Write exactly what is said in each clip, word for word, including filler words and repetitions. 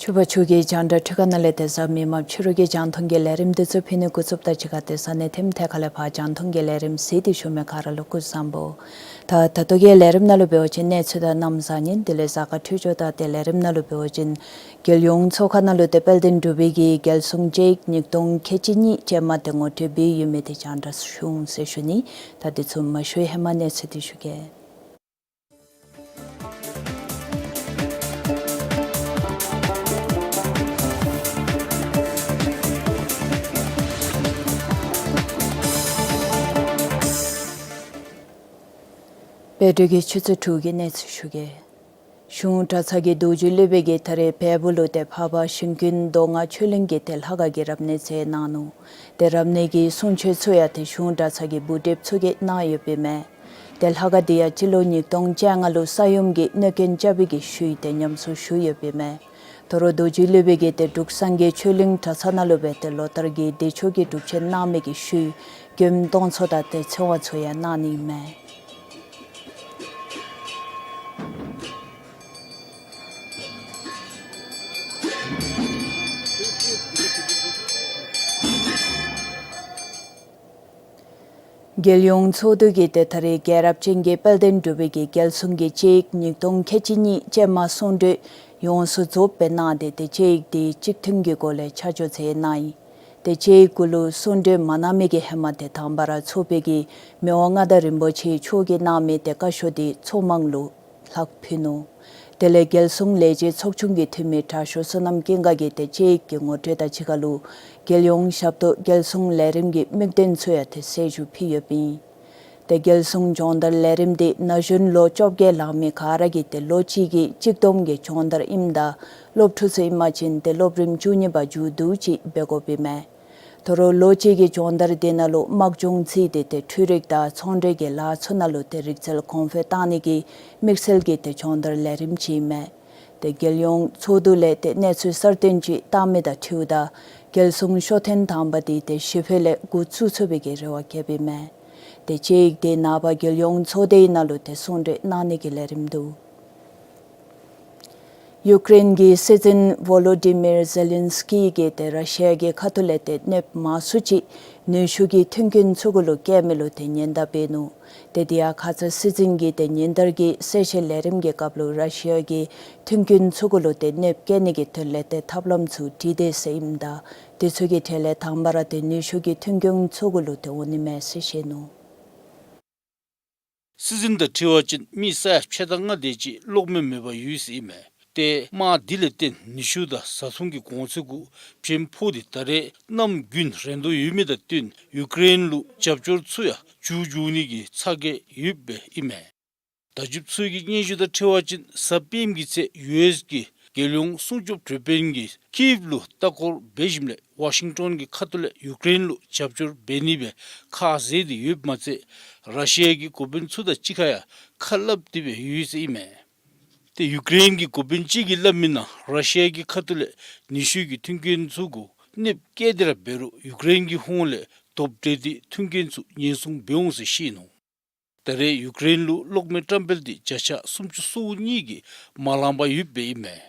ཕྱུ་པ་ཕྱུགས་ཀྱི་རྒྱང་བསྒྲགས་འཕྲུལ་ཁང་ནང་ལས་ཏེ་གཟའ་མིག་དམར་ཕྱི་རུ་གི་རྒྱང་མཐོང་གི་ལས་རིམ་འདི་ཚུ་ཕུལ་ནི་འགོ་བཙུགསཔ་དང་གཅིག་ཁར་ཏེ་ས་གནས་ཐིམ་ཐེ་ཁ་ལས་ཕར་རྒྱང་མཐོང་གི་ལས་རིམ་གཟིགས་ཏེ་བཞུགས་མི་ག་ར་ལུ་སྐུ་གཟུགས་བཟང་པོ། ད་ད་ལྟོ་གི་ལས་རིམ་ནང་ལུ་འབད་བ་ཅིན་གནས་ཚུལ་དང་གནམ་བཟང་ངན་དེ་ལས་གཟའ་སྐར་འཕྲོད་སྦྱོར་དང་ཏེ་ལས་རིམ་ནང་ལུ་འབད་བ་ཅིན་རྒྱལ་ཡོངས་ཚོགས་ཁང་ནང་ལུ་ཏེ་དཔལ་ལྡན་འབྲུག་པའི་གི་རྒྱལ་སྲུང་དཔྱད་ཡིག་ཉིས་སྟོང་ཁལ་གཅིག་གཉིས་ཅན་མ་དེ་ངོ་སྤྲོད་འབད་ཡོད་མི་དེ་རྒྱང་བསྒྲགས་ཞུ་འོང་ཟེར་ཞུ་ནི། ད་དེ་ཚུ་མ་ཞུ་བའི་ཧེ་མ་གནས་ཚུལ་དེ་ཞུ་གེ། བོད་འབྲུག་གི་ཆུ་ཚོད་དྲུག་གི་གནས་ཚུལ་ཞུ་གེ། གཞུང་གྲྭ་ཚང་གི་རྡོ་རྗེ་སློབ་དཔོན་གྱིས་ད་རེས་བལ་པོ་ལུ་ཏེ་འཕགས་པ་ཞིང་ཀུན་མདོ་སྔགས་ཆོས་གླིང་གི་ཏེ་ལྷ་ཁང་གི་རབ་གནས་མཛད་གནང་ནུག། ཏེ་རབ་གནས་ཀྱི་གསུང་ཆོས་ཚུ་ཡང་ཏེ་གཞུང་གྲྭ་ཚང་གི་བུ་གྲིབ་ཚུ་གིས་གནང་ཡོདཔ་ཨིན་མས། ཏེ་ལྷ་ཁང་འདི་ཡང་སྤྱི་ལོ་ཉིས་སྟོང་བཅོ་ལྔ་ལུ་ས་ཡོམ་གྱིས་གནོད་སྐྱོན་རྐྱབ་པའི་གི་ཤུལ་ཏེ་ཉམས་གསོ་ཞུ་ཡོདཔ་ཨིན་མས། དོ་རུང་རྡོ་རྗེ་སློབ་དཔོན་གྱིས་ཏེ་འབྲུག་སངས་རྒྱས་ཆོས་གླིང་གྲྭ་ཚང་ནང་ལུ་སྦེ་ཏེ་ལོ་ལྟར་གྱི་བདེ་མཆོག་གི་སྒྲུབ་ཆེན་གནང་མི་གི་ཤུལ་མགྱོནམ་སྟོང་ཚོགས་དང་ཏེ་ཚེ་དབང་ཚུ་ཡང་གནང་ནི་ཨིན་མས། རྒྱལ་ཡོངས་ཚོགས་འདུ་གིས་ཏེ་ད་རེས་རྒྱལ་རབས་ཅན་གྱི་དཔལ་ལྡན་འབྲུག་པའི་གི་རྒྱལ་སྲུང་གི་དཔྱད་ཡིག་ཉིས་སྟོང་ཁལ་གཅིག་གཉིས་ཅན་མ་གསུང་གྲོས་ཡོངས་སུ་རྫོགསཔ་སྦེ་གནང་སྟེ་ཏེ་དཔྱད་ཡིག་འདི་གཅིག་མཐུན་གྱི་སྒོ་ལས་ཆ་འཇོག་མཛད་གནང་ཡི། ཏེ་དཔྱད་ཡིག་གུ་ལུ་གསུང་གྲོས་མ་གནང་མི་གི་ཧེ་མ་ཏེ་དང་པ་ར་ཚོགས་པའི་གི་མི་དབང་མངའ་བདག་རིན་པོ་ཆེ་མཆོག་གིས་གནང་མི་ཏེ་བཀའ་ཤོག་འདི་ཚོགས་མང་ལུ་ལྷག་ཕུལ་ནུག། དེ་ལས་རྒྱལ་སྲུང་ལས་བྱེད་ཚོགས་ཆུང་གི་འཐུས་མི་དྲག་ཤོས་བསོད་ནམས་ཀུན་དགའ་གིས་ཏེ་དཔྱད་ཡིག་གི་ངོ་སྤྲོད་དང་གཅིག་ཁར་ལུ་རྒྱལ་ཡོངས་ཞབས་ཏོག་རྒྱལ་སྲུང་ལས་རིམ་གྱི་དམིགས་དོན་ཚུ་ཡང་ཏེ་གསལ་ཞུ་ཕུལ་ཡོདཔ་ཨིན། ཏེ་རྒྱལ་སྲུང་སྦྱོང་བརྡར་ལས་རིམ་འདི་ན་གཞོན་ལོ་བཅོ་བརྒྱད་ལང་མི་ག་ར་གིས་ཏེ་ལོ་གཅིག་གི་གཅིག་བསྡོམས་ཀྱི་སྦྱོང་བརྡར་ཨིནམ་ད་སློབ་ཕྲུག་ཚུ་ཨིན་པ་ཅིན་ཏེ་སློབ་རིམ་བཅུ་གཉིས་པ་མཇུག་བསྡུ་ཅིག་འབད་དགོཔ་ཨིན་མས། དོ་རུང་ལོ་གཅིག་གི་སྦྱོང་བརྡར་དེ་ནང་ལུ་དམག་སྦྱོང་བརྩིས་ཏེ་ཏེ་འཕྲུལ་རིག་དང་ཚོང་འབྲེལ་གྱི་ལཱ་ཚུ་ནང་ལུ་ཏེ་རིག་རྩལ་གོང་འཕེལ་གཏང་ནི་གི་དམིགས་བསལ་གྱི་ཏེ་སྦྱོང་བརྡར་ལས་རིམ་ཅིག་ཨིན་མས། ཏེ་རྒྱལ་ཡོངས་ཚོགས་འདུ་ལས་ཏེ་གནས་ཚུལ་གསར་བཏོན་ཅིག་བཏང་མི་དང་འཁྲིལཝ་ད་རྒྱལ་སྲུང་ཤོ་ཐེངས་དང་པ་འདི་ཏེ་ཞི་བདེ་ལས་འགོ་བཙུགས་ཚུགས་པའི་གི་རེ་བ་བསྐྱེདཔ་ཨིན་མས། ཏེ་དཔྱད་ཡིག་དེ་ནངས་པ་རྒྱལ་ཡོངས་ཚོགས་སྡེའི་ནང་ལུ་ཏེ་གསུང་གྲོས་གནང་ནི་གི་ལས་རིམ་འདུག། ཡུཀ་རེན་གྱི་སྲིད་འཛིན་ཝོ་ལོ་ཌི་མིར་ཛེ་ལིན་སི་ཀི་གིས་ཏེ་ར་ཤི་ཡ་གི་ཁ་ཐུག་ལས་ཏེ་གནོདཔ་མང་སུ་ཅིག་ནུས་ཤུགས་ཀྱི་མཐུན་རྐྱེན་ཚུ་གུ་ལུ་བཀལ་མི་ལུ་ཏེ་ཉེན་བརྡ་འབད་ནུག། ཏེ་དེ་ཡང་ཁ་ཙ་སྲིད་འཛིན་གྱིས་ཏེ་ཉིན་ལྟར་གྱི་གསལ་བཤད་ལས་རིམ་གྱི་སྐབས་ལུ་ར་ཤི་ཡ་གི་མཐུན་རྐྱེན་ཚུ་གུ་ལུ་ཏེ་གནོདཔ་བཀལ་ནི་གི་དོན་ལས་ཏེ་ཐབས་ལམ་ཚུ་བྲིས་དེས་ཟེར་ཨིནམ་ད་དེ་ཚུ་གི་གྲས་ལས་དང་པ་ར་ཏེ་ནུས་ཤུགས་ཀྱི་མཐུན་རྐྱེན་ཚུ་གུ་ལུ་ཏེ་འོང་ནི་མས་ཟེར་བཤད་ནུག། སྲིད་འཛིན་དང་འཁྲིལ་བ་ཅིན་མི་ས་ཡ་ཕྱེད་དང་ལྔ་དེ་ཅིག་གློག་མེ་མེད་པར་ཡོད་ཟེར་ཨིན་མས། ཏེ་དམག་འདི་ལས་བརྟེན་ནུས་ཤུགས་དང་བཟའ་འཐུང་གི་གོང་ཚད་གུ་བྱེམ་ཕོག་སྟེ་ད་རེས་གནམ་དགུན་རན་དོ་ཡོད་མི་དང་བསྟུན་ཡུཀ་རེན་ལུ་རྒྱབ་སྐྱོར་ཚུ་ཡང་མཇུག་བསྡུ་ནི་གི་ཚ་གྱང་ཡོདཔ་ཨིན་མས། བརྡ་ཁྱབ་ཚུ་གི་སྙན་ཞུ་དང་འཁྲིལ་བ་ཅིན་གཟའ་སྤེནམ་གྱི་ཚེ་ཡུ་ཨེསི་གི་རྒྱལ་ཡོངས་སྲུང་སྐྱོབ་དྲན་པ་གིས་ཀིབ་ལུ་ལྟ་སྐོར་འབད་ཞིནམ་ལས་ཝ་ཤིང་ཊོན་གྱི་ཁ་ཐུག་ལས་ཡུཀ་རེན་ལུ་རྒྱབ་སྐྱོར་འབད་ནི་སྦེ་ཁ་བཟེད་དེ་ཡོདཔ་མ་ཚད་ར་ཤི་ཡ་གི་འགོ་དཔོན་ཚུ་དང་གཅིག་ཁར་ཡང་ཁ་སླབ་སྟེ་སྦེ་ཡོད་ཟེར་ཨིན་མས། ཏེ་ཡུཀ་རེན་གྱི་འགོ་དཔོན་ཅིག་གིས་སླབ་མི་ནང་ར་ཤི་ཡ་གི་ཁ་ཐུག་ལས་ནུས་ཤུགས་ཀྱི་མཐུན་རྐྱེན་ཚུ་གུ་གནོདཔ་བཀལ་ཏེ་ར་འབད་རུང་ཡུཀ་རེན་གྱི་ཧོངས་ལས་ཐོབ་སྟེ་ཏེ་མཐུན་རྐྱེན་ཚུ་ཉེན་སྲུང་འབད་འོང་ཟེར་བཤད་ནུག། ད་རེས་ཡུཀ་རེན་ལུ་གློག་མེ་བཀྲམ་སྤེལ་འདི་བརྒྱ་ཆ་སུམ་ཅུ་སོ་གཉིས་ཀྱིས་མ་ལང་པར་ཡོདཔ་ཨིན་མས།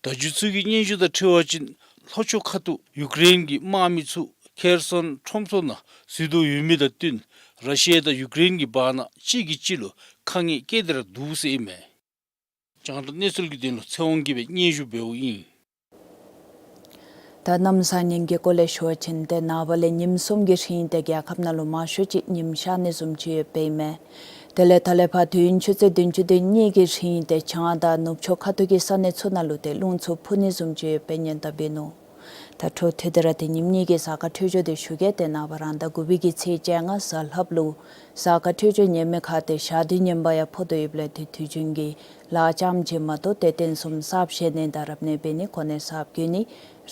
བརྡ་བརྒྱུད་ཚུ་གི་སྙན་ཞུ་དང་འཁྲིལ་བ་ཅིན་ལྷོ་ཕྱོགས་ཁ་ཐུག་ཡུཀ་རེན་གྱི་དམག་མི་ཚུ་ཁེར་སོན་ཁྲོམ་ཚུ་ནང་འཛུལ་དོ་ཡོད་མི་དང་བསྟུན་ར་ཤི་ཡ་དང་ཡུཀ་རེན་གྱི་བར་ན་གཅིག་གིས་གཅིག་ལུ་དཀའ་ངལ་བཀལ་ཏེ་ར་འདུག་ཟེར་ཨིན་མས། རྒྱང་བསྒྲགས་གནས་ཚུལ་གྱི་དོན་ལུ་ཚེ་དབང་རྒྱལ་པའི་སྙན་ཞུ་འབདཝ་ཨིན། ད་གནམ་ས་བསྙེན་གྱི་སྐོར་ལས་ཞུ་བ་ཅིན་ཏེ་ནངས་པ་ལས་ཉིནམ་གསུམ་གྱི་རིང་ཏེ་རྒྱལ་ཁབ་ནང་ལུ་མང་ཤོས་ཅིག་ཉིམ་ཤར་ནི་བཟུམ་ཅིག་ཡོདཔ་ཨིན་མས། དེ་ལས་ད་ལས་ཕར་དུས་ཡུན་ཆུ་ཚོད་བདུན་ཅུ་དོན་གཉིས་ཀྱི་རིང་ཏེ་བྱང་དང་ནུབ་ཕྱོགས་ཁ་ཐུག་གི་ས་གནས་ཚུ་ནང་ལུ་ཏེ་རླུང་འཚུབ་འཕུ་ནི་བཟུམ་ཅིག་ཡོདཔ་སྙན་དུ་འབད་ནུག། ད་འཕྲོ་མཐུད་དེ་ར་ཏེ་ཉིནམ་གཉིས་ཀྱི་གཟའ་སྐར་འཕྲོད་སྦྱོར་འདི་ཞུ་གེ། ཏེ་ནངས་པ་རང་ཟླ་དགུ་པའི་གི་ཚེས་བཅོ་ལྔ་གཟའ་ལྷགཔ་ལུ་གཟའ་སྐར་འཕྲོད་སྦྱོར་ཉེས་མེད་ཁར་ཏེ་ཞག་དུས་ངན་པ་ཡང་ཕོག་དོ་ཡོདཔ་ལས་ཏེ་དུས་རྒྱུན་གྱི་ལཱ་རྐྱངམ་ཅིག་མ་གཏོགས་ཏེ་རྟེན་གསུམ་གསརཔ་བཞེངས་ནི་དང་རབ་གནས་འབད་ནི་གོ་གནས་གསརཔ་བསྐོ་ནི་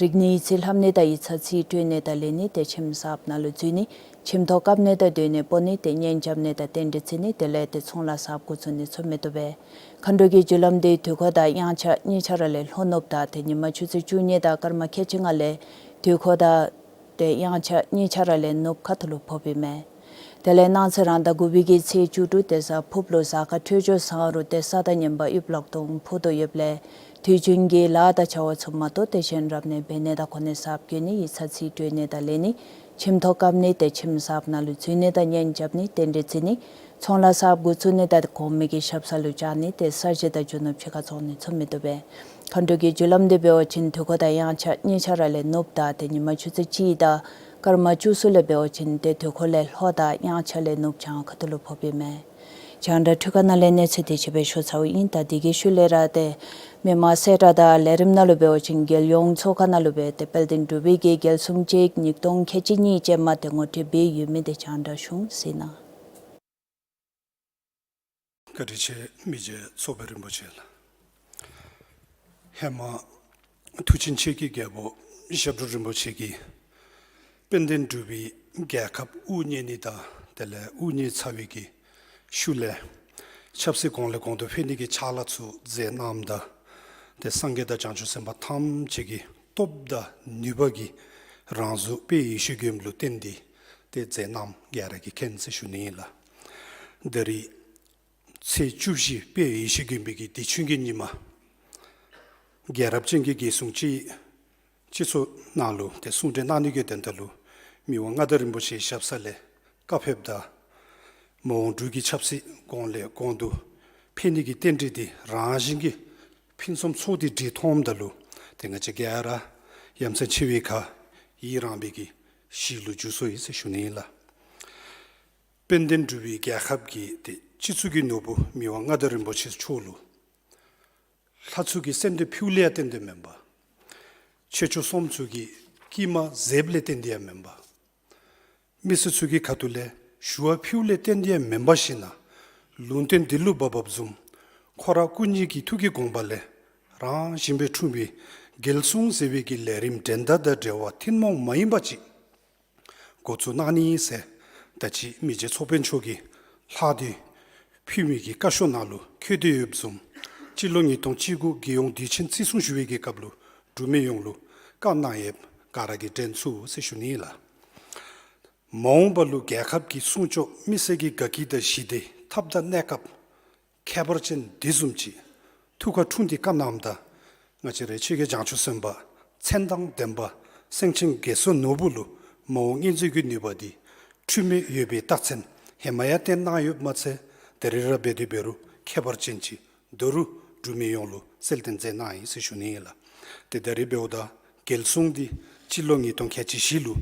རིག་གནས་ཡིག་རྩིས་ལྷབ་ནི་དང་ཡིག་ཚང་རྩིས་སྤྲོད་ནི་དང་ལེན་ནི་ཏེ་ཁྱིམ་གསརཔ་ནང་ལུ་འཛུལ་ནི་ཁྱིམ་ཐོག་བཀབ་ནི་དང་སྡོད་གནས་སྤོ་ནི་ཏེ་གཉེན་རྐྱབ་ནི་དང་རྟེན་འབྲེལ་བརྩི་ནི་དེ་ལས་ཏེ་ཚོང་ལཱ་གསརཔ་འགོ་བཙུགས་ནི་ཚུ་མི་བཏུབ་པས། མཁའ་འགྲོ་གི་རྒྱུ་ལམ་འདི་དུས་འཁོར་དང་དབྱངས་འཆར་གཉིས་ཆ་ར་ལས་ལྷོ་ནུབ་དང་ཏེ་ཉིན་མ་ཆུ་ཚོད་བཅུ་གཉིས་དང་སྐར་མ་ཁལ་གཅིག་ལྔ་ལས་དུས་འཁོར་དང་ཏེ་དབྱངས་འཆར་གཉིས་ཆ་ར་ལས་ནུབ་ཁ་ཐུག་ལུ་ཕོགཔ་ཨིན་མས། དེ་ལས་གནངས་ཚེ་རང་ཟླ་དགུ་པའི་གི་ཚེས་བཅུ་དྲུག་ཏེ་གཟའ་ཕུརཔ་ལུ་གཟའ་སྐར་འཕྲོད་སྦྱོར་བཟང་རུང་ཏེ་ས་དང་ཉིན་པ་ཡུལ་ལོག་སྟོང་ཕོག་དོ་ཡོདཔ་ལས་དུས་རྒྱུན་གྱི་ལཱ་དང་བྱ་བ་ཚུ་མ་གཏོགས་ཏེ་གཞན་རབ་གནས་འབད་ནི་དང་གོ་གནས་གསརཔ་བསྐོ་ནི་ཡིག་ཚང་རྩིས་སྤྲོད་ནི་དང་ལེན་ནི་ཁྱིམ་ཐོག་བཀབ་ནི་ཏེ་ཁྱིམ་གསརཔ་ནང་ལུ་འཛུལ་ནི་དང་གཉེན་རྐྱབ་ནི་རྟེན་འབྲེལ་བརྩི་ནི་ཚོང་ལཱ་གསརཔ་འགོ་བཙུགས་ནི་དང་གོང་མའི་གི་ཞབས་ས་ལུ་བཅར་ནི་ཏེ་ས་གཞི་དང་རྒྱུ་ནོར་ཕྱི་ཁར་བཙོང་ནི་ཚུ་མི་བཏུབ་པས། མཁའ་འགྲོ་གི་རྒྱུ་ལམ་འདི་འབད་བ་ཅིན་དུས་འཁོར་དང་དབྱངས་འཆར་གཉིས་ཆ་ར་ལས་ནུབ་དང་ཏེ་ཉིན་མ་ཆུ་ཚོད་གཅིག་དང་སྐར་མ་བཅུ་གསུམ་ལས་འབད་བ་ཅིན་ཏེ་དུས་འཁོར་ལས་ལྷོ་དང་དབྱངས་འཆར་ལས་ནུབ་བྱང་ཁ་ཐུག་ལུ་ཕོགཔ་ཨིན་མས། རྒྱང་བསྒྲགས་འཕྲུལ་ཁང་ནང་ལས་གནས་ཚུལ་འདི་ཅིག་སྦེ་ཞུ་ཚརཝ་ཨིན། ད་འདི་གི་ཤུལ་ལས་ར་ཏེ་མི་མང་གསལ་བསྒྲགས་དང་ལས་རིམ་ནང་ལུ་འབད་བ་ཅིན་རྒྱལ་ཡོངས་ཚོགས་ཁང་ནང་ལུ་སྦེ་ཏེ་དཔལ་ལྡན་འབྲུག་པའི་གི་རྒྱལ་སྲུང་ཅིག་ཉིས་སྟོང་ཁལ་གཅིག་གཉིས་ཅན་མ་ཏེ་ངོ་སྤྲོད་འབད་ཡོད་མི་འདི་རྒྱང་བསྒྲགས་གཞུང་གཟིགས་གནང་། བཀའ་དྲིན་ཆེ་མི་རྗེ་ཚོགས་དཔོན་རིན་པོ་ཆེ་ལགས། ཧེ་མ་མཐུ་ཆེན་ཆོས་ཀྱི་རྒྱལ་པོ་ཞབས་དྲུང་རིན་པོ་ཆེ་གིས་དཔལ་ལྡན་འབྲུག་པའི་རྒྱལ་ཁབ་དབུ་བརྙེས་ནི་དང་དེ་ལས་དབུ་བརྙེས་ཚར་བའི་གི་ཤུལ་ལས་ཆབ་སྲིད་གོང་ལས་གོང་དུ་འཕེལ་ནི་གི་ཕྱག་ལཱ་ཚུ་མཛད་གནངམ་ད་ཏེ་སངས་རྒྱས་དང་བྱང་ཆུབ་སེམས་དཔའ་ཐམས་ཅད་ཀྱི་སྟོབས་དང་ནུས་པ་གིས་རང་གཟུགས་དཔལ་ཡེ་ཤེས་མགོན་ལུ་བརྟེན་ཏེ་ཏེ་མཛད་གནངམ་ག་ར་གིས་མཁྱེན་ཟེར་ཞུ་ནི་ཨིན་ལགས། ད་རིས་ཚེས་བཅུ་བཞི་དཔལ་ཡེ་ཤེས་མགོན་པོའི་གི་དུས་ཆེན་གྱི་ཉིནམ་རྒྱལ་རབས་ཅན་གྱི་རྒྱལ་སྲུང་ཅིག་སྤྱི་ཚོགས་ནང་ལུ་ཏེ་གསུང་གྲོས་གནང་ནི་གི་དོན་དག་ལུ་མི་དབང་མངའ་བདག་རིན་པོ་ཆེའི་ཞབས་ས་ལས་བཀའ་ཕེབས་ད་མ་འོངས་འབྲུག་གི་ཆབ་སྲིད་གོང་ལས་གོང་དུ་འཕེལ་ནི་གི་རྟེན་འབྲེལ་འདི་རང་བཞིན་གྱིས་ཕུན་སུམ་ཚོགས་ཏེ་འགྲིག་མཐོངམ་ད་ལུ་ཏེ་ང་བཅས་ག་ར་ཡ་མཚན་ཆེ་བའི་ཁར་ཡི་རངས་པའི་གི་གཞི་ལུ་འགྱུར་སོ་ཡི་ཟེར་ཞུ་ནི་ཨིན་ལགས། དཔལ་ལྡན་འབྲུག་པའི་རྒྱལ་ཁབ་ཀྱི་ཏེ་སྤྱི་གཙུག་གི་ནོར་བུ་མི་དབང་མངའ་བདག་རིན་པོ་ཆེ་མཆོག་ལུ་ལྷ་ཚུ་གི་སེམས་དོན་ཕུལཝ་ལས་བརྟེན་ཏེ་མེན་པར་ཆོས་སྐྱོང་གསུམ་ཚུ་གིས་སྐྱིལ་མ་མཛདཔ་ལས་བརྟེན་ཏེ་ཡང་མེན་པར་མི་སེར་ཚུ་གི་ཁ་ཐུག་ལས་ཞུ་བ་ཕུལཝ་ལས་བརྟེན་ཏེ་ཡང་མེན་པར་ཞིན་ན་ལུང་བསྟན་འདི་ལུ་བབ་བབ་བཟུམ་ཁོ་ར་སྐུ་ཉིད་ཀྱི་ཐུགས་ཀྱི་དགོངས་པ་ལས་རང་བཞིན་སྦེ་འཁྲུངས་པའི་རྒྱལ་སྲུང་ཟེར་བའི་གི་ལས་རིམ་འགྲན་ཟླ་དང་བྲལ་བ་ཐུན་མོང་མ་ཡིན་པ་ཅིག་འགོ་བཙུགས་གནང་ནི་ཟེར་ད་ཅི་མི་རྗེ་ཚོགས་དཔོན་མཆོག་གིས་ལྷག་དུས་ཕུལ་མི་གི་བཀའ་ཤོག་ནང་ལུ་འཁོད་དེ་ཡོདཔ་བཟུམ་སྤྱི་ལོ་ཉིས་སྟོང་བཅུ་དགུ་རྒྱལ་ཡོངས་དུས་ཆེན་བརྩི་སྲུང་ཞུ་བའི་གི་སྐབས་ལུ་འབྲུག་མི་ཡོངས་ལུ་བཀའ་གནང་ཡོདཔ་ག་ར་གིས་དྲན་ཚུགས་ཟེར་ཞུ་ནི་ཨིན་ལགས། མ་འོངས་པ་ལུ་རྒྱལ་ཁབ་ཀྱི་སྲུང་སྐྱོབ་མི་སེར་གྱི་དགའ་སྐྱིད་དང་ཞི་བདེ་ཐབས་དང་གནས་སྐབས་ཁྱད་པར་ཅན་འདི་བཟུམ་ཅིག་ཐུགས་ཁར་འཁྲུངས་ཏེ་བཀའ་གནངམ་ད་ང་བཅས་རའི་ཆོས་རྒྱལ་བྱང་ཆུབ་སེམས་དཔའ་མཚན་དང་ལྡན་པ་སེང་ཆེན་རྒྱ་མཚོ་ནོར་བུ་ལུ་མ་འོངས་མངོན་མཛོད་ཀྱི་ནུས་པ་འདི་འཁྲུལ་མེད་ཡོད་པའི་རྟགས་མཚན་ཧེ་མ་ཡང་བསྟན་གནང་ཡོདཔ་མ་ཚད་ད་རིས་ར་འབད་དེ་འབད་རུང་ཁྱད་པར་ཅན་ཅིག་ད་རུང་འབྲུག་མི་ཡོངས་ལུ་གསལ་སྟོན་མཛད་གནང་ཡི་ཟེར་ཞུ་ནི་ཨིན་ལགས། ཏེ་ད་རིས་འབདཝ་ད་རྒྱལ་སྲུང་འདི་སྤྱི་ལོ་ཉིས་སྟོང་ཁལ་གཅིག་བཞི་ལུ་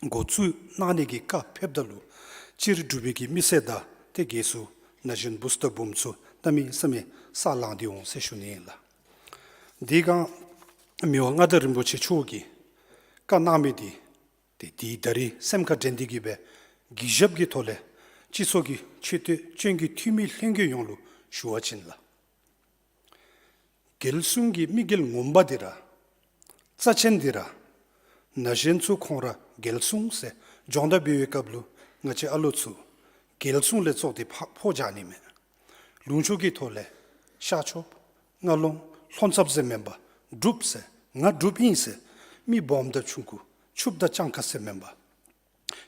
འགོ་བཙུགས་གནང་ནི་གི་བཀའ་ཕེབས་ད་ལུ་སྤྱིར་འབྲུག་པའི་གི་མི་སེར་དང་ཏེ་རྒྱལ་སྲུང་ན་གཞོན་བུཚ་དང་བུམོ་ཚུ་གནམ་མེད་ས་མེད་ས་ལངས་ཏེ་འོང་ཟེར་ཞུ་ནི་ཨིན་ལགས། དེ་སྒང་མི་དབང་མངའ་བདག་རིན་པོ་ཆེ་མཆོག་གིས་བཀའ་གནང་མི་འདི་ཏེ་དེ་ད་རིས་སེམས་ཁར་དྲན་ཏེ་གི་སྦེ་གུས་ཞབས་ཀྱི་ཐོག་ལས་སྤྱི་ཚོགས་ཀྱི་ཆེ་བསྟོད་སྤྱན་གྱི་འཐུས་མི་ལྷན་རྒྱས་ཡོངས་ལུ་ཞུ་བ་ཅིན་ལགས། རྒྱལ་སྲུང་གི་དམིགས་རྒྱལ་ངོ་མ་འདི་ར་རྩ་ཆེན་འདི་ར་ན་གཞོན་ཚུ་ཁོང་ར་རྒྱལ་སྲུང་ཟེར་སྦྱོང་བརྡར་འབད་བའི་སྐབས་ལུ་ང་བཅས་ཨ་ལོ་ཚུ་རྒྱལ་སྲུང་ལས་བཙོག་སྟེ་ཕ་ཕོ་རྒྱག་ནི་མེད། ལུང་ཕྱོགས་ཀྱི་ཐོག་ལས་ཤར་ཕྱོགས་ ང་ལོང་ལྷོ་མཚམས་ཟེར་མེན་པར་འབྲུགཔ་ཟེར། ང་འབྲུགཔ་ཨིན་ཟེར། མི་སྦོམ་དང་ཆུང་ཀུ་ཕྱུགཔ་དང་སྤྱང་ཀ་ཟེར་མེན་པར་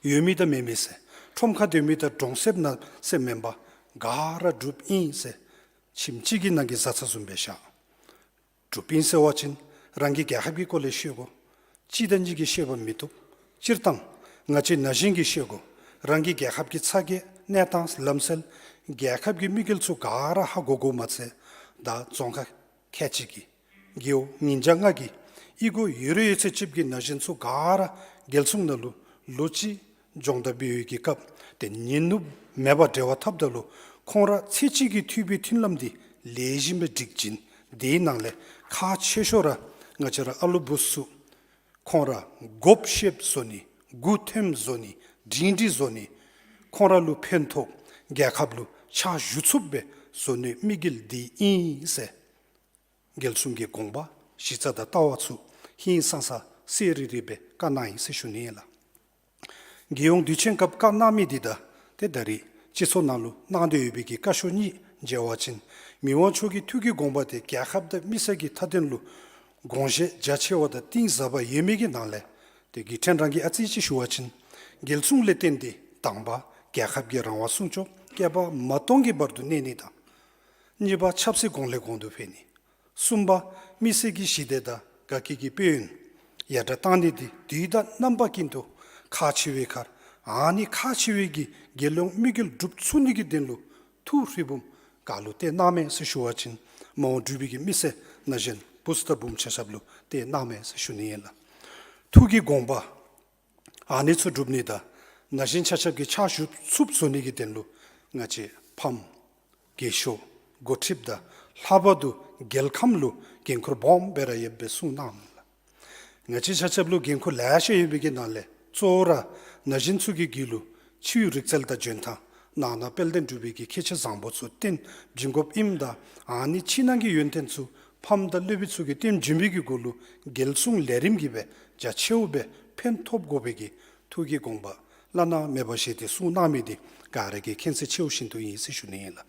ཡོད་མི་དང་མེད་མི་ཟེར། ཁྲོམ་ཁར་སྡོད་མི་དང་གྲོང་གསེབ་ནང་ཟེར་མེན་པར་ག་ར་འབྲུགཔ་ཨིན་ཟེར། ཁྱིམ་གཅིག་གི་ནང་གི་བཟའ་ཚང་བཟུམ་སྦེ་བཞག། འབྲུགཔ་ཨིན་ཟེར་བ་ཅིན་རང་གི་རྒྱལ་ཁབ་ཀྱི་སྐོར་ལས་ཤེས་དགོ། གཅིག་དང་གཉིས་ཀྱིས་ཤེས་པ་མི་བཏུབ། སྤྱིར་བཏང་ང་བཅས་ན་གཞོན་གྱིས་ཤེས་དགོ། རང་གི་རྒྱལ་ཁབ་ཀྱི་ཚ་གྱང་གནས་སྟངས་ལམ་སྲོལ་རྒྱལ་ཁབ་ཀྱི་དམིགས་ཡུལ་ཚུ་ག་ར་ཧ་གོ་དགོཔ་མ་ཚད་ད་རྫོང་ཁག་ཁལ་གཅིག་གི་རྒེད་འོག་ཉིས་བརྒྱ་ལྔ་གི་ཨི་གོ་ཡོད་རེ་ཡོད་ཚད་ཅིག་གི་ན་གཞོན་ཚུ་ག་ར་རྒྱལ་སྲུང་ནང་ལུ་ལོ་གཅིག་སྦྱོང་བརྡར་འབད་བའི་གི་སྐབས་དེ་ཉིན་ནུབ་མེད་པར་འབྲེལ་བ་འཐབ་ད་ལུ་ཁོང་ར་ཚེ་གཅིག་གི་འཐུས་པའི་མཐུན་ལམ་འདི་ལེགས་ཤོམ་སྦེ་སྒྲིག་བྱིན། དེའི་ནང་ལས་ཁག་ཆེ་ཤོས་ར་ང་བཅས་ར་ཨ་ལོ་བུ་ཚུ་ཁོང་ར་དགོཔ་ཤེསཔ་བཟོ་ནི་མགུ་འཐོནམ་བཟོ་ནི་སྒྲིང་སྒྲི་བཟོ་ནི་ཁོང་ར་ལུ་ཕན་ཐོགས་རྒྱལ་ཁབ་ལུ་ཕྱག་ཞུ་ཚུགསཔ་སྦེ་བཟོ་ནིའི་དམིགས་ཡུལ་འདི་ཨིན་ཟེར། རྒྱལ་སྲུང་གི་དགོངས་པ་གཞི་རྩ་དང་ལྟ་བ་ཚུ་ཧིང་སངས་ས་གསལ་རི་རི་སྦེ་བཀའ་གནང་ཡི་ཟེར་ཞུ་ནི་ཨིན་ལགས། རྒྱལ་ཡོངས་དུས་ཆེན་སྐབས་བཀའ་གནང་མི་འདི་དང་ཏེ་ད་རེས་སྤྱི་ཚོགས་ནང་ལུ་གནང་སྟེ་ཡོད་པའི་གི་བཀའ་ཤོག་གཉིས་མཇལ་བ་ཅིན་མི་དབང་མཆོག་གི་ཐུགས་ཀྱི་དགོངས་པ་དེ་རྒྱལ་ཁབ་དང་མི་སེར་གྱི་མཐའ་དོན་ལུ་དགོངས་བཞེད་རྒྱ་ཆེ་བ་དང་གཏིང་ཟབ་པ་ཡོད་མི་གི་ནང་ལས་ཏེ་གི་ཕྲན་རང་གིས་ཨ་ཙི་ཅིག་ཞུ་བ་ཅིན་རྒྱལ་སྲུང་ལས་བརྟེན་ཏེ་དང་པ་རྒྱལ་ཁབ་ཀྱི་རང་དབང་སྲུང་སྐྱོབ་བསྐལ་པ་མ་སྟོང་གི་བར་དུ་གནས་ནི་དང་། གཉིས་པ་ཆབ་སྲིད་གོང་ལས་གོང་དུ་འཕེལ་ནི། གསུམ་པ་མི་སེར་གྱི་ཞི་བདེ་དང་དགའ་སྐྱིད་ཀྱི་དཔལ་ཡོན་ཡར་དྲག་བཏང་ནི་འདི་དུས་དང་རྣམ་པ་ཀུན་ཏུ་ཁག་ཆེ་བའི་ཁར་ཨ་ནི་ཁག་ཆེ་བའི་གི་རྒྱལ་ཡོངས་དམིགས་ཡུལ་སྒྲུབ་ཚུགས་ནི་གི་དོན་ལུ་ཐུགས་ཧྲིལ་བུམ་ག་ལུ་གཏད་གནང་མས་ཟེར་ཞུ་བ་ཅིན་མ་འོངས་འབྲུག་པའི་གི་མི་སེར་ན་གཞོན་བུཚ་དང་བུམོ་ཆ་ཁྱབ་ལུ་གཏད་གནང་མས་ཟེར་ཞུ་ནི་ཨིན་ལགས། ཐུགས་ཀྱི་དགོངས་པ་ཨ་ནི་ཚུ་སྒྲུབ་ནི་དང་ན་གཞོན་ཆ་ཁྱབ་ཀྱི་ཕྱག་ཞུ་ཚུགསཔ་བཟོ་ནི་གི་དོན་ལུ་ང་བཅས་ཕམ་རྒས་ཤོས་འགོ་ཁྲིདཔ་དང་ལྷག་པར་དུ་རྒྱལ་ཁམས་ལུ་འགན་ཁུར་སྦོམ་སྦེ་ར་ཡོདཔ་སྦེ་གསུངས་གནང་ལགས། ང་བཅས་ཆ་ཁྱབ་ལུ་འགན་ཁུར་ལེ་ཤ་ཡོད་པའི་གི་ནང་ལས་གཙོ་བོ་ར་ན་གཞོན་ཚུ་གི་རྒྱུད་ལུ་ཆོས་རིག་རྩལ་དང་འཇོན་ཐང་ནང་ན་དཔལ་ལྡན་འབྲུག་པའི་གི་ཁྱད་ཆོས་བཟང་པོ་ཚུ་སྟོན་བྱིན་དགོཔ་ཨིནམ་དང་ཨ་ནི་ཕྱི་ནང་གི་ཡོན་ཏན་ཚུ་ཕམ་དང་སློབ་དཔོན་ཚུ་གིས་སྟོན་བྱིན་པའི་གི་གུ་ལུ་རྒྱལ་སྲུང་ལས་རིམ་གྱི་སྦེ་རྒྱ་ཆེཝ་སྦེ་ཕན་ཐོགས་དགོ་པའི་གི་ཐུགས་ཀྱི་དགོངས་པ་བླ་ན་མེད་པ་བཞེས་ཏེ་གསུངས་གནང་མི་འདི་ག་ར་གིས་མཁྱེན་གསལ་ཆེཝ་བཞིན་དུ་ཨིན་ཟེར་ཞུ་ནི་ཨིན་ལགས།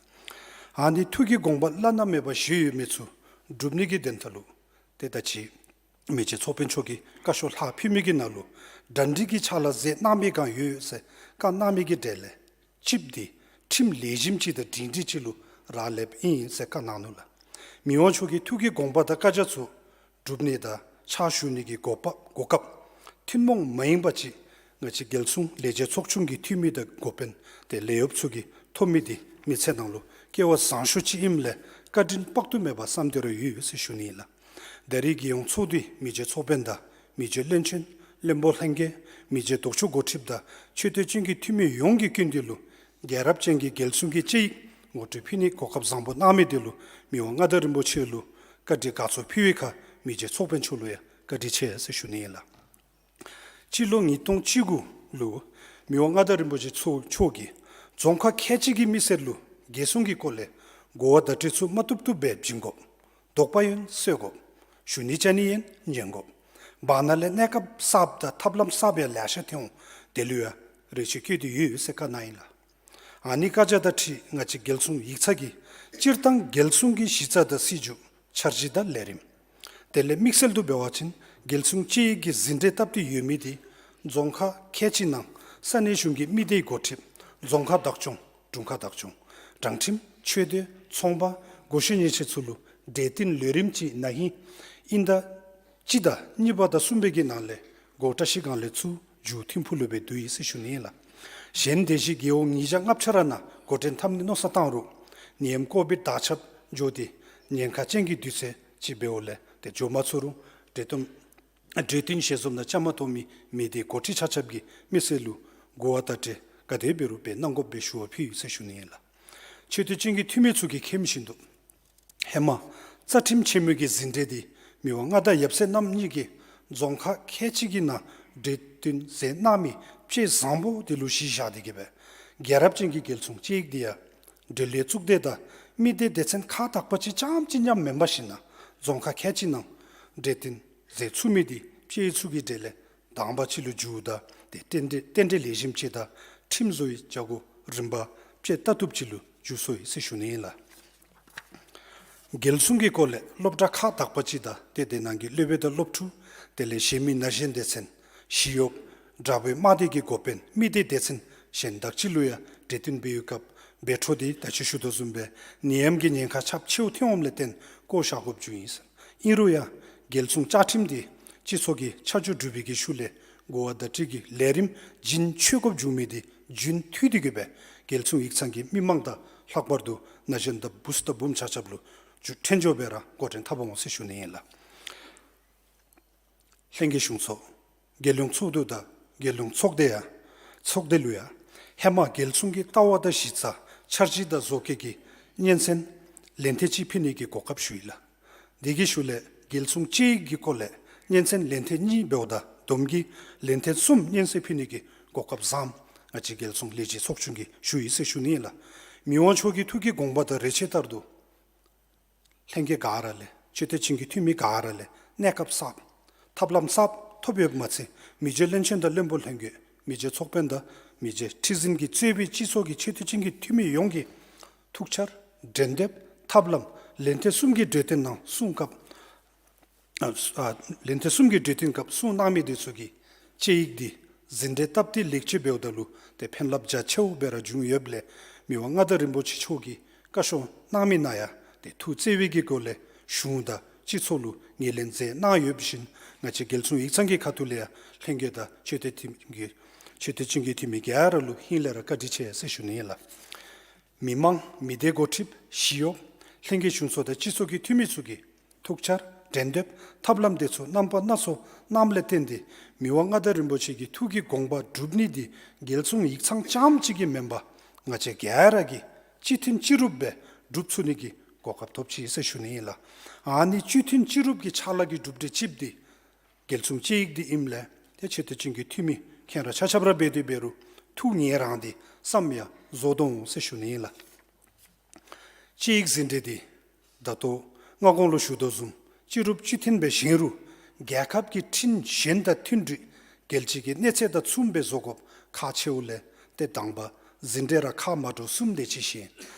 ཨ་ནི་ཐུགས་ཀྱི་དགོངས་པ་བླ་ན་མེད་པ་བཞེས་ཡོད་མི་ཚུ་སྒྲུབ་ནི་གི་དོན་དག་ལུ་ཏེ་ད་ཅི་མི་རྗེ་ཚོགས་དཔོན་མཆོག་གིས་བཀའ་ཤོག་ལྷག་ཕུལ་མི་གི་ནང་ལུ་གྲ་སྒྲིག་གི་ཕྱག་ལཱ་མཛད་གནང་མི་གང་ཡོད་ཟེར་བཀའ་གནང་མི་གི་གྲས་ལས་གཅིག་འདི་ཁྲིམས་ལེགས་ཤོམ་ཅིག་དང་སྒྲིང་སྒྲི་ཅིག་ལུ་རག་ལསཔ་ཨིན་ཟེར་བཀའ་གནང་ནུག་ལགས། མི་དབང་མཆོག་གི་ཐུགས་ཀྱི་དགོངས་པ་དང་བཀའ་རྒྱ་ཚུ་སྒྲུབ་ནི་དང་ཕྱག་ཞུ་ནི་གི་གོ་སྐབས་གོ་སྐབས་ཐུན་མོང་མ་ཡིན་པ་ཅིག་ང་བཅས་རྒྱལ་སྲུང་ལས་བྱེད་ཚོགས་ཆུང་གི་འཐུས་མི་དང་འགོ་དཔོན་ཏེ་ལས་གཡོགཔ་ཚུ་གིས་ཐོབ་མི་འདི་མི་ཚེ་ནང་ལུ་སྐལ་བ་བཟང་ཤོས་ཅིག་ཨིནམ་ལས་བཀའ་དྲིན་དཔག་ཏུ་མེད་པ་བསམ་སྟེ་ར་ཡོད་ཟེར་ཞུ་ནི་ཨིན་ལགས། ད་རེས་ཀྱི་ཡོངས་ཚོགས་འདི་མི་རྗེ་ཚོགས་དཔོན་དང་མི་རྗེ་བློན་ཆེན་བློན་པོ་ལྷན་རྒྱས་མི་རྗེ་ལྡོག་ཕྱོགས་འགོ་ཁྲིདཔ་དང་ཆོས་དད་ཅན་གྱི་འཐུས་མི་ཡོངས་ཀྱི་སྐུ་མདུན་ལུ་རྒྱལ་རབས་ཅན་གྱི་རྒྱལ་སྲུང་གི་དཔྱད་ཡིག་ངོ་སྤྲོད་ཕུལ་ནི་གོ་སྐབས་བཟང་པོ་གནང་མི་འདི་ལུ་མི་དབང་མངའ་བདག་རིན་པོ་ཆེ་ལུ་བཀའ་དྲིན་དགའ་ཚོར་ཕུལ་བའི་ཁར་མི་རྗེ་ཚོགས་དཔོན་མཆོག་ལུ་ཡང་བཀའ་དྲིན་ཆེ་ཟེར་ཞུ་ནི་ཨིན་ལགས། སྤྱི་ལོ་ཉིས་སྟོང་བཅུ་དགུ་ལུ་མི་དབང་མངའ་བདག་རིན་པོ་ཆེ་མཆོག་མཆོག་གིས་རྫོང་ཁག་ཁལ་གཅིག་གི་མི་སེར་ལུ་རྒྱལ་སྲུང་གི་སྐོར་ལས་གོ་བ་བརྡ་སྤྲོད་ཚུ་མ་བཏུབ་བཏུབ་སྦེ་བྱིན་དགོ། དོགས་པ་ཡོད་ན་སེལ་དགོ། ཞུ་ནི་བཅའ་ནི་ཡོད་ན་ཉན་དགོ། བར་ན་ལས་གནས་སྐབས་གསརཔ་དང་ཐབས་ལམ་གསརཔ་ཡང་ལེ་ཤ་ཐོན་འོང་། དེ་ལུ་ཡང་རེ་ཆེ་བསྐྱེད་དེ་ཡོད་ཟེར་བཀའ་གནང་ཡི་ལགས། ཨ་ནི་བཀའ་རྒྱ་དང་འཁྲིལ་ང་བཅས་རྒྱལ་སྲུང་ཡིག་ཚང་གིས་སྤྱིར་བཏང་རྒྱལ་སྲུང་གི་གཞི་རྩ་དང་སྲིད་བྱུས་འཆར་གཞི་དང་ལས་རིམ། དེ་ལས་དམིགས་བསལ་དུ་འབད་བ་ཅིན་རྒྱལ་སྲུང་དཔྱད་ཡིག་གི་ཟིན་བྲིས་བཏབ་སྟེ་ཡོད་མི་འདི་རྫོང་ཁག་ཁལ་གཅིག་ནང་ས་གནས་གཞུང་གི་མི་སྡེའི་འགོ་ཁྲིདཔ་རྫོང་ཁག་བདག་སྐྱོང་དྲུང་ཁག་བདག་སྐྱོང་དྲང་ཁྲིམས་ཆོས་དད་ཚོང་པ་སྒོ་ཤེས་ཉེས་ཤེས་ཚུ་ལུ་གྲོས་བསྟུན་ལས་རིམ་ཅིག་ན་ཧིང་དབྱིན་ཟླ་སྤྱི་ཟླ་གཉིས་པ་དང་གསུམ་པའི་གི་ནང་ལས་འགོ་བཀྲ་ཤིས་སྒང་ལས་ཚུར་མཇུག་ཐིམ་ཕུག་ལུ་སྦེ་བསྡུ་ཡི་ཟེར་ཞུ་ནི་ཨིན་ལགས། གཞན་དེ་བཞིན་རྒེད་འོག་ཉིས་བརྒྱ་ལྔ་བཅུ་ར་ནང་འགོ་འདྲེན་འཐབ་ནི་མནོ་བསམ་བཏང་རུང་ནད་ཡམས་ཀོ་བིཌ་དར་ཁྱབ་འགྱོ་སྟེ་ཉེན་ཁ་ཅན་གྱི་དུས་ཚོད་ཅིག་འབདཝ་ལས་དེ་འགྱོ་མ་ཚུགས་རུང་གྲོས་བསྟུན་གྲོས་བསྟུན་ཞལ་འཛོམས་ནང་བཅའ་མར་གཏོགས་མི་མི་སྡེ་འགོ་ཁྲིདཔ་ཆ་ཁྱབ་ཀྱིས་མི་སེར་ལུ་གོ་བ་བརྡ་སྤྲོད་ག་དེ་འབད་རུང་འབད་གནང་དགོཔ་སྦེ་ཞུ་བ་ཕུལ་ཡི་ཟེར་ཞུ་ནི་ཨིན་ལགས། ཆོས་དད་ཅན་གྱི་འཐུས་མི་ཚུ་གིས་མཁྱེན་བཞིན་དུ་ཧེ་མ་རྩ་ཁྲིམས་ཆེན་མོ་གི་ཟིན་བྲིས་འདི་མི་དབང་མངའ་བདག་ཡབ་སྲས་རྣམ་གཉིས་ཀྱིས་རྫོང་ཁག་ཁལ་གཅིག་གི་ནང་གྲོས་བསྟུན་མཛད་གནང་མི་དཔེ་བཟང་པོ་འདི་ལུ་གཞི་བཞག་སྟེ་གི་སྦེ་རྒྱལ་རབས་ཅན་གྱི་རྒྱལ་སྲུང་དཔྱད་ཡིག་འདི་ཡང་འབྲེལ་ཡོད་གཙུག་སྡེ་དང་མི་སྡེ་སྡེ་ཚན་ཁག་དག་པ་ཅིག་རྐྱངམ་ཅིག་མཉམ་མེན་པར་ཞིན་ན་རྫོང་ཁག་ཁལ་གཅིག་ནང་གྲོས་བསྟུན་མཛད་ཚུགས་མི་འདི་དཔྱད་ཡིག་ཚུ་གི་གྲས་ལས་དང་པ་ཅིག་ལུ་འགྱུརཝ་ད་དེ་རྟེན་འབྲེལ་རྟེན་འབྲེལ་ལེགས་ཤོམ་ཅིག་དང་ཁྲིམས་བཟོ་བའི་བྱ་སྒོ་རིམ་པ་དཔྱད་ལྟ་བཏུབ་ཅིག་ལུ་འགྱུར་སོ་ཡི་ཟེར་ཞུ་ནི་ཨིན་ལགས། རྒྱལ་སྲུང་གི་སྐོར་ལས་སློབ་གྲྭ་ཁག་དག་པ་ཅིག་དང་ཏེ་དེ་ནང་གི་སློབ་དཔོན་དང་སློབ་ཕྲུག་དེ་ལས་གཞན་མི་ན་གཞོན་སྡེ་ཚན་ཞི་གཡོགཔ་དྲག་པོའི་དམག་སྡེ་གི་འགོ་དཔོན་མི་སྡེ་སྡེ་ཚན་གཞན་དག་ཅིག་ལུ་ཡང་གྲོས་བསྟུན་འབད་བའི་སྐབས་འབད་འཕྲོ་དེ་ད་ཅི་ཞུ་དོ་བཟུམ་སྦེ་ནད་ཡམས་ཀྱི་ཉེན་ཁ་ཁྱབ་ཆེཝ་ཐོན་འོངམ་ལས་བརྟེན་བཀོ་བཞག་དགོཔ་བྱུང་ཡི་ཟེར། ཨིན་རུང་ཡང་རྒྱལ་སྲུང་བཅའ་ཁྲིམས་དེ་སྤྱི་ཚོགས་ཀྱི་ཆ་འཇོག་གྲུབ་པའི་གི་ཤུལ་ལས་གོ་བ་བརྡ་སྤྲོད་ཀྱི་ལས་རིམ་རྒྱུན་ཆད་དགོཔ་བྱུང་མི་དེ་རྒྱུན་མཐུད་དེ་གི་སྦེ་རྒྱལ་སྲུང་ཡིག་ཚང་གི་མི་མང་དང་ལྷག་པར་དུ་ན་གཞོན་དང་བུཚ་དང་བུམོ་ཆ་ཁྱབ་ལུ་ཁྲིམས་འགྱུར་འབད་ར་འགོ་འདྲེན་འཐབ་འོང་ཟེར་ཞུ་ནི་ཨིན་ལགས། ལྷན་རྒྱས་གཞུང་ཚོགས་རྒྱལ་ཡོངས་ཚོགས་འདུ་དང་རྒྱལ་ཡོངས་ཚོགས་སྡེ་ཡང་ཚོགས་སྡེ་ལུ་ཡང་ཧེ་མ་རྒྱལ་སྲུང་གི་ལྟ་བ་དང་གཞི་རྩ་འཆར་གཞི་དང་བཟོ་བཀོད་ཀྱི་སྙན་གསན་ལན་ཐེངས་གཅིག་ཕུལ་ནི་གི་གོ་སྐབས་ཞུ་ཡི་ལགས། དེ་གི་ཤུལ་ལས་རྒྱལ་སྲུང་དཔྱད་ཡིག་གི་སྐོར་ལས་སྙན་གསན་ལན་ཐེངས་གཉིས་འབདཝ་ད་བསྡོམས་ཀྱིས་ལན་ཐེངས་གསུམ་སྙན་གསན་ཕུལ་ནི་གི་གོ་སྐབས་བཟངམ་ང་བཅས་རྒྱལ་སྲུང་ལས་བྱེད་ཚོགས་ཆུང་གིས་ཞུ་ཡི་ཟེར་ཞུ་ནི་ཨིན་ལགས། མི་དབང་མཆོག་གི་ཐུགས་ཀྱི་དགོངས་པ་དང་རེ་ཆེ་ལྟར་དུ་ལྷན་རྒྱས་ག་ར་ལས་ཆོས་དད་ཅན་གྱི་འཐུས་མི་ག་ར་ལས་གནས་སྐབས་གསརཔ་ཐབས་ལམ་གསརཔ་ཐོབ་ཡོདཔ་མ་ཚད་མི་རྗེ་བློན་ཆེན་དང་བློན་པོ་ལྷན་རྒྱས་མི་རྗེ་ཚོགས་དཔོན་དང་མི་རྗེ་ཁྲི་འཛིན་གྱིས་གཙོས་པའི་སྤྱི་ཚོགས་ཀྱི་ཆོས་དད་ཅན་གྱི་འཐུས་མི་ཡོངས་ཀྱིས་ཐུགས་འཆར་འགྲན་འདེབས་ཐབས་ལམ་ལན་ཐེངས་གསུམ་གྱི་གྲོས་བསྟུན་ནང་གསུང་སྐབས་ཨ་ཨ་ལན་ཐེངས་གསུམ་གྱི་གྲོས་བསྟུན་སྐབས་གསུང་གནང་མི་དེ་ཚུ་གིས་དཔྱད་ཡིག་འདི་ཟིན་བྲིས་བཏབ་སྟེ་ལེགས་བཅོས་འབདཝ་ད་ལུ་ཏེ་ཕན་རླབས་རྒྱ་ཆེཝ་སྦེ་ར་བྱུང་ཡོདཔ་ལས་མི་དབང་མངའ་བདག་རིན་པོ་ཆེ་མཆོག་གིས་བཀའ་ཤོག་གནང་མི་ནང་ཡང་ཏེ་ཐུགས་བརྩེ་བའི་གི་སྒོ་ལས་གཞུང་དང་སྤྱི་ཚོགས་ལུ་ངོས་ལེན་མཛད་གནང་ཡོད་པ་བཞིན་ང་བཅས་རྒྱལ་སྲུང་ཡིག་ཚང་གི་ཁ་ཐུག་ལས་ཡང་ལྷན་རྒྱས་དང་ཆོས་དད་འཐུས་མི་གི་ཆོས་དད་ཅན་གྱི་འཐུས་མི་ག་ར་ལུ་ཧིང་ལས་ར་བཀའ་དྲིན་ཆེ་ཟེར་ཞུ་ནི་ཨིན་ལགས། མི་མང་མི་སྡེ་འགོ་ཁྲིདཔ་ཞི་གཡོགཔ་ལྷན་རྒྱས་གཞུང་ཚོགས་དང་སྤྱི་ཚོགས་ཀྱི་འཐུས་མི་ཚུ་གིས་ཐུགས་འཆར་འགྲན་འདེབས་ཐབས་ལམ་དེ་ཚུ་རྣམ་པ་སྣ་ཚོགས་གནངམ་ལས་བརྟེན་ཏེ་མི་དབང་མངའ་བདག་རིན་པོ་ཆེ་གི་ཐུགས་ཀྱི་དགོངས་པ་འགྲུབ་ནི་དེ་རྒྱལ་སྲུང་ཡིག་ཚང་རྐྱངམ་གཅིག་གིས་མེན་པར་ང་བཅས་ག་ར་གིས་གཅིག་མཐུན་གཅིག་གྲུབ་སྦེ་སྒྲུབ་ཚུགས་ནི་གི་གོ་སྐབས་ཐོབ་ཅི་ཟེར་ཞུ་ནི་ཨིན་ལགས། ཨ་ནི་གཅིག་མཐུན་གཅིག་གྲུབ་ཀྱི་ཕྱག་ལཱ་གི་གྲུབ་འབྲས་ཅིག་དེ་རྒྱལ་སྲུང་དཔྱད་ཡིག་འདི་ཨིནམ་ལས་ཏེ་ཆོས་དད་ཅན་གྱི་འཐུས་མི་ཁྱེད་ར་ཆ་ཁྱབ་ར་འབད་དེ་འབད་རུང་ཐུགས་ངེས་རང་དེ་བསམ་ཡང་བཟོ་དོ་འོང་ཟེར་ཞུ་ནི་ཨིན་ལགས། དཔྱད་ཡིག་ཟིན་བྲིས་འདི་ད་ལྟོ་སྔ་གོང་ལུ་ཞུ་དོ་བཟུམ་གཅིག་གྲུབ་གཅིག་མཐུན་སྦེ་བཞེངས་རུང་རྒྱལ་ཁབ་ཀྱི་ཁྲིམས་གཞན་དང་མཐུན་སྒྲིག་རྒྱལ་སྤྱི་གི་གནས་ཚད་དང་མཚུངས་སྦེ་བཟོ་དགོཔ་ཁག་ཆེཝ་ལས་ཏེ་དང་པ་ཟིན་བྲིས་ར་ཁག་མ་འདྲཝ་གསུམ་དེ་ཅིག་བཞེངས།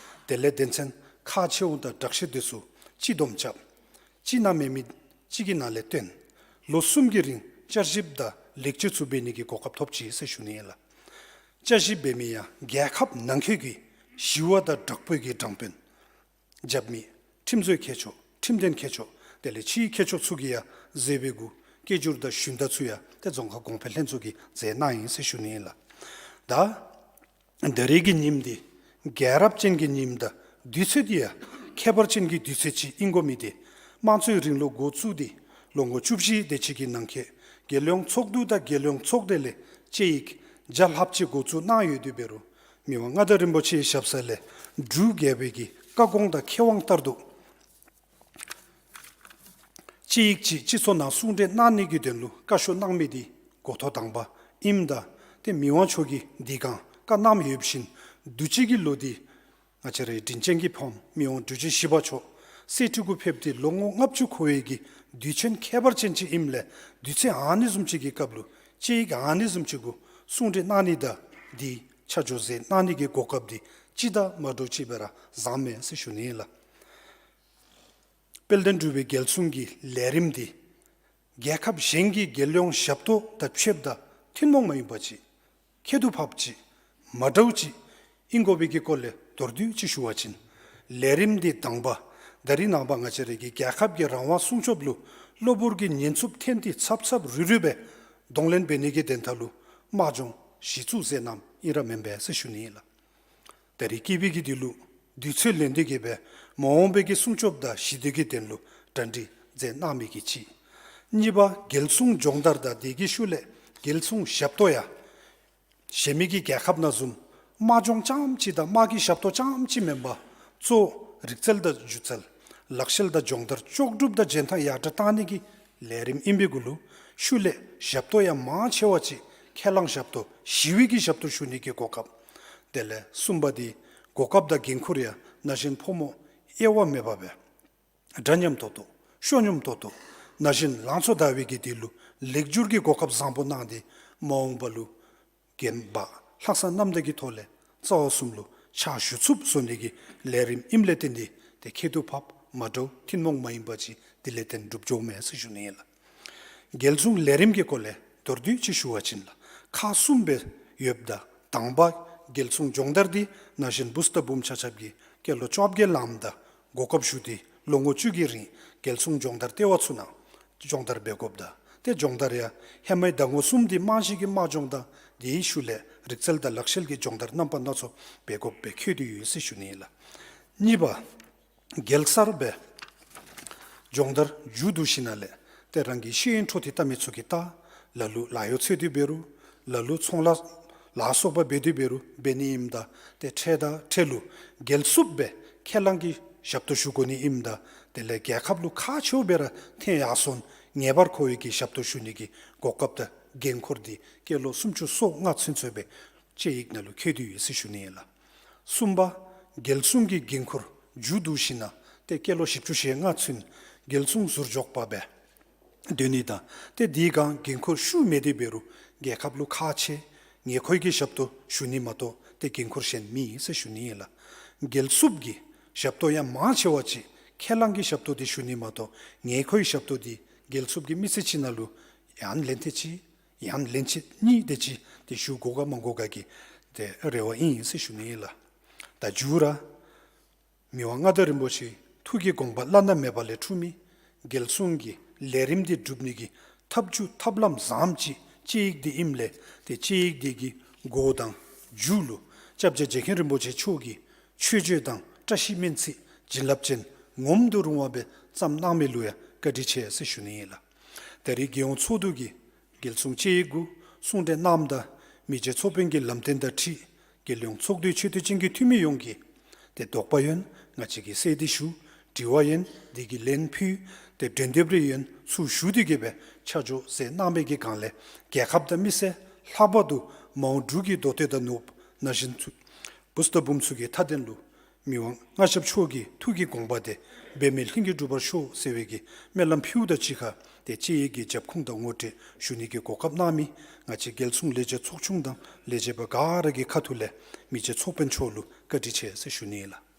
དེ་ལས་དོན་ཚན་ཁག་ཆེཝ་དང་དྲག་ཤོས་དེ་ཚུ་སྤྱི་བསྡོམས་རྐྱབ། སྤྱི་ནང་མེད་མི་གཅིག་གི་ནང་ལས་བཏོན། ལོ་གསུམ་གྱི་རིང་བསྐྱར་ཞིབ་དང་ལེགས་བཅོས་ཚུ་འབད་ནི་གི་གོ་སྐབས་ཐོབ་ཅི་ཟེར་ཞུ་ནི་ཨིན་ལགས། བསྐྱར་ཞིབ་འབད་མི་ཡང་རྒྱལ་ཁབ་ནང་འཁོད་ཀྱི་ཞི་བ་དང་དྲག་པོའི་གི་དྲང་དཔོན་རྒྱབ་མི་ཁྲིམས་བཟོའི་མཁས་མཆོག་ཁྲིམས་དོན་མཁས་མཆོག་དེ་ལས་ཕྱིའི་མཁས་མཆོག་ཚུ་གིས་ཡང་བཟོ་བའི་གུ་སྐད་སྒྱུར་དང་ཞུན་དག་ཚུ་ཡང་ཏེ་རྫོང་ཁག་གོང་འཕེལ་ལྷན་ཚོགས་ཀྱིས་མཛད་གནང་ཡི་ཟེར་ཞུ་ནི་ཨིན་ལགས། ད་ད་རེས་ཀྱི་ཉིནམ་འདི་རྒྱལ་རབས་ཅན་གྱི་ཉིནམ་དང་དུས་ཚོད་འདི་ཡང་ཁྱད་པར་ཅན་གྱི་དུས་ཚོད་ཅིག་ཨིན་དགོ་མི་འདི་དམངས་གཙོའི་རིང་ལུགས་འགོ་བཙུགས་ཏེ་ལོ་ངོ་བཅུ་བཞི་དེ་ཅིག་གི་ནང་འཁོད་རྒྱལ་ཡོངས་ཚོགས་འདུ་དང་རྒྱལ་ཡོངས་ཚོགས་སྡེ་ལས་དཔྱད་ཡིག་བརྒྱ་ལྷགཔ་ཅིག་འགོ་བཙུགས་གནང་ཡོད་དེ་འབད་རུང་མི་དབང་མངའ་བདག་རིན་པོ་ཆེའི་ཞབས་ས་ལས་འབྲུག་རྒྱལ་པོའི་གི་བཀའ་དགོངས་དང་ཁེ་དབང་ལྟར་དུ་དཔྱད་ཡིག་ཅིག་སྤྱི་ཚོགས་ནང་གསུང་གྲོས་གནང་ནི་གི་དོན་ལུ་བཀའ་ཤོག་གནང་མི་འདི་འགོ་ཐོག་དང་པ་ཨིནམ་ད་ཏེ་མི་དབང་མཆོག་གིས་འདི་གང་བཀའ་གནངམ་ཡོད་པ་བཞིན་དུས་ཅི་གི་ལོ་འདི་ང་བཅས་རའི་དྲིན་ཅན་གྱི་ཕམ་མི་དབང་འབྲུག་རྒྱལ་བཞི་པ་མཆོག་གསེར་ཁྲི་གུ་ཕེབས་ཏེ་ལོ་ངོ་ལྔ་བཅུ་འཁོར་བའི་གི་དུས་ཆེན་ཁྱད་པར་ཅན་ཅིག་ཨིནམ་ལས་དུས་ཚོད་ཨ་ནི་བཟུམ་ཅིག་གི་སྐབས་ལུ་དཔྱད་ཡིག་ཨ་ནི་བཟུམ་ཅིག་གུ་གསུང་གྲོས་གནང་ནི་དང་འདི་ཆ་འཇོག་མཛད་གནང་ནི་གི་གོ་སྐབས་འདི་ཅི་དང་མ་འདྲཝ་ཅིག་སྦེ་ར་བཟངམ་མས་ཟེར་ཞུ་ནི་ཨིན་ལགས། དཔལ་ལྡན་འབྲུག་པའི་རྒྱལ་སྲུང་གི་ལས་རིམ་འདི་རྒྱལ་ཁབ་གཞན་གྱི་རྒྱལ་ཡོངས་ཞབས་ཏོག་དང་ཕྱདཔ་དང་ཐུན་མོང་མ་ཡིན་པ་ཅིག་ཁྱད་དུ་འཕགསཔ་ཅིག་མ་འདྲཝ་ཅིག་ཨིན་དགོ་པའི་གི་སྐོར་ལས་མདོར་བསྡུས་ཅིག་ཞུ་བ་ཅིན་ལས་རིམ་འདི་དང་པ་ད་རིས་ནངས་པ་ང་བཅས་རའི་གི་རྒྱལ་ཁབ་ཀྱི་རང་དབང་སྲུང་སྐྱོབ་ལུ་གློ་བུར་གྱི་ཉེན་འཚུབ་ཐོན་ཏེ་ཚབ་ཚབ་རུལ་རུལ་སྦེ་གདོང་ལེན་འབད་ནི་གི་དོན་དག་ལུ་དམག་སྦྱོང་གཞི་བཙུགས་མཛད་གནངམ་ཨིན་ར་མེན་པས་ཟེར་ཞུ་ནི་ཨིན་ལགས། ད་རིས་སྐྱེས་པའི་གི་དུས་ལུ་དུས་ཚོད་ལོན་ཏེ་གི་སྦེ་མ་འོངས་པའི་གི་སྲུང་སྐྱོབ་དང་ཞི་བདེ་གི་དོན་ལུ་གྲ་སྒྲིག་མཛད་གནང་མི་གི་གཅིག། གཉིས་པ་རྒྱལ་སྲུང་སྦྱོང་བརྡར་དང་དེ་གི་ཤུལ་ལས་རྒྱལ་སྲུང་ཞབས་ཏོག་ཡང་གཞན་མི་གི་རྒྱལ་ཁབ་ནང་བཟུམ་དམག་སྦྱོང་རྐྱངམ་གཅིག་དང་དམག་གི་ཞབས་ཏོག་རྐྱངམ་གཅིག་མེན་པར་གཙོ་བོ་རིག་རྩལ་དང་སྒྱུ་རྩལ་ལག་ཤེས་དང་སྦྱོང་བརྡར་ལྕོགས་གྲུབ་དང་འཇོན་ཐང་ཡར་དྲག་གཏང་ནི་གི་ལས་རིམ་ཨིན་པའི་གུ་ལུ་ཤུལ་ལས་ཞབས་ཏོག་ཡང་མང་ཆེ་བ་ཅིག་ཁས་བླངས་ཞབས་ཏོག་ཞི་བའི་གི་ཞབས་ཏོག་ཞུ་ནི་གི་གོ་སྐབས། དེ་ལས་གསུམ་པ་འདི་གོ་སྐབས་དང་འགན་ཁུར་ཡང་ན་གཞོན་ཕོ་མོ་དབྱེ་བ་མེད་པ་སྦེ་འདྲ་མཉམ་ཏོག་ཏོ་ཤོ་སྙོམས་ཏོག་ཏོ་ན་གཞོན་ལང་ཚོ་དར་བའི་གི་དུས་ལུ་ལེགས་བསྒྱུར་གྱི་གོ་སྐབས་བཟང་པོ་གནང་སྟེ་མ་འོངས་པ་ལུ་རྒན་པ་ལྷག་བསམ་རྣམ་དག་གི་ཐོག་ལས་རྩ་བ་གསུམ་ལུ་ཕྱག་ཞུ་ཚུགསཔ་བཟོ་ནི་གི་ལས་རིམ་ཨིནམ་ལས་བརྟེན་ཏེ་ཏེ་ཁྱད་དུ་འཕགསཔ་ མ་འདྲཝ་ཐུན་མོང་མ་ཡིན་པ་ཅིག་དེ་ལས་བརྟེན་གྲུབ་འགྱོཝ་མས་ཟེར་ཞུ་ནི་ཨིན་ལགས། རྒྱལ་སྲུང་ལས་རིམ་གྱི་སྐོར་ལས་མདོར་བསྡུས་ཅིག་ཞུ་བ་ཅིན་ལགས། ཁག་གསུམ་སྦེ་ཡོདཔ་ད་དང་པ་རྒྱལ་སྲུང་སྦྱོང་བརྡར་འདི་ན་གཞོན་བུཚ་དང་བུམོ་ཆ་ཁྱབ་ཀྱིས་སྐྱེས་ལོ་བཅོ་བརྒྱད་ལངམ་ད་གོ་སྐབས་ཞུ་སྟེ་ལོ་ངོ་བཅུ་གི་རིང་རྒྱལ་སྲུང་སྦྱོང་བརྡར་ལྟེ་བ་ཚུ་ནང་སྦྱོང་བརྡར་འབད་དགོཔ་ད་ཏེ་སྦྱོང་བརྡར་ཡང་ཧེ་མའི་ཟླ་ངོ་གསུམ་འདི་རྨང་གཞི་གི་དམག་སྦྱོང་དང་དེའི་ཤུལ་ལས་རིག་རྩལ་དང་ལག་ཤེས་ཀྱི་སྦྱོང་བརྡར་རྣམ་པ་སྣ་ཚོགས་འབད་དགོཔ་སྦེ་འཁོད་དེ་ཡོད་ཟེར་ཞུ་ནི་ཨིན་ལགས། གཉིས་པ་རྒྱལ་སར་སྦེ་སྦྱོང་བརྡར་མཇུག་བསྡུ་ཞིནམ་ལས་ཏེ་རང་གི་ཤེས་ཡོན་འཕྲོ་མཐུད་ལྟ་མི་ཚུ་གིས་ལྟ། ལ་ལུ་ལཱ་གཡོག་འཚོལ་ཏེ་འབད་རུང་ལ་ལུ་ཚོང་ལཱ་ལ་སོགས་པ་འབད་དེ་འབད་རུང་འབད་ནི་ཨིནམ་ད་ཏེ་འཕྲལ་དང་འཕྲལ་ལུ་རྒྱལ་སྲུངཔ་སྦེ་ཁས་བླངས་ཀྱི་ཞབས་ཏོག་ཞུ་དགོ་ནི་ཨིནམ་ད་དེ་ལས་རྒྱལ་ཁབ་ལུ་ཁག་ཆེཝ་སྦེ་ར་ཐོན་ཡར་སོང་ངེས་པར་ཁོ་བོའི་གི་ཞབས་ཏོག་ཞུ་ནི་གི་གོ་སྐབས་དང་འགན་ཁུར་འདི་སྐྱེས་ལོ་སུམ་ཅུ་སོ་ལྔ་ཚུན་ཚོད་སྦེ་དཔྱད་ཡིག་ནང་ལུ་འཁོད་དེ་ཡོད་ཟེར་ཞུ་ནི་ཨིན་ལགས། གསུམ་པ་རྒྱལ་སྲུང་གི་འགན་ཁུར་མཇུག་བསྡུ་ཞིནམ་ཏེ་སྐྱེས་ལོ་བཞི་བཅུ་ཞེ་ལྔ་ཚུན་རྒྱལ་སྲུང་ཟུར་འཇོགཔ་སྦེ་སྡོད་ནི་དང་ཏེ་དེའི་སྒང་འགན་ཁུར་ཤུགས་མེད་དེ་འབད་རུང་རྒྱལ་ཁབ་ལུ་ཁག་ཆེ་ངེས་མཁོ་གི་ཞབས་ཏོག་ཞུ་ནི་མ་གཏོགས་ཏེ་འགན་ཁུར་གཞན་མེད་ཟེར་ཞུ་ནི་ཨིན་ལགས། རྒྱལ་སྲུངཔ་གི་ཞབས་ཏོག་ཡང་མང་ཆེ་བ་ཅིག་ཁས་བླངས་ཀྱི་ཞབས་ཏོག་འདི་ཞུ་ནི་མ་གཏོགས་ངེས་མཁོའི་ཞབས་ཏོག་འདི་རྒྱལ་སྲུངཔ་གི་མི་ཚེ་ཅིག་ནང་ལུ་ཡང་ལན་ཐེངས་གཅིག་ཡང་ལན་ཐེངས་གཉིས་དེ་ཅིག་ཏེ་ཞུ་དགོ་ག་མ་དགོ་ག་གི་ཏེ་རེ་བ་ཨིན་ཟེར་ཞུ་ནི་ཨིན་ལགས། ད་མཇུག་ར་མི་དབང་མངའ་བདག་རིན་པོ་ཆེའི་ཐུགས་ཀྱི་དགོངས་པ་བླ་ན་མེད་པ་ལས་འཁྲུངས་མི་རྒྱལ་སྲུང་གི་ལས་རིམ་འདི་སྒྲུབ་ནི་གི་ཐབས་བྱུས་ཐབས་ལམ་བཟངམ་ཅིག་དཔྱད་ཡིག་འདི་ཨིནམ་ལས་ཏེ་དཔྱད་ཡིག་འདི་གི་འགོ་དང་མཇུག་ལུ་སྐྱབས་རྗེ་རྗེ་མཁན་རིན་པོ་ཆེ་མཆོག་གི་མཆོད་བརྗོད་དང་བཀྲ་ཤིས་སྨོན་ཚིག་བྱིན་རླབས་ཅན་ངོམ་དུ་རུང་བ་སྦེ་བརྩམས་གནང་མི་ལུ་ཡང་བཀའ་དྲིན་ཆེ་ཟེར་ཞུ་ནི་ཨིན་ལགས། ད་རེས་རྒྱལ་ཡོངས་ཚོགས་འདུ་གིས་རྒྱལ་སྲུང་དཔྱད་ཡིག་གུ་གསུང་གྲོས་གནངམ་ད་མི་རྗེ་ཚོགས་དཔོན་གྱི་ལམ་སྟོན་དང་འཁྲིལ་རྒྱལ་ཡོངས་ཚོགས་འདུའི་ཆེ་བསྟོད་ཅན་གྱི་འཐུས་མི་ཡོངས་ཀྱིས་ཏེ་དོགས་པ་ཡོད་ན་ང་བཅས་ཀྱིས་གསལ་འདེབས་ཞུ། དྲི་བ་ཡོད་ན་དེ་གི་ལན་ཕུལ། ཏེ་འགྲན་བསྡུར་རེ་ཡོད་ན་ཚུར་ཞུ་སྟེ་གི་སྦེ་ཆ་འཇོག་མཛད་གནང་མི་གི་སྒང་ལས་རྒྱལ་ཁབ་དང་མི་སེར་ལྷག་པར་དུ་མ་འོངས་འབྲུག་གི་མདོ་སྟོད་དང་ནོར་བུ་ན་གཞོན་ཚུ་བུཚ་དང་བུམོ་ཚུ་གི་མཐའ་དོན་ལུ་མི་དབང་མངའ་ཞབས་མཆོག་གི་ཐུགས་ཀྱི་དགོངས་པ་དེ་འབད་མེད་ལྷུན་གྱིས་འགྲུབ་པར་ཤོག་ཟེར་བའི་གི་སྨོན་ལམ་ཕུལཝ་དང་གཅིག་ཁར་ཏེ་དཔྱད་ཡིག་གི་རྒྱབ་ཁུངས་དང་ངོ་སྤྲོད་ཞུ་ནི་གི་གོ་སྐབས་གནང་མི་ང་བཅས་རྒྱལ་སྲུང་ལས་བྱེད་ཚོགས་ཆུང་དང་ལས་བྱེད་པ་ག་ར་གི་ཁ་ཐུག་ལས་མི་རྗེ་ཚོགས་དཔོན་མཆོག་ལུ་བཀའ་དྲིན་ཆེ་ཟེར་ཞུ་ནི་ཨིན་ལགས།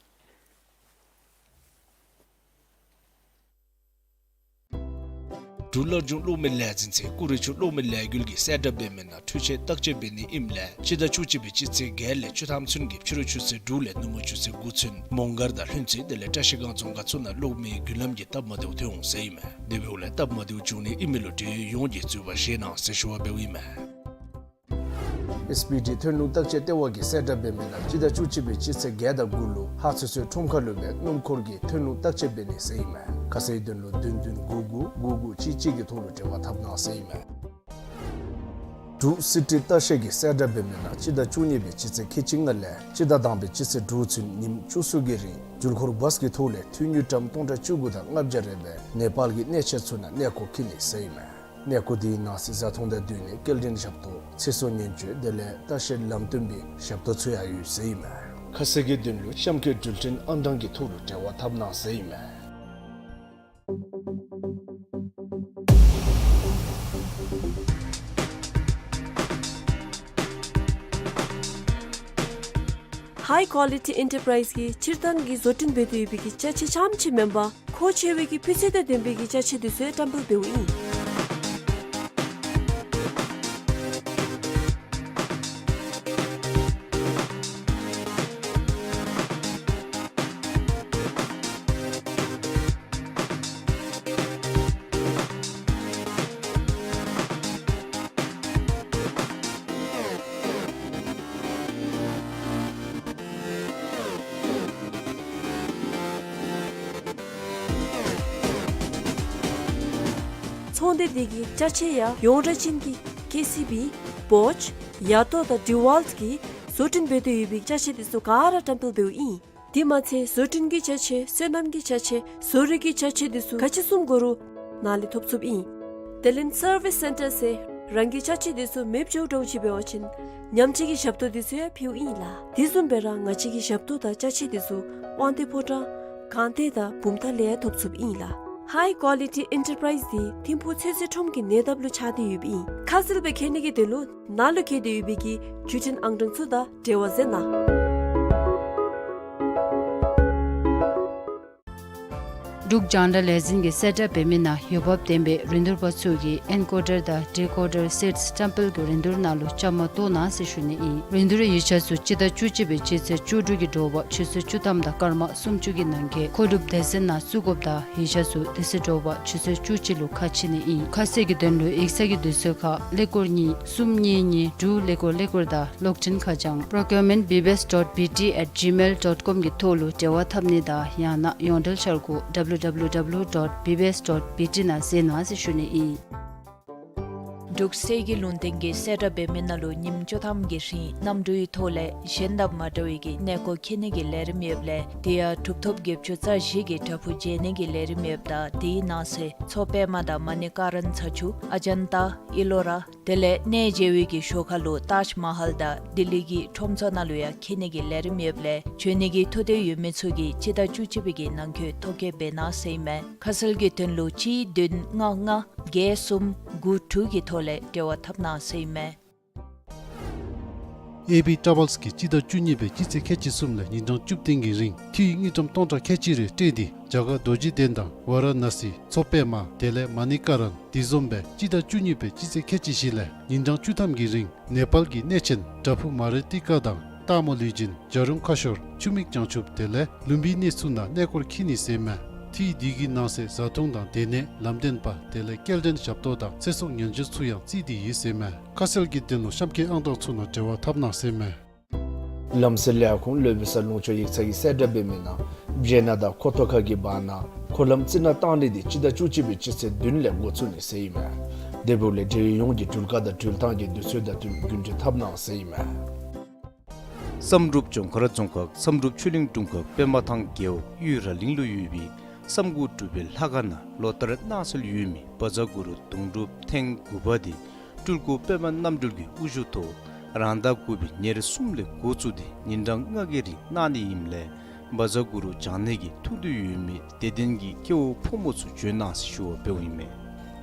འབྲུག་སླར་འབྱུང་གློག་མེ་ལས་འཛིན་ཚད་ཀུ་རེ་ཆུ་གློག་མེ་ལས་འགུལ་གྱི་གསལ་བསྒྲགས་འབད་མི་ནང་འཕྲུལ་ཆས་བརྟག་དཔྱད་འབད་ནི་ཨིནམ་ལས་སྤྱི་ཟླ་བཅུ་གཅིག་པའི་སྤྱི་ཚེས་བརྒྱད་ལས་བཅུ་ཐམ་ཚུན་གྱི་ཕྱི་རུ་ཆུ་ཚོད་དྲུག་ལས་ནུབ་མོ་ཆུ་ཚོད་དགུ་ཚུན་མོང་སྒར་དང་ལྷུན་རྩེ་དེ་ལས་བཀྲ་ཤིས་སྒང་རྫོང་ཁག་ཚུ་ནང་གློག་མེའི་རྒྱུན་ལམ་གྱི་སྟབས་མ་བདེཝ་ཐོན་འོང་ཟེར་ཨིན་མས། དེ་འབདཝ་ལས་སྟབས་མ་བདེཝ་བྱུང་ནི་ཨིན་མི་ལུ་འབྲེལ་ཡོད་ཡོངས་ཀྱིས་འཛུལ་བ་བཞེས་གནང་ཟེར་ཞུ་བ་འབདཝ་ཨིན་མས། ཨེསི་པི་ཌི་ཐོན་ལུགས་བརྟག་དཔྱད་ལྟེ་བ་གི་གསལ་བསྒྲགས་འབད་མི་ནང་སྤྱི་ཟླ་བཅུ་གཅིག་པའི་སྤྱི་ཚེས་བརྒྱད་དང་དགུ་ལུ་ཧཱ་ཚོད་ཚོད་ཁྲོམ་ཁ་ལུ་སྦེ་སྣུམ་འཁོར་གྱི་ཐོན་ལུགས་བརྟག་དཔྱད་འབད་ནི་ཟེར་ཨིན་མས། ཁ་གསལ་དོན་ལུ་བདུན་བདུན་དགུ་དགུ་དགུ་དགུ་གཅིག་གཅིག་གི་ཐོག་ལུ་འབྲེལ་བ་འཐབ་གནང་ཟེར་ཨིན་མས། འབྲུག་སི་ཊི་ལྟ་བཤལ་གྱི་གསལ་བསྒྲགས་འབད་མི་ནང་སྤྱི་ཟླ་བཅུ་གཉིས་པའི་སྤྱི་ཚེས་ཁལ་གཅིག་ལྔ་ལས་སྤྱི་ཟླ་དང་པའི་སྤྱི་ཚེས་དྲུག་ཚུན་ཉིནམ་བཅུ་གསུམ་གྱི་རིང་འགྲུལ་འཁོར་བཱས་ཀྱི་ཐོག་ལས་འཐུས་དངུལ་ཀྲམ་སྟོང་ཕྲག་བཅུ་དགུ་དང་ལྔ་བརྒྱ་རེ་སྦེ་ནེ་པཱལ་གྱི་གནས་ཆེན་ཚུ་ནང་གནས་སྐོར་འཁྱིད་ནི་ཟེར་ཨིན་མས། གནས་སྐོར་དེའི་ནང་གཟིགས་ཚོང་དང་སྡོད་གནས་སྐྱེལ་འདྲེན་ཞབས་ཏོག་ཚེ་སྲོག་ཉེན་བཅོལ་དེ་ལས་ལྟ་བཤལ་ལམ་སྟོན་པའི་ཞབས་ཏོག་ཚུ་ཡང་ཡོད་ཟེར་ཨིན་མས། ཁ་གསལ་གྱི་དོན་ལུ་གཤམ་འཁོད་འགྲུལ་འཕྲིན་ཨང་གྲངས་ཀྱི་ཐོག་ལུ་འབྲེལ་བ་འཐབ་གནང་ཟེར་ཨིན་མས། ཧའི་ཀོ་ལི་ཊི་ཨེན་ཊར་པ་རའིཛ་གིས་སྤྱིར་བཏང་གི་བཟོ་སྐྲུན་འབད་དེ་ཡོད་པའི་གི་ཅ་ཆས་རྐྱངམ་ཅིག་མེན་པར་མཁོ་ཆེ་བའི་གི་སྤུས་ཚད་དང་ལྡན་པའི་གི་ཅ་ཆས་དེ་ཚུ་ཡང་བཀྲམ་སྤེལ་འབདཝ་ཨིན། ཚོང་སྡེ་འདི་གི་ཅ་ཆས་ཡང་ཡོངས་གྲགས་ཅན་གྱི་ཀེ་སི་བི་བོཆ་ཡ་ཏོ་དང་ཌི་ཝཱལཊ་གིས་བཟོ་སྐྲུན་འབད་དེ་ཡོད་པའི་ཅ་ཆས་དེ་ཚུ་ག་ར་བཀྲམ་སྤེལ་འབདཝ་ཨིན། དེ་མ་ཚད་བཟོ་སྐྲུན་གྱི་ཅ་ཆས་སོ་ནམ་གྱི་ཅ་ཆས་བཟོ་རིག་གི་ཅ་ཆས་དེ་ཚུ་ག་ཅི་བཟུམ་དགོ་རུང་ནཱ་ལས་ཐོབ་ཚུགསཔ་ཨིན། དེ་ལས་སར་བིས་སེན་ཊར་ཟེར་རང་གི་ཅ་ཆས་དེ་ཚུ་མེདཔ་འགྱོཝ་འདྲཝ་ཅིག་འབད་བ་ཅིན་ཉམས་བཅོས་ཀྱི་ཞབས་ཏོག་དེ་ཚུ་ཡང་ཕུལཝ་ཨིན་ལགས། དེ་བཟུམ་སྦེ་ར་ང་བཅས་ཀྱི་ཞབས་ཏོག་དང་ཅ་ཆས་དེ་ཚུ་དབང་འདུས་ཕོ་བྲང་སྒང་སྟེང་དང་བུམ་ཐང་ལས་ཡང་ཐོབ་ཚུགསཔ་ཨིན་ལགས། ཧའི་ཀོ་ལི་ཊི་ཨེན་ཊར་པ་རའིཛ་འདི་ཐིམ་ཕུག་ཚོད་བསྲེ་ཁྲོམ་གྱི་ཉེ་འདབས་ལུ་ཆགས་ཏེ་ཡོདཔ་ཨིན། ཁ་གསལ་སྦེ་མཁྱེན་ནི་གི་དོན་ལུ་ནཱ་ལུ་བཀོད་དེ་ཡོད་པའི་གི་བརྒྱུད་འཕྲིན་ཨང་གྲངས་ཚུ་དང་འབྲེལ་བ་མཛད་གནང་། འབྲུག་རྒྱང་བསྒྲགས་ལས་འཛིན་གྱིས་གསལ་བསྒྲགས་འབད་མི་ནང་འོས་འབབ་ལྡན་པའི་རིན་བསྡུར་པ་ཚུ་གིས་ཨེན་ཀོ་ཌར་དང་ཌི་ཀོ་ཌར་སེཊསི་ཊེམ་པལ་གྱི་རིན་བསྡུར་ནང་ལུ་བཅའ་མར་གཏོགས་གནང་ཟེར་ཞུ་ནི་ཨིན། རིན་བསྡུར་ཡིག་ཆ་ཚུ་སྤྱི་ཟླ་བཅུ་གཅིག་པའི་སྤྱི་ཚེས་བཅུ་དྲུག་གི་དྲོ་པ་ཆུ་ཚོད་བཅུ་ཐམ་དང་སྐར་མ་སུམ་ཅུ་གི་ནང་འཁོད་མཁོ་སྒྲུབ་སྡེ་ཚན་ནང་བཙུགས་དགོཔ་དང་ཡིག་ཆ་ཚུ་དེ་ཚེ་དྲོ་པ་ཆུ་ཚོད་བཅུ་གཅིག་ལུ་ཁ་ཕྱེ་ནི་ཨིན། ཁ་གསལ་གྱི་དོན་ལུ་ཡིག་ཚང་གི་དུས་ཚོད་ཁར་ཀླད་ཀོར་གཉིས་གསུམ་གཉིས་གཉིས་དྲུག་ཀླད་ཀོར་ཀླད་ཀོར་དང་གློག་འཕྲིན་ཁ་བྱང་procurement B B S dot B T at gmail dot com གི་ཐོག་ལུ་འབྲེལ་བ་འཐབ་ནི་དང་ཡང་ན་ཡོངས་འབྲེལ་འཆར་སྒོ་W W W dot B B S dot B T ནང་གཟིགས་གནང་ཟེར་ཞུ་ནི་ཨིན། འབྲུག་གསེར་གྱི་ལུང་བསྟན་གྱིས་གསལ་བསྒྲགས་འབད་མི་ནང་ལུ་ཉིནམ་བཅུ་ཐམ་གྱི་རིང་གནམ་གྲུའི་ཐོག་ལས་གཞན་དང་མ་འདྲ་བའི་གི་གནས་སྐོར་འཁྱིད་ནི་གི་ལས་རིམ་ཡོདཔ་ལས་དེ་ཡང་གྲུབ་ཐོབ་བརྒྱད་ཅུ་རྩ་བཞི་གི་བྲག་ཕུག་མཇལ་ནི་གི་ལས་རིམ་ཡོདཔ་ད་དེའི་ནང་གསེས་མཚོ་པདྨ་དང་མ་ཎི་ཀ་རན་ཚ་ཆུ་ཨ་ཇན་ཏ་ཨི་ལོ་ར་དེ་ལས་གནས་མཇལ་བའི་གི་ཞོར་ཁ་ལུ་ཏཱཇ་མ་ཧལ་དང་ལྡི་ལི་གི་ཁྲོམ་ཚོགས་ནང་ལུ་ཡང་འཁྱིད་ནི་གི་ལས་རིམ་ཡོདཔ་ལས་འབྱོན་ནི་གི་ཐུགས་འདོད་ཡོད་མི་ཚུ་གིས་སྤྱི་ཟླ་བཅུ་གཅིག་པའི་གི་ནང་འཁོད་ཐོ་བཀོད་འབད་གནང་ཟེར་ཨིན་མས། ཁ་གསལ་གྱི་དོན་ལུ་གཅིག་བདུན་ལྔ་ལྔ་བརྒྱད་གསུམ་དགུ་དྲུག་གི་ཐོག་ལས་འབྲེལ་བ་འཐབ་གནང་ཟེར་ཨིན་མས། ཨེ་པི་ཊ་བཱལསི་གིས་སྤྱི་ཟླ་བཅུ་གཉིས་པའི་སྤྱི་ཚེས་ཁལ་གཅིག་གསུམ་ལས་ཉིན་གྲངས་བཅུ་བདུན་གྱི་རིང་འཐུས་དངུལ་ཀྲམ་སྟོང་ཕྲག་ཁལ་གཅིག་རེ་སྤྲོད་དེ་རྒྱ་གར་རྡོ་རྗེ་གདན་དང་ཝཱ་ར་ཎ་སི་མཚོ་པདྨ་དེ་ལས་མ་ཎི་ཀ་རན་དེ་བཟུམ་སྦེ་སྤྱི་ཟླ་བཅུ་གཉིས་པའི་སྤྱི་ཚེས་ཁལ་གཅིག་བཞི་ལས་ཉིན་གྲངས་བཅུ་ཐམ་གྱི་རིང་ནེ་པཱལ་གྱི་གནས་ཆེན་བྲག་ཕུག་མ་རི་ཏི་ཀ་དང་སྟག་མོ་ལུས་སྦྱིན་བྱ་རུང་ཁ་ཤོར་ཆུ་མིག་བྱང་ཆུབ་དེ་ལས་ལུམ་བི་ནི་ཚུ་ནང་གནས་སྐོར་འཁྱིད་ནི་ཟེར་ཨིན་མས། འཐུས་འདི་གི་ནང་གསེས་བཟའ་འཐུང་དང་སྡོད་གནས་ལམ་སྟོན་པ་དེ་ལས་སྐྱེལ་འདྲེན་ཞབས་ཏོག་དང་ཚེ་སྲོག་ཉེན་བཅོལ་ཚུ་ཡང་བརྩིས་ཏེ་ཡོད་ཟེར་ཨིན་མས། ཁ་གསལ་གྱི་དོན་ལུ་གཤམ་འཁོད་ཨང་གྲངས་ཚུ་ནང་འབྲེལ་བ་འཐབ་གནང་ཟེར་ཨིན་མས། ལམ་སེལ་ལས་ཁུངས་སློབ་དཔོན་ས་ལུང་ཕྱོགས་ཡིག་ཚང་གིས་གསལ་བསྒྲགས་འབད་མི་ནང་སྦྱེད་ནག་དང་ཁོ་ཐོག་ཁ་གི་བར་ན་འཁོར་ལམ་རྩི་ནག་བཏང་ནི་དེ་སྤྱི་ཟླ་བཅུ་གཅིག་པའི་སྤྱི་ཚེས་བདུན་ལས་འགོ་བཙུགས་ནི་ཟེར་ཨིན་མས། དེ་འབདཝ་ལས་འབྲེལ་ཡོད་ཡོངས་ཀྱིས་འགྲུལ་བཀག་དང་འགྲུལ་ཐང་གི་དུས་ཚོད་དང་བསྟུན་རྒྱུན་འཁྱོངས་འཐབ་གནང་ཟེར་ཨིན་མས། བསམ་གྲུབ་ལྗོངས་མཁར་རྫོང་ཁག་བསམ་གྲུབ་ཆོས་གླིང་དྲུང་ཁག་པདྨ་ཐང་རྒེད་འོག་གཡུས་ར་གླིང་ལུ་ཡོད་པའི་བསམ་དགུ་སྒྲུབ་པའི་ལྷ་ཁང་ནང་ལོ་ལྟར་གནང་སྲོལ་ཡོད་མི་བཛྲ་གུ་རུ་གདུང་སྒྲུབ་ཐེངས་དགུ་པ་དེ་སྤྲུལ་སྐུ་པདྨ་རྣམ་གྲོལ་གྱི་དབུ་བཞུགས་ཐོག་རང་ཟླ་དགུ་པའི་ཉེར་གསུམ་ལས་འགོ་བཙུགས་ཏེ་ཉིན་གྲངས་ལྔ་གི་རིང་གནང་ནི་ཨིནམ་ལས་བཛྲ་གུ་རུ་བགྱང་ནི་གི་ཐུགས་འདོད་ཡོད་མི་དད་ལྡན་གྱི་སྐྱེ་བོ་ཕོ་མོ་ཚུ་འབྱོན་གནང་ཟེར་ཞུ་བ་འབདཝ་ཨིན་མས།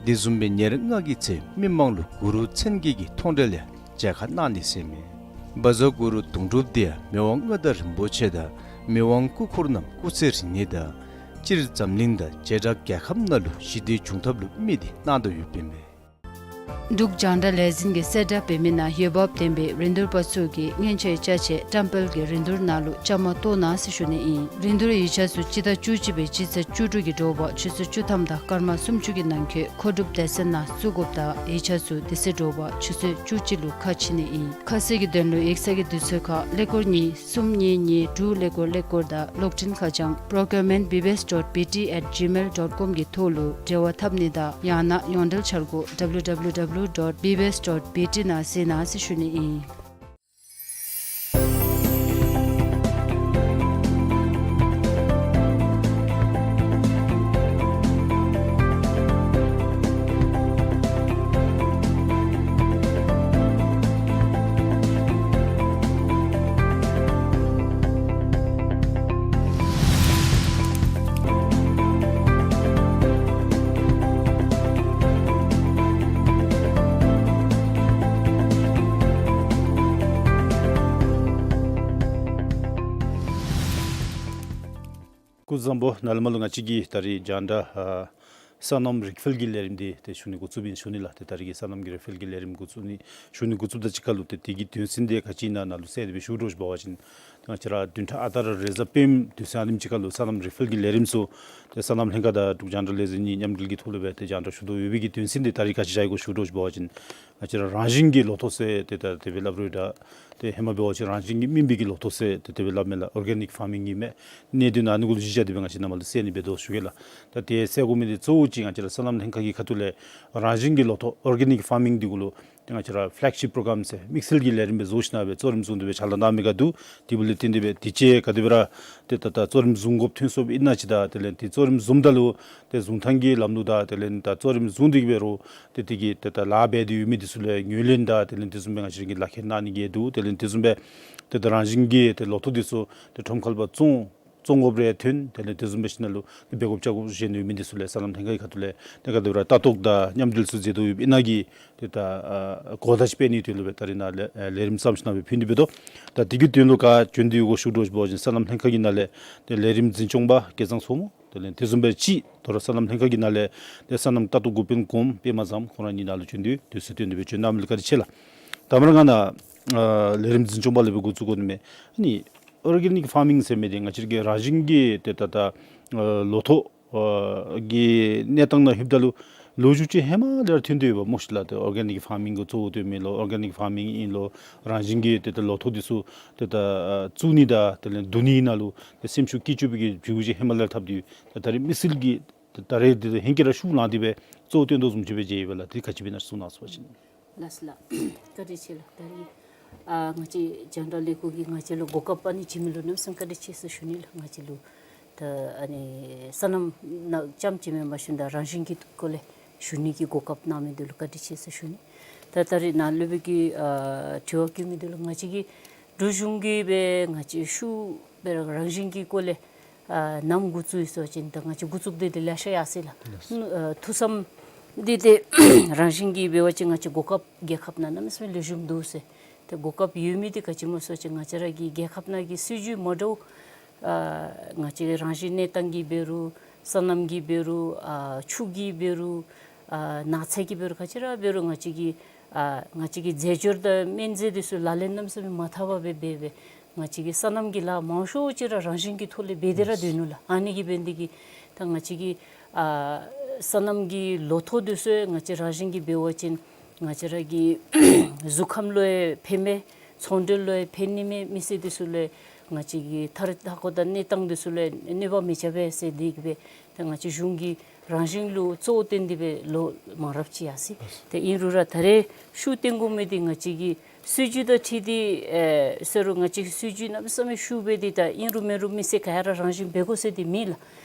དེ་བཟུམ་སྦེ་ཉེར་ལྔ་གི་ཚེ་མི་མང་ལུ་གུ་རུ་མཚན་བརྒྱད་ཀྱི་མཐོང་གྲོལ་ཡང་མཇལ་ཁ་གནང་ནི་ཟེར་ཨིན་མས། བཛྲ་གུ་རུ་གདུང་སྒྲུབ་དེ་ཡང་མི་དབང་མངའ་བདག་རིན་པོ་ཆེ་དང་མི་དབང་སྐུ་འཁོར་རྣམས་སྐུ་ཚེ་རིང་ནི་དང་སྤྱིར་འཛམ་གླིང་དང་བྱེ་བྲག་རྒྱལ་ཁབ་ནང་ལུ་ཞི་བདེ་འབྱུང་ཐབས་ལུ་དམིགས་ཏེ་གནང་དོ་ཡོདཔ་ཨིན་མས། འབྲུག་རྒྱང་བསྒྲགས་ལས་འཛིན་གྱིས་གསལ་བསྒྲགས་འབད་མི་ནང་འོས་འབབ་ལྡན་པའི་རིན་བསྡུར་པ་ཚུ་གིས་མངོན་ཆེ་ཅ་ཆས་བཀྲམ་སྤེལ་གྱི་རིན་བསྡུར་ནང་ལུ་བཅའ་མར་གཏོགས་གནང་ཟེར་ཞུ་ནི་ཨིན། རིན་བསྡུར་ཡིག་ཆ་ཚུ་སྤྱི་ཟླ་བཅུ་གཅིག་པའི་སྤྱི་ཚེས་བཅུ་དྲུག་གི་དྲོ་པ་ཆུ་ཚོད་བཅུ་ཐམ་དང་སྐར་མ་སུམ་ཅུ་གི་ནང་འཁོད་མཁོ་སྒྲུབ་སྡེ་ཚན་ནང་བཙུགས་དགོཔ་དང་ཡིག་ཆ་ཚུ་དེ་ཚེ་དྲོ་པ་ཆུ་ཚོད་བཅུ་གཅིག་ལུ་ཁ་ཕྱེ་ནི་ཨིན། ཁ་གསལ་གྱི་དོན་ལུ་ཡིག་ཚང་གི་དུས་ཚོད་ཁར་ཀླད་ཀོར་གཉིས་གསུམ་གཉིས་གཉིས་དྲུག་ཀླད་ཀོར་ཀླད་ཀོར་དང་གློག་འཕྲིན་ཁ་བྱང་procurement B B S dot B T at gmail dot com གི་ཐོག་ལུ་འབྲེལ་བ་འཐབ་ནི་དང་ཡང་ན་ཡོངས་འབྲེལ་འཆར་སྒོ་W W W dot B B S dot B T ནང་གཟིགས་གནང་ཟེར་ཞུ་ནི་ཨིན། སྐུ་གཟུགས་བཟང་པོ། ནཱ་ལས་མར་ལུ་ང་བཅས་ཀྱིས་ད་རིས་རྒྱང་བསྒྲགས་ཨ་སོ་ནམ་རིག་རྩལ་གྱི་ལས་རིམ་འདི་ཏེ་ཞུ་ནི་འགོ་བཙུགསཔ་ཨིན་ཞུ་ནི་ལགས། ཏེ་ད་རིས་ཀྱི་སོ་ནམ་གྱི་རིག་རྩལ་གྱི་ལས་རིམ་འགོ་བཙུགས་ནི་ཞུ་ནི་འགོ་བཙུགསཔ་དང་གཅིག་ཁར་ལུ་ཏེ་དེ་གི་དོན་ཚན་འདི་ག་ཅི་ཨིན་ན་ནཱ་ལུ་གསལ་ཏེ་སྦེ་ཞུ་དོ་ཟེར་བ་ཅིན་ང་བཅས་ར་བདུན་ཕྲག་ཨ་རྟག་ར་རེས་གཟའ་སྤེནམ་དུས་ཚོད་ཨ་ནེམ་ཅིག་ཁར་ལུ་སོ་ནམ་རིག་རྩལ་གྱི་ལས་རིམ་ཚུ་ཏེ་སོ་ནམ་ལྷན་ཁག་དང་འབྲུག་རྒྱང་བསྒྲགས་ལས་འཛིན་གཉིས་མཉམ་འབྲེལ་གྱི་ཐོག་ལུ་སྦེ་ཏེ་རྒྱང་བསྒྲགས་ཞུ་དོ་ཡོད་པའི་གི་དོན་ཚན་འདི་ད་རིས་ག་ཅི་བཞག་ཡི་གོ་ཞུ་དོ་ཟེར་བ་ཅིན་ང་བཅས་ར་རང་བཞིན་གྱི་ལོ་ཐོག་ཟེར་ཏེ་ད་དེ་སྦེ་སླབ་རུང་ད་ཏེ་ཧེ་མ་འབད་བ་ཅིན་རང་བཞིན་གྱིས་སྨིན་པའི་གི་ལོ་ཐོག་ཟེར་ཏེ་དེ་སྦེ་སླབ་མས་ལགས། ཨོར་གེ་ནིག་ཕཱར་མིང་ཨིན་མས། གནད་དོན་ཨ་ནི་གུ་ལུ་གཞི་བཞག་སྟེ་སྦེ་ང་བཅས་ནཱ་མར་ལུ་གསལ་ནི་འབད་དོ་ཞུ་གེ་ལགས། ད་ཏེ་གསལ་དགོ་མི་འདི་གཙོ་བོ་ཅིག་ང་བཅས་ར་སོ་ནམ་ལྷན་ཁག་གི་ཁ་ཐུག་ལས་རང་བཞིན་གྱི་ལོ་ཐོག་ཨོར་གེ་ནིག་ཕཱར་མིང་འདི་གུ་ལུ་ཏེ་ང་བཅས་ར་ཕེ་ལེག་ཤིཔ་པྲོ་གརམ་ཟེར་དམིགས་བསལ་གྱི་ལས་རིམ་སྦེ་བཟོ་ཞིན་ན་སྦེ་གཙོ་རིམ་བཟུང་སྟེ་སྦེ་ཕྱག་ལཱ་གནང་མི་ག་འདུག། དེ་འབདཝ་ལས་བརྟེན་ཏེ་སྦེ་དེ་ཅིག་ག་དེ་སྦེ་ར་ཏེ་ད་ད་གཙོ་རིམ་བཟུང་དགོཔ་ཐོན་སོངམ་ཨིན་ན་ཅིག་དང་དེ་ལས་ཏེ་གཙོ་རིམ་བཟུངམ་ད་ལུ་ཏེ་བཟུང་ཐངས་ཀྱི་ལམ་ལུགས་དང་དེ་ལས་ད་གཙོ་རིམ་བཟུང་སྟེ་གི་འབད་རུང་ཏེ་དེ་གི་ཏེ་ད་ལཱ་འབད་དེ་ཡོད་མི་འདི་ཚུ་ལས་ངོས་ལེན་དང་དེ་ལས་དེ་བཟུམ་སྦེ་ང་བཅས་ར་གིས་ལག་ཁྱེར་གནང་ནི་གི་འདུག། དེ་ལས་དེ་བཟུམ་སྦེ་ཏེ་ད་རང་བཞིན་གྱིས་ཏེ་ལོ་ཐོག་འདི་ཚུ་ཏེ་ཁྲོམ་ཁ་ལུ་བཙོང་བཙོང་དགོཔ་རེ་ཐོན། དེ་ལས་དེ་བཟུམ་སྦེ་ཞིན་ན་ལུ་ཏེ་འབད་དགོཔ་བཅའ་དགོཔ་བཞེས་ནི་ཡོད་མི་འདི་ཚུ་ལས་སོ་ནམ་ལྷན་ཁག་གི་ཁ་ཐུག་ལས་ཏེ་ག་དེ་སྦེ་ར་ལྟ་རྟོག་དང་མཉམ་འབྲེལ་ཚུ་མཛད་དོ་ཡོདཔ་ཨིན་ན་གི་ཏེ་ད་ཨ་གོ་བརྡ་ཅིག་སྤེལ་ནིའི་དོན་ལུ་སྦེ་ད་རིས་ནཱ་ལས་ཨ་ལས་རིམ་བརྩམས་ཞིན་ན་སྦེ་ཕུལ་ནི་འབད་དོ། ད་དེ་གི་དོན་ལུ་ག་བྱོན་ཏེ་ཡོད་གོ་ཞུ་དོ་ཟེར་བ་ཅིན་སོ་ནམ་ལྷན་ཁག་གི་ནང་ལས་ཏེ་ལས་རིམ་འཛིན་སྐྱོང་པ་སྐལ་བཟང་མཚོ་སྔོན་ དེ་ལས་དེ་བཟུམ་སྦེ་ཅིག་དོ་རུང་སོ་ནམ་ལྷན་ཁག་གི་ནང་ལས་ཏེ་སོ་ནམ་ལྟ་རྟོག་འགོ་དཔོན་གོངམ་པདྨ་བཟངམོ་ཁོང་ར་གཉིས་ནཱ་ལུ་བྱོན་ཏེ་དུས་ཚོད་བཏོན་ཏེ་སྦེ་བྱོན་གནང་མི་ལུ་བཀའ་དྲིན་ཆེ་ལགས། ད་མར་ང་ནཱ་ཨ་ལས་རིམ་འཛིན་སྐྱོང་པ་ལས་སྦེ་འགོ་བཙུགས་དགོ་ནི་མས། ཨ་ནི་ཨོར་གེ་ནིཀ་ཕར་མིང་ཟེར་མི་འདི་ང་བཅས་ར་གི་རང་བཞིན་གྱི་ཏེ་ད་ད་ཨ་ལོ་ཐོག་ཨ་གི་གནས་སྟངས་ནང་ལྷོདཔ་ད་ལུ་ལོ་རྒྱུས་ཅིག་ཧེ་མ་ལས་ར་ཐོན་ཏེ་ཡོདཔ་སྨོ་ཤིག་ལགས། ཏེ་ཨོར་གེ་ནིཀ་ཕར་མིང་གི་གཙོ་བོ་སྟོན་མི་ལུ་ཨོར་གེ་ནིཀ་ཕར་མིང་ཨིན་ལོ་རང་བཞིན་གྱི་ཏེ་ད་ལོ་ཐོག་འདི་ཚུ་ཏེ་ད་ཨ་བཙུགས་ནི་དང་དེ་ལས་བསྡུ་ནི་ནང་ལུ་ཏེ་སེམས་ཤུགས་བསྐྱེད་བཅུག་པའི་གི་བྱ་བ་ཅིག་ཧེ་མ་ལས་ར་འཐབ་སྟེ་ཡོད། ཏེ་ད་རེས་དམིགས་བསལ་གྱིས་ད་ད་རེས་འདི་ཧེང་སྐལ་ར་ཤུགས་བསྣན་ཏེ་སྦེ་གཙོ་བོ་བཏོན་དོ་བཟུམ་ཅིག་སྦེ་མཇལ་ཡོདཔ་ལགས། དེ་ག་ཅི་སྦེ་ཨིན་ན་གསུང་གནང་ཟེར་བ་ཅིན། ལགས་སོ་ལགས། བཀའ་དྲིན་ཆེ་ལགས། ད་རེས་ཨ་ང་བཅས་རྒྱང་བསྒྲགས་ལས་ཁུངས་ཀྱིས་ང་བཅས་ལུ་གོ་སྐབས་ཨ་ནི་བྱིན་མི་ལུ་གནམ་མེད་ས་མེད་བཀའ་དྲིན་ཆེ་ཟེར་ཞུ་ནི་ལགས། ང་བཅས་ལུ་ད་ཨ་ནི་སོ་ནམ་ནང་རྐྱངམ་ཅིག་མེན་པར་ཞུ་ན་ད་རང་བཞིན་གྱི་སྐོར་ལས་ཞུ་ནི་གི་གོ་སྐབས་གནང་མི་འདི་ལུ་བཀའ་དྲིན་ཆེ་ཟེར་ཞུ་ནི། ད་ད་རེས་ནཱ་སློབ་དཔོན་གྱིས་ཨ་དྲི་བ་བཀོད་མི་འདི་ལུ་ང་བཅས་ཀྱི་འབྲུག་གཞུང་གིས་སྦེ་ང་བཅས་ཤུགས་སྦེ་ར་རང་བཞིན་གྱི་སྐོར་ལས་ཨ་ནམ་འགོ་བཙུགས་ཡི་ཟེར་བ་ཅིན་ད་ང་བཅས་འགོ་བཙུགས་ཏེ་འདི་ལེ་ཤ་ཡར་སོ་ཡི་ལགས། ཨ་ཐུགས་བསམ་འདི་ཏེ་རང་བཞིན་གྱིས་འབད་བ་ཅིན་ང་བཅས་གོ་སྐབས་རྒྱལ་ཁབ་ནང་གནམ་མེད་ས་མེད་ལེགས་ཤོམ་འདུག་ཟེར། ཏེ་གོ་སྐབས་ཡོད་མི་འདི་ག་ཅི་སྨོ་ཟེར་བ་ཅིན་ང་བཅས་ར་གི་རྒྱལ་ཁབ་ནང་གི་སྲིད་བྱུས་མ་འདྲཝ་ཨ་ང་བཅས་རང་བཞིན་གནས་སྟངས་ཀྱིས་འབད་རུང་སོ་ནམ་གྱིས་འབད་རུང་ཨ་ཆུ་གིས་འབད་རུང་ཨ་ནགས་ཚལ་གྱིས་འབད་རུང་ག་ཅི་ར་འབད་རུང་ང་བཅས་ཀྱི་ཨ་ང་བཅས་ཀྱི་རྫས་སྦྱོར་དང་སྨན་རྫས་འདི་ཚུ་ལག་ལེན་གནམ་མེད་ས་མེད་མ་འཐབ་པར་སྦེ་འབད་སྦེ་ང་བཅས་ཀྱི་སོ་ནམ་གྱི་ལཱ་མང་ཤོས་ཅིག་ར་རང་བཞིན་གྱི་ཐོག་ལས་འབད་དེ་ར་སྡོད་ནུག་ལགས། ཨ་ནི་གིས་འབད་ནི་འདི་གིས་ད་ང་བཅས་ཀྱི་ཨ་སོ་ནམ་གྱི་ལོ་ཐོག་འདི་ཚུ་ང་བཅས་རང་བཞིན་གྱིས་འབད་བ་ཅིན་ང་བཅས་ར་གི་གཟུགས་ཁམས་ལུ་ཡང་ཕན་མས། ཚོང་འབྲེལ་ལུ་ཡང་ཕན་ནི་མས། མི་སེར་འདི་ཚུ་ལུ་ཡང་ང་བཅས་ཀྱི་མཐར་མཐའ་འཁོར་དང་གནས་སྟངས་འདི་ཚུ་ལུ་ཡང་གནོད་པ་མི་རྐྱབ་པས་ཟེར་འདི་གིས་སྦེ་ད་ང་བཅས་གཞུང་གིས་རང་བཞིན་ལུ་གཙོ་བོ་བཏོན་ཏེ་སྦེ་ལོ་མང་རབས་ཅིག་ཡར་སོ་ཡི། ཏེ་ཨིན་རུང་ར་ད་རེས་ཤུགས་བཏོན་དགོ་མི་འདི་ང་བཅས་ཀྱི་སྲིད་བྱུས་དང་འཁྲིལ་ཏེ་ཨེ་ཟེར་རུང་ང་བཅས་ཀྱི་སྲིད་བྱུས་གནམ་མེད་ས་མེད་ཤུགས་སྦེ་འདི་ད་ཨིན་རུང་མེན་རུང་མི་སེར་ག་ར་རང་བཞིན་འབད་དགོ་ཟེར་འདི་མེད་ལགས།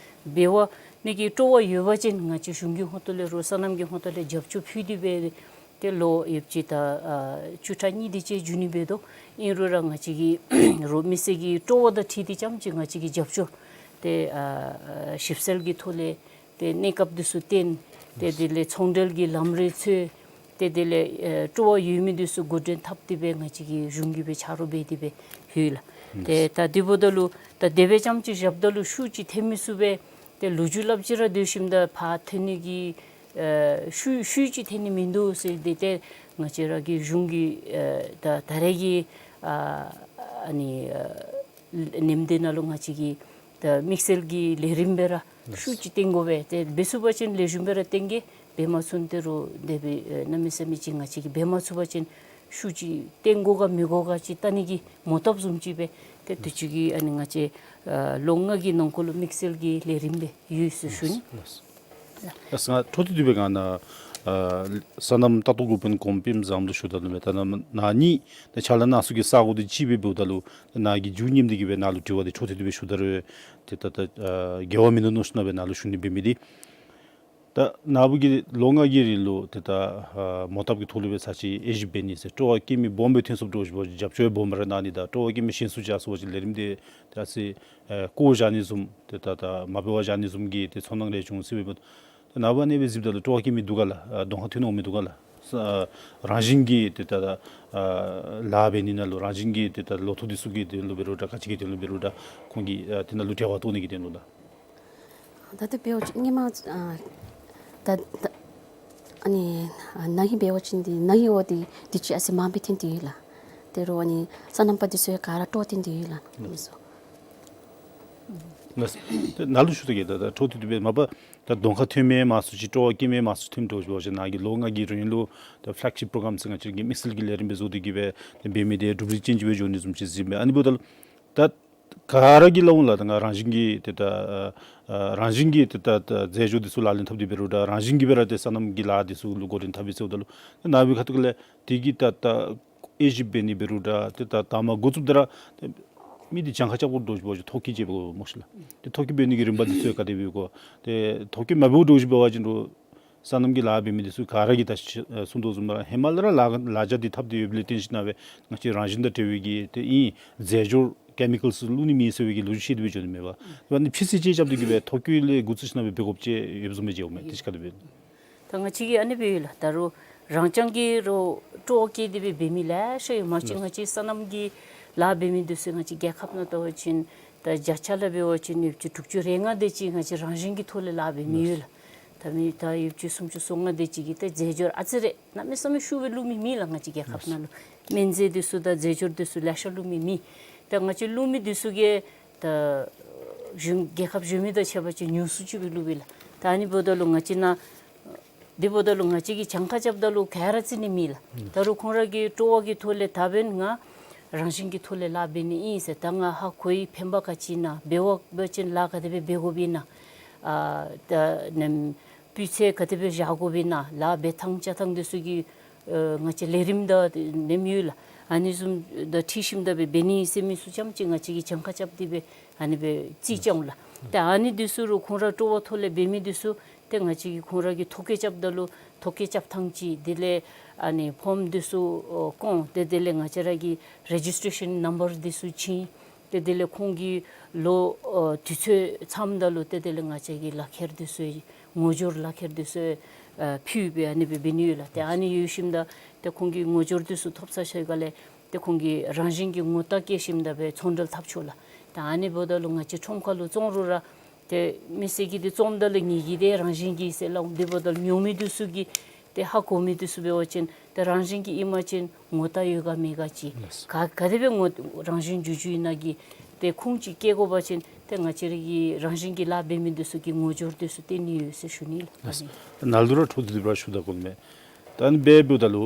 འབད་བ་ནི་གི་སྤྲོ་བ་ཡོད་པ་ཅིན་ང་བཅས་གཞུང་གི་ཧོངས་ཏོ་ལས་རུང་སོ་ནམ་གྱི་ཧོངས་ཏོ་ལས་རྒྱབ་སྐྱོར་ཕུལ་ཏེ་སྦེ་ཏེ་ལོ་ཡོདཔ་ཅིག་ད་ཨ་བཅུ་ཕྲག་གཉིས་དེ་ཅིག་འགྱོ་ནི་འབད་དོ། ཨིན་རུང་ར་ང་བཅས་ཀྱིས་རུང་མི་སེར་གྱི་སྤྲོ་བ་དང་འཁྲིལ་ཏེ་རྐྱངམ་ཅིག་ང་བཅས་ཀྱིས་རྒྱབ་སྐྱོར་ཏེ་ཨ་ཞིབ་འཚོལ་གྱི་ཐོག་ལས་ཏེ་གནས་སྐབས་འདི་ཚུ་བཏོན། ཏེ་དེ་ལས་ཚོང་འབྲེལ་གྱི་ལམ་རིམ་འཚོལ། ཏེ་དེ་ལས་ཨེ་སྤྲོ་བ་ཡོད་མི་འདི་ཚུ་འགོ་འདྲེན་འཐབ་སྟེ་སྦེ་ང་བཅས་ཀྱི་གཞུང་གིས་སྦེ་ཆ་རོགས་འབད་དེ་སྦེ་ཡོད་ལགས། ཏེ་ད་དེ་འབདཝ་ད་ལུ་ད་དེ་སྦེ་རྐྱངམ་ཅིག་བཞགཔ་ད་ལུ་ཤུགས་ཅིག་ཐོན་མི་ཚུགས་པས། ཏེ་ལོ་རྒྱུས་སླབ་ཅི་ར་སྡོད་ཞིནམ་ད་ཕར་ཐོན་ནི་གི་ཨེ་ཤུགས་ཤུགས་ཅིག་ཐོན་ནི་མིན་འདུག་ཟེར་ཏེ་ཏེ་ང་བཅས་ར་གི་གཞུང་གིས་ཨེ་ད་ད་རེས་ཀྱི་ཨ་ཨ་ནི་ཨ་ནེམ་དེ་ནང་ལུ་ང་བཅས་ཀྱིས་ད་དམིགས་བསལ་གྱི་ལས་རིམ་སྦེ་ར་ཤུགས་ཅིག་བཏོན་དགོ་པས། ཏེ་འབད་ཚུགས་པ་ཅིན་ལེགས་ཤོམ་སྦེ་ར་བཏོན་གེ། འབད་མ་ཚུགས་ཏེ་རུང་དེ་སྦེ་ཨེ་གནམ་མེད་ས་མེད་ཅིག་ང་བཅས་ཀྱིས་འབད་མ་ཚུགས་པ་ཅིན་ཤུགས་ཅིག་བཏོན་དགོ་ག་མི་དགོ་ག་ཅིག་བལྟ་ནི་གི་མོ་བཏབ་བཟུམ་ཅིག་སྦེ་ཏེ་དུས་ཅི་གི་ཨ་ནི་ང་བཅས་ཨ་ལོ་ལྔ་གི་ནང་འཁོད་ལུ་དམིགས་བསལ་གྱི་ལས་རིམ་སྦེ་ཡོད་ཟེར་ཞུ་ནི། ལགས་སོ། ལགས་སོ། ང་འཕྲོ་མཐུད་དེ་སྦེ་ང་ནཱ་ཨ་སོ་ནམ་ལྟ་རྟོག་འགོ་དཔོན་གོངམ་པདྨ་བཟངམོ་ལུ་ཞུ་དོ་ལགས། ད་ནཱ་ནཱ་ནི་ད་ཕྱག་ལཱ་གནང་ས་གི་ས་གོ་འདི་གཅིག་སྦེ་འབདཝ་ད་ལུ་ནཱ་གི་མཇུག་ཉིནམ་འདི་གིས་སྦེ་ནཱ་ལུ་དྲི་བ་འདི་འཕྲོ་མཐུད་དེ་སྦེ་ཞུ་ད་རུང་ཏེ་ད་ད་ཨ་འགལ་བ་མིན་འདུག་མནོ་ཞིནམ་སྦེ་ནཱ་ལུ་ཞུ་ནི་འབད་མི་འདི། ད་ནཱ་བུ་གིས་ལོ་ལྔ་གི་རིང་ལུ་ཏེ་ད་ཨ་མོ་བཏབ་ཀྱི་ཐོག་ལུ་སྦེ་ཚར་གཅིག་དབྱེ་ཞིབ་འབད་ནི་ཟེར་སྤྲོ་བ་བསྐྱེད་མི་སྦོམ་སྦེ་ཐོན་སོངམ་འདྲཝ་ཅིག་འབད་བ་ཅིན་རྒྱབ་སྐྱོར་སྦོམ་ར་གནང་ནི་དང་སྤྲོ་བ་བསྐྱེད་མི་ཞན་སུ་ཅིག་ཡར་སོང་པ་ཅིན་ལས་རིམ་འདི་ཏེ་ཨ་ཙི་ཨེ་བཀོ་བཞག་ནི་བཟུམ་ཏེ་ད་ད་མ་འབད་བར་བཞག་ནི་བཟུམ་གྱི་ཏེ་ཚོར་སྣང་རེ་བྱུང་སོང་པས། ད་ནཱ་བུ་ཨ་ནེ་སྦེ་གཟིགསཔ་ད་ལུ་སྤྲོ་བ་བསྐྱེད་མི་འདུག་ག་ལགས། ཨ་གདོང་ཁར་ཐོན་འོང་མི་འདུག་ག་ལགས། ཨ་རང་བཞིན་གྱིས་ཏེ་ད་ད་ཨ་ལཱ་འབད་ནི་ནང་ལུ་རང་བཞིན་གྱིས་ཏེ་ད་ལོ་ཐོག་འདི་ཚུ་གི་དོན་ལུ་འབད་རུང་འདྲ་ག་ཅི་གི་དོན་ལུ་འབད་རུང་འདྲ་ཁོང་གིས་ཨ་དེ་ནང་ལུ་འབྲེལ་བ་གཏོགས་ནི་གི་དོན་ལུ་ལགས། ད་ལྟོ་འབད་བ་ཅིན་སྔོན་མ་ཨ་ད་ད་ཨ་ནི་ཨ་ན་ཧིང་འབད་བ་ཅིན་འདི་ན་ཧིང་འོ་འདི་དུས་ཅི་ཨ་ཙི་མངམ་སྦེ་ཐོན་ཏེ་ཡོད་ལགས། དེ་རུང་ཨ་ནི་སོ་ནམ་པ་འདི་ཚུ་ཡང་ག་ར་སྤྲོ་བ་བཏོན་ཏེ་ཡོད་ལགས། ལགས་སོ། ལགས་སོ། ཏེ་ནཱ་ལུ་ཞུ་ད་གེ་ད་ད་འཕྲོ་མཐུད་དེ་སྦེ་མ་པ་ད་གདོང་ཁར་ཐོན་མི་མང་སུ་ཅིག་སྤྲོ་བ་བསྐྱེད་མི་མང་སུ་ཐོནམ་འདྲཝ་ཅིག་འབད་བ་ཅིན་ནཱ་གི་ལོ་ལྔ་གི་རིང་ལུ་ད་ཕེ་ལེག་ཤིཔ་པྲོ་གརམ་ཟེར་ང་བཅས་ཀྱིས་དམིགས་བསལ་གྱི་ལས་རིམ་སྦེ་བཟོ་སྟེ་གི་སྦེ་འབད་མི་འདི་གྲུབ་འབྲས་ཅན་ཅིག་སྦེ་འགྱོ་ནི་བཟུམ་ཅིག་གཟིགས་མས། ཨ་ནི་འབདཝ་ད་ལུ་ད་ག་ར་གིས་སླབ་འོང་ལགས། ད་ང་རང་བཞིན་གྱིས་ཏེ་ད་ཨ་རང་བཞིན་གྱིས་ཏེ་ད་ད་རྫས་སྦྱོར་འདི་ཚུ་ལག་ལེན་འཐབ་སྟེ་འབད་རུང་འདྲ་རང་བཞིན་གྱིས་སྦེ་ར་ཏེ་སོ་ནམ་གྱི་ལཱ་འདི་ཚུ་ལུ་འགོ་འདྲེན་འཐབ་ཡི་ཟེརཝ་ད་ལུ་ནཱ་བུའི་ཁ་ཐུག་ལས་དེ་གི་ད་ད་དབྱེ་ཞིབ་འབད་ནི་འབད་རུང་འདྲ་ཏེ་ད་ད་མ་འགོ་བཙུགསཔ་ད་ར་ཏེ་མི་འདི་གྱངས་ཁ་རྐྱབ་དགོཔ་འདྲཝ་ཅིག་འབད་བ་ཅིན་ཐོ་བཀོད་ཅིག་འབད་དགོ་སྨོ་ཤིག་ལགས། ཏེ་ཐོ་བཀོད་འབད་ནི་གི་རིམ་པ་འདི་ཚུ་ག་དེ་འབད་དགོ། ཏེ་ཐོ་བཀོད་མ་འབད་འདྲཝ་ཅིག་འབད་བ་ཅིན་རུང་སོ་ནམ་གྱི་ལཱ་འབད་མི་འདི་ཚུ་ག་ར་གིས་ད་ཅི་ཨ་གསུང་དོ་བཟུམ་ར་ཧེ་མ་ལས་ར་ལཱ་ལཱ་བྱ་འདི་འཐབ་སྟེ་ཡོདཔ་ལས་བརྟེན་ཞིན་ན་སྦེ་ང་བཅས་རང་བཞིན་དང་འབྲེལ་བའི་གི་ཏེ་ཨིན་རྫས་སྦྱོར་ཀེ་མི་ཀཱལསི་བླུག་ནི་མེད་ཟེར་བའི་གི་ལོ་རྒྱུས་བཤད་དེ་སྦེ་འགྱོ་ནི་མས་པ། ཨ་ནི་ཕྱི་སེལ་ཅིག་རྐྱབ་སྟེ་གི་སྦེ་ཐོ་བཀོད་ལས་འགོ་བཙུགས་ཞིན་ན་སྦེ་འབད་དགོཔ་ཅིག་ཡོདཔ་བཟུམ་སྦེ་མཇལཝ་མས། དེ་ཅིག་ག་དེ་སྦེ། ད་ང་བཅས་ཀྱིས་ཨ་ནི་སྦེ་ཡོད་ལགས། ད་རུང་རང་རྐྱང་གིས་རོགས་སྤྲོ་བ་བསྐྱེད་དེ་སྦེ་འབད་མི་ལེ་ཤ་ཡོད། མ་གཞི་ང་བཅས་སོ་ནམ་གྱི་ལཱ་འབད་མི་འདི་ཚུ་ང་བཅས་རྒྱལ་ཁབ་ནང་ལྟ་བ་ཅིན་ ད་བརྒྱ་ཆ་ལས་འབད་བ་ཅིན་ཡོདཔ་ཅིག་དྲུག་ཅུ་རེ་ལྔ་དེ་ཅིག་ང་བཅས་རང་བཞིན་གྱི་ཐོག་ལས་ལཱ་འབད་མི་ཡོད་ལགས། ད་མི་ད་ཡོདཔ་ཅིག་སུམ་ཅུ་སོ་ལྔ་དེ་ཅིག་གིས་ད་རྫས་སྦྱོར་ཨ་ཙི་རེ་གནམ་མེད་ས་མེད་ཤུགས་སྦེ་བླུག་མི་མེད་ལགས། ང་བཅས་རྒྱལ་ཁབ་ནང་ལུ་སྨན་རྫས་འདི་ཚུ་དང་རྫས་སྦྱོར་འདི་ཚུ་ལེ་ཤ་བླུག་མི་མེད། ད་ང་བཅས་བླུག་མི་འདི་ཚུ་གིས་ད་གཞུང་རྒྱལ་ཁབ་གཞན་མི་དང་ཕྱད་པ་ཅིན་ཉུང་སུ་ཅིག་སྦེ་བླུག་པས་ལགས། ད་ཨ་ནི་འབདཝ་ད་ལུ་ང་བཅས་ནཱ་དེ་འབདཝ་ད་ལུ་ང་བཅས་ཀྱིས་གྱངས་ཁ་རྐྱབ་ད་ལུ་ག་ར་རྩི་ནི་མེད་ལགས། ད་རུང་ཁོང་ར་གིས་སྤྲོ་བ་གི་ཐོག་ལས་ད་འབདན་ང་རང་བཞིན་གྱི་ཐོག་ལས་ལཱ་འབད་ནི་ཨིན་ཟེར། ད་ང་ཧ་གོ་ཡི་ཕན་པ་ག་ཅི་ཨིན་ན། འབད་བ་འབད་བ་ཅིན་ལཱ་ག་དེ་སྦེ་འབད་དགོཔ་ཨིན་ན། ཨ་ད་ནམ་སྤུས་ཚད་ག་དེ་སྦེ་བཞག་དགོཔ་ཨིན་ན། ལཱ་འབད་ཐངས་བཅའ་ཐངས་འདི་ཚུ་གི་ཨ་ང་བཅས་ལས་རིམ་དང་ནེམ་ཡོད་ལགས། ཨ་ནི་བཟུམ་དང་འཁྲིལ་ཞིནམ་ད་སྦེ་འབད་ནི་ཟེར་མི་ཚུ་ཙམ་ཅིག་ང་བཅས་ཀྱིས་གྱངས་ཁ་རྐྱབ་སྟེ་སྦེ་ཨ་ནི་སྦེ་རྩིས་རྐྱབ་འོང་ལགས། ཏེ་ཨ་ནི་འདི་ཚུ་རུང་ཁོང་ར་སྤྲོ་བ་ཐོག་ལས་འབད་མི་འདི་ཚུ་ཏེ་ང་བཅས་ཀྱིས་ཁོང་ར་གི་ཐོ་བཀོད་རྐྱབ་ད་ལུ་ཐོ་བཀོད་རྐྱབ་ཐངས་ཅིག་དེ་ལས་ཨ་ནི་ཕོརམ་འདི་ཚུ་ཨོ་བཀོད། ཏེ་དེ་ལས་ང་བཅས་ར་གི་རེ་ཇིས་ཊེ་ཤཱན་ནམ་བར་འདི་ཚུ་བྱིན། ཏེ་དེ་ལས་ཁོང་གི་ལོ་ཨ་དུས་ཚོད་ཚངམ་ད་ལུ་ཏེ་དེ་ལས་ང་བཅས་ཀྱིས་ལག་ཁྱེར་འདི་ཚུ་ངོ་སྦྱོར་ལག་ཁྱེར་འདི་ཚུ་ཨ་ཕུལ་སྦེ་ཨ་ནི་སྦེ་འབད་ནི་ཡོད་ལགས། ཏེ་ཨ་ནི་ཡོད་ཞིནམ་ད་ཏེ་ཁོང་གིས་ངོ་སྦྱོར་འདི་ཚུ་ཐོབ་ཚར་ཞིནམ་ལས་ཏེ་ཁོང་གིས་རང་བཞིན་གྱིས་ངོ་རྟགས་བཀོད་ཞིནམ་ད་སྦེ་ཚོང་འབྲེལ་འཐབ་ཆོག་ལགས། ཏེ་ཨ་ནི་འབདཝ་ད་ལུ་ང་བཅས་ཁྲོམ་ཁ་ལུ་བཙོང་རུང་ར་ཏེ་མི་སེར་གྱིས་འདི་བཙོངམ་ད་ལུ་ངེ་གི་འདི་རང་བཞིན་གྱི་ཟེར་སླབ་འོང་། དེ་འབདཝ་ད་ལུ་ཉོ་མི་འདི་ཚུ་གིས་ཏེ་ཧ་གོ་མི་འདི་ཚུ་འབད་བ་ཅིན་ཏེ་རང་བཞིན་གྱི་ཨིན་པ་ཅིན་ངོ་རྟགས་ཡོད་ག་མེད་ག་ཅིག་ལགས། ག་ག་དེ་སྦེ་ངོ་རང་བཞིན་འགྱུར་འགྱུརཝ་ཨིན་ན་གི་ཏེ་ཁུངས་ཅིག་བཀལ་དགོ་པ་ཅིན་ཏེ་ང་བཅས་ར་གི་རང་བཞིན་གྱི་ལཱ་འབད་མི་འདི་ཚུ་གི་ངོ་སྦྱོར་འདི་ཚུ་སྟོན་ནི་ཡོད་ཟེར་ཞུ་ནི་ལགས། ལགས། ནཱ་ལུ་ར་འཕྲོ་མཐུད་དེ་སྦེ་ར་ཞུ་ད་དགོ་མས། ད་ཨ་ནི་སྦེ་འབདཝ་ད་ལུ་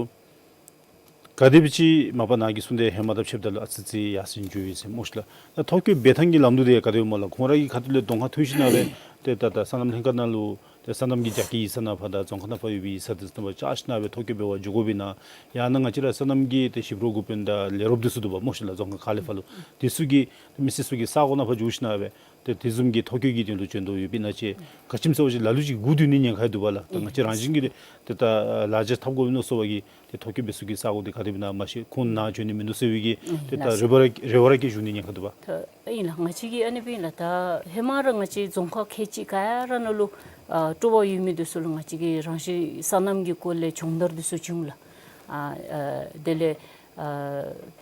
ག་དེ་སྦེ་ཅིག་མ་པ་ནཱ་གིས་གསུངས་ཏེ་ཧེ་མ་དང་ཕྱདཔ་ད་ལུ་ཨ་ཙི་ཙི་ཡར་སེང་འགྱོ་ཡི་ཟེར་སྨོ་ཤིག་ལགས། ད་ཐོ་བཀོད་འབད་ཐངས་ཀྱི་ལམ་ལུགས་འདི་ག་དེ་སྦེ་སྨོ་ལགས། ཁོང་ར་གིས་ཁ་ཐུག་ལས་གདོང་ཁར་ཐོན་ཞིནམ་ལས་ཏེ་ད་ད་སོ་ནམ་ལྷན་ཁག་ནང་ལུ་ཏེ་སོ་ནམ་གྱི་རྒྱ་སྐྱེད་ཡིག་ཚང་ནང་ཕར་དང་རྫོང་ཁག་ནང་ཕར་ཡོད་པའི་ཡིག་ཚང་འདི་ཚུ་ནང་ཕར་བཅར་ཞིནམ་ལས་ཐོ་བཀོད་འབད་བར་འགྱོ་དགོཔ་ཨིན་ན། ཡང་ན་ང་བཅས་ར་སོ་ནམ་གྱི་ཏེ་ཞིབ་རོགས་འགོ་དཔོན་དང་ལས་རོགསཔ་འདི་ཚུ་འདུག་པ་སྨོ་ཤིག་ལགས། རྫོང་ཁག་ཁག་ལས་ཕར་ལུ་འདི་ཚུ་གིས་མི་སེར་ཚུ་གི་ས་གོ་ནང་ཕར་འགྱོ་ཞིནམ་ལས་ཏེ་དེ་བཟུམ་གྱི་ཐོ་བཀོད་ཀྱི་དོན་ལུ་བྱོན་དོ་ཡོདཔ་ཨིན་ན་ཅིག་ག་ཅི་སྨོ་ཟེར་བ་ཅིན་ལ་ལུ་ཅིག་སྒུག་སྡོད་ནི་ཉེན་ཁ་ཡང་འདུག་པ་ལགས། ད་ང་བཅས་རང་བཞིན་གྱིས་ཏེ་ད་ལཱ་འཇགས་འཐབ་དགོ་མནོ་སོང་བ་གིས་ཏེ་ཐོ་བཀོད་འབད་ས་གི་ས་གོ་འདི་ག་དེ་སྦེ་ཨིན་ན་མ་ཤེས། ཁོང་ནཱ་བྱོན་ནི་མིན་འདུག་ཟེར་བའི་གི་ཏེ་ད་རེ་བ་ར་རེ་བ་ར་བསྐྱེད་བཞུགས་ནི་ཉེན་ཁ་འདུག་པ། ད་ཨིན་ལགས། ང་བཅས་ཀྱིས་ཨ་ནི་སྦེ་ཨིན་ལགས། ད་ཧེ་མ་ར་ང་བཅས་རྫོང་ཁག་ཁལ་གཅིག་ག་ར་ནང་ལུ་ཨ་སྤྲོ་བ་ཡོད་མི་འདི་ཚུ་ལུ་ང་བཅས་ཀྱིས་རང་བཞིན་སོ་ནམ་གྱི་སྐོར་ལས་སྦྱོང་བརྡར་འདི་ཚུ་བྱིན་འོང་ལགས། ཨ་ཨ་དེ་ལས་ཨ་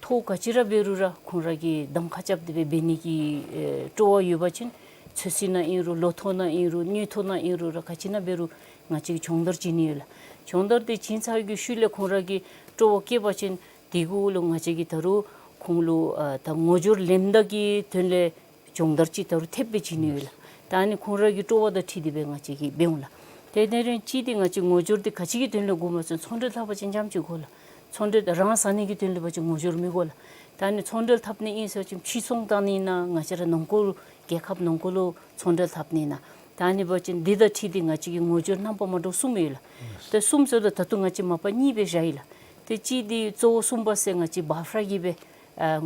ཐོག་ག་ཅི་ར་འབད་རུང་ར་ཁོང་ར་གིས་གདམ་ཁ་རྐྱབ་སྟེ་སྦེ་འབད་ནི་གི་ཨེ་སྤྲོ་བ་ཡོད་པ་ཅིན་ཚོད་བསྲེ་ནང་ཨིན་རུང་ལོ་ཐོག་ནང་ཨིན་རུང་དངུལ་ཐོག་ནང་ཨིན་རུང་ར་ག་ཅི་ནང་འབད་རུང་ང་བཅས་ཀྱིས་སྦྱོང་བརྡར་བྱིན་ནི་ཡོད་ལགས། སྦྱོང་བརྡར་འདི་བྱིན་ཚར་བའི་ཤུལ་ལས་ཁོང་ར་གིས་སྤྲོ་བ་བསྐྱེད་པ་ཅིན་དེ་གུ་ལུ་ང་བཅས་ཀྱིས་ད་རུང་ཁོང་ལུ་ཨ་ད་ངོ་སྦྱོར་ལེནམ་ད་གི་དོན་ལས་སྦྱོང་བརྡར་ཅིག་ད་རུང་ཐེབས་སྦེ་བྱིན་ནི་ཡོད་ལགས། ད་ཨ་ནི་ཁོང་ར་གི་སྤྲོ་བ་དང་འཁྲིལ་ཏེ་སྦེ་ང་བཅས་ཀྱིས་འབད་འོང་ལགས། དེ་དེ་རིང་གཅིག་འདི་ང་བཅས་ངོ་སྦྱོར་འདི་ག་ཅི་གི་དོན་ལས་དགོཔ་སྨོ་ཟེར་བ་ཅིན་ཚོང་འབྲེལ་འཐབ་པ་ཅིན་ཙམ་ཅིག་དགོ་ལགས། ཚོང་འབྲེལ་རང་ཟ་ནི་གི་དོན་ལས་འབད་བ་ཅིན་ངོ་སྦྱོར་མི་དགོ་ལགས། ད་ཨ་ནི་ཚོང་འབྲེལ་འཐབ་ནི་ཨིན་ཟེར་བ་ཅིན་ཕྱིར་ཚོང་བཏང་ནི་ཨིན་ན་ང་བཅས་ར་ནང་འཁོད་རྒྱལ་ཁབ་ནང་འཁོད་ལུ་ཚོང་འབྲེལ་འཐབ་ནི་ཨིན་ན། ད་ཨ་ནི་འབད་བ་ཅིན་འདི་དང་འཁྲིལ་ཏེ་ང་བཅས་ཀྱིས་ངོ་སྦྱོར་རྣམ་པ་མ་འདྲཝ་གསུམ་ཡོད་ལགས། ད་གསུམ་ཟེརཝ་ད་ད་ལྟོ་ང་བཅས་མ་པ་གཉིས་སྦེ་བཞག་ཡི་ལགས། ཏེ་གཅིག་འདི་གཙོ་བོ་གསུམ་པ་ཟེར་ང་བཅས་བཱ་ཧྥ་ར་གིས་སྦེ་ཨ་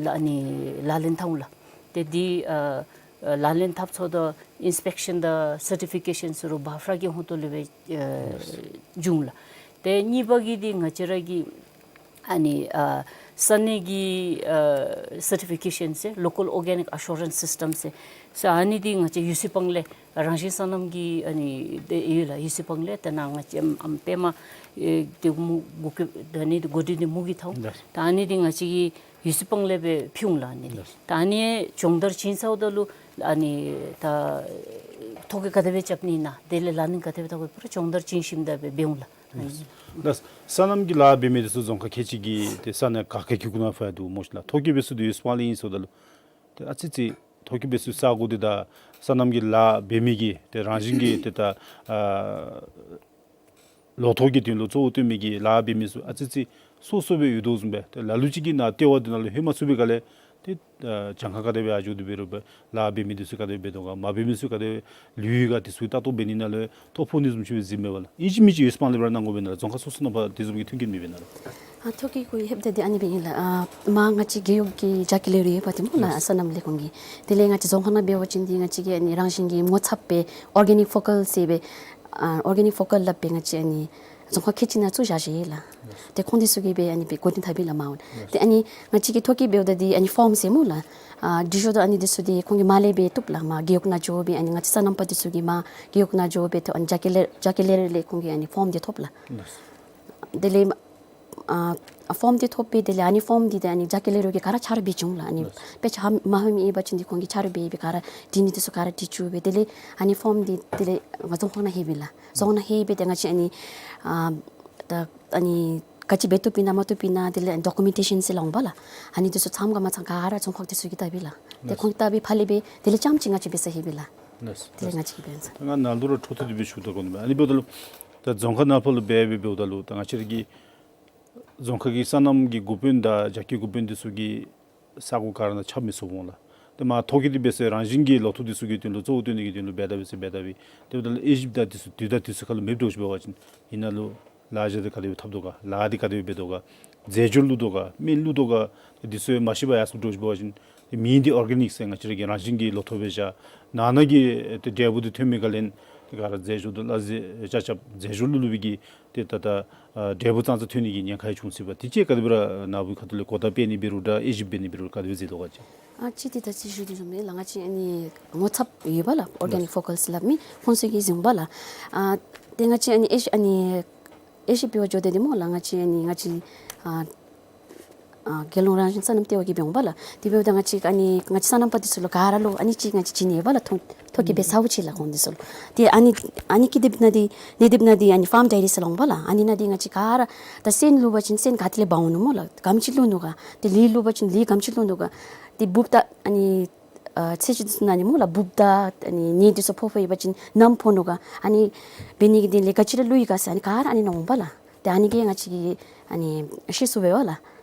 ལ་ཨ་ནི་ལག་ལེན་འཐབ་འོང་ལགས། ཏེ་འདི་ཨ་ལག་ལེན་འཐབ་ཚརཝ་ད་ཨིན་སི་པེག་ཤཱན་དང་སར་ཊི་ཕི་ཀེ་ཤཱན་ཟེར་རུང་བཱ་ཧྥ་ར་གི་ཧོངས་ལས་སྦེ་ཨ་འབྱུང་འོང་ལགས། ཏེ་གཉིས་པ་གི་འདི་ང་བཅས་ར་གི་ཨ་ནི་ཨ་ས་གནས་ཀྱི་ཨ་སར་ཊི་ཕི་ཀེ་ཤཱན་ཟེར་ལོ་ཀཱལ་ཨོར་གེ་ནིཀ་ཨ་ཤུ་རེནསི་སིསི་ཊམ་ཟེར། ས་ཨ་ནི་འདི་ང་བཅས་ཡུ་སི་པང་ལས་རང་བཞིན་སོ་ནམ་གྱི་ཨ་ནི་འདི་ཡོད་ལགས། ཡུ་སི་པང་ལས་ད་ནཱ་ང་བཅས་ཨམ་པདྨ་ཨེ་འདི་མུ་གུ་ཀི་ད་ནི་འདི་འགོ་འདྲེན་འདི་མུ་གིས་འཐབ་འོང་། ལགས། ད་ཨ་ནི་འདི་ང་བཅས་ཀྱིས་ཡུ་སི་པང་ལས་སྦེ་ཕུལ་འོང་ལགས། ཨ་ནི་འདི་ལགས། ད་ཨ་ནི་སྦྱོང་བརྡར་བྱིན་ཚརཝ་ད་ལུ་ཨ་ནི་ད་ཐོ་བཀོད་ག་དེ་སྦེ་རྐྱབ་ནི་ཨིན་ན་དེ་ལས་ལག་ལེན་ག་དེ་སྦེ་འཐབ་དགོཔ་སྦེ་ར་སྦྱོང་བརྡར་བྱིན་ཞིནམ་ད་སྦེ་འབད་འོང་ལགས། ཨ་ནི་ལགས། སོ་ནམ་གྱི་ལཱ་འབད་མི་འདི་ཚུ་རྫོང་ཁག་ཁལ་གཅིག་གི་ཏེ་ས་གནས་ག་ག་གི་གུ་ནང་ཕར་འདུག་སྨོ་ཤིག་ལགས། ཐོ་བཀོད་འབད་ས་འདི་ཡུ་སི་པང་ལས་ཨིན་ཟེརཝ་ད་ལུ་ཏེ་ཨ་ཙི་ཙི་ཐོ་བཀོད་འབད་ས་ས་གོ་འདི་དང་སོ་ནམ་གྱི་ལཱ་འབད་མི་གི་ཏེ་རང་བཞིན་གྱི་ཏེ་ད་ཨ་ལོ་ཐོག་གི་དོན་ལུ་གཙོ་བོ་བཏོན་མི་གི་ལཱ་འབད་མི་ཚུ་ཨ་ཙི་ཙི་སོ་སོ་སྦེ་ཡོད་དོ་བཟུམ་སྦེ་ཏེ་ལ་ལུ་ཅིག་གིས་ནཱ་ལྟེ་བ་འདི་ནང་ལུ་ལྷོད་མ་ཚུགས་པའི་སྒང་ལས་ཏེ་ཨ་གྱངས་ཁ་ག་དེ་སྦེ་ཡར་འགྱོ་དོ་འབད་རུང་སྦེ་ལཱ་འབད་མི་འདི་ཚུ་ག་དེ་སྦེ་འབད་དོ་ག་མ་འབད་མི་ཚུ་ག་དེ་སྦེ་ལུས་ཡི་ག་འདི་ཚུ་ལྟ་རྟོག་འབད་ནི་ནང་ལུ་ཐོ་ཕོག་ནི་བཟུམ་ཅིག་སྦེ་གཟིགསཔ་མས་པ་ལགས། ཨིན་ཅི་མིན་ཅི་ཡུ་སི་པང་ལས་སྦེ་ར་གནང་དགོ་པས་ན་ལགས། རྫོང་ཁག་སོ་སོ་ནང་ཕར་དེ་བཟུམ་གྱི་མཐུན་རྐྱེན་མེད་པས་ན་ལགས། ཨ་ཐོ་བཀོད་གུ་ལྷོདཔ་ད་འདི་ཨ་ནི་སྦེ་ཨིན་ལགས། ཨ་མ་ང་བཅས་རྒེད་འོག་གི་རྒྱ་སྐྱེད་ལས་རོགས་ཡོད་པ་ཏེ་སྨོ་ལགས། ལགས། སོ་ནམ་ལས་ཁུངས་ཀྱི། དེ་ལས་ང་བཅས་རྫོང་ཁག་ནང་འབད་བ་ཅིན་འདི་ང་བཅས་ཀྱིས་ཨ་ནི་རང་བཞིན་གྱི་ངོ་ཚབ་སྦེ་ཨོར་གེ་ནིཀ་ཕོ་ཀཱལ་ཟེར་སྦེ་ཨ་ཨོར་གེ་ནིཀ་ཕོ་ཀཱལ་སླབ་སྦེ་ང་བཅས་ཨ་ནི་རྫོང་ཁག་ཁལ་གཅིག་ནང་བཙུགས་བཞག་ཅི་ལགས། ཏེ་ཁོང་འདི་ཚུ་གིས་སྦེ་ཨ་ནི་སྦེ་འགོ་འདྲེན་འཐབ་པས་ལགས་མར་འོང་། ཏེ་ཨ་ནི་ང་བཅས་ཀྱིས་ཐོ་བཀོད་འབདཝ་ད་འདི་ཨ་ནི་ཕོརམ་ཟེར་སྨོ་ལགས། ཨ་འབྲི་ཤོག་དང་ཨ་ནི་འདི་ཚུ་འདི་ཁོང་གིས་མར་ལས་སྦེ་བཏུབ་ལགས། མར་རྒེད་འོག་ནང་འགྱོ་སྦེ་ཨ་ནི་ང་བཅས་སོ་ནམ་པ་འདི་ཚུ་གིས་མར་རྒེད་འོག་ནང་འགྱོ་སྦེ་ཏེ་ཨ་ནི་རྒྱ་སྐྱེད་ལས་རྒྱ་སྐྱེད་ལས་རོགས་ལས་ཁོང་གིས་ཨ་ནི་ཕོརམ་འདི་ཐོབ་ལགས། དེ་ལས་ ཨ་ཕོརམ་འདི་ཐོབ་སྦེ་དེ་ལས་ཨ་ནི་ཕོརམ་འདི་ཏེ་ཨ་ནི་རྒྱ་སྐྱེད་ལས་རོགས་ཀྱིས་ག་ར་ཆ་རོགས་འབད་བྱུང་ལགས། ཨ་ནི་ལགས། དཔེ་ཆ་མ་ཧ་མི་ཨིན་པ་ཅིན་འདི་ཁོང་གིས་ཆ་རོགས་འབད་སྦེ་ག་ར་འབྲི་ནི་འདི་ཚུ་ག་ར་འབྲི་བཅུག་སྦེ་དེ་ལས་ཨ་ནི་ཕོརམ་འདི་དེ་ལས་ང་རྫོང་ཁག་ནང་ལྷོད་པས་ལགས། རྫོང་ནང་ལྷོད་སྦེ་ཏེ་ང་བཅས་ཨ་ནི་ཨ་ད་ཨ་ནི་ག་ཅི་འབད་བཏུབ་ཨིན་ན་མ་བཏུབ་ཨིན་ན་དེ་ལས་ཌོ་ཀུ་མེན་ཊེ་ཤཱན་ཟེར་སླབ་འོང་པ་ལགས། ཨ་ནི་འདི་ཚུ་ཚངམ་ག་མ་ཚངམ་ག་ར་རྫོང་ཁག་འདི་ཚུ་གིས་བལྟ་བས་ལགས། ཏེ་ལགས། ཁོང་གིས་བལྟ་སྦེ་ཕར་ལས་སྦེ་དེ་ལས་རྐྱངམ་ཅིག་ང་བཅས་འབད་ས་ལྷོད་པས་ལགས། ལགས། དེ་ལས་ལགས། ང་བཅས་ཀྱིས་འབད་ས། ད་ང་ནཱ་ལུ་ར་འཕྲོ་མཐུད་དེ་སྦེ་ཞུ་དགོ་ནི་མས། ཨ་ནི་འབདཝ་ད་ལུ་ད་རྫོང་ཁག་ནང་ཕར་ལུ་འབད་སྦེ་འབདཝ་ད་ལུ་ད་ང་བཅས་ར་གི་རྫོང་ཁག་གི་སོ་ནམ་གྱི་འགོ་དཔོན་དང་རྒྱ་སྐྱེད་འགོ་དཔོན་འདི་ཚུ་གིས་ས་གོ་ག་ར་ནང་ཁྱབ་མི་ཚུགས་འོང་ལགས། ཏེ་མ་ཐོ་བཀོད་འདི་འབད་ས་རང་བཞིན་གྱི་ལོ་ཐོག་འདི་ཚུ་གི་དོན་ལུ་གཙོ་བོ་བཏོན་ནི་གི་དོན་ལུ་འབད་དེ་འབད་ས་འབད་དེ་འབད། དེ་འབདཝ་ད་ལུ་དབྱེ་ཞིབ་དང་འདི་ཚུ་དུས་དང་དུས་སུ་ཁར་ལུ་མེདཔ་འགྱོ་ཞིནམ་འབད་བ་ཅིན་ཨ་ནཱ་ལུ་ལཱ་འབད་དེ་ག་དེ་སྦེ་འཐབ་དོ་ག་ལཱ་འདི་ག་དེ་སྦེ་འབད་དོ་ག་རྫས་སྦྱོར་བླུག་དོ་ག་སྨན་བླུག་དོ་ག་འདི་ཚུ་མ་ཤེས་པར་ཡར་སོང་འགྱོ་ཞིནམ་འབད་བ་ཅིན་ཏེ་མེན་འདི་ཨོར་གེ་ནིཀ་ཟེར་ང་བཅས་ར་གི་རང་བཞིན་གྱི་ལོ་ཐོག་སྦེ་བཞག། ནང་ན་གི་ཏེ་འབྲས་བུ་འདི་ཐོན་མི་ག་ལས་ཏེ་ག་ར་རྫས་སྦྱོར་དང་ལ་རྫས་ཆ་ཁྱབ་རྫས་སྦྱོར་བླུག་བླུག་པའི་གི་ཏེ་ད་ད་ཨ་འབྲས་བུ་ཙང་ཙང་ཐོན་ནི་གི་ཉེན་ཁ་ཡང་བྱུང་སྲིད་པས། དེ་ཅིག་ག་དེ་སྦེ་ར་ནཱ་བུ་ཁ་ཐུག་ལས་གོ་བརྡ་སྤེལ་ནི་འབད་རུང་འདྲ་དབྱེ་ཞིབ་འབད་ནི་འབད་རུང་ག་དེ་སྦེ་མཛད་དོ་ག་ཅིག། ཨ་ཅིག་འདི་ད་ཅི་ཞུ་དོ་བཟུམ་སྦེ་ལགས། ང་བཅས་ཨ་ནི་ངོ་ཚབ་ཡོད་པ་ལགས། ཨོར་གེ་ནིཀ་ཕོ་ཀཱལ་ཟེར་སླབ་མི་ཁོང་ཚུ་གིས་གཟིགས་པ་ལགས། ཨ་ཏེ་ང་བཅས་ཨ་ནི་དབྱེ་ཞིབ་ཨ་ནི་དབྱེ་ཞིབ་འབད་བར་འགྱོ་སྟེ་འདི་སྨོ་ལགས། ང་བཅས་ཨ་ནི་ང་བཅས་ཨ་ཨ་རྒྱལ་ཡོངས་རང་བཞིན་སོ་ནམ་ལྟེ་བ་གིས་འབད་འོང་པ་ལགས། དེ་འབདཝ་ད་ང་བཅས་ཨ་ནི་ང་བཅས་སོ་ནམ་པ་འདི་ཚུ་ལུ་ག་ར་ལུ་ཨ་ནི་ཅིག་ང་བཅས་བྱིན་ནི་ཡོད་པ་ལགས། ཐོ་ཐོ་བཀོད་འབད་ཚརཝ་ཅིག་ལགས་ཁོང་འདི་ཚུ་ལུ། ཏེ་ཨ་ནི་ཨ་ནི་ཀི་དེབ་ནང་འདི་ནད་དེབ་ནང་འདི་ཨ་ནི་ཕཱརམ་ཌའི་རི་ཟེར་སླབ་འོང་པ་ལགས། ཨ་ནི་ནང་འདི་ང་བཅས་ག་ར་ད་སོན་བླུག་པ་ཅིན་སོན་ག་ཏེ་ལས་འབག་འོང་ནུག་སྨོ་ལགས། ག་དེམ་ཅིག་བླུག་ནུག་ག། ཏེ་ལུད་བླུག་པ་ཅིན་ལུད་ག་དེམ་ཅིག་བླུག་ནུག་ག། ཏེ་འབུཔ་དང་ཨ་ནི་ཨ་ཚེས་བཅུ་ནང་ནི་སྨོ་ལགས་འབུཔ་དང་ཨ་ནི་ནད་འདི་ཚུ་ཕོག་ཕོག་ཡོད་པ་ཅིན་ནམ་ཕོག་ནུག་ག། ཨ་ནི་འབད་ནི་གི་དོན་ལས་ག་ཅི་ར་བླུག་ཡི་ག་ཟེར་ཨ་ནི་ག་ར་ཨ་ནི་ནང་འོང་པ་ལགས། ཏེ་ཨ་ནི་གིས་ང་བཅས་ཀྱིས་ཨ་ནི་ཤེས་ཚུགས་པས་པ་ལགས།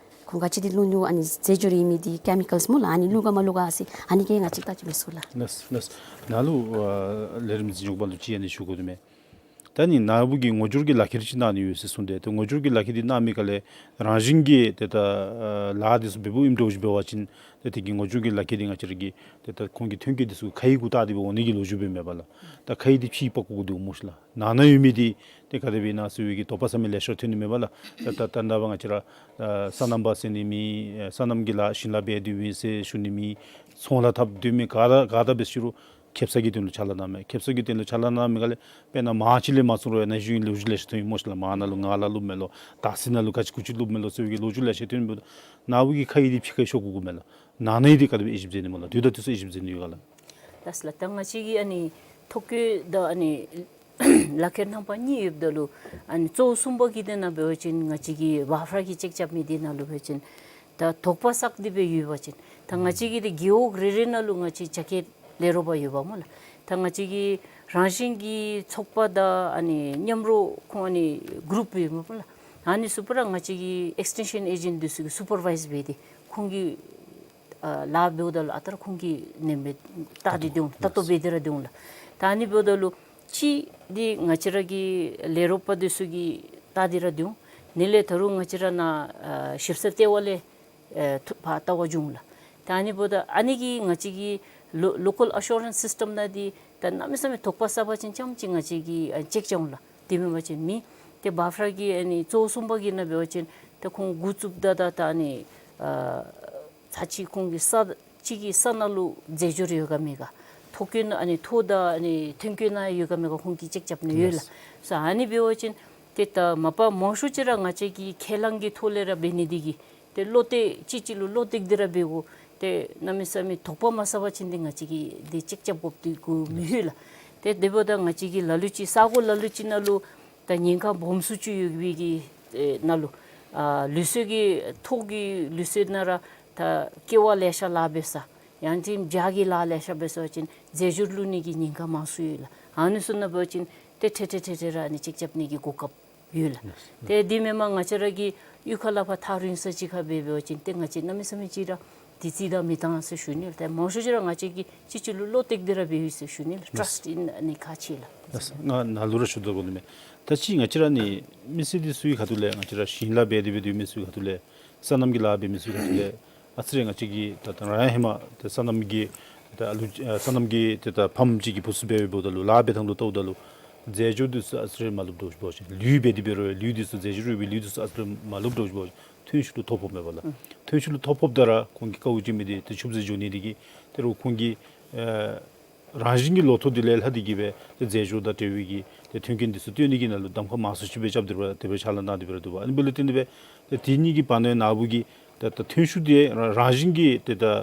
ཁོང་ག་ཅི་འདི་བླུག་ནུག། ཨ་ནི་རྫས་སྦྱོར་ཨིན་མི་འདི་ཀེ་མི་ཀཱལསི་སྨོ་ལགས། ཨ་ནི་བླུག་ག་མ་བླུག་ག་ཟེར་ཨ་ནི་གིས་ང་བཅས་བལྟ་ཅི་མི་ཚུགས་ལགས། ལགས་ལགས། ནཱ་ལུ་ཨ་ལས་རིམ་གཟིགས་ཞུ་བ་ལུ་ཅིག་ཨ་ནི་ཞུ་དགོ་དོ་མས། ད་ནི་ནཱ་བུ་གིས་ངོ་སྦྱོར་གྱི་ལག་ཁྱེར་ཅིག་གནང་ནི་ཡོད་ཟེར་གསུངས་ཏེ། ཏེ་ངོ་སྦྱོར་གྱི་ལག་ཁྱེར་འདི་གནང་མི་ག་ལས་རང་བཞིན་གྱིས་ཏེ་ད་ཨ་ལཱ་འདི་ཚུ་འབདཝ་ཨིནམ་འདྲཝ་ཅིག་འབད་བ་ཅིན་ཏེ་དེ་གི་ངོ་སྦྱོར་གྱི་ལག་ཁྱེར་འདི་ང་བཅས་ར་གི་ཏེ་ད་ཁོང་གི་ཐོན་སྐྱེད་འདི་ཚུ་ཁ་ཡིག་གུ་བལྟ་སྟེ་སྦེ་འོང་ནི་གི་ལོ་རྒྱུས་སྦེ་མེད་པ་ལགས། ད་ཁ་ཡིག་འདི་ཕྱི་ཡི་པར་ཀོ་གུ་འདི་འོང་སྨོ་ཤིག་ལགས། ནང་ན་ཡོད་མི་འདི་ཏེ་ག་དེ་སྦེ་ཨིན་ན་ཟེར་བའི་གི་དོགས་པ་ཟ་མི་ལེ་ཤ་ཐོན་ནི་མེད་པ་ལགས། ད་ད་ད་ད་ང་བཅས་ར་ཨ་སོ་ནམ་པ་ཟེར་ནི་མེད། ཨ་སོ་ནམ་གྱི་ལཱ་ཞིང་ལཱ་འབད་དེ་ཡོད་ཟེར་ཞུ་ནི་མེད། ཚོང་ལཱ་འཐབ་སྡོད་མི་ག་ར་ག་ར་འབད་ཞུ་རུང་ཁེ་སང་གི་དོན་ལུ་ཕྱག་ལཱ་གནང་མི་ཁེ་སང་གི་དོན་ལུ་ཕྱག་ལཱ་གནང་མི་ག་ལས་དཔེར་ན་མང་ཆེ་ལས་མ་ཚུགས་རུང་ཡང་ན་གཞོན་ལོ་རྒྱུས་ལེ་ཤ་ཐོན་ཡི་སྨོ་ཤིག་ལགས། མང་ནང་ལུ་ངང་ལག་བླུགཔ་མས་ལོ། དར་ཚི་ནང་ལུ་ག་ཅི་གུ་ཅི་བླུགཔ་མས་ལོ་ཟེར་བའི་གི་ལོ་རྒྱུས་ལེ་ཤ་ཐོན་མི་འདུག། ནཱ་བུ་གི་ཁ་ཡིག་འདི་ཕྱི་ཁར་ཤོར་དགོ་གོ་མས་ལགས། ནང་ན་ཡོད་འདི་ག་དེ་སྦེ་དབྱེ་ཞིབ་མཛད་ནི་སྨོ་ལགས། དུས་དང་དུས་སུ་དབྱེ་ཞིབ་མཛད་ནི་ཡོད་ག་ལགས། ལགས་སོ་ལགས། ད་ང་བཅས་ཀྱིས་ཨ་ནི་ཐོ་བཀོད་དང་ཨ་ནི་ལག་ཁྱེར་རྣམ་པ་གཉིས་ཡོདཔ་ད་ལུ་ཨ་ནི་གཙོ་བོ་གསུམ་པ་གི་དེ་ནང་འབད་བ་ཅིན་ང་བཅས་ཀྱིས་བཱཕ་ར་གི་ཅེཀ་རྐྱབ་མི་དེ་ནང་ལུ་འབད་བ་ཅིན་ད་དོགས་པ་བསགས་ཏེ་སྦེ་ཡོད་པ་ཅིན་ད་ང་བཅས་ཀྱི་དེ་རྒེད་འོག་རེ་རེ་ནང་ལུ་ང་བཅས་རྒྱ་སྐྱེད་ལས་རོགས་པ་ཡོད་པ་སྨོ་ལགས། ད་ང་བཅས་ཀྱི་རང་བཞིན་གྱི་ཚོགས་པ་དང་ཨ་ནི་མཉམ་རོགས་ཁོང་ཨ་ནི་གུ་རུབ་ཡོད་པ་སྨོ་ལགས། ཨ་ནི་ཚུ་པུ་ར་ང་བཅས་ཀྱི་ཨེགས་ཊེན་ཤཱན་ཨེ་ཇེནཊ་འདི་ཚུ་གིས་སུ་པར་བའིཛ་འབད་དེ་ཁོང་གིས་ཨ་ལཱ་འབདཝ་ད་ལུ་ཨ་རྟག་ར་ཁོང་གིས་ནེམ་སྦེ་བལྟ་སྟེ་སྡོད་འོང་། ལྟ་རྟོག་འབད་དེ་ར་སྡོད་འོང་ལགས། ད་ཨ་ནི་འབདཝ་ད་ལུ་གཅིག་འདི་ང་བཅས་ར་གི་ལས་རོགས་པ་འདི་ཚུ་གིས་བལྟ་སྟེ་ར་སྡོད་འོང་། དེ་ལས་ད་རུང་ང་བཅས་ར་ནཱ་ཨ་ཞིབ་འཚོལ་ལྟེ་བ་ལས་ཨེ་ཐུགས་ཕར་ལྟ་བར་འགྱོ་འོང་ལགས། ད་ཨ་ནི་འབདཝ་ད་ཨ་ནི་གིས་ང་བཅས་ཀྱི་ལོ་ལོ་ཀཱལ་ཨ་ཤུ་རེནསི་སིསི་ཊམ་ནང་འདི་ད་གནམ་མེད་ས་མེད་དོགས་པ་བསགས་པ་ཅིན་རྐྱངམ་ཅིག་ང་བཅས་ཀྱིས་ཨ་ཅེཀ་རྐྱབ་འོང་ལགས། དེ་མེན་པ་ཅིན་མེད། ཏེ་བཱཕ་ར་གི་ཨ་ནི་གཙོ་བོ་གསུམ་པ་གི་ནང་འབད་བ་ཅིན་ད་ཁོང་འགོ་བཙུགསཔ་ད་ད་ད་ཨ་ནི་ཨ་ཚར་གཅིག་ཁོང་གི་ས་གཅིག་གི་ས་ནང་ལུ་རྫས་སྦྱོར་ཡོད་ག་མེད་ག། ཐོ་བཀོད་ནང་ཨ་ནི་ཐོ་དང་ཨ་ནི་ཐོན་སྐྱེད་ནང་ཡོད་ག་མེད་ག་ཁོང་གིས་ཅེཀ་རྐྱབ་ནི་ཡོད་ལགས། ལགས། སོ་ཨ་ནི་འབད་བ་ཅིན་ཏེ་ད་མ་པ་མང་ཤོས་ཅིག་ར་ང་བཅས་ཀྱི་ཁས་བླངས་ཀྱི་ཐོག་ལས་ར་འབད་ནི་འདི་གིས་ཏེ་བློ་གཏད་གཅིག་གཅིག་ལུ་བློ་གཏད་དེ་ར་འབད་དགོ། ཏེ་གནམ་མེད་ས་མེད་དོགས་པ་མ་ཟ་བ་ཅིན་འདི་ང་བཅས་ཀྱིས་འདི་ཅེཀ་རྐྱབ་དགོཔ་འདི་གོ་མི་ལྷོད་ལགས། ཏེ་དེ་འབདཝ་ད་ང་བཅས་ཀྱིས་ལ་ལུ་ཅིག་ས་གོ་ལ་ལུ་ཅིག་ནང་ལུ་ད་ཉེན་ཁ་སྦོམ་སུ་ཅིག་ཡོད་པའི་གི་ཨེ་ནང་ལུ་ཨ་ལུགས་སྲོལ་གྱི་ཐོག་གི་ལུགས་སྲོལ་ནང་ར་ད་ཀེ་བ་ལེ་ཤ་ལཱ་འབད་ས་ཡང་ཅིན་བྱཱ་གི་ལཱ་ལེ་ཤ་འབད་ས་ཅིན་རྫས་སྦྱོར་བླུག་ནི་གི་ཉེན་ཁ་མང་སུ་ཡོད་ལགས། ཨ་ནི་ཚུ་ནང་འབད་བ་ཅིན་ཏེ་ཁྲེ་ཁྲེ་ཁྲེ་ཁྲེ་ར་ཨ་ནི་ཅེཀ་རྐྱབ་ནི་གི་གོ་སྐབས་ཡོད་ལགས། ཏེ་འདི་མེན་པར་ང་བཅས་ར་གི་གཡུས་ཁ་ལས་ཕར་ཐག་རིང་ས་ཅིག་ཁར་འབད་འབད་བ་ཅིན་ཏེ་ང་བཅས་གནམ་མེད་ས་མེད་ཅིག་ར་འདི་རྩིས་དང་མི་འཐད་ཟེར་ཞུ་ནི་ལགས། ཏེ་མང་ཤོས་ཅིག་ར་ང་བཅས་ཀྱིས་གཅིག་གཅིག་ལུ་བློ་གཏད་དེ་ར་འབད་ཡི་ཟེར་ཞུ་ནི་ལགས། ཊཱསཊ་ཨིན་ཨ་ནི་ཁག་ཆེ་ལགས། ལགས་སོ། ང་ནཱ་ལུ་ར་ཞུ་དགོ་ནི་མས། ད་ཅི་ང་བཅས་ར་ནི་མི་སེར་འདི་ཚུ་གི་ཁ་ཐུག་ལས་ང་བཅས་ར་ཞིང་ལཱ་འབད་དེ་འབད་དེ་མི་ཚུ་གི་ཁ་ཐུག་ལས་སོ་ནམ་གྱི་ལཱ་འབད་མི་ཚུ་གི་ཁ་ཐུག་ལས་ཨ་ཙི་རེ་ང་བཅས་ཀྱིས་ད་ད་རང་ཡང་ཧེ་མ་ད་སོ་ནམ་གྱི་ད་ཨ་ལུ་ཨ་སོ་ནམ་གྱི་ད་ད་ཕམ་ཅིག་གི་བུ་ཚུ་འབད་འབདཝ་ད་ལུ་ལཱ་འབད་ཐངས་ལུ་ལྟཝ་ད་ལུ་རྫས་སྦྱོར་འདི་ཚུ་ཨ་ཙི་རེ་མ་བླུགསཔ་འདྲཝ་ཅིག་འབད་བ་ཅིན་ལུད་འབད་དེ་འབད་རུང་ལུད་འདི་ཚུ་རྫས་སྦྱོར་ཡོད་པའི་ལུད་འདི་ཚུ་ཨ་ཙི་རེ་མ་བླུགསཔ་འདྲཝ་ཅིག་འབད་བ་ཅིན་ཐོན་ཤུགས་ལུ་ཐོ་ཕོགཔ་མས་པ་ལགས། ཐོན་ཤུགས་ལུ་ཐོ་ཕོགཔ་ད་ར་ཁོང་གི་དཀའཝ་སྤྱད་མི་འདི་ཏེ་ཆུད་ཟོས་འགྱོ་ནི་འདི་གིས་ད་རུང་ཁོང་གི་ཨེ་རང་བཞིན་གྱི་ལོ་ཐོག་འདི་ལས་ལྷག་སྟེ་གི་སྦེ་ཏེ་རྫས་སྦྱོར་དང་འབྲེལ་བའི་གི་ ཏེ་མཐུན་རྐྱེན་འདི་ཚུ་སྟོན་ནི་གི་ནང་ལུ་གདམ་ཁ་མང་སུ་ཅིག་སྦེ་རྐྱབ་སྟེ་ར་དེ་སྦེ་ཕྱག་ལཱ་གནང་སྟེ་སྦེ་ར་འདུག་པ། ཨ་ནི་འབདཝ་ལས་བརྟེན་ཏེ་སྦེ་ཏེ་དེ་གཉིས་ཀྱི་བར་ན་ནཱ་བུ་གིས་ད་ད་ཐོན་ཤུགས་འདི་རང་བཞིན་གྱིས་ཏེ་ད་ཨ་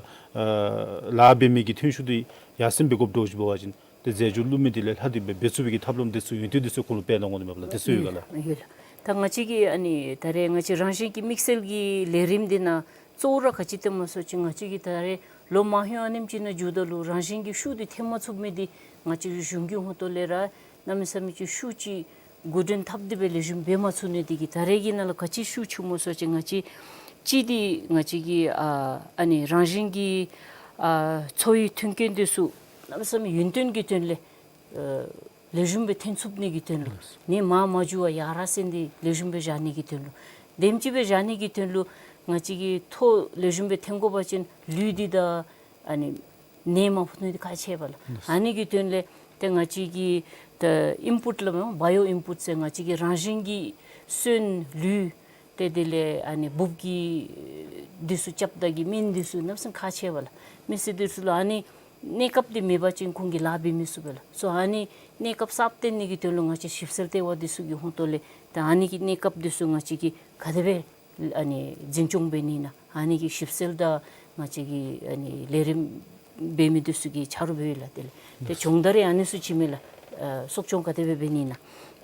ལཱ་འབད་མི་གི་ཐོན་ཤུགས་འདི་ཡར་སེང་འབད་དགོཔ་འདྲཝ་ཅིག་འབད་བ་ཅིན་ཏེ་རྫས་སྦྱོར་བླུག་མི་འདི་ལས་ལྷག་སྟེ་སྦེ་འབད་ཚུགས་པའི་གི་ཐབས་ལམ་འདི་ཚུ་ཡོན་ཏན་འདི་ཚུ་ཁོང་ལུ་སྤེལ་གནང་དགོ་ནི་མས་པ་ལགས། དེ་ཚུ་ཡོད་ག་ལགས། ཡོད་ལགས། ད་ང་བཅས་ཀྱི་ཨ་ནི་ད་རེས་ང་བཅས་རང་བཞིན་གྱི་དམིགས་བསལ་གྱི་ལས་རིམ་འདི་ནང་གཙོ་བོ་ར་ག་ཅི་སྟོནམ་སྨོ་ཟེར་བ་ཅིན་ང་བཅས་ཀྱིས་ད་རེས་ལོ་མང་ཤོས་ཨ་ནེམ་ཅིག་ནང་འགྱོཝ་ད་ལུ་རང་བཞིན་གྱིས་ཤུགས་འདི་ཐོན་མ་ཚུགས་མི་འདི་ང་བཅས་ཀྱི་གཞུང་གི་ཧོངས་ཏོ་ལས་ར་གནམ་མེད་ས་མེད་ཅིག་ཤུགས་ཅིག་འགོ་འདྲེན་འཐབ་སྟེ་སྦེ་ལེགས་ཤོམ་འབད་མ་ཚུགས་ནི་འདི་གིས་ད་རེས་ཀྱི་ནང་ལུ་ག་ཅི་ཤུགས་ཆུངམ་སྨོ་ཟེར་བ་ཅིན་ང་བཅས་གཅིག་འདི་ང་བཅས་ཀྱི་ཨ་ཨ་ནི་རང་བཞིན་གྱི་ཨ་འཚོ་བའི་མཐུན་རྐྱེན་འདི་ཚུ་གནམ་མེད་ས་མེད་ཡུན་བརྟན་གྱི་དོན་ལས་ཨ་ལེགས་ཤོམ་སྦེ་ཐོན་ཚུགས་ནི་གི་དོན་ལུ་ནད་མང་མ་འགྱོ་བར་ཡར་སེང་སྟེ་ལེགས་ཤོམ་སྦེ་བཞག་ནི་གི་དོན་ལུ་དེམ་ཅིག་སྦེ་བཞག་ནི་གི་དོན་ལུ་ང་བཅས་ཀྱིས་ཐོག་ལེགས་ཤོམ་སྦེ་ཐོན་དགོ་པ་ཅིན་ལུད་འདི་དང་ཨ་ནི་ནད་མ་ཕོག་ནི་འདི་ཁག་ཆེ་བས་ལགས། ཨ་ནི་གི་དོན་ལས་ཏེ་ང་བཅས་ཀྱིས་ད་ཨིན་པུཊ་སླབ་སྨོ་བའི་ཡོ་ཨིན་པུཊ་ཟེར་ང་བཅས་ཀྱི་རང་བཞིན་གྱི་སོན་ལུད་ཏེ་དེ་ལས་ཨ་ནི་འབུབ་ཀྱི་འདི་ཚུ་རྐྱབ་ད་གི་སྨན་འདི་ཚུ་གནམ་མེད་ས་མེད་ཁག་ཆེ་བས་ལགས། མི་སེར་འདི་ཚུ་ལུ་ཨ་ནི་གནས་སྐབས་འདི་མེད་པ་ཅིན་ཁོང་གིས་ལཱ་འབད་མི་ཚུགས་པས་ལགས། སོ་ཨ་ནི་གནས་སྐབས་གསརཔ་བཏོན་ནི་གི་དོན་ལུ་ང་བཅས་ཞིབ་འཚོལ་ལྟེ་བ་འདི་ཚུ་གི་ཧོངས་ཏོ་ལས་ད་ཨ་ནི་གི་གནས་སྐབས་འདི་ཚུ་ང་བཅས་ཀྱིས་ག་དེ་སྦེ་ཨ་ནི་འཛིན་སྐྱོང་འབད་ནི་ཨིན་ན་ཨ་ནི་གི་ཞིབ་འཚོལ་དང་ང་བཅས་ཀྱི་ཨ་ནི་ལས་རིམ་འབད་མི་འདི་ཚུ་གིས་ཆ་རོགས་འབདཝ་ཨིན་ལགས། དེ་ལས་ཏེ་སྦྱོང་བརྡར་ཡང་ཨ་ནི་ཚུ་བྱིནམ་ཨིན་ལགས། ཨ་གསོ་སྐྱོང་ག་དེ་སྦེ་འབད་ནི་ཨིན་ན།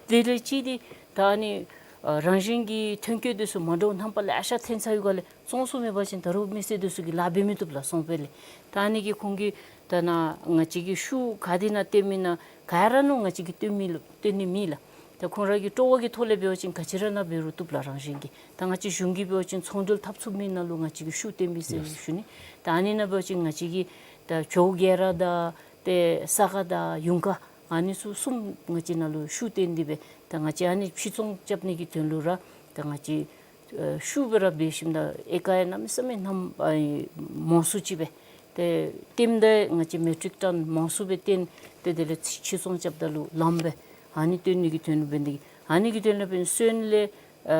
དེ་ལས་གཅིག་འདི་ད་ཨ་ནི་ཨ་རང་བཞིན་གྱི་ཐོན་སྐྱེད་འདི་ཚུ་མ་འདྲཝ་རྣམ་པ་ལེ་ཤ་ཐོན་ཚར་ཡོད་ག་ལས་བཙོང་ས་མེད་པ་ཅིན་ད་རུང་མི་སེར་འདི་ཚུ་གིས་ལཱ་འབད་མི་བཏུབ་ལགས་བཙོང་པས་ལགས། ད་ཨ་ནི་གིས་ཁོང་གིས་ད་ནཱ་ང་བཅས་ཀྱིས་ཤུགས་ག་དེ་ནང་བཏོན་མི་ཨིན་ན་ག་ར་ནང་ང་བཅས་ཀྱིས་བཏོན་མི་ལུ་བཏོན་ནི་མེད་ལགས། ད་ཁོང་ར་གི་སྤྲོ་བ་གི་ཐོག་ལས་འབད་བ་ཅིན་ག་ཅི་ར་ནང་འབད་རུང་བཏུབ་ལགས་རང་བཞིན་གྱིས། ད་ང་བཅས་གཞུང་གིས་འབད་བ་ཅིན་ཚོང་འབྲེལ་འཐབ་ཚུགས་མི་ནང་ལུ་ང་བཅས་ཀྱིས་ཤུགས་བཏོན་པས་ཟེར་ཞུ་ནི། ད་ཨ་ནི་ནང་འབད་བ་ཅིན་ང་བཅས་ཀྱིས་ད་ཇོ་བོ་རྒྱལ་ར་དང་ཏེ་ས་ག་དང་ཡུངས་དཀར་ཨ་ནི་ཚུ་གསུམ་ང་བཅས་ནང་ལུ་ཤུགས་བཏོན་ཏེ་སྦེ་ད་ང་བཅས་ཨ་ནི་ཕྱིར་ཚོང་རྐྱབ་ནི་གི་དོན་ལུ་ར་ད་ང་བཅས་ཨ་ཤུགས་སྦེ་ར་འབད་ཞིནམ་ད་ཨེ་ཀར་ཡང་གནམ་མེད་ས་མེད་རྣམ་ཨ་མང་སུ་ཅིག་སྦེ་ཏེ་བཏོནམ་ད་ང་བཅས་མེ་ཊིག་ཊོན་མང་སུ་སྦེ་བཏོན་ཏེ་དེ་ལས་ཕྱིར་ཚོང་རྐྱབ་ད་ལུ་ལངམ་སྦེ་ཨ་ནི་བཏོན་ནི་གི་དོན་ལུ་འབད་ནི་དེ་གིས་ཨ་ནི་གི་དོན་ལུ་འབད་ནི་སོན་ལས་ཨ་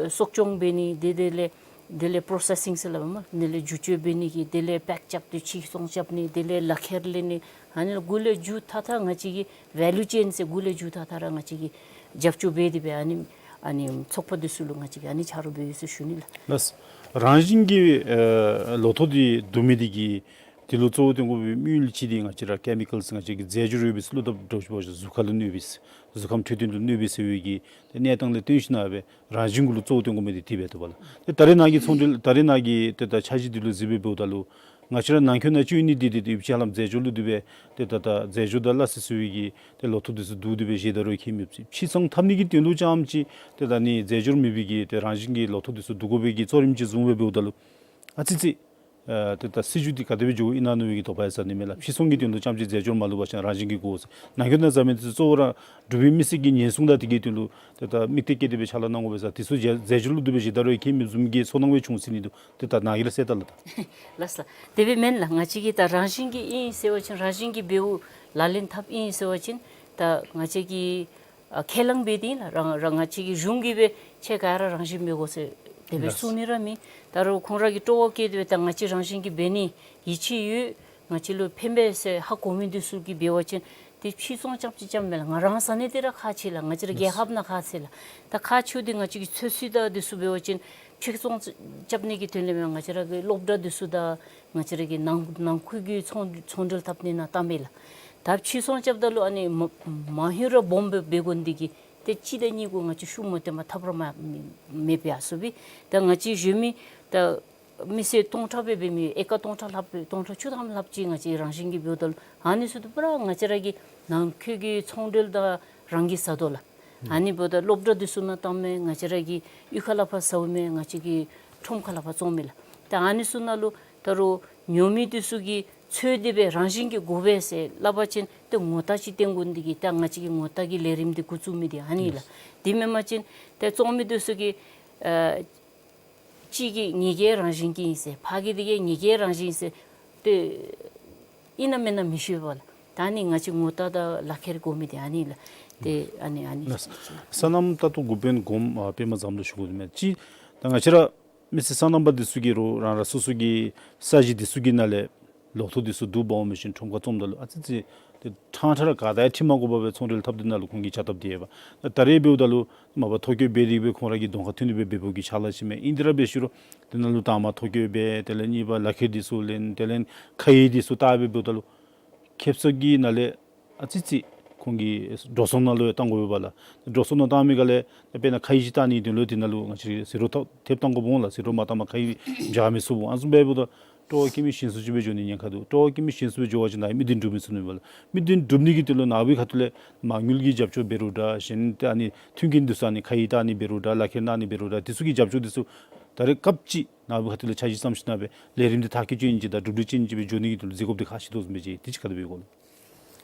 གསོ་སྐྱོང་འབད་ནི་དེ་དེ་ལས་དེ་ལས་པྲོ་སེ་སིང་ཟེར་སླབ་མས། དེ་ལས་བསྒྱུར་བཅོས་འབད་ནི་གི་དེ་ལས་པེཀ་རྐྱབ་སྟེ་ཕྱིར་ཚོང་རྐྱབ་ནི་དེ་ལས་ལག་ཁྱེར་ལེན་ནི་ཨ་ནི་ལུ་འགོ་ལས་མཇུག་མཐའ་མཐའ་ང་བཅས་ཀྱི་ཝེ་ལུ་ཅེན་ཟེར་འགོ་ལས་མཇུག་མཐའ་མཐའ་ར་ང་བཅས་ཀྱིས་རྒྱབ་སྐྱོར་འབད་དེ་སྦེ་ཨ་ནི་ཨ་ནི་ཚོགས་པ་འདི་ཚུ་ལུ་ང་བཅས་ཀྱིས་ཨ་ནི་ཆ་རོགས་འབད་ཡོད་ཟེར་ཞུ་ནི་ལགས། ལགས། རང་བཞིན་གྱི་ཨེ་ལོ་ཐོག་འདི་བསྡུ་མི་འདི་གིས་དེ་ལུ་གཙོ་བོ་བཏོན་དགོ་པའི་དམིགས་ཡུལ་གཅིག་འདི་ང་བཅས་ར་ཀེ་མི་ཀཱལ་ཟེར་ང་བཅས་ཀྱི་རྫས་སྦྱོར་ཡོད་པའི་ཚུ་བླུག་དཔ་འདྲཝ་ཅིག་འབད་བ་ཅིན་གཟུགས་ཁ་ལུ་གནོད་པས། གཟུགས་ཁམས་འཕྲོད་བསྟེན་ལུ་གནོད་པས་ཟེར་བའི་གི་ཏེ་གནས་སྟངས་ལས་བརྟེན་ཞིན་ན་སྦེ་རང་བཞིན་གུ་ལུ་གཙོ་བོ་བཏོན་དགོ་མི་འདི་དེ་སྦེ་འདུག་པ་ལགས། ཏེ་ད་རེས་ནཱ་གི་ཚོང་འབྲེལ་ད་རེས་ནཱ་གི་ཏེ་ད་འཆར་གཞི་འདི་ལུ་གཟིགས་སྦེ་འབདཝ་ད་ལུ་ང་བཅས་ར་ནང་འཁོད་ནང་སྤྱོད་ནི་འདི་འདི་ཏེ་ཡོད་པ་ཅིན་ཧ་ལམ་རྫས་སྦྱོར་བླུག་སྟེ་སྦེ་ཏེ་ད་ད་རྫས་སྦྱོར་དང་སླ་བསྲེ་ཟེར་བའི་གི་ཏེ་ལོ་ཐོག་འདི་ཚུ་བསྡུ་སྟེ་སྦེ་བཞེས་ད་རུང་ཁྱད་མེད་པ་ཅིག་ཕྱིར་ཚོང་འཐབ་ནི་གི་དོན་ལུ་རྐྱངམ་ཅིག་ཏེ་ད་ནི་རྫས་སྦྱོར་མེད་པའི་གི་ཏེ་རང་བཞིན་གྱི་ལོ་ཐོག་འདི་ཚུ་བསྡུ་དགོ་པའི་གི་གཙོ་རིམ་ཅིག་བཟུང་སྦེ་འབདཝ་ད་ལུ་ཨ་ཙི་ཙི་ཨ་ཏེ་ད་སྲིད་བྱུས་འདི་ག་དེ་སྦེ་འགྱོཝ་ཨིན་ན་མནོ་བའི་གི་དོགས་པ་ཡང་ཟ་ནི་མས་ལགས། ཕྱིར་ཚོང་གི་དོན་ལུ་རྐྱངམ་ཅིག་རྫས་སྦྱོར་མ་བླུགས་པ་ཅིན་རང་བཞིན་གྱིས་དགོ་ཟེར། ནང་འཁོད་ནང་འཛོམས་མི་འདི་ཚུ་གཙོ་བོ་ར་འབྲུག་པའི་མི་སེར་གྱི་ཉེན་སྲུང་དང་དེ་གི་དོན་ལུ་ཏེ་ད་དམིགས་གཏད་བསྐྱེད་དེ་སྦེ་ཕྱག་ལཱ་གནང་དགོ་པས་ཟེར། འདི་ཚུ་རྫས་རྫས་སྦྱོར་བླུགས་ཏེ་སྦེ་བཞེས་ད་རུང་ཁྱད་མེད་བཟུམ་གྱི་ཚོར་སྣང་སྦེ་བྱུང་ཟེར་ནི་འདུག། ཏེ་ད་ནཱ་གིས་ར་གསལ་ད་ལགས། ད་ལགས་སོ། དེ་སྦེ་མེན་ལགས། ང་བཅས་ཀྱིས་ད་རང་བཞིན་གྱིས་ཨིན་ཟེར་བ་ཅིན་རང་བཞིན་གྱིས་འབདཝ་ལག་ལེན་འཐབ་ཨིན་ཟེར་བ་ཅིན་ད་ང་བཅས་ཀྱིས་ཨ་ཁས་བླངས་འབད་དེ་ཨིན་ལགས། རང་རང་ང་བཅས་ཀྱི་གཞུང་གིས་སྦེ་ཁྱེད་ག་ར་རང་བཞིན་འབད་དགོ་ཟེར་དེ་སྦེ་གསུང་ནི་ར་མེད། ད་རུང་ཁོང་ར་གིས་སྤྲོ་བ་བསྐྱེད་དེ་སྦེ་ད་ང་བཅས་རང་བཞིན་གྱིས་འབད་ནི་ཡིད་ཆེས་ཡོད། ང་བཅས་ལུ་ཕན་པས་ཟེར་ཧ་གོ་མི་འདི་ཚུ་གིས་འབད་བ་ཅིན་ཏེ་ཕྱིར་ཚོང་རྐྱངམ་ཅིག་རྐྱངམ་མེན་ལགས། ང་རང་ཟ་ནི་འདི་ར་ཁག་ཆེ་ལགས། ང་བཅས་ར་རྒྱལ་ཁབ་ནང་ཁག་ཆེ་ལགས། ད་ཁག་ཆེཝ་འདི་ང་བཅས་ཀྱི་ཚོད་བསྲེ་དང་འདི་ཚུ་འབད་བ་ཅིན་ཕྱིར་ཚོང་རྐྱབ་ནི་གི་དོན་ལས་མེན། ང་བཅས་ར་གི་སློབ་གྲྭ་འདི་ཚུ་དང་ང་བཅས་ར་གི་ནང་ནང་ཁུལ་གྱི་ཚོང་ཚོང་འབྲེལ་འཐབ་ནི་ནང་བཏངམ་མས་ལགས། ད་ཕྱིར་ཚོང་རྐྱབ་ད་ལུ་ཨ་ནི་མ་མ་ཧེ་ར་སྦོམ་སྦེ་འབད་དགོ་ནི་འདི་གིས་ཏེ་གཅིག་དང་གཉིས་གུ་ང་བཅས་ཤུགས་མ་བཏོན་པར་ཐབས་ར་མ་མེད་པས། ཨ་ཙི་སྦེ་ད་ང་བཅས་གཞན་མི་ད་མི་སེར་སྟོང་ཕྲག་སྦེ་འབད་མི་ཨེ་ཀར་སྟོང་ཕྲག་ལྷགཔ་སྦེ་སྟོང་ཕྲག་བཅུ་ཐམ་ལྷགཔ་ཅིག་ང་བཅས་རང་བཞིན་གྱིས་འབདཝ་ད་ལུ་ཨ་ནི་ཚུ་ཏེ་པུ་ར་ང་བཅས་ར་གི་ནང་འཁོད་ཀྱི་ཚོང་འབྲེལ་དང་རང་གིས་ཟ་དོ་ལགས། ཨ་ནི་འབདཝ་ད་སློབ་གྲྭ་འདི་ཚུ་ནང་བཏངམ་མས། ང་བཅས་ར་གི་གཡུས་ཁ་ལས་ཕར་ཟཝ་མས། ང་བཅས་ཀྱི་ཁྲོམ་ཁ་ལས་ཕར་བཙོངམ་མས་ལགས། ད་ཨ་ནི་ཚུ་ནང་ལུ་ད་རུང་ཉོ་མི་འདི་ཚུ་གིས་འཚོལ་ཏེ་སྦེ་རང་བཞིན་གྱིས་དགོ་པས་ཟེར་སླབ་པ་ཅིན་ཏེ་ངོ་རྟགས་ཅིག་བཏོན་དགོ་ནི་འདི་གིས་ད་ང་བཅས་ཀྱིས་ངོ་རྟགས་ཀྱི་ལས་རིམ་འདི་འགོ་བཙུགས་མི་འདི་ཨ་ནི་ལགས། དེ་མེན་པ་ཅིན་ཏེ་བཙོང་མི་འདི་ཚུ་གིས་ཨ་གཅིག་གིས་ངེ་གི་རང་བཞིན་གྱིས་ཨིན་ཟེར། ཕར་གྱི་འདི་གིས་ངེ་གི་རང་བཞིན་ཨིན་ཟེར། ཏེ་ཨིན་ན་མེན་ན་མི་ཤེས་པས་ལགས། ད་ཨ་ནི་ང་བཅས་ངོ་རྟགས་དང་ལག་ཁྱེར་དགོ་མི་འདི་ཨ་ནི་ལགས། ཏེ་ཨ་ནི་ཨ་ནི་ལགས། སོ་ནམ་ད་ལྟོ་འགོ་དཔོན་གོངམ་ཨ་པདྨ་བཟངམོ་ལུ་ཞུ་དགོ་མི་ཅིག་ད་ང་བཅས་ར་མི་སེར་སོ་ནམ་པ་འདི་ཚུ་གིས་རུང་རང་རང་སོ་སོ་གི་ས་གཞི་འདི་ཚུ་གི་ནང་ལས་ལོ་ཐོག་འདི་ཚུ་བསྡུ་འབག་འོང་མི་ཅིག་ཁྲོམ་ཁར་བཙོངམ་ད་ལུ་ཨ་ཙི་ཙི་ ཏེ་ཕྲང་ཕྲང་ར་ག་དང་ཡང་འཁྲིལ་མ་དགོ་པར་སྦེ་ཚོང་འབྲེལ་འཐབ་སྟེ་ནཱ་ལུ་ཁོང་གིས་བྱ་བཏབ་སྟེ་ཡོདཔ། ད་ད་རེས་འབདཝ་ད་ལུ་མ་པ་ཐོ་བཀོད་འབད་དེ་སྦེ་ཁོང་ར་གི་གདོང་ཁར་ཐོན་ཏེ་སྦེ་འབད་འབདཝ་གི་ཕྱག་ལཱ་ཅིག་མས། ཨིན་ཏེ་ར་འབད་ཞུ་རུང་ཏེ་ནཱ་ལུ་དང་པ་ཐོ་བཀོད་འབད། དེ་ལས་གཉིས་པ་ལག་ཁྱེར་འདི་ཚུ་ལེན། དེ་ལས་ཁ་ཡིག་འདི་ཚུ་བལྟ་སྦེ་འབདཝ་ད་ལུ་ཁེ་སང་གི་ནང་ལས་ཨ་ཙི་ཙི་ཁོང་གི་འགྲོ་སོང་ནང་ལུ་ཡང་བཏང་དགོ་པས་ལགས། འགྲོ་སོང་ནང་བཏང་མི་ག་ལས་དཔེར་ན་ཁ་ཡིག་ཅིག་བལྟ་ནི་དོན་ལུ་དེ་ནང་ལུ་ང་བཅས་ཟད་འགྲོ་ཐེབས་བཏང་དགོཔ་འོང་ལགས། ཟད་འགྲོ་མ་བཏངམ་ཁ་ཡིག་འབྱར་མི་ཚུགས་འོང་། ཨ་ནི་བཟུམ་འབདཝ་ད་སྤྲོ་བ་སྐྱེ་མི་ཞན་སུ་ཅིག་སྦེ་འགྱོ་ནི་ཉེན་ཁ་འདུག། སྤྲོ་བ་སྐྱེ་མི་ཞན་སུ་སྦེ་འགྱོ་བ་ཅིན་ནཱ་མི་བདུན་འགྲུབ་མི་ཚུགས་ནི་མས་ལགས། མི་བདུན་འགྲུབ་ནི་གི་དོན་ལུ་ནཱ་བུའི་ཁ་ཐུག་ལས་མ་དངུལ་གྱི་རྒྱབ་སྐྱོར་འབད་རུང་འདྲ། གཞན་ཏེ་ཨ་ནི་མཐུན་རྐྱེན་འདི་ཚུ་ཨ་ནི་ཁ་ཡིག་བལྟ་ནི་འབད་རུང་འདྲ། ལག་ཁྱེར་གནང་ནི་འབད་རུང་འདྲ། དེ་ཚུ་གི་རྒྱབ་སྐྱོར་འདི་ཚུ་ད་རེས་སྐབས་ཅིག་ནཱ་བུའི་ཁ་ཐུག་ལས་འཆར་གཞི་བརྩམས་ཞིནམ་ལས་ལས་རིམ་འདི་མཐར་འཁྱོལ་ཅིག་ཨིན་ཅི་དང་གྲུབ་འབྲས་ཅིག་ཨིན་ཅི་སྦེ་འགྱོ་ནི་གི་དོན་ལུ་མཛད་དགོཔ་འདི་ཁག་ཆེ་དོ་བཟུམ་སྦེ་མཇལ། དེ་ཅིག་ག་དེ་སྦེ་གོ་ལགས།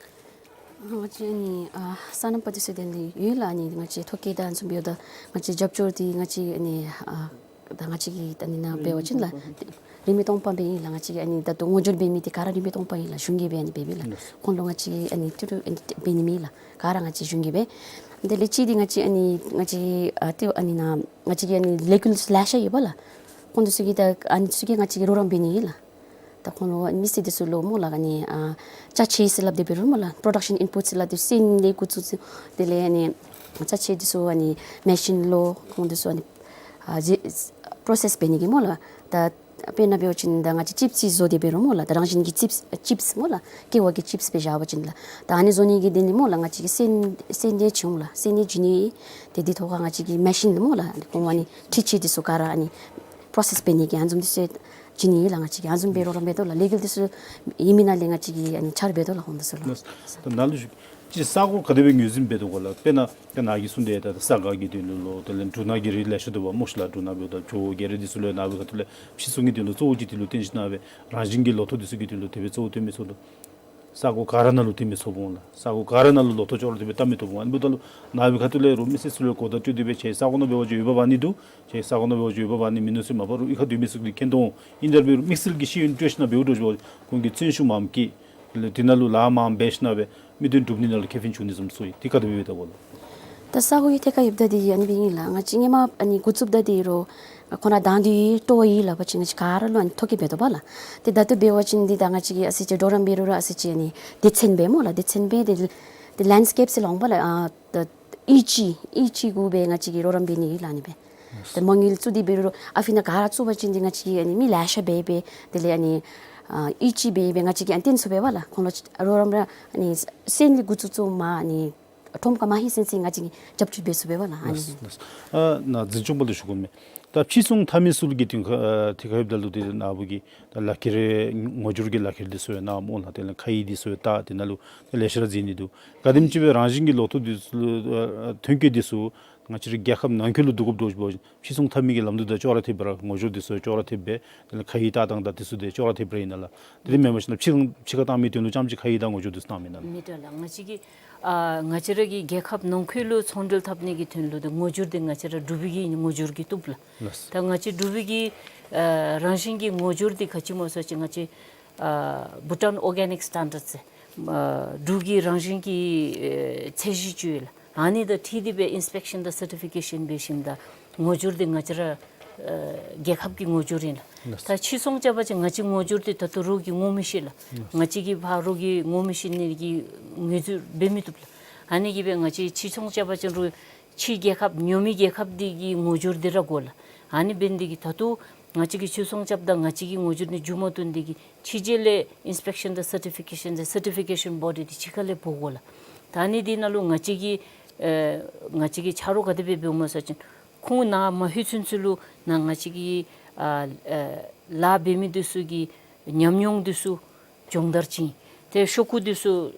ང་བཅས་ཨ་ནི་ཨ་སོ་ནམ་པ་འདི་ཚུ་དེ་ལས་ཡོད་ལགས། ཨ་ནི་ང་བཅས་ཐོ་བཀོད་དང་ཨ་ནི་བཟུམ་འབདཝ་ད་ང་བཅས་རྒྱབ་སྐྱོར་འདི་ང་བཅས་ཨ་ནི་ཨ་ད་ང་བཅས་ཀྱི་ཨ་ནི་ནཱ་འབད་བ་ཅིན་ལགས་རིག་མི་སྟོང་པ་སྦེ་ཨིན་ལགས། ང་བཅས་ཀྱི་ཨ་ནི་ད་ལྟོ་ངོ་སྦྱོར་འབད་མི་འདི་ག་ར་རིག་མི་སྟོང་པ་ཨིན་ལགས། གཞུང་གིས་སྦེ་ཨ་ནི་འབད་མི་ལགས། ཁོང་ལུ་ང་བཅས་ཀྱིས་ཨ་ནི་ཏི་རུ་ཨ་ནི་འབད་ནི་མེད་ལགས། ག་ར་ང་བཅས་གཞུང་གིས་འབད། དེ་ལས་གཅིག་འདི་ང་བཅས་ཨ་ནི་ང་བཅས་ཨ་ཏེ་ཨ་ནི་ནཱ་ང་བཅས་ཀྱི་ཨ་ནི་ལས་འགུལ་ལེ་ཤ་ཡོད་པ་ལགས། ཁོང་འདི་ཚུ་གིས་ད་ཨ་ནི་ཚུ་གིས་ང་བཅས་ཀྱི་རོགས་རམ་འབད་ནི་ཨིན་ལགས། ད་ཁོང་ལུ་མི་སེར་འདི་ཚུ་ལུ་སྨོ་ལགས་ཨ་ནི་ཨ་ཅ་ཆས་ཟེར་སླབ་སྟེ་འབད་རུང་སྨོ་ལགས་པྲོ་ཌག་ཤཱན་ཨིན་པུཊ་ཟེར་སླབ་སྟེ་སོན་ལས་འགོ་བཙུགས་ཏེ་དེ་ལས་ཨ་ནི་ཅ་ཆས་འདི་ཚུ་ཨ་ནི་མེ་ཤིན་ལུ་ཁོང་འདི་ཚུ་ཨ་ནི་ཨ་ཇི་པྲོ་སེསི་འབད་ནི་གི་སྨོ་ལགས། ད་དཔེར་ན་འབད་བ་ཅིན་ད་ང་བཅས་ཅིབས་ཅིག་བཟོ་སྟེ་འབད་རུང་སྨོ་ལགས། ད་རང་བཞིན་གྱི་ཅིབས་ཅིབས་སྨོ་ལགས་ཀེ་ཝ་གི་ཅིབས་སྦེ་བཞག་པ་ཅིན་ལགས། ད་ཨ་ནི་བཟོ་ནི་གི་དོན་ལུ་སྨོ་ལགས་ང་བཅས་ཀྱིས་སོན་སོན་འདི་བྱིན་འོང་ལགས། སོན་འདི་བྱིན་ནི་ཏེ་འདི་ཐོག་ཁར་ང་བཅས་ཀྱིས་མེ་ཤིན་སྨོ་ལགས་ཁོང་ཨ་ནི་འཕྲུལ་ཆས་འདི་ཚུ་ག་ར་ཨ་ནི་པྲོ་སེསི་འབད་ནི་གི་ཨ་ནི་བཟུམ་འདི་ཚུ་བྱིན་ནི་ལགས། ང་བཅས་ཀྱིས་ཨ་ནི་བཟུམ་སྦེ་རོགས་རམ་འབད་དོ་ལགས། ལས་འགུལ་འདི་ཚུ་ཨིན་མི་ནང་ལས་ང་བཅས་ཀྱིས་ཨ་ནི་ཆ་རོགས་འབད་དོ་ལགས་ཁོང་འདི་ཚུ་ལུ། ད་ནཱ་ལུ་ཞུ་ཅིག་ས་གོ་ག་དེ་སྦེ་ངོས་འཛིན་འབད་དོ་གོ་ལགས། དཔེར་ན་ད་ནཱ་གིས་གསུངས་ཏེ་ད་ས་ག་གི་དོན་ལུ་ལོ་དེ་ལས་འབྲུ་སྣ་གི་རིགས་ལེ་ཤ་འདུག་པ་སྨོ་ཤིག་ལགས། འབྲུ་སྣ་འབདཝ་ད་བྱོ་བོ་རྒྱ་རས་འདི་ཚུ་ལུ་ནཱ་བུའི་ཁ་ཐུག་ལས་ཕྱིར་ཚོང་གི་དོན་ལུ་གཙོ་བོ་ཅིག་དེ་ལུ་བརྟེན་ཞིན་ན་སྦེ་རང་བཞིན་གྱི་ལོ་ཐོག་འདི་ཚུ་གི་དོན་ལུ་དེ་སྦེ་གཙོ་བོ་བཏོན་མི་ཚུགས་ལོ། ས་གོ་ག་ར་ནང་ལུ་བཏོན་མི་ཚུགས་པ་འོང་ལགས། ས་གོ་ག་ར་ནང་ལུ་ལོ་ཐོག་ཅོག་ར་འཐདཔ་སྦེ་བཏོན་མི་ཚུགས་པ་འོང་། ཨ་ནི་འབདཝ་ད་ལུ་ནཱ་བུའི་ཁ་ཐུག་ལས་རོགས་མི་སེར་ཚུ་ལུ་གོ་བརྡ་སྤྲོད་དེ་སྦེ་ཁྱེད་ས་གོ་ནང་འབད་བ་ཅིན་འོས་འབབ་ཨ་ནི་འདུག། ཁྱེད་ས་གོ་ནང་འབད་བ་ཅིན་འོས་འབབ་ཨ་ནི་མིན་ནུག་ཟེར་མ་པ་རོགས་གཡུས་ཁར་སྡོད་མི་ཚུ་གིས་མཁྱེན་དོ་འོང་། ཨིན་ཏེ་ར་འབད་རུང་དམིགས་བསལ་གྱི་ཤེས་ཡོན་སྤྲོད་ཞིན་ན་འབདཝ་འདྲཝ་ཅིག་འབད་བ་ཅིན་ཁོང་གིས་བརྩོན་ཤུགས་མངམ་བསྐྱེད་དེ་ལས་དེ་ནང་ལུ་ལཱ་མངམ་འབད་ཞིན་ན་སྦེ་མི་བདུན་འགྲུབ་ནི་ནང་ལུ་ཁེ་ཕན་འབྱུང་ནི་བཟུམ་ཚུ་ཨིན། དེ་ག་དེ་སྦེ་འབད་དོ་གོ་ལགས། ད་ས་གོ་གི་ཐད་ཁར་ཡོདཔ་ད་འདི་ཨ་ནི་སྦེ་ཨིན་ལགས། ང་བཅས་ཧེ་མ་ཨ་ནི་འགོ་བཙུགསཔ་ད་འདི་རོགས་ཁོང་ར་དང་འདོད་སྤྲོ་བ་ཡོད་སླབ་པ་ཅིན་ང་བཅས་ག་ར་ལུ་ཨ་ནི་ཐོ་བཀོད་འབད་དོ་བ་ལགས། ཏེ་ད་ལྟོ་འབད་བ་ཅིན་འདི་ད་ང་བཅས་ཀྱིས་ཨ་ཙི་ཅིག་གྲོགས་རམ་འབད་རུང་ར་ཨ་ཙི་ཅིག་ཨ་ནི་སྡེ་ཚན་སྦེ་སྨོ་ལགས། སྡེ་ཚན་སྦེ་ཏེ་ཏེ་ལེནཌ་སི་ཀེབ་ཟེར་སླབ་འོང་པ་ལགས། ཨ་ད་ཨི་ཅི་ཨི་ཅི་གུ་སྦེ་ང་བཅས་ཀྱིས་རོགས་རམ་འབད་ནི་ཨིན་ལགས། ཨ་ནི་སྦེ་ད་མ་དངུལ་བཙུགས་ཏེ་འབད་རུང་ཨ་ཕི་ནང་ག་ར་བཙུགས་པ་ཅིན་འདི་ང་བཅས་ཀྱིས་ཨ་ནི་མི་ལེ་ཤ་འབད་འབད་དེ་ལས་ཨ་ནི་ཨ་ཨི་ཅི་འབད་འབད་ང་བཅས་ཀྱིས་ཨ་ནི་བཏོན་ཚུགས་པས་པ་ལགས། ཁོང་ལུ་རོགས་རམ་ར་ཨ་ནི་སོན་ལས་འགོ་བཙུགས་བཙུགསཔ་མ་ཨ་ནི་ཁྲོམ་ཁར་མ་ལྷོད་ཚུན་ཚོད་ང་བཅས་ཀྱིས་རྒྱབ་སྐྱོར་འབད་ཚུགས་པས་པ་ལགས། ཨ་ནི་ལགས། ཨ་ནཱ་འཛིན་སྐྱོང་པ་ལུ་ཞུ་དགོ་མས། ད་ཕྱིར་ཚོང་འཐབ་མི་ཚུ་གི་དོན་ཁ་ཨ་ཐད་ཁར་ཡོདཔ་ད་ལུ་ཏེ་ནཱ་བུ་གིས་ད་ལག་ཁྱེར་ངོ་སྦྱོར་གྱི་ལག་ཁྱེར་འདི་ཚུ་ཡང་གནངམ་འོང་ལགས། དེ་ལས་ཁ་ཡིག་འདི་ཚུ་ཡང་བལྟ། དེ་ནང་ལུ་ད་ལེ་ཤ་ར་མཛད་ནི་འདུག། ག་དེམ་ཅིག་སྦེ་རང་བཞིན་གྱི་ལོ་ཐོག་འདི་ཚུ་ལུ་ཨ་ཐོན་སྐྱེད་འདི་ཚུ་ང་བཅས་རའི་རྒྱལ་ཁབ་ནང་འཁོད་ལུ་བསྡུ་དགོཔ་འདྲཝ་ཅིག་འབད་བ་ཅིན་ཕྱིར་ཚོང་འཐབ་མི་གི་ལམ་ལུགས་དང་ཅོག་ར་འཐདཔ་སྦེ་ར་ངོ་སྦྱོར་འདི་ཚུ་ཅོག་ར་འཐདཔ་སྦེ་དེ་ལས་ཁ་ཡིག་བལྟ་ཐངས་དང་འདི་ཚུ་འདི་ཅོག་ར་འཐདཔ་སྦེ་ཨིན་ན་ལགས། དེ་མེན་པ་ཅིན་ཕྱི་ཁར་ཕྱི་ཁར་བཏང་མི་དོན་ལུ་རྐྱངམ་ཅིག་ཁ་ཡིག་དང་ངོ་སྦྱོར་འདི་ཚུ་བཏངམ་ཨིན་ན་ལགས། མི་འདྲ་ལགས། ང་བཅས་ཀྱི་ཨ་ང་བཅས་ར་གི་རྒྱལ་ཁབ་ནང་འཁོད་ལུ་ཚོང་འབྲེལ་འཐབ་ནི་གི་དོན་ལུ་ད་ངོ་སྦྱོར་འདི་ང་བཅས་ར་འབྲུག་པའི་གི་ངོ་སྦྱོར་གྱིས་བཏུབ་ལགས། ལགས། ད་ང་བཅས་འབྲུག་པའི་གི་ཨ་རང་བཞིན་གྱི་ངོ་སྦྱོར་འདི་ག་ཅི་སྨོ་ཟེར་བ་ཅིན་ང་བཅས་ཨ་Bhutan Organic Standards ཟེར་ཨ་འབྲུག་གི་རང་བཞིན་གྱི་ཨེ་ཚད་གཞི་ཅིག་ཡོད་ལགས། ཨ་ནི་དང་འཁྲིལ་ཏེ་སྦེ་ཨིན་སི་པེག་ཤཱན་དང་སར་ཊི་ཕི་ཀེ་ཤཱན་འབད་ཞིནམ་ད་ངོ་སྦྱོར་འདི་ང་བཅས་ར་ཨ་རྒྱལ་ཁབ་ཀྱི་ངོ་སྦྱོར་ཨིན་ལགས། ལགས། ད་ཕྱིར་ཚོང་རྐྱབ་པ་ཅིན་ང་བཅས་ངོ་སྦྱོར་འདི་ད་ལྟོ་རོགས་ཀྱིས་ངོ་མི་ཤེས་ལགས། ལགས། ང་བཅས་ཀྱིས་ཕར་རོགས་ཀྱིས་ངོ་མི་ཤེས་ནི་གི་ངོས་འཛིན་འབད་མི་བཏུབ་ལགས། ཨ་ནི་གིས་སྦེ་ང་བཅས་ཕྱིར་ཚོང་རྐྱབ་པ་ཅིན་རོགས་ཕྱི་རྒྱལ་ཁབ་ཉོ་མི་རྒྱལ་ཁབ་འདི་གི་ངོ་སྦྱོར་འདི་ར་དགོ་ལགས། ཨ་ནི་འབད་ནི་འདི་གིས་ད་ལྟོ་ང་བཅས་ཀྱིས་ཕྱིར་ཚོང་རྐྱབ་ད་ང་བཅས་ཀྱི་ངོ་སྦྱོར་འདི་མཇུག་མ་བསྡུ་ནི་འདི་གིས་ཕྱི་རྒྱལ་ལས་ཨིན་སི་པེག་ཤཱན་དང་སར་ཊི་ཕི་ཀེ་ཤཱན་དང་སར་ཊི་ཕི་ཀེ་ཤཱན་བོ་ཌི་འདི་ཕྱི་ཁ་ལས་འབོ་དགོ་ལགས། ད་ཨ་ནི་འདི་ནང་ལུ་ང་བཅས་ཀྱིས་ཨེ་ང་བཅས་ཀྱིས་ཆ་རོགས་ག་དེ་སྦེ་འབདཝ་སྨོ་ཟེར་བ་ཅིན་ཁོང་ནཱ་མ་ལྷོད་ཚུན་ཚོད་ལུ་ནཱ་ང་བཅས་ཀྱི་ཨ་ཨེ་ལཱ་འབད་མི་འདི་ཚུ་གི་ཉམས་མྱོང་འདི་ཚུ་སྦྱོང་བརྡར་བྱིན། ཏེ་ཤོག་གུ་འདི་ཚུ་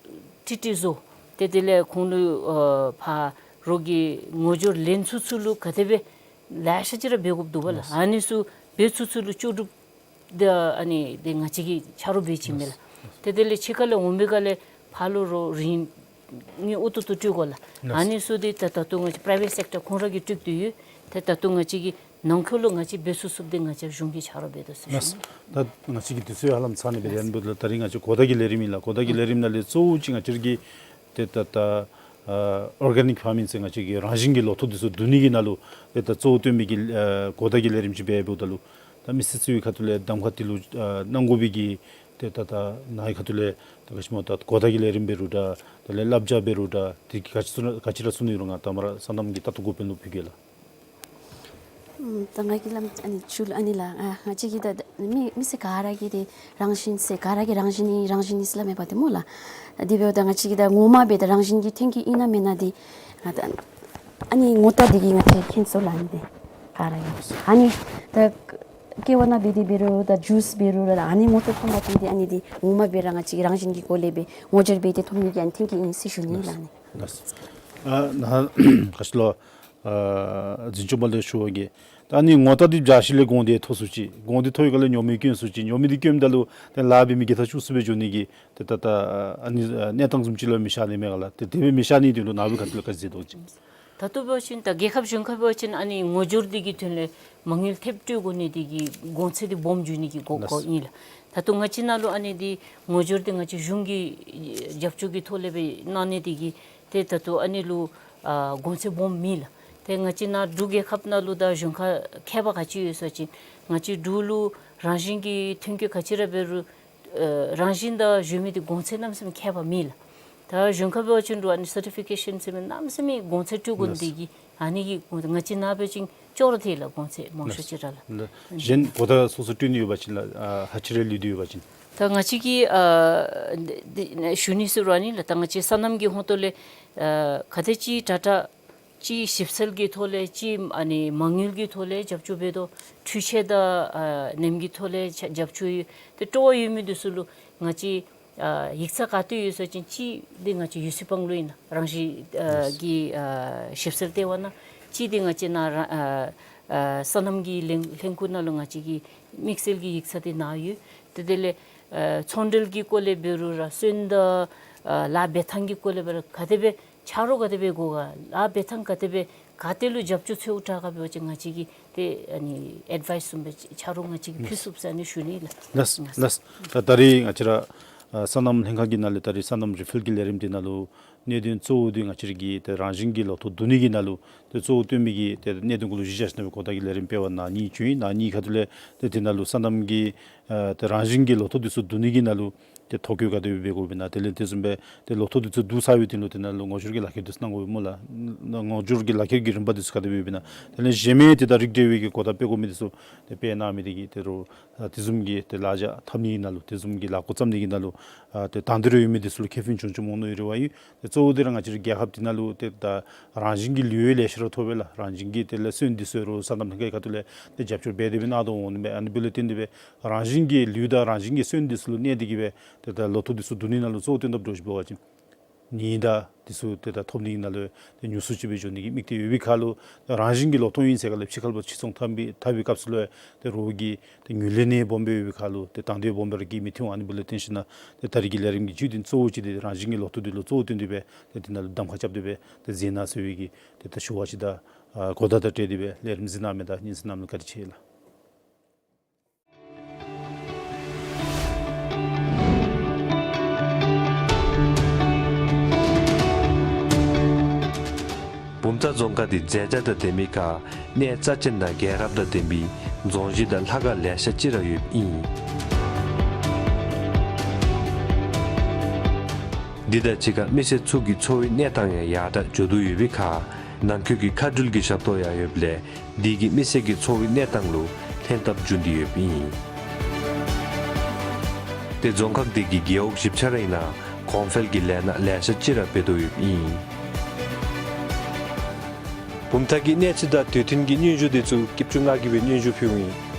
ཀྲིག་ཀྲི་བཟོ། ཏེ་དེ་ལས་ཁོང་ལུ་ཨ་ཕར་རོགས་ཀྱི་ངོ་སྦྱོར་ལེན་ཚུན་ཚོད་ལུ་ག་དེ་སྦེ་ལེ་ཤ་ཅིག་ར་འབད་དགོཔ་འདུག་པ་ལགས། ཨ་ནི་ཚུ་འབད་ཚུན་ཚོད་ལུ་ལྕོགས་གྲུབ་འདི་ཨ་ནི་འདི་ང་བཅས་ཀྱིས་ཆ་རོགས་འབད་བྱིན་མས་ལགས། ཏེ་དེ་ལས་ཕྱི་ཁ་ལས་འོང་པའི་སྒང་ལས་ཕར་ལུ་རོགས་རིན་དངུལ་ཨུ་ཐུག་ཐུག་སྤྲོད་དགོ་ལགས། ཨ་ནི་ཚུ་འདི་ད་ད་ལྟོ་ང་བཅས་པྲའི་ཝེཊ་སེཀ་ཊར་ཁོང་ར་གིས་སྤྲོད་དེ་ཡོད། ཏེ་ད་ལྟོ་ང་བཅས་ཀྱིས་ནང་འཁོད་ལུ་ང་བཅས་འབད་ཚུགས་ཚུགསཔ་འདི་ང་བཅས་གཞུང་གིས་ཆ་རོགས་འབད་དོ་ཟེར་ཞུ། ད་ང་བཅས་ཀྱིས་དུས་ཚོད་ཧ་ལམ་ཚང་ནི་འབད་དེ་ཨ་ནི་འབདཝ་ད་ད་རིས་ང་བཅས་གོ་བརྡ་གི་ལས་རིམ་ཨིན་ལགས། གོ་བརྡ་གི་ལས་རིམ་ནང་ལས་གཙོ་བོ་ཅིག་ང་བཅས་ཀྱིས་ཏེ་ད་ད་ཨ་ཨོར་གེ་ནིག་ཕར་མིང་ཟེར་ང་བཅས་ཀྱི་རང་བཞིན་གྱི་ལོ་ཐོག་འདི་ཚུ་བསྡུ་ནི་གི་ནང་ལུ་ཏེ་ད་གཙོ་བོ་བཏོན་མི་གི་ཨ་གོ་བརྡ་གི་ལས་རིམ་ཅིག་འབད་འབདཝ་ད་ལུ་ད་མི་སེར་ཚུ་གི་ཁ་ཐུག་ལས་གདམ་ཁ་འདི་ལུ་ཨ་གནང་དགོ་པའི་གི་ ཏེ་ད་ད་ནཱ་གི་ཁ་ཐུག་ལས་ད་ག་ཅི་སྨོ་ད་གོ་བརྡ་གི་ལས་རིམ་འབད་རུང་འདྲ་དེ་ལས་བསླབ་བྱ་འབད་རུང་འདྲ་དེ་ག་ཅི་ཚུ་ན་ག་ཅི་ར་ཚུ་ནི་ཡོད་རུང་ང་ད་མར་སོ་ནམ་གྱི་ལྟ་རྟོག་འགོ་དཔོན་ལུ་ཕུལ་གེ་ལགས། ཨམ་ད་ང་གིས་སླབ་ཨ་ནི་ཞུ་ལགས། ཨ་ནི་ལགས་ཨ་ང་བཅས་ཀྱི་ད་མི་མི་སེར་ག་ར་གིས་ཏེ་རང་བཞིན་ཟེར་ག་ར་གིས་རང་བཞིན་ཨིན་རང་བཞིན་ཨིན་ཟེར་སླབ་མི་འབད་དེ་སྨོ་ལགས། དེ་འབདཝ་ད་ང་བཅས་ཀྱིས་ད་ངོ་མ་སྦེ་ད་རང་བཞིན་གྱི་ཐོན་སྐྱེད་ཨིན་ན་མེན་ན་འདི་ང་ད་ཨ་ནི་ངོ་རྟགས་འདི་གིས་ང་བཅས་མཁྱེན་ཚུགས་ལགས། ཨ་ནི་འདི་ག་ར་གིས་ཨ་ནི་ད་ཀེ་ཝ་ནང་འབད་དེ་འབད་རུང་ད་ཇུས་འབད་རུང་ར་ཨ་ནི་ངོ་རྟགས་ཐོན་པ་ཅིན་འདི་ཨ་ནི་འདི་ངོ་མ་སྦེ་ར་ང་བཅས་ཀྱིས་རང་བཞིན་གྱི་སྒོ་ལས་སྦེ་ངོ་སྦྱོར་འབད་དེ་ཐོབ་ནི་གི་ཨ་ནི་ཐོན་སྐྱེད་ཨིན་ཟེར་ཞུ་ནི་ལགས། ཨ་ནི་ལགས། ཨ་ནཱ་ག་ཅི་ལོ། ཨ་འཛིན་སྐྱོང་པ་ལས་ཞུ་བ་གིས་ད་ཨ་ནི་ངོ་རྟགས་འདི་འབྱར་ཞིནམ་ལས་དགོང་དེ་ཐོབ་ཚུགས་ཅི། དགོང་དེ་ཐོབ་པའི་སྐབས་ལས་ཉོ་མི་སྐྱོན་ཚུགས་ཅི། ཉོ་མི་འདི་སྐྱོནམ་ད་ལུ་ཏེ་ལཱ་འབད་མི་གིས་ད་ཆུ་སུ་སྦེ་འགྱོ་ནི་གི་ཏེ་ད་ད་ཨ་ནི་ཨ་གནས་སྟངས་བཟུམ་ཅིག་ལུ་མི་ཤར་ནི་མས་ག་ལགས། ཏེ་དེ་སྦེ་མི་ཤར་ནི་དོན་ལུ་ནཱ་བུ་ག་ཏེ་ལུ་ག་ཅི་མཛད་དོ་ཅི། ད་ལྟོ་འབད་བ་ཅིན་ད་རྒྱལ་ཁབ་གཞུང་ཁ་འབད་བ་ཅིན་ཨ་ནི་ངོ་སྦྱོར་འདི་གི་དོན་ལས་མ་དངུལ་ཐེབས་སྤྲོད་དགོ་ནི་འདི་གིས་གོང་ཚད་འདི་སྦོམ་འགྱོ་ནི་གི་གོ་སྐབས་ཨིན་ལགས། ད་ལྟོ་ང་བཅས་ནང་ལུ་ཨ་ནི་འདི་ངོ་སྦྱོར་འདི་ང་བཅས་གཞུང་གི་རྒྱབ་སྐྱོར་གྱི་ཐོག་ལས་སྦེ་གནང་ནི་འདི་གིས་ཏེ་ད་ལྟོ་ཨ་ནི་ལུ་ཨ་གོང་ཚད་སྦོམ་མེད་ལགས། ཏེ་ང་བཅས་ནཱ་འབྲུག་རྒྱལ་ཁབ་ནང་ལུ་ད་གཞུང་ཁ་ཁྱད་པར་ག་ཅི་ཡོད་ཟེར་བ་ཅིན་ང་བཅས་འབྲུག་ལུ་རང་བཞིན་གྱི་ཐོན་སྐྱེད་ག་ཅི་ར་འབད་རུང་ཨ་རང་བཞིན་དང་གཞན་མི་འདི་གོང་ཚད་གནམ་མེད་ས་མེད་ཁྱད་པར་མེད་ལགས། ད་གཞུང་ཁ་འབད་བ་ཅིན་རུང་ཨ་ནི་སར་ཊི་ཕི་ཀེ་ཤཱན་ཟེར་མི་གནམ་མེད་ས་མེད་གོང་ཚད་སྤྲོད་དགོ་ནི་འདི་གིས་ཨ་ནི་གིས་ང་བཅས་ནཱ་འབད་བ་ཅིན་ཅོག་ར་འཐད་ལགས། གོང་ཚད་མང་ཤོས་ཅིག་ར་ལགས། ད་གཞན་གོ་བརྡ་སོ་སོ་སྤྲོད་ནི་ཡོད་པ་ཅིན་ལགས། ཨ་ཕར་ཕྱི་རུ་ལུས་ཏེ་ཡོད་པ་ཅིན། ད་ང་བཅས་ཀྱིས་ཨ་འདི་འདི་ཞུ་ནི་ཟེར་རུང་ཨ་ནི་ལགས། ད་ང་བཅས་སོ་ནམ་གྱི་ཧོངས་ཏོ་ལས་ཨ་ག་དེ་ཅིག་དྲག་དྲག་ཅིག་ཞིབ་འཚོལ་གྱི་ཐོག་ལས་ཅིག་ཨ་ནི་མ་དངུལ་གྱི་ཐོག་ལས་རྒྱབ་སྐྱོར་འབད་དོ། འཕྲུལ་ཆས་དང་ཨ་ནེམ་གྱི་ཐོག་ལས་ཆ་རྒྱབ་སྐྱོར་ཡོད། ཏེ་སྤྲོ་བ་ཡོད་མི་འདི་ཚུ་ལུ་ང་བཅས་ཨ་ཡིག་ཚང་ག་ཏེ་ཡོད་ཟེར་བ་ཅིན་གཅིག་འདི་ང་བཅས་ཡུ་སི་པང་ལུ་ཨིན་ལགས། རང་བཞིན་ཨ་གྱི་ཨ་ཞིབ་འཚོལ་ལྟེ་བ་ནང་། གཅིག་འདི་ང་བཅས་ནཱ་ར་ཨ་ཨ་སོ་ནམ་གྱི་ལྷན་ལྷན་ཁག་ནང་ལུ་ང་བཅས་ཀྱི་དམིགས་བསལ་གྱི་ཡིག་ཚང་འདི་ནཱ་ཡོད། ཏེ་དེ་ལས་ཨ་ཚོང་འབྲེལ་གྱི་སྐོར་ལས་འབད་རུང་ར་སོན་དང་ཨ་ལཱ་འབད་ཐངས་ཀྱི་སྐོར་ལས་འབད་རུང་ག་དེ་སྦེ་ཆ་རོགས་ག་དེ་སྦེ་དགོ་ག། ལཱ་འབད་ཐངས་ག་དེ་སྦེ་ག་ཏེ་ལུ་རྒྱབ་སྐྱོར་ཚུ་དྲག་ག་འབད་བ་ཅིན་ང་བཅས་ཀྱིས་ཏེ་ཨ་ནི་ཨེཌ་ཝའིསི་བཟུམ་སྦེ་ཆ་རོགས་ང་བཅས་ཀྱིས་ཕུལ་ཚུགས་ཟེར་ཨ་ནི་ཞུ་ནི་ལགས། ལགས་ལགས། ད་ད་རིས་ང་བཅས་ར་ཨ་སོ་ནམ་ལྷན་ཁག་གི་ནང་ལས་ད་རིས་སོ་ནམ་རི་ཕིལ་གྱི་ལས་རིམ་འདི་ནང་ལུ་གནད་དོན་གཙོ་བོ་འདི་ང་བཅས་ར་གི་ཏེ་རང་བཞིན་གྱི་ལོ་ཐོག་བསྡུ་ནི་གི་ནང་ལུ་ཏེ་གཙོ་བོ་བཏོན་མི་གི་ཏེ་གནད་དོན་གུ་ལུ་གཞི་བཞག་ཞིནམ་ལས་གོ་བརྡ་གི་ལས་རིམ་སྤེལ་བར་ནཱ་གཉིས་བྱོན་ཡི། ནཱ་གཉིས་ཁ་ཐུག་ལས་ཏེ་དེ་ནང་ལུ་སོ་ནམ་གྱི་ཨ་ཏེ་རང་བཞིན་གྱི་ལོ་ཐོག་འདི་ཚུ་བསྡུ་ནི་གི་ནང་ལུ་ཏེ་ཐོ་བཀོད་ག་དེ་སྦེ་འབད་དགོཔ་ཨིན་ན། དེ་ལས་དེ་བཟུམ་སྦེ་ཏེ་ལོ་ཐོག་འདི་ཚུ་བསྡུ་ཚར་བའི་དོན་ལུ་དེ་ནང་ལུ་ངོ་སྦྱོར་གྱི་ལག་ཁྱེར་འདི་ཚུ་གནང་དགོཔ་སྨོ་ལགས། ངོ་སྦྱོར་གྱི་ལག་ཁྱེར་གྱི་རིམ་པ་འདི་ཚུ་ག་དེ་སྦེ་ཡོདཔ་ཨིན་ན། དེ་ལས་གཞན་མི་ཏེ་ད་རིགས་འབྲེལ་བའི་གི་གོ་བརྡ་སྤེལ་དགོ་མི་འདི་ཚུ་ཏེ་སྤེལ་གནང་མི་འདི་གིས་ཏེ་རུང་ཨ་དེ་བཟུམ་གྱི་ཏེ་ལཱ་འཇགས་འཐབ་ནི་གི་ནང་ལུ་དེ་བཟུམ་གྱི་ལཱ་འགོ་བརྩམ་ནི་གི་ནང་ལུ་ཨ་ཏེ་དང་འདོད་ར་ཡོད་མི་འདི་ཚུ་ལུ་ཁེ་ཕན་བྱུང་བྱུངམ་འོང་ནི་རེ་བ་ཡོད། ཏེ་གཙོ་བོ་འདི་ར་ང་བཅས་ར་རྒྱལ་ཁབ་འདི་ནང་ལུ་ཏེ་ད་རང་བཞིན་གྱི་ལུད་ལེ་ཤ་ར་ཐོབ་པས་ལགས། རང་བཞིན་གྱི་དེ་ལས་སོན་འདི་ཚུ་རུང་སོ་ནམ་ལྷན་ཁག་གི་ཁ་ཐུག་ལས་ཏེ་རྒྱབ་སྐྱོར་འབད་དེ་སྦེ་གནང་དོ་འོང་ནི་མས། ཨ་ནི་འབདཝ་ལས་བརྟེན་ཏེ་སྦེ་རང་བཞིན་གྱི་ལུད་དང་རང་བཞིན་གྱི་སོན་འདི་ཚུ་ལུ་གནས་ཏེ་གིས་སྦེ་ཏེ་ད་ལོ་ཐོག་འདི་ཚུ་བསྡུ་ནི་ནང་ལུ་གཙོ་བོ་བཏོན་ཐབས་འདྲཝ་ཅིག་འབད་བ་ཅིན་ཉེན་བརྡ་འདི་ཚུ་ཏེ་ད་ཐོབ་ནི་ནང་ལུ་ཏེ་ཉུང་སུ་ཅིག་སྦེ་འགྱོ་ནི་གི་དམིགས་གཏད་ཡོད་པའི་ཁར་ལུ་རང་བཞིན་གྱི་ལོ་ཐོག་ཨིན་ཟེར་ག་ལས་ཕྱི་ཁར་ལུ་ཕྱིར་ཚོང་འཐབ་པའི་འཐབ་པའི་སྐབས་སུ་ལུ་ཏེ་རོགས་ཀྱི་ཏེ་ངོས་ལེན་ནི་སྦོམ་སྦེ་ཡོད་པའི་ཁར་ལུ་ཏེ་དང་འདོད་སྦོམ་སྦེ་ར་གིས་མི་ཐོན། ཨ་ནི་འབདཝ་ལས་བརྟེན་ཞིནམ་ལས་ཏེ་ད་རིས་ཀྱི་ལས་རིམ་གྱི་བརྒྱུད་འདི་གཙོ་བོ་ཅིག་འདི་རང་བཞིན་གྱི་ལོ་ཐོག་འདི་ལུ་གཙོ་བོ་བཏོན་ཏེ་སྦེ་ཏེ་དེ་ནང་ལུ་གདམ་ཁ་རྐྱབ་སྟེ་སྦེ་ཏེ་མཛད་གནང་ཟེར་བའི་གི་ཏེ་ད་ཞུ་བ་ཅིག་དང་ཨ་གོ་བརྡ་དང་འབྲེལ་ཏེ་སྦེ་ལས་རིམ་གཟིགས་གནང་མི་དང་སྙན་གསན་གནང་མི་ལུ་བཀའ་དྲིན་ཆེ་ལགས། བུམ་ཐང་རྫོང་ཁག་འདི་མཛེས་ཆ་དང་ལྡན་མི་ཁར་གནས་རྩ་ཅན་དང་རྒྱལ་རབས་དང་ལྡན་པའི་རྫོང་གཞི་དང་ལྷ་ཁང་ལེ་ཤ་ཅིག་ར་ཡོདཔ་ཨིན། འདི་དང་གཅིག་ཁར་མི་སེར་ཚུ་གི་འཚོ་བའི་གནས་སྟངས་ཡང་ཡར་དྲག་འགྱོ་དོ་ཡོད་པའི་ཁར་ནང་འཁོད་ཀྱི་མཁའ་འགྲུལ་གྱི་ཞབས་ཏོག་ཡང་ཡོདཔ་ལས་འདི་གིས་མི་སེར་གྱི་འཚོ་བའི་གནས་སྟངས་ལུ་ལྷན་ཐབས་འབྱུང་སྟེ་ཡོདཔ་ཨིན། ཏེ་རྫོང་ཁག་འདི་གི་རྒེད་འོག་བཞི་ཆ་ར་ཨིན་ན་གོང་འཕེལ་གྱི་ལས་སྣ་ལེ་ཤ་ཅིག་ར་འབད་དོ་ཡོདཔ་ཨིན། བུམ་ཐང་གི་གནས་ཚུལ་དང་དུས་མཐུན་གྱི་སྙན་ཞུ་འདི་ཚུ་སྐྱིབ་ཆུ་ང་གིས་སྦེ་སྙན་ཞུ་ཕུལཝ་ཨིན།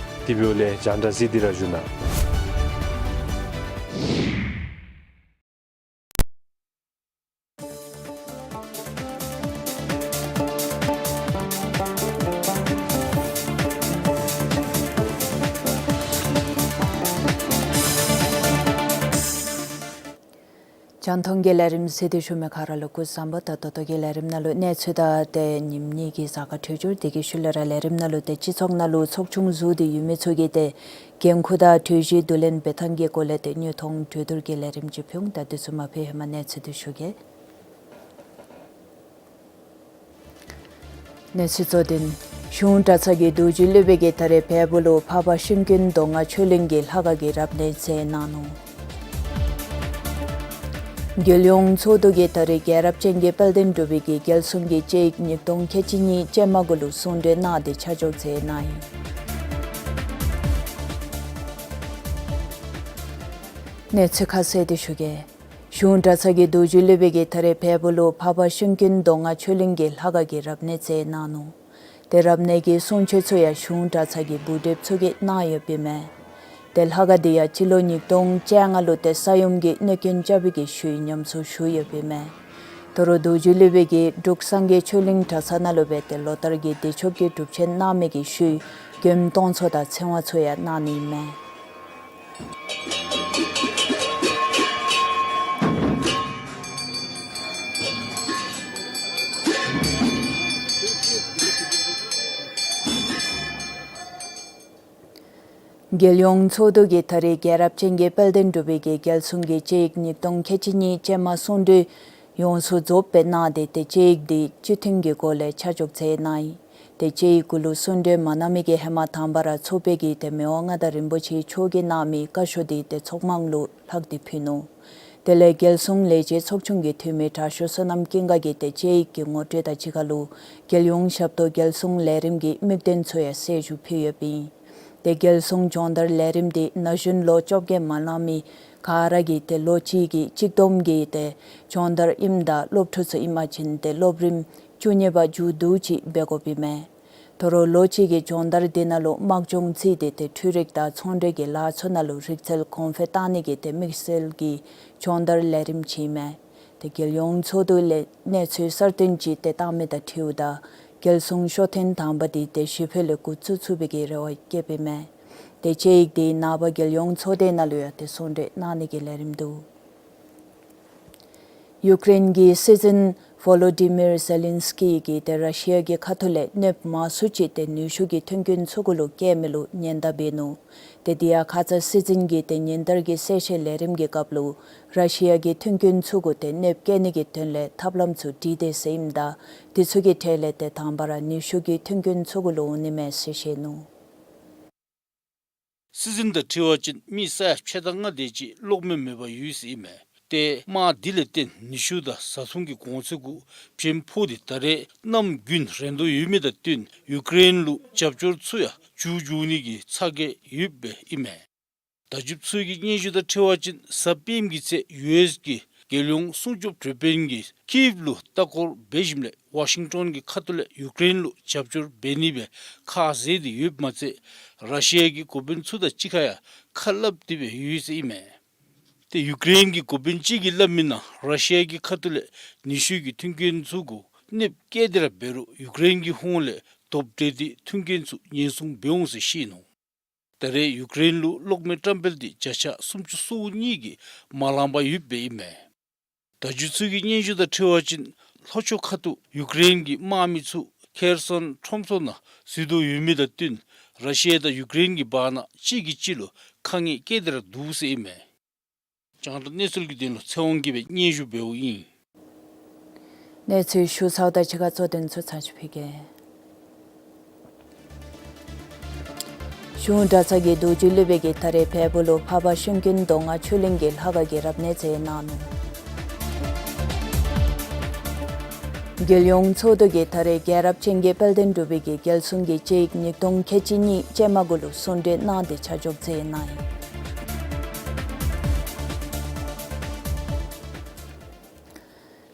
དེ་འབདཝ་ལས་རྒྱང་བསྒྲགས་གཟིགས་ཏེ་ར་བཞུགས་གནང་། རྒྱང་མཐོང་གི་ལས་རིམ་གཟིགས་ཏེ་བཞུགས་མི་ག་ར་ལུ་སྐུ་གཟུགས་བཟང་པོ། ད་ད་ལྟོ་གི་ལས་རིམ་ནང་ལུ་གནས་ཚུལ་དང་ཏེ་ཉིནམ་གཉིས་ཀྱི་གཟའ་སྐར་འཕྲོད་སྦྱོར། དེ་གི་ཤུལ་ལས་ར་ལས་རིམ་ནང་ལུ་ཏེ་སྤྱི་ཚོགས་ནང་ལུ་ཚོགས་ཆུང་བཟོ་སྟེ་ཡོད་མི་ཚུ་གི་ཏེ་འགན་ཁུར་དང་གྲོས་གཞི་བསྡུ་ལེན་འབད་ཐངས་ཀྱི་སྐོར་ལས་ཏེ་དངོས་མཐོང་གྲོས་བསྡུར་གྱི་ལས་རིམ་ཅིག་ཕུལ་འོང་། ད་དེ་ཚུ་མ་ཕུལ་ཧེ་མ་གནས་ཚུལ་འདི་ཞུ་གེ། གནས་ཚུལ་གཙོ་དོན། གཞུང་གྲྭ་ཚང་གི་རྡོ་རྗེ་སློབ་དཔོན་གྱིས་ད་རེས་བལ་པོ་ལུ་འཕགས་པ་ཤིང་ཀུན་མདོ་སྔགས་ཆོས་གླིང་གི་ལྷ་ཁང་གི་རབ་གནས་མཛད་གནང་ནུག། རྒྱལ་ཡོངས་ཚོགས་འདུ་གིས་ད་རེས་རྒྱལ་རབས་ཅན་གྱི་དཔལ་ལྡན་འབྲུག་པའི་གི་རྒྱལ་སྲུང་གི་དཔྱད་ཡིག་ཉིས་སྟོང་ཁལ་གཅིག་གཉིས་ཅན་མ་གུ་ལུ་གསུང་གྲོས་གནང་སྟེ་ཆ་འཇོག་མཛད་གནང་ཡི། གནས་ཚུལ་ཁ་གསལ་དེ་ཞུ་གེ། གཞུང་གྲྭ་ཚང་གི་རྡོ་རྗེ་སློབ་དཔོན་གྱིས་ད་རེས་བལ་པོ་ལུ་འཕགས་པ་ཤིང་ཀུན་མདོ་སྔགས་ཆོས་གླིང་གི་ལྷ་ཁང་གི་རབ་གནས་མཛད་གནང་ནུག། ཏེ་རབ་གནས་ཀྱི་གསུང་ཆོས་ཚུ་ཡང་གཞུང་གྲྭ་ཚང་གི་བུ་སྡོདཔ་ཚུ་གིས་གནང་ཡོདཔ་ཨིན་མས། ཏེ་ལྷ་ཁང་འདི་ཡང་སྤྱི་ལོ་ཉིས་སྟོང་བཅོ་ལྔ་ལུ་ཏེ་ས་ཡོམ་གྱིས་གནོད་སྐྱོན་རྐྱབ་པའི་གི་ཤུལ་ཉམས་གསོ་ཞུ་ཡོདཔ་ཨིན་མས། དོ་རུང་རྡོ་རྗེ་སློབ་དཔོན་གྱིས་འབྲུག་སངས་རྒྱས་ཆོས་གླིང་གྲྭ་ཚང་ནང་ལུ་སྦེ་ཏེ་ལོ་ལྟར་གྱི་བདེ་མཆོག་གི་སྒྲུབ་ཆེན་གནང་མི་གི་ཤུལ་མགྱོནམ་གཏོང་ཚོགས་དང་ཚེ་དབང་ཚུ་ཡང་གནང་ནི་ཨིན་མས། རྒྱལ་ཡོངས་ཚོགས་འདུ་གིས་ད་རེས་རྒྱལ་རབས་ཅན་གྱི་དཔལ་ལྡན་འབྲུག་པའི་གི་རྒྱལ་སྲུང་གི་དཔྱད་ཡིག་ཉིས་སྟོང་ཁལ་གཅིག་གཉིས་ཅན་མ་གསུང་གྲོས་ཡོངས་སུ་རྫོགསཔ་སྦེ་གནང་སྟེ་ཏེ་དཔྱད་ཡིག་འདི་སྤྱི་མཐུན་གྱི་སྒོ་ལས་ཆ་འཇོག་མཛད་གནང་ཡི། ཏེ་དཔྱད་ཡིག་གུ་ལུ་གསུང་གྲོས་མ་གནང་མི་གིས་ཧེ་མ་དང་པ་ར་ཚོགས་པའི་གི་ཏེ་མི་དབང་མངའ་བདག་རིན་པོ་ཆེ་མཆོག་གིས་གནང་མི་བཀའ་ཤོག་འདི་ཏེ་ཚོགས་མང་ལུ་ལྷག་སྟེ་ཕུལ་ནུག། དེ་ལས་རྒྱལ་སྲུང་ལས་བྱེད་ཚོགས་ཆུང་གི་འཐུས་མི་དྲག་ཤོས་བསོད་ནམས་ཀུན་དགའ་གིས་ཏེ་དཔྱད་ཡིག་གི་ངོ་སྤྲོད་དང་གཅིག་ཁར་ལུ་རྒྱལ་ཡོངས་ཞབས་ཏོག་རྒྱལ་སྲུང་ལས་རིམ་གྱི་དམིགས་དོན་ཚུ་ཡང་གསལ་ཞུ་ཕུལ་ཡོདཔ་ཨིན། ཏེ་རྒྱལ་སྲུང་སྦྱོང་བརྡར་ལས་རིམ་འདི་ན་གཞོན་ལོ་བཅོ་བརྒྱད་མ་ལང་མི་ག་ར་གིས་ཏེ་ལོ་གཅིག་གི་གཅིག་བསྡོམས་ཀྱི་ཏེ་སྦྱོང་བརྡར་ཨིནམ་ད་སློབ་ཕྲུག་ཚུ་ཨིན་པ་ཅིན་ཏེ་སློབ་རིམ་བཅུ་གཉིས་པ་མཇུག་བསྡུཝ་ཅིག་འབད་དགོཔ་ཨིན་མས། དོ་རུང་ལོ་གཅིག་གི་སྦྱོང་བརྡར་འདི་ནང་ལུ་དམག་སྦྱོང་བརྩིས་ཏེ་ཏེ་འཕྲུལ་རིག་དང་ཚོང་འབྲེལ་གྱི་ལཱ་ཚུ་ནང་ལུ་རིག་རྩལ་གོང་འཕེལ་གཏང་ནི་གི་ཏེ་དམིགས་བསལ་གྱི་སྦྱོང་བརྡར་ལས་རིམ་ཅིག་ཨིན་མས། ཏེ་རྒྱལ་ཡོངས་ཚོགས་འདུ་ལས་གནས་ཚུལ་གསར་བཏོན་ཅིག་ཏེ་བཏང་མི་དང་འཁྲིལཝ་ད་རྒྱལ་སྲུང་ཤོག་ཐེངས་དང་པ་འདི་ཏེ་ཞི་བདེ་ལས་འགོ་བཙུགས་ཚུགས་པའི་གི་རེ་བ་བསྐྱེདཔ་ཨིན་མས། ཏེ་དཔྱད་ཡིག་འདི་ནངས་པ་རྒྱལ་ཡོངས་ཚོགས་སྡེ་ནང་ལུ་ཡང་ཏེ་གསུང་གྲོས་གནང་ནི་གི་ལས་རིམ་འདུག། ཡུཀ་རེན་གྱི་སྲིད་འཛིན་ཝོ་ལོ་ཌི་མིར་ཛེ་ལིན་སི་ཀི་གིས་ཏེ་ར་ཤི་ཡ་གི་ཁ་ཐུག་ལས་གནོདཔ་མང་སུ་ཅིག་ཏེ་ནུས་ཤུགས་ཀྱི་མཐུན་རྐྱེན་ཚུ་གུ་ལུ་བཀལ་མི་ལུ་ཉེན་བརྡ་འབད་ནུག། ཏེ་དེ་ཡང་ཁ་ཙ་སྲིད་འཛིན་གྱིས་ཏེ་ཉིན་ལྟར་གྱི་གསལ་བཤད་ལས་རིམ་གྱི་སྐབས་ལུ་ར་ཤི་ཡ་གི་མཐུན་རྐྱེན་ཚུ་གུ་ཏེ་གནོདཔ་བཀལ་ནི་གི་དོན་ལས་ཐབས་ལམ་ཚུ་བྲིས་ཏེ་ཟེར་ཨིནམ་ད་དེ་ཚུ་གི་གྲས་ལས་ཏེ་དང་པ་ར་ནུས་ཤུགས་ཀྱི་མཐུན་རྐྱེན་ཚུ་གུ་ལུ་འོང་ནི་མས་ཟེར་བཤད་ནུག། སྲིད་འཛིན་དང་འཁྲིལ་བ་ཅིན་མི་ས་ཡ་ཕྱེད་དང་ལྔ་དེ་ཅིག་གློག་མེ་མེདཔ་ཡོད་ཟེར་ཨིན་མས། ཏེ་དམག་འདི་ལས་བརྟེན་ནུས་ཤུགས་དང་བཟའ་འཐུང་གི་གོང་ཚད་གུ་བྱེམ་ཕོག་སྟེ་ད་རེས་གནམ་དགུན་རན་དོ་ཡོད་མི་དང་བསྟུན་ཡུཀ་རེན་ལུ་རྒྱབ་སྐྱོར་ཚུ་ཡང་བཅུག་བཅུག་ནི་གི་ཚ་གྱང་ཡོདཔ་ཨིན་མས། བརྡ་བརྒྱུདཔ་ཚུ་གི་སྙན་ཞུ་དང་འཁྲིལ་བ་ཅིན་གཟའ་སྤེནམ་གི་ཚེས་ཡུ་ཨེསི་གི་རྒྱལ་ཡོངས་སྲུང་སྐྱོབ་དྲན་པ་གིས་ཀིབ་ལུ་ལྟ་སྐོར་འབད་ཞིནམ་ལས་ཝ་ཤིང་ཊོན་གྱི་ཁ་ཐུག་ལས་ཡུཀ་རེན་ལུ་རྒྱབ་སྐྱོར་འབད་ནི་སྦེ་ཁ་བཟེད་དེ་ཡོདཔ་མ་ཚད་ར་ཤི་ཡ་གི་འགོ་དཔོན་ཚུ་དང་གཅིག་ཁར་ཡང་ཁ་སླབ་སྟེ་སྦེ་ཡོད་ཟེར་ཨིན་མས། ཏེ་ཡུཀ་རེན་གྱི་འགོ་དཔོན་ཅིག་གིས་སླབ་མི་ནང་ར་ཤི་ཡ་གི་ཁ་ཐུག་ལས་ནུས་ཤུགས་ཀྱི་མཐུན་རྐྱེན་ཚུ་གུ་གནོདཔ་བཀལ་ཏེ་ར་འབད་རུང་ཡུཀ་རེན་གྱི་ཧོངས་ལས་རྡོབ་སྤྲོད་དེ་མཐུན་རྐྱེན་ཚུ་ཉེན་སྲུང་འབད་འོང་ཟེར་བཤད་ནུག། ད་རེས་ཡུཀ་རེན་ལུ་གློག་མེ་བཀྲམ་སྤེལ་འདི་བརྒྱ་ཆ་སུམ་ཅུ་སོ་གཉིས་ཀྱིས་མ་ལང་པར་ཡོདཔ་ཨིན་མས། བརྡ་བརྒྱུད་ཚུ་གི་སྙན་ཞུ་དང་འཁྲིལ་བ་ཅིན་ལྷོ་ཕྱོགས་ཁ་ཐུག་ཡུཀ་རེན་གྱི་དམག་མི་ཚུ་ཁེར་སོན་ཁྲོམ་ཚུ་ནང་འཛུལ་དོ་ཡོད་མི་དང་བསྟུན་ར་ཤི་ཡ་དང་ཡུཀ་རེན་གྱི་བར་ན་གཅིག་གིས་གཅིག་ལུ་དཀའ་ངལ་བཀལ་ཏེ་ར་འདུག་ཟེར་ཨིན་མས། རྒྱང་བསྒྲགས་གནས་ཚུལ་གྱི་དོན་ལུ་ཚེ་དབང་གིས་སྦེ་སྙན་ཞུ་འབདཝ་ཨིན། གནས་ཚུལ་ཞུ་ཚརཝ་དང་གཅིག་ཁར་གཙོ་དོན་ཚུ་ཚར་ཅིག་ཕུལ་གེ། གཞུང་གྲྭ་ཚང་གི་རྡོ་རྗེ་སློབ་དཔོན་གྱིས་ད་རེས་བལ་པོ་ལུ་འཕགས་པ་ཤིང་ཀུན་མདོ་སྔགས་ཆོས་གླིང་གི་ལྷ་ཁང་གི་རབ་གནས་མཛད་གནང་ནུག། རྒྱལ་ཡོངས་ཚོགས་འདུ་གིས་ད་རེས་རྒྱལ་རབས་ཅན་གྱི་དཔལ་ལྡན་འབྲུག་པའི་གི་རྒྱལ་སྲུང་གི་དཔྱད་ཡིག་ཉིས་སྟོང་ཁལ་གཅིག་གཉིས་ཅན་མ་གུ་ལུ་གསུང་གྲོས་གནང་སྟེ་ཆ་འཇོག་མཛད་གནང་ཡི།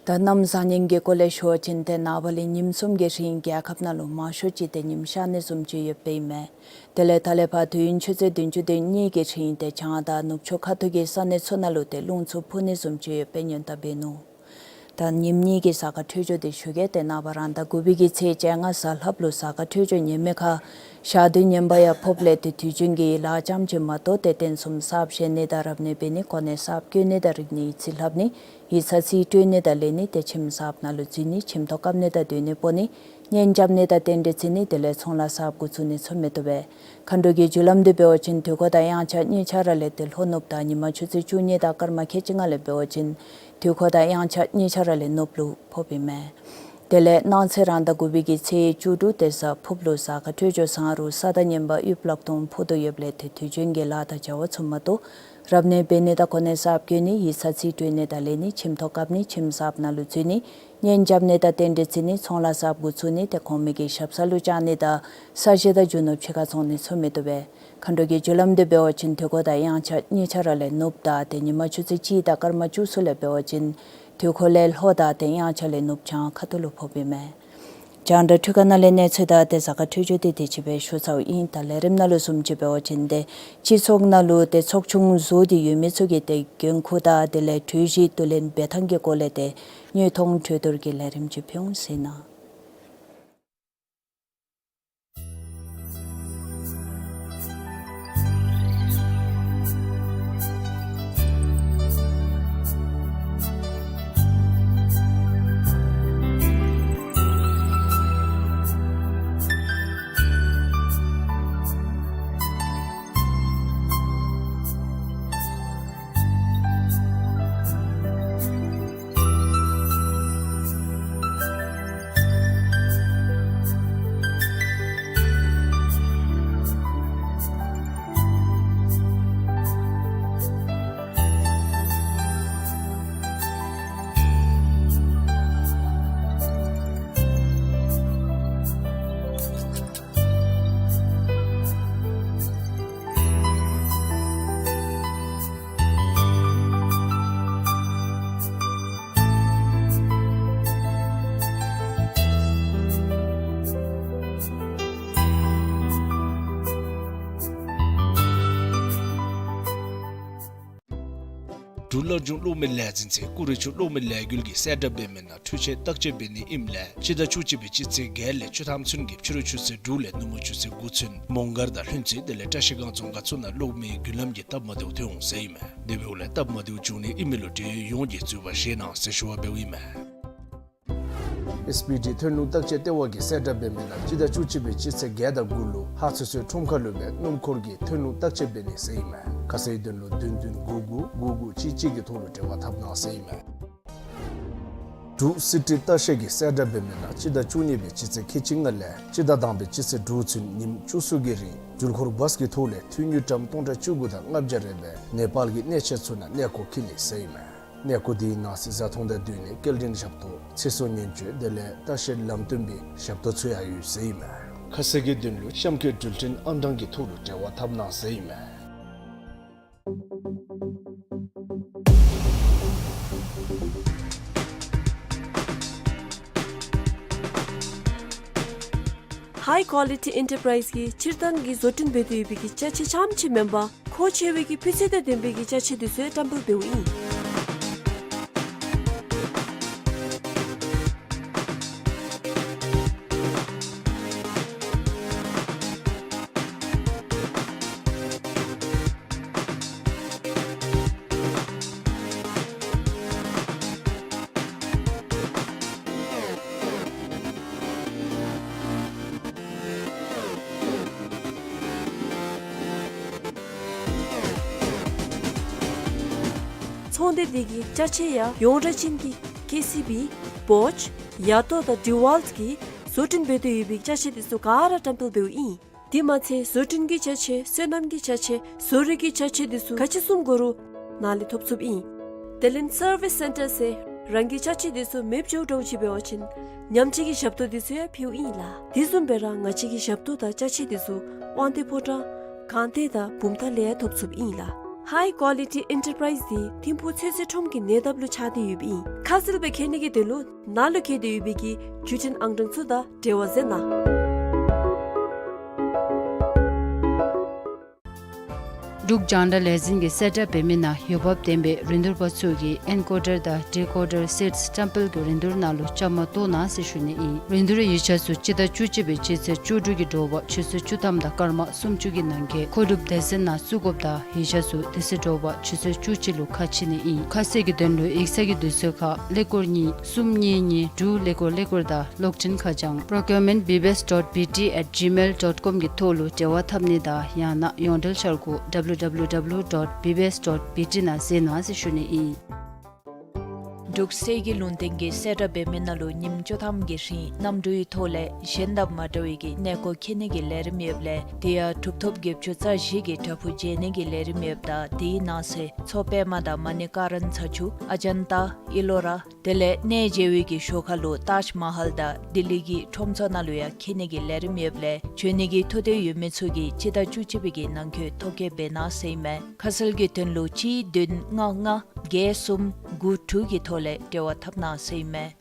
ད་གནམ་བཟང་ངན་གྱི་སྐོར་ལས་ཞུ་བ་ཅིན་ཏེ་ནངས་པ་ལས་ཉིནམ་གསུམ་གྱི་རིང་རྒྱལ་ཁབ་ནང་ལུ་མང་ཤོས་ཅིག་ཏེ་ཉིམ་ཤར་ནི་བཟུམ་ཅིག་ཡོདཔ་ཨིན་མས། དེ་ལས་ད་ལས་ཕར་དུས་ཡུན་ཆུ་ཚོད་བདུན་ཅུ་དོན་གཉིས་ཀྱི་རིང་ཏེ་བྱང་དང་ནུབ་ཕྱོགས་ཁ་ཐུག་གི་ས་གནས་ཚུ་ནང་ལུ་ཏེ་རླུང་འཚུབ་འཕུ་ནི་བཟུམ་ཅིག་ཡོདཔ་སྦེ་སྔོན་བརྡ་འབད་ནུག། ད་ཉིནམ་གཉིས་ཀྱི་གཟའ་སྐར་འཕྲོད་སྦྱོར་འདི་ཞུ་གེ། ཏེ་ནངས་པ་རང་ཟླ་དགུ་པའི་གི་ཚེས་བཅོ་ལྔ་གཟའ་ལྷགཔ་ལུ་གཟའ་སྐར་འཕྲོད་སྦྱོར་ངནམ་མེད་ཁར་ཞག་དུས་ངན་པ་ཡང་ཕོགཔ་ལས་ཏེ་དུས་རྒྱུན་གྱི་ལཱ་རྐྱངམ་ཅིག་མ་གཏོགས་ཏེ་རྟེན་གསུམ་གསརཔ་བཞེངས་ནི་དང་རབ་གནས་འབད་ནི་གོ་གནས་གསརཔ་བསྐོ་ནི་དང་རིག་གནས་ཡིག་རྩིས་ལྷབ་ནི་ཡིག་ཚང་རྩིས་སྤྲོད་ནི་དང་ལེན་ནི་ཏེ་ཁྱིམ་གསརཔ་ནང་ལུ་འཛུལ་ནི་ཁྱིམ་ཐོག་བཀབ་ནི་དང་སྡོད་གནས་སྤོ་ནི་གཉེན་རྐྱབ་ནི་དང་རྟེན་འབྲེལ་བརྩི་ནི་དེ་ལས་ཚོང་ལཱ་གསརཔ་འགོ་བཙུགས་ནི་ཚུ་མི་བཏུབ་པས། མཁའ་འགྲོ་གི་རྒྱུ་ལམ་འདི་འབད་བ་ཅིན་དུས་འཁོར་དང་དབྱངས་འཆར་གཉིས་ཆ་ར་ལས་ཏེ་ལྷོ་ནུབ་དང་ཉིན་མ་ཆུ་ཚོད་བཅུ་གཉིས་དང་སྐར་མ་ཁལ་གཅིག་ལྔ་ལས་འབད་བ་ཅིན་དུས་འཁོར་དང་དབྱངས་འཆར་གཉིས་ཆ་ར་ལས་ནུབ་ལུ་ཕོགཔ་ཨིན་མས། དེ་ལས་གནངས་ཚེ་རང་ཟླ་དགུ་པའི་གི་ཚེས་བཅུ་དྲུག་ཏེ་གཟའ་ཕུརཔ་ལུ་གཟའ་སྐར་འཕྲོད་སྦྱོར་བཟང་རུང་ས་དང་ཉིན་པ་དབུལ་ལག་སྟོང་ཕུག་ཏུ་ཡོདཔ་ལས་ཏེ་དུས་རྒྱུན་གྱི་ལཱ་དང་བྱ་བ་ཚུ་མ་གཏོགས་ རབ་གནས་འབད་ནི་དང་གོ་གནས་གསརཔ་གྱོན་ནི་ཡིག་ཚང་རྩིས་སྤྲོད་ནི་དང་ལེན་ནི་ཁྱིམ་ཐོག་བཀབ་ནི་ཁྱིམ་གསརཔ་ནང་ལུ་འཛུལ་ནི་གཉེན་རྐྱབ་ནི་དང་རྟེན་འབྲེལ་བརྩི་ནི་ཚོང་ལཱ་གསརཔ་འགོ་བཙུགས་ནི་ཏེ་གོང་མའི་གི་ཞབས་ས་ལུ་བཅར་ནི་དང་ས་གཞི་དང་རྒྱུ་ནོར་ཕྱི་ཁར་བཙོང་ནི་ཚུ་མི་བཏུབ་པས། མཁའ་འགྲོ་གི་རྒྱུ་ལམ་འདི་འབད་བ་ཅིན་དུས་འཁོར་དང་དབྱངས་འཆར་གཉིས་ཆ་ར་ལས་ནུབ་ད་ཏེ་ཉིན་མ་ཆུ་ཚོད་གཅིག་དང་སྐར་མ་བཅུ་ཚུ་ལས་འབད་བ་ཅིན་དུས་འཁོར་ལས་ལྷོ་ད་ཏེ་དབྱངས་འཆར་ལས་ནུབ་བྱང་ཁ་ཐུག་ལུ་ཕོགཔ་ཨིན་མས། རྒྱང་བསྒྲགས་འཕྲུལ་ཁང་ནང་ལས་གནས་ཚུལ་དང་ཏེ་གཟའ་སྐར་འཕྲོད་སྦྱོར་འདི་དེ་ཅིག་སྦེ་ཞུ་ཚརཝ་ཨིན། ད་ལས་རིམ་ནང་ལུ་བཟུམ་ཅིག་འབད་བ་ཅིན་ཏེ་སྤྱི་ཚོགས་ནང་ལུ་ཏེ་ཚོགས་ཆུང་བཟོ་སྟེ་ཡོད་མི་ཚུ་གི་ཏེ་འགན་ཁུར་དང་དེ་ལས་གྲོས་གཞི་བསྡུ་ལེན་འབད་ཐངས་ཀྱི་སྐོར་ལས་ཏེ་དངོས་མཐོང་གྲོས་བསྡུར་གྱི་ལས་རིམ་ཅིག་ཕུལ་འོང་ཟེར་ཨིན་ན། འབྲུག་རླངས་ལྗོངས་གློག་མེ་ལས་འཛིན་ཚུ་ཀུ་རེ་ཆུ་གློག་མེ་ལས་འགུལ་གྱིས་གསལ་བསྒྲགས་འབད་མི་ནང་འཕྲུལ་ཆས་བརྟག་དཔྱད་འབད་ནི་ཨིནམ་ལས་སྤྱི་ཟླ་བཅུ་གཅིག་པའི་སྤྱི་ཚེས་བརྒྱད་ལས་བཅུ་ཐམ་ཚུན་གྱི་ཕྱི་རུ་ཆུ་ཚོད་དྲུག་ལས་ནུབ་མོ་ཆུ་ཚོད་དགུ་ཚུན་མོང་སྒར་དང་ལྷུན་རྩེ་དེ་ལས་བཀྲིས་སྒང་རྫོང་ཁག་ཚུ་ནང་གློག་མེའི་མདུན་ལམ་གྱི་སྟབས་མ་བདེཝ་ཐོན་འོང་ཟེར་ཨིན་མས། དེ་འབདཝ་ལས་སྟབས་མ་བདེཝ་བྱུང་ནི་ཨིན་མི་ལུ་འབྲེལ་ཡོད་ཡོངས་ཀྱིས་འཛོལ་བ་བཞེས་གནང་ཟེར་ཞུ་བ་འབདཝ་ཨིན་མས། ཨེསི་པི་ཌི་ཐོན་ལུགས་བརྟག་དཔྱད་ལྟེ་བ་གིས་གསལ་བསྒྲགས་འབད་མི་ནང་སྤྱི་ཟླ་བཅུ་གཅིག་པའི་སྤྱི་ཚེས་བརྒྱད་དང་དགུ་ལུ་ཧཱ་ཚོད་བསྲེ་ཁྲོམ་ཁ་ལུ་སྦེ་སྣུམ་འཁོར་གྱི་ཐོན་ལུགས་བརྟག་དཔྱད་འབད་ནི་ཟེར་ཨིན་མས། ཁ་གསལ་གྱི་དོན་ལུ་བདུན་བདུན་དགུ་དགུ་དགུ་དགུ་གཅིག་གཅིག་གི་ཐོག་ལུ་འབྲེལ་བ་འཐབ་གནང་ཟེར་ཨིན་མས། འབྲུག་སི་ཊི་ལྟ་བཤལ་གྱིས་གསལ་བསྒྲགས་འབད་མི་ནང་སྤྱི་ཟླ་བཅུ་གཉིས་པའི་སྤྱི་ཚེས་ཁལ་གཅིག་ལྔ་ལས་སྤྱི་ཟླ་དང་པའི་སྤྱི་ཚེས་དྲུག་ཚུན་ཉིནམ་བཅུ་གསུམ་གྱི་རིང་འགྲུལ་འཁོར་བཱས་ཀྱི་ཐོག་ལས་འཐུས་དངུལ་ཀྲམ་སྟོང་ཕྲག་བཅུ་དགུ་དང་ལྔ་བརྒྱ་རེ་སྦེ་ནེ་པཱལ་གྱི་གནས་ཆེན་ཚུ་ནང་གནས་སྐོར་འཁྱིད་ནི་ཟེར་ཨིན་མས། གནས་སྐོར་དེའི་ནང་གཟིགས་ཚོང་དང་སྡོད་གནས་སྐྱེལ་འདྲེན་ཞབས་ཏོག་ཚེ་སྲོག་ཉེན་བཅོལ་དེ་ལས་ལྟ་བཤལ་ལམ་སྟོན་པའི་ཞབས་ཏོག་ཚུ་ཡང་ཡོད་ཟེར་ཨིན་མས། ཁ་གསལ་གྱི་དོན་ལུ་གཤམ་འཁོད་འགྲུལ་འཕྲིན་ཨང་གྲངས་ཀྱི་ཐོག་ལུ་འབྲེལ་བ་འཐབ་གནང་ཟེར་ཨིན་མས། High Quality Enterprise གིས་སྤྱིར་བཏང་གི་བཟོ་སྐྲུན་འབད་དེ་ཡོད་པའི་གི་ཅ་ཆས་རྐྱངམ་ཅིག་མེན་པར་མཁོ་ཆེ་བའི་གི་སྤུས་ཚད་དང་ལྡན་པའི་གི་ཅ་ཆས་འདི་ཚུ་ཡང་བཀྲམ་སྤེལ་འབདཝ་ཨིན། ཚོང་སྡེ་འདི་གིས་ཅ་ཆས་ཡང་ཡོངས་གྲགས་ཅན་གྱི་ཀེ་སི་བི་བོཆ་ཡ་ཏོ་དང་ཌི་ཝཱལཊ་གིས་བཟོ་སྐྲུན་འབད་དེ་ཡོད་པའི་ཅ་ཆས་འདི་ཚུ་ག་ར་བཀྲམ་སྤེལ་འབདཝ་ཨིན། དེ་མ་ཚད་བཟོ་སྐྲུན་གྱི་ཅ་ཆས་སོ་ནམ་གྱི་ཅ་ཆས་བཟོ་རིག་གི་ཅ་ཆས་འདི་ཚུ་ག་ཅི་བཟུམ་དགོ་རུང་ནཱ་ལས་ཐོབ་ཚུགསཔ་ཨིན། དེ་ལས་སར་བིས་སེན་ཊར་ཟེར་རང་གི་ཅ་ཆས་འདི་ཚུ་མེདཔ་འགྱོ་འགྱོཝ་ཅིག་འབད་བ་ཅིན་ཉམས་བཅོས་ཀྱི་ཞབས་ཏོག་འདི་ཚུ་ཡང་ཕུལཝ་ཨིན་ལགས། དེ་བཟུམ་སྦེ་ར་ང་བཅས་ཀྱི་ཞབས་ཏོག་དང་ཅ་ཆས་འདི་ཚུ་དབང་འདུས་ཕོ་བྲང་སྒང་སྟེང་དང་བུམ་ཐང་ལས་ཡང་ཐོབ་ཚུགསཔ་ཨིན་ལགས། High Quality Enterprise འདི་ཐིམ་ཕུག་ཚོད་བསྲེ་ཁྲོམ་གྱི་ཉེ་འདབས་ལུ་ཆགས་ཏེ་ཡོདཔ་ཨིན། ཁ་གསལ་སྦེ་མཁྱེན་ནི་གི་དོན་ལུ་ནཱ་ལུ་བཀོད་དེ་ཡོད་པའི་གི་བརྒྱུད་འཕྲིན་ཨང་གྲངས་ཚུ་དང་འབྲེལ་བ་མཛད་གནང་། འབྲུག་རྒྱང་བསྒྲགས་ལས་འཛིན་གྱིས་གསལ་བསྒྲགས་འབད་མི་ནང་འོས་འབབ་ལྡན་པའི་རིན་བསྡུར་པ་ཚུ་གིས་ཨེན་ཀོ་ཌར་དང་ཌི་ཀོ་ཌར་སེཊསི་བཀྲམ་སྤེལ་གྱི་རིན་བསྡུར་ནང་ལུ་བཅའ་མར་གཏོགས་གནང་ཟེར་ཞུ་ནི་ཨིན། རིན་བསྡུར་ཡིག་ཆ་ཚུ་སྤྱི་ཟླ་བཅུ་གཅིག་པའི་སྤྱི་ཚེས་བཅུ་དྲུག་གི་དྲོ་པ་ཆུ་ཚོད་བཅུ་ཐམ་དང་སྐར་མ་སུམ་ཅུ་གི་ནང་འཁོད་མཁོ་སྒྲུབ་སྡེ་ཚན་ནང་བཙུགས་དགོཔ་དང་ཡིག་ཆ་ཚུ་དེ་ཚེ་དྲོ་པ་ཆུ་ཚོད་བཅུ་གཅིག་ལུ་ཁ་ཕྱེ་ནི་ཨིན། ཁ་གསལ་གྱི་དོན་ལུ་ཡིག་ཚང་གི་དུས་ཚོད་ཁར་ཀླད་ཀོར་གཉིས་གསུམ་གཉིས་གཉིས་དྲུག་ཀླད་ཀོར་ཀླད་ཀོར་དང་གློག་འཕྲིན་ཁ་བྱང་procurement B B S dot B T at gmail dot com གི་ཐོག་ལུ་འབྲེལ་བ་འཐབ་ནི་དང་ཡང་ན་ཡོངས་འབྲེལ་འཆར་སྒོ་W W W dot B B S dot B T ནང་གཟིགས་གནང་ཟེར་ཞུ་ནི་ཨིན། འབྲུག་གསེར་གྱི་ལུང་བསྟན་གྱི་གསལ་བསྒྲགས་འབད་མི་ནང་ལུ་ཉིནམ་བཅུ་ཐམ་གྱི་རིང་གནམ་གྲུའི་ཐོག་ལས་གཞན་དང་མ་འདྲ་བའི་གི་གནས་སྐོར་འཁྱིད་ནི་གི་ལས་རིམ་ཡོདཔ་ལས་དེ་ཡང་གྲུབ་ཐོབ་བརྒྱད་ཅུ་རྩ་བཞི་གི་བྲག་ཕུག་མཇལ་ནི་གི་ལས་རིམ་ཡོདཔ་ད་དེའི་ནང་གསེས་མཚོ་པདྨ་དང་མ་ཎི་ཀ་རན་ཚ་ཆུ་ཨ་ཇན་ཏ་ཨི་ལོ་ར་དེ་ལས་གནས་མཇལ་བའི་གི་ཞོར་ཁ་ལུ་ཏཱཇ་མ་ཧཱལ་དང་ལྡི་ལི་གི་ཁྲོམ་ཚོགས་ནང་ལུ་ཡང་འཁྱིད་ནི་གི་ལས་རིམ་ཡོདཔ་ལས་འབྱོན་ནི་གི་ཐུགས་འདོད་ཡོད་མི་ཚུ་གིས་སྤྱི་ཟླ་བཅུ་གཅིག་པའི་གི་ནང་འཁོད་ཐོ་བཀོད་འབད་གནང་ཟེར་ཨིན་མས། ཁ་གསལ་གྱི་དོན་ལུ་གཅིག་བདུན་ལྔ་ལྔ་བརྒྱད་གསུམ་དགུ་དྲུག་གི་ཐོག་ལས་འབྲེལ་བ་འཐབ་གནང་ཟེར་ཨིན་མས།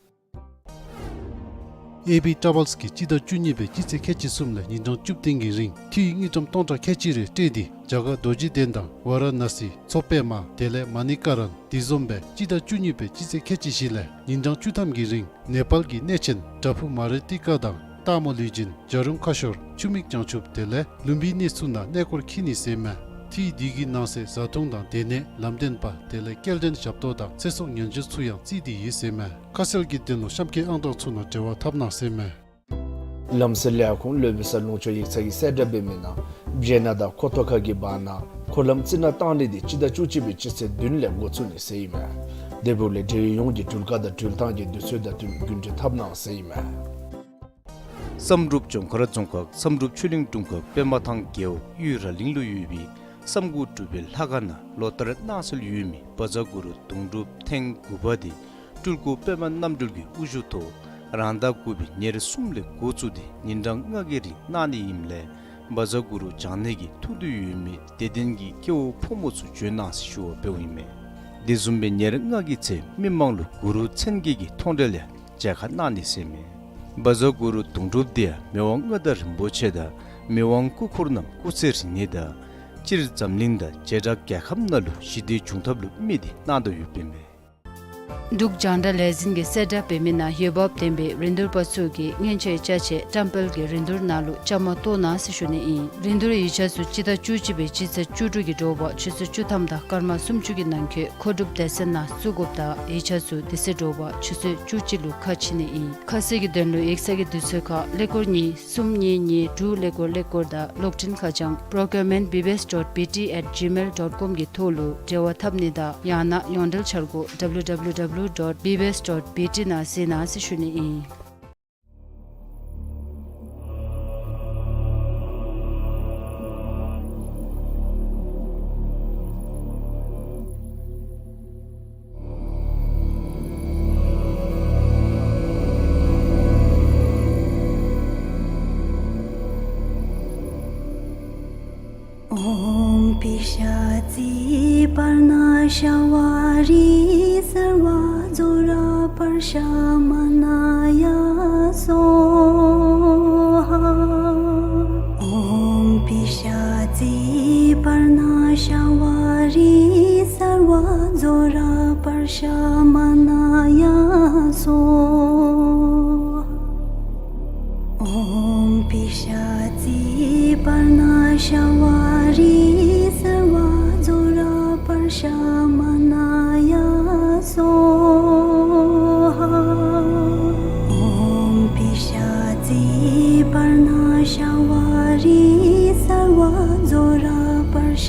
ཨེ་བི་ཊ་རེ་ཝེལསི་གིས་སྤྱི་ཟླ་བཅུ་གཉིས་པའི་སྤྱི་ཚེས་ཁལ་གཅིག་གསུམ་ལས་ཉིན་གྲངས་བཅུ་བདུན་གྱི་རིང་འཐུས་དངུལ་ཀྲམ་སྟོང་ཕྲག་ཁལ་གཅིག་རེ་སྤྲོད་དེ་རྒྱ་གར་རྡོ་རྗེ་གདན་དང་ཝཱ་ར་ཎ་སི་མཚོ་པདྨ་དེ་ལས་མ་ཎི་ཀ་རན་དེ་བཟུམ་སྦེ་སྤྱི་ཟླ་བཅུ་གཉིས་པའི་སྤྱི་ཚེས་ཁལ་གཅིག་བཞི་ལས་ཉིན་གྲངས་བཅུ་ཐམ་གྱི་རིང་ནེ་པཱལ་གྱི་གནས་ཆེན་བྲག་ཕུག་མ་རི་ཏི་ཀ་དང་སྟག་མོ་ལུས་སྦྱིན་བྱ་རུང་ཁ་ཤོར་ཆུ་མིག་བྱང་ཆུབ་དེ་ལས་ལུམ་བི་གནས་ཚུ་ནང་གནས་སྐོར་འཁྱིད་ནི་ཟེར་ཨིན་མས། འཐུས་དེ་གི་ནང་གསེས་བཟའ་འཐུང་དང་སྡོད་གནས་ལམ་སྟོན་པ་དེ་ལས་སྐྱེལ་འདྲེན་ཞབས་ཏོག་དང་ཚེ་སྲོག་ཉེན་བཅོལ་ཚུ་ཡང་བརྩིས་ཏེ་ཡོད་ཟེར་ཨིན་མས། ཁ་གསལ་གྱི་དོན་ལུ་གཤམ་གྱི་ཨང་གྲངས་ཚུ་ནང་འབྲེལ་བ་འཐབ་གནང་ཟེར་ཨིན་མས། ལམ་སེལ་ལས་ཁུངས་ལུ་བི་ས་ལུང་ཕྱོགས་ཡིག་ཚང་གི་གསལ་བསྒྲགས་འབད་མི་ནང་བྱེ་ནག་དང་ཁོ་ཐོག་ཁ་གི་བར་ན་འཁོར་ལམ་རྩི་ནག་བཏང་ནི་དེ་སྤྱི་ཟླ་བཅུ་གཅིག་པའི་སྤྱི་ཚེས་བདུན་ལས་འགོ་བཙུགས་ནི་ཟེར་ཨིན་མས། དེ་འབདཝ་ལས་འབྲེལ་ཡོད་ཡོངས་ཀྱིས་འགྲུལ་བཀག་དང་འགྲུལ་ཐངས་ཀྱི་དུས་ཚོད་དང་བསྟུན་རྒྱུན་འཁྱོངས་འཐབ་གནང་ཟེར་ཨིན་མས། བསམ་གྲུབ་ལྗོངས་མཁར་རྫོང་ཁག་བསམ་གྲུབ་ཆོས་གླིང་དྲུང་ཁག་པདྨ་ཐང་རྒེད་འོག་གཡུས་ར་གླིང་ལུ་ཡོད་པའི་བསམ་དགུ་སྒྲུབ་པའི་ལྷ་ཁང་ནང་ལོ་ལྟར་གནང་སྲོལ་ཡོད་མི་བཛྲ་གུ་རུ་དུང་སྒྲུབ་ཐེངས་དགུ་པ་དེ་སྤྲུལ་སྐུ་པདྨ་རྣམ་གྲོལ་གྱི་དབུ་བཞུགས་ཐོག་རང་ཟླ་དགུ་པའི་ཉེར་གསུམ་ལས་འགོ་བཙུགས་ཏེ་ཉིན་གྲངས་ལྔ་གི་རིང་གནང་ནི་ཨིནམ་ལས་བཛྲ་གུ་རུ་བགྱང་ནི་གི་ཐུགས་འདོད་ཡོད་མི་དད་ལྡན་གྱི་སྐྱེ་བོ་ཕོ་མོ་ཚུ་བྱོན་གནང་ཟེར་ཞུ་བ་འབདཝ་ཨིན་མས། དེ་བཟུམ་སྦེ་ཉེར་ལྔ་གི་ཚེ་མི་མང་ལུ་གུ་རུ་མཚན་བརྒྱད་ཀྱི་མཐོང་གྲོལ་ཡང་མཇལ་ཁ་གནང་ནི་ཟེར་ཨིན་མས། བཛྲ་གུ་རུ་དུང་སྒྲུབ་དེ་ཡང་མི་དབང་མངའ་བདག་རིན་པོ་ཆེ་དང་མི་དབང་སྐུ་འཁོར་རྣམས་སྐུ་ཚེ་རིང་ནི་དང་སྤྱིར་འཛམ་གླིང་དང་བྱེ་བྲག་རྒྱལ་ཁབ་ནང་ལུ་ཞི་བདེ་འབྱུང་ཐབས་ལུ་དམིགས་ཏེ་གནང་དོ་ཡོདཔ་ཨིན་མས། འབྲུག་རྒྱང་བསྒྲགས་ལས་འཛིན་གྱི་གསལ་བསྒྲགས་འབད་མི་ནང་འོས་འབབ་ལྡན་པའི་རིན་བསྡུར་པ་ཚུ་གིས་སྔོན་ཆད་ཅ་ཆས་བཀྲམ་སྤེལ་གྱི་རིན་བསྡུར་ནང་ལུ་བཅའ་མར་གཏོགས་གནང་ཟེར་ཞུ་ནི་ཨིན། རིན་བསྡུར་ཡིག་ཆ་ཚུ་སྤྱི་ཟླ་བཅུ་གཅིག་པའི་སྤྱི་ཚེས་བཅུ་དྲུག་གི་དྲོ་པ་ཆུ་ཚོད་བཅུ་ཐམ་དང་སྐར་མ་སུམ་ཅུ་གི་ནང་འཁོད་མཁོ་སྒྲུབ་སྡེ་ཚན་ནང་བཙུགས་དགོཔ་དང་ཡིག་ཆ་ཚུ་དེ་ཚེ་དྲོ་པ་ཆུ་ཚོད་བཅུ་གཅིག་ལུ་ཁ་ཕྱེ་ནི་ཨིན། ཁ་གསལ་གྱི་དོན་ལུ་ཡིག་ཚང་གི་དུས་ཚོད་ཁར་ཀླད་ཀོར་གཉིས་གསུམ་གཉིས་གཉིས་དྲུག་ཀླད་ཀོར་ཀླད་ཀོར་དང་གློག་འཕྲིན་ཁ་བྱང་procurement B B S dot B T at gmail dot com གི་ཐོག་ལུ་འབྲེལ་བ་འཐབ་ནི་དང་ཡང་ན་ཡོངས་འབྲེལ་འཆར་སྒོ W W W dot B B S dot B T ནང་གཟིགས་གནང་ཟེར་ཞུ་ནི་ཨིན། ཨོཾ་པི་ཤ་ཙི་པརྞ་ཤ་བ་རི་སརྦ་ཛྭ་ར་པྲ་ཤ་མ་ན་ཡ་སྭཱ་ཧཱ། ཨོཾ་པི་ཤ་ཙི་པརྞ་ཤ་བ་རི་སརྦ་ཛྭ་ར་པྲ་ཤ་མ་ན་ཡ་སྭཱ་ཧཱ། ཨོཾ་པི་ཤ་ཙི་པརྞ་ཤ་བ་རི་སརྦ་ཛྭ་ར་པྲ་ཤ་མ་ན་ཡ་སྭཱ་ཧཱ། ཨོཾ་པི་ཤ་ཙི་པརྞ་ཤ་བ་རི་སརྦ་ཛྭ་ར་པྲ་ཤ་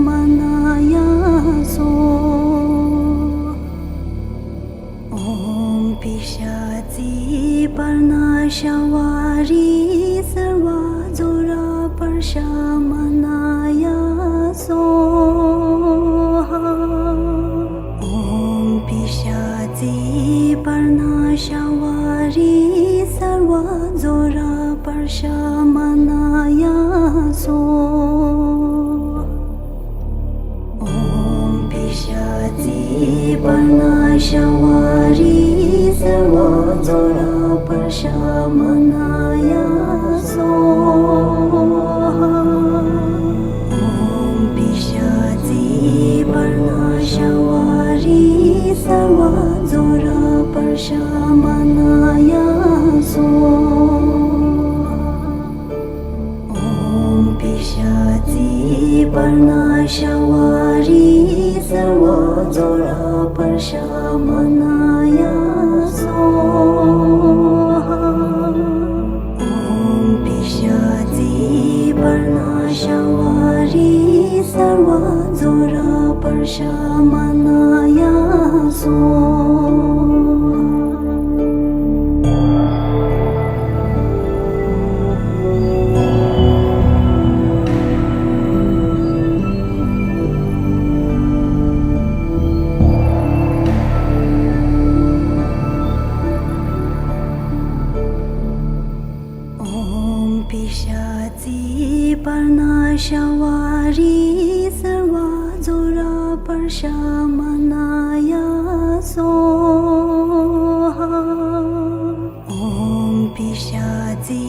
མ་ན་ཡ་སྭཱ་ཧཱ། ཨོཾ་པི་ཤ་ཙི་པརྞ་ཤ་བ་རི་སརྦ་ཛྭ་ར་པྲ་ཤ་མ་ན་ཡ་སྭཱ་ཧཱ། ཨོཾ་པི་ཤ་ཙི་པརྞ་ཤ་བ་རི་སརྦ་ཛྭ་ར་པྲ་ཤ་མ་ན་ཡ་སྭཱ་ཧཱ། ཨོཾ་པི་ཤ་ཙི་པརྞ་ཤ་བ་རི་སརྦ་ཛྭ་ར་པྲ་ཤ་མ་ན་ཡ་སྭཱ་ཧཱ། ཨོཾ་པི་ཤ་ཙི་པརྞ་ཤ་བ་རི་སརྦ་ཛྭ་ར་པྲ་ཤ་མ་ན་ཡ་སྭཱ་ཧཱ། ཨོཾ་པི་ཤ་ཙི་པརྞ་ཤ་བ་རི་སརྦ་ཛྭ་ར་པྲ་ཤ་མ་ན་ཡ་སྭཱ་ཧཱ། ཨོཾ་པི་ཤ་ཙི་པརྞ་ཤ་བ་རི་སརྦ་ཛྭ་ར་པྲ་ཤ་མ་ན་ཡ་སྭཱ་ཧཱ། पिशाचि पर्णाशावारि सर्वज्वरप्रशमनाय स्वाहा। ॐ पिशाचि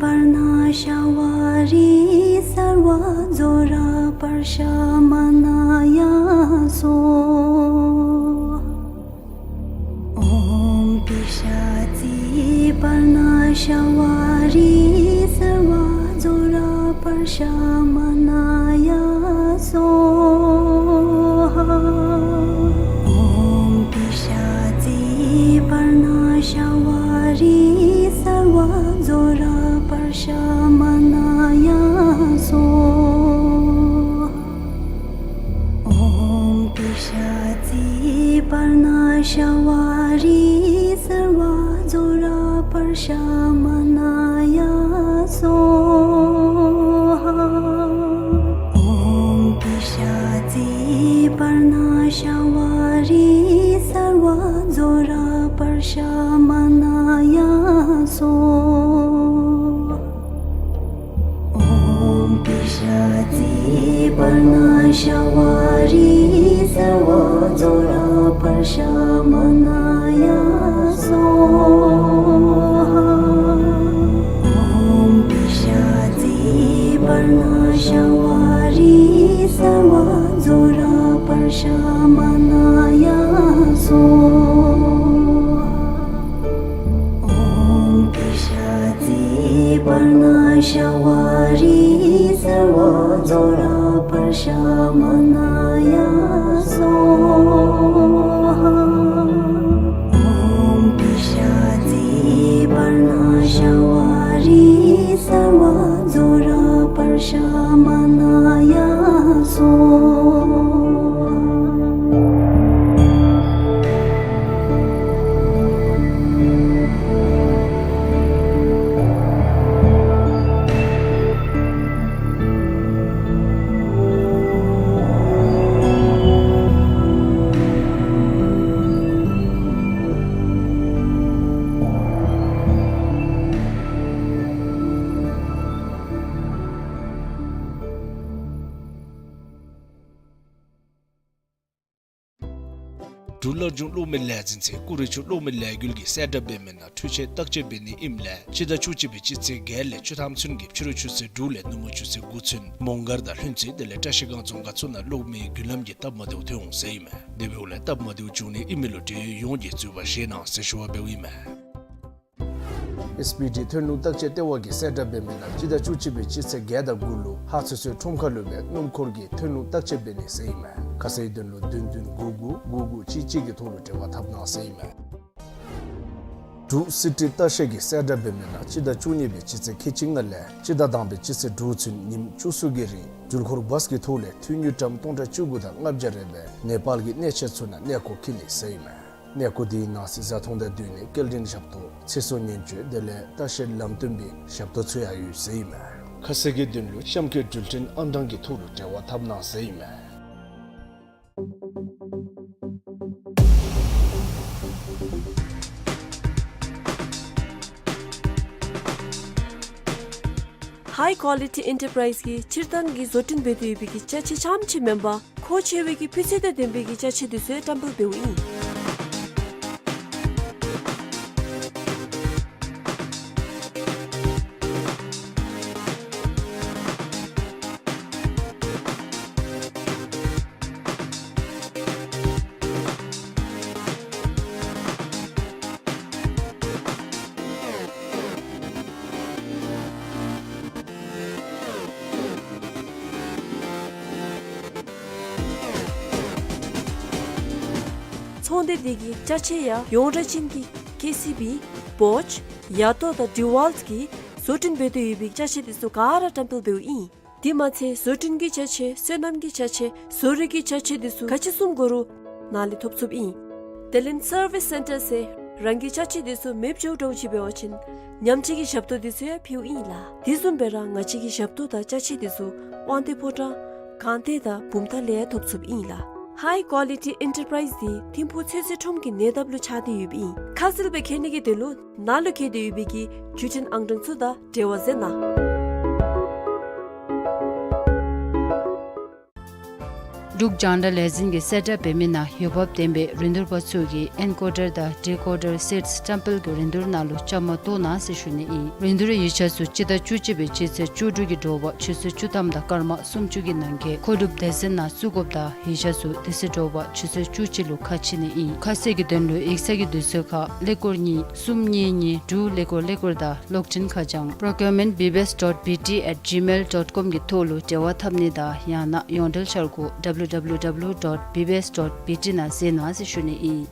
पर्णाशावारि सर्वज्वरप्रशमनाय स्वाहा। ॐ पिशाचि पर्णाशावारि सर्वज्वरप्रशमनाय स्वाहा। ॐ पिशाचि पर्णाशावारि सर्वज्वरप्रशमनाय स्वाहा। ॐ पिशाचि पर्णाशावारि सर्वज्वरप्रशमनाय स्वाहा। ॐ पिशाचि पर्णाशावारि सर्वज्वरप्रशमनाय स्वाहा। ॐ पिशाचि पर्णाशावारि सर्वज्वरप्रशमनाय स्वाहा। ॐ पिशाचि पर्णाशावारि सर्वज्वरप्रशमनाय स्वाहा। ॐ पिशाचि पर्णाशावारि सर्वज्वरप्रशमनाय स्वाहा। ॐ पिशाचि पर्णाशावारि सर्वज्वरप्रशमनाय स्वाहा। འབྲུག་རླངས་ལྗོངས་གློག་མེ་ལས་འཛིན་ཚུ་ཀུ་རེ་ཆུ་གློག་མེ་ལས་འགུལ་གྱི་གསལ་བསྒྲགས་འབད་མི་ནང་འཕྲུལ་ཆས་བརྟག་དཔྱད་འབད་ནི་ཨིནམ་ལས་སྤྱི་ཟླ་བཅུ་གཅིག་པའི་སྤྱི་ཚེས་བརྒྱད་ལས་བཅུ་ཐམ་ཚུན་གྱི་ཕྱི་རུ་ཆུ་ཚོད་དྲུག་ལས་ནུབ་མོ་ཆུ་ཚོད་དགུ་ཚུན་མོང་སྒར་དང་ལྷུན་རྩེ་དེ་ལས་བཀྲིས་སྒང་རྫོང་ཁག་ཚུ་ནང་གློག་མེའི་རྒྱུན་ལམ་གྱི་སྟབས་མ་བདེཝ་ཐོན་འོང་ཟེར་ཨིན་མས། དེ་འབདཝ་ལས་སྟབས་མ་བདེཝ་བྱུང་ནི་ཨིན་མི་ལུ་འབྲེལ་ཡོད་ཡོངས་ཀྱིས་འཛོལ་བ་བཞེས་གནང་ཟེར་ཞུ་བ་འབདཝ་ཨིན་མས། ཨེསི་པི་ཌི་ཐོན་ལུགས་བརྟག་དཔྱད་ལྟེ་བ་གིས་གསལ་བསྒྲགས་འབད་མི་ནང་སྤྱི་ཟླ་བཅུ་གཅིག་པའི་སྤྱི་ཚེས་བརྒྱད་དང་དགུ་ལུ་ཧཱ་ཚོད་ཚོད་ཁྲོམ་ཁ་ལུ་སྦེ་སྣུམ་འཁོར་གྱི་ཐོན་ལུགས་བརྟག་དཔྱད་འབད་ནི་ཟེར་ཨིན་མས། ཁ་གསལ་དོན་ལུ་བདུན་བདུན་དགུ་དགུ་དགུ་དགུ་གཅིག་གཅིག་གི་ཐོག་ལུ་འབྲེལ་བ་འཐབ་གནང་ཟེར་ཨིན་མས། འབྲུག་སི་ཊི་ལྟ་བཤལ་གྱིས་གསལ་བསྒྲགས་འབད་མི་ནང་སྤྱི་ཟླ་བཅུ་གཉིས་པའི་སྤྱི་ཚེས་ཁལ་གཅིག་ལྔ་ལས་སྤྱི་ཟླ་དང་པའི་སྤྱི་ཚེས་དྲུག་ཚུན་ཉིནམ་བཅུ་གསུམ་གྱི་རིང་འགྲུལ་འཁོར་བཱས་ཀྱི་ཐོག་ལས་འཐུས་དངུལ་ཀྲམ་སྟོང་ཕྲག་བཅུ་དགུ་དང་ལྔ་བརྒྱ་རེ་སྦེ་ནེ་པཱལ་གྱི་གནས་ཆེན་ཚུ་ནང་གནས་སྐོར་འཁྱིད་ནི་ཟེར་ཨིན་མས། གནས་སྐོར་དེའི་ནང་གཟིགས་གཟའ་མཐོང་དང་བསྟུན་ནས་སྐྱེལ་འདྲེན་ཞབས་ཏོག་ཚེ་སྲོག་ཉེན་བཅོལ་དེ་ལས་ལྟ་བཤལ་ལམ་སྟོན་པའི་ཞབས་ཏོག་ཚུ་ཡང་ཡོད་ཟེར་ཨིན་མས། ཁ་གསལ་གྱི་དོན་ལུ་གཤམ་འཁོད་འགྲུལ་འཕྲིན་ཨང་གྲངས་ཀྱི་ཐོག་ལུ་འབྲེལ་བ་འཐབ་གནང་ཟེར་ཨིན་མས། ཧའི་ཀོ་ལི་ཊི་ཨེན་ཊར་པ་རའིཛ་གིས་སྤྱིར་བཏང་གི་བཟོ་སྐྲུན་འབད་དེ་ཡོད་པའི་གི་ཅ་ཆས་རྐྱངམ་ཅིག་མེན་པར་མཁོ་ཆེ་བའི་གི་སྤུས་ཚད་དང་ལྡན་པའི་གི་ཅ་ཆས་དེ་ཚུ་ཡང་བཀྲམ་སྤེལ་འབདཝ་ཨིན། ཚོང་སྡེ་འདི་གི་ཅ་ཆས་ཡང་ཡོངས་གྲགས་ཅན་གྱི་ཀེ་སི་བི་བོཆ་ཡ་ཏོ་དང་ཌི་ཝཱལཊ་གིས་བཟོ་སྐྲུན་འབད་དེ་ཡོད་པའི་ཅ་ཆས་དེ་ཚུ་ག་ར་བཀྲམ་སྤེལ་འབདཝ་ཨིན། དེ་མ་ཚད་བཟོ་སྐྲུན་གྱི་ཅ་ཆས་སོ་ནམ་གྱི་ཅ་ཆས་བཟོ་རིག་གི་ཅ་ཆས་དེ་ཚུ་ག་ཅི་བཟུམ་དགོ་རུང་ནཱ་ལས་ཐོབ་ཚུགསཔ་ཨིན། དེ་ལས་སར་བིསི་སེན་ཊར་ཟེར་རང་གི་ཅ་ཆས་དེ་ཚུ་མེདཔ་འགྱོ་འགྱོཝ་ཅིག་འབད་བ་ཅིན་ཉམས་བཅོས་ཀྱི་ཞབས་ཏོག་དེ་ཚུ་ཡང་ཕུལཝ་ཨིན་ལགས། དེ་བཟུམ་སྦེ་ར་ང་བཅས་ཀྱི་ཞབས་ཏོག་དང་ཅ་ཆས་དེ་ཚུ་དབང་འདུས་ཕོ་བྲང་སྒང་སྟེང་དང་བུམ་ཐང་ལས་ཡང་ཐོབ་ཚུགསཔ་ཨིན་ལགས། High Quality Enterprise འདི་ཐིམ་ཕུག་ཚོད་བསྲེ་ཁྲོམ་གྱི་ཉེ་འདབས་ལུ་ཆགས་ཏེ་ཡོདཔ་ཨིན། ཁ་གསལ་སྦེ་མཁྱེན་ནི་གི་དོན་ལུ་ནཱ་ལུ་བཀལ་ཏེ་ཡོད་པའི་གི་བརྒྱུད་འཕྲིན་ཨང་གྲངས་ཚུ་དང་འབྲེལ་བ་མཛད་གནང་། འབྲུག་རྒྱང་བསྒྲགས་ལས་འཛིན་གྱིས་གསལ་བསྒྲགས་འབད་མི་ནང་འོས་འབབ་ལྡན་པའི་རིན་བསྡུར་པ་ཚུ་གིས་ཨེན་ཀོ་ཌར་དང་ཌི་ཀོ་ཌར་སེཊསི་བཀྲམ་སྤེལ་གྱི་རིན་བསྡུར་ནང་ལུ་བཅའ་མར་གཏོགས་གནང་ཟེར་ཞུ་ནི་ཨིན། རིན་བསྡུར་ཡིག་ཆ་ཚུ་སྤྱི་ཟླ་བཅུ་གཅིག་པའི་སྤྱི་ཚེས་བཅུ་དྲུག་གི་དྲོ་པ་ཆུ་ཚོད་བཅུ་ཐམ་དང་སྐར་མ་སུམ་ཅུ་གི་ནང་འཁོད་མཁོ་སྒྲུབ་སྡེ་ཚན་ནང་བཙུགས་དགོཔ་དང་ཡིག་ཆ་ཚུ་དེ་ཚེ་དྲོ་པ་ཆུ་ཚོད་བཅུ་གཅིག་ལུ་ཁ་ཕྱེ་ནི་ཨིན། ཁ་གསལ་གྱི་དོན་ལུ་ཡིག་ཚང་གི་དུས་ཚོད་ཁར་ཀླད་ཀོར་གཉིས་གསུམ་གཉིས་གཉིས་དྲུག་ཀླད་ཀོར་ཀླད་ཀོར་དང་གློག་འཕྲིན་ཁ་བྱང་procurement B B S dot B T at gmail dot com གི་ཐོག་ལུ་འབྲེལ་བ་འཐབ་ནི་དང་ཡང་ན་ཡོངས་འབྲེལ་འཆར་སྒོ་W W W dot B B S dot B T ནང་གཟིགས་གནང་ཟེར་ཞུ་ནི་ཨིན།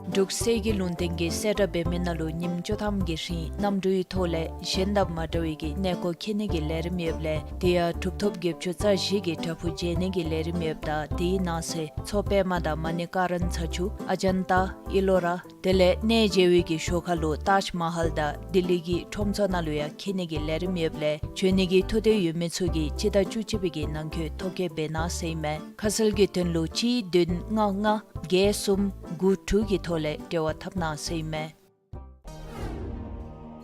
འབྲུག་གསེར་གྱི་ལུང་བསྟན་གྱིས་གསལ་བསྒྲགས་འབད་མི་ནང་ལུ་ཉིནམ་བཅུ་ཐམ་གྱི་རིང་གནམ་གྲུའི་ཐོག་ལས་གཞན་དང་མ་འདྲ་བའི་གི་གནས་སྐོར་འཁྱིད་ནི་གི་ལས་རིམ་ཡོདཔ་ལས་དེ་ཡང་གྲུབ་ཐོབ་བརྒྱད་ཅུ་རྩ་བཞི་གི་བྲག་ཕུག་མཇལ་ནི་གི་ལས་རིམ་ཡོདཔ་ད་དེའི་ནང་གསེས་མཚོ་པདྨ་དང་མ་ཎི་ཀ་རན་ཚ་ཆུ་ཨ་ཇན་ཏ་ཨི་ལོ་ར་དེ་ལས་གནས་མཇལ་བའི་གི་ཞོར་ཁ་ལུ་ཏཱཇ་མ་ཧཱལ་དང་ལྡི་ལི་གི་ཁྲོམ་ཚོགས་ནང་ལུ་ཡང་འཁྱིད་ནི་གི་ལས་རིམ་ཡོདཔ་ལས་འབྱོན་ནི་གི་ཐུགས་འདོད་ཡོད་མི་ཚུ་གིས་སྤྱི་ཟླ་བཅུ་གཅིག་པའི་གི་ནང་འཁོད་ཐོ་བཀོད་འབད་གནང་ཟེར་ཨིན་མས། ཁ་གསལ་གྱི་དོན་ལུ་གཅིག་བདུན་ལྔ་ལྔ་བརྒྱད་གསུམ་དགུ་དྲུག་གི་ཐོག་ལས་འབྲེལ་བ་འཐབ་གནང་ཟེར་ཨིན་མས།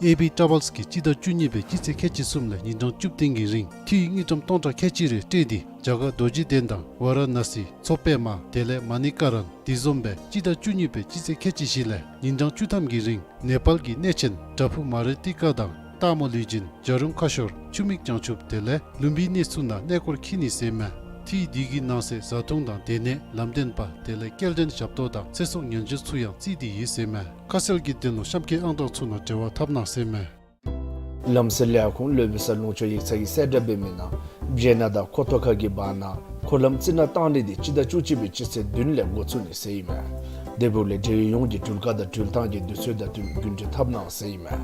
ཨེ་པི་ཊ་རེ་ཝེལསི་གིས་སྤྱི་ཟླ་བཅུ་གཉིས་པའི་སྤྱི་ཚེས་ཁལ་གཅིག་གསུམ་ལས་ཉིན་གྲངས་བཅུ་བདུན་གྱི་རིང་འཐུས་དངུལ་ཀྲམ་སྟོང་ཕྲག་ཁལ་གཅིག་རེ་སྤྲོད་དེ་རྒྱ་གར་རྡོ་རྗེ་གདན་དང་ཝཱ་ར་ཎ་སི་མཚོ་པདྨ་དེ་ལས་མ་ཎི་ཀ་རན་དེ་བཟུམ་སྦེ་སྤྱི་ཟླ་བཅུ་གཉིས་པའི་སྤྱི་ཚེས་ཁལ་གཅིག་བཞི་ལས་ཉིན་གྲངས་བཅུ་ཐམ་གྱི་རིང་ནེ་པཱལ་གྱི་གནས་ཆེན་བྲག་ཕུག་མ་རི་ཏི་ཀ་དང་སྟག་མོ་ལུས་སྦྱིན་བྱ་རུང་ཁ་ཤོར་ཆུ་མིག་བྱང་ཆུབ་དེ་ལས་ལུམ་བི་གནས་ཚུ་ནང་གནས་སྐོར་འཁྱིད་ནི་ཟེར་ཨིན་མས། འཐུས་དེ་གི་ནང་གསེས་བཟའ་འཐུང་དང་སྡོད་གནས་ལམ་སྟོན་པ་དེ་ལས་སྐྱེལ་འདྲེན་ཞབས་ཏོག་དང་ཚེ་སྲོག་ཉེན་བཅོལ་ཚུ་ཡང་བརྩིས་ཏེ་ཡོད་ཟེར་ཨིན་མས། ཁ་གསལ་གྱི་དོན་ལུ་གཤམ་གྱི་ཨང་གྲངས་ཚུ་ནང་འབྲེལ་བ་འཐབ་གནང་ཟེར་ཨིན་མས། ལམ་སེལ་ལས་ཁུངས་ལུ་བི་ས་ལུང་ཕྱོགས་ཡིག་ཚང་གིས་གསལ་བསྒྲགས་འབད་མི་ནང་སྦྱེད་ནག་དང་ཁོ་ཐོ་ཁ་གི་བར་ན་འཁོར་ལམ་རྩི་ནག་བཏང་ནི་དེ་སྤྱི་ཟླ་བཅུ་གཅིག་པའི་སྤྱི་ཚེས་བདུན་ལས་འགོ་བཙུགས་ནི་ཟེར་ཨིན་མས། དེ་འབདཝ་ལས་འབྲེལ་ཡོད་ཡོངས་ཀྱིས་འགྲུལ་བཀག་དང་འགྲུལ་ཐང་གི་དུས་ཚོད་དང་བསྟུན་རྒྱུན་འགྲུལ་འཐབ་གནང་ཟེར་ཨིན་མས།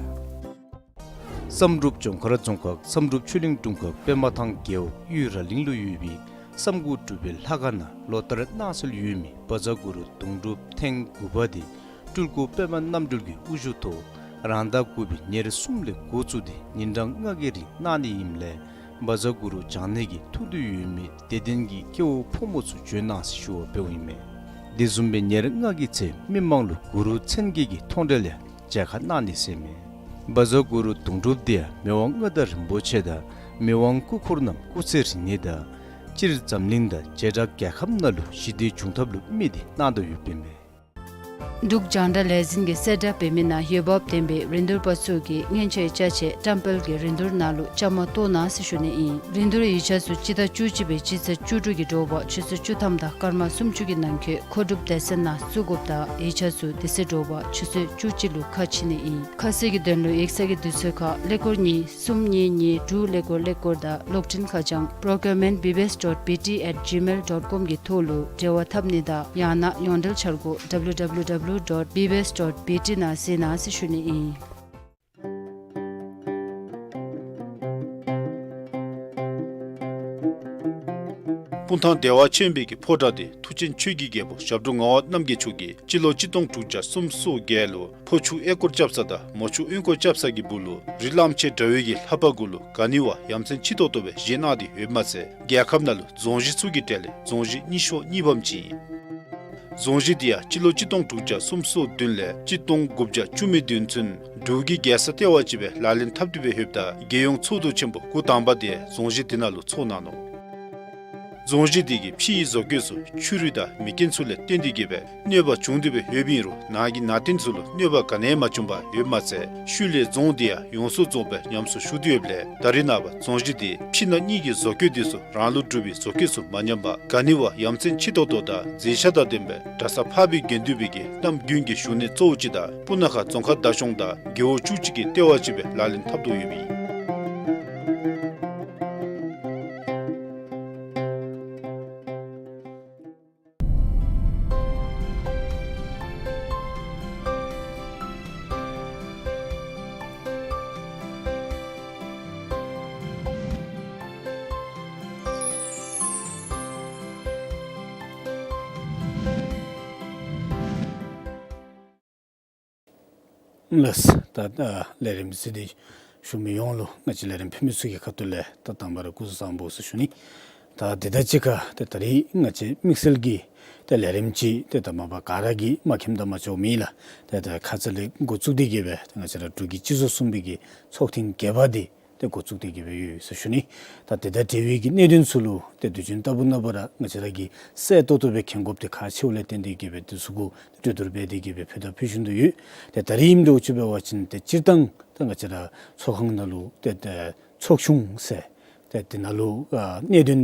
བསམ་གྲུབ་ལྗོངས་མཁར་རྫོང་ཁག་བསམ་གྲུབ་ཆོས་གླིང་དྲུང་ཁག་པདྨ་ཐང་རྒེད་འོག་གཡུས་ར་གླིང་ལུ་ཡོད་པའི་བསམ་དགུ་སྒྲུབ་པའི་ལྷ་ཁང་ནང་ལོ་ལྟར་གནང་སྲོལ་ཡོད་མི་བཛྲ་གུ་རུ་དུང་སྒྲུབ་ཐེངས་དགུ་པ་དེ་སྤྲུལ་སྐུ་པདྨ་རྣམ་གྲོལ་གྱི་དབུ་བཞུགས་ཐོག་རང་ཟླ་དགུ་པའི་ཉེར་གསུམ་ལས་འགོ་བཙུགས་ཏེ་ཉིན་གྲངས་ལྔ་གི་རིང་གནང་ནི་ཨིནམ་ལས་བཛྲ་གུ་རུ་བགྱང་ནི་གི་ཐུགས་འདོད་ཡོད་མི་དད་ལྡན་གྱི་སྐྱེ་བོ་ཕོ་མོ་ཚུ་འབྱོན་གནང་ཟེར་ཞུ་བ་འབདཝ་ཨིན་མས། དེ་བཟུམ་སྦེ་ཉེར་ལྔ་གི་ཚེ་མི་མང་ལུ་གུ་རུ་མཚན་བརྒྱད་ཀྱི་མཐོང་གྲོལ་ཡང་མཇལ་ཁ་གནང་ནི་ཟེར་ཨིན་མས། བཛྲ་གུ་རུ་དུང་སྒྲུབ་དེ་ཡང་མི་དབང་མངའ་བདག་རིན་པོ་ཆེ་དང་མི་དབང་སྐུ་འཁོར་རྣམས་སྐུ་ཚེ་རིང་ནི་དང་སྤྱིར་འཛམ་གླིང་དང་བྱེ་བྲག་རྒྱལ་ཁབ་ནང་ལུ་ཞི་བདེ་འབྱུང་ཐབས་ལུ་དམིགས་ཏེ་གནང་དོ་ཡོདཔ་ཨིན་མས། འབྲུག་རྒྱང་བསྒྲགས་ལས་འཛིན་གྱིས་གསལ་བསྒྲགས་འབད་མི་ནང་འོས་འབབ་ལྡན་པའི་རིན་བསྡུར་པ་ཚུ་གིས་སྔོན་ཆད་ཅ་ཆས་བཀྲམ་སྤེལ་གྱི་རིན་བསྡུར་ནང་ལུ་བཅའ་མར་གཏོགས་གནང་ཟེར་ཞུ་ནི་ཨིན། རིན་བསྡུར་ཡིག་ཆ་ཚུ་སྤྱི་ཟླ་བཅུ་གཅིག་པའི་སྤྱི་ཚེས་བཅུ་དྲུག་གི་དྲོ་པ་ཆུ་ཚོད་བཅུ་ཐམ་དང་སྐར་མ་སུམ་ཅུ་གི་ནང་འཁོད་མཁོ་སྒྲུབ་སྡེ་ཚན་ནང་བཙུགས་དགོཔ་དང་ཡིག་ཆ་ཚུ་དེ་ཚེ་དྲོ་པ་ཆུ་ཚོད་བཅུ་གཅིག་ལུ་ཁ་ཕྱེ་ནི་ཨིན། ཁ་གསལ་གྱི་དོན་ལུ་ཡིག་ཚང་གི་དུས་ཚོད་ཁར་ཀླད་ཀོར་གཉིས་གསུམ་གཉིས་གཉིས་དྲུག་ཀླད་ཀོར་ཀླད་ཀོར་དང་གློག་འཕྲིན་ཁ་བྱང་procurement B B S dot B T at gmail dot com གི་ཐོག་ལུ་འབྲེལ་བ་འཐབ་ནི་དང་ཡང་ན་ཡོངས་འབྲེལ་འཆར་སྒོ་W W W dot B B S dot B T ནང་གཟིགས་གནང་ཟེར་ཞུ་ནི་ཨིན། སྤུངས་ཐང་བདེ་བ་ཆེན་པོའི་གི་ཕོ་བྲང་དེ་མཐུ་ཆེན་ཆོས་ཀྱི་རྒྱལ་པོ་ཞབས་དྲུང་ངག་དབང་རྣམ་རྒྱལ་མཆོག་གིས་སྤྱི་ལོ་གཅིག་སྟོང་དྲུག་བརྒྱ་སུམ་ཅུ་སོ་བརྒྱད་ལུ་ཕོ་ཆུ་ཨེ་སྐོར་རྐྱབ་ས་དང་མོ་ཆུ་ཨེ་སྐོར་རྐྱབ་ས་གི་སྦུག་ལུ་རི་གླང་ཆེན་དགྲ་བོའི་གི་ལྷ་པ་གུ་ལུ་ག་ནི་བ་ཡ་མཚན་ཆེ་ཏོག་ཏོ་སྦེ་བཞེངས་གནང་སྟེ་ཡོདཔ་མ་ཚད་རྒྱལ་ཁབ་ནང་ལུ་རྫོང་གཞི་ཚུ་གི་གྲས་ལས་རྫོང་གཞི་རྙིང་ཤོས་གཉིས་པམ་ཅིག་ཨིན། རྫོང་གཞི་དེ་ཡང་སྤྱི་ལོ་གཅིག་སྟོང་དྲུག་བརྒྱ་སུམ་ཅུ་སོ་བདུན་ལས་གཅིག་སྟོང་དགུ་བརྒྱ་བཅུ་མེད་བདུན་ཚུན་འབྲུག་གི་རྒྱལ་ས་ལྟེ་བ་ཅིག་སྦེ་ལག་ལེན་འཐབ་སྟེ་སྦེ་ཡོདཔ་ད་རྒྱལ་ཡོངས་ཚོགས་འདུ་ཆེན་པོ་འགོ་དང་པ་དེ་རྫོང་གཞི་དེ་ནང་ལུ་ཚོགས་གནང་ནུག། རྫོང་གཞི་དེ་གི་ཕྱི་ཡི་བཟོ་བཀོད་ཚུ་ཆུ་རུད་དང་མེ་རྐྱེན་ཚུ་ལས་བརྟེན་ཏེ་གི་སྦེ་གནོད་པ་བྱུང་སྟེ་སྦེ་ཡོདཔ་ཨིན་རུང་ནང་གི་ནང་རྟེན་ཚུ་ལུ་གནོད་པ་ག་ནི་ཡང་མ་བྱུང་པར་ཡོདཔ་མ་ཚད་ཤུལ་ལས་རྫོང་དེ་ཡང་ཡོངས་སུ་རྫོགས་སྦེ་ཉམས་གསོ་ཞུ་སྟེ་ཡོདཔ་ལས་ད་རེས་ནངས་པ་རྫོང་གཞི་དེ་ཕྱི་ནང་གཉིས་ཀྱི་བཟོ་བཀོད་དེ་ཚུ་རང་ལུགས་འབྲུག་པའི་བཟོ་བཀོད་ཚུ་མ་ཉམས་པར་ག་ནི་བ་ཡ་མཚན་ཆེ་ཏོག་ཏོ་དང་མཛེས་ཆ་དང་ལྡན་པའི་གྲྭ་ས་འཕགས་པའི་དགེ་འདུན་པའི་གི་རྣམ་རྒྱུན་གྱི་བཞུགས་གནས་གཙོ་བོ་ཅིག་དང་སྤུ་ན་ཁ་རྫོང་ཁག་བདག་སྐྱོང་དང་རྒེད་འོག་བཅུ་གཅིག་གི་ལྟེ་བ་ཅིག་སྦེ་ལག་ལེན་འཐབ་དོ་ཡོདཔ་ཨིན། ལགས། ད་ལས་རིམ་གཟིགས་ཏེ་བཞུགས་མི་ཡོངས་ལུ་ང་བཅས་ལས་རིམ་ཕུལ་མི་ཚུ་གི་ཁ་ཐུག་ལས་ད་དང་པ་ར་སྐུ་གཟུགས་བཟང་པོ་ཟེར་ཞུ་ནི། ད་ ད་དེ་དང་གཅིག་ཁར་ཏེ་ད་རིས་ང་བཅས་དམིགས་བསལ་གྱི་ཏེ་ལས་རིམ་ཅིག་ཏེ་ད་མ་པ་ག་ར་གིས་མ་མཁྱེནམ་ད་མ་ཆོག་མེད་ལགས། ཏེ་ད་ཁ་ཙ་ལས་འགོ་བཙུགས་ཏེ་གི་སྦེ་ཏེ་ང་བཅས་ར་འབྲུག་གི་སྤྱི་ཚོགས་གསུམ་པའི་གི་ཚོགས་ཐེངས་བརྒྱད་པ་འདི་ཏེ་འགོ་བཙུགས་ཏེ་གི་སྦེ་ཡོད་ཟེར་ཞུ་ནི། ད་དེ་དང་འབྲེལ་བའི་གི་གནད་དོན་ཚུ་ལུ་ཏེ་དུས་རྒྱུན་ལྟ་བུ་ན་འབད་ར་ང་བཅས་ར་གིས་གསལ་ཏོག་ཏོ་སྦེ་མཁྱེན་དགོཔ་འདི་ཁག་ཆེཝ་ལས་བརྟེན་ཏེ་གི་སྦེ་དེ་ཚུ་གུ་གྲོས་བསྡུར་འབད་དེ་གི་སྦེ་ཕུལ་དང་ཕུལ་བཞིན་དུ་ཡོད། ཏེ་ད་རིས་ཨིནམ་འདྲཝ་ཅིག་འབད་བ་ཅིན་ཏེ་སྤྱིར་བཏང་ད་ང་བཅས་ར་ཚོགས་ཁང་ནང་ལུ་ཏེ་ཏེ་ཚོགས་ཆུང་ཟེར་ཏེ་དེ་ནང་ལུ་ཨ་གནད་དོན་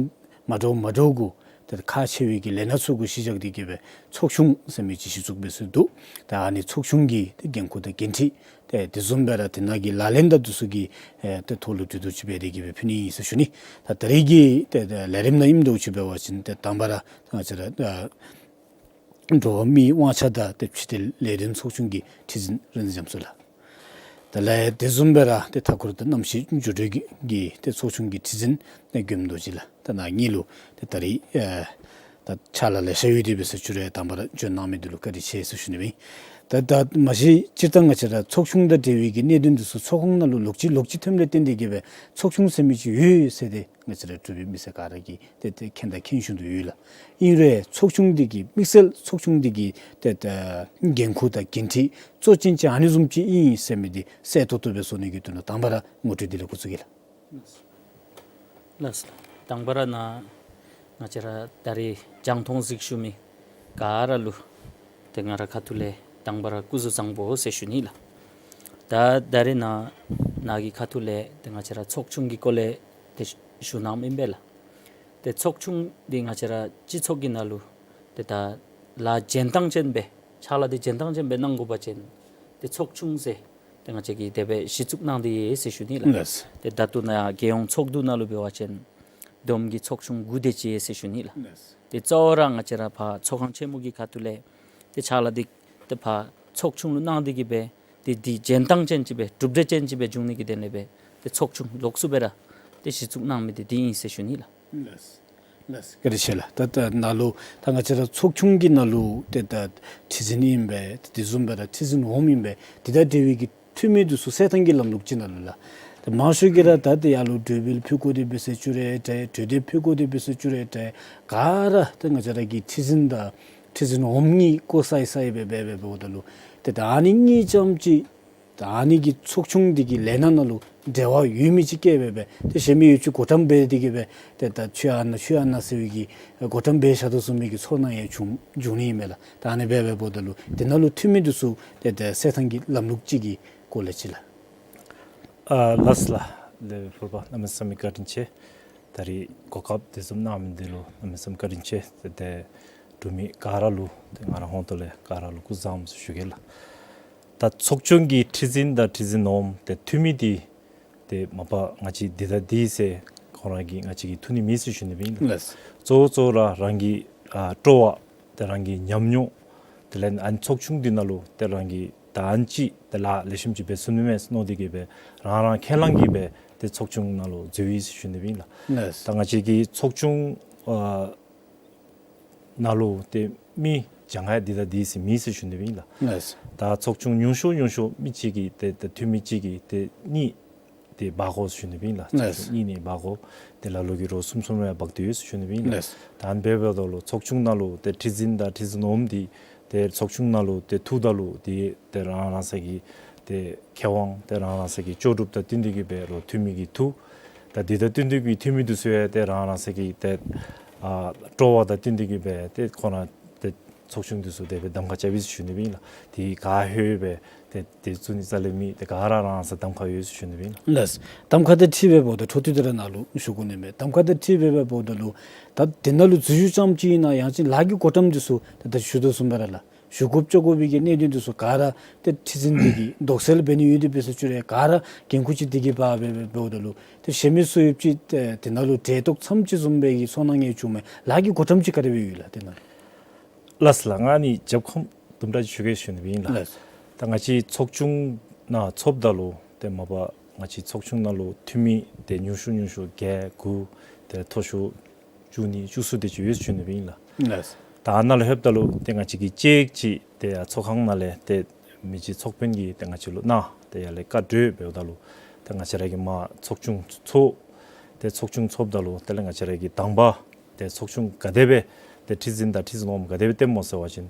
མ་འདྲཝ་མ་འདྲཝ་གུ་ཏེ་ཁག་ཆེ་བའི་གི་ལས་སྣ་ཚུ་གུ་གཞི་བཞག་སྟེ་གི་སྦེ་ཚོགས་ཆུང་ཟེར་མི་ཅིག་གཞི་བཙུགས་འབད་སྲོལ་འདུག། ད་ཨ་ནི་ཚོགས་ཆུང་གི་ཏེ་འགན་ཁུར་དང་འགན་འཁྲི་ཏེ་དེ་བཟུམ་སྦེ་ར་དེ་ནང་གི་ལག་ལེན་དང་དེ་ཚུ་གི་ཨེ་ཏེ་ཐོག་ལུ་གྲོས་བསྡུར་ཅིག་འབད་དེ་གི་སྦེ་ཕུལ་ནི་ཨིན་ཟེར་ཞུ་ནི། ད་ད་རིས་ཀྱི་ཏེ་ཏེ་ལས་རིམ་ནང་ཨིནམ་འདྲཝ་ཅིག་འབད་བ་ཅིན་ཏེ་དང་པ་ར་ང་བཅས་ར་ཨ་འགྲོ་བ་མིའི་དབང་ཆ་དང་ཏེ་ཕྱི་འབྲེལ་ལས་དོན་ཚོགས་ཆུང་གི་ཁྲི་འཛིན་རིག་འཛིན་རྒྱ་མཚོ་ལགས། དེ་ལས་དེ་བཟུམ་སྦེ་ར་ཏེ་མཐའ་འཁོར་དང་གནམ་གཤིས་འགྱུར་འགྲོས་ཀྱི་ཏེ་ཚོགས་ཆུང་གི་ཁྲི་འཛིན་ཏེ་མགོནམ་རྡོ་རྗེ་ལགས། ད་ནཱ་གཉིས་ལུ་ཏེ་ད་རིས་ཨེ་ད་ཕྱག་ལཱ་ལེ་ཤ་ཡོད་དེ་འབད་ས་ཅིག་རུང་དང་པ་ར་བྱོན་གནང་མི་འདི་ལུ་བཀའ་དྲིན་ཆེ་ཟེར་ཞུ་ནི་ཨིན། ད་ད་མ་གཞི་སྤྱིར་བཏང་ང་བཅས་ར་ཚོགས་ཆུང་དང་འབྲེལ་བའི་གི་གནད་དོན་འདི་ཚུ་ཚོགས་ཁང་ནང་ལུ་ལོག་ཅི་ལོག་ཅི་ཐོནམ་ལས་བརྟེན་ཏེ་གི་སྦེ་ཚོགས་ཆུང་ཟེར་མི་ཅིག་ཡོད་ཟེར་ཏེ་ང་བཅས་ར་འབྲུག་པའི་མི་སེར་ག་ར་གིས་ཏེ་ཏེ་མཁྱེན་དང་མཁྱེན་བཞིན་དུ་ཡོད་ལགས། ཨིན་རུང་ཚོགས་ཆུང་འདི་གི་དམིགས་བསལ་ཚོགས་ཆུང་འདི་གི་ཏེ་ཏེ་འགན་ཁུར་དང་འགན་འཁྲི་གཙོ་ཅན་ཅིག་ཨ་ནི་བཟུམ་ཅིག་ཨིན་ཟེར་མི་འདི་གསལ་ཏོག་ཏོ་སྦེ་བཟོ་ནི་གི་དོན་ལུ་དང་པ་ར་ངོ་སྤྲོད་འདི་ལས་འགོ་བཙུགས་གེ་ལགས། ལགས་སོ། དང་པ་ར་ནཱ་ང་བཅས་ར་ད་རིས་རྒྱང་མཐོང་གཟིགས་བཞུགས་མི་ག་ར་ལུ་ཏེ་ང་རའི་ཁ་ཐུག་ལས་དང་པ་ར་སྐུ་གཟུགས་བཟང་པོ་ཟེར་ཞུ་ནི་ལགས། ད་ད་རིས་ནཱ་ནཱ་གི་ཁ་ཐུག་ལས་ཏེ་ང་བཅས་ར་ཚོགས་ཆུང་གི་སྐོར་ལས་ཏེ་ཞུ་གནངམ་ཨིན་པས་ལགས། ཏེ་ཚོགས་ཆུང་འདི་ང་བཅས་ར་སྤྱི་ཚོགས་ཀྱི་ནང་ལུ་ཏེ་ད་ལཱ་འཇོན་ཐངས་ཅན་སྦེ་ཕྱག་ལཱ་འདི་འཇོན་ཐངས་ཅན་སྦེ་གནང་དགོ་པ་ཅིན་ཏེ་ཚོགས་ཆུང་ཟེར་ཏེ་ང་བཅས་ཀྱིས་དེ་སྦེ་གཞི་བཙུགས་གནང་སྟེ་ཡོད་ཟེར་ཞུ་ནི་ལགས། ལགས། ཏེ་ད་ལྟོ་ནཱ་རྒྱལ་ཡོངས་ཚོགས་འདུ་ནང་ལུ་འབད་བ་ཅིན་བསྡོམས་ཀྱིས་ཚོགས་ཆུང་དགུ་དེ་ཅིག་ཡོད་ཟེར་ཞུ་ནི་ལགས། ལགས། ཏེ་གཙོ་བོ་ར་ང་བཅས་ར་ཕར་ཚོགས་ཁང་ཆེན་མོ་གི་ཁ་ཐུག་ལས་ཏེ་ཕྱག་ལཱ་འདི་ཏེ་ཕར་ཚོགས་ཆུང་ལུ་གནང་སྟེ་གི་སྦེ་ཏེ་འདི་འཇོན་ཐངས་ཅན་ཅིག་སྦེ་གྲུབ་འབྲས་ཅན་ཅིག་སྦེ་འབྱུང་ནི་གི་དོན་ལས་སྦེ་ཏེ་ཚོགས་ཆུང་ལོགས་སུ་སྦེ་ར་ཏེ་གཞི་བཙུགས་གནང་མི་འདི་འདི་ཨིན་ཟེར་ཞུ་ནི་ལགས། ལགས། ལགས། བཀའ་དྲིན་ཆེ་ལགས། ད་ད་ནཱ་ལུ་ད་ང་བཅས་ར་ཚོགས་ཆུང་གི་ནང་ལུ་ཏེ་ད་ཁྲི་འཛིན་ཨིན་པས། དེ་བཟུམ་སྦེ་ར་ཁྲི་འཛིན་འོགམ་ཨིན་པས། དེ་དང་འབྲེལ་བའི་གི་འཐུས་མི་འདི་ཚུ་གསལ་ཐང་གི་ལམ་ལུགས་ཅིག་ནང་ལུ་ལགས། ད་མང་ཤོས་ཀྱིས་ར་ད་ཏེ་ཡར་ལུ་གྲོས་འབུལ་ཕུལ་དགོ་དེ་འབད་ས་ཅིག་རུང་ཏེ་གྲོས་འདེབས་ཕུལ་དགོ་དེ་འབད་ས་ཅིག་རུང་ཏེ་ག་ར་ད་ང་བཅས་ར་གི་ཁྲི་འཛིན་དང་ཁྲི་འཛིན་འོགམ་གཉིས་བཀོ་སའི་སའི་སྦེ་འབད་འབད་འབདཝ་ད་ལུ་ཏེ་ད་ཨ་ནི་གཉིས་ཙམ་ཅིག་ད་ཨ་ནི་གི་ཚོགས་ཆུང་འདི་གི་ལས་སྣ་ནང་ལུ་འབྲེལ་བ་ཡོད་མི་ཅིག་བཀལ་སྦེ་སྦེ་ཏེ་གཞན་མི་ཡོད་ཅིག་གོ་ཐམ་འབད་དེ་གི་སྦེ་ཏེ་ད་ཁྱོད་ཨ་ནཱ་ཁྱོད་ཨ་ནཱ་ཟེར་བའི་གི་གོ་ཐམ་འབད་བཞག་དོ་བཟུམ་མའི་གི་ཚོར་སྣང་ཡང་བྱུང་འབྱུང་ནི་ཨིན་མས་ལགས། ད་ཨ་ནི་འབད་འབདཝ་ད་ལུ་དེ་ནང་ལུ་འཐུས་མི་འདི་ཚུ་ཏེ་ཏེ་གསལ་ཐང་གི་ལམ་ལུགས་ཅིག་གི་སྐོར་ལས་ཅིག་ལགས། ཨ་ལགས་ལགས། ལས་ཕུལ་བ་གནམ་མེད་ས་མེད་བཀའ་དྲིན་ཆེ། ད་རིས་གོ་སྐབས་དེ་བཟུམ་གནང་མི་འདི་ལུ་གནམ་མེད་ས་མེད་བཀའ་དྲིན་ཆེ། ཏེ་ཏེ་འབྲུག་མི་ག་ར་ལུ་ཏེ་ང་རའི་ཧོངས་ཏོ་ལས་ག་ར་ལུ་སྐུ་གཟུགས་བཟང་པོ་ཟེར་ཞུ་གེ་ལགས། ད་ཚོགས་ཆུང་གི་ཁྲི་འཛིན་དང་ཁྲི་འཛིན་འོགམ་ཏེ་འཐུས་མི་འདི་ཏེ་མ་པ་ང་བཅས་འདི་དང་འདི་ཟེར་ཁོང་ར་གིས་ང་བཅས་ཀྱིས་འཐུ་ནི་མེད་ཟེར་ཞུ་ནི་ཨིན་ལགས། ལགས། གཙོ་བོ་གཙོ་བོ་ར་རང་གི་ཨ་སྤྲོ་བ་ཏེ་རང་གི་ཉམས་མྱོང་དེ་ལས་ཨ་ནི་ཚོགས་ཆུང་འདི་ནང་ལུ་ཏེ་རང་གིས་ད་ཨ་ནི་ཅིག་ཏེ་ལཱ་ལེགས་ཤོམ་ཅིག་འབད་ཚུགས་ནི་མས་མནོ་སྟེ་གི་སྦེ་རང་རང་ཁས་བླངས་ཀྱིས་སྦེ་ཏེ་ཚོགས་ཆུང་ནང་ལུ་འཛུལ་ཡི་ཟེར་ཞུ་ནི་ཨིན་ལགས། ལགས། ད་ང་བཅས་ཀྱི་ཚོགས་ཆུང་ཨ་ནང་ལུ་ཏེ་མི་གྱངས་ཁ་འདི་དང་འདི་ཟེར་མེད་ཟེར་ཞུ་ནི་ཨིན་ལགས། ལགས། ད་ཚོགས་ཆུང་ཉུང་ཤོས་ཉུང་ཤོས་མི་གཅིག་གིས་ཏེ་ཏེ་འཐུས་མི་གཅིག་གིས་ཏེ་གཉིས་ཏེ་འབག་དགོ་ཟེར་ཞུ་ནི་ཨིན་ལགས། ལགས། ཚོགས་ཆུང་གཉིས་ནི་འབག་དགོ། ཏེ་ལ་ལུ་གིས་རོགས་གསུམ་གསུམ་རེ་འབག་སྟེ་ཡོད་ཟེར་ཞུ་ནི་ཨིན་ལགས། ལགས། ད་ཨ་ནི་འབདཝ་ད་ལུ་ཚོགས་ཆུང་ནང་ལུ་ཏེ་ཁྲི་འཛིན་དང་ཁྲི་འཛིན་འོགམ་འདི་ཏེ་ཚོགས་ཆུང་ནང་ལུ་ཏེ་འཐུཝ་ད་ལུ་ཏེ་ཏེ་རང་རང་སོ་གི་ཏེ་ཁེ་དབང་ཏེ་རང་རང་སོ་གི་ལྕོགས་གྲུབ་དང་བསྟུན་ཏེ་གི་སྦེ་རོགས་འཐུས་མི་གིས་འཐུ། ད་འདི་དང་བསྟུན་ཏེ་གི་འཐུས་མི་འདི་ཚུ་ཡང་ཏེ་རང་རང་སོ་གི་ཏེ་ཨ་སྤྲོ་བ་དང་བསྟུན་ཏེ་གི་སྦེ་ཏེ་ཁོང་ར་ཏེ་ཚོགས་ཆུང་འདི་ཚུ་དེ་སྦེ་གདམ་ཁ་རྐྱབ་ཨིན་ཟེར་ཞུ་ནི་ཨིན་ལགས། དེ་ག་ཧེ་སྦེ་ཏེ་ཏེ་བཙུགས་ནི་རྩ་ལས་མེད། ཏེ་ག་ར་རང་རང་སོ་གདམ་ཁ་ཡོད་ཟེར་ཞུ་ནི་ཨིན་ལགས། ལགས། གདམ་ཁ་དང་འཁྲིལ་སྦེ་འབདཝ་ད་འཕྲོ་མཐུད་དེ་ར་ནཱ་ལུ་ཞུ་དགོ་ནི་མས། གདམ་ཁ་དང་འཁྲིལ་སྦེ་འབདཝ་ད་ལུ་ད་དེ་ནང་ལུ་འཛུལ་ཞུགས་ཙམ་ཅིག་ཨིན་ན་ཡང་ཅིན་ལཱ་གི་གོ་རིམ་འདི་ཚུ་ད་ད་ཞུ་དོ་བཟུམ་སྦེ་ར་ལགས། ཞུ་དགོཔ་བཅོ་དགོ་པའི་གི་གནད་དོན་འདི་ཚུ་ག་ར་ཏེ་ཁྲི་འཛིན་འདི་གིས་དོགས་སེལ་འབད་ནི་ཡོད་དེ་འབད་ས་ཅིག་རུང་ག་ར་འགན་ཁུར་ཅིག་འདི་གིས་འབག་སྦེ་སྦེ་འབདཝ་ད་ལུ་ཏེ་གཞན་མི་ཚུ་ཡོདཔ་ཅིག་ཏེ་དེ་ནང་ལུ་འབྲེལ་གཏོགས་ཙམ་ཅིག་བཟུམ་སྦེ་གི་ཚོར་སྣང་ཡང་བྱུངམ་མས། ལཱ་གི་གོ་རིམ་ཅིག་ག་དེ་སྦེ་ཡོད་ལགས་དེ་ནང་ལུ། ལགས་ལགས། ང་ནི་རྒྱབ་ཁོངས་དུམ་གྲ་ཅིག་ཞུ་གེ་ཞུ་ནི་ཨིན་ལགས། ལགས། ད་ང་བཅས་ཚོགས་ཆུང་ནང་ཚོགསཔ་ད་ལུ་ཏེ་མ་པ་ང་བཅས་ཚོགས་ཆུང་ནང་ལུ་འཐུས་མི་ཏེ་ཉུང་ཤོས་ཉུང་ཤོས་བརྒྱད་དགུ་ཏེ་མཐོ་ཤོས་བཅུ་གཉིས་བཅུ་གསུམ་དེ་ཅིག་ཡོད་ཟེར་ཞུ་ནི་ཨིན་ལགས། ལགས། ད་ཨ་ནཱ་ལུ་ལྷོདཔ་ད་ལུ་ཏེ་ང་བཅས་ཀྱིས་ཅིག་ཅིག་ཏེ་ཚོགས་ཁང་ནང་ལས་ཏེ་མི་རྗེ་ཚོགས་དཔོན་གྱིས་ཏེ་ང་བཅས་ལུ་གནང་ཏེ་ཡར་ལས་བཀའ་གྲོས་འབདཝ་ད་ལུ་ཏེ་ང་བཅས་ར་གིས་མར་ཚོགས་ཆུང་ཚོགས། ཏེ་ཚོགས་ཆུང་ཚོགསཔ་ད་ལུ་དེ་ལས་ང་བཅས་ར་གིས་དང་པ་ ཏེ་ཚོགས་ཆུང་ག་དེ་སྦེ་ཏེ་ཁྲི་འཛིན་དང་ཁྲི་འཛིན་འོགམ་ག་དེ་སྦེ་འཐོནམ་སྨོ་ཟེར་བ་ཅིན་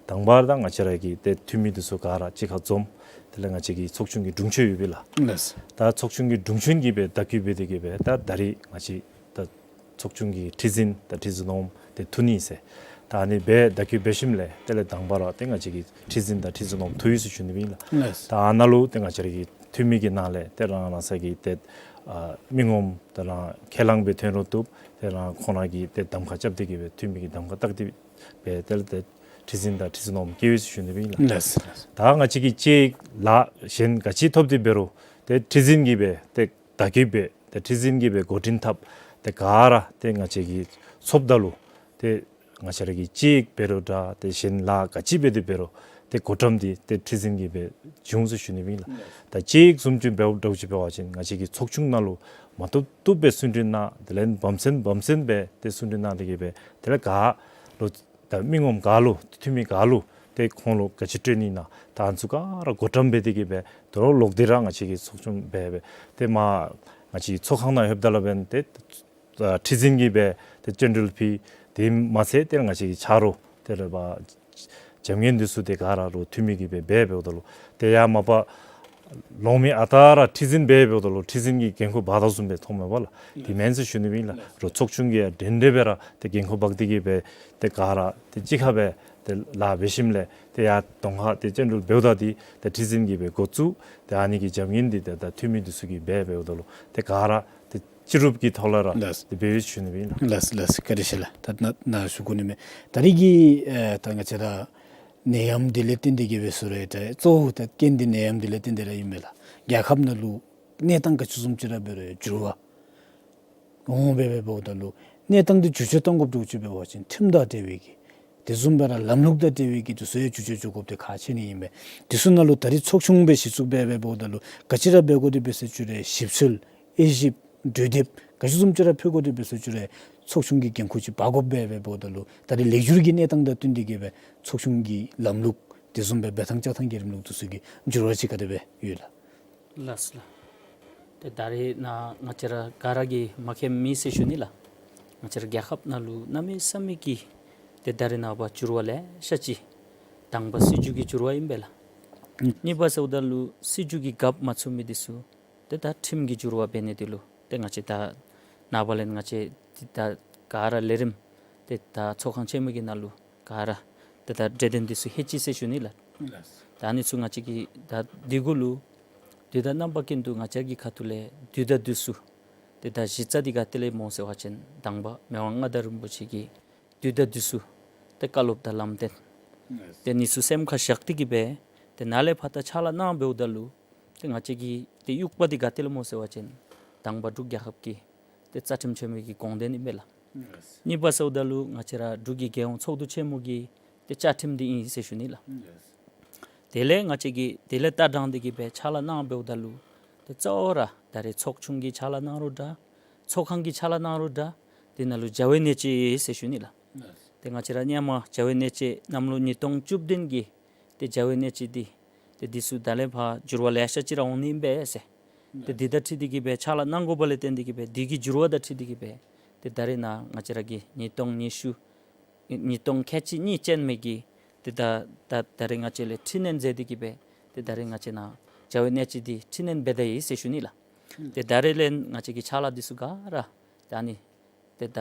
དང་པ་ར་ད་ང་བཅས་ར་གི་ཏེ་འཐུས་མི་འདི་ཚུ་ག་ར་གཅིག་ཁར་འཛོམས། དེ་ལས་ང་བཅས་ཀྱི་ཚོགས་ཆུང་གི་དྲུང་ཆེན་ཡོད་པས་ལགས། ལགས། ད་ཚོགས་ཆུང་གི་དྲུང་ཆེན་གྱིས་སྦེ་བརྡ་བསྐུལ་འབད་དེ་གིས་སྦེ་ད་ད་རིས་ང་བཅས་ད་ཚོགས་ཆུང་གི་ཁྲི་འཛིན་དང་ཁྲི་འཛིན་འོགམ་ཏེ་འཐུ་ནི་ཟེར། ད་ཨ་ནི་སྦེ་བརྡ་བསྐུལ་འབད་ཞིནམ་ལས་དེ་ལས་དང་པ་ར་ཏེ་ང་བཅས་ཀྱི་ཁྲི་འཛིན་དང་ཁྲི་འཛིན་འོགམ་འཐུ་ཡི་ཟེར་ཞུ་ནི་ཨིན་ལགས། ལགས། ད་ཨ་ནཱ་ལུ་ཏེ་ང་བཅས་ར་གི་འཐུས་མི་གི་ནང་ལས་ཏེ་རང་རང་སོ་གི་ཏེ་ཨ་མི་ངོམ་ཏེ་རང་ཁས་བླངས་སྦེ་འཐོན་རུང་བཏུབ། ཏེ་རང་ཁོང་ར་གིས་ཏེ་གདམ་ཁ་རྐྱབ་སྟེ་གིས་སྦེ་འཐུས་མི་གི་གདམ་ཁ་བཏགས་ཏེ་སྦེ་དེ་ལས་ཏེ་ཁྲི་འཛིན་དང་ཁྲི་འཛིན་འོགམ་བཀལ་ཡི་ཟེར་ཞུ་ནི་ཨིན་ལགས། ལགས། ད་ང་བཅས་ཀྱིས་ཅིག་ལཱ་གཞན་ག་ཅི་ཐོབ་སྟེ་འབད་རུང་ཏེ་ཁྲི་འཛིན་གྱིས་སྦེ་ཏེ་བརྡ་བསྐུལ་འབད་ཏེ་ཁྲི་འཛིན་གྱིས་སྦེ་འགོ་འདྲེན་འཐབ། ཏེ་ག་ར་ཏེ་ང་བཅས་ཀྱིས་ཚོགསཔ་ད་ལུ་ཏེ་ང་བཅས་ར་གིས་ཅིག་འབད་རུང་འདྲ་ཏེ་གཞན་ལཱ་ག་ཅི་འབད་དེ་འབད་རུང་ཏེ་འགོ་འདྲེན་འདི་ཏེ་ཁྲི་འཛིན་གྱིས་སྦེ་འབྱུང་ཟེར་ཞུ་ནི་ཨིན་ལགས། ད་ཅིག་བཟུམ་ཅིག་འབདཝ་འདྲཝ་ཅིག་འབད་བ་ཅིན་ང་བཅས་ཀྱི་ཚོགས་ཆུང་ནང་ལུ་མ་བཏུབ་བཏུབ་སྦེ་གསུང་གྲོས་གནང་། དེ་ལས་བམ་སེན་བམ་སེན་སྦེ་ཏེ་གསུང་གྲོས་གནང་སྟེ་གིས་སྦེ་དེ་ལས་ག་ལུ་ད་མི་ངོམ་ག་ལུ་འཐུས་མི་ག་ལུ་ཏེ་ཁོང་ལུ་ག་ཅི་སྤྲོད་ནི་ཨིན་ན་ད་ཨ་ནི་ཚུ་ག་ར་འགོ་འདྲེན་འབད་དེ་གིས་སྦེ་དོ་རུང་ལོག་སྟེ་ར་ང་བཅས་ཀྱི་ཚོགས་ཆུང་འབད་སྦེ་ཏེ་མར་ང་བཅས་ཀྱི་ཚོགས་ཁང་ནང་ལྷོདཔ་ད་ལུ་འབདན་ཏེ་ཨ་ཁྲི་འཛིན་གྱིས་སྦེ་ཏེ་བཅར་འདྲི་ཕུལ། དེ་མ་ཚད་ཏེ་ང་བཅས་ཀྱི་ཆ་རོགས་ཏེ་ར་བ་བྱམས་མགོན་འདི་ཚུ་ཏེ་ག་ར་རོགས་འཐུས་མི་གིས་སྦེ་འབད་འབདཝ་ད་ལུ་ཏེ་ཡར་མ་པ་ལོང་མི་ཨ་རྟག་ར་ཁྲི་འཛིན་འབད་འབདཝ་ད་ལུ་ཁྲི་འཛིན་གྱི་འགན་ཁུར་འབག་དོ་བཟུམ་སྦེ་མཐོངམ་མས་པ་ལགས། དེ་མེན་ཟེར་ཞུ་ནི་ཨིན་ལགས། རོགས་ཚོགས་ཆུང་གིས་ཡང་འདྲན་འདྲ་སྦེ་ར་ཏེ་འགན་ཁུར་འབག་སྟེ་གིས་སྦེ་ཏེ་ག་ར་ཏེ་གཅིག་ཁར་སྦེ་ཏེ་ལཱ་འབད་ཞིནམ་ལས་ཏེ་ཡར་གདོང་ཁར་ཏེ་བཅར་འདྲི་འབདཝ་ད་འདི་ཏེ་ཁྲི་འཛིན་གྱིས་སྦེ་འགོ་བཙུགས། ཏེ་ཨ་ནི་གི་བྱམས་མགོན་འདི་ཏེ་ད་འཐུས་མི་འདི་ཚུ་གིས་འབད་འབདཝ་ད་ལུ་ཏེ་ག་ར་ཏེ་སྤྱི་རུབ་ཀྱི་ཐོག་ལས་ར་ལགས། ཏེ་འབད་ཡི་ཟེར་ཞུ་ནི་ཨིན་ལགས། ལགས་ལགས། བཀའ་དྲིན་ཆེ་ལགས། ད་ནཱ་ནཱ་ཞུ་དགོ་ནི་མས། ད་རིས་ཀྱི་ཨེ་ད་ང་བཅས་ར་ནད་ཡམས་འདི་ལས་བརྟེན་ཏེ་གིས་སྦེ་ཟེར་རུང་ཡང་ད་གཙོ་བོ་ད་རྐྱེན་འདི་ནད་ཡམས་འདི་ལས་བརྟེན་ཏེ་ར་ཨིན་མས་ལགས། རྒྱལ་ཁབ་ནང་ལུ་གནས་སྟངས་ག་ཅི་བཟུམ་ཅིག་ར་འབད་རུང་འགྱུར་བ་འོང་འབད་འབདཝ་ད་ལུ་གནས་སྟངས་འདི་བསྒྱུར་བཅོས་གཏང་དགོཔ་འདྲཝ་ཅིག་འབད་བ་ཅིན་ཁྲིམས་དང་འབྲེལ་བའི་གི་དེ་བཟུམ་སྦེ་ར་ལམ་ལུགས་དང་འབྲེལ་བའི་གི་དེ་ཚུ་ཡང་བསྒྱུར་བཅོས་འགྱོ་དགོཔ་འདི་ཁག་ཆེ་ནི་ཨིན་པས། དེ་ཚུ་ནང་ལུ་ད་རིས་ཚོགས་ཆུང་སྦེ་གཞི་བཙུགས་འབད་འབདཝ་ད་ལུ་ག་ཅི་ར་འབད་དགོ་དེ་འབད་ཟེར་ཞུ་རུང་ཞིབ་འཚོལ་དབྱེ་ཞིབ་གྲོས་འདེབས་ག་ཅི་བཟུམ་ཅིག་ར་ཕུལ་དགོ་དེ་འབད་ཟེར་ཞུ་རུང་ཚོགས་ཆུང་གི་འགན་ཁུར་ཅིག་འབག་དགོཔ་འབད་འབདཝ་ད་ལུ་ད་རིས་ལེགས་བསྒྱུར་གྱི་གནས་སྟངས་དང་བསྟུན་ཏེ་གིས་སྦེ་ཚོགས་ཆུང་གི་ལམ་ལུགས་དེ་བཟུམ་སྦེ་འབད་ཐངས་བཅའ་ཐངས་ཀྱི་རིམ་ལུགས་དེ་ཚུ་གི་འགྱུར་བ་ཅིག་ག་དེ་སྦེ་ཡོད་ལགས། ལགས་སོ་ལགས། ཏེ་ད་རེས་ནཱ་ང་བཅས་ར་ག་ར་གིས་མ་མཁྱེནམ་མེད་ཟེར་ཞུ་ནི་ལགས། ང་བཅས་ར་རྒྱལ་ཁབ་ནང་ལུ་གནམ་མེད་ས་མེད་ཀྱི་ཏེ་ད་རེས་ནངས་པ་འགྱུར་བ་ལེ་ཤ་ཅིག་དང་པ་སྲིད་བྱུས་ཀྱི་འགྱུར་བ་ཨིན་པས་ལགས། གཉིས་པ་ཟེརཝ་ད་ལུ་སྲིད་བྱུས་ཀྱི་རྒཔོ་མ་ཚུད་མི་འདི་ཚུ་ཏེ་ད་ཁྲིམས་ཀྱི་འགྱུར་བ་འབད་ནི་འདི་ལུ་ཏེ་ང་བཅས་ད་ནངས་པ་ལས་ང་བཅས་ཏེ་ད་ག་ར་ལས་རིམ་ཏེ་ད་ཚོགས་ཁང་ཆེན་མོ་གི་ནང་ལུ་ག་ར་ཏེ་ད་གྲོས་དོན་འདི་ཚུ་ལྷོད་ཅི་ཟེར་ཞུ་ནི་ལགས། ལགས། ད་ཨ་ནི་ཚུ་ང་བཅས་ཀྱིས་ད་འདི་གུ་ལུ་དུས་དང་རྣམ་པ་ཀུན་ཏུ་ང་བཅས་ཀྱི་ཁ་ཐུག་ལས་དུས་དང་དུས་སུ་ཏེ་ད་གཞི་རྩ་འདི་ག་ཏེ་ལས་སྨོ་ཟེར་བ་ཅིན་དང་པ་མི་དབང་མངའ་བདག་རིན་པོ་ཆེ་གིས་དུས་དང་དུས་སུ་ཏེ་བཀའ་སློབ་དང་ལམ་སྟོན་ལགས། ཏེ་འདི་ཚུ་སེམས་ཁར་བཞག་སྟེ་གིས་སྦེ་ཏེ་ནཱ་ལས་ཕར་ད་ཕྱག་ལཱ་གནང་འབདཝ་ད་ལུ་ཏེ་ང་བཅས་ཀྱི་ཏེ་དབྱུག་པ་འདི་ག་ཏེ་ལས་སྨོ་ཟེར་བ་ཅིན་དང་པ་འབྲུག་རྒྱལ་ཁབ་ཀྱི་ཏེ་རྩ་ཁྲིམས་ཆེན་མོ་གི་དགོངས་དོན་ཨིན་པས་ལགས། ལགས། གཉིས་པ་ཟེརཝ་ད་ལུ་ང་བཅས་ར་འབྲུག་གི་རྒྱལ་ཡོངས་ཚོགས་འདུ་ཆེན་མོ་གི་ཏེ་བཅའ་ཁྲིམས་འདི་ཨིན་ཟེར་ཞུ་ནི་ལགས། ལགས། དེ་ལས་ང་བཅས་ཀྱིས་དེ་ལས་ལྟ་དྲངས་ཏེ་གིས་སྦེ་ཕྱག་ལཱ་གནང་འབདཝ་ད་ལུ་ཏེ་གཙོ་བོ་ར་ད་རེས་ཚོགས་ཆུང་གི་ཕྱག་ལཱ་གནང་རུང་འདྲ་ཚོགས་ཁང་གི་ཕྱག་ལཱ་གནང་རུང་འདྲ་དེ་ནང་ལུ་བྱ་བའི་གནད་སྤྱོད་ཟེར་ཞུ་ནི་ལགས། ལགས། ཏེ་ང་བཅས་ར་སྔོན་མ་བྱ་བའི་གནད་སྤྱོད་གནམ་ལོ་ཉིས་སྟོང་བཅུ་བདུན་གྱི་ཏེ་བྱ་བའི་གནད་སྤྱོད་འདི་ཏེ་འདི་ཚུ་ད་ལས་ཕར་འགྱུར་བ་ལེ་ཤ་ཅིག་ར་འོང་ནི་ཨིན་པས་ཟེར། ཏེ་འདི་དང་འཁྲིལ་ཏེ་གིས་སྦེ་ཕྱག་ལཱ་གནང་དགོཔ་ལས་བརྟེན་ཏེ་གིས་སྦེ་འདི་གི་འགྱུར་བ་དང་འཁྲིལ་ཏེ་གིས་སྦེ་ཏེ་ད་རེས་ནཱ་ང་བཅས་ར་གི་ཉིས་སྟོང་ཉི་ཤུ་ཉིས་སྟོང་ཁལ་གཅིག་གཉིས་ཅན་མའི་གི་ཏེ་ད་ད་ད་རེས་ང་བཅས་ལས་འཕྲི་སྣོན་མཛད་དེ་གིས་སྦེ་ཏེ་ད་རེས་ང་བཅས་ནཱ་བྱ་བའི་གནད་སྤྱོད་འདི་འཕྲི་སྣོན་འབད་དེ་ཡོད་ཟེར་ཞུ་ནི་ལགས། ཏེ་ད་རེས་ལས་ང་བཅས་ཀྱི་ཕྱག་ལཱ་འདི་ཚུ་ག་ར་ད་ཨ་ནི་ཏེ་ད་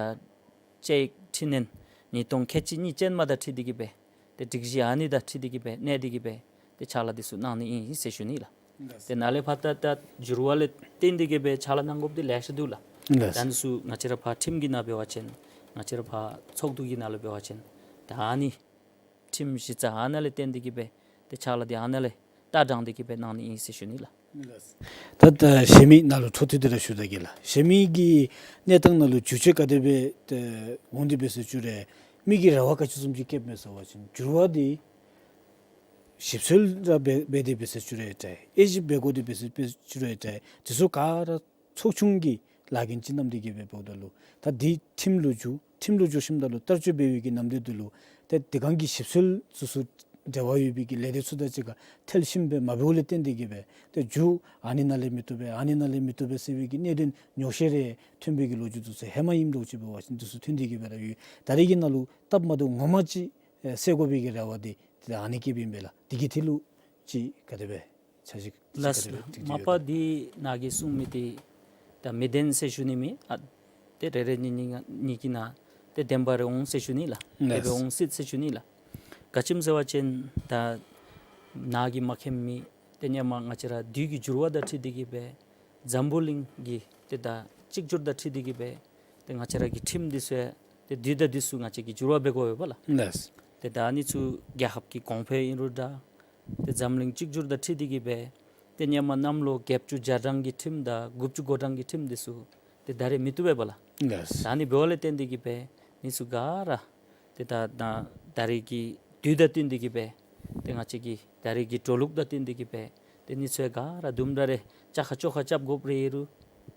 དཔྱད་ཡིག་འཕྲི་སྣོན་ཉིས་སྟོང་ཁལ་གཅིག་གཉིས་ཅན་མ་དང་འཁྲིལ་ཏེ་གིས་སྦེ་ཏེ་སྒྲིག་གཞི་ཨ་ནི་དང་འཁྲིལ་ཏེ་གིས་སྦེ་གནས་ཏེ་གིས་སྦེ་ཏེ་ཕྱག་ལཱ་འདི་ཚུ་གནང་ནི་ཨིན་ཟེར་ཞུ་ནི་ལགས། ཏེ་ནཱ་ལས་ཕར་ད་ད་འགྱུར་བ་ལས་བརྟེན་ཏེ་གིས་སྦེ་ཕྱག་ལཱ་གནང་དགོཔ་འདི་ལེ་ཤ་འདུག་ལགས། ད་ཨ་ནི་ཚུ་ང་བཅས་ར་ཕར་ཁྲིམས་ཀྱི་ནང་འབད་བ་ཅིན་ང་བཅས་ར་ཕར་ཚོགས་འདུ་གི་ནང་ལུ་འབད་བ་ཅིན་ད་ཨ་ནི་ཁྲིམས་གཞི་རྩ་ཨ་ནཱ་ལས་བརྟེན་ཏེ་གིས་སྦེ་ཏེ་ཕྱག་ལཱ་འདི་ཨ་ནཱ་ལས་ལྟ་དྲངས་ཏེ་གིས་སྦེ་གནང་ནི་ཨིན་ཟེར་ཞུ་ནི་ལགས། ད་ད་གཞན་མི་ནང་ལུ་འཕྲོ་མཐུད་དེ་ར་ཞུ་ད་གེ་ལགས། གཞན་མི་གི་གནས་སྟངས་ནང་ལུ་འགྱུར་བཅོས་ག་དེ་སྦེ་ཏེ་འོང་དེ་འབད་ཟེར་ཞུ་རུང་མི་གིས་རེ་བ་ག་ཅི་བཟུམ་ཅིག་བསྐྱེདཔ་མས་ཟེར་བ་ཅིན་འགྱུར་བ་འདི་ཞིབ་འཚོལ་ར་འབད་འབད་དེ་འབད་ཟེར་ཞུ་རུང་འདྲ་དབྱེ་ཞིབ་འབད་དགོ་དེ་འབད་ཟེར་འབད་ཞུ་རུང་འདྲ་དེ་ཚུ་ག་ར་ཚོགས་ཆུང་གི་ལཱ་འགན་ཅིག་བསྣམས་ཏེ་གིས་སྦེ་འབདཝ་ད་ལུ་ད་འདི་ཁྲིམས་ལུ་འགྱུར་ཁྲིམས་ལུ་འགྱུར་ཞིནམ་ད་ལུ་བསྟར་སྤྱོད་འབད་བའི་གི་ནམ་དུས་འདི་ལུ་ཏེ་དེ་སྒང་གི་ཞིབ་འཚོལ་ཚུ་ཚུ་ འབྲེལ་བ་ཡོད་པའི་གི་ལས་སྡེ་ཚུ་དང་གཅིག་ཁར་མཐུན་ཞིནམ་སྦེ་མ་འབདཝ་ལས་བརྟེན་ཏེ་གི་སྦེ་ཏེ་མཇུག་ཨ་ནི་ནང་ལས་མི་བཏུབ་པས་ཨ་ནི་ནང་ལས་མི་བཏུབ་པས་ཟེར་བའི་གི་གནད་དོན་ཉོགས་བཤད་རེ་ཐོན་པའི་གི་ལོ་རྒྱུས་འདི་ཚུ་ཧེ་མ་ཨིནམ་འདྲཝ་ཅིག་འབད་བ་ཅིན་འདི་ཚུ་ཐོན་ཏེ་གི་སྦེ་ར་ཡོད། ད་རེས་ཀྱི་ནང་ལུ་སྟབས་མ་བདེཝ་ངོ་མ་ཅིག་ཨེ་སེལ་དགོ་པའི་གི་རེ་བ་འདི་ཏེ་ཨ་ནི་སྐྱེསཔ་ཨིན་པས་ལགས། འདི་གི་ཐད་ལུ་ཅིག་ག་དེ་སྦེ་ཆ་ཞིག་ལགས། ག་དེ་སྦེ་ཏིག་ཏིག་མ་ཡོད་པ་འདི་ནཱ་གིས་གསུང་མི་འདི་ད་མི་བདེན་ཟེར་ཞུ་ནི་མེད། ཨ་ཏེ་རེ་རེ་གཉིས་གཉིས་ནང་གཉིས་ཀྱི་ནང་ཏེ་བདེན་པ་རེ་འོང་ཟེར་ཞུ་ནི་ལགས། དེ་སྦེ་ལགས། འོང་སྲིད་ཟེར་ཞུ་ནི་ལགས། ག་ཅི་སྨོ་ཟེར་བ་ཅིན་ད་ནཱ་གིས་མ་མཁྱེན་མི་ཏེ་ཧེ་མ་ང་བཅས་ར་དུས་ཀྱི་འགྱུར་བ་དང་འཁྲིལ་ཏེ་གི་སྦེ་འཛམ་བུ་གླིང་གི་ཏེ་ད་གཅིག་གྱུར་དང་འཁྲིལ་ཏེ་གི་སྦེ་ཏེ་ང་བཅས་ར་གི་ཁྲིམས་འདི་ཚུ་ཏེ་དུས་དང་དུས་སུ་ང་བཅས་ཀྱིས་འགྱུར་བ་འབད་དགོ་པས་ལགས། ལགས། ཏེ་ད་ཨ་ནི་ཚུ་རྒྱལ་ཁབ་ཀྱི་གོང་འཕེལ་ཨིན་རུང་འདྲ་ཏེ་འཛམ་གླིང་གཅིག་གྱུར་དང་འཁྲིལ་ཏེ་གི་སྦེ་ཏེ་ཧེ་མ་གནམ་ལོ་བརྒྱད་ཅུ་གྱ་གྲངས་ཀྱི་ཁྲིམས་དང་དགུ་བཅུ་གོ་གྲངས་ཀྱི་ཁྲིམས་འདི་ཚུ་ཏེ་ད་རེས་མི་བཏུབ་པས་ལགས། ལགས། ད་ཨ་ནི་འབདཝ་ལས་བརྟེན་ཏེ་གི་སྦེ་ཨ་ནི་ཚུ་ག་ར་ཏེ་ད་ད་ད་རེས་ཀྱི་དུས་དང་བསྟུན་ཏེ་གི་སྦེ་ཏེ་ང་བཅས་ཀྱི་ད་རེས་ཀྱི་འགྲོ་ལུགས་དང་བསྟུན་ཏེ་གི་སྦེ་ཏེ་ཨ་ནི་ཚུ་ག་ར་དུམ་གྲ་རེ་བཅའ་ཁ་བཅོ་ཁ་རྐྱབ་དགོཔ་རེ་ཨིན་རུང་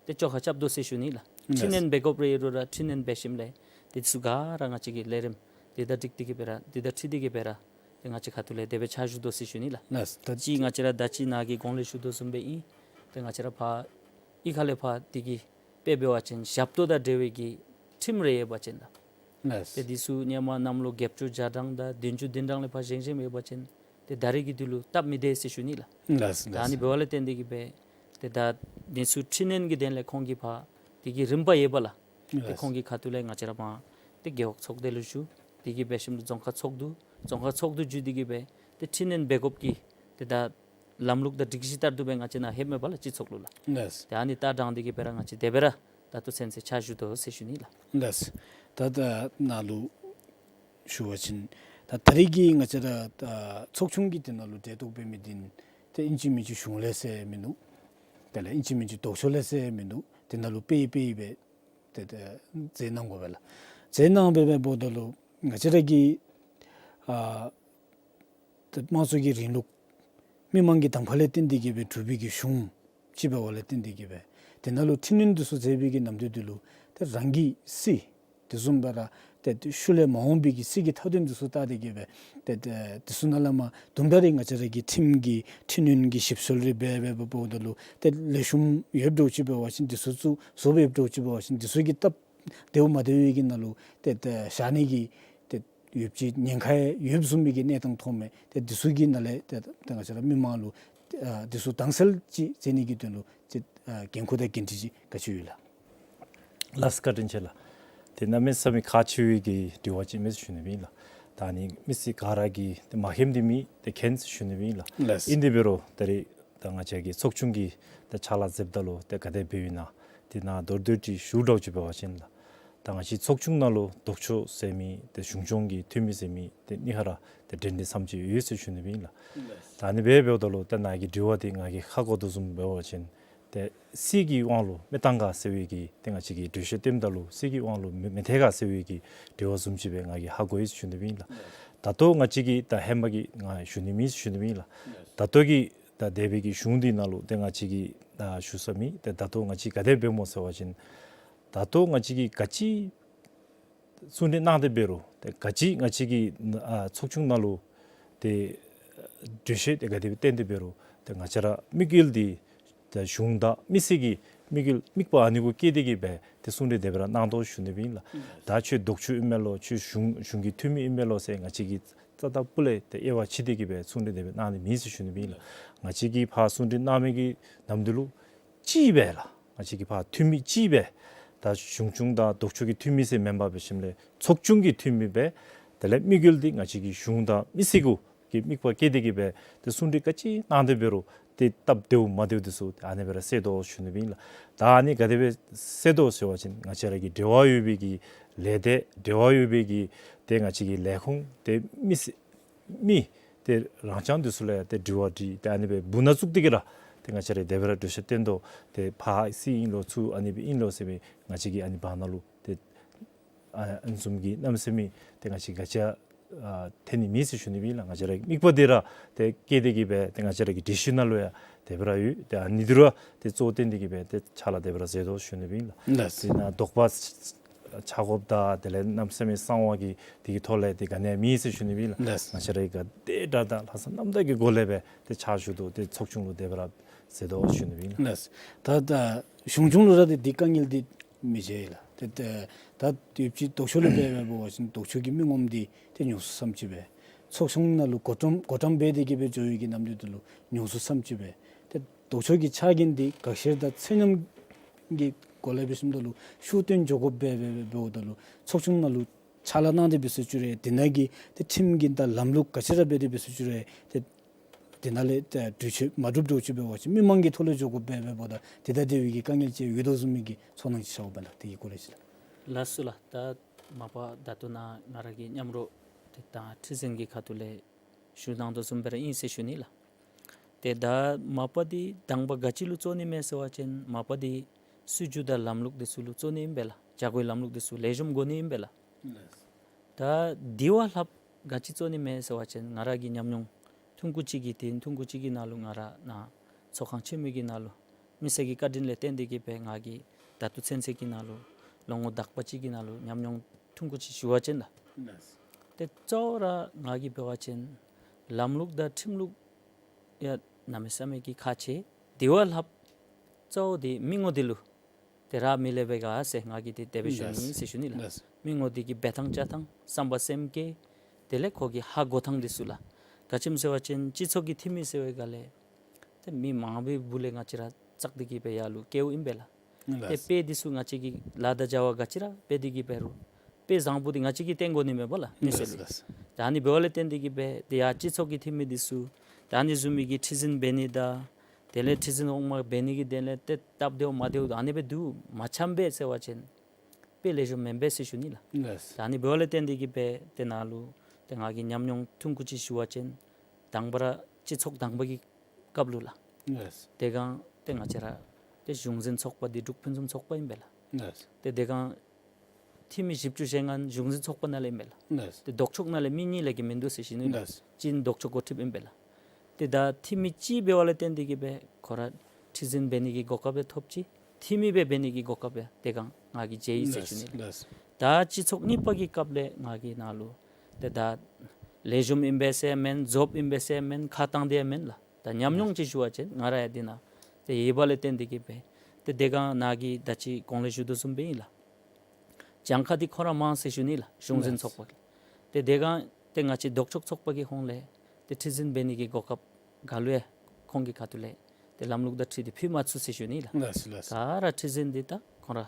ཏེ་བཅོ་ཁ་རྐྱབ་དོ་ཟེར་ཞུ་ནི་ལགས། ལགས། འཕྲི་སྣོན་འབད་དགོཔ་རེ་ཨིན་རུང་ར་འཕྲི་སྣོན་འབད་ཞིནམ་ལས་ཏེ་འདི་ཚུ་ག་ར་ང་བཅས་ཀྱི་ལས་རིམ་འདི་དང་འཁྲིལ་ཏེ་གི་སྦེ་ར་འདི་དང་འཁྲིལ་ཏེ་གི་སྦེ་ར་ཏེ་ང་བཅས་ཁ་ཐུག་ལས་དེ་སྦེ་ཕྱག་ཞུ་དོ་ཟེར་ཞུ་ནི་ལགས། ལགས། ད་ཅི་ང་བཅས་ར་ད་ཅི་ནཱ་གིས་གོང་ལས་ཞུ་དོ་བཟུམ་སྦེ་ཨིན། ཏེ་ང་བཅས་ར་ཕར་གཡུས་ཁ་ལས་ཕར་འདི་གི་དཔེ་འབད་བ་ཅིན་ཞབས་ཏོག་དང་འབྲེལ་བའི་གི་ཁྲིམས་རེ་ཡོད་པ་ཅིན་ལགས། ལགས། ཏེ་འདི་ཚུ་ཧེ་མ་གནམ་ལོ་བརྒྱད་ཅུ་གྱ་གྲངས་དང་བདུན་ཅུ་བདུན་གྲངས་ལས་ཕར་བཞེངས་བཞེངསམ་ཡོད་པ་ཅིན་ཏེ་ད་རེས་ཀྱི་དུས་ལུ་སྟབས་མི་བདེ་ཟེར་ཞུ་ནི་ལགས། ལགས། ད་ཨ་ནི་ལགས། འབདཝ་ལས་བརྟེན་ཏེ་གི་སྦེ་ཏེ་ད་འདི་ཚུ་འཕྲི་སྣོན་གྱི་དོན་ལས་ཁོང་གིས་ཕར་འདི་གི་རིམ་པ་ཡོད་པས་ལགས། ཏེ་ལགས། ཁོང་གི་ཁ་ཐུག་ལས་ང་བཅས་ར་མར་ཏེ་རྒེད་འོག་ཚོགས་སྡེ་ལུ་ཞུ། འདི་གིས་འབད་ཞིནམ་ལས་རྫོང་ཁག་ཚོགས་འདུ་རྫོང་ཁག་ཚོགས་འདུ་བརྒྱུད་དེ་གི་སྦེ་ཏེ་འཕྲི་སྣོན་འབད་དགོཔ་གི་ཏེ་ད་ལམ་ལུགས་དང་སྒྲིག་གཞི་ལྟར་དུ་སྦེ་ང་བཅས་ནཱ་ལྷོདཔ་མས་པ་ལགས། སྤྱི་ཚོགས་ལུ་ལགས། ལགས། ཏེ་ཨ་ནི་ལྟ་སྟངས་འདི་གིས་སྦེ་ར་ང་བཅས་དེ་སྦེ་ར་ད་ལྟོ་ཚུན་ཚོད་ཕྱག་ཞུ་དོ་ཟེར་ཞུ་ནི་ལགས། ལགས། ད་ད་ནཱ་ལུ་ཞུ་བ་ཅིན་ད་ད་རེས་ཀྱི་ང་བཅས་ར་ད་ཚོགས་ཆུང་གི་དེ་ནང་ལུ་གྲལ་གཏོགས་འབད་མི་འདི་ཏེ་ཨིན་ཅི་མིན་ཅི་གཞུང་ལས་ཟེར་མིན་འདུག། དེ་ལས་ཨིན་ཅི་མིན་ཅི་ལྡོག་ཕྱོགས་ལས་ཟེར་མིན་འདུག། དེ་ནང་ལུ་དཔེ་ཡི་དཔེ་ཡི་སྦེ་ཏེ་ཏེ་མཛད་གནང་དགོ་པས་ལགས། མཛད་གནང་འབད་འབདཝ་ད་ལུ་ང་བཅས་ར་གི་ཨ་ཏེ་དམངས་གཙོ་གི་རིང་ལུགས་མི་མང་གི་གདམ་ཁ་ལས་བརྟེན་ཏེ་གི་སྦེ་གྲུབ་པའི་གི་གཞུང་ཅིག་འབདཝ་ལས་བརྟེན་ཏེ་གི་སྦེ་དེ་ནང་ལུ་འཕྲི་སྣོན་འདི་ཚུ་མཛད་པའི་གི་ནམ་དུས་འདི་ལུ་ཏེ་རང་གི་སྲིད་དེ་བཟུམ་སྦེ་ར་ཏེ་ཏེ་ཤུལ་ལས་མ་འོངས་པའི་གི་སྲིད་ཀྱི་མཐའ་དོན་འདི་ཚུ་བལྟ་སྟེ་གི་སྦེ་ཏེ་ཏེ་དེ་ཚུ་ནང་ལས་མར་དུམ་གྲ་རེ་ང་བཅས་ར་གི་ཁྲིམས་ཀྱི་འཕྲི་སྣོན་གྱི་ཞིབ་འཚོལ་རེ་འབད་འབད་འབདཝ་ད་ལུ་ཏེ་ལེགས་ཤོམ་ཡོདཔ་འདྲཝ་ཅིག་འབད་བ་ཅིན་འདི་ཚུ་ཚུ་བཟོ་འབདཝ་འདྲཝ་ཅིག་འབད་བ་ཅིན་འདི་ཚུ་གི་སྟབས་བདེཝ་མ་བདེཝ་གི་ནང་ལུ་ཏེ་ཏེ་བཞག་ནི་གི་ཏེ་ཡོདཔ་ཅིག་ཉེན་ཁ་ཡོདཔ་བཟུམ་མའི་གི་གནས་སྟངས་མཐོངམ་མས། ཏེ་འདི་ཚུ་གི་ནང་ལས་ཏེ་ཏེ་ང་བཅས་ར་མི་མང་ལུ་ཨ་འདི་ཚུ་དྭངས་གསལ་ཅིག་མཛད་ནི་གི་དོན་ལུ་ཏེ་ཨ་འགན་ཁུར་དང་འགན་འཁྲི་ཅིག་ག་ཅི་ཡོད་ལགས། ལགས་སོ། བཀའ་དྲིན་ཆེ་ལགས། ཏེ་གནམ་མེད་ས་མེད་ཁག་ཆེ་བའི་གི་དྲི་བ་ཅིག་མས་ཟེར་ཞུ་ནི་ཨིན་ལགས། ད་ཨ་ནི་མི་སེར་ག་ར་གིས་ཏེ་མ་མཁྱེནམ་འདི་མེད། ཏེ་མཁྱེན་ཟེར་ཞུ་ནི་ཨིན་ལགས། ལགས་སོ། ཨིན་དེ་འབད་རུང་ད་རེས་ད་ང་བཅས་ཀྱི་ཚོགས་ཆུང་གིས་ད་ཕྱག་ལཱ་མཛདཔ་ད་ལུ་ཏེ་ག་དེ་འབདཝ་ཨིན་ན་ཏེ་ནཱ་མདོར་བསྡུས་ཅིག་ཞུཝ་འདྲཝ་ཅིག་འབད་བ་ཅིན་ལགས། ད་ང་བཅས་ཚོགས་ཆུང་ནང་ལུ་ལྡོག་ཕྱོགས་ཟེར་མི་ཏེ་གཞུང་སྐྱོང་གི་འཐུས་མི་ཟེར་མི་ཏེ་གཉིས་ཁར་ཏེ་འབྲེལ་འདྲིས་ཙམ་ཅིག་ཡོད་ཟེར་ཞུ་ནི་ཨིན་ལགས། ད་ཨ་ནི་སྦེ་འབདཝ་ད་ལུ་ད་ནཱ་གི་དྲི་བ་འདི་ང་གིས་ཧ་གོ་དོ་བཟུམ་འབད་བ་ཅིན་ཏེ་སྲིད་ཀྱི་དབང་ལུ་མི་བཏང་ག་ཟེར་བའི་གི་ཏེ་ང་བཅས་ཀྱིས་འགྲེལ་བཤད་སྟོནམ་ད་ལུ་སྲིད་ཀྱི་དབང་ལུ་མི་མི་ཐལ་ག་ཟེར་བའི་གི་དྲི་བ་བཟུམ་ཅིག་སྦེ་ང་གིས་ཧ་གོ་ཡི་ཟེར་ཞུ་ནི་ཨིན་ལགས། ད་ལྟོ་ང་བཅས་ཀྱིས་ད་ཧེ་མ་གི་ང་ཞུ་ནི་མེད་ཟེར་ཞུ་ནི་ཨིན་ལགས། ད་ལྟོ་གི་ད་འདས་པའི་གི་གཞུང་འདི་ནང་ལུ་ཏེ་ང་བཅས་ཀྱིས་ད་ཞུ་ས་མེད། ཏེ་ད་ལྟོ་ང་བཅས་ག་དེ་འབདཝ་སྨོ་ཟེར་བ་ཅིན་ད་ལྟོ་ང་བཅས་ཀྱིས་ག་ཅི་གསུང་གྲོས་གནང་སྟེ་འབད་རུང་ཏེ་ག་ཅི་ང་བཅས་ཀྱི་ཨ་ཚོགས་ཆུང་ནང་ལུ་ཏེ་འགྲེལ་བཤད་ཏེ་ག་དེ་སྦེ་སྟོན་ཏེ་འབད་རུང་ཏེ་ང་བཅས་ར་དམིགས་ཡུལ་འདི་ཏེ་གཞུང་དང་མི་སེར་གྱི་དམིགས་ཡུལ་དམིགས་པ་ཨ་ནི་གུ་བསྐྱེད་དེ་གི་སྦེ་ཏེ་གསུང་གྲོས་དེ་སྦེ་ར་གནང་དོ་ཞུ་ནི་ཨིན་ལགས། ད་ཁྱོད་ལྡོག་ཕྱོགས་ཨིན་མས་ལོ་ཁྱོད་གཞུང་གཞུང་གི་འཐུས་མི་ཨིན་མས་ལོ་ཟེར་ང་བཅས་ཀྱིས་རྩ་དང་སྤུ་ལས་ཏེ་དབྱེ་བ་ཕྱེ་སྟེ་གི་སྦེ་གསུང་གྲོས་དེ་སྦེ་གནང་ནི་མེད་ཟེར་ཞུ་ནི་ཨིན་ལགས། ང་བཅས་ཀྱིས་ཕར་གསུང་གྲོས་གནང་མི་གི་ནམ་དུས་ལུ་གཅིག་སྦེ་ལགས། ང་བཅས་ཀྱི་ཕར་འཐུས་མི་གཅིག་སྦེ་ད་གཞུང་སྐྱོང་དང་ལྡོག་ཕྱོགས་ཀྱི་འཐུས་མི་ཟེར་མེན་པར་འབད་ཞིནམ་ལས་ཚོགས་ཆུང་གི་འཐུས་མི་སྦེ་དེ་ལས་དམིགས་ཡུལ་འདི་ང་བཅས་ཀྱི་གཞུང་དང་མི་སེར་གུ་གི་དམིགས་པ་བསྐྱེད་དེ་གི་སྦེ་ཏེ་གསུང་གྲོས་ག་ཅི་གནང་སྟེ་འབད་རུང་ཏེ་སྟབས་བདེཝ་མ་བདེཝ་འདི་ཚུ་ཨ་ནི་སྦེ་ར་སེལ་དོ་ཞུ་ནི་ཨིན་ལགས། ད་ཨ་ནི་ག་དེ་སྦེ་སེལ་དོ་ཟེར་བ་ཅིན་ང་བཅས་ར་གི་འབྲེལ་བ་ཡོད་པའི་གི་ལས་སྡེ་འབྲེལ་བ་ཡོད་པའི་གི་ཏེ་ང་བཅས་ཀྱི་ལས་ཁུངས་ཏེ་མི་སེར་མི་ཏེ་རང་རྐྱང་འདི་ཚུ་ལུ་ཡང་ཏེ་དྲི་བ་དྲིས་ཏེ་ཨ་ནི་སྦེ་སྦུག་ན་བཙུགས་ཏེ་གི་ར་ཏེ་ང་བཅས་ར་དེ་སྦེ་ར་འགྲེལ་བཤད་སྟོན་དོ། ཏེ་ཕར་སྲིད་ཨིན་ལོ་ཚུར་ཨ་ནི་སྦེ་ཨིན་ལོ་ཟེར་མི་ང་བཅས་ཀྱི་ཨ་ནི་བར་ན་ལུ་ཏེ་ཨ་ཨ་ནི་བཟུམ་གྱི་གནམ་མེད་ས་མེད་ཏེ་ང་བཅས་ང་བཅས་ཨ་ཐོན་ནི་མེད་ཟེར་ཞུ་ནི་ཨིན་ལགས། ང་བཅས་ར་དམིགས་པ་འདི་ར་ཏེ་བསྐྱེད་དེ་གི་སྦེ་ཏེ་ང་བཅས་ར་གི་གྲོས་གཞི་ནང་ལུ་ཡང་དེ་སྦེ་ར་ཡོད། ཏེ་ཨ་ནི་འདི་ར་ཏེ་གཙོ་བོ་བཏོན་ཏེ་གི་སྦེ་ཏེ་ཕྱག་ལཱ་དེ་སྦེ་ར་མཛད་དོ་ཞུ་ནི་ཨིན་ལགས། ལགས། ཏེ་ནཱ་དོགས་པ་ ཆགས་དགོཔ་དང་དེ་ལས་གནམ་མེད་ས་མེད་གསང་བ་གི་དེ་གི་ཐོག་ལས་དེ་ག་ནི་ཡང་མེད་ཟེར་ཞུ་ནི་ཨིན་ལགས། ལགས། ང་བཅས་ར་གིས་ག་དེ་དྲག་དྲག་ལྷག་བསམ་རྣམ་དག་གི་སྒོ་ལས་སྦེ་ཏེ་ཕྱག་ཞུ་དོ། ཏེ་ཚོགས་ཆུང་ལུ་དེ་སྦེ་ར་ཟེར་དོ་ཞུ་ནི་ཨིན་ལགས། ལགས། ད་ད་གཞུང་ཆུང་ལུ་ར་དེ་དེ་དཀའ་ངལ་དེ་མི་འབྱུང་ལགས། ཏེ་ད་ད་ཡོདཔ་ཅིག་ལྡོག་ཕྱོགས་ལུ་འབད་འབད་བ་ཅིན་ལྡོག་ཕྱོགས་ཀྱི་མི་ངོམ་དེ་ཏེ་ཉུང་སུ་སམ་ཅིག་སྦེ། ཚོགས་ཆུང་ནང་ལུ་བགོ་བཀྲམ་བགོ་བཀྲམ་འབད་དེ་གི་སྦེ་འགྱོ་བའི་གི་རྣམ་འགྱུར་དེ་ལུ་ཉུང་སུ་སམ་ཅིག་སྦེ། ཏེ་ལྡོག་ཕྱོགས་ཀྱི་ཕྱག་འགན་དེ་དགག་བཤེར་དང་ཚད་སྙོམས་ཀྱི་སྒོ་ལས་འབད་ཞིནམ་ད་ལུ་ཤུགས་བཏོན་འགྱོ་དགོཔ་སྦེ་འབད་འབད་འབདཝ་ད་ལུ་ཚོགས་ཆུང་ནང་ལུ་ཕྱག་ལཱ་གནང་སྟེ་འབད་སོང་ཅི་རུང་དེ་ནང་གི་ཏེ་ཁྲིམས་ཀྱི་དང་ལམ་ལུགས་ག་ཅི་ར་འབད་དེ་འབད་སོང་ཅི་རུང་ཏེ་དེ་ནང་ལས་ཏེ་གྲོས་ཆོད་མ་གྲུབ་འགྱོ་ཅིག་འབད་བ་ཅིན་མི་མང་གི་ཐོག་ལས་འགྱོ་དགོཔ་སྦེ་འབདཝ་ད་དེ་དང་འབྲེལ་བའི་གི་དཀའ་ངལ་ཅིག་ཡོད་དོ་བཟུམ་མའི་གི་ཚོར་སྣང་ཅིག་ཤརཝ་མས་ལགས། དེ་གི་སྐོར་ལས་ཅིག་ལགས། ལགས་སོ་ལགས། ད་མ་པ་ད་ལྟོ་ནཱ་ང་ར་གིས་མཉམ་རོགས་ཏེ་ད་ཁྲི་འཛིན་གྱི་ཁ་ཐུག་ལས་ཞུ་གནང་དོ་བཟུམ་སྦེ་ར་ཨིན་ཟེར་ཞུ་ནི་ལགས། ཏེ་ད་མ་པ་འདི་དང་པ་ག་ཅི་ལུ་བཙུགས་ནི་མས་ཟེར་བ་ཅིན་མ་པ་འདི་སྲིད་བྱུས་དང་ལམ་ལུགས་འདི་ཚུ་ལུ་བཙུགས་ནི་ཨིན་པས་ལགས། བྱ་སྒོའི་ལམ་ལུགས་འདི་ཚུ་ལེགས་ཤོམ་དགོ་ནི་ཨིན་པས་ལགས། ད་དེ་བ་ལྷག་ག་ཅི་བཙུགས་ནི་མས་ཟེར་བ་ཅིན་ང་ར་གི་ཉམས་མྱོང་ཐུང་ཀུ་ཅིག་གི་དེ་ཐུང་ཀུ་ཅིག་གི་ནང་ལུ་ང་ར་ནཱ་ཚོགས་ཁང་ཆེན་མོ་གི་ནང་ལུ་མི་སེར་གྱི་བཀའ་དྲིན་ལས་བརྟེན་ཏེ་གི་སྦེ་ང་གིས་ད་ལྟོ་ཚུན་ཚོད་ཀྱི་ནང་ལུ་ལོ་ངོ་དག་པ་ཅིག་གི་ནང་ལུ་ཉམས་མྱོང་ཐུང་ཀུ་ཅིག་ཞུ་བ་ཅིན་ལགས། ལགས། ཏེ་གཙོ་བོ་ར་ང་གིས་འབད་བ་ཅིན་ལམ་ལུགས་དང་ཁྲིམས་ལུགས་ཡང་གནམ་མེད་ས་མེད་ཀྱི་ཁག་ཆེ། དེ་བ་ལྷག་གཙོ་བོ་དེ་མི་ངོ་དེ་ལུ་ཏེ་རག་མི་ལེགས་པས་ག་ཟེར་ང་གིས་ཏེ་དེ་སྦེ་ཞུ་ནི་ཨིན་ཟེར་ཞུ་ནི་ལགས། ལགས། མི་ངོ་དེ་གི་འབད་ཐངས་བྱ་ཐངས་བསམ་པ་སེམས་བསྐྱེད་དེ་ལས་ཁོ་གི་ཧ་གོ་ཐངས་འདི་ཚུ་ལགས། ག་ཅི་སྨོ་ཟེར་བ་ཅིན་སྤྱི་ཚོགས་ཀྱི་འཐུས་མི་ཟེར་བའི་སྒང་ལས་ཏེ་མི་མང་པོའི་སྦུག་ལས་ང་བཅས་ར་བཙག་སྟེ་གི་སྦེ་ཡར་ལུ་བཀལཝ་ཨིན་པས་ལགས། ལགས། ཏེ་དཔེ་འདི་ཚུ་ང་བཅས་ཀྱིས་ལཱ་དང་བྱ་བ་ག་ཅི་ར་འབད་དེ་གི་འབད་རུང་དཔེ་བཟང་པོ་འདི་ང་བཅས་ཀྱིས་སྟོན་དགོ་ནི་མས་པ་ལགས། མི་སེར་ལུ། ལགས། ལགས། ད་ཨ་ནི་འབདཝ་ལས་བརྟེན་ཏེ་གི་སྦེ་ཏེ་ཡར་སྤྱི་ཚོགས་ཀྱི་འཐུས་མི་འདི་ཚུ་ད་ཨ་ནི་བཟུམ་མའི་གི་ཁྲི་འཛིན་འབད་ནི་དང་དེ་ལས་ཁྲི་འཛིན་འོག་མ་འབད་ནི་གི་དོན་ལས་ཏེ་སྟབས་བདེཝ་མ་བདེཝ་ད་ཨ་ནི་སྦེ་འདུག་མ་འཆམ་པས་ཟེར་བ་ཅིན་དཔེ་ལེགས་ཤོམ་མེན་པས་ཟེར་ཞུ་ནི་ལགས། ལགས། ད་ཨ་ནི་འབདཝ་ལས་བརྟེན་ཏེ་གི་སྦེ་ཏེ་ནཱ་ལུ་ཏེ་ང་གི་ཉམས་མྱོང་ཐུང་ཀུ་ཅིག་ཞུ་བ་ཅིན་དང་པ་ར་སྤྱི་ཚོགས་དང་པ་གི་སྐབས་ལུ་ལགས། ལགས། དེ་སྒང་ཏེ་ང་བཅས་ར་ཏེ་གཞུང་འཛིན་ཚོགས་པ་འདི་འབྲུག་ཕུན་སུམ་ཚོགས་པ་ཨིན་པས་ལགས། ལགས། ཏེ་དེ་སྒང་འཐུས་མི་བཞི་བཅུ་ཞེ་ལྔ་གཞུང་འཛིན་ཚོགས་པ་ནང་ལས་ཨིན་པས་ལགས། ལགས། ཏེ་ལྡོག་ཕྱོགས་ནང་ལས་མི་གཉིས་ལས་བརྒལ་མིན་འདུག་ཟེར་ཞུ་ནི་ལགས། ལགས། གཅིག་ལྡོག་ཕྱོགས་འགོ་ཁྲིདཔ་ཨིན་པས་ལགས། ཏེ་ད་འཐུས་མི་གཅིག་འབདཝ་ལས་བརྟེན་ཏེ་གི་སྦེ་ཁོ་ར་ཁྲི་འཛིན་འབད་ནི་གི་གོ་སྐབས་སྦེ་ཐོབ་ཅི། འཐུས་མི་སྦེ་འབད་ནི་གི་གོ་སྐབས་སྦེ་དེ་སྒང་ང་གིས་མཇལ་ཡི་ཟེར་ཞུ་ནི་ལགས། ལགས། ད་སྤྱི་ཚོགས་གཉིས་པ་གི་སྐབས་ལས་ང་གིས་ནཱ་ལུ་ཏེ་ད་ལེགས་ཤོམ་ཨིན་པས་ཟེར་མེན་རྫོབ་ཨིན་པས་ཟེར་མེན་ཁ་བཏང་སྟེ་ཡང་མེན་ལགས། ད་ཉམས་མྱོང་ཅིག་ཞུ་བ་ཅིན་ང་ར་ཡང་འདི་ནང་ཏེ་ཡོདཔ་ལས་བརྟེན་ཏེ་གི་སྦེ་ཏེ་དེ་སྒང་ནཱ་གིས་ད་ཅི་གོང་ལས་ཞུ་དོ་བཟུམ་སྦེ་ཨིན་ལགས། གྱངས་ཁ་འདི་ཁོ་ར་མང་ཟེར་ཞུ་ནི་ལགས། གཞུང་འཛིན་ཚོགས་པ་གི། ཏེ་དེ་སྒང་ཏེ་ང་བཅས་ལྡོག་ཕྱོགས་ཚོགས་པ་གི་ཧོངས་ལས་ཏེ་ཁྲི་འཛིན་འབད་ནི་གི་གོ་སྐབས་ག་ལུ་ཡང་ཁོང་གི་ཁ་ཐུག་ལས་ཏེ་ལམ་ལུགས་དང་འཁྲིལ་ཏེ་ཕུལ་མ་ཚུགས་ཟེར་ཞུ་ནི་ལགས། ལགས་སོ་ལགས་སོ། ག་ར་ཁྲི་འཛིན་འདི་ད་ཁོང་ར་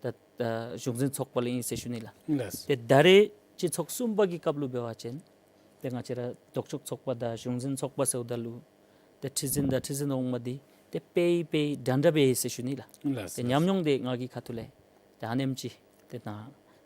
ད་ད་གཞུང་འཛིན་ཚོགས་པ་ལས་ཨིན་ཟེར་ཞུ་ནི་ལགས། ལགས་སོ། ཏེ་ད་རེས་སྤྱི་ཚོགས་གསུམ་པ་གི་སྐབས་ལུ་འབད་བ་ཅིན་ཏེ་ང་བཅས་ར་ལྡོག་ཕྱོགས་ཚོགས་པ་དང་གཞུང་འཛིན་ཚོགས་པ་ཟེརཝ་ད་ལུ་ཏེ་ཁྲི་འཛིན་དང་ཁྲི་འཛིན་འོག་མ་འདི་ཏེ་དཔེ་དཔེ་འདྲན་འདྲ་སྦེ་ཡོད་ཟེར་ཞུ་ནི་ལགས། ལགས་སོ། ཏེ་ཉམས་མྱོང་འདི་ང་གི་ཁ་ཐུག་ལས་ད་ཨ་ནེམ་ཅིག་ཏེ་ད་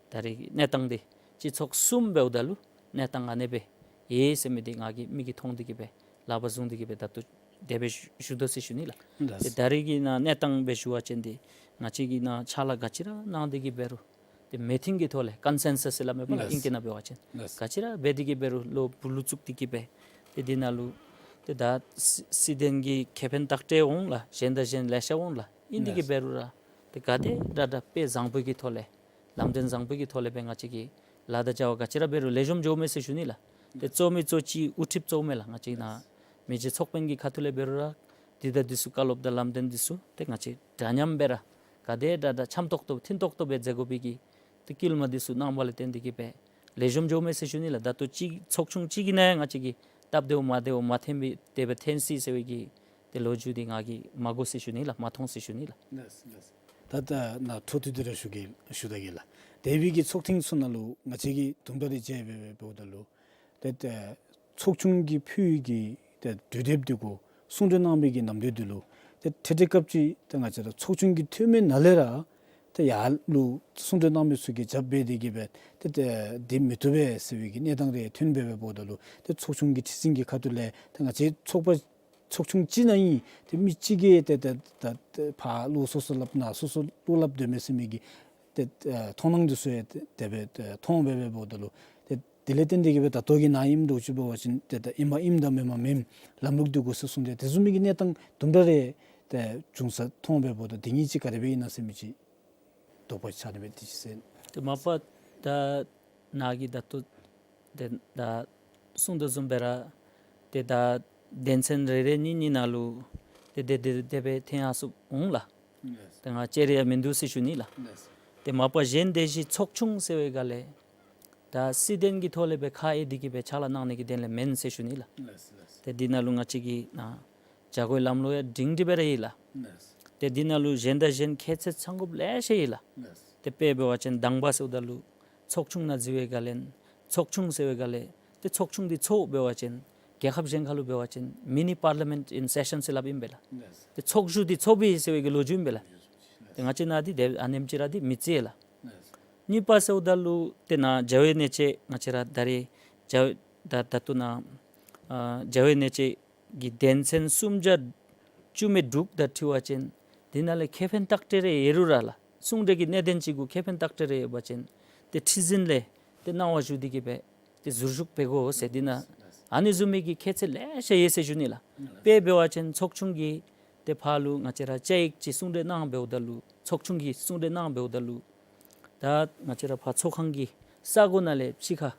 ད་རེས་གནས་སྟངས་འདི་སྤྱི་ཚོགས་གསུམ་འབདཝ་ད་ལུ་གནས་སྟངས་ཨ་ནེ་སྦེ་ཡོད་ཟེར་མི་འདི་ང་གིས་མིག་གིས་མཐོང་སྟེ་གི་སྦེ་ལག་པར་བཟུང་སྟེ་གི་སྦེ་ད་ལྟོ་དེ་སྦེ་ཞུ་ཞུ་དོ་ཟེར་ཞུ་ནི་ལགས། ལགས་སོ། ཏེ་ད་རེས་ཀྱི་ནཱ་གནས་སྟངས་སྦེ་ཞུ་བ་ཅིན་འདི་ང་བཅས་ཀྱིས་ནཱ་ཕྱག་ལཱ་ག་ཅི་ར་གནང་སྟེ་གི་འབད་རུང་ཏེ་མི་ཊིང་གི་ཐོག་ལས་ཀོན་སེན་སཱས་ཟེར་སླབ་མས་པ་ལགས། ལགས། ཨིང་སྐད་ནང་འབད་བ་ཅིན། ལགས། ག་ཅི་ར་འབད་དེ་གི་འབད་རུང་ལོག་སྦུག་ལུ་བཙུགས་ཏེ་གི་སྦེ་ཏེ་འདི་ནང་ལུ་ཏེ་ད་སྲིད་སྲིད་དོན་གྱི་ཁེ་ཕན་ཏག་ཏྲེ་འོང་ལགས། གཞན་དང་གཞན་ལེ་ཤ་འོང་ལགས། ཨིན་དེ་གི་ལགས། འབད་རུང་ར་ཏེ་ག་དེ་དྲག་དྲག་དཔེ་བཟང་པོ་གི་ཐོག་ལས་ལམ་སྟོན་བཟང་པོ་གི་ཐོག་ལས་སྦེ་ང་བཅས་ཀྱི་ལཱ་དང་བྱ་བ་ག་ཅི་ར་འབད་རུང་ལེགས་ཤོམ་འགྱོཝ་མས་ཟེར་ཞུ་ནི་ལགས། ཏེ་གཙོ་མི་གཙོ་ཅིག་དབུ་ཁྲིདཔ་གཙོ་མས་ལགས། ང་བཅས་ནཱ་མི་རྗེ་ཚོགས་དཔོན་གྱི་ཁ་ཐུག་ལས་འབད་རུང་ར་འདི་དང་འདི་ཚུ་བཀའ་སློབ་དང་ལམ་སྟོན་འདི་ཚུ་ཏེ་ང་བཅས་འདྲ་མཉམ་སྦེ་ར་ག་དེ་དྲག་དྲག་འཆམ་ཏོག་ཏོ་མཐུན་ཏོག་ཏོ་སྦེ་མཛད་དགོ་པའི་གི་ཏེ་བསྐུལ་མ་འདི་ཚུ་གནང་བ་ལས་བརྟེན་ཏེ་གི་སྦེ་ལེགས་ཤོམ་འགྱོཝ་མས་ཟེར་ཞུ་ནི་ལགས། ད་ལྟོ་ཅིག་ཚོགས་ཆུང་ཅིག་གི་ནང་ཡང་ང་བཅས་ཀྱིས་སྟབས་བདེཝ་མ་བདེཝ་མ་ཐོན་པའི་དེ་སྦེ་ཐོན་སྲིད་ཟེར་བའི་གི་ཏེ་ལོ་རྒྱུས་འདི་ང་གིས་མ་གོ་ཟེར་ཞུ་ནི་ལགས། མ་མཐོང་ཟེར་ཞུ་ནི་ལགས། ལགས་ལགས། ད་ད་ནཱ་འཕྲོ་མཐུད་དེ་ར་ཞུ་གེ་ཞུ་ད་གེ་ལགས། དེ་སྦེ་གི་ཚོགས་ཐེངས་ཚུ་ནང་ལུ་ང་བཅས་ཀྱིས་དུམ་གྲ་རེ་མཇལ་སྦེ་འབདཝ་ད་ལུ་ཏེ་ཏེ་ཚོགས་ཆུང་གིས་ཕུལ་བའི་གི་ཏེ་གྲོས་འདེབས་འདི་གུ་གསུང་གྲོས་གནང་བའི་གི་ནམ་དུས་འདི་ལུ་ཏེ་ཏེ་ཏེ་སྐབས་ཅིག་ཏེ་ང་བཅས་ར་ཚོགས་ཆུང་གི་འཐུས་མི་ནང་ལས་ར་ཏེ་ཡར་ལུ་གསུང་གྲོས་གནང་མི་ཚུ་གིས་རྒྱབ་འབད་དེ་གི་སྦེ་ཏེ་ཏེ་འདི་མི་བཏུབ་པས་ཟེར་བའི་གི་གནས་སྟངས་རེ་ཐོན་སྦེ་འབདཝ་ད་ལུ་ཏེ་ཚོགས་ཆུང་གི་ཁྲི་འཛིན་གྱི་ཁ་ཐུག་ལས་ཏེ་ང་བཅས་ཚོགས་པ་ཚོགས་ཆུང་ཅིག་ནང་ཨིན་ཏེ་མི་གཅིག་གིས་ཏེ་ཏེ་ཏེ་ཕར་བློ་སོ་སོ་སླབ་ནཱ་སོ་སོ་བློ་སླབ་སྡོད་མི་ཟེར་མི་གི་ཏེ་ཨ་མཐོང་སྣང་འདི་ཚུ་ཡང་ཏེ་དེ་སྦེ་ཏེ་མཐོང་སྦེ་འབདཝ་ད་ལུ་ཏེ་དེ་ལས་བརྟེན་ཏེ་གི་སྦེ་ད་ལྟོ་གི་ནཱ་ཨིནམ་འདྲཝ་ཅིག་འབད་བ་ཅིན་ཏེ་ད་ཨིནམ་ཨིནམ་དང་མེནམ་མེནམ་ལམ་ལུགས་འདི་གུ་ཟེར་གསུངས་ཏེ་དེ་བཟུམ་མའི་གི་གནས་སྟངས་དུམ་གྲ་རེ་ཏེ་བྱུང་ས་མཐོང་སྦེ་འབདཝ་ད་དེ་གཉིས་ཅིག་ག་དེ་སྦེ་ཨིན་ན་ཟེར་མི་ཅིག་དོགས་པ་ཆགས་ནི་སྦེ་དེ་ཅིག་ཟེར། ཏེ་མ་པ་ད་ནཱ་གིས་ད་ལྟོ་ཏེ་ད་གསུངས་དོ་བཟུམ་སྦེ་ར་ཏེ་ད་དོན་ཚན་རེ་རེ་གཉིས་གཉིས་ནང་ལུ་ཏེ་དེ་དེ་སྦེ་འཐེན་ཡར་སོང་འོང་ལགས། ལགས། ཏེ་ང་བཅས་ར་ཡང་མིན་འདུག་ཟེར་ཞུ་ནི་ལགས། ལགས། ཏེ་མ་པ་གཞན་དེ་བཞིན་ཚོགས་ཆུང་ཟེར་བའི་སྒང་ལས་ད་སྲིད་དོན་གྱི་ཐོག་ལས་སྦེ་ཁ་གཡར་ཏེ་གིས་སྦེ་ཕྱག་ལཱ་གནང་ནི་གི་དོན་ལས་མེན་ཟེར་ཞུ་ནི་ལགས། ལགས་ལགས། ཏེ་འདི་ནང་ལུ་ང་བཅས་ཀྱི་ནཱ་བྱ་སྒོའི་ལམ་ལུགས་ཡང་སྒྲིང་སྒྲི་སྦེ་ར་ཡོད་ལགས། ལགས། ཏེ་འདི་ནང་ལུ་གཞན་དང་གཞན་ཁྱད་ཚད་ཚང་དགོཔ་ལེ་ཤ་ཡོད་ལགས། ལགས། ཏེ་དཔེ་འབད་བ་ཅིན་དང་པ་ཟེརཝ་ད་ལུ་ཚོགས་ཆུང་ནང་འཛུལ་བའི་སྒང་ལས་ཚོགས་ཆུང་ཟེར་བའི་སྒང་ལས་ཏེ་ཚོགས་ཆུང་འདི་ཚོགས་འབད་བ་ཅིན་རྒྱལ་ཁབ་གཞན་ཁ་ལུ་འབད་བ་ཅིན་mini parliament in session ཟེར་སླབ་ཨིན་པས་ལགས། ལགས། ཏེ་ཚོགས་བཞུགས་འདི་ཚོགས་པས་ཟེར་བའི་གི་ལོ་རྒྱུས་ཨིན་པས་ལགས། ཏེ་ང་བཅས་ནཱ་འདི་དེ་ཨ་ནེམ་ཅིག་ར་འདི་མི་རྩི་ལགས། ལགས། གཉིས་པ་ཟེརཝ་ད་ལུ་ཏེ་ནཱ་བྱ་བའི་གནད་བཅས་ང་བཅས་ར་ད་རེས་བྱ་བའི་ད་ད་ལྟོ་ནཱ་ཨ་བྱ་བའི་གནད་བཅས་ཀྱི་དོན་ཚན་སུམ་བརྒྱ་བཅུ་མེད་དྲུག་དང་འཁྲིལ་བ་ཅིན་འདི་ནང་ལས་ཁེ་ཕན་ཏག་ཏྲེ་རེ་ཡོད་རུང་ར་ལགས། གསུང་གྲོས་ཀྱི་གནད་དོན་ཅིག་གུ་ཁེ་ཕན་ཏག་ཏྲེ་རེ་ཡོད་པ་ཅིན་ཏེ་ཁྲི་འཛིན་ལས་ཏེ་གནང་བ་ཞུ་སྟེ་གིས་སྦེ་ཏེ་ཟུར་ཞུགས་འབད་དགོ་ཟེར། འདི་ནང་ཨ་ནི་བཟུམ་མའི་གི་ཁྱད་ཚད་ལེ་ཤ་ཡོད་ཟེར་ཞུ་ནི་ལགས། དཔེ་འབད་བ་ཅིན་ཚོགས་ཆུང་གིས་ཏེ་ཕར་ལུ་ང་བཅས་ར་བཅའ་ཡིག་ཅིག་གསུང་གྲོས་གནང་འབདཝ་ད་ལུ་ཚོགས་ཆུང་གིས་གསུང་གྲོས་གནང་འབདཝ་ད་ལུ་ད་ང་བཅས་ར་ཕར་ཚོགས་ཁང་གི་ས་གོ་ནང་ལས་ཕྱི་ཁར་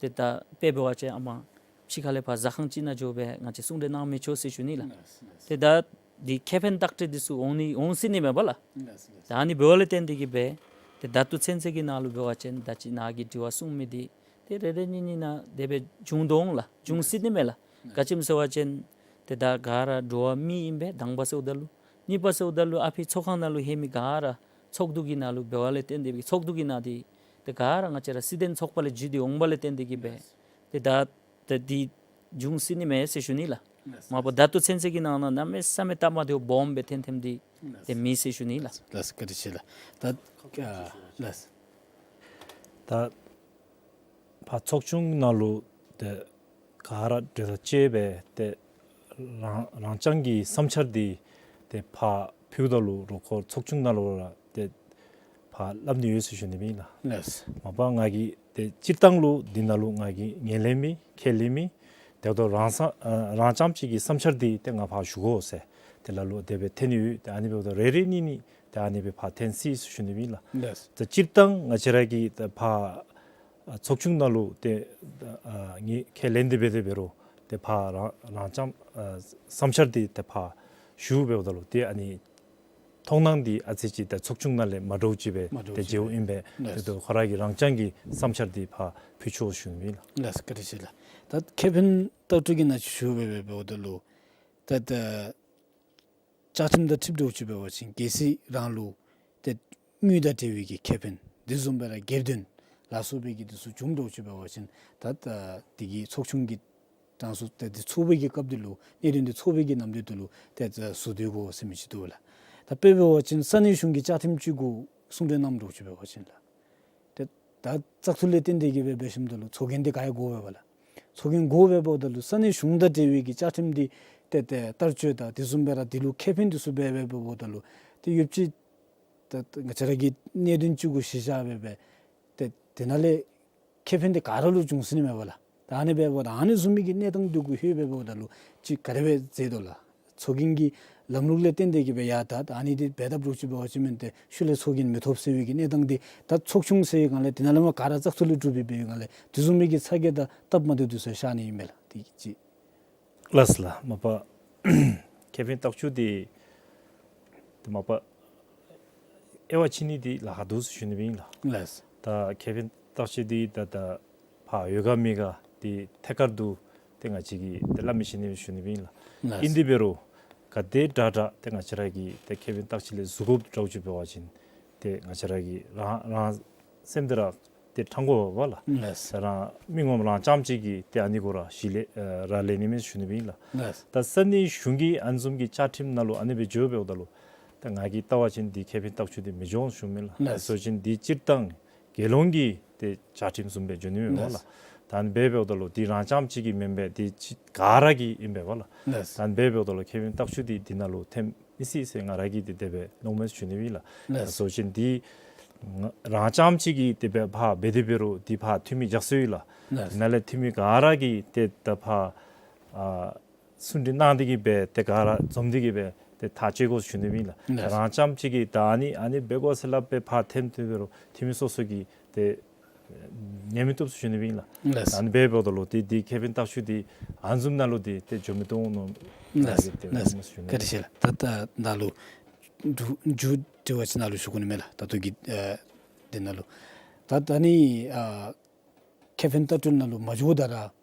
ཏེ་ད་དཔེ་འབད་བ་ཅིན་ཨ་མ་ཕྱི་ཁ་ལས་ཕར་ཟ་ཁང་ཅིག་ནང་འགྱོ་སྦེ་ང་བཅས་གསུང་གྲོས་གནང་མི་ཆོག་ཟེར་ཞུ་ནི་ལགས། ལགས་ལགས། ཏེ་ད་འདི་ཁེ་ཕན་ཏག་ཏྲེ་འདི་ཚུ་འོང་ནི་འོང་སྲིད་ནི་མས་པ་ལགས། ལགས་ལགས། ད་ཨ་ནི་འབདཝ་ལས་བརྟེན་ཏེ་གིས་སྦེ་ཏེ་ད་ལྟོ་ཚུན་ཚོད་ཀྱི་ནང་ལུ་འབད་བ་ཅིན་ད་ཅི་ནཱ་གིས་དྲི་བ་གསུངས་མི་འདི་ཏེ་རེ་རེ་གཉིས་གཉིས་ནང་དེ་སྦེ་བྱུང་དོ་འོང་ལགས། བྱུང་སྲིད་ནི་མས་ལགས། ལགས། ག་ཅི་སྨོ་ཟེར་བ་ཅིན་ཏེ་ད་ག་ར་འགྲོ་བ་མི་ཨིན་པས། དང་པ་ཟེརཝ་ད་ལུ་གཉིས་པ་ཟེརཝ་ད་ལུ་ཨ་ཕི་ཚོགས་ཁང་ནང་ལུ་ལྷོད་མི་ག་ར་ཚོགས་འདུ་གི་ནང་ལུ་འབདཝ་ལས་བརྟེན་ཏེ་སྦེ་ཚོགས་འདུ་གི་ནང་འདི་ཏེ་ག་ར་ང་བཅས་ར་སྲིད་དོན་ཚོགས་པ་ལས་བརྒྱུད་དེ་འོང་བ་ལས་བརྟེན་ཏེ་གིས་སྦེ་ཏེ་ད་ད་འདི་བྱུང་སྲིད་ནི་མས་ཟེར་ཞུ་ནི་ལགས། ལགས། མ་པ་ད་ལྟོ་ཚུན་ཚོད་ཀྱི་ནང་ན་གནམ་མེད་ས་མེད་སྟབས་མ་བདེཝ་སྦོམ་སྦེ་ཐོན་ཐོནམ་འདི་ལགས། ཏེ་མེད་ཟེར་ཞུ་ནི་ལགས། ལགས་བཀའ་དྲིན་ཆེ་ལགས། ད་ཨ་ལགས། ད་ཕར་ཚོགས་ཆུང་ནང་ལུ་ཏེ་ག་ར་གྲོས་ཐག་བཅད་སྦེ་ཏེ་རང་རང་རྐྱང་གི་བསམ་འཆར་འདི་ཏེ་ཕར་ཕུལཝ་ད་ལུ་རོགས་ཚོགས་ཆུང་ནང་ལུ་ར་ཏེ་ཕར་སླབ་ནི་ཡོད་ཟེར་ཞུ་ནི་ཨིན་ལགས། ལགས། མ་པ་ང་གིས་ཏེ་སྤྱིར་བཏང་ལུ་འདི་ནང་ལུ་ང་གིས་ངོས་ལེན་མི་ཁས་ལེན་མི་དེ་ལྟོ་རང་ས་ཨ་རང་རྐྱངམ་ཅིག་གི་བསམ་འཆར་འདི་ཏེ་ང་ཕར་ཞུ་དགོ་ཟེར་ཏེ་ལ་ལུ་དེ་སྦེ་ཐོན་ནི་ཡོད། ཏེ་ཨ་ནི་འབདཝ་ད་རེ་རེ་གཉིས་གཉིས་ཏེ་ཨ་ནི་སྦེ་ཕར་ཐོན་སྲིད་ཟེར་ཞུ་ནི་ཨིན་ལགས། ལགས། ཏེ་སྤྱིར་བཏང་ང་བཅས་ར་གིས་ཏེ་ཕར་ཨ་ཚོགས་ཆུང་ནང་ལུ་ཏེ་ཨ་ངོས་ཁས་ལེན་ཏེ་འབད་དེ་འབད་རུང་ཏེ་ཕར་རང་རང་རྐྱངམ་ཨ་བསམ་འཆར་འདི་ཏེ་ཕར་ཞུ་འབདཝ་ད་ལུ་ཏེ་ཨ་ནི་མཐོང་སྣང་འདི་ཨ་ཙི་ཅིག་ད་ཚོགས་ཆུང་ནང་ལས་མ་འདྲཝ་ཅིག་སྦེ་མ་འདྲཝ་ཏེ་ཅིག་མཇལཝ་ཨིན་པས། ལགས། ཏེ་ད་ཁོ་ར་གི་རང་རྐྱང་གི་བསམ་འཆར་འདི་ཕར་ཕུལ་ཆོག་ཞུ་ནི་ཨིན་ལགས། ལགས་བཀའ་དྲིན་ཆེ་ལགས། ད་ཁེ་ཕན་ལྟག་གྲུས་ཀྱི་ནང་ཞུ་སྦེ་འབདཝ་ད་ལུ་ད་ད་བཅའ་ཁྲིམས་དང་འཁྲིལ་འདྲཝ་ཅིག་འབད་བ་ཅིན་གལ་སྲིད་རང་ལུ་ཏེ་དངུལ་དང་འབྲེལ་བའི་གི་ཁེ་ཕན་དེ་བཟུམ་སྦེ་ར་སྒེར་དོན་ལ་སོགས་པའི་གི་དེ་ཚུ་བྱུང་འདྲཝ་ཅིག་འབད་བ་ཅིན་ད་ད་དེ་གི་ཚོགས་ཆུང་གི་གྲངས་སུ་ཏེ་དེ་ཚོགས་པའི་གི་སྐབས་དེ་ལུ་གནད་དོན་དེ་ཚོགས་པའི་གི་ནམ་དུས་དེ་ལུ་ཏེ་བཟོ་སྡོད་དགོ་ཟེར་མི་ཅིག་འདུག་ལགས། ད་དཔེ་འབད་བ་ཅིན་ས་གནས་གཞུང་གི་བཅའ་ཁྲིམས་ཅིག་གུ་གསུང་གྲོས་གནངམ་འདྲཝ་ཅིག་འབད་བ་ཅིན་ལགས། ཏེ་ད་བཙག་འཐུ་ལས་བརྟེན་ཏེ་གིས་སྦེ་འབད་ཞིནམ་ད་ལུ་ཚོགས་རྒྱན་དེ་ག་ཡང་དགོ་པས་ལགས། ཚོགས་རྒྱན་དགོ་པས་འབདཝ་ད་ལུ་ས་གནས་གཞུང་དང་འབྲེལ་བའི་གི་བཅའ་ཁྲིམས་འདི་ཏེ་ཏེ་བསྟར་སྤྱོད་དང་དེ་བཟུམ་སྦེ་ར་དེ་ལུ་ཁེ་ཕན་དེ་ཚུ་འབད་འབདཝ་ད་ལུ་ཏེ་ཡོདཔ་ཅིག་ད་ད་ང་བཅས་ར་གི་གནད་དོན་ཅིག་གུ་གཞི་བཞག་སྦེ་སྦེ་ཏེ་དེ་ནང་ལས་ཁེ་ཕན་དེ་ག་ར་ལུ་འབྱུང་སྲིད་ནི་མས་པ་ལགས། ད་ཨ་ནི་འབདཝ་ད་ཨ་ནི་བཟུམ་མའི་གི་གནས་སྟངས་དེ་གུ་ལྷོད་སྦེ་འབདཝ་ད་ལུ་ཅིག་ག་དེ་སྦེ་མཛད་དོ་ལགས། ཚོགས་རྒྱན་གྱི་ལམ་ལུགས་ལས་བརྟེན་ཏེ་གིས་སྦེ་ཡ་ད་ད་ཨ་ནི་འདི་འབད་དཔ་འདྲཝ་ཅིག་འབད་བ་ཅིན་མེན་ཏེ་ཤུལ་ལས་ཚོགས་རྒྱན་མི་ཐོབ་ཟེར་བའི་གི་གནས་སྟངས་འདི་ད་ཚོགས་ཆུང་ཟེར་བའི་སྒང་ལས་དེ་ནང་ལས་མར་ག་ར་བཙག་འཐུ་ལས་གྲུབ་སྦེ་འབད་བའི་སྒང་ལས་དེ་བཟུམ་མའི་གི་ཚ་གྱང་དང་སྟབས་མ་བདེཝ་དེ་ཚུ་ཤར་ནི་ཨིན་མས་ལགས། དེ་གཅིག། ལགས་ལགས། མ་པ་ཁེ་ཕན་ལྟག་ཆུ་འདི་ཏེ་མ་པ་དབྱེ་བ་ཕྱེ་ནི་འདི་ལཱ་ཁག་འདུག་ཟེར་ཞུ་ནི་ཨིན་ལགས། ལགས། ད་ཁེ་ཕན་ལྟག་ཆུ་འདི་ད་ད་ཕར་ཡོད་ག་མེད་ག་འདི་ཐད་ཀར་དུ་ཏེ་ང་བཅས་ཀྱིས་ཏེ་སླབ་མི་ཤེས་ནི་ཞུ་ནི་ཨིན་ལགས། ལགས། ཨིན་དེ་འབད་རུང་ག་དེ་དྲག་དྲག་ཏེ་ང་བཅས་ར་གིས་ཏེ་ཁེ་ཕན་ལྟག་ཆུ་ལས་ཟུར་དགོཔ་འདྲཝ་ཅིག་འབད་བ་ཅིན་ཏེ་ང་བཅས་ར་གི་རང་རང་སེམས་དེ་ར་ཏེ་ཕྲང་དགོ་པས་ལགས། ལགས། ཏེ་རང་མི་ངོམ་རང་རྐྱངམ་ཅིག་གིས་ཏེ་ཨ་ནི་གུ་ར་གཞི་ལས་ཨ་རག་ལས་ནི་མས་ཞུ་ནི་ཨིན་ལགས། ལགས། ད་ས་གནས་གཞུང་གི་ཨ་ནི་བཟུམ་གྱི་བཅའ་ཁྲིམས་ནང་ལུ་ཨ་ནི་སྦེ་འགྱོ་འབདཝ་ད་ལུ་ད་ང་གིས་བལྟ་བ་ཅིན་འདི་ཁེ་ཕན་ལྟག་ཆུ་འདི་མི་འགྱོ་ཞུ་མི་ལགས། ལགས། སོ་ཅིན་འདི་སྤྱིར་བཏང་རྒྱལ་ཡོངས་ཀྱི་ཏེ་བཅའ་ཁྲིམས་བཟུམ་སྦེ་འགྱོ་ནི་མས་པ་ལགས། ལགས། ད་ཨ་ནི་སྦེ་འབདཝ་ད་ལུ་འདི་རང་རྐྱངམ་ཅིག་གི་མེན་པས། འདི་ཅིག་ག་ར་གི་ཨིན་པས་པ་ལགས། ལགས། ད་ཨ་ནི་སྦེ་འབདཝ་ད་ལུ་ཁེ་ཕན་ལྟག་ཆུ་འདི་འདི་ནང་ལུ་ཐོན་མི་སྲིད་ཟེར་ང་ར་གིས་འདི་དེ་སྦེ་མནོཝ་མས་ཞུ་ནི་ཨིན་ལགས། ལགས། སོ་ཅིན་འདི་ང་རང་རྐྱངམ་ཅིག་གིས་དེ་སྦེ་ཕར་འབད་དེ་འབད་རུང་འདི་ཕར་འཐུས་མི་རྒྱ་ཆེ་ཡོད་ལགས། ལགས། འདི་ནང་ལས་འཐུས་མི་ག་ར་གིས་ཏེ་ད་ཕར་ཨ་གསུང་གྲོས་གནང་སྟེ་གིས་སྦེ་ཏེ་ག་ར་འཛོམས་ཏེ་གིས་སྦེ་ ཏེ་ཐག་བཅད་དགོ་ཟེར་ཞུ་ནི་ཨིན་ལགས། ལགས། རང་རྐྱངམ་གཅིག་གིས་ད་ཨ་ནི་ཨ་ནི་འབད་དགོ་ཟེར་སླབ་སྦེ་ཕར་འཐེན་འཐེན་འབད་རུང་འཐུས་མི་སོ་སོ་གིས་ཏེ་ཉན་མི་བཏུབ་ཟེར་ཞུ་ནི་ཨིན་ལགས། ལགས། ད་ཨ་ནི་འབདཝ་ད་ལུ་ཏེ་འདི་ཁེ་ཕན་བརྟག་ཞིབ་འདི་ཨ་ནི་བཟུམ་ནང་ལུ་འདི་ཏེ་འགྱོ་མི་བཏུབ་ནོ། ལགས། ཏེ་ལགས། ཏེ་ཞུ་ནི། བཀའ་དྲིན་ཆེ་ལགས། ད་ད་ནཱ་ལུ་མཇུག་མཇུག་དྲི་བ་ཅིག་ནཱ་ལུ་ཞུ་དགོ་ནི་མས་ལགས། ད་ལྟོ་གི་ཨ་འདི་ནང་ལུ་ད་ད་ནི་ཨ་ཁེ་ཕན་བརྟག་སྒྲིལ་ནང་ལུ་མ་འགྱོཝ་ད་ར་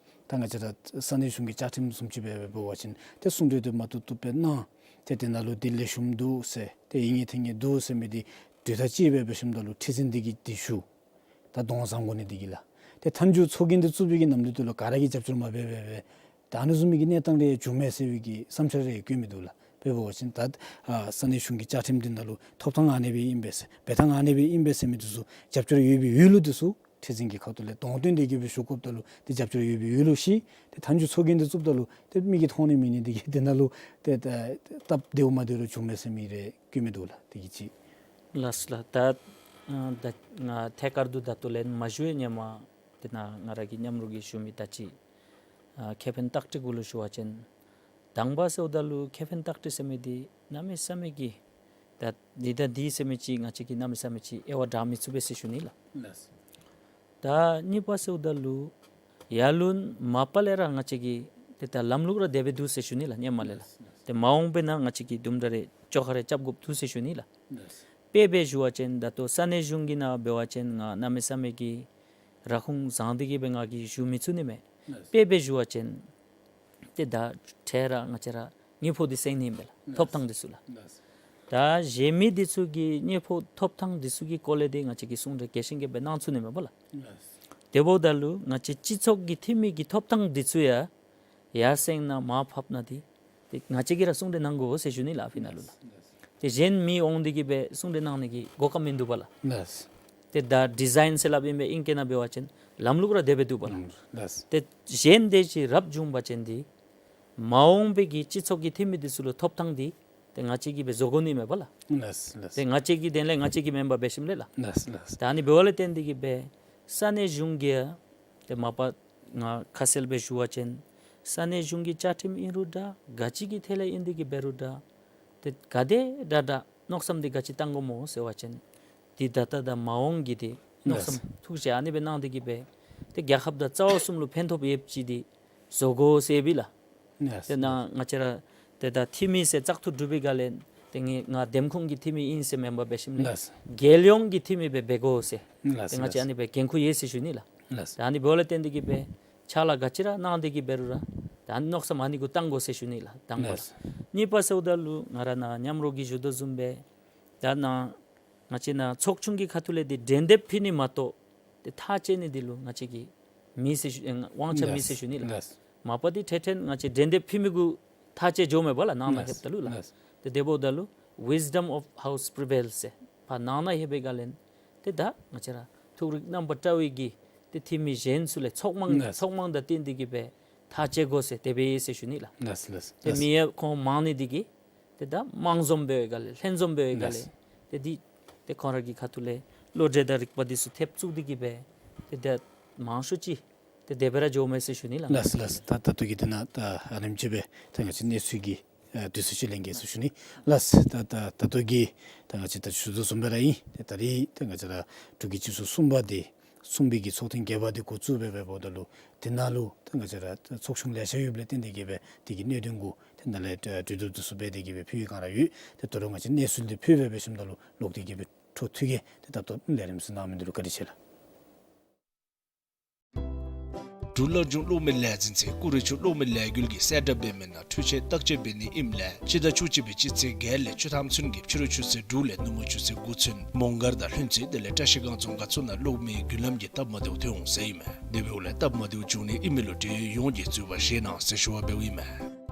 ད་ང་བཅས་ར་ས་གནས་གཞུང་གི་བཅའ་ཁྲིམས་བཟུམ་ཅིག་སྦེ་འབད་བ་ཅིན་ཏེ་གསུང་གྲོས་འདི་མ་བཏུབ་བཏུབ་སྦེ་གནང་། ཏེ་དེ་ནང་ལུ་འདི་ལེགས་ཤོམ་འདུག་ཟེར་ཏེ་ཨིན་ངེས་འཐད་ངེས་འདུག་ཟེར་མི་འདི་གྲོས་ཐག་བཅད་སྦེ་འབད་ཞིནམ་ད་ལུ་ཁྲི་འཛིན་འདི་གིས་འདི་ཞུ། ད་གདོང་བཟང་དགོ་ནི་འདི་གིས་ལགས། ཏེ་མཐའ་མཇུག་ཚོགས་རྒྱན་འདི་བཙུགས་པའི་གི་ནམ་དུས་འདི་ལུ་ག་ར་གིས་རྒྱབ་སྐྱོར་མ་འབད་འབད་འབད་ད་ཨ་ནི་བཟུམ་མའི་གི་གནས་སྟངས་རེ་བྱུང་མས་ཟེར་བའི་གི་བསམ་འཆར་རེ་བཀོད་མི་འདུག་ལགས། དཔེ་འབད་བ་ཅིན་ད་ཨ་ས་གནས་གཞུང་གི་བཅའ་ཁྲིམས་འདི་ནང་ལུ་ཐོབ་ཐང་ཨ་ནེ་སྦེ་ཨིན་པས་ཟེར་འབད་ཐང་ཨ་ནེ་སྦེ་ཨིན་པས་ཟེར་མི་འདི་ཚུ་རྒྱབ་སྐྱོར་ཡོད་པའི་ཡུལ་ལུ་འདི་ཚུ་ཁྲི་འཛིན་གྱི་ཁ་ཐུག་ལས་གདོང་སྟོན་འདི་གིས་སྦེ་ཞུ་དགོཔ་ད་ལུ་ཏེ་རྒྱབ་སྐྱོར་ཡོད་པའི་ཡུལ་ལུ་ཤེས། ཏེ་མཐའ་མཇུག་ཚོགས་རྒྱན་འདི་བཙུགསཔ་ད་ལུ་ཏེ་མིག་གིས་མཐོང་ནི་མེད་ནི་འདི་གིས་དེ་ནང་ལུ་ཏེ་ཏེ་སྟབས་བདེཝ་མ་བདེཝ་རེ་བྱུང་མས་ཟེར་མི་རེ་བཀོད་མི་འདུག་ལགས། འདི་གི་ཅིག། ལགས་ལགས། ད་ཨ་ད་ང་ཐད་ཀར་དུ་ད་ལྟོ་ལན་མ་ཞུ་བའི་ཧེ་མ་དེ་ནང་ང་ར་གི་མཉམ་རོགས་ཀྱིས་ཞུ་མི་ད་ཅི་ཨ་ཁེ་ཕན་བརྟག་སྒྲིལ་གུ་ལུ་ཞུ་བ་ཅིན་དང་པ་ཟེརཝ་ད་ལུ་ཁེ་ཕན་བརྟག་སྒྲིལ་ཟེར་མི་འདི་གནམ་མེད་ས་མེད་ཀྱི་ད་འདི་ད་འདི་ཟེར་མི་ཅིག་ང་བཅས་ཀྱིས་གནམ་མེད་ས་མེད་ཅིག་དབྱེ་བ་དྲག་མི་ཚུགས་པས་ཟེར་ཞུ་ནི་ལགས། ལགས། ད་གཉིས་པ་ཟེརཝ་ད་ལུ་ཡར་ལུ་མ་པ་ལས་ར་ང་བཅས་ཀྱི་ཏེ་ད་ལམ་ལུགས་ར་དེ་སྦེ་འདུག་ཟེར་ཞུ་ནི་ལགས། ཧེ་མ་ལས་ར། ལགས། ཏེ་མ་འོངས་པའི་ནང་ང་བཅས་ཀྱིས་དུམ་གྲ་རེ་བཅོ་ཁ་རེ་རྐྱབ་དགོཔ་འདུག་ཟེར་ཞུ་ནི་ལགས། ལགས། དཔེ་སྦེ་ཞུ་བ་ཅིན་ད་ལྟོ་ས་གནས་གཞུང་གི་ནང་འབད་བ་ཅིན་ང་གནམ་མེད་ས་མེད་ཀྱི་ར་ཁུངས་བཟང་སྟེ་གི་སྦེ་ང་གིས་ཞུ་མི་ཚུགས་ནི་མས། ལགས། དཔེ་སྦེ་ཞུ་བ་ཅིན་ཏེ་ད་འཕྲལ་ར་ང་བཅས་ར་དངུལ་ཕོགས་འདི་སེང་ནི་ཨིན་པས་ལགས། ལགས། ཐོབ་ཐང་འདི་ཚུ་ལགས། ལགས། ད་གཞན་མི་འདི་ཚུ་གི་དངུལ་ཕོགས་ཐོབ་ཐང་འདི་ཚུ་གི་སྐོར་ལས་འདི་ང་བཅས་ཀྱིས་གསུང་གྲོས་གལ་ཆེན་གྱི་སྦེ་གནང་ཚུགས་ནི་མས་པ་ལགས། ལགས། དེ་འབདཝ་ད་ལུ་ང་བཅས་སྤྱི་ཚོགས་ཀྱི་འཐུས་མི་གི་ཐོབ་ཐང་འདི་ཚུ་ཡང་ཡར་སེང་ནང་མར་ཕབ་ནང་འདི་ཏེ་ང་བཅས་ཀྱིས་ར་གསུང་གྲོས་གནང་དགོ་ཟེར་ཞུ་ནི་ལགས། ཨ་ཕི་ནང་ལུ་ལགས། ཏེ་གཞན་མི་འོང་སྟེ་གི་སྦེ་གསུང་གྲོས་གནང་ནི་གི་གོ་སྐབས་མིན་འདུག་པ་ལགས། ལགས། ཏེ་ད་ཌི་ཛའིན་ཟེར་སླབ་ཨིན་པས། ཨིང་སྐད་ནང་འབད་བ་ཅིན་ལམ་ལུགས་ར་དེ་སྦེ་འདུག་པ་ལགས། ལགས། ཏེ་གཞན་དེ་ཅིག་རབ་བྱུང་པ་ཅིན་འདི་མ་འོངས་པའི་གི་སྤྱི་ཚོགས་ཀྱི་འཐུས་མི་འདི་ཚུ་ལུ་ཐོབ་ཐང་འདི་ཏེ་ང་བཅས་ཀྱིས་སྦེ་བཟོ་དགོ་ནི་མས་པ་ལགས། ལགས་ལགས། ཏེ་ང་བཅས་ཀྱི་དོན་ལས་ང་བཅས་ཀྱི་མེན་པར་འབད་ཞིནམ་ལས་ལགས། ལགས་ལགས། ད་ཨ་ནི་འབདཝ་ལས་བརྟེན་ཏེ་གི་སྦེ་ས་གནས་གཞུང་གིས་ཏེ་མ་པ་ང་ཁ་གསལ་སྦེ་ཞུ་བ་ཅིན་ས་གནས་གཞུང་གི་བཅའ་ཁྲིམས་ཨིན་རུང་འདྲ་ག་ཅི་གི་ཐད་ལས་ཨིན་ཏེ་གི་འབད་རུང་འདྲ་ཏེ་ག་དེ་དྲག་དྲག་མནོ་བསམ་འདི་ག་ཅི་བཏང་དགོཔ་སྨོ་ཟེར་བ་ཅིན་འདི་ད་ལྟོ་དང་མ་འོངས་ཀྱི་འདི་མནོ་བསམ། ལགས། ཐུགས་རྗེ་ཨ་ནི་སྦེ་གནང་སྟེ་གི་སྦེ་ཏེ་རྒྱལ་ཁབ་དང་རྩ་བ་གསུམ་ལུ་ཕན་ཐོགས་ཡོདཔ་ཅིག་འདི་བཟོ་དགོ་ཟེར་བས་ལགས། ལགས། ཏེ་ནཱ་ལགས། ང་བཅས་ར་ཏེ་ད་འཐུས་མི་ཟེར་བཙག་འཐུ་གྲུབ་པའི་སྒང་ལས་ཏེ་ངེ་ང་འདེམས་ཁོངས་ཀྱི་འཐུས་མི་ཨིན་ཟེར་མེན་པར་འབད་ཞིནམ་ལས་ལགས། རྒྱལ་ཡོངས་ཀྱི་འཐུས་མི་སྦེ་འབད་དགོ་ཟེར། ལགས་ཏེ་ང་བཅས་ལགས། ཨ་ནི་སྦེ་འགན་ཁུར་ཡོད་ཟེར་ཞུ་ནི་ལགས། ལགས། ད་ཨ་ནི་འབདཝ་ལས་བརྟེན་ཏེ་གི་སྦེ་ཕྱག་ལཱ་ག་ཅི་ར་གནང་སྟེ་གི་འབད་རུང་ར་ད་ཨ་ནི་མནོ་བསམ་ཨ་ནི་གུ་བཏང་དགོ་ཟེར་ཞུ་ནི་ལགས། དང་པ་ལགས། ལགས། གཉིས་པ་ཟེརཝ་ད་ལུ་ང་ར་ནཱ་མཉམ་རོགས་ཀྱིས་ཞུ་དོ་བཟུམ་སྦེ་ད་ནཱ་ང་བཅས་ནཱ་ཚོགས་ཆུང་གི་ཁ་ཐུག་ལས་འདི་འགྲན་འདེབས་ཕུལ་ནི་མ་གཏོགས་ཏེ་ཐག་བཅད་ནི་འདི་ལུ་ང་བཅས་ཀྱི་མེད་ཟེར་ཞུ་ཨེ་དབང་ཆ་མེད་ཟེར་ཞུ་ནི་ལགས། ལགས། མ་པ་འདི་ཐད་ཐད་ང་བཅས་འགྲན་འདེབས་ཕུལ་མི་གུ་ཐག་བཅད་འགྱོཝ་མས་པ་ལགས། ནང་ན་ལགས། ལྷོདཔ་ད་ལུ་ལགས། ལགས། ཏེ་དེ་འབདཝ་ད་ལུ་wisdom of house prevails ཟེར་ཕར་ནང་ན་ལྷོད་པའི་སྒང་ལས་ཏེ་ད་ང་བཅས་ར་ཐུགས་རིག་རྣམ་པར་བཀྲ་བའི་གི་ཏེ་འཐུས་མི་གཞན་ཚུ་ལས་ཚོགས་མང་ལགས། ཚོགས་མང་དང་བསྟུན་ཏེ་གི་སྦེ་ཐག་བཅད་དགོ་ཟེར་དེ་སྦེ་ཟེར་ཞུ་ནི་ལགས། ལགས་ལགས། ཏེ་ལགས། མི་ཡང་ཁོང་མང་ནི་འདི་གིས་ཏེ་ད་དམངས་འཛོམས་འབད་བའི་སྒང་ལས་ལྷན་འཛོམས་འབད་བའི་སྒང་ལས་ལགས། ཏེ་འདི་ཏེ་ཁོང་ར་གི་ཁ་ཐུག་ལས་བློ་གྲོས་དང་རིག་པ་འདི་ཚུ་ཐེབས་བཙུགས་ཏེ་གི་སྦེ་ཏེ་ད་མང་ཤོས་ཅིག་ཏེ་དེ་སྦེ་ར་འགྱོཝ་མས་ཟེར་ཞུ་ནི་ལགས། ལགས་ལགས། ད་ད་ལྟོ་གི་དེ་ནང་ད་ཨ་ནེམ་ཅིག་སྦེ་ད་ང་བཅས་གནས་ཚུལ་གྱི་ཨ་དུས་ཚོད་ཅིག་ལེན་གེ་ཟེར་ཞུ་ནི། ལགས། ད་ད་ད་ལྟོ་གི་ད་ང་བཅས་ད་ཞུ་དོ་བཟུམ་སྦེ་ར་ཨིན། ཏེ་ད་རིས་ད་ང་བཅས་ར་འབྲུག་གི་སྤྱི་ཚོགས་གསུམ་པ་འདི་གསུམ་པའི་གི་ཚོགས་ཐེངས་བརྒྱད་པ་འདི་འགོ་བཙུགས་སྦེ་འབདཝ་ད་ལུ་དེ་ནང་ལུ་ད་ང་བཅས་ར་ཚོགས་ཆུང་ལེ་ཤ་ཡོདཔ་ལས་བརྟེན་ཏེ་གི་སྦེ་དེ་གི་གནད་དོན་གུ་དེ་ནང་ལས་གྲོས་བསྡུར་འདི་ཚུ་འབད་དེ་གི་སྦེ་ཕུལ་བའི་སྒང་ར་ཡོད། ཏེ་ད་རུང་ང་བཅས་གནས་ཚུལ་འདི་ཕུལ་སྦེ་འབད་ཞིནམ་ད་ལུ་ལོག་སྟེ་གི་སྦེ་འཕྲོ་མཐུད་གེ། ཏེ་ད་ལྟོ་ལས་རིམ་ཚུ་གནང་མི་འདི་ལུ་བཀའ་དྲིན་ཆེ་ལགས། འབྲུག་སླར་འབྱུང་གློག་མེ་ལས་འཛིན་ཚད་ཀུ་རེ་ཆུ་གློག་མེ་ལས་འགུལ་གྱིས་གསལ་བསྒྲགས་འབད་མི་ནང་འཕྲུལ་ཆས་བརྟག་དཔྱད་འབད་ནི་ཨིནམ་ལས་སྤྱི་ཟླ་བཅུ་གཅིག་པའི་སྤྱི་ཚེས་བརྒྱད་ལས་བཅུ་ཐམ་ཚུན་གྱི་ཕྱི་རུ་ཆུ་ཚོད་དྲུག་ལས་ནུབ་མོ་ཆུ་ཚོད་དགུ་ཚུན་མོང་སྒར་དང་ལྷུན་རྩེ་དེ་ལས་བཀྲིས་སྒང་རྫོང་ཁག་ཚུ་ནང་གློག་མེའི་མདུན་ལམ་གྱི་སྟབས་མ་བདེཝ་ཐོན་འོང་ཟེར་ཨིན་མས། དེ་འབདཝ་ལས་སྟབས་མ་བདེཝ་བྱུང་ནི་ཨིན་མི་ལུ་འབྲེལ་ཡོད་ཡོངས་ཀྱིས་འཛོལ་བ་བཞེས་གནང་ཟེར་ཞུ་བ་འབདཝ་ཨིན་མས།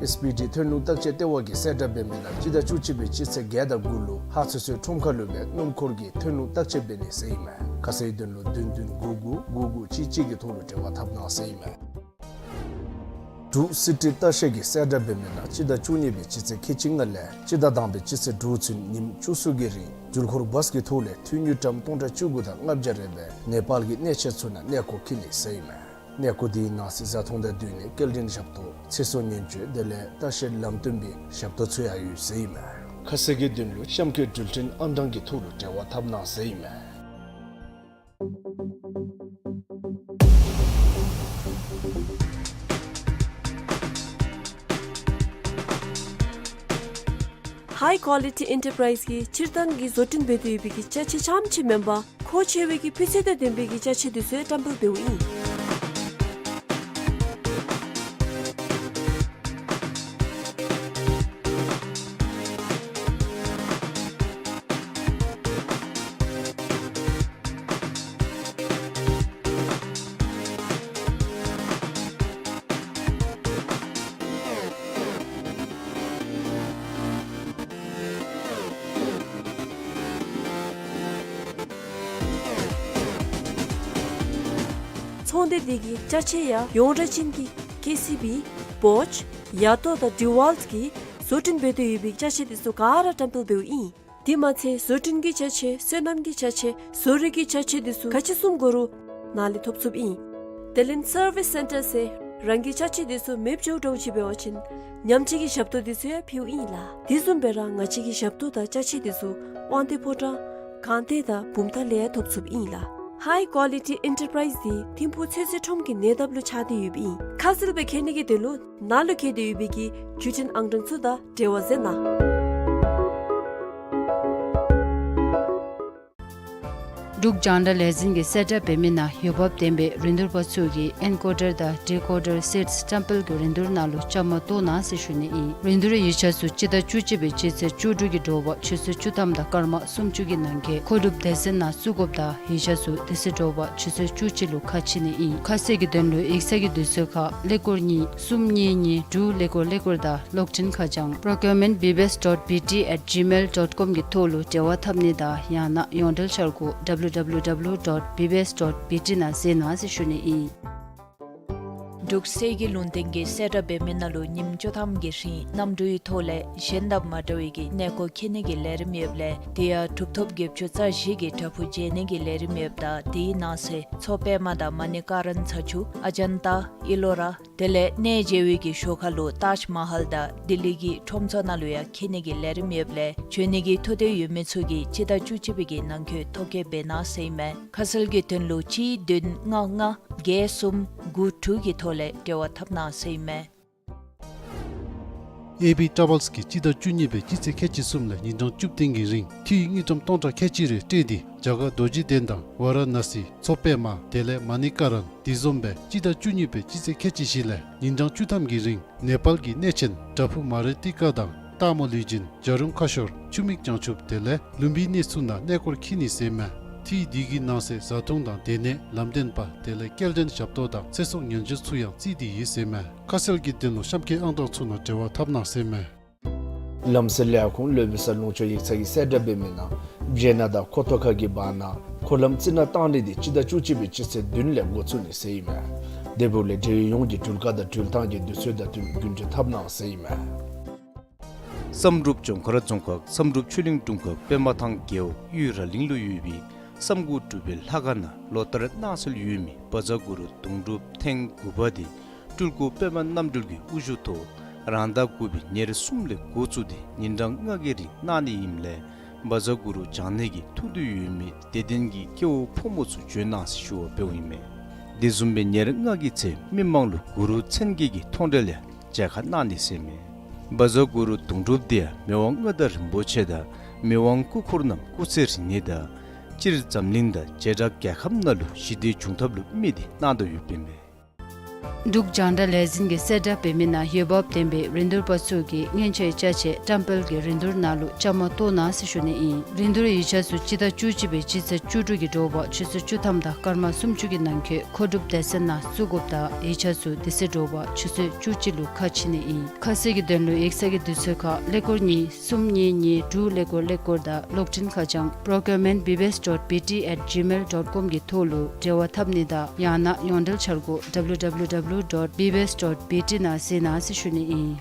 ཨེསི་བི་ཌི་ཐོན་ལུགས་བརྟག་དཔྱད་ལྟེ་བ་གིས་གསལ་བསྒྲགས་འབད་མི་ནང་སྤྱི་ཟླ་བཅུ་གཅིག་པའི་སྤྱི་ཚེས་བརྒྱད་དང་དགུ་ལུ་ཧཱ་ཚོད་ཚོད་ཁྲོམ་ཁ་ལུ་སྦེ་སྣུམ་འཁོར་གྱི་ཐོན་ལུགས་བརྟག་དཔྱད་འབད་ནི་ཟེར་ཨིན་མས། ཁ་གསལ་དོན་ལུ་བདུན་བདུན་དགུ་དགུ་དགུ་དགུ་གཅིག་གཅིག་གི་ཐོག་ལུ་འབྲེལ་བ་འཐབ་གནང་ཟེར་ཨིན་མས། འབྲུག་སི་ཊི་ལྟ་བཤལ་གྱིས་གསལ་བསྒྲགས་འབད་མི་ནང་སྤྱི་ཟླ་བཅུ་གཉིས་པའི་སྤྱི་ཚེས་ཁལ་གཅིག་ལྔ་ལས་སྤྱི་ཟླ་དང་པའི་སྤྱི་ཚེས་དྲུག་ཚུན་ཉིནམ་བཅུ་གསུམ་གྱི་རིང་འགྲུལ་འཁོར་བཱས་ཀྱི་ཐོག་ལས་འཐུས་དངུལ་ཀྲམ་སྟོང་ཕྲག་བཅུ་དགུ་དང་ལྔ་བརྒྱ་རེ་སྦེ་ནེ་པཱལ་གྱི་གནས་ཆེན་ཚུ་ནང་གནས་སྐོར་འཁྱིད་ནི་ཟེར་ཨིན་མས། གནས་སྐོར་དེའི་ནང་གསེས་བཟའ་འཐུང་དང་བསྟུན་ནས་སྐྱེལ་འདྲེན་ཞབས་ཏོག་ཚེ་སྲོག་ཉེན་བཅོལ་དེ་ལས་ལྟ་བཤལ་ལམ་སྟོན་པའི་ཞབས་ཏོག་ཚུ་ཡང་ཡོད་ཟེར་ཨིན་མས། ཁ་གསལ་གྱི་དོན་ལུ་གཤམ་འཁོད་འགྲུལ་འཕྲིན་ཨང་གྲངས་ཀྱི་ཐོག་ལུ་འབྲེལ་བ་འཐབ་གནང་ཟེར་ཨིན་མས། High Quality Enterprise གིས་སྤྱིར་བཏང་གི་བཟོ་སྐྲུན་འབད་དེ་ཡོད་པའི་གི་ཅ་ཆས་རྐྱངམ་ཅིག་མེན་པར་མཁོ་ཆེ་བའི་གི་སྤུས་ཚད་དང་ལྡན་པའི་གི་ཅ་ཆས་དེ་ཚུ་ཡང་བཀྲམ་སྤེལ་འབདཝ་ཨིན། ཚོང་སྡེ་འདི་གི་ཅ་ཆས་ཡང་ཡོངས་གྲགས་ཅན་གྱི་ཀེ་སི་བི་བོཆ་ཡ་ཏོ་དང་ཌི་ཝཱལ་གིས་བཟོ་སྐྲུན་འབད་དེ་ཡོད་པའི་ཅ་ཆས་དེ་ཚུ་ག་ར་བཀྲམ་སྤེལ་འབདཝ་ཨིན། དེ་མ་ཚད་བཟོ་སྐྲུན་གྱི་ཅ་ཆས་སོ་ནམ་གྱི་ཅ་ཆས་བཟོ་རིག་གི་ཅ་ཆས་དེ་ཚུ་ག་ཅི་བཟུམ་དགོ་རུང་ནཱ་ལས་ཐོབ་ཚུགསཔ་ཨིན། དེ་ལས་སར་བིས་སེན་ཊར་ཟེར་རང་གི་ཅ་ཆས་དེ་ཚུ་མེདཔ་འགྱོཝ་འདྲཝ་ཅིག་འབད་བ་ཅིན་ཉམས་བཅོས་ཀྱི་ཞབས་ཏོག་དེ་ཚུ་ཡང་ཕུལཝ་ཨིན་ལགས། དེ་བཟུམ་སྦེ་ར་ང་བཅས་ཀྱི་ཞབས་ཏོག་དང་ཅ་ཆས་དེ་ཚུ་དབང་འདུས་ཕོ་བྲང་སྒང་སྟེང་དང་བུམ་ཐང་ལས་ཡང་ཐོབ་ཚུགསཔ་ཨིན་ལགས། High Quality Enterprise འདི་ཐིམ་ཕུག་ཚོད་བསྲེ་ཁྲོམ་གྱི་ཉེ་འདབས་ལུ་ཆགས་ཏེ་ཡོདཔ་ཨིན། ཁ་གསལ་སྦེ་མཁྱེན་ནི་གི་དོན་ལུ་ནཱ་ལུ་བཀོད་དེ་ཡོད་པའི་གི་བརྒྱུད་འཕྲིན་ཨང་གྲངས་ཚུ་དང་འབྲེལ་བ་མཛད་གནང་། འབྲུག་རྒྱང་བསྒྲགས་ལས་འཛིན་གྱིས་གསལ་བསྒྲགས་འབད་མི་ནང་འོས་འབབ་ལྡན་པའི་རིན་བསྡུར་པ་ཚུ་གིས་ཨེན་ཀོ་ཌར་དང་ཌི་ཀོ་ཌར་སེཊསི་བཀྲམ་སྤེལ་གྱི་རིན་བསྡུར་ནང་ལུ་བཅའ་མར་གཏོགས་གནང་ཟེར་ཞུ་ནི་ཨིན། རིན་བསྡུར་ཡིག་ཆ་ཚུ་སྤྱི་ཟླ་བཅུ་གཅིག་པའི་སྤྱི་ཚེས་བཅུ་དྲུག་གི་དྲོ་པ་ཆུ་ཚོད་བཅུ་ཐམ་དང་སྐར་མ་སུམ་ཅུ་གི་ནང་འཁོད་མཁོ་སྒྲུབ་སྡེ་ཚན་ནང་བཙུགས་དགོཔ་དང་ཡིག་ཆ་ཚུ་དེ་ཚེ་དྲོ་པ་ཆུ་ཚོད་བཅུ་གཅིག་ལུ་ཁ་ཕྱེ་ནི་ཨིན། ཁ་གསལ་གྱི་དོན་ལུ་ཡིག་ཚང་གི་དུས་ཚོད་ཁར་ཀླད་ཀོར་གཉིས་གསུམ་གཉིས་གཉིས་དྲུག་ཀླད་ཀོར་ཀླད་ཀོར་དང་གློག་འཕྲིན་ཁ་བྱང་procurement B B S dot B T at gmail dot com གི་ཐོག་ལུ་འབྲེལ་བ་འཐབ་ནི་དང་ཡང་ན་ཡོངས་འབྲེལ་འཆར་སྒོ་W W W dot B B S dot B T ནང་གཟིགས་གནང་ཟེར་ཞུ་ནི་ཨིན། འབྲུག་གསེར་གྱི་ལུང་བསྟན་གྱིས་གསལ་བསྒྲགས་འབད་མི་ནང་ལུ་ཉིནམ་བཅུ་ཐམ་གྱི་རིང་གནམ་གྲུའི་ཐོག་ལས་གཞན་དང་མ་འདྲ་བའི་གི་གནས་སྐོར་འཁྱིད་ནི་གི་ལས་རིམ་ཡོདཔ་ལས་དེ་ཡང་གྲུབ་ཐོབ་བརྒྱད་ཅུ་རྩ་བཞི་གི་བྲག་ཕུག་མཇལ་ནི་གི་ལས་རིམ་ཡོདཔ་ད་དེའི་ནང་གསེས་མཚོ་པདྨ་དང་མ་ཎི་ཀ་རན་ཚ་ཆུ་ཨ་ཇན་ཏ་ཨི་ལོ་ར་དེ་ལས་གནས་མཇལ་བའི་གི་ཞོར་ཁ་ལུ་ཏཱཇ་མ་ཧལ་དང་ལྡི་ལི་གི་ཁྲོམ་ཚོགས་ནང་ལུ་ཡང་འཁྱིད་ནི་གི་ལས་རིམ་ཡོདཔ་ལས་འབྱོན་ནི་གི་ཐུགས་འདོད་ཡོད་མི་ཚུ་གིས་སྤྱི་ཟླ་བཅུ་གཅིག་པའི་གི་ནང་འཁོད་ཐོ་བཀོད་འབད་གནང་ཟེར་ཨིན་མས། ཁ་གསལ་གྱི་དོན་ལུ་གཅིག་བདུན་ལྔ་ལྔ་བརྒྱད་གསུམ་དགུ་དྲུག་གི་ཐོག་ལས་འབྲེལ་བ་འཐབ་གནང་ཟེར་ཨིན་མས། ཨེ་བི་ཊ་རེ་ཝེལསི་གིས་སྤྱི་ཟླ་བཅུ་གཉིས་པའི་སྤྱི་ཚེས་ཁལ་གཅིག་གསུམ་ལས་ཉིན་གྲངས་བཅུ་བདུན་གྱི་རིང་ཐིག་དངུལ་ཀྲམ་སྟོང་ཕྲག་ཁལ་གཅིག་རེ་སྤྲོད་དེ་རྒྱ་གར་རྡོ་རྗེ་གདན་དང་ཝཱ་ར་ཎ་སི་མཚོ་པདྨ་དེ་ལས་མ་ཎི་ཀ་རན་དེ་བཟུམ་སྦེ་སྤྱི་ཟླ་བཅུ་གཉིས་པའི་སྤྱི་ཚེས་ཁལ་གཅིག་བཞི་ལས་ཉིན་གྲངས་བཅུ་ཐམ་གྱི་རིང་ནེ་པཱལ་གྱི་གནས་ཆེན་བྲག་ཕུག་མ་རི་ཏི་ཀ་དང་སྟག་མོ་ལུས་སྦྱིན་བྱ་རུང་ཁ་ཤོར་ཆུ་མིག་བྱང་ཆུབ་དེ་ལས་ལུམ་བི་ནི་ཚུ་ནང་གནས་སྐོར་འཁྱིད་ནི་ཟེར་ཨིན་མས། ཐིག་དེ་གི་ནང་གསེས་བཟའ་འཐུང་དང་སྡོད་གནས་ལམ་སྟོན་པ་དེ་ལས་སྐྱེལ་འདྲེན་ཞབས་ཏོག་དང་ཚེ་སྲོག་ཉེན་བཅོལ་ཚུ་ཡང་བརྩིས་ཏེ་ཡོད་ཟེར་ཨིན་མས། ཁ་གསལ་གྱི་དོན་ལུ་གཤམ་འཁོད་ཨང་གྲངས་ཚུ་ནང་འབྲེལ་བ་འཐབ་གནང་ཟེར་ཨིན་མས། ལམ་སེལ་ལས་ཁུངས་སློབ་དཔོན་ས་ལུང་ཕྱོགས་ཡིག་ཚང་གིས་གསལ་བསྒྲགས་འབད་མི་ནང་སྦྱེད་ནག་དང་ཁོ་ཐོག་ཁ་གི་བར་ན་འཁོར་ལམ་རྩི་ནག་བཏང་ནི་དེ་སྤྱི་ཟླ་བཅུ་གཅིག་པའི་སྤྱི་ཚེས་བདུན་ལས་འགོ་བཙུགས་ནི་ཟེར་ཨིན་མས། དེ་འབདཝ་ལས་འབྲེལ་ཡོད་ཡོངས་ཀྱིས་འགྲུལ་བཀག་དང་འགྲུལ་ཐང་གི་དུས་ཚོད་དང་བསྟུན་རྒྱུན་འགྲུལ་འཐབ་གནང་ཟེར་ཨིན་མས། བསམ་གྲུབ་ལྗོངས་མཁར་རྫོང་ཁག་བསམ་གྲུབ་ཆོས་གླིང་དྲུང་ཁག་པདྨ་ཐང་རྒེད་འོག་གཡུས་ར་གླིང་ལུ་ཡོད་པའི་བསམ་དགུ་སྒྲུབ་པའི་ལྷ་ཁང་ནང་ལོ་ལྟར་གནང་སྲོལ་ཡོད་མི་བཛྲ་གུ་རུ་དུང་སྒྲུབ་ཐེངས་དགུ་པ་དེ་སྤྲུལ་སྐུ་པདྨ་རྣམ་གྲོལ་གྱི་དབུ་བཞུགས་ཐོག་རང་ཟླ་དགུ་པའི་ཉེར་གསུམ་ལས་འགོ་བཙུགས་ཏེ་ཉིན་གྲངས་ལྔ་གི་རིང་གནང་ནི་ཨིནམ་ལས་བཛྲ་གུ་རུ་བགྱང་ནི་གི་ཐུགས་འདོད་ཡོད་མི་དད་ལྡན་གྱི་སྐྱེ་བོ་ཕོ་མོ་ཚུ་འབྱོན་གནང་ཟེར་ཞུ་བ་འབདཝ་ཨིན་མས། དེ་བཟུམ་སྦེ་ཉེར་ལྔ་གི་ཚེ་མི་མང་ལུ་གུ་རུ་མཚན་བརྒྱད་ཀྱི་མཐོང་གྲོལ་ཡང་མཇལ་ཁ་གནང་ནི་ཟེར་ཨིན་མས། བཛྲ་གུ་རུ་དུང་སྒྲུབ་དེ་ཡང་མི་དབང་མངའ་བདག་རིན་པོ་ཆེ་དང་མི་དབང་སྐུ་འཁོར་རྣམས་སྐུ་ཚེ་རིང་ནི་དང་སྤྱིར་འཛམ་གླིང་དང་བྱེ་བྲག་རྒྱལ་ཁབ་ནང་ལུ་ཞི་བདེ་འབྱུང་ཐབས་ལུ་དམིགས་ཏེ་གནང་དོ་ཡོདཔ་ཨིན་མས། འབྲུག་རྒྱང་བསྒྲགས་ལས་འཛིན་གྱིས་གསལ་བསྒྲགས་འབད་མི་ནང་འོས་འབབ་ལྡན་པའི་རིན་བསྡུར་པ་ཚུ་གིས་མཉེན་ཆས་ཅ་ཆས་བཀྲམ་སྤེལ་གྱི་རིན་བསྡུར་ནང་ལུ་བཅའ་མར་གཏོགས་གནང་ཟེར་ཞུ་ནི་ཨིན། རིན་བསྡུར་ཡིག་ཆ་ཚུ་སྤྱི་ཟླ་བཅུ་གཅིག་པའི་སྤྱི་ཚེས་བཅུ་དྲུག་གི་དྲོ་པ་ཆུ་ཚོད་བཅུ་ཐམ་དང་སྐར་མ་སུམ་ཅུ་གི་ནང་འཁོད་མཁོ་སྒྲུབ་སྡེ་ཚན་ནང་བཙུགས་དགོཔ་དང་ཡིག་ཆ་ཚུ་དེ་ཚེ་དྲོ་པ་ཆུ་ཚོད་བཅུ་གཅིག་ལུ་ཁ་ཕྱེ་ནི་ཨིན། ཁ་གསལ་གྱི་དོན་ལུ་ཡིག་ཚང་གི་དུས་ཚོད་ཁར་ཀླད་ཀོར་གཉིས་གསུམ་གཉིས་གཉིས་དྲུག་ཀླད་ཀོར་ཀླད་ཀོར་དང་གློག་འཕྲིན་ཁ་བྱང་procurement B B S dot B T at gmail dot com གི་ཐོག་ལུ་འབྲེལ་བ་འཐབ་ནི་དང་ཡང་ན་ཡོངས་འབྲེལ་འཆར་སྒོ་W W W dot B B S dot B T ནང་གཟིགས་གནང་ཟེར་ཞུ་ནི་ཨིན།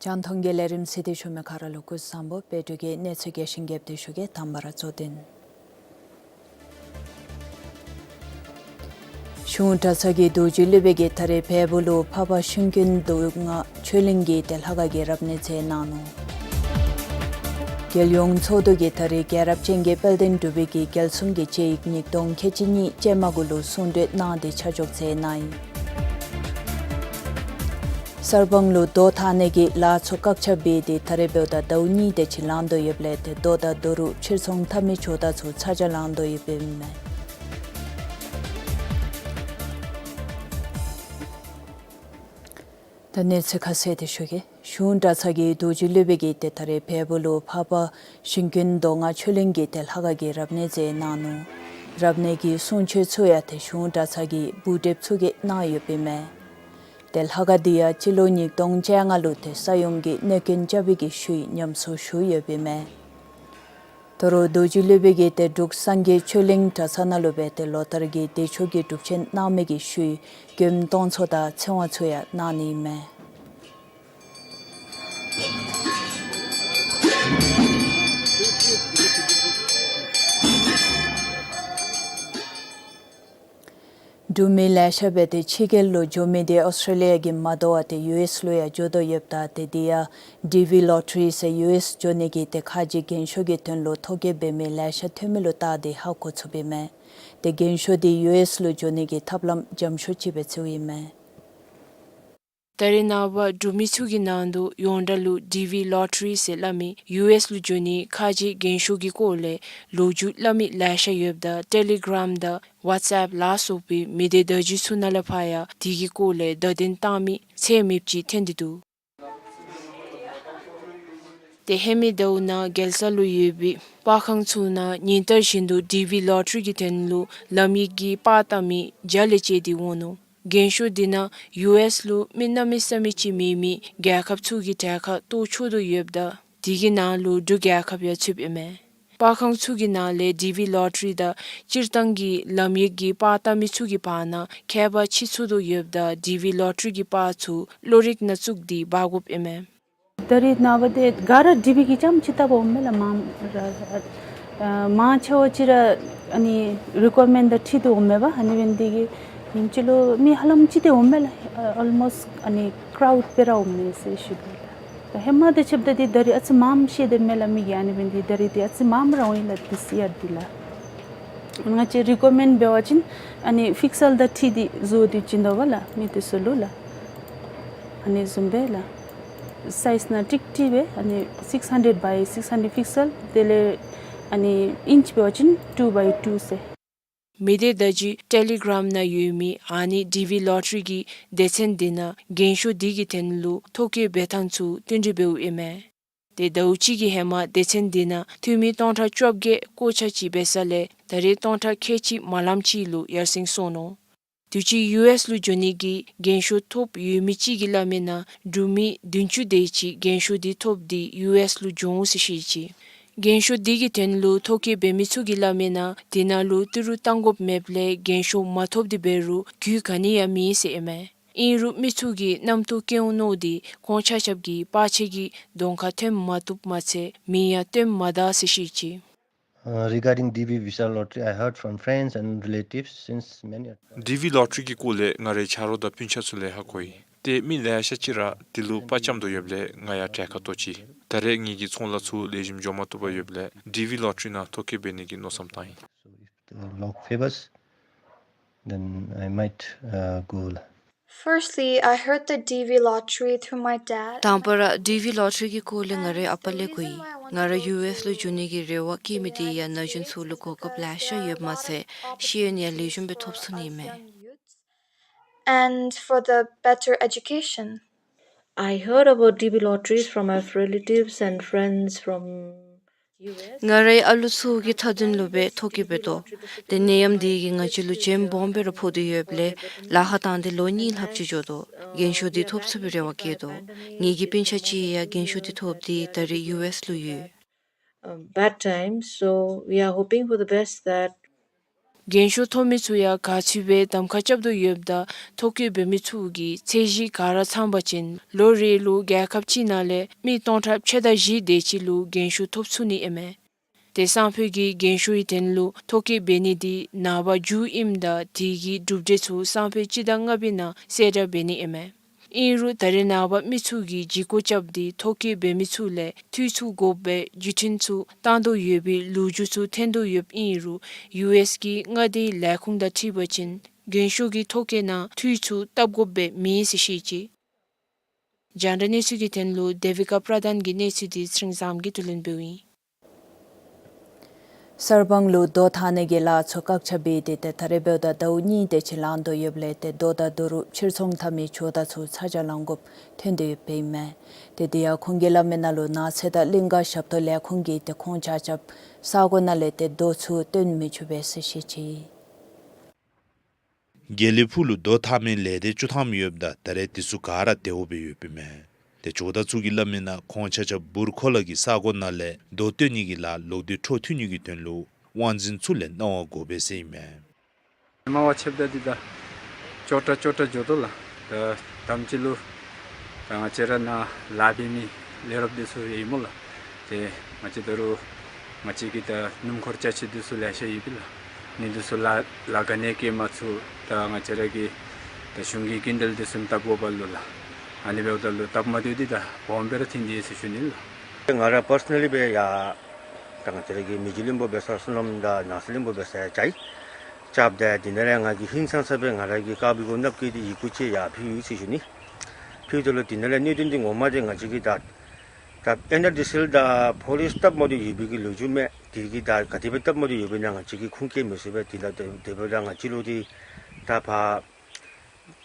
རྒྱང་མཐོང་གི་ལས་རིམ་གཟིགས་ཏེ་བཞུགས་མི་ག་ར་ལུ་སྐུ་གཟུགས་བཟང་པོ། སྤེལ་རྒྱས་ཀྱི་གནས་ཚུལ་རྒྱས་ཤིང་རྒྱསཔ་སྦེ་ཞུ་གེ། དང་པ་ར་གཙོ་དོན། གཞུང་གྲྭ་ཚང་གི་རྡོ་རྗེ་སློབ་དཔོན་གྱིས་ད་རིས་བལ་པོ་ལུ་འཕགས་པ་ཤིང་ཀུན་མདོ་སྔགས་ཆོས་གླིང་གི་ཏེ་ལྷ་ཁང་གི་རབ་གནས་མཛད་གནང་ནུག། རྒྱལ་ཡོངས་ཚོགས་འདུ་གིས་ད་རིས་རྒྱལ་རབས་ཅན་གྱི་དཔལ་ལྡན་འབྲུག་པའི་གི་རྒྱལ་གསུམ་གྱི་དཔྱད་ཡིག་ཉིས་སྟོང་ཁལ་གཅིག་གཉིས་ཅན་མ་གུ་ལུ་གསུང་གྲོས་གནང་སྟེ་ཆ་འཇོག་མཛད་གནང་ཡི། གསར་སྤང་ལུ་རྡོ་འཐག་ནི་གི་ལཱ་ཚུ་བཀག་ཆ་འབད་དེ་ད་རིས་འབདཝ་ད་ཟླཝ་གཉིས་དེ་ཅིག་ལང་དོ་ཡོདཔ་ལས་ཏེ་རྡོ་དང་རྡོ་རུག་ཕྱིར་ཚོང་འཐབ་མི་ཇོ་བདག་ཚུ་ཚ་གྱང་ལང་དོ་ཡོདཔ་ཨིན་མས། ད་གནས་ཚུལ་ཁ་གསལ་ཏེ་ཞུ་གེ། གཞུང་གྲྭ་ཚང་གི་རྡོ་རྗེ་སློབ་དཔོན་གྱིས་ཏེ་ད་རིས་བལ་པོ་ལུ་འཕགས་པ་ཤིང་ཀུན་མདོ་སྔགས་ཆོས་གླིང་གི་ཏེ་ལྷ་ཁང་གི་རབ་གནས་མཛད་གནང་ནུག། རབ་གནས་ཀྱི་གསུང་ཆོས་ཚུ་ཡང་ཏེ་གཞུང་གྲྭ་ཚང་གི་འབུལ་འདེབས་ཚུ་གིས་གནང་ཡོདཔ་ཨིན་མས། ཏེ་ལྷ་ཁང་འདི་ཡང་སྤྱི་ལོ་ཉིས་སྟོང་བཅོ་ལྔ་ལུ་ཏེ་ས་ཡོམ་གྱིས་གནོད་སྐྱོན་རྐྱབ་པའི་གི་ཤུལ་ཉམས་གསོ་ཞུ་ཡོདཔ་ཨིན་མས། ད་རུང་རྡོ་རྗེ་སློབ་དཔོན་གྱིས་ཏེ་འབྲུག་སངས་རྒྱས་ཆོས་གླིང་གྲྭ་ཚང་ནང་ལུ་སྦེ་ཏེ་ལོ་ལྟར་གྱི་བདེ་མཆོག་གི་སྒྲུབ་ཆེན་གནང་མི་གི་ཤུལ་མགྱོནམ་གཏོང་ཚོགས་དང་ཚེ་དབང་ཚུ་ཡང་གནང་ནི་ཨིན་མས། འབྲུག་མི་ལེ་ཤ་སྦེ་ཏེ་ཕྱི་རྒྱལ་ལུ་འགྱོ་མི་འདི་ཨོསི་ཊྲེ་ལི་ཡ་གིས་མ་དོ་བར་ཏེ་ཡུ་ཨེསི་ལུ་ཡང་འགྱོ་དོ་ཡོདཔ་ད་ཏེ་འདི་ཡང་ཌི་ཝི་ལོ་ཊ་རི་ཟེར་ཡུ་ཨེསི་འགྱོ་ནི་གི་ཏེ་ཁ་རྗེ་རྒན་ཤོས་ཀྱི་དོན་ལུ་ཐོ་བཀོད་འབད་མི་ལེ་ཤ་ཐོན་མི་ལུ་བལྟ་སྟེ་ཧ་གོ་ཚུགསཔ་ཨིན་མས། ཏེ་རྒན་ཤོས་འདི་ཡུ་ཨེསི་ལུ་འགྱོ་ནི་གི་ཐབས་ལམ་འཇམ་ཤོས་ཅིག་སྦེ་བརྩིཝ་ཨིན་མས། ད་རེས་ནངས་པ་འབྲུག་མི་ཚུ་གི་ནང་དུ་ཡོངས་གྲགས་ལུ་ཌི་ཝི་ལོ་ཊ་རི་ཟེར་སླབ་མི་ཡུ་ཨེསི་ལུ་འགྱོ་ནི་ཁ་རྗེ་རྒན་ཤོས་ཀྱི་སྐོར་ལས་ལོ་རྒྱུས་སླབ་མི་ལེ་ཤ་ཡོདཔ་ད་ཊེ་ལི་གརམ་དང་ཝཊས་ཨེཔ་ལ་སོགས་པའི་མི་སྡེ་བརྡ་བརྒྱུད་ཚུ་ནང་ལས་ཕར་ཡང་དེ་གི་སྐོར་ལས་བརྡ་དོན་བཏང་མི་ཚད་མེདཔ་ཅིག་ཐོན་ཏེ་འདུག། ཏེ་ཧེ་མའི་ཟླཝ་ནང་རྒྱལ་ས་ལུ་ཡོད་པའི་པར་ཁང་ཚུ་ནང་ཉིན་ལྟར་བཞིན་དུ་ཌི་ཝི་ལོ་ཊ་རི་གི་དོན་ལུ་ལམ་ཡིག་གི་པར་བཏབ་མི་བརྒྱ་ལས་བཅད་དེ་འོང་ནུག། རྒན་ཤོས་འདི་ནང་ཡུ་ཨེསི་ལུ་མི་གནམ་མེད་ས་མེད་ཅིག་མེད་མི་རྒྱལ་ཁབ་ཚུ་གི་གྲལ་ཁར་གཏོགས་ཆོག་དོ་ཡོདཔ་ད་དེ་གི་ནང་ལུ་འབྲུག་རྒྱལ་ཁབ་ཡང་ཚུདཔ་ཨིན་མས། པར་ཁང་ཚུ་གི་ནང་ལས་ཌི་ཝི་ལོ་ཊ་རི་དང་སྤྱིར་བཏང་གི་ལམ་ཡིག་གི་པར་བཏབ་མི་ཚུ་གི་བར་ན་ཁྱད་པར་ཕྱེ་ཚུགས་དོ་ཡོདཔ་ད་ཌི་ཝི་ལོ་ཊ་རི་གི་པར་ཚུ་གློག་རིག་ནང་བཙུགས་ཏེ་འབག་དགོཔ་ཨིན་མས། ད་རེས་ནངས་པ་འདི་ག་ར་ཌི་ཝི་གི་རྐྱངམ་ཅིག་བཏབ་འོང་མས་ལགས། མང་ར་ཨ་མང་ཆེ་བ་ཅིག་ར་ཨ་ནི་རི་ཀོ་མེནཌ་དང་འཁྲིལ་དོ་འོང་མས་པ། ཨ་ནི་འབད་ནི་འདི་གིས་ཉིནམ་གཅིག་ལུ་མི་ཧ་ལམ་ཅིག་དེ་འོང་མས་ལགས། ཨ་ཨོལ་མོསཊ་ཨ་ནི་ཀརའུཌ་སྦེ་ར་འོང་མས་ཟེར་ཞུ་དོ་ལགས། ད་ཧེ་མ་དང་ཕྱདཔ་ད་འདི་ད་རེས་ཨ་ཙི་མངམ་ཤེས་དེ་མས་ལགས། མི་གིས་ཨ་ནི་འབད་ནི་འདི་ད་རེས་འདི་ཨ་ཙི་མངམ་ར་འོང་ཡི་ལགས་ཏིས་ཡར་འདི་ལགས། ང་བཅས་རི་ཀོ་མེནཌ་འབད་བ་ཅིན་ཨ་ནི་ཕིག་སེལ་དང་འཁྲིལ་ཏེ་བཟོ་སྟེ་བྱིན་དོ་བ་ལགས་མི་དེ་ཚུ་ལུ་ལགས། ཨ་ནི་བཟུམ་སྦེ་ལགས། སའིཛ་ནང་ཀྲིག་ཀྲི་སྦེ་ཨ་ནི་six hundred by six hundred ཕིག་སེལ། དེ་ལས་ཨ་ནི་ཨིནཅ་འབད་བ་ཅིན་two by two ཟེར། མི་སྡེ་བརྡ་བརྒྱུད་ཊེ་ལི་གརམ་ནང་ཡོད་མི་ཨ་ནི་ཌི་ཝི་ལོ་ཊ་རི་གི་སྡེ་ཚན་འདི་ནང་རྒན་ཤོས་འདི་གི་དོན་ལུ་ཐོ་བཀོད་འབད་ཐངས་ཚུ་བསྟུན་གྲོས་འབདཝ་ཨིན་མས། ཏེ་ཟླཝ་གཅིག་གི་ཧེ་མ་སྡེ་ཚན་འདི་ནང་འཐུས་མི་སྟོང་ཕྲག་བཅོ་བརྒྱད་བསྐོ་བཞག་ཅིག་འབད་ས་ལས་ད་རེས་སྟོང་ཕྲག་ཁལ་གཅིག་མ་ལངམ་ཅིག་ལུ་ཡར་སེང་སོང་ནུག། དུས་ཅི་ཡུ་ཨེསི་ལུ་འགྱོ་ནི་གི་རྒན་ཤོས་ཐོབ་ཡོད་མི་ཅིག་གིས་སླབ་མི་ནང་འབྲུག་མི་བདུན་ཅུ་དེ་ཅིག་རྒན་ཤོས་འདི་ཐོབ་སྟེ་ཡུ་ཨེསི་ལུ་འགྱོ་འོང་ཟེར་བཤད་ཅི། རྒན་ཤོས་འདི་གི་དོན་ལུ་ཐོ་བཀོད་འབད་མི་ཚུ་གིས་སླབ་མི་ནང་དེ་ནང་ལུ་ཏི་རུ་བཏང་དགོཔ་མེདཔ་ལས་རྒན་ཤོས་མ་ཐོབ་སྟེ་འབད་རུང་རྒུད་ག་ནི་ཡང་མེད་ཟེར་ཨིན་མས། ཨིན་རུང་མི་ཚུ་གིས་རྣམ་རྟོག་སྐྱེ་འོང་མནོ་སྟེ་ཁོང་ཆ་ཁྱབ་ཀྱིས་པར་ཆས་ཀྱི་གདོང་ཁར་ཐོནམ་མ་བཏུབ་མ་ཚད་མིང་ཡང་བཏོནམ་མ་ད་ཟེར་བཤད་ཅི། Uh, regarding D V Vishal Lottery, I heard from friends and relatives since many a ཌི་ཝི་ལོ་ཊ་རི་གི་སྐོར་ལས་ང་རའི་ཆ་རོགས་དང་སྤུན་ཆ་ཚུ་ལས་ཧ་གོ་ཡི། ཏེ་མི་ལེ་ཤ་ཅིག་ར་དེ་ལུ་པར་རྐྱབ་དོ་ཡོདཔ་ལས་ང་ཡང་གྲལ་ཁར་གཏོགས་ཅི། ད་རེས་ངེ་གི་ཚོང་ལཱ་ཚུ་ལེགས་ཤོམ་འགྱོ་མ་བཏུབ་པར་ཡོདཔ་ལས་ཌི་ཝི་ལོ་ཊ་རི་ནང་ཐོ་བཀོད་འབད་ནི་གི་མནོ་བསམ་བཏང་ཡི། So if the luck favors, then I might, uh, go. Firstly, I heard the D V lottery through my dad. དང་པ་ར་ཌི་ཝི་ལོ་ཊ་རི་གི་སྐོར་ལས་ང་རའི་ཨ་པ་ལས་གོ་ཡི། ང་ར་ཡུ་ཨེསི་ལུ་འགྱོ་ནི་གི་རེ་བ་བསྐྱེད་མི་དེ་ཡང་ན་གཞོན་ཚུ་ལུ་གོ་སྐབས་ལེ་ཤ་ཡོདཔ་མ་ཚད་ཤེས་ཡོན་ཡང་ལེགས་ཤོམ་སྦེ་ཐོབ་ཚུགས་ནི་མས། And for the better education. I heard about D V lotteries from my relatives and friends from ང་རའི་ཨ་ལུ་ཚུ་གི་མཐའ་དོན་ལུ་སྦེ་ཐོ་བཀོད་འབད་དོ། ཏེ་ནད་ཡམས་འདི་གིས་ང་བཅས་ལུ་བྱེམ་སྦོམ་སྦེ་ར་ཕོག་སྟེ་ཡོདཔ་ལས་ལཱ་ཁག་བཏང་སྟེ་ལོ་གཉིས་ལྷགཔ་ཅིག་འགྱོ་དོ། རྒན་ཤོས་འདི་ཐོབ་ཚུགས་པའི་རེ་བ་བསྐྱེད་དོ། ངེ་གི་སྤུན་ཆ་ཅིག་ཡང་རྒན་ཤོས་འདི་ཐོབ་སྟེ་ད་རེས་ཡུ་ཨེསི་ལུ་ཡོད། Um, bad time, so we are hoping for the best that རྒན་ཤོས་ཐོབ་མི་ཚུ་ཡང་ག་ཚོད་སྦེ་གདམ་ཁ་རྐྱབ་དོ་ཡོདཔ་དང་ཐོ་བཀོད་འབད་མི་ཚུ་གི་ཚད་གཞི་ག་ར་ཚང་པ་ཅིན་ལོ་རེ་ལུ་རྒྱལ་ཁབ་ཅིག་ནང་ལས་མི་སྟོང་ཕྲག་ཕྱེད་དང་བཞི་དེ་ཅིག་ལུ་རྒན་ཤོས་ཐོབ་ཚུགས་ནི་ཨིན་མས། ཏེ་སང་ཕོད་ཀྱི་རྒན་ཤོས་ཀྱི་དོན་ལུ་ཐོ་བཀོད་འབད་ནི་འདི་ནངས་པ་མཇུག་ཨིནམ་ད་དེ་གི་གྲུབ་འབྲས་ཚུ་སང་ཕོད་སྤྱི་ཟླ་ལྔ་པའི་ནང་གསལ་བསྒྲགས་འབད་ནི་ཨིན་མས། ཨིན་རུང་ད་རེས་ནངས་པ་མི་ཚུ་གིས་ལྗིད་ཁོག་རྐྱབ་སྟེ་ཐོ་བཀོད་འབད་མི་ཚུ་ལས་འཐུས་ཚུགས་དགོ་པའི་བརྒྱུད་འཕྲིན་ཚུ་བཏང་དོ་ཡོད་པའི་ལོ་རྒྱུས་ཚུ་ཐོན་དོ་ཡོདཔ་ཨིན་རུང་ཡུ་ཨེསི་གི་མངའ་སྡེའི་ལས་ཁུངས་དང་འཁྲིལ་བ་ཅིན་རྒན་ཤོས་ཀྱི་ཐོ་བཀོད་ནང་འཐུས་ཚུགས་བཏབ་དགོཔ་སྦེ་མེད་ཟེར་བཤད་ཅི། རྒྱང་བསྒྲགས་གནས་ཚུལ་གྱི་དོན་ལུ་དེ་བི་ཀ་པྲ་དཱན་གྱི་གནས་ཚུལ་འདི་ཚེ་རིང་བཟངམོ་གིས་བསྡུ་ལེན་འབདཝ་ཨིན། གསར་སྤང་ལུ་རྡོ་འཐག་ནི་གི་ལཱ་ཚུ་བཀག་ཆ་འབད་དེ་ཏེ་ད་རེས་འབདཝ་ད་ཟླཝ་གཉིས་དེ་ཅིག་ལང་དོ་ཡོདཔ་ལས་ཏེ་རྡོ་དང་རྡོ་རུག་ཕྱིར་ཚོང་འཐབ་མི་ཇོ་བདག་ཚུ་ཚ་གྱང་ལང་དགོཔ་ཐོན་དོ་ཡོདཔ་ཨིན་མས། ཏེ་དེ་ཡང་ཁོང་གིས་སླབ་མི་ནང་ལུ་ནགས་ཚལ་དང་གླིང་ཀ་ཞབས་ཏོག་ལས་ཁུངས་ཀྱིས་ཏེ་ཁོང་ཆ་ཁྱབ་ས་གོ་ནང་ལས་ཏེ་རྡོ་ཚུ་བཏོན་མི་ཆོག་པས་ཟེར་བཤད་ཅི། དགེ་ལེགས་ཕུག་ལུ་རྡོ་འཐག་མི་ལས་སྡེ་བཅུ་ཐམ་ཡོདཔ་ད་ད་རེས་དེ་ཚུ་ག་ར་བདེཝ་སྦེ་ཡོདཔ་ཨིན་མས། ཏེ་ཇོ་བདག་ཚུ་གིས་སླབ་མི་ནང་ཁོང་ཆ་ཁྱབ་འབུར་འཁོར་ལ་གི་ས་གོ་ནང་ལས་རྡོ་བཏོན་ནི་གི་ལཱ་ལོག་སྟེ་འཕྲོ་མཐུད་ནི་གི་དོན་ལུ་དབང་འཛིན་ཚུ་ལས་གནང་བ་དགོ་པས་ཟེར་ཨིན་མས། མ་པ་ཆེཝ་ད་འདི་ད་ཅོག་ཏྲ་ཅོག་ཏྲ་འགྱོ་དོ་ལགས། ད་དུམ་ཅིག་ལུ་ད་ང་བཅས་ར་ནཱ་ལཱ་འབད་མི་ལས་རོགསཔ་འདི་ཚུ་ཡོད་སྨོ་ལགས། ཏེ་ང་བཅས་ད་རུང་ང་བཅས་ཀྱི་ད་སྣུམ་འཁོར་ཅ་ཆས་འདི་ཚུ་ལེ་ཤ་ཡོད་པས་ལགས། ཨ་ནི་འདི་ཚུ་ལཱ་ལཱ་ག་ནི་བཀལ་མ་ཚུགས། ད་ང་བཅས་ར་གིས་ད་གཞུང་གི་སྐྱིན་འགྲུལ་འདི་ཚུ་བཏབ་དགོཔ་ལུ་ལགས། ཨ་ནི་འབདཝ་ད་ལུ་སྟབས་མ་བདེཝ་འདི་ད་སྦོམ་སྦེ་ར་ཐོན་ཏེ་ཡོད་ཟེར་ཞུ་ནི་ལགས། ང་ར་པར་སོ་ནལ་ལི་སྦེ་ཡར་ད་ང་བཅས་ར་གི་མི་རྗེ་བློན་པོ་འབད་སར་བསོད་ནམས་དང་ནགས་ཚལ་བློན་པོ་འབད་སར་ཡར་བཅར་ཡི། བཅརཝ་ད་དེ་ནང་ལས་ང་གིས་ཧིང་སངས་ས་སྦེ་ང་ར་གིས་བཀའ་འབེབས་གནང་བཀོད་དེ་ཡི་གུ་ཅིག་ཡར་ཕུལ་ཡི་ཟེར་ཞུ་ནི། ཕུལཝ་ད་ལུ་དེ་ནང་ལས་གནད་དོན་འདི་ངོ་མ་འདི་ང་བཅས་ཀྱིས་ད་ད་ཨེན་ཨར་ཌི་སི་ཨེལ་དང་ཕོ་རེསཊ་སྟབས་མ་བདེཝ་ཡོད་པའི་གི་ལོ་རྒྱུས་མས། དེ་གིས་ད་ག་དེ་སྦེ་སྟབས་མ་བདེཝ་ཡོད་པའི་ནང་ང་བཅས་ཀྱིས་ཁུངས་བཀལ་མི་ཚུགས་པས། དེ་ལས་དེ་དེ་འབདཝ་ད་ང་བཅས་ལུ་འདི་ད་ཕར་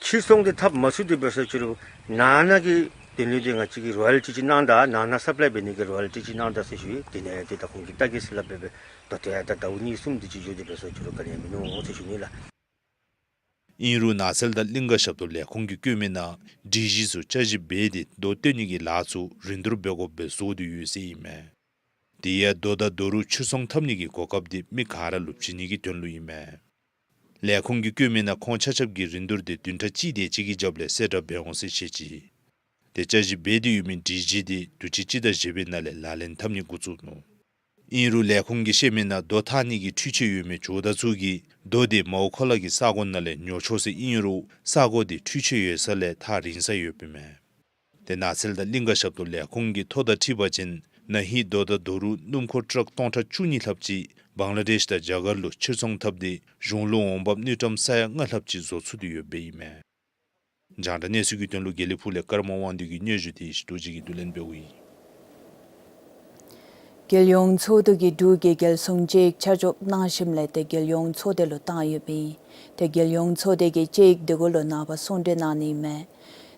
ཕྱིར་ཚོང་འདི་འཐབ་མ་ཚུགས་དེ་འབད་སོང་ཅི་རུང་ནང་ན་གི་དོན་ལུ་འདི་ང་བཅས་ཀྱིས་རོ་ཡལ་ཊི་ཅིག་གནང་ད། ནང་ན་སབ་ལའི་འབད་ནི་གི་རོ་ཡལ་ཊི་ཅིག་གནང་ད་ཟེར་ཞུ་ཡི། དེ་ནང་འདི་ད་ཁོང་གིས་བལྟ་གེ་ཟེར་སླབ་སྦེ་སྦེ་ད་ལྟོ་ཡང་ད་ཟླཝ་གཉིས་གསུམ་དེ་ཅིག་འགྱོ་དེ་འབད་སོང་ཅི་རུང་ག་ནི་ཡང་མིན་ནུག་ཟེར་ཞུ་ནི་ལགས། ཨིན་རུང་ནགས་ཚལ་དང་གླིང་ཀ་ཞབས་ཏོག་ལས་ཁུངས་ཀྱིས་བཀོད་མི་ནང་སྒྲིག་གཞི་ཚུ་བསྐྱར་ཞིབ་འབད་དེ་རྡོ་བཏོན་ནི་གི་ལཱ་ཚུ་རིན་བསྡུར་འབད་དགོཔ་སྦེ་བཟོ་སྟེ་ཡོད་ཟེར་ཨིན་མས། དེ་ཡང་རྡོ་དང་རྡོ་རུག་ཕྱིར་ཚོང་འཐབ་ནི་གི་གོ་སྐབས་འདི་མི་ག་ར་ལུ་བྱིན་ནི་གི་དོན་ལུ་ཨིན་མས། ལས་ཁུངས་ཀྱིས་བཀོད་མི་ནང་ཁོང་ཆ་ཁྱབ་ཀྱིས་རིན་བསྡུར་འདི་བདུན་ཕྲག་གཅིག་དེ་ཅིག་གི་རྒྱབ་ལས་གསལ་བསྒྲགས་འབད་འོང་ཟེར་བཤད་ཅི། ཏེ་བསྐྱར་ཞིབ་འབད་དེ་ཡོད་མི་སྒྲིག་གཞི་འདི་དུས་ཅི་སྤྱི་ཟླ་བཞི་པའི་ནང་ལས་ལག་ལེན་འཐབ་ནི་འགོ་བཙུགས་ནུག། ཨིན་རུང་ལས་ཁུངས་ཀྱིས་བཤད་མི་ནང་རྡོ་འཐག་ནི་གི་འཕྲུལ་ཆས་ཡོད་མི་ཇོ་བདག་ཚུ་གིས་རྡོ་འདི་མའོ་ཁོ་ལ་གི་ས་གོ་ནང་ལས་ཉོ་ཆོག་ཟེར་ཨིན་རུང་ས་གོ་འདི་འཕྲུལ་ཆས་ཡོད་ས་ལས་ཐག་རིང་ས་ཡོདཔ་ཨིན་མས། ཏེ་ནགས་ཚལ་དང་གླིང་ཀ་ཞབས་ཏོག་ལས་ཁུངས་ཀྱི་ཐོ་དང་འཁྲིལ་བ་ཅིན་ན་ཧིང་རྡོ་དང་རྡོ་རུག་སྣུམ་འཁོར་ཊཱག་སྟོང་ཕྲག་བཅུ་གཉིས་ལྷགཔ་ཅིག་བང་ལ་དེཤ་དང་རྒྱ་གར་ལུ་ཕྱིར་ཚོང་འཐབ་སྟེ་གཞུང་ལུ་འོང་འབབ་དངུལ་ཀྲམ་ས་ཡ་ལྔ་ལྷགཔ་ཅིག་བཟོ་ཚུགས་ཏེ་ཡོདཔ་ཨིན་མས། རྒྱང་བསྒྲགས་གནས་ཚུལ་གྱི་དོན་ལུ་དགེ་ལེགས་ཕུག་ལས་ཀརྨ་དབང་འདུས་ཀྱི་སྙན་ཞུ་དེ་ཡེ་ཤེས་རྡོ་རྗེ་གིས་བསྡུ་ལེན་འབདཝ་ཨིན། རྒྱལ་ཡོངས་ཚོགས་འདུ་གིས་འབྲུག་གི་རྒྱལ་སྲུང་དཔྱད་ཡིག་ཆ་འཇོག་གནང་ཞིནམ་ལས་ཏེ་རྒྱལ་ཡོངས་ཚོགས་སྡེ་ལུ་བཏང་ཡོདཔ་ཨིན། ཏེ་རྒྱལ་ཡོངས་ཚོགས་སྡེ་གིས་དཔྱད་ཡིག་དེ་གུ་ལུ་ནངས་པ་གསུང་གྲོས་གནང་ནི་ཨིན་མས།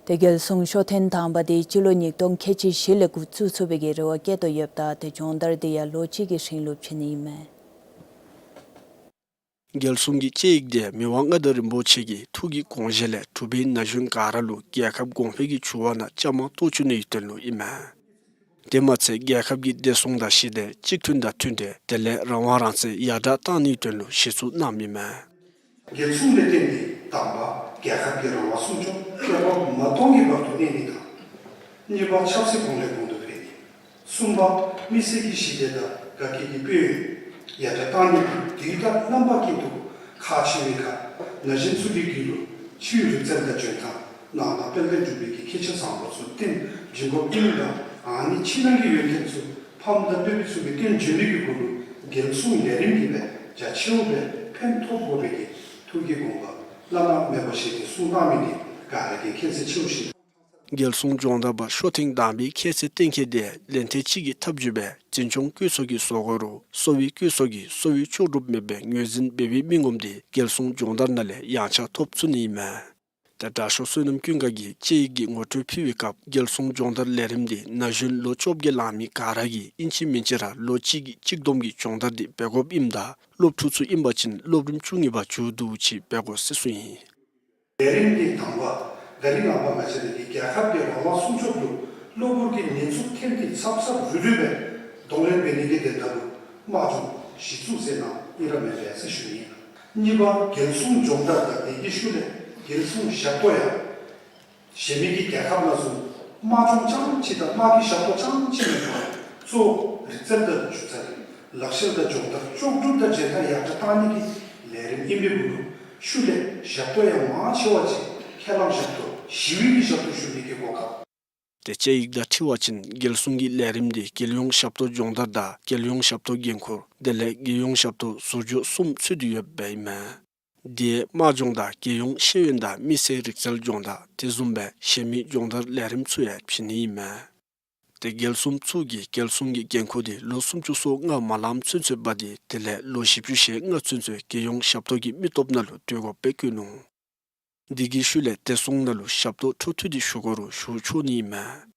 ཏེ་རྒྱལ་སྲུང་ཤོག་ཐེངས་དང་པ་དེ་སྤྱི་ལོ་ཉིས་སྟོང་ཁལ་གཅིག་བཞི་ལས་འགོ་བཙུགས་ཚུགས་པའི་གི་རེ་བ་བསྐྱེད་དོ་ཡོདཔ་ད་ཏེ་སྦྱོང་བརྡར་དེ་ཡང་ལོ་གཅིག་གི་རིང་ལུ་བྱིན་ནི་ཨིན་མས། རྒྱལ་སྲུང་གི་དཔྱད་ཡིག་དེ་མི་དབང་མངའ་བདག་རིན་པོ་ཆེ་གི་ཐུགས་ཀྱི་དགོངས་བཞེད་ལས་གྲུབ་པའི་ན་གཞོན་ག་ར་ལུ་རྒྱལ་ཁབ་གོང་འཕེལ་གྱི་ཕྱོགས་ནང་བཅའ་མར་གཏོགས་བཅུག་ནིའི་དོན་ལུ་ཨིན་མས། དེ་མ་ཚད་རྒྱལ་ཁབ་ཀྱི་བདེ་སྲུང་དང་ཞི་བདེ་གཅིག་མཐུན་དང་མཐུན་འབྲེལ་དེ་ལས་རང་དབང་རང་བཙན་ཡར་དྲག་གཏང་ནིའི་དོན་ལུ་གཞི་བཙུགས་གནངམ་ཨིན་མས། རྒྱལ་སྲུང་ལས་བརྟེན་ཏེ་དང་པ་རྒྱལ་ཁབ་ཀྱི་རང་དབང་སྲུང་སྐྱོབ་ཁྱད་པར་མ་སྟོངས་ཀྱི་བར་དུ་གནས་ནི་དང་། གཉིས་པ་ཆབ་སྲིད་གོང་ལས་གོང་དུ་འཕེལ་ནི། གསུམ་པ་མི་སེར་གྱི་ཞི་བདེ་དང་དགའ་སྐྱིད་ཀྱི་དཔལ་ཡོན་ཡར་དྲག་གཏང་ནི་དང་དུས་དང་རྣམ་པ་ཀུན་ཏུ་ཁག་ཆེ་བའི་ཁར་ན་གཞོན་ཚུ་གི་རྒྱུད་ལུ་ཕྱིའི་རིག་རྩལ་དང་འཇོན་ཐང་ནང་ན་དཔལ་ལྡན་འབྲུག་པའི་གི་ཁྱད་ཆོས་བཟང་པོ་ཚུ་སྟོན་བྱིན་དགོཔ་ཨིནམ་ད་ཨ་ནི་ཕྱི་ནང་གི་ཡོན་ཏན་ཚུ་ཕམ་དང་བོདཔ་ཚུ་གིས་སྟོན་བྱིན་ནི་གི་གུ་ལུ་རྒྱལ་སྲུང་ལས་རིམ་གྱིས་སྦེ་རྒྱ་ཆེཝ་སྦེ་ཕན་ཐོགས་དགོ་པའི་གི་ཐུགས་ཀྱི་དགོངས་པ་བླ་ན་མེད་པ་བཞེས་ཏེ་གསུངས་གནང་མི་འདི་ག་ར་གིས་མཁྱེན་གསལ་ཆེ་བ་ཞིག། རྒྱལ་སྲུང་སྦྱོང་བརྡར་པ་ཤོག་ཐེངས་དང་པའི་ཁྱད་ཚད་གཏན་འཁེལ་དེ་ལན་ཐེངས་གཅིག་གི་ཐབས་བྱུས་སྦེ་འཛིན་སྐྱོང་བཀོད་ཚོགས་ཀྱི་བཟོ་བཀོད་རུ་གསོ་བའི་བཀོད་ཚོགས་ཀྱིས་གསོ་བའི་ལྕོགས་གྲུབ་མེད་པའི་ངོས་འཛིན་འབད་བའི་མི་ངོམ་དེ་རྒྱལ་སྲུང་སྦྱོང་བརྡར་ནང་ལས་ཡང་ཆ་ཐོབ་ཚུགས་ནི་ཨིན་མས། ཏེ་དྲག་ཤོས་བསོད་ནམས་ཀུན་དགའ་གིས་དཔྱད་ཡིག་གི་ངོ་སྤྲོད་ཕུལ་བའི་སྐབས་རྒྱལ་སྲུང་སྦྱོང་བརྡར་ལས་རིམ་དེ་ན་གཞོན་ལོ་བཅོ་བརྒྱད་ལང་མི་ག་ར་གིས་ཨིན་ཅི་མིན་ཅི་ར་ལོ་གཅིག་གི་གཅིག་བསྡོམས་ཀྱི་སྦྱོང་བརྡར་དེ་འབད་དགོཔ་ཨིནམ་ད་སློབ་ཕྲུག་ཚུ་ཨིན་པ་ཅིན་སློབ་རིམ་བཅུ་གཉིས་པ་མཇུག་བསྡུཝ་ཅིག་འབད་དགོ་ཟེར་གསུངས་ཡི། ལས་རིམ་འདི་དང་པ་ད་རིས་ནངས་པ་ང་བཅས་ར་གི་རྒྱལ་ཁབ་ཀྱི་རང་དབང་སྲུང་སྐྱོབ་ལུ་གློ་བུར་གྱི་ཉེན་ཚབས་ཐོན་ཏེ་ཚབ་ཚབ་རུལ་རུལ་སྦེ་གདོང་ལེན་འབད་ནི་གི་དོན་དག་ལུ་དམག་སྦྱོང་གཞི་བཙུགས་ཟེར་ན་ཨིན་ར་མེན་པས་ཟེར་ཞུ་ནི་ཨིན། གཉིས་པ་རྒྱལ་སྲུང་སྦྱོང་བརྡར་དང་དེ་གི་ཤུལ་ལས་རྒྱལ་སྲུང་ཞབས་ཏོག་ཡང་གཞན་མི་གི་རྒྱལ་ཁབ་ནང་བཟུམ་དམག་སྦྱོང་རྐྱངམ་ཅིག་དང་དམག་གི་ཞབས་ཏོག་རྐྱངམ་ཅིག་མེན་པར་གཙོ་བོ་རིག་རྩལ་དང་སྒྱུ་རྩལ་ལག་ཤེས་དང་སྦྱོང་བརྡར་ལྕོགས་གྲུབ་དང་མཇལ་ཁ་ཡར་དྲག་གཏང་ནི་གི་ལས་རིམ་ཨིན་པའི་འབུ་ལུ་ཤུལ་ལས་ཞབས་ཏོག་ཡང་མང་ཆེ་བ་ཅིག་ཁས་བླངས་ཞབས་ཏོག་ཞི་བའི་གི་ཞབས་ཏོག་ཞུ་ནི་གི་གོ་སྐབས། ཏེ་དཔྱད་ཡིག་དང་འཁྲིལ་བ་ཅིན་རྒྱལ་སྲུང་གི་ལས་རིམ་འདི་རྒྱལ་ཡོངས་ཞབས་ཏོག་སྦྱོང་བརྡར་དང་རྒྱལ་ཡོངས་ཞབས་ཏོག་འགན་ཁུར་དེ་ལས་རྒྱལ་ཡོངས་ཞབས་ཏོག་ཟུར་འཇོག་གསུམ་ཚུད་དེ་ཡོདཔ་ཨིན་མས། དེ་དམག་སྦྱོང་དང་རྒྱལ་ཡོངས་ཤེས་ཡོན་དང་མི་སེར་རིག་རྩལ་སྦྱོང་བརྡར་དེ་བཟུམ་སྦེ་གཞན་མི་སྦྱོང་བརྡར་ལས་རིམ་ཚུ་ཡང་བྱིན་ནི་ཨིན་མས། ཏེ་རྒྱལ་སྲུང་ཚུ་གིས་རྒྱལ་སྲུང་གི་འགན་ཁུར་དེ་ལོ་སུམ་ཅུ་སོ་ལྔ་མ་ལངམ་ཚུན་ཚོད་འབག་སྟེ་དེ་ལས་ལོ་བཞི་བཅུ་ཞེ་ལྔ་ཚུན་ཚོད་རྒྱལ་ཡོངས་ཞབས་ཏོག་གི་མི་སྟོབས་ནང་ལུ་སྡོད་དགོཔ་སྦེ་བཀོད་ནུག། དེ་གི་ཤུལ་ལས་བདེ་སྲུང་ནང་ལུ་ཞབས་ཏོག་འཕྲོ་མཐུད་དེ་ཞུ་དགོ་རུང་ཞུ་ཆོག་ནི་ཨིན་མས།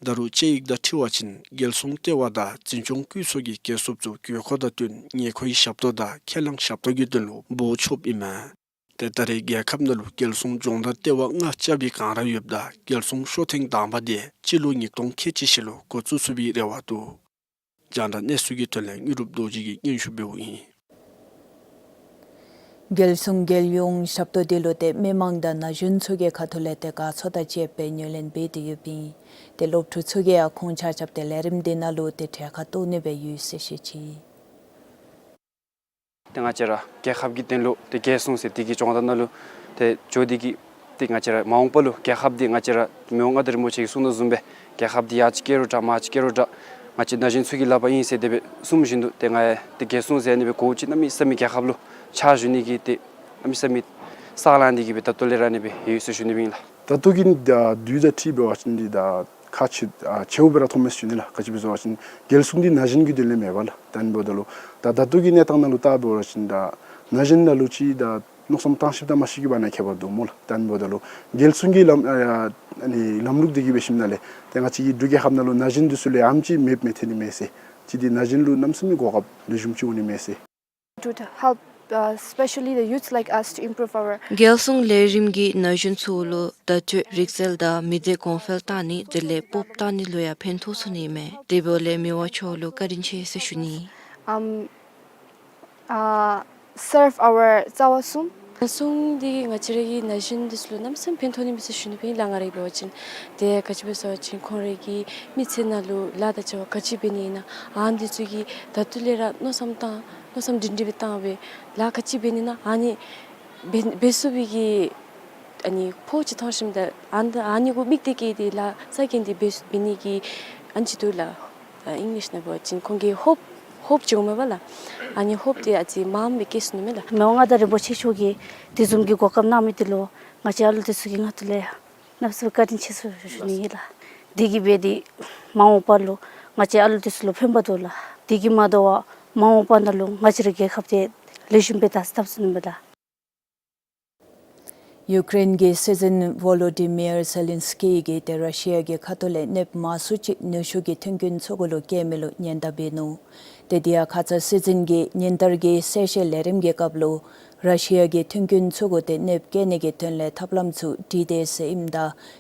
ད་རུང་དཔྱད་ཡིག་དང་འཁྲིལ་བ་ཅིན་རྒྱལ་སྲུང་ལྟེ་བ་དང་འཛིན་སྐྱོང་བཀོད་ཚོགས་ཀྱི་རྒྱལ་སྲུངཔ་ཚུ་དགོས་མཁོ་དང་བསྟུན་ཉེ་མཁོའི་ཞབས་ཏོག་དང་ཁས་བླངས་ཞབས་ཏོག་གི་དོན་ལུ་འབོ་ཆོགཔ་ཨིན་མས། ཏེ་ད་རེས་རྒྱལ་ཁབ་ནང་ལུ་རྒྱལ་སྲུང་སྦྱོང་བརྡར་ལྟེ་བ་ལྔ་རྐྱབ་པའི་བསྒང་ར་ཡོདཔ་ད་རྒྱལ་སྲུང་ཤོག་ཐེངས་དང་པ་དེ་སྤྱི་ལོ་ཉིས་སྟོང་ཁལ་གཅིག་བཞི་ལུ་འགོ་བཙུགས་ཚུགས་པའི་རེ་བ་འདུག། རྒྱང་བསྒྲགས་གནས་ཚུལ་གྱི་དོན་ལས་དངོས་གྲུབ་རྡོ་རྗེ་གིས་སྙན་ཞུ་འབདཝ་ཨིན། རྒྱལ་སྲུང་རྒྱལ་ཡོངས་ཞབས་ཏོག་འདི་ལུ་ཏེ་མི་མང་དང་ན་གཞོན་ཚུ་གི་ཁ་ཐུག་ལས་ཏེ་དགའ་ཚོར་དང་བཅསཔ་སྦེ་ངོས་ལེན་འབད་དེ་ཡོདཔ་ཨིན། ཏེ་སློབ་ཕྲུག་ཚུ་གིས་ཡང་ཁོང་ཆ་ཁྱབ་ཏེ་ལས་རིམ་འདི་ནང་ལུ་ཏེ་གྲལ་ཁར་གཏོགས་ནི་སྦེ་ཡོད་ཟེར་བཤད་ཅི། ཏེ་ང་བཅས་ར་རྒྱལ་ཁབ་ཀྱི་དོན་ལུ་ཏེ་རྒྱལ་སྲུང་ཟེར་དེ་གི་སྦྱོང་བརྡར་ནང་ལུ་ཏེ་འགྱོ་དེ་གིས་ཏེ་ང་བཅས་ར་མ་འོངས་པ་ལུ་རྒྱལ་ཁབ་འདི་ང་བཅས་ར་མི་དབང་མངའ་བདག་རིན་པོ་ཆེ་གིས་གསུངས་དོ་བཟུམ་སྦེ་རྒྱལ་ཁབ་འདི་ཡར་ཅིག་སྐྱེ་རུང་དྲག་མར་ཅིག་སྐྱེ་རུང་དྲག། ང་བཅས་ན་གཞོན་ཚུ་གི་ལག་པར་ཨིན་ཟེར་དེ་སྦེ་གསུངམ་བཞིན་དུ་ཏེ་ང་ཡང་ཏེ་རྒྱལ་སྲུང་ཟེར་ཨ་ནི་སྦེ་གོཝ་ཅིག་གནམ་མེད་ས་མེད་རྒྱལ་ཁབ་ལུ་ཕྱག་ཞུ་ནི་གི་ཏེ་གནམ་མེད་ས་མེད་ས་ལངས་དེ་གིས་སྦེ་ད་ལྟོ་ལས་ར་ཨ་ནི་སྦེ་ཡོད་ཟེར་ཞུ་ནི་སྦེ་ཨིན་ལགས། ད་ལྟོ་གི་ནི་ད་དུས་དང་འཁྲིལ་འབད་བ་ཅིན་འདི་ད་ཁག་ཆེ་ཨ་ཆེཝ་སྦེ་ར་མཐོངམ་མས་ཟེར་ཞུ་ནི་ལགས། ག་ཅི་སྦེ་ཟེར་བ་ཅིན་རྒྱལ་སྲུང་འདི་ན་གཞོན་གྱི་དོན་ལས་མེད་པས་ལགས། ད་ཨ་ནི་འབདཝ་ད་ལུ་ད་ད་ལྟོ་གི་གནས་སྟངས་ནང་ལུ་བལྟ་འབད་བ་ཅིན་ད་ན་གཞོན་ནང་ལུ་ཅིག་ད་མནོ་བསམ་བཏང་ཤེསཔ་དང་མ་ཤེས་ཀྱི་བར་ན་ཁྱད་པར་འདུག་སྨོ་ལགས། ད་ཨ་ནི་འབདཝ་ད་ལུ་རྒྱལ་སྲུང་གི་ལམ་ཨ་ཨ་ནི་ལམ་ལུགས་འདི་གིས་འབད་ཞིནམ་ལས་ཏེ་ང་བཅས་ཀྱི་འབྲུག་རྒྱལ་ཁབ་ནང་ལུ་ན་གཞོན་འདི་ཚུ་ལས་ཨེམ་ཅིག་མེདཔ་མི་ཐོན་ནི་མས་ཟེར། ཅིག་འདི་ན་གཞོན་ལུ་གནམ་མེད་ས་མེད་གོ་སྐབས་ལེགས་ཤོམ་ཅིག་འོང་ནི་མས་ཟེར། It would help, uh, especially the youths like us to improve our རྒྱལ་སྲུང་ལས་རིམ་གྱིས་ན་གཞོན་ཚུ་ལུ་བརྡ་སྤྲོད་རིག་རྩལ་དང་མི་སྡེ་གོང་འཕེལ་གཏང་ནི་དེ་ལས་སྤོབས་གཏང་ནི་ལུ་ཡང་ཕན་ཐོགས་ཚུགས་ནི་མས། དེ་འབདཝ་ལས་མི་དབང་མཆོག་ལུ་བཀའ་དྲིན་ཆེ་ཟེར་ཞུ་ནི། Um, uh, serve our རྩ་བ་གསུམ། རྒྱལ་སྲུང་འདི་ང་བཅས་ར་གི་ན་གཞོན་འདི་ཚུ་ལུ་གནམ་མེད་ས་མེད་ཕན་ཐོགས་ནི་མས་ཟེར་ཞུ་ནི་སྦེ་ཨིན་ལགས། ང་ར་གིས་འབད་བ་ཅིན་ཏེ་ག་ཅི་སྦེ་ཟེར་བ་ཅིན་ཁོང་རའི་གི་མི་ཚེ་ནང་ལུ་ལཱ་དང་བྱ་བ་ག་ཅི་འབད་ནི་ཨིན་ན་ཨ་ནི་འདི་ཚུ་གི་ད་ལྟོ་ལས་ར་མནོ་བསམ་བཏང་མནོ་བསམ་སྒྲིང་སྒྲིང་སྦེ་བཏང་སྦེ་ལཱ་ག་ཅི་འབད་ནི་ཨིན་ན་ཨ་ནི་འབད་འབད་ཚུགས་པའི་གི་ཨ་ནི་ཕོཝ་ཅིག་མཐོང་ཞིནམ་ད་ཨ་ནི་ཨ་ནི་གུ་དམིགས་ཏེ་བསྐྱེད་དེ་ལཱ་རྩ་འགེངས་ཏེ་འབད་འབད་ནི་གི་ཨ་ནི་ཅིག་འདུག་ལགས། ཨ་ཨིང་ལིཤ་ནང་འབད་བ་ཅིན་ཁོང་གི་ཧོབ་ཧོབ་ཅིག་འོང་མས་པ་ལགས། ཨ་ནི་ཧོབ་འདི་ཨ་ཙི་མངམ་སྦེ་སྐྱེས་སོ་ནུག་མས་ལགས། མི་དབང་མངའ་བདག་རིན་པོ་ཆེ་མཆོག་གིས་དེ་བཟུམ་གྱི་གོ་སྐབས་གནང་མི་འདི་ལུ་ང་བཅས་ཨ་ལུ་འདི་ཚུ་གི་ངོས་ཐོག་ལས་ཡང་གནམ་མེད་ས་མེད་བཀའ་དྲིན་ཆེ་ཟེར་ཞུ་ནི་ཨིན་ལགས། དེ་གིས་འབད་དེ་མ་འོངས་པ་ལུ་ང་བཅས་ཨ་ལུ་འདི་ཚུ་ལུ་ཕན་པ་འདུག་ལགས། དེ་གིས་མ་དོ་བར་མ་འོངས་པ་ནང་ལུ་ང་བཅས་རའི་རྒྱལ་ཁབ་འདི་ལེགས་ཤོམ་སྦེ་དར་ས་དར་ཚུགས་ནི་མས་ལགས། ཡུཀ་རེན་གྱི་སྲིད་འཛིན་ཝོ་ལོ་ཌི་མིར་ཟེ་ལིན་སི་ཀི་གིས་ཏེ་ར་ཤི་ཡ་གི་ཁ་ཐུག་ལས་གནོདཔ་མང་སུ་ཅིག་ནུས་ཤུགས་ཀྱི་མཐུན་རྐྱེན་ཚུ་གུ་ལུ་བཀལ་མི་ལུ་ཉེན་བརྡ་འབད་ནུག། ཏེ་དེ་ཡང་ཁ་ཙ་སྲིད་འཛིན་གྱིས་ཉིན་ལྟར་གྱི་གསལ་བཤད་ལས་རིམ་གྱི་སྐབས་ལུ་ར་ཤི་ཡ་གི་མཐུན་རྐྱེན་ཚུ་གུ་ཏེ་གནོདཔ་བཀལ་ནི་གི་དོན་ལས་ཐབས་ལམ་ཚུ་བྲིས་ཏེ་ཟེར་ཨིནམ་ད་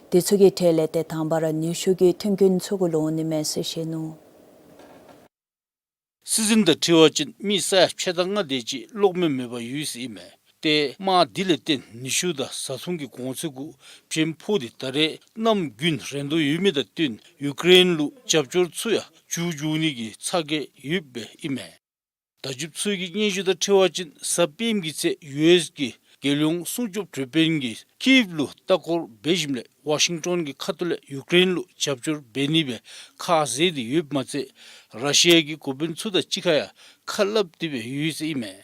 དེ་ཚུ་གི་གྲས་ལས་ཏེ་དང་པ་ར་ནུས་ཤུགས་ཀྱི་མཐུན་རྐྱེན་ཚུ་གུ་ལུ་འོང་ནི་མས་ཟེར་བཤད་ནུག། སྲིད་འཛིན་དང་འཁྲིལ་བ་ཅིན་མི་ས་ཡ་ཕྱེད་དང་ལྔ་དེ་ཅིག་གློག་མེ་མེདཔ་ཡོད་ཟེར་ཨིན་མས། ཏེ་དམག་འདི་ལས་བརྟེན་ནུས་ཤུགས་དང་བཟའ་འཐུང་གི་གོང་ཚད་གུ་བྱེམ་ཕོག་སྟེ་ད་རེས་གནམ་དགུན་རན་དོ་ཡོད་མི་དང་བསྟུན་ཡུཀ་རེན་ལུ་རྒྱབ་སྐྱོར་ཚུ་ཡང་བསྒྱུར་བཅུག་ནི་གི་ཚ་གྱང་ཡོདཔ་ཨིན་མས། བརྡ་བརྒྱུདཔ་ཚུ་གི་སྙན་ཞུ་དང་འཁྲིལ་བ་ཅིན་གཟའ་སྤེནམ་གི་ཚེ་ཡུ་ཨེསི་གི་རྒྱལ་ཡོངས་སྲུང་སྐྱོབ་དྲི་དཔོན་གྱིས་ཀིཝ་ལུ་ལྟ་སྐོར་འབད་ཞིནམ་ལས་ཝ་ཤིང་ཊོན་གྱི་ཁ་ཐུག་ལས་ཡུཀ་རེན་ལུ་རྒྱབ་སྐྱོར་འབད་ནི་སྦེ་ཁ་བཟེད་དེ་ཡོདཔ་མ་ཚད་ར་ཤི་ཡ་གི་འགོ་དཔོན་ཚུ་དང་གཅིག་ཁར་ཡང་ཁ་སླབ་སྟེ་སྦེ་ཡོད་ཟེར་ཨིན་མས།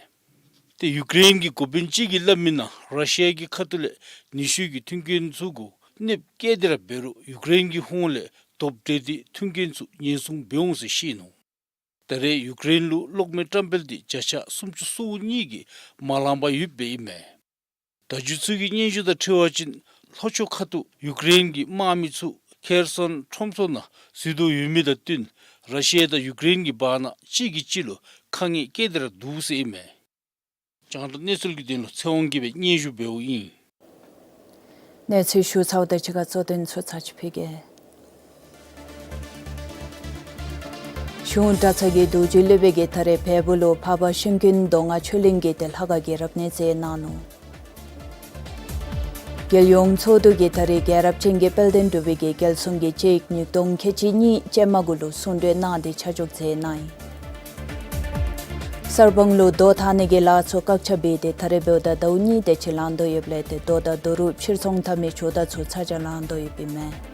ཏེ་ཡུཀ་རེན་གྱི་འགོ་དཔོན་ཅིག་གིས་སླབ་མི་ནང་ར་ཤི་ཡ་གི་ཁ་ཐུག་ལས་ནུས་ཤུགས་ཀྱི་མཐུན་རྐྱེན་ཚུ་གུ་གནོདཔ་བཀལ་ཏེ་ར་འབད་རུང་ཡུཀ་རེན་གྱི་ཧོངས་ལས་རྡོབ་སྤྲོད་དེ་མཐུན་རྐྱེན་ཚུ་ཉེན་སྲུང་འབད་འོང་ཟེར་བཤད་ནུག། ད་རེས་ཡུཀ་རེན་ལུ་གློག་མེ་བཀྲམ་སྤེལ་འདི་བརྒྱ་ཆ་སུམ་ཅུ་སོ་གཉིས་ཀྱིས་མ་ལངམ་ཡོདཔ་ཨིན་མས། བརྡ་བརྒྱུདཔ་ཚུ་གི་སྙན་ཞུ་དང་འཁྲིལ་བ་ཅིན་ལྷོ་ཕྱོགས་ཁ་ཐུག་ཡུཀ་རེན་གྱི་དམག་མི་ཚུ་ཁེར་སོན་ཁྲོམ་ཚོགས་ནང་འཛུལ་དོ་ཡོད་མི་དང་བསྟུན་ར་ཤི་ཡ་དང་ཡུཀ་རེན་གྱི་བར་ན་གཅིག་གིས་གཅིག་ལུ་དཀའ་ངལ་བཀལ་ཏེ་ར་འདུག་ཟེར་ཨིན་མས། རྒྱང་བསྒྲགས་གནས་ཚུལ་གྱི་དོན་ལུ་ཚེ་དབང་རྒྱལ་པོའི་སྙན་ཞུ་འབདཝ་ཨིན། གནས་ཚུལ་ཞུ་ཚརཝ་དང་གཅིག་ཁར་གཙོ་དོན་ཚུ་ཚར་ཅིག་ཕུལ་གེ། གཞུང་གྲྭ་ཚང་གི་འདུ་འཛོམས་སློབ་དཔོན་གྱིས་ད་རེས་བལ་པོ་ལུ་འཕགས་པ་ཤིང་ཀུན་མདོ་སྔགས་ཆོས་གླིང་གི་ཏེ་ལྷ་ཁང་གི་རབ་གནས་མཛད་གནང་ནུག། རྒྱལ་ཡོངས་ཚོགས་འདུ་གིས་ད་རེས་རྒྱལ་རབས་ཅན་གྱི་དཔལ་ལྡན་འབྲུག་པའི་གི་རྒྱལ་སྲུང་གི་ཆིག་ཉིས་སྟོང་ཁལ་གཅིག་གཉིས་ཅན་མ་གུ་ལུ་གསུང་གྲོས་གནང་སྟེ་ཆ་འཇོག་མཛད་གནང་ཡི། གསར་སྤང་ལུ་རྡོ་འཐག་ནི་གི་ལཱ་ཚུ་བཀག་ཆ་འབད་དེ་ད་རེས་འབདཝ་ད་ཟླཝ་གཉིས་དེ་ཅིག་ལང་དོ་ཡོདཔ་ལས་ཏེ་རྡོ་དང་རྡོ་རུག་ཕྱིར་ཚོང་འཐབ་མི་ཇོ་བདག་ཚུ་ཚ་གྱང་ལང་དོ་ཡོདཔ་ཨིན་མས།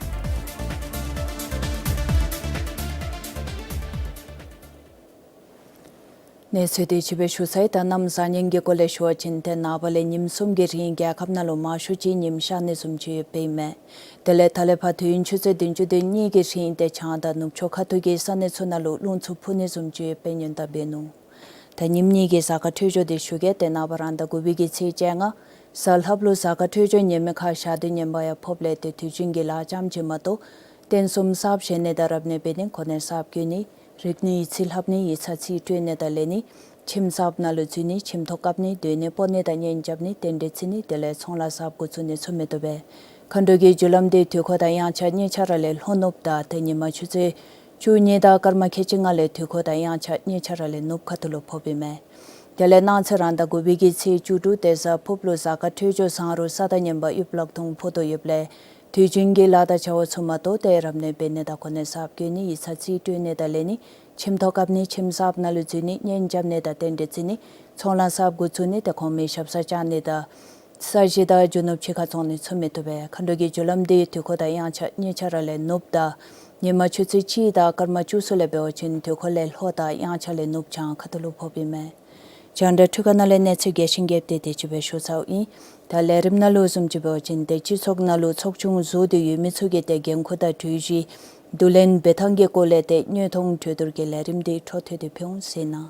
གནས་ཚུལ་དེ་ཅིག་སྦེ་ཞུ་ཚར་ཡི། ད་གནམ་བཟང་ངན་གྱི་སྐོར་ལས་ཞུ་བ་ཅིན་ཏེ་ནངས་པ་ལས་ཉིནམ་གསུམ་གྱི་རིང་རྒྱལ་ཁབ་ནང་ལུ་མང་ཤོས་ཅིག་ཉིམ་ཤར་ནི་བཟུམ་ཅིག་ཡོདཔ་ཨིན་མས། དེ་ལས་ད་ལས་ཕར་དུས་ཡུན་ཆུ་ཚོད་བདུན་ཅུ་དོན་གཉིས་ཀྱི་རིང་ཏེ་བྱང་དང་ནུབ་ཕྱོགས་ཁ་ཐུག་གི་ས་གནས་ཚུ་ནང་ལུ་རླུང་འཚུབ་འཕུ་ནི་བཟུམ་ཅིག་ཡོདཔ་སྦེ་ཉེན་བརྡ་འབད་ནུག། ད་ཉིནམ་གཉིས་ཀྱི་གཟའ་སྐར་འཕྲོད་སྦྱོར་དེ་ཞུ་གེ། ཏེ་ནངས་པ་རང་ཟླ་དགུ་པའི་གི་ཚེས་བཅོ་ལྔ་གཟའ་ལྷགཔ་ལུ་གཟའ་སྐར་འཕྲོད་སྦྱོར་ཉེས་མེད་ཁར་ཞག་དུས་ངན་པ་ཡང་ཕོགཔ་ལས་ཏེ་དུས་རྒྱུན་གྱི་ལཱ་རྐྱངམ་ཅིག་མ་གཏོགས་རྟེན་གསུམ་གསརཔ་བཞེངས་ནི་དང་རབ་གནས་འབད་ནི་གོ་གནས་གསརཔ་བསྐོ་ནི་རིག་ནི་ཡིག་ཚིག་ལྷབ་ནི་ཡིག་ཚང་རྩིས་སྤྲོད་ནི་དང་ལེན་ནི་ཁྱིམ་གསརཔ་ནང་ལུ་འཛུལ་ནི་ཁྱིམ་ཐོག་བཀབ་ནི་སྡོད་གནས་སྤོ་ནི་དང་གཉེན་རྐྱབ་ནི་རྟེན་འབྲེལ་བརྩི་ནི་དེ་ལས་ཚོང་ལཱ་གསརཔ་འགོ་བཙུགས་ནི་ཚུ་མི་བཏུབ་པས། མཁའ་འགྲོ་གི་རྒྱུ་ལམ་དེ་དུས་འཁོར་དང་དབྱངས་འཆར་གཉིས་ཆ་ར་ལས་ལྷོ་ནུབ་དང་ཏེ་ཉིན་མ་ཆུ་ཚོད་བཅུ་གཉིས་དང་སྐར་མ་ཁལ་གཅིག་ལྔ་ལས་དུས་འཁོར་དང་དབྱངས་འཆར་གཉིས་ཆ་ར་ལས་ནུབ་ཁ་ཐུག་ལུ་ཕོགཔ་ཨིན་མས། དེ་ལས་གནངས་ཚེ་རང་ཟླ་དགུ་པའི་གི་ཚེས་བཅུ་དྲུག་ཏེ་གཟའ་ཕུརཔ་ལུ་གཟའ་སྐར་འཕྲོད་སྦྱོར་བཟང་རུང་ས་དང་ངན་པ་དབྱིབས་ལག་སྟོང་ཕོག་དོ་ཡོདཔ་ལས་དུས་རྒྱུན་གྱི་ལཱ་དང་བྱ་བ་ཚུ་མ་གཏོགས་ཏེ་རབ་གནས་འབད་ནི་དང་གོ་གནས་གསརཔ་བསྐོ་ནི་ཡིག་ཚང་རྩིས་སྤྲོད་ནི་དང་ལེན་ནི་ཁྱིམ་ཐོག་བཀབ་ནི་ཁྱིམ་གསརཔ་ནང་ལུ་འཛུལ་ནི་གཉེན་རྐྱབ་ནི་དང་རྟེན་འབྲེལ་བརྩི་ནི་ཚོང་ལཱ་གསརཔ་འགོ་བཙུགས་ནི་ཏེ་གོང་མའི་ཞབས་སར་བཅར་ནི་དང་ས་གཞི་དང་རྒྱུ་ནོར་ཕྱི་ཁར་བཙོང་ནི་ཚུ་མི་བཏུབ་པས། མཁའ་འགྲོ་གི་རྒྱུ་ལམ་དེ་དུས་འཁོར་དང་དབྱངས་འཆར་གཉིས་ཆ་ར་ལས་ནུབ་དང་ཉིན་མ་ཆུ་ཚོད་གཅིག་དང་སྐར་མ་བཅུ་གསུམ་ལས་འབད་བ་ཅིན་དུས་འཁོར་ལས་ལྷོ་དང་དབྱངས་འཆར་ལས་ནུབ་བྱང་ཁ་ཐུག་ལུ་ཕོགཔ་ཨིན་མས། རྒྱང་བསྒྲགས་འཕྲུལ་ཁང་ནང་ལས་གནས་ཚུལ་རྒྱས་ཤིང་རྒྱསཔ་དེ་དེ་ཅིག་སྦེ་ཞུ་ཚརཝ་ཨིན། ད་ལས་རིམ་ནང་ལུ་བཟུམ་ཅིག་འབད་བ་ཅིན་ཏེ་སྤྱི་ཚོགས་ནང་ལུ་ཚོགས་ཆུང་བཟོ་སྟེ་ཡོད་མི་ཚུ་གི་ཏེ་འགན་ཁུར་དང་གྲོས་གཞི་བསྡུ་ལེན་འབད་ཐངས་ཀྱི་སྐོར་ལས་ཏེ་དངོས་མཐོང་གྲོས་བསྡུར་གྱི་ལས་རིམ་དེ་འཕྲོ་མཐུད་དེ་ཕུལ་འོང་ཟེར་ན།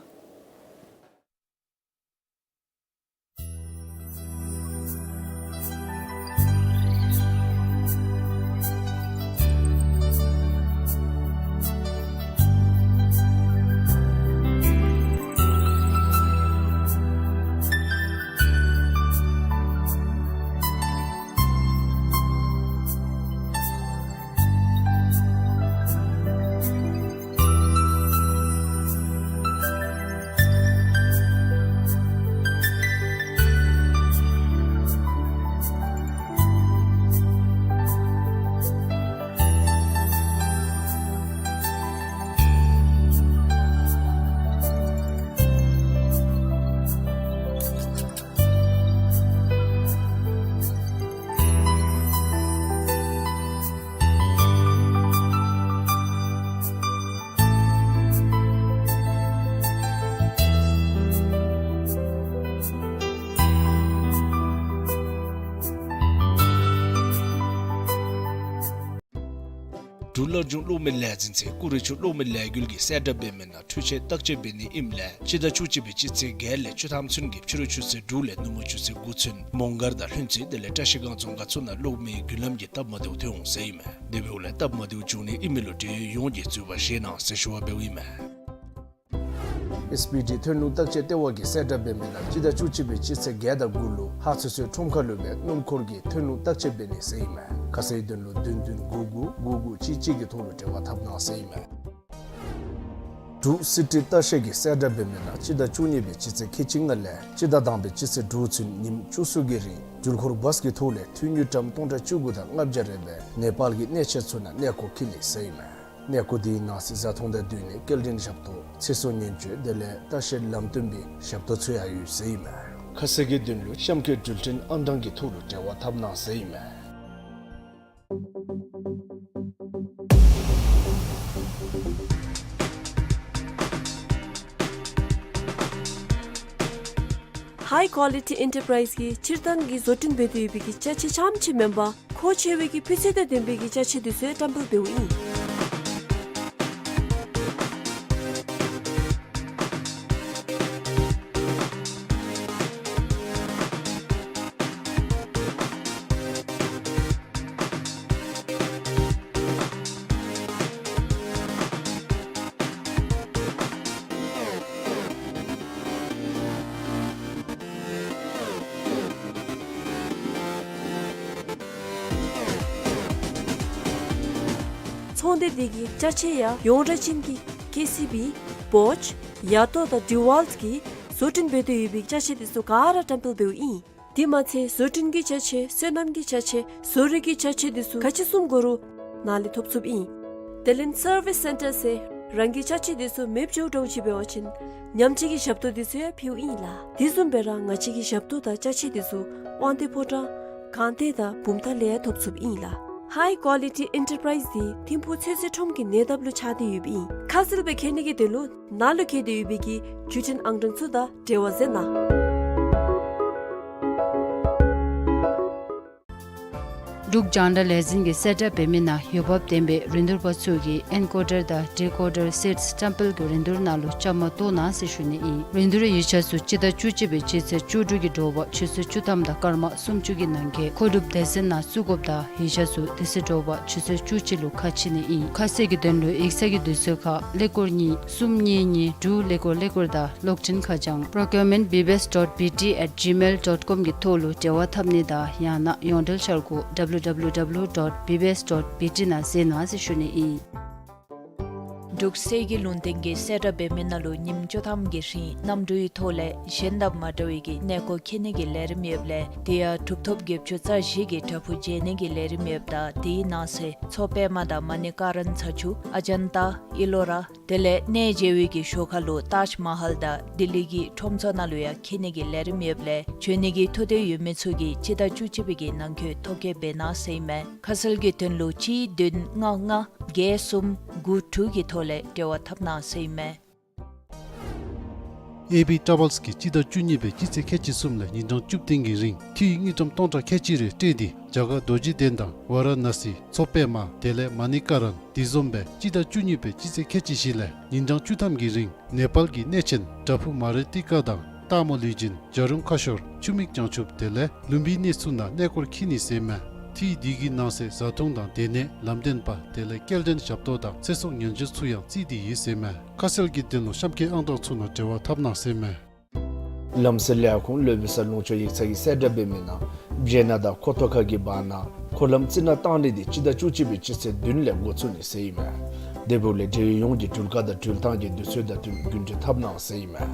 འབྲུག་སློབ་སྦྱོང་སློབ་མའི་ལས་འཛིན་ཚེ་ཀུ་རེ་ཆུ་གློག་མེ་ལས་འགུལ་གྱིས་གསལ་བསྒྲགས་འབད་མི་ནང་འཕྲུལ་ཆས་བརྟག་དཔྱད་འབད་ནི་ཨིནམ་ལས་སྤྱི་ཟླ་བཅུ་གཅིག་པའི་སྤྱི་ཚེས་བརྒྱད་ལས་བཅུ་ཐམ་ཚུན་གྱི་ཕྱི་རུ་ཆུ་ཚོད་དྲུག་ལས་ནུབ་མོ་ཆུ་ཚོད་དགུ་ཚུན་མོང་སྒར་དང་ལྷུན་རྩེ་དེ་ལས་བཀྲ་ཤིས་སྒང་རྫོང་ཁག་ཚུ་ནང་གློག་མེའི་མདུན་ལམ་གྱི་སྟབས་མ་བདེཝ་ཐོན་འོང་ཟེར་ཨིན་མས། དེ་འབདཝ་ལས་སྟབས་མ་བདེཝ་བྱུང་ནི་ཨིན་མི་ལུ་འབྲེལ་ཡོད་ཡོངས་ཀྱིས་འཛོལ་བ་བཞེས་གནང་ཟེར་ཞུ་བ་འབདཝ་ཨིན་མས། ཨེསི་པི་ཌི་ཐོན་ལུགས་བརྟག་དཔྱད་ལྟེ་བ་གིས་གསལ་བསྒྲགས་འབད་མི་ནང་སྤྱི་ཟླ་བཅུ་གཅིག་པའི་སྤྱི་ཚེས་བརྒྱད་དང་དགུ་ལུ་ཧཱ་ཚོད་བསྲེ་ཁྲོམ་ཁ་ལུ་སྦེ་སྣུམ་འཁོར་གྱི་ཐོན་ལུགས་བརྟག་དཔྱད་འབད་ནི་ཟེར་ཨིན་མས། ཁ་གསལ་དོན་ལུ་བདུན་བདུན་དགུ་དགུ་དགུ་དགུ་གཅིག་གཅིག་གི་ཐོག་ལུ་འབྲེལ་བ་འཐབ་གནང་ཟེར་ཨིན་མས། འབྲུག་སི་ཊི་ལྟ་བཤལ་གྱིས་གསལ་བསྒྲགས་འབད་མི་ནང་སྤྱི་ཟླ་བཅུ་གཉིས་པའི་སྤྱི་ཚེས་ཁལ་གཅིག་ལྔ་ལས་སྤྱི་ཟླ་དང་པའི་སྤྱི་ཚེས་དྲུག་ཚུན་ཉིནམ་བཅུ་གསུམ་གྱི་རིང་འགྲུལ་འཁོར་བཱས་ཀྱི་ཐོག་ལས་འཐུས་དངུལ་ཀྲམ་སྟོང་ཕྲག་བཅུ་དགུ་དང་ལྔ་བརྒྱ་རེ་སྦེ་ནེ་པཱལ་གྱི་གནས་ཆེན་ཚུ་ནང་གནས་སྐོར་འཁྱིད་ནི་ཟེར་ཨིན་མས། གནས་སྐོར་དེའི་ནང་གཟིགས་ཚོང་དང་སྡོད་གནས་སྐྱེལ་འདྲེན་ཞབས་ཏོག་ཚེ་སྲོག་ཉེན་བཅོལ་དེ་ལས་ལྟ་བཤལ་ལམ་སྟོན་པའི་ཞབས་ཏོག་ཚུ་ཡང་ཡོད་ཟེར་ཨིན་མས། ཁ་གསལ་གྱི་དོན་ལུ་གཤམ་འཁོད་འགྲུལ་འཕྲིན་ཨང་གྲངས་ཀྱི་ཐོག་ལུ་འབྲེལ་བ་འཐབ་གནང་ཟེར་ཨིན་མས། ཧའི་ཀོ་ལི་ཊི་ཨེན་ཊར་པ་རའིཛ་གིས་སྤྱིར་བཏང་གི་བཟོ་སྐྲུན་འབད་དེ་ཡོད་པའི་གི་ཅ་ཆས་རྐྱངམ་ཅིག་མེན་པར་མཁོ་ཆེ་བའི་གི་སྤུས་ཚད་དང་ལྡན་པའི་གི་ཅ་ཆས་འདི་ཚུ་ཡང་བཀྲམ་སྤེལ་འབདཝ་ཨིན། ཚོང་སྡེ་འདི་གི་ཅ་ཆས་ཡང་ཡོངས་གྲགས་ཅན་གྱི་ ཀེ་སི་བི། བོཇ། ཡ་ཏོ་དང་ཌི་ཝཱལཊ་གིས་བཟོ་སྐྲུན་འབད་དེ་ཡོད་པའི་ཅ་ཆས་དེ་ཚུ་ག་ར་བཀྲམ་སྤེལ་འབདཝ་ཨིན། དེ་མ་ཚད་བཟོ་སྐྲུན་གྱི་ཅ་ཆས་སོ་ནམ་གྱི་ཅ་ཆས་བཟོ་རིག་གི་ཅ་ཆས་དེ་ཚུ་ག་ཅི་བཟུམ་དགོ་རུང་ནཱ་ལས་ཐོབ་ཚུགསཔ་ཨིན། དེ་ལས་སར་བིས་སེན་ཊར་ཟེར་རང་གི་ཅ་ཆས་དེ་ཚུ་མེདཔ་འགྱོཝ་འདྲཝ་ཅིག་འབད་བ་ཅིན་ཉམས་བཅོས་ཀྱི་ཞབས་ཏོག་དེ་ཚུ་ཡང་ཕུལཝ་ཨིན་ལགས། དེ་བཟུམ་སྦེ་ར་ང་བཅས་ཀྱི་ཞབས་ཏོག་དང་ཅ་ཆས་དེ་ཚུ་དབང་འདུས་ཕོ་བྲང་སྒང་སྟེང་དང་བུམ་ཐང་ལས་ཡང་ཐོབ་ཚུགསཔ་ཨིན་ལགས། ཧའི་ཀོ་ལི་ཊི་ཨེན་ཊར་པ་རའིཛ་འདི་ཐིམ་ཕུག་ཚོད་བསྲེ་ཁྲོམ་གྱི་ཉེ་འདབས་ལུ་ཆགས་ཏེ་ཡོདཔ་ཨིན། ཁ་གསལ་སྦེ་མཁྱེན་ནི་གི་དོན་ལུ་ནཱ་ལུ་བཀོད་དེ་ཡོད་པའི་གི་བརྒྱུད་འཕྲིན་ཨང་གྲངས་ཚུ་དང་འབྲེལ་བ་མཛད་གནང་། འབྲུག་རྒྱང་བསྒྲགས་ལས་འཛིན་གྱིས་གསལ་བསྒྲགས་འབད་མི་ནང་འོས་འབབ་ལྡན་པའི་རིན་བསྡུར་པ་ཚུ་གིས་ཨེན་ཀོ་ཌར་དང་ཌི་ཀོ་ཌར་སེཊསི་བཀྲམ་སྤེལ་གྱི་རིན་བསྡུར་ནང་ལུ་བཅའ་མར་གཏོགས་གནང་ཟེར་ཞུ་ནི་ཨིན། རིན་བསྡུར་ཡིག་ཆ་ཚུ་སྤྱི་ཟླ་བཅུ་གཅིག་པའི་སྤྱི་ཚེས་བཅུ་དྲུག་གི་དྲོ་པ་ཆུ་ཚོད་བཅུ་ཐམ་དང་སྐར་མ་སུམ་ཅུ་གི་ནང་འཁོད་མཁོ་སྒྲུབ་སྡེ་ཚན་ནང་བཙུགས་དགོཔ་དང་ཡིག་ཆ་ཚུ་དེ་ཚེ་དྲོ་པ་ཆུ་ཚོད་བཅུ་གཅིག་ལུ་ཁ་ཕྱེ་ནི་ཨིན། ཁ་གསལ་གྱི་དོན་ལུ་ཡིག་ཚང་གི་དུས་ཚོད་ཁར་ཀླད་ཀོར་གཉིས་གསུམ་གཉིས་གཉིས་དྲུག་ཀླད་ཀོར་ཀླད་ཀོར་དང་གློག་འཕྲིན་ཁ་བྱང་procurement B B S dot B T at gmail dot com གི་ཐོག་ལུ་འབྲེལ་བ་འཐབ་ནི་དང་ཡང་ན་ཡོངས་འབྲེལ་འཆར་སྒོ W W W dot B B S dot B T ནང་གཟིགས་གནང་ཟེར་ཞུ་ནི་ཨིན། འབྲུག་གསེར་གྱི་ལུང་བསྟན་གྱིས་གསལ་བསྒྲགས་འབད་མི་ནང་ལུ་ཉིནམ་བཅུ་ཐམ་གྱི་རིང་གནམ་གྲུའི་ཐོག་ལས་གཞན་དང་མ་འདྲ་བའི་གི་གནས་སྐོར་འཁྱིད་ནི་གི་ལས་རིམ་ཡོདཔ་ལས་དེ་ཡང་གྲུབ་ཐོབ་བརྒྱད་ཅུ་རྩ་བཞི་གི་བྲག་ཕུག་མཇལ་ནི་གི་ལས་རིམ་ཡོདཔ་ད་དེའི་ནང་གསེས་མཚོ་པདྨ་དང་མ་ཎི་ཀ་རན་ཚ་ཆུ་ཨ་ཇན་ཏ་ཨི་ལོ་ར་དེ་ལས་གནས་མཇལ་བའི་གི་ཞོར་ཁ་ལུ་ཏཱཇ་མ་ཧལ་དང་ལྡི་ལི་གི་ཁྲོམ་ཚོགས་ནང་ལུ་ཡང་འཁྱིད་ནི་གི་ལས་རིམ་ཡོདཔ་ལས་འབྱོན་ནི་གི་ཐུགས་འདོད་ཡོད་མི་ཚུ་གིས་སྤྱི་ཟླ་བཅུ་གཅིག་པའི་གི་ནང་འཁོད་ཐོ་བཀོད་འབད་གནང་ཟེར་ཨིན་མས། ཁ་གསལ་གྱི་དོན་ལུ་གཅིག་བདུན་ལྔ་ལྔ་བརྒྱད་གསུམ་དགུ་དྲུག་གི་ཐོག་ལས་འབྲེལ་བ་འཐབ་གནང་ཟེར་ཨིན་མས། ཨེ་བི་ཊ་རེ་ཝལསི་གིས་སྤྱི་ཟླ་བཅུ་གཉིས་པའི་སྤྱི་ཚེས་ཁལ་གཅིག་གསུམ་ལས་ཉིན་གྲངས་བཅུ་བདུན་གྱི་རིང་འཐུས་དངུལ་ཀྲམ་སྟོང་ཕྲག་ཁལ་གཅིག་རེ་སྤྲོད་དེ་རྒྱ་གར་རྡོ་རྗེ་གདན་དང་ཝཱ་ར་ཎ་སི་མཚོ་པདྨ་དེ་ལས་མ་ཎི་ཀ་རན་དེ་བཟུམ་སྦེ་སྤྱི་ཟླ་བཅུ་གཉིས་པའི་སྤྱི་ཚེས་ཁལ་གཅིག་བཞི་ལས་ཉིན་གྲངས་བཅུ་ཐམ་གྱི་རིང་ནེ་པཱལ་གྱི་གནས་ཆེན་བྲག་ཕུག་མ་རི་ཏི་ཀ་དང་སྟག་མོ་ལུས་སྦྱིན་ཇ་རུམ་ཁ་ཤོར་ཆུ་མིག་བྱང་ཆུབ་དེ་ལས་ལུམ་བི་ནི་ཚུ་ནང་གནས་སྐོར་འཁྱིད་ནི་ཟེར་ཨིན་མས། འཐུས་དེ་གི་ནང་གསེས་བཟའ་འཐུང་དང་སྡོད་གནས་ལམ་སྟོན་པ་དེ་ལས་སྐྱེལ་འདྲེན་ཞབས་ཏོག་དང་ཚེ་སྲོག་ཉེན་བཅོལ་ཚུ་ཡང་བརྩིས་ཏེ་ཡོད་ཟེར་ཨིན་མས། ཁ་གསལ་གྱི་དོན་ལུ་གཤམ་འཁོད་ཨང་གྲངས་ཚུ་ནང་འབྲེལ་བ་འཐབ་གནང་ཟེར་ཨིན་མས། ལམ་སེལ་ལས་ཁུངས་ལུ་བི་ས་ལུང་ཕྱོགས་ཡིག་ཚང་གིས་གསལ་བསྒྲགས་འབད་མི་ནང་སྦྱེ་ན་དང་ཁོ་ཐོ་ཁ་གི་བར་ན་འཁོར་ལམ་རྩི་ནག་བཏང་ནི་དེ་སྤྱི་ཟླ་བཅུ་གཅིག་པའི་སྤྱི་ཚེས་བདུན་ལས་འགོ་བཙུགས་ནི་ཟེར་ཨིན་མས། དེ་འབདཝ་ལས་འབྲེལ་ཡོད་ཡོངས་ཀྱིས་འགྲུལ་བཀག་དང་འགྲུལ་ཐང་གི་དུས་ཚོད་དང་བསྟུན་རྒྱུན་འཁྱོངས་འཐབ་གནང་ཟེར་ཨིན་མས།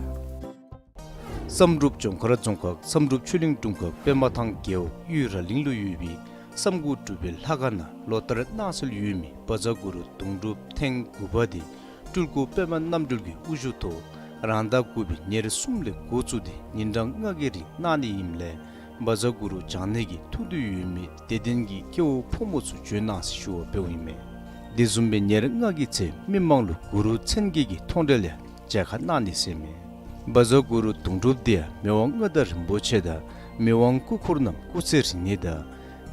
བསམ་གྲུབ་ལྗོངས་མཁར་རྫོང་ཁག་བསམ་གྲུབ་ཆོས་གླིང་དྲུང་ཁག་པདྨ་ཐང་རྒེད་འོག་གཡུས་ར་གླིང་ལུ་ཡོད་པའི་བསམ་དགུ་སྒྲུབ་པའི་ལྷ་ཁང་ནང་ལོ་ལྟར་གནང་སྲོལ་ཡོད་མི་བཛྲ་གུ་རུ་དུང་སྒྲུབ་ཐེངས་དགུ་པ་དེ་སྤྲུལ་སྐུ་པདྨ་རྣམ་སྤྲུལ་གྱི་དབུ་བཞུགས་ཐོག་རང་ཟླ་དགུ་པའི་ཉེར་གསུམ་ལས་འགོ་བཙུགས་ཏེ་ཉིན་གྲངས་ལྔ་གི་རིང་གནང་ནི་ཨིནམ་ལས་བཛྲ་གུ་རུ་བགྱང་ནི་གི་ཐུགས་འདོད་ཡོད་མི་དད་ལྡན་གྱི་སྐྱེ་བོ་ཕོ་མོ་ཚུ་འབྱོན་གནང་ཟེར་ཞུ་བ་འབདཝ་ཨིན་མས། དེ་བཟུམ་སྦེ་ཉེར་ལྔ་གི་ཚེ་མི་མང་ལུ་གུ་རུ་མཚན་བརྒྱད་ཀྱི་མཐོང་གྲོལ་ཡང་མཇལ་ཁ་གནང་ནི་ཟེར་ཨིན་མས། བཛྲ་གུ་རུ་དུང་སྒྲུབ་དེ་ཡང་མི་དབང་མངའ་བདག་རིན་པོ་ཆེ་དང་མི་དབང་སྐུ་འཁོར་རྣམས་སྐུ་ཚེ་རིང་ནི་དང་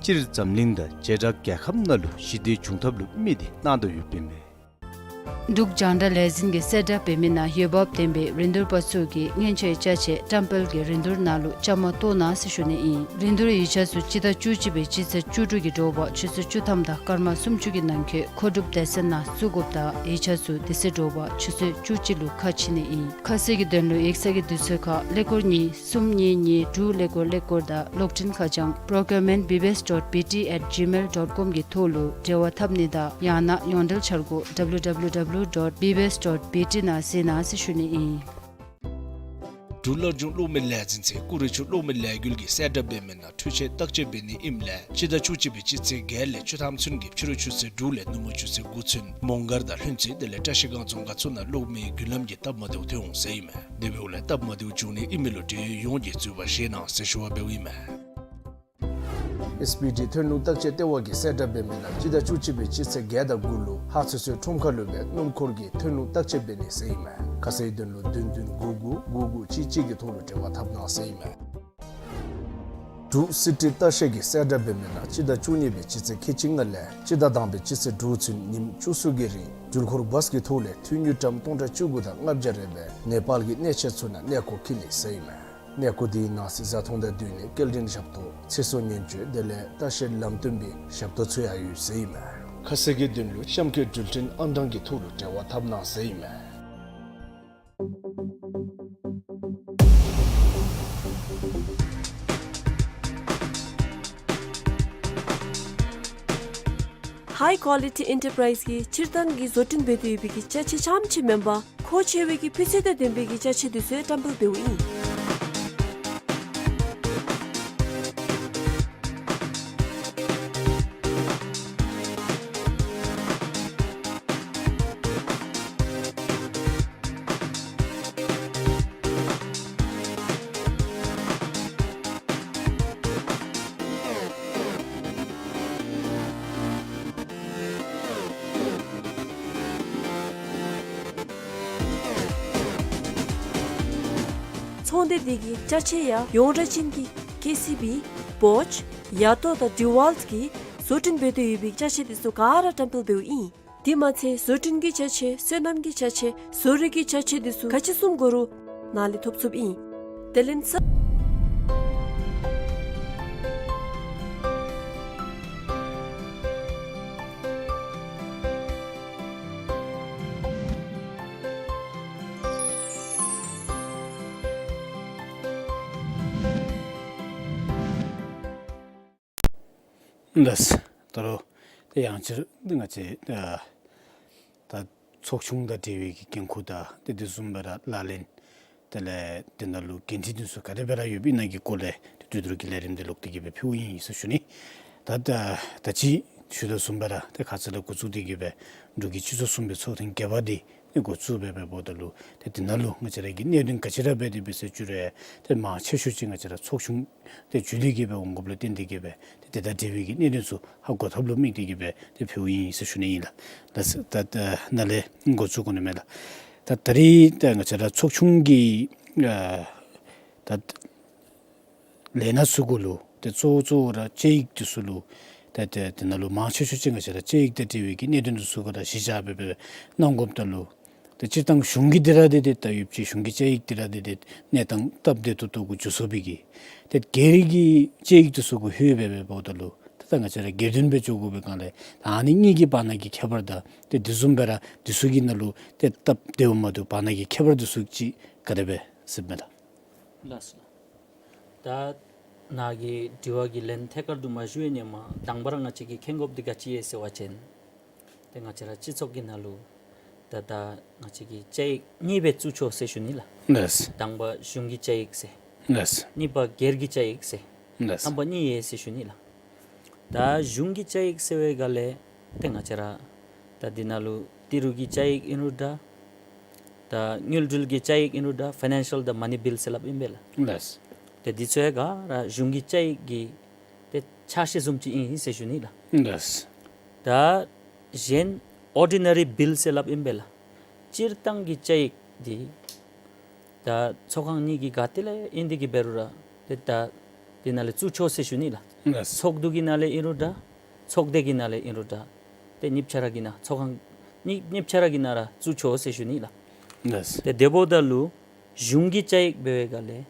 སྤྱིར་འཛམ་གླིང་དང་བྱེ་བྲག་རྒྱལ་ཁབ་ནང་ལུ་ཞི་བདེ་འབྱུང་ཐབས་ལུ་དམིགས་ཏེ་གནང་དོ་ཡོདཔ་ཨིན་མས། འབྲུག་རྒྱང་བསྒྲགས་ལས་འཛིན་གྱིས་གསལ་བསྒྲགས་འབད་མི་ནང་འོས་འབབ་ལྡན་པའི་རིན་བསྡུར་པ་ཚུ་གིས་མངོན་ཆེ་ཅ་ཆས་བཀྲམ་སྤེལ་གྱི་རིན་བསྡུར་ནང་ལུ་བཅའ་མར་གཏོགས་གནང་ཟེར་ཞུ་ནི་ཨིན། རིན་བསྡུར་ཡིག་ཆ་ཚུ་སྤྱི་ཟླ་བཅུ་གཅིག་པའི་སྤྱི་ཚེས་བཅུ་དྲུག་གི་དྲོ་པ་ཆུ་ཚོད་བཅུ་ཐམ་དང་སྐར་མ་སུམ་ཅུ་གི་ནང་འཁོད་མཁོ་སྒྲུབ་སྡེ་ཚན་ནང་བཙུགས་དགོཔ་དང་ཡིག་ཆ་ཚུ་དེ་ཚེ་དྲོ་པ་ཆུ་ཚོད་བཅུ་གཅིག་ལུ་ཁ་ཕྱེ་ནི་ཨིན། ཁ་གསལ་གྱི་དོན་ལུ་ཡིག་ཚང་གི་དུས་ཚོད་ཁར་ཀླད་ཀོར་གཉིས་གསུམ་གཉིས་གཉིས་དྲུག་ཀླད་ཀོར་ཀླད་ཀོར་དང་གློག་འཕྲིན་ཁ་བྱང་procurement B B S dot B T at gmail dot com གི་ཐོག་ལུ་འབྲེལ་བ་འཐབ་ནི་དང་ཡང་ན་ཡོངས་འབྲེལ་འཆར་སྒོ་W W W dot B B S dot B T ནང་གཟིགས་གནང་ཟེར་ཞུ་ནི་ཨིན། འབྲུག་སླར་འབྱུང་གློག་མེ་ལས་འཛིན་ཚེ་ཀུ་རེ་ཆུ་གློག་མེ་ལས་འགུལ་གྱིས་གསལ་བསྒྲགས་འབད་མི་ནང་འཕྲུལ་ཆས་བརྟག་དཔྱད་འབད་ནི་ཨིནམ་ལས་སྤྱི་ཟླ་བཅུ་གཅིག་པའི་སྤྱི་ཚེས་བརྒྱད་ལས་བཅུ་ཐམ་ཚུན་གྱི་ཕྱི་རུ་ཆུ་ཚོད་དྲུག་ལས་ནུབ་མོ་ཆུ་ཚོད་དགུ་ཚུན་མོང་སྒར་དང་ལྷུན་རྩེ་དེ་ལས་བཀྲ་ཤིས་སྒང་རྫོང་ཁག་ཚུ་ནང་གློག་མེའི་མདུན་ལམ་གྱི་སྟབས་མ་བདེཝ་ཐོན་འོང་ཟེར་ཨིན་མས། དེ་འབདཝ་ལས་སྟབས་མ་བདེཝ་བྱུང་ནི་ཨིན་མི་ལུ་འབྲེལ་ཡོད་ཡོངས་ཀྱིས་འཛོལ་བ་བཞེས་གནང་ཟེར་ཞུ་བ་འབདཝ་ཨིན་མས། ཨེསི་པི་ཌི་ཐོན་ལུགས་བརྟག་དཔྱད་ལྟེ་བ་གིས་གསལ་བསྒྲགས་འབད་མི་ནང་སྤྱི་ཟླ་བཅུ་གཅིག་པའི་སྤྱི་ཚེས་བརྒྱད་དང་དགུ་ལུ་ཧཱ་ཚོད་བསྲེ་ཁྲོམ་ཁ་ལུ་སྦེ་སྣུམ་འཁོར་གྱི་ཐོན་ལུགས་བརྟག་དཔྱད་འབད་ནི་ཟེར་ཨིན་མས། ཁ་གསལ་དོན་ལུ་བདུན་བདུན་དགུ་དགུ་དགུ་དགུ་གཅིག་གཅིག་གི་ཐོག་ལུ་འབྲེལ་བ་འཐབ་གནང་ཟེར་ཨིན་མས། འབྲུག་སི་ཊི་ལྟ་བཤལ་གྱིས་གསལ་བསྒྲགས་འབད་མི་ནང་སྤྱི་ཟླ་བཅུ་གཉིས་པའི་སྤྱི་ཚེས་ཁལ་གཅིག་ལྔ་ལས་སྤྱི་ཟླ་དང་པའི་སྤྱི་ཚེས་དྲུག་ཚུན་ཉིནམ་བཅུ་གསུམ་གྱི་རིང་འགྲུལ་འཁོར་བཱས་ཀྱི་ཐོག་ལས་འཐུས་དངུལ་ཀྲམ་སྟོང་ཕྲག་བཅུ་དགུ་དང་ལྔ་བརྒྱ་རེ་སྦེ་ནེ་པཱལ་གྱི་གནས་ཆེན་ཚུ་ནང་གནས་སྐོར་འཁྱིད་ནི་ཟེར་ཨིན་མས། གནས་སྐོར་དེའི་ནང་གཟིགས་བཟའ་འཐུང་དང་སྡོད་གནས་སྐྱེལ་འདྲེན་ཞབས་ཏོག་ཚེ་སྲོག་ཉེན་བཅོལ་དེ་ལས་ལྟ་བཤལ་ལམ་སྟོན་པའི་ཞབས་ཏོག་ཚུ་ཡང་ཡོད་ཟེར་ཨིན་མས། ཁ་གསལ་གྱི་དོན་ལུ་གཤམ་འཁོད་འགྲུལ་འཕྲིན་ཨང་གྲངས་ཀྱི་ཐོག་ལུ་འབྲེལ་བ་འཐབ་གནང་ཟེར་ཨིན་མས། High Quality Enterprise གིས་སྤྱིར་བཏང་གི་བཟོ་སྐྲུན་འབད་དེ་ཡོད་པའི་གི་ཅ་ཆས་རྐྱངམ་ཅིག་མེན་པར་མཁོ་ཆེ་བའི་གི་སྤུས་ཚད་དང་ལྡན་པའི་གི་ཅ་ཆས་འདི་ཚུ་ཡང་བཀྲམ་སྤེལ་འབདཝ་ཨིན། ཚོང་སྡེ་འདི་གི་ཅ་ཆས་ཡང་ཡོངས་གྲགས་ཅན་གྱི་ཀེ་སི་བི། བོཆ། ཡ་ཏོ་དང་ཌི་ཝཱལཊ་གིས་བཟོ་སྐྲུན་འབད་དེ་ཡོད་པའི་ཅ་ཆས་འདི་ཚུ་ག་ར་བཀྲམ་སྤེལ་འབདཝ་ཨིན། དེ་མ་ཚད་བཟོ་སྐྲུན་གྱི་ཅ་ཆས། སོ་ནམ་གྱི་ཅ་ཆས། བཟོ་རིག་གི་ཅ་ཆས་འདི་ཚུ་ག་ཅི་བཟུམ་དགོ་རུང་ནཱ་ལས་ཐོབ་ཚུགསཔ་ཨིན། དེ་ལས་ས། ལགས། ད་རུང་ཏེ་ཡང་ཅིན་ང་བཅས་ཨ་ད་ཚོགས་ཆུང་དང་འབྲེལ་བའི་གི་འགན་ཁུར་དང་ཏེ་དེ་བཟུམ་སྦེ་ར་ལག་ལེན་དེ་ལས་དེ་ནང་ལུ་འགན་འཁྲི་འདི་ཚུ་ག་དེ་སྦེ་ར་ཡོདཔ་ཨིན་ན་གི་སྐོར་ལས་ཏེ་དུས་ཐོག་གི་ལས་རིམ་འདི་ལོག་སྟེ་གི་སྦེ་ཕུལཝ་ཨིན་ཟེར་ཞུ་ནི། ད་ད་ད་ཅི་ཞུ་དོ་བཟུམ་སྦེ་ར་ཏེ་ཁ་ཙ་ལས་འགོ་བཙུགས་ཏེ་གི་སྦེ་འབྲུག་གི་སྤྱི་ཚོགས་གསུམ་པའི་ཚོགས་ཐེངས་བརྒྱད་པ་འདི་ཏེ་འགོ་བཙུགས་འབད་འབདཝ་ད་ལུ་ཏེ་དེ་ནང་ལུ་ང་བཅས་ར་གི་གནད་དོན་ག་ཅི་ར་འབད་དེ་འབད་ཟེར་ཞུ་རུང་ཏེ་མང་ཆེ་ཤོས་ཅིག་ང་བཅས་ར་ཚོགས་ཆུང་ཏེ་བརྒྱུད་དེ་གི་སྦེ་འོང་དགོཔ་ལུ་བརྟེན་ཏེ་གི་སྦེ་ཏེ་དེ་དང་འབྲེལ་བའི་གི་གནད་དོན་ཚུ་ཧ་གོ་ཐབས་ལུ་དམིགས་ཏེ་གི་སྦེ་ཏེ་ཕུལཝ་ཨིན་ཟེར་ཞུ་ནི་ཨིན་ལགས། ལགས། ད་ད་ནཱ་ལས་འགོ་བཙུགས་དགོ་ནི་མས་ལགས། ད་ད་རིས་ད་ང་བཅས་ར་ཚོགས་ཆུང་གི་ཨ་ད་ལས་སྣ་ཚུ་གུ་ལུ་ཏེ་གཙོ་བོ་གཙོ་བོ་ར་བཅའ་ཡིག་འདི་ཚུ་ལུ་ཏེ་ཏེ་དེ་ནང་ལུ་མང་ཆེ་ཤོས་ཅིག་ང་བཅས་ར་བཅའ་ཡིག་དང་འབྲེལ་བའི་གི་གནད་དོན་འདི་ཚུ་གུ་ར་གཞི་བཞག་འབད་འབད་གནང་དགོཔ་ད་ལུ་ཏེ་སྤྱིར་བཏང་གཞུང་གི་འདི་ར་འདི་ཏེ་ད་ཡོདཔ་ཅིག་གཞུང་གི་བཅའ་ཡིག་འདི་ར་འདི་ཏེ་གནས་སྟངས་སྟབས་བདེ་ཏོག་ཏོ་གུ་འགྱོ་ཚུགས་པའི་གི་ཏེ་སྒེར་གྱི་བཅའ་ཡིག་འདི་ཚུ་གུ་ལྷོད་འབད་འབདཝ་ད་ལུ་ཏེ་ད་ང་བཅས་ར་སྒེར་དོན་སྦེ་འགྱོ་དགོ་པའི་སྒང་ལས་ད་ཨ་ནི་གཉིས་ཀྱི་བར་ན་གི་ཁྱད་པར་དང་ཏེ་དེ་བཟུམ་སྦེ་ར་འདི་ཚུ་གི་ནང་ལུ་ཏེ་སྟབས་བདེཝ་མ་བདེཝ་བར་ན་གི་ཁྱད་པར་འདི་ཚུ་ཅིག་ག་དེ་སྦེ་གཟིགསཔ་མས་ལགས། ལགས་སོ། ད་ནཱ་གི་དྲི་བ་གི་ལན་ཐད་ཀར་དུ་མ་ཞུ་བའི་ཧེ་མ་དང་པ་ར་ང་བཅས་ཀྱིས་མཁྱེན་དགོཔ་འདི་ག་ཅི་ཨིན་ཟེར་བ་ཅིན་ཏེ་ང་བཅས་ར་སྤྱི་ཚོགས་ཀྱི་ནང་ལུ་ད་ད་ང་བཅས་ཀྱིས་བཅའ་ཡིག་གཉིས་སྦེ་བཙུགས་ཆོག་ཟེར་ཞུ་ནི་ལགས། ལགས། དང་པ་གཞུང་གི་བཅའ་ཡིག་ཟེར། ལགས། གཉིས་པ་སྒེར་གྱི་བཅའ་ཡིག་ཟེར། ལགས། རྣམ་པ་གཉིས་ཡོད་ཟེར་ཞུ་ནི་ལགས། ད་གཞུང་གི་བཅའ་ཡིག་ཟེར་བའི་སྒང་ལས་ཏེ་ང་བཅས་ར་ད་འདི་ནང་ལུ་ཏི་རུ་གི་བཅའ་ཡིག་ཨིན་རུང་འདྲ། ད་དངུལ་འབྲེལ་གྱི་བཅའ་ཡིག་ཨིན་རུང་འདྲ། ཕའི་ནན་ཤལ་དང་མ་ནི་བིལ་ཟེར་སླབ་ཨིན་པས་ལགས། ལགས། ཏེ་འདི་ཚུ་ཡང་ག་ར་གཞུང་གི་བཅའ་ཡིག་གི་ཏེ་ཆ་ཤས་བཟུམ་ཅིག་ཨིན་ཟེར་ཞུ་ནི་ལགས། ལགས། ད་གཞན་ཨོར་ཌི་ནེ་རི་བིལ་ཟེར་སླབ་ཨིན་པས་ལགས། སྤྱིར་བཏང་གི་བཅའ་ཡིག་འདི་ད་ཚོགས་ཁང་གཉིས་ཀྱི་ག་ཏེ་ལས་ཨིན་ཏེ་གི་འབད་རུང་ར་ཏེ་ད་འདི་ནང་ལས་བཙུགས་ཆོག་ཟེར་ཞུ་ནི་ལགས། ལགས། ཚོགས་འདུ་གི་ནང་ལས་ཨིན་རུང་འདྲ། ཚོགས་སྡེ་གི་ནང་ལས་ཨིན་རུང་འདྲ། ཏེ་གཉིས་ཆ་ར་གི་ནང་ཚོགས་ཁང་གཉིས་གཉིས་ཆ་ར་གི་ནང་ར་བཙུགས་ཆོག་ཟེར་ཞུ་ནི་ལགས། ལགས། ཏེ་དེ་འབདཝ་ད་ལུ་གཞུང་གི་བཅའ་ཡིག་འབད་བའི་སྒང་ལས་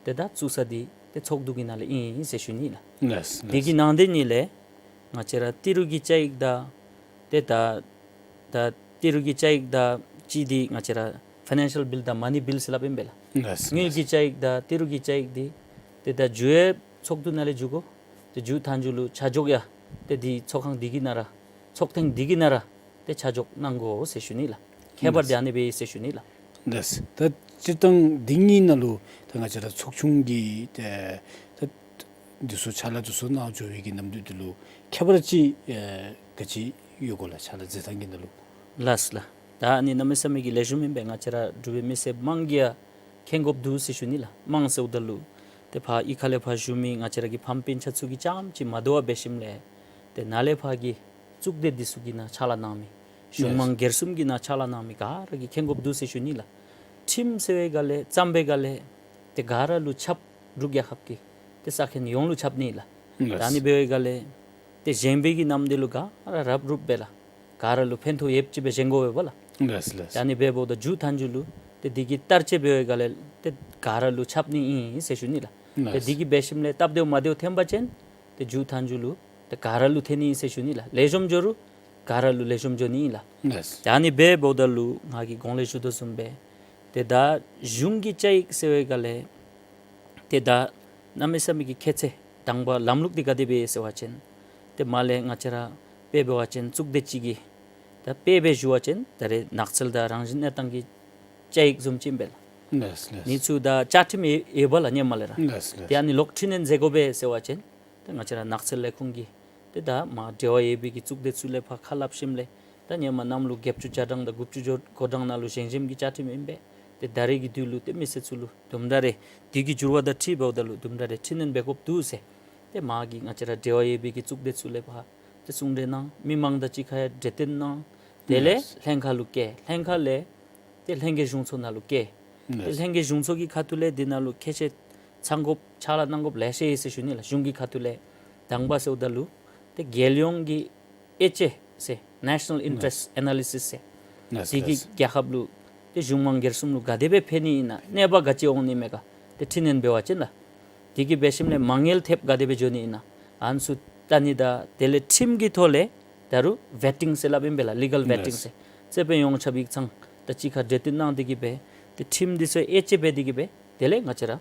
ཏེ་ད་བཙུགས་ས་འདི་ཏེ་ཚོགས་འདུ་གི་ནང་ལས་ཨིན་ཟེར་ཞུ་ནི་ལགས། ལགས། དེ་གི་ནང་དེ་ནང་ལས་ང་བཅས་ར་ཏི་རུ་གི་བཅའ་ཡིག་དང་ཏེ་ད་ད་ཏི་རུ་གི་བཅའ་ཡིག་དང་གཅིག་འདི་ང་བཅས་ར་ཕའི་ནན་ཤལ་བིལ་དང་མ་ནི་བིལ་ཟེར་སླབ་ཨིན་པས་ལགས། ལགས། དངུལ་གྱི་བཅའ་ཡིག་དང་ཏི་རུ་གི་བཅའ་ཡིག་འདི་ཏེ་ད་མཇུག་ཡང་ཚོགས་འདུ་ནང་ལས་མཇུག་དགོ། ཏེ་མཇུག་མཐའ་མཇུག་ལུ་ཆ་འཇོག་ཡང་ཏེ་འདི་ཚོགས་ཁང་འདི་གི་ནང་ར་ཚོགས་ཐེངས་འདི་གི་ནང་ར་ཏེ་ཆ་འཇོག་གནང་དགོ་ཟེར་ཞུ་ནི་ལགས། ཁྱད་པར་འདི་ཨ་ནི་སྦེ་ཨིན་ཟེར་ཞུ་ནི་ལགས། ལགས། ད་སྤྱིར་བཏང་འདི་གཉིས་ནང་ལུ་ད་ང་བཅས་ར་ཚོགས་ཆུང་གི་ད་ད་འདི་ཚུ་ཕྱག་ལཱ་འདི་ཚུ་གནང་འགྱོ་བའི་གི་ནམ་དུས་འདི་ལུ་ཁྱད་པར་ཅིག་ཨེ་ག་ཅི་ཡོད་གོ་ལགས། ཕྱག་ལཱ་མཛད་ཐངས་ཀྱི་ནང་ལུ། ལགས་ལགས། ད་ཨ་ནི་གནམ་མེད་ས་མེད་ཀྱི་ལེགས་ཤོམ་ཨིན་པས། ང་བཅས་ར་འབྲུག་པའི་མི་སེར་དམངས་ཀྱིས་ཡང་མཁྱེན་དགོཔ་འདུག་ཟེར་ཞུ་ནི་ལགས། དམངས་ཟེརཝ་ད་ལུ་ཏེ་ཕར་གཡུས་ཁ་ལས་ཕར་བཞུགས་མི་ང་བཅས་ར་གི་ཕམ་སྤུན་ཆ་ཚུ་གིས་རྐྱངམ་ཅིག་མ་དོ་བར་འབད་ཞིནམ་ལས་ཏེ་ནཱ་ལས་ཕར་གྱི་གཙུག་སྡེ་འདི་ཚུ་གི་ནང་ཕྱག་ལཱ་གནང་མི་གཞུང་མང་སྒེར་གསུམ་གྱི་ནང་ཕྱག་ལཱ་གནང་མི་ག་ར་གིས་མཁྱེན་དགོཔ་འདུག་ཟེར་ཞུ་ནི་ལགས། ཁྲིམས་ཟེར་བའི་སྒང་ལས་བརྩམ་པའི་སྒང་ལས་ཏེ་ག་ར་ལུ་ཁྱབ། འབྲུག་རྒྱལ་ཁབ་ཀྱི་ཏེ་ས་ཁོངས་ཡོངས་ལུ་ཁྱབ་ནི་ལགས། ལགས། ད་ཨ་ནི་འབད་བའི་སྒང་ལས་ཏེ་གཞན་པའི་གི་ནང་འདི་ལུ་ག་ར་རབ་རུབ་སྦེ་ལགས། ག་ར་ལུ་ཕན་ཐོགས་ཡོདཔ་ཅིག་སྦེ་བཞེངས་དགོ་པས་ལགས། ལགས་ལགས། ད་ཨ་ནི་འབདཝ་ད་མཇུག་མཐའ་མཇུག་ལུ་ཏེ་འདི་གི་བསྟར་སྤྱོད་འབད་བའི་སྒང་ལས་ཏེ་ག་ར་ལུ་ཁྱབ་ནི་ཨིན་ཟེར་ཞུ་ནི་ལགས། ཏེ་ལགས། འདི་གིས་འབད་ཞིནམ་ལས་སྟབས་བདེཝ་མ་བདེཝ་ཐོན་པ་ཅིན་ཏེ་མཇུག་མཐའ་མཇུག་ལུ་ཏེ་ག་ར་ལུ་ཐོན་ནི་ཨིན་ཟེར་ཞུ་ནི་ལགས། ལེགས་ཤོམ་འགྱོ་རུང་ག་ར་ལུ་ལེགས་ཤོམ་འགྱོ་ནི་ཨིན་ལགས། ལགས། ད་ཨ་ནི་འབདཝ་ད་ལུ་ང་གིས་གོང་ལས་ཞུ་དོ་བཟུམ་སྦེ་ཏེ་ད་གཞུང་གི་བཅའ་ཡིག་ཟེར་བའི་སྒང་ལས་ཏེ་ད་གནམ་མེད་ས་མེད་ཀྱི་ཁྱད་ཚད་དང་པ་ལམ་ལུགས་འདི་ག་དེ་སྦེ་ཟེར་བ་ཅིན་ཏེ་མར་ལས་ང་བཅས་ར་ དཔེ་འབད་བ་ཅིན་གཙུག་སྡེ་ཅིག་གིས་ད་དཔེ་སྦེ་ཞུ་བ་ཅིན་ད་རེས་ནགས་ཚལ་དང་རང་བཞིན་གནས་སྟངས་ཀྱི་བཅའ་ཡིག་བཟུམ་ཅིག་ཨིན་པས་ལགས། ལགས་ལགས། ཨ་ནི་ཚུ་ད་བཅའ་ཁྲིམས་ཡོད་ཡོདཔ་ལགས་ཧེ་མ་ལས་ར། ལགས་ལགས། ཏེ་ཨ་ནི་ལོག་འཕྲི་སྣོན་མཛད་དགོ་པས་ཟེར་བ་ཅིན་ཏེ་ང་བཅས་ར་ནགས་ཚལ་ལས་ཁུངས་ཀྱིས་ཏེ་ད་མར་འབྲེལ་བ་ཡོད་པའི་གི་གཙུག་སྡེ་ཚུ་ལས་ཕར་ཁ་སླབ་ཞིནམ་ལས་ད་ཧེ་མ་གནམ་ལོ་བརྒྱད་ཅུ་གྱ་གྲངས་དང་དགུ་བཅུ་གྱ་གོ་གྲངས་ནང་ལུ་བཞེངས་བཞེངསམ་གི་བཅའ་ཁྲིམས་ཨིན་པས། ཏེ་ད་རེས་ཀྱི་དུས་ལུ་ཏེ་མི་སེར་ཚུ་ལུ་དུམ་གྲ་རེ་དུས་ཀྱི་འགྱུར་བ་དང་འཁྲིལ་འབདཝ་ད་ལུ་དུམ་གྲ་རེ་འཕྲི་སྣོན་འབད་དགོཔ་འདུག་ཟེར། ཏེ་མར་གྱི་ང་བཅས་ར་འབྲེལ་བ་ཡོད་པའི་གི་གཙུག་སྡེ་ཚུ་ལས་ཕར་ཏེ་གསུང་གྲོས་གནང་། མི་མང་དང་གཅིག་ཁར་ཡང་གྲོས་བསྟུན་གནང་། དེ་ལས་ལགས། ལྷན་ཁག་ལུ་བསྐྱལ། ལྷན་ཁག་ལས་ཏེ་ལྷན་རྒྱས་གཞུང་ཚོགས་ནང་ལུ་བསྐྱལ། ཏེ་ལགས། ལྷན་རྒྱས་གཞུང་ཚོགས་ཀྱི་ཁ་ཐུག་ལས་འདི་ནང་ལུ་ཁྱད་ཆོས་ཚང་དགོཔ་ཕྱག་ལཱ་གནང་དགོཔ་ལེ་ཤ་ཡོད་ཟེར་ཞུ་ནི་ལགས། གཞུང་གི་ཁ་ཐུག་ལས་དང་པ་ཟེརཝ་ད་ལུ་ཏེ་རྒྱལ་ཡོངས་ཀྱི་དབྱེ་དཔྱད་ཟེར་National Interest Analysis ཟེར། ལགས་དེ་གིས་ལགས། རྒྱལ་ཁབ་ལུ་ཏེ་གཞུང་མང་སྒེར་གསུམ་ལུ་ག་དེ་སྦེ་ཕན་ནི་ཨིན་ན་གནོད་པ་ག་ཅི་འོང་ནི་མས་ག་ཏེ་འཕྲི་སྣོན་འབད་བ་ཅིན་ལགས། དེ་གིས་འབད་ཞིནམ་ལས་མ་དངུལ་ཐེབས་ག་དེ་སྦེ་འགྱོ་ནི་ཨིན་ན་ཨ་ནི་ཚུ་བལྟ་ནི་དང་དེ་ལས་ཁྲིམས་ཀྱི་ཐོག་ལས་ད་རུང་ཝེ་ཊིང་ཟེར་སླབ་ཨིན་པས་ལགས། ལི་གཱལ་ཝེ་ཊིང་ལགས། ཟེར། རྩོད་དཔོན་ཡོངས་ཁྱབ་ཡིག་ཚང་དང་གཅིག་ཁར་གྲོས་བསྟུན་གནང་སྟེ་གིས་སྦེ་ཏེ་ཁྲིམས་འདི་ཚུ་དབྱེ་དཔྱད་འབད་དེ་གིས་སྦེ་དེ་ལས་ང་བཅས་ར་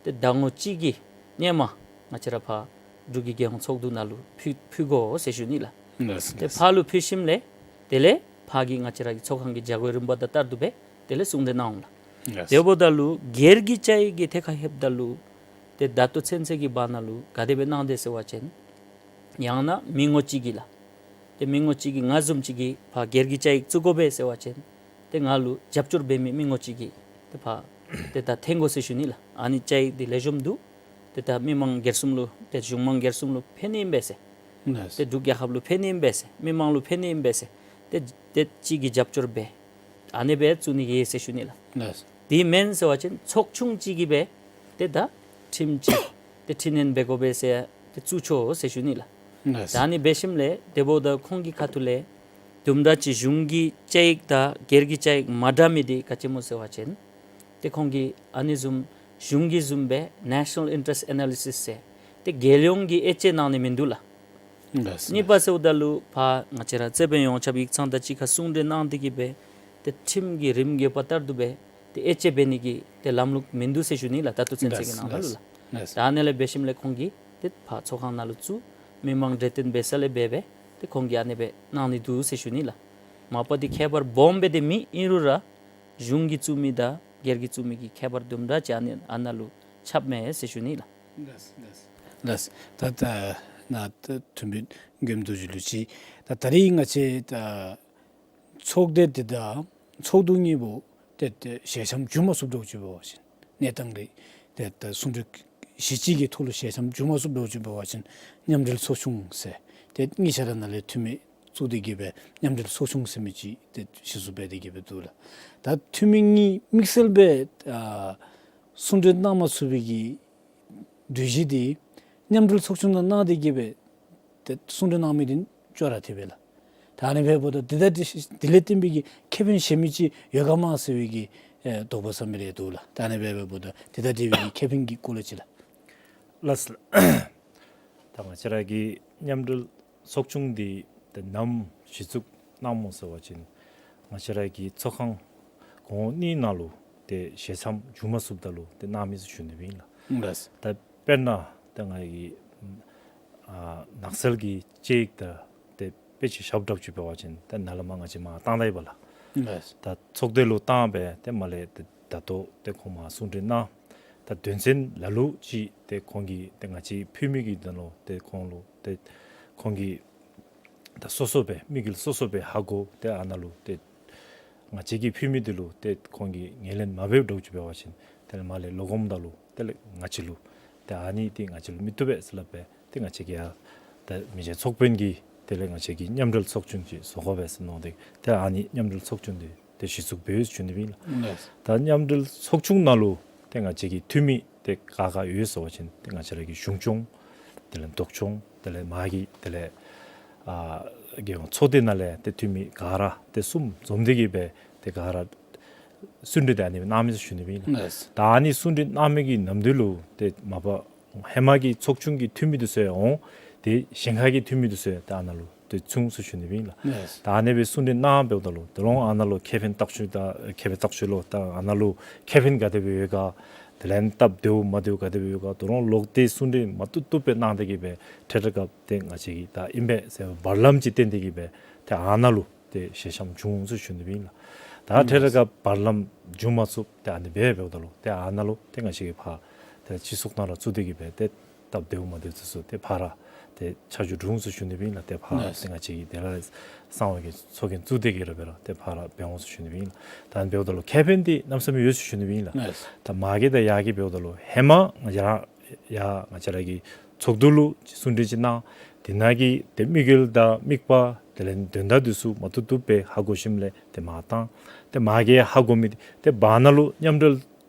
ཏེ་ཟླ་ངོ་གཅིག་གི་ཧེ་མ་ང་བཅས་ར་ཕར་འབྲུག་གི་རྒྱལ་ཡོངས་ཚོགས་འདུ་ནང་ལུ་ཕུལ་ཕུལ་དགོ་ཟེར་ཞུ་ནི་ལགས། ལགས་ཏེ་ལགས། ཕར་ལུ་ཕུལ་ཞིནམ་ལས་དེ་ལས་ཕར་གྱི་ང་བཅས་ར་གི་ཚོགས་ཁང་གི་བྱ་སྒོའི་རིམ་པ་དང་བསྟར་དོ་སྦེ་དེ་ལས་གསུང་གྲོས་གནང་འོང་ལགས། ལགས། དེ་འབདཝ་ད་ལུ་སྒེར་གྱི་བཅའ་ཡིག་གི་ཐད་ཁར་ལྷོདཔ་ད་ལུ་ཏེ་ད་ལྟོ་ཚུན་ཚོད་ཀྱི་བར་ན་ལུ་ག་དེ་སྦེ་གནང་དེས་ཟེར་བ་ཅིན་ཡང་ན་མི་ངོ་གཅིག་གིས་ལགས། ཏེ་མི་ངོ་གཅིག་གིས་ང་བཟུམ་ཅིག་གིས་ཕར་སྒེར་གྱི་བཅའ་ཡིག་བཙུགས་དགོ་པས་ཟེར་བ་ཅིན་ཏེ་ང་ལུ་རྒྱབ་སྐྱོར་འབད་མི་མི་ངོ་གཅིག་གིས་ཏེ་ཕར་ཏེ་ད་འཐོན་དགོ་ཟེར་ཞུ་ནི་ལགས། ཨ་ནི་བཅའ་ཡིག་འདི་ལེགས་ཤོམ་འདུག། ཏེ་ད་མི་མང་སྒེར་གསུམ་ལུ་ཏེ་གཞུང་མང་སྒེར་གསུམ་ལུ་ཕན་ནི་ཨིན་པས་ཟེར། ལགས། ཏེ་འབྲུག་རྒྱལ་ཁབ་ལུ་ཕན་ནི་ཨིན་པས་ཟེར། མི་མང་ལུ་ཕན་ནི་ཨིན་པས་ཟེར། ཏེ་ཏེ་གཅིག་གིས་རྒྱབ་སྐྱོར་འབད། ཨ་ནི་སྦེ་བཙུགས་ནི་ཡོད་ཟེར་ཞུ་ནི་ལགས། ལགས། དེ་མེན་ཟེར་བ་ཅིན་ཚོགས་ཆུང་གཅིག་གིས་སྦེ་ཏེ་ད་ཁྲིམས་ཅིག་ཏེ་འཕྲི་སྣོན་འབད་དགོ་པས་ཟེར་ཏེ་བཙུགས་ཆོག་ཟེར་ཞུ་ནི་ལགས། ལགས། ད་ཨ་ནི་འབད་ཞིནམ་ལས་དེ་འབདཝ་ད་ཁོང་གི་ཁ་ཐུག་ལས་དུམ་གྲ་ཅིག་གཞུང་གི་བཅའ་ཡིག་དང་སྒེར་གྱི་བཅའ་ཡིག་མ་འདྲ་མི་འདི་ག་ཅི་སྨོ་ཟེར་བ་ཅིན་ཏེ་ཁོང་གིས་ཨ་ནི་བཟུམ་གཞུང་གི་བཟུམ་སྦེ་National Interest Analysis ཟེར་ཏེ་རྒྱལ་ཡོངས་ཀྱི་དབྱེ་དཔྱད་གནང་ནི་མིན་འདུག་ལགས། ལགས། གཉིས་པ་ཟེརཝ་ད་ལུ་ཕར་ང་བཅས་ར་རྩོད་དཔོན་ཡོངས་ཁྱབ་ཡིག་ཚང་དང་གཅིག་ཁར་གསུང་གྲོས་གནང་སྟེ་གིས་སྦེ་ཏེ་ཁྲིམས་ཀྱི་རིམ་གྱི་བར་བསྟར་དོ་སྦེ་ཏེ་དབྱེ་དཔྱད་འབད་ནི་གི་ཏེ་ལམ་ལུགས་མིན་འདུག་ཟེར་ཞུ་ནི་ལགས། ད་ལྟོ་ཚུན་ཚོད་ཀྱི་ནང་ན་ལུ་ལགས། ལགས། ད་ཨ་ནི་ལས་འབད་ཞིནམ་ལས་ཁོང་གིས་ཏེ་ཕར་ཚོགས་ཁང་ནང་ལུ་བཙུགས། མི་མང་གྲོས་བསྟུན་འབད་ས་ལས་འབད་སྦེ་ཏེ་ཁོང་གིས་ཨ་ནི་སྦེ་གནང་ནི་འདུག་ཟེར་ཞུ་ནི་ལགས། མ་པ་འདི་ཁྱད་པར་སྦོམ་སྦེ་དེ་མེད། ཨིན་རུང་ར་གཞུང་གིས་བཙུགས་མི་དང་སྒེར་གྱིས་བཙུགས་མི་གི་ཁྱད་པར་དུམ་གྲ་ཅིག་ཨ་ནི་ཨ་ནཱ་ལུ་ཁྱབ་མས་ཟེར་ཞུ་ནི་ལགས། ལགས་ལགས། ད་ད་ནཱ་ད་ཐུམ་སྦེ་མགྱོནམ་དུ་ཞུ་ལུ་ཅིག། ད་ད་རིས་ང་བཅས་ད་ཚོགས་སྡེ་འདི་དང་ཚོགས་འདུ་གཉིས་པོ་ཏེ་ཏེ་ཞལ་འཆམ་འགྱོ་མ་ཚུགསཔ་འདྲཝ་ཅིག་འབད་བ་ཅིན་གནས་སྟངས་རེ་ཏེ་ད་གསུང་གྲོས་གཞི་གཅིག་གི་ཐོག་ལུ་ཞལ་འཆམ་འགྱོ་མ་ཚུགསཔ་འདྲཝ་ཅིག་འབད་བ་ཅིན་མཉམ་འབྲེལ་ཚོགས་ཆུང་ཟེར་ཏེ་གཉིས་ཆ་ར་ནང་ལས་འཐུས་མི་བཙུགས་ཏེ་གིས་སྦེ་མཉམ་འབྲེལ་ཚོགས་ཆུང་ཟེར་མི་ཅིག་ཏེ་གཞི་བཙུགས་འབད་དེ་གིས་སྦེ་འདུག་ལགས། ད་འཐུས་མི་གཉིས་དམིགས་བསལ་སྦེ་ཨ་གསུང་གྲོས་གནང་མ་ཚུགས་པའི་གི་གྲོས་གཞི་འདི་མཉམ་འབྲེལ་ཚོགས་ཆུང་ནང་གནང་སྟེ་གིས་སྦེ་ཏེ་གསུང་གྲོས་གནང་མི་འདི་ཅོག་ར་འཐདཔ་ཨིན་ལགས། ད་ཨ་ནི་འབདཝ་ད་འདི་ད་འདི་འདི་ལས་བརྟེན་པའི་གི་ཁེ་ཕན་གཞན་མི་ཅིག་ཡོད་ག་མས་ཟེར་བའི་གི་ཨེ་དོགས་པ་ཟ་མི་རེ་འདུག་ལགས། ད་ཨ་ནི་འབདཝ་ད་འདི་ད་འདི་བའི་གི་ཁེ་ཕན་གྱི་སྐོར་ལས་ཅིག་ལགས། ལགས་སོ། ད་ང་བཅས་ར་གི་མཉམ་འབྲེལ་ཚོགས་ཆུང་འདི་ཏེ་ནམ་གཞི་བཙུགས་གནངམ་སྨོ་ཟེར་བ་ཅིན་ང་བཅས་ར་གི་ཚོགས་ཁང་གོང་འོག་གཉིས་ནང་ལུ་ཏེ་ཞལ་འཆམ་འགྱོ་མ་ཚུགསཔ་ད་ལུ་ཏེ་གནང་མི་ཟེར་ཞུ་ནི་སྦེ་ཨིན་ལགས། ལགས། ད་དཔེར་ན་ཏེ་ང་གི་ཨ་ནགས་ཚལ་གྱི་དཔྱད་ཡིག་དང་ཏེ་དཔེ་ཅིག་བཞགཔ་འདྲཝ་ཅིག་འབད་བ་ཅིན་ཏེ་ནཱ་ལས་མར་ང་བཅས་མར་བཏང་ད་ཡི་པ་ལགས། ལགས། ད་ཚོགས་སྡེ་ལུ་བཏང་སྦེ་ཏེ་མར་ལས་ཏེ་ད་ལྟོ་ཏེ་ཁོང་མར་གསུང་གྲོས་གནང་། ད་དོན་ཚན་ལ་ལུ་ཅིག་ཏེ་ཁོང་གིས་ཏེ་ང་བཅས་ཕུལ་མི་གི་དོན་ལུ་ཏེ་ཁོང་ལུ་ཏེ་ཁོང་གིས་ད་སོ་སོ་སྦེ་དམིགས་ཡུལ་སོ་སོ་སྦེ་ཧ་གོ། ཏེ་ཨ་ནཱ་ལུ་ཏེ་ང་བཅས་ཀྱིས་ཕུལ་མི་འདི་ལུ་ཏེ་ཁོང་གིས་ངོས་ལེན་མ་འབདཝ་འདྲཝ་ཅིག་འབད་བ་ཅིན་དེ་ལས་མར་ལས་ལོག་འོངམ་ད་ལུ་དེ་ལས་ང་བཅས་ལུ་ཏེ་ཨ་ནི་འདི་ང་བཅས་ལུ་མི་བཏུབ་པས་ཟེར་སླབ་སྦེ་ཏེ་ང་བཅས་ཀྱིས་ཡང་ད་མི་རྗེ་ཚོགས་དཔོན་གྱིས་དེ་ལས་ང་བཅས་ཀྱིས་མཉམ་འབྲེལ་ཚོགས་ཆུང་ཅིག་བཟོ་དགོ་པས་ཟེར་མནོ་སྟེ་ཏེ་ཨ་ནི་མཉམ་འབྲེལ་ཚོགས་ཆུང་འདི་ཏེ་གཞི་བཙུགས་འབད་ཡི་ཟེར་ཞུ་ནི་སྦེ་ཨིན་ལགས། ལགས། ད་མཉམ་འབྲེལ་ཚོགས་ཆུང་ནང་ལུ་ཏེ་ང་བཅས་ཀྱི་འཐུས་མི་ཏེ་ག་ག་ཡོད་ཟེར་བ་ཅིན་ཏེ་ང་བཅས་ར་གི་གཞུང་སྐྱོང་དེ་ལས་ལྡོག་སྐྱོང་དེ་ལས་མར་གྱི་དེ་ལས་ཨ་རྒྱལ་ཡོངས་ཚོགས་སྡེ་ནང་ལས་ཏེ་འཐུས་མི་ག་ར་ཏེ་གསུམ་འཛོམས་ཏེ་གིས་སྦེ་ཏེ་ག་ར་གསུང་གྲོས་འདི་ཨ་ནི་སྦེ་གནང་མི་ཟེར་ཞུ་ནི་སྦེ་ཨིན་ལགས། ལགས། ད་ཨ་ནི་གསུང་གྲོས་གནང་མི་གི་ནམ་དུས་ལུ་ཏེ་མ་པ་ཧེ་མ་གི་ཚོགས་ཆུང་གི་འཐུས་མི་འདི་ཚུ་ཡང་འོང་། ཏེ་གཞན་ཁ་གི་འཐུས་མི་འདི་ཚུ་ཡང་ཏེ་ཨ་ནཱ་ལུ་ཏེ་ཚུད་ཟེར་ཞུ་ནི་སྦེ་ཨིན་ལགས། ལགས། ད་ཨ་ནི་སྦེ་གསུང་གྲོས་གནང་འབདཝ་ད་ལུ་དེ་ལུ་ཨ་ནཱ་ལུ་ཁེ་ཕན་བརྟག་ཞིབ་དང་ཁེ་ཕན་བརྟག་ཞིབ་ལུ་ད་ཨ་ནཱ་ལུ་ཁེ་ཕན་ག་དེ་སྦེ་ཡོད་ག། དེ་ལས་སྟབས་བདེཝ་མ་བདེཝ་ག་དེ་སྦེ་ཡོད་ག། དོ་རུང་ལོག་སྟེ་གསུང་གྲོས་མ་བཏུབ་བཏུབ་སྦེ་གནང་སྟེ་གི་སྦེ་འཕྲལ་འཕྲལ་སྐབས་ཏེ་ང་བཅས་ཀྱིས་ད་ཨིན་པས་ཟེར་བར་ལམ་ཅིག་བསྟན་ཏེ་གི་སྦེ་ཏེ་ཨ་ནཱ་ལུ་ཏེ་ཞལ་འཆམ་བྱུང་ཟེར་ཞུ་ནི་སྦེ་ཨིན་ལགས། ད་འཕྲལ་འཕྲལ་སྐབས་བར་ལམ་འབྱུང་མ་ཚུགས། ཏེ་ཨ་ནི་སྦེ་འབདཝ་ད་ལུ་ཏེ་ཨ་ནཱ་ལུ་ཏེ་ང་བཅས་ཀྱིས་ཕར་ཏེ་སྤྱི་ཚོགས་ནང་ལུ་བཙུགས་ཏེ་གི་སྦེ་ཏེ་སྟབས་བདེཝ་མ་བདེཝ་ཚུ་ཚུ་ཏེ་ཕར་ར་ཏེ་ཆ་འཇོག་འབྱུང་ཟེར་ཞུ་ནི་སྦེ་ཨིན་ལགས། ཏེ་ཕར་ར་ལགས། ཏེ་ང་བཅས་ཀྱིས་དེ་ལས་གསང་བའི་གི་ཚོགས་རྒྱན་བཙུགས་ཏེ་གི་ར་སྦེ་ར་ཏེ་ཕར་ར་འབད་འོང་ཟེར་ཞུ་ནི་སྦེ་ཨིན་ལགས། ད་ཨ་ནི་འབདཝ་ད་ལུ་ཁེ་ཕན་འདི་གནམ་མེད་ས་མེད་ཡོད་ཟེར་ཞུ་ནི་སྦེ་ཨིན་ལགས། ལགས། ད་མ་གི་དང་ཡ་གི་འབདཝ་ད་ལུ་ཧེ་མ་ང་བཅས་ར་ཡ་ང་བཅས་ར་གི་ཚོགས་འདུ་ལུ་གསུང་གྲོས་ཅིག་གནང་། དེ་ནང་གི་ཏེ་དམིགས་ཡུལ་དང་དམིགས་པ་དེ་ལས་དོན་དག་འདི་ཚུ་མ་བཏུབ་བཏུབ་སྦེ་ཧ་གོ་ཞིནམ་ལས་ཏེ་མར་བཏང་། ཏེ་མ་གི་ཧ་གོ་མི་འདི་ཏེ་བར་ན་ལུ་མཉམ་འབྲེལ་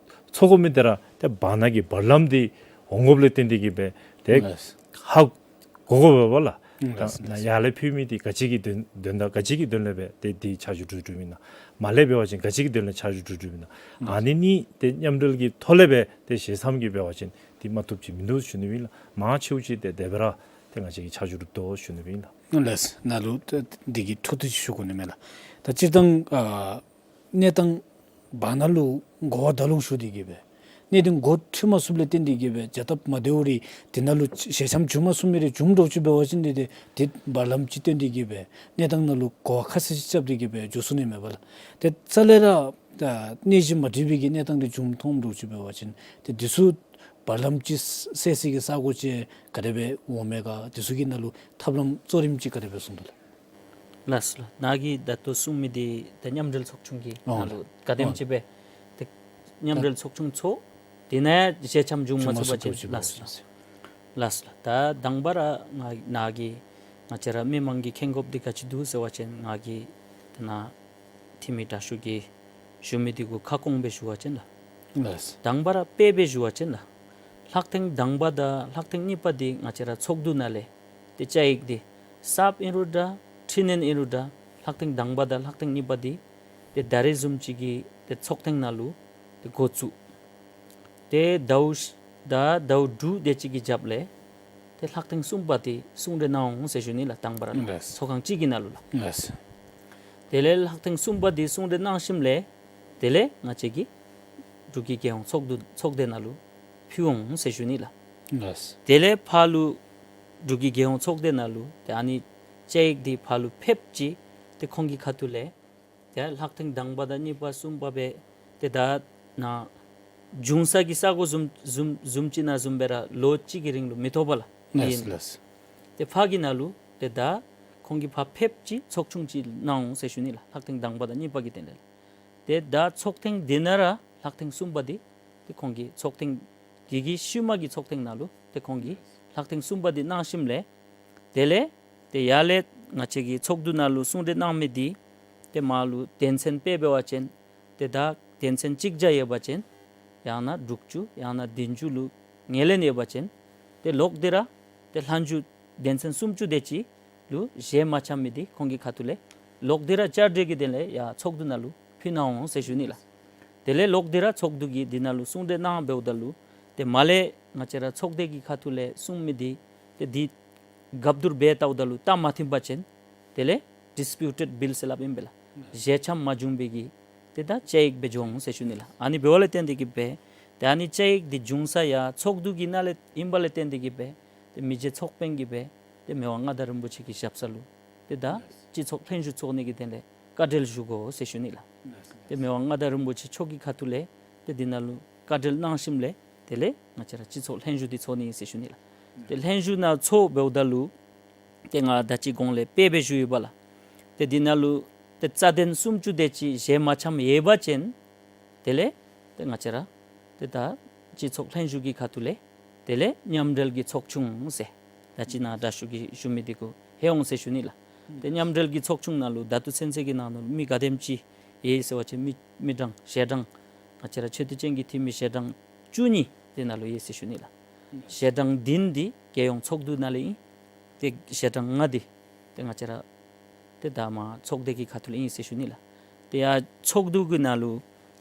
ཚོགས་དགོ་མི་འདི་ར་ཏེ་བར་ན་གི་བར་ལམ་འདི་འོང་དགོཔ་ལས་བརྟེན་ཏེ་གི་སྦེ་ཏེ་ལགས། ཧ་གོ་དགོ་པས་ལགས། ལགས། ད་ལགས། ཡར་ལས་ཕུལ་མི་འདི་ག་ཅི་གི་དོན་དོན་དག་ག་ཅི་གི་དོན་ལས་སྦེ་ཏེ་འདི་ཆ་འཇོག་གྲུབ་གྲུབ་ཨིན་ན། མར་ལས་འབད་བ་ཅིན་ག་ཅི་གི་དོན་ལས་ཆ་འཇོག་གྲུབ་གྲུབ་ཨིན་ན། ལགས། ཨ་ནི་གཉིས་ཏེ་མཉམ་འབྲེལ་གྱི་ཐོག་ལས་སྦེ་ཏེ་ཞལ་འཆམ་གྱི་འབད་བ་ཅིན་འདི་མ་བཏུབ་ཅིག་མིན་འདུག་ཞུ་ནི་སྦེ་ཨིན་ལགས། མང་ཆེཝ་ཅིག་ཏེ་དེ་སྦེ་ར་ཏེ་ང་བཅས་ཀྱིས་ཆ་འཇོག་གྲུབ་དོ་ཞུ་ནི་སྦེ་ཨིན་ལགས། ལགས། ནཱ་ལུ་ཏེ་འདི་གི་འཕྲོ་མཐུད་ཅིག་ཞུ་དགོ་ནི་མས་ལགས། ད་སྤྱིར་བཏང་ཨ་གནས་སྟངས་བར་ན་ལུ་གོ་བ་ད་ལུ་ཞུ་སྟེ་གི་སྦེ་གནས་སྟངས་འགོ་འཁྲིད་མ་ཚུགསཔ་ལས་བརྟེན་ཏེ་གི་སྦེ་བྱ་སྟབས་མ་བདེཝ་རེ་དེ་ནང་ལུ་ཞལ་འཆམ་བྱུང་མ་ཚུགས་མི་རེ་བྱུང་འགྱོ་ཅི་འབད་བ་ཅིན་ཏེ་ཏེ་ཏེ་བར་ལམ་ཅིག་བཏོན་ཏེ་གི་སྦེ་གནས་སྟངས་ནང་ལུ་གོ་བ་ཁ་གསལ་ཅིག་རྐྱབ་སྟེ་གི་སྦེ་འགྱོ་ཚུགས་ནི་མས་པ་ལགས། ཏེ་རྩ་ལས་ར་ད་གནས་གཞི་མ་འགྲིག་པའི་གི་གནས་སྟངས་རེ་བྱུང་འཐོན་འགྱོ་ཅི་འབད་བ་ཅིན་ཏེ་འདི་ཚུ་བར་ལམ་ཅིག་སེལ་སའི་གི་ས་གོ་ཅིག་ག་དེ་སྦེ་འོང་མས་ག། འདི་ཚུ་གི་ནང་ལུ་ཐབས་ལམ་གཙོ་རིམ་ཅིག་ག་དེ་སྦེ་གསུངས་དོ་ལགས། ལགས་སོ་ལགས། ནཱ་གིས་ད་ལྟོ་གསུངས་མི་འདི་ད་མཉམ་འབྲེལ་ཚོགས་ཆུང་གི་ཨོ་ནང་ལུ་ག་དེམ་ཨོ་ཅིག་སྦེ་ཏེ་མཉམ་འབྲེལ་ཚོགས་ཆུང་ཚོགས་དེ་ནང་ཞལ་འཆམ་བྱུང་མ་ཚུགས་པ་ཅིན། ལགས་སོ་ལགས། ལགས་སོ་ལགས། ད་དང་པ་ར་ང་ནཱ་གིས་ང་བཅས་ར་མི་མང་གིས་མཁྱེན་དགོཔ་འདི་ག་ཅི་འདུག་ཟེར་བ་ཅིན་ང་གིས་ད་ནཱ་འཐུས་མི་དྲག་ཤོས་ཀྱིས་ཞུ་མི་འདི་གུ་ཁ་སྐོང་སྦེ་ཞུ་བ་ཅིན་ལགས། ལགས་སོ། དང་པ་ར་དཔེ་སྦེ་ཞུ་བ་ཅིན་ལགས། ལྷག་ཐེངས་དང་པ་དང་ལྷག་ཐེངས་གཉིས་པ་འདི་ང་བཅས་ར་ཚོགས་འདུ་ནང་ལས་ཏེ་བཅའ་ཡིག་འདི་གསརཔ་ཨིན་རུང་འདྲ་འཕྲི་སྣོན་ཨིན་རུང་འདྲ་ལྷག་ཐེངས་དང་པ་དང་ལྷག་ཐེངས་གཉིས་པ་འདི་ཏེ་ད་རེས་བཟུམ་ཅིག་གི་ཏེ་ཚོགས་ཐེངས་ནང་ལུ་ཏེ་འགོ་བཙུགས། ཏེ་ཟླཝ་ཤ་ད་ཟླཝ་དྲུག་དེ་ཅིག་གི་རྒྱབ་ལས་ཏེ་ལྷག་ཐེངས་གསུམ་པ་འདི་གསུང་གྲོས་གནང་འོང་ཟེར་ཞུ་ནི་ལགས། དང་པ་ར་ལགས། ཚོགས་ཁང་གཅིག་གི་ནང་ལུ་ལགས། ལགས། དེ་ལས་ལྷག་ཐེངས་གསུམ་པ་འདི་གསུང་གྲོས་གནང་ཞིནམ་ལས་དེ་ལས་ང་བཅས་ཀྱི་འབྲུག་གི་རྒྱལ་ཡོངས་ཚོགས་འདུ་ཚོགས་སྡེ་ནང་ལུ་ཕུལ་འོང་ཟེར་ཞུ་ནི་ལགས། ལགས། དེ་ལས་ཕར་ལུ་འབྲུག་གི་རྒྱལ་ཡོངས་ཚོགས་སྡེ་ནང་ལུ་ཏེ་ཨ་ནི་བཅའ་ཡིག་འདི་ཕར་ལུ་ཕེབས་ཅི། ཏེ་ཁོང་གི་ཁ་ཐུག་ལས་ཏེ་ལྷག་ཐེངས་དང་པ་དང་གཉིས་པ་གསུམ་པ་སྦེ་ཏེ་ད་ནཱ་འབྱུང་ས་གི་ས་གོ་བཟུམ་བཟུམ་བཟུམ་ཅིག་ནང་བཟུམ་སྦེ་ར་ལོ་གཅིག་གི་རིང་ལུ་མི་ཐོབ་པས་ལགས། ལགས་ཨིན། ལགས། ཏེ་ཕར་གི་ནང་ལུ་ཏེ་ད་ཁོང་གིས་ཕར་ཕེབས་ཅི་ཚོགས་ཆུང་ཅིག་གནང་འོང་ཟེར་ཞུ་ནི་ལགས། ལྷག་ཐེངས་དང་པ་དང་གཉིས་པ་གི་དོན་ལས། ཏེ་ད་ཚོགས་ཐེངས་འདི་ནང་ར་ལྷག་ཐེངས་གསུམ་པ་འདི་ཏེ་ཁོང་གིས་ཚོགས་ཐེངས་འདི་གི་ཤུལ་མ་གི་ཚོགས་ཐེངས་ནང་ལུ་ཏེ་ཁོང་གིས་ལྷག་ཐེངས་གསུམ་པ་འདི་གནང་ཞིནམ་ལས་དེ་ལས་ཏེ་ཡར་ལས་ང་བཅས་ཀྱི་ཚོགས་འདུ་ནང་ལུ་གསུང་གྲོས་གནང་མི་འདི་ཏེ་མར་ལུ་དོན་ཚན་དཔེ་འབད་བ་ཅིན་ཏེ་ད་དོན་ཚན་གཅིག་བརྒྱ་ཡོད་པ་ཅིན་ཡང་ན་དྲུག་ཅུ་ཡང་ན་བདུན་ཅུ་ལུ་ངོས་ལེན་ཡོད་པ་ཅིན་ཏེ་ལོག་སྟེ་ར་ཏེ་ལྷག་ཞུ་དོན་ཚན་སུམ་ཅུ་དེ་ཅིག་ལུ་ཞལ་མ་འཆམ་མི་འདི་ཁོང་གི་ཁ་ཐུག་ལས་ལོག་སྟེ་ར་བསྐྱར་གྲོས་ཀྱི་དོན་ལས་ཡར་ཚོགས་འདུ་ནང་ལུ་ཕུལ་གནང་འོང་ཟེར་ཞུ་ནི་ལགས། དེ་ལས་ལོག་སྟེ་ར་ཚོགས་འདུ་གིས་འདི་ནང་ལུ་གསུང་གྲོས་གནང་འབདཝ་ད་ལུ་ཏེ་མར་ལས་ང་བཅས་ར་ཚོགས་སྡེ་གི་ཁ་ཐུག་ལས་གསུང་མི་འདི་ཏེ་འདི་སྒབ་བསྡུར་འབད་བལྟཝ་ད་ལུ་ད་མ་མཐུན་པ་ཅིན་དེ་ལས་ཌིསི་པིའུ་ཊེཌ་བིལ་ཟེར་སླབ་ཨིན་པས་ལགས། ཞལ་འཆམ་མ་བྱུང་བའི་གི་ཏེ་ད་བཅའ་ཡིག་སྦེ་འགྱོ་འོང་ཟེར་ཞུ་ནི་ལགས། ཨ་ནི་འབདཝ་ལས་བརྟེན་ཏེ་གི་སྦེ་ཏེ་ཨ་ནི་བཅའ་ཡིག་འདི་འབྱུང་ས་ཡར་ཚོགས་འདུ་གི་ནང་ལས་ཨིན་པ་ལས་བརྟེན་ཏེ་གི་སྦེ་ཏེ་མི་རྗེ་ཚོགས་དཔོན་གྱིས་སྦེ་ཏེ་མི་དབང་མངའ་བདག་རིན་པོ་ཆེ་གི་ཞབས་ས་ལུ་ཏེ་ད་སྤྱི་ཚོགས་ལྷན་བཞུགས་ཚོགས་ནི་གི་དོན་ལས་བཀའ་འགྲེལ་ཞུ་དགོ་ཟེར་ཞུ་ནི་ལགས། ཏེ་མི་དབང་མངའ་བདག་རིན་པོ་ཆེ་མཆོག་གི་ཁ་ཐུག་ལས་ཏེ་འདི་ནང་ལུ་བཀའ་འགྲེལ་གནང་ཞིནམ་ལས་དེ་ལས་ང་བཅས་ར་སྤྱི་ཚོགས་ལྷན་བཞུགས་འདི་ཚོགས་ནི་ཨིན་ཟེར་ཞུ་ནི་ལགས། ཏེ་ལྷན་བཞུགས་ནང་ཚོགས་འབདཝ་ད་ལུ་ཏེ་ང་ད་ཅི་གོང་ལས་དཔེ་སྦེ་ཞུ་ཡི་པ་ལགས། ཏེ་འདི་ནང་ལུ་ཏེ་རྩ་དོན་སུམ་ཅུ་དེ་ཅིག་ཞལ་མ་འཆམ་ཡོད་པ་ཅིན་དེ་ལས་ཏེ་ང་བཅས་ར་ཏེ་ད་སྤྱི་ཚོགས་ལྷན་བཞུགས་ཀྱི་ཁ་ཐུག་ལས་དེ་ལས་མཉམ་འབྲེལ་གྱི་ཚོགས་ཆུང་ཟེར་ད་ཅི་ནཱ་དྲག་ཤོས་ཀྱིས་ཞུ་མི་འདི་གུ་ལྷོད་འོང་ཟེར་ཞུ་ནི་ལགས། ཏེ་མཉམ་འབྲེལ་གྱི་ཚོགས་ཆུང་ནང་ལུ་ད་ལྟོ་ཚུན་ཚོད་ཀྱི་ནང་ལུ་མི་ག་དེམ་ཅིག་ཡོད་ཟེར་བ་ཅིན་མི་མི་གྲངས་ཞལ་གྲངས་ང་བཅས་ར་ཆེ་བསྟོད་ཅན་གྱི་འཐུས་མི་ཞལ་གྲངས་བཅུ་གཉིས་དེ་ནང་ལུ་ཡོད་ཟེར་ཞུ་ནི་ལགས། ཞལ་གྲངས་བདུན་འདི་རྒྱལ་ཡོངས་ཚོགས་འདུ་ནང་ལས་ཨིན། ཏེ་ཞལ་གྲངས་ལྔ་འདི་ཏེ་ང་བཅས་ར་ཏེ་ད་མར་ཚོགས་སྡེ་གི་ཁ་ཐུག་ལས་ཨིན་ཟེར་ཞུ་ནི་ལགས། ཏེ་ཡར་ཚོགས་འདུ་གི་ནང་ལུ་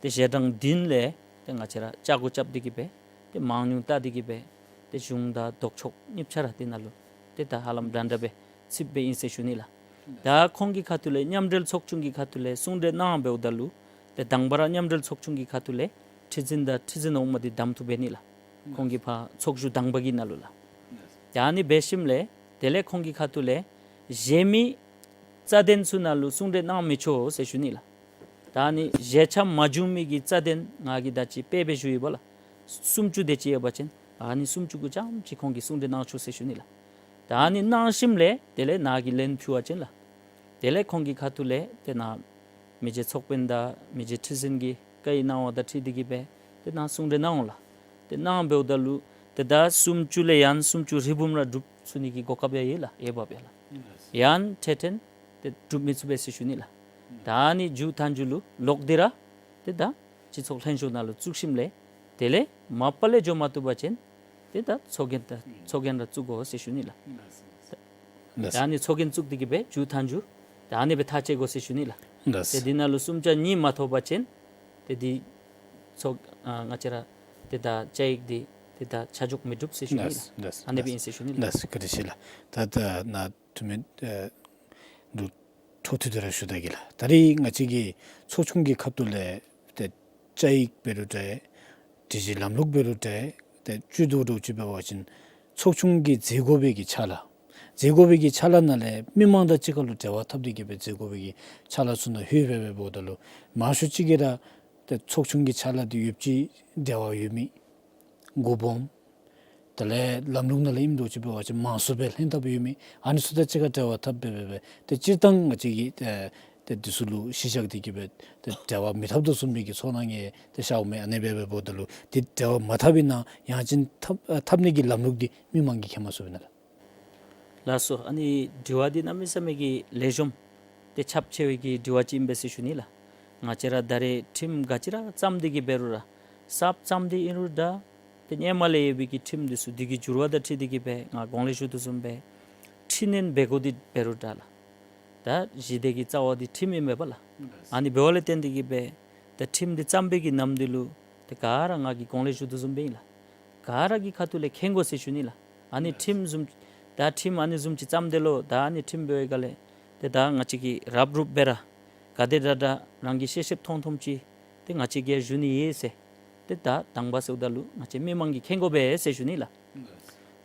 ཏེ་ཞལ་གྲངས་བདུན་ལས་ཏེ་ང་བཅས་ར་བཅའ་སྒོ་རྐྱབ་སྟེ་གི་སྦེ་ཏེ་མང་ཉུང་བལྟ་སྟེ་གི་སྦེ་ཏེ་གཞུང་དང་ལྡོག་ཕྱོགས་གཉིས་ཆ་ར་དེ་ནང་ལུ་ཏེ་ད་ཧ་ལམ་འདྲན་འདྲ་སྦེ་ཚུདཔ་སྦེ་ཨིན་ཟེར་ཞུ་ནི་ལགས། ད་ཁོང་གི་ཁ་ཐུག་ལས་མཉམ་འབྲེལ་ཚོགས་ཆུང་གི་ཁ་ཐུག་ལས་གསུང་གྲོས་གནང་འབདཝ་ད་ལུ་ཏེ་དང་པ་ར་མཉམ་འབྲེལ་ཚོགས་ཆུང་གི་ཁ་ཐུག་ལས་ ཁྲི་འཛིན་དང་ཁྲི་འཛིན་འོག་མ་འདི་གདམ་འཐུ་འབད་ནི་ལགས། ཁོང་གིས་ཕར་ཚོགས་བཞུགས་དང་པ་གི་ནང་ལུ་ལགས། ད་ཨ་ནི་འབད་ཞིནམ་ལས་དེ་ལས་ཁོང་གི་ཁ་ཐུག་ལས་གཞན་མི་རྩ་དོན་ཚུ་ནང་ལུ་གསུང་གྲོས་གནང་མི་ཆོག་ཟེར་ཞུ་ནི་ལགས། ད་ཨ་ནི་བཞེས་ཆགས་མ་བྱུང་མི་གི་རྩ་དོན་ང་གིས་ད་ཅི་དཔེ་སྦེ་ཞུ་ཡི་པ་ལགས། སུམ་ཅུ་དེ་ཅིག་ཡོད་པ་ཅིན་ཨ་ནི་སུམ་ཅུ་གུ་རྐྱངམ་ཅིག་ཁོང་གིས་གསུང་གྲོས་གནང་ཆོག་ཟེར་ཞུ་ནི་ལགས། ད་ཨ་ནི་གནང་ཞིནམ་ལས་དེ་ལས་ནཱ་གིས་ལན་ཕུལ་བ་ཅིན་ལགས། དེ་ལས་ཁོང་གི་ཁ་ཐུག་ལས་ཏེ་ནཱ་མི་རྗེ་ཚོགས་དཔོན་དང་མི་རྗེ་ཁྲི་འཛིན་གྱིས་བཀའ་ཡིག་གནང་བ་དང་འཁྲིལ་ཏེ་གིས་སྦེ་ཏེ་ནཱ་གསུང་གྲོས་གནང་འོང་ལགས། ཏེ་གནང་འབདཝ་ད་ལུ་ཏེ་ད་སུམ་ཅུ་ལས་ཡང་སུམ་ཅུ་རེ་འབུམ་ར་སྒྲུབ་ཚུགས་ནི་གི་གོ་སྐབས་ཡང་ཡོད་ལགས། ཡོད་པ་སྦེ་ལགས། ཡང་ཕྲལ་ཕྲལ་ཏེ་སྒྲུབ་མི་ཚུགས་པས་ཟེར་ཞུ་ནི་ལགས། ད་ཨ་ནི་མཇུག་མཐའ་མཇུག་ལུ་ལོག་སྟེ་ར་ཏེ་ད་སྤྱི་ཚོགས་ལྷན་ཞུགས་ནང་ལུ་བཙུགས་ཞིནམ་ལས་དེ་ལས་མ་པ་ལས་འགྱོ་མ་བཏུབ་པ་ཅིན་ཏེ་ད་ཚོགས་རྒྱན་དང་ཚོགས་རྒྱན་ར་བཙུགས་དགོ་ཟེར་ཞུ་ནི་ལགས། ད་ཨ་ནི་ཚོགས་རྒྱན་བཙུགས་ཏེ་གིས་སྦེ་མཇུག་མཐའ་མཇུག་ད་ཨ་ནི་སྦེ་ཐག་བཅད་དགོ་ཟེར་ཞུ་ནི་ལགས། ཏེ་འདི་ནང་ལུ་གསུམ་ཆ་གཉིས་མ་ཐོབ་པ་ཅིན་ཏེ་འདི་ཚོགས་ཨ་ང་བཅས་ར་ཏེ་ད་བཅའ་ཡིག་འདི་ཏེ་ད་ཆ་འཇོག་མི་འགྲུབ་ཟེར་ཞུ་ནི་ལགས། ཨ་ནི་སྦེ་ཨིན་ཟེར་ཞུ་ནི་ལགས། ལགས་སོ། བཀའ་དྲིན་ཆེ་ལགས། ད་ད་ནཱ་ཐུ་མི་ཨེ་འབྲུག་འཕྲོ་མཐུད་དེ་ར་ཞུ་ད་གེ་ལགས། ད་རིས་ང་བཅས་ཀྱི་ཚོགས་ཆུང་གི་ཁ་ཐུག་ལས་ཏེ་བཅའ་ཡིག་འབད་རུང་འདྲ་སྒྲིག་གཞི་ལམ་ལུགས་འབད་རུང་འདྲ་ཏེ་བཅུད་དུ་འདྲཝ་ཅིག་འབད་བ་ཅིན་ཚོགས་ཆུང་གི་མཛད་དགོ་པའི་གི་ཕྱག་ལཱ་མཛད་དགོ་པའི་གི་ཕྱག་ལཱ་ནང་ལས་མི་མང་དང་གཅིག་ཁར་ལུ་འབྲེལ་བ་འཐབ་སྟེ་གིས་སྦེ་མཛད་དགོ་པའི་གི་ཕྱག་ལཱ་ཚུ་ནང་ལྷོད་སྦེ་འབདཝ་ད་ལུ་མང་ཤོས་ཅིག་གིས་ར་ཏེ་ཚོགས་ཆུང་གི་ཕྱག་ལཱ་འདི་ཡོདཔ་ཅིག་འབྲེལ་བ་ཡོད་མི་འགོ་དཔོན་དེ་ལས་ལམ་ལུགས་ནང་ལས་ཨིནམ་འདྲཝ་ཅིག་འབད་བ་ཅིན་མང་གཙོ་སྦེ་ལྷན་ཐབས་ཡོད་མི་ཨ་ནི་ཚུ་དང་གཅིག་ཁར་འབྲེལ་བ་འཐབ་སྦེ་འབད་སྦེ་ཏེ་སྤྱིར་བཏང་ང་བཅས་ཀྱིས་ཏེ་ཏེ་འདི་ཚུ་ལུ་གཞི་བཞག་སྟེ་གིས་སྦེ་ཏེ་འབྲེལ་བ་མི་འཐབ་དོ་བཟུམ་མའི་གི་ཚོར་སྣང་ཡང་ཏེ་ཤརཝ་མས། ཨ་ནི་སྦེ་འབདཝ་ད་ལུ་ཏེ་འབྲེལ་བ་མ་འཐབ་པའི་ནང་ཡང་ཅིན་འཐབ་ཨ་འཐབ་ནི་གི་ལམ་ལུགས་འདི་མི་མང་གིས་མཁྱེན་མ་ཚུགས་པས་ན་ལགས། ལགས་སོ། ཨ་ནི་དྲི་བ་འདི་གནམ་མེད་ས་མེད་ཀྱི་ལེགས་ཤོམ་ཏེ་ཁྱབ་ཆེ་བའི་གི་དྲི་བ་ཅིག་ཨིན་པས་ཟེར་ཞུ་ནི་ལགས། ང་བཅས་ར་ད་རེས་ཁྲིམས་ག་ཅི་ར་བརྩམས་ཏེ་གིས་འབད་རུང་ར་གསརཔ་བརྩམས་ཏེ་ཨིན་རུང་འདྲ་ཏེ་སྔོན་མ་ལས་ཡོད་པའི་གི་ཁྲིམས་འདི་ཚུ་དུས་ཀྱི་འགྱུར་བ་དང་འཁྲིལ་ཏེ་གིས་སྦེ་ང་གོང་ལས་ཞུ་དོ་བཟུམ་སྦེ་འཕྲི་སྣོན་འབད་དགོ་སྟེ་འབད་རུང་འདྲ་ལགས། ད་ཞི་བདེ་གི་རྩ་བ་འདི་ཁྲིམས་ཨིན་མས་པ་ལགས། ཨ་ནི་འབདཝ་ལས་བརྟེན་ཏེ་གིས་སྦེ་ད་ཁྲིམས་འདི་བརྩམས་པའི་གི་ནམ་དུས་ལུ་ཏེ་ག་ར་ང་གིས་གོང་ལས་ཞུ་དོ་བཟུམ་སྦེ་ཨིན་ལགས། ག་ར་གི་ཁ་ཐུག་ལས་མཁྱེན་དགོ་ཟེར་ཞུ་ནི་ལགས། ཨ་ནི་ཁྲིམས་བཟུམ་ད་ཁྲིམས་ཨ་ནི་བཟུམ་ཅིག་བརྩམས་དེས་ལོ། ད་ཨ་ནི་ཁྲིམས་འབདཝ་ད་ལས་ཏེ་ད་ང་བཅས་ཀྱིས་རབ་རུབ་སྦེ་ར་ག་དེ་དྲག་དྲག་རང་གིས་ཤེས་ཤེསཔ་མཐོང་མཐོངམ་ཅིག་ཏེ་ང་བཅས་ཀྱིས་ཞུ་ནི་ཡོད་ཟེར། ཏེ་ད་དང་པ་ཟེརཝ་ད་ལུ་ང་བཅས་མི་མང་གིས་མཁྱེན་དགོ་པས་ཟེར་ཞུ་ནི་ལགས།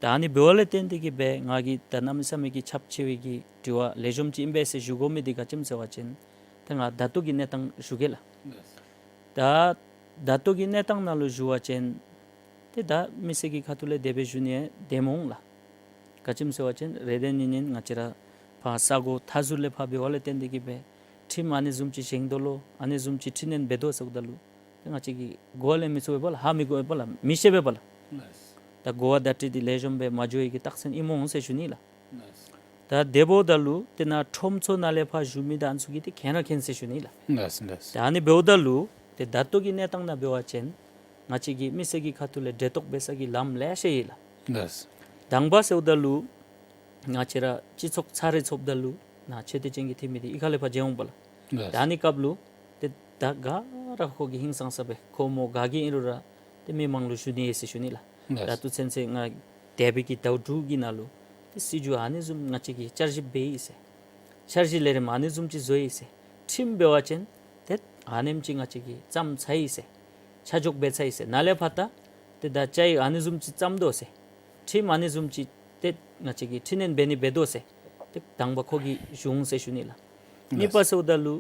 ད་ཨ་ནི་འབདཝ་ལས་བརྟེན་ཏེ་གིས་སྦེ་ང་གིས་ད་གནམ་མེད་ས་མེད་ཀྱི་ཁྱབ་ཆེ་བའི་གི་དྲི་བ་ལེགས་ཤོམ་ཅིག་ཨིན་པས་ཟེར་ཞུ་དགོ་མི་འདི་ག་ཅི་སྨོ་ཟེར་བ་ཅིན་ད་ང་ད་ལྟོ་གི་གནས་སྟངས་ཞུ་གེ་ལགས། ད་ད་ལྟོ་གི་གནས་སྟངས་ནང་ལུ་ཞུ་བ་ཅིན་ཏེ་ད་མི་སེར་གྱི་ཁ་ཐུག་ལས་དེ་སྦེ་ཞུ་ནི་བདེན་མས་ལགས། ག་ཅི་སྨོ་ཟེར་བ་ཅིན་རེ་ལྡན་ནི་ནི་ང་བཅས་ར་ཕར་ས་གོ་མཐའ་ཟུར་ལས་ཕར་འབདཝ་ལས་བརྟེན་ཏེ་གིས་སྦེ་ཁྲིམས་ཨ་ནི་བཟུམ་ཅིག་བཞེངས་དོ་ལོ། ཨ་ནི་བཟུམ་ཅིག་འཕྲི་སྣོན་འབད་དོ་ཟེརཝ་ད་ལུ་ཏེ་ང་བཅས་ཀྱིས་གོ་བ་ལེན་མི་ཚུགས་པས་པ་ལགས། ཧ་མི་གོ་བས་པ་ལགས། མི་ཤེས་པས་པ་ལགས། ད་གོ་བ་བརྡ་སྤྲོད་འདི་ལེགས་ཤོམ་སྦེ་མ་འགྱོ་བའི་གི་རྟགས་མཚན་ཨིན་མས་ཟེར་ཞུ་ནི་ལགས། ད་དེ་འབདཝ་ད་ལུ་ཏེ་ནཱ་ཁྲོམ་ཚོགས་ནང་ལས་ཕར་བཞུགས་མི་ད་ཨ་ནི་ཚུ་གིས་ཏེ་མཁྱེན་ར་མཁྱེན་ཟེར་ཞུ་ནི་ལགས། ད་ཨ་ནི་འབདཝ་ད་ལུ་ཏེ་ད་ལྟོ་གི་གནས་སྟངས་ནང་འབད་བ་ཅིན་ང་བཅས་ཀྱི་མི་སེར་གྱི་ཁ་ཐུག་ལས་འབྲེལ་གཏོགས་འབད་ས་གི་ལམ་ལེ་ཤ་ཡོད་ལགས། དང་པ་ཟེརཝ་ད་ལུ་ང་བཅས་ར་སྤྱི་ཚོགས་ཚར་རེ་ཚོགསཔ་ད་ལུ་ནཱ་ཆོས་དད་ཅན་གྱི་འཐུས་མི་འདི་གཡུས་ཁ་ལས་ཕར་མཇལ་འོང་པ་ལགས། ད་ཨ་ནི་སྐབས་ལུ་ཏེ་ད་ག་ར་ཁོ་གི་ཧིང་སངས་ས་སྦེ་ཁོ་མོ་ག་གིས་ཨིན་རུང་ར་ཏེ་མི་མང་ལུ་ཞུ་ནི་ཡོད་ཟེར་ཞུ་ནི་ལགས། ད་ལྟོ་ཚུན་ཚོད་ང་འདས་པའི་གི་ཟླཝ་དྲུག་གི་ནང་ལུ་ཏེ་སྲིད་བྱུས་ཨ་ནི་བཟུམ་ང་བཅས་ཀྱིས་བསྐྱར་ཞིབ་འབད་ཡི་ཟེར། འཆར་གཞི་ལས་རིམ་ཨ་ནི་བཟུམ་ཅིག་བཟོ་ཡི་ཟེར། ཁྲིམས་འབད་བ་ཅིན་ཏེ་ཨ་ནེམ་ཅིག་ང་བཅས་ཀྱིས་བརྩམས་ཚར་ཡི་ཟེར། ཆ་འཇོག་འབད་ཚར་ཡི་ཟེར། ནཱ་ལས་ཕར་ད་ཏེ་ད་བཅའ་ཡིག་ཨ་ནི་བཟུམ་ཅིག་བརྩམ་དོ་ཟེར། ཁྲིམས་ཨ་ནི་བཟུམ་ཅིག་ཏེ་ང་བཅས་ཀྱིས་འཕྲི་སྣོན་འབད་ནི་འབད་དོ་ཟེར། ཏེ་དང་པ་ཁོ་གིས་ཞུ་འོང་ཟེར་ཞུ་ནི་ལགས། གཉིས་པ་ཟེརཝ་ད་ལུ་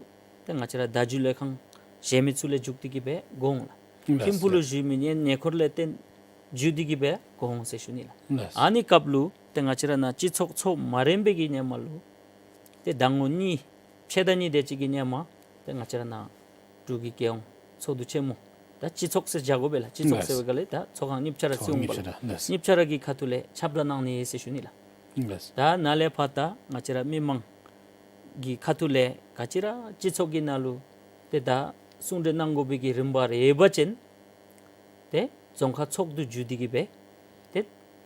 ཏེ་ང་བཅས་ར་བརྡ་བརྒྱུད་ལས་ཁང་གཞན་མི་ཚུ་ལས་བརྒྱུད་དེ་གིས་སྦེ་གོ་འོང་ལགས། ཁྱིམ་ཕུག་ལུ་བཞུགས་མི་ཉེ་ཉེ་འཁོར་ལས་བརྟེན་བརྒྱུད་དེ་གིས་སྦེ་གོ་འོང་ཟེར་ཞུ་ནི་ལགས། ཨ་ནི་སྐབས་ལུ་ཏེ་ང་བཅས་ར་ནཱ་སྤྱི་ཚོགས་ཚོགས་མ་རན་པའི་གི་ཧེ་མ་ལུ་ཏེ་ཟླ་ངོ་གཉིས་ཕྱེད་དང་གཉིས་དེ་ཅིག་གི་ཧེ་མ་ཏེ་ང་བཅས་ར་ནཱ་འབྲུག་གི་རྒྱལ་ཡོངས་ཚོགས་འདུ་ཆེན་མོ་ད་སྤྱི་ཚོགས་ཟེར་བཞག་དགོ་པས་ལགས། སྤྱི་ཚོགས་ཟེར་བའི་སྒང་ལས་ད་ཚོགས་ཁང་གཉིས་ཆ་ར་ཚུད་འོང་པ་ལགས། གཉིས་ཆ་ར་གི་ཁ་ཐུག་ལས་ཁྱབ་བསྒྲགས་གནང་ནི་ཟེར་ཞུ་ནི་ལགས། ད་ནཱ་ལས་ཕར་ད་ང་བཅས་ར་མི་མང་གི་ཁ་ཐུག་ལས་ག་ཅི་ར་སྤྱི་ཚོགས་ཀྱི་ནང་ལུ་ཏེ་ད་གསུང་གྲོས་གནང་དགོ་པའི་གི་རིམ་པ་རེ་ཡོད་པ་ཅིན་ཏེ་རྫོང་ཁག་ཚོགས་འདུ་བརྒྱུད་དེ་གིས་སྦེ་ཏེ་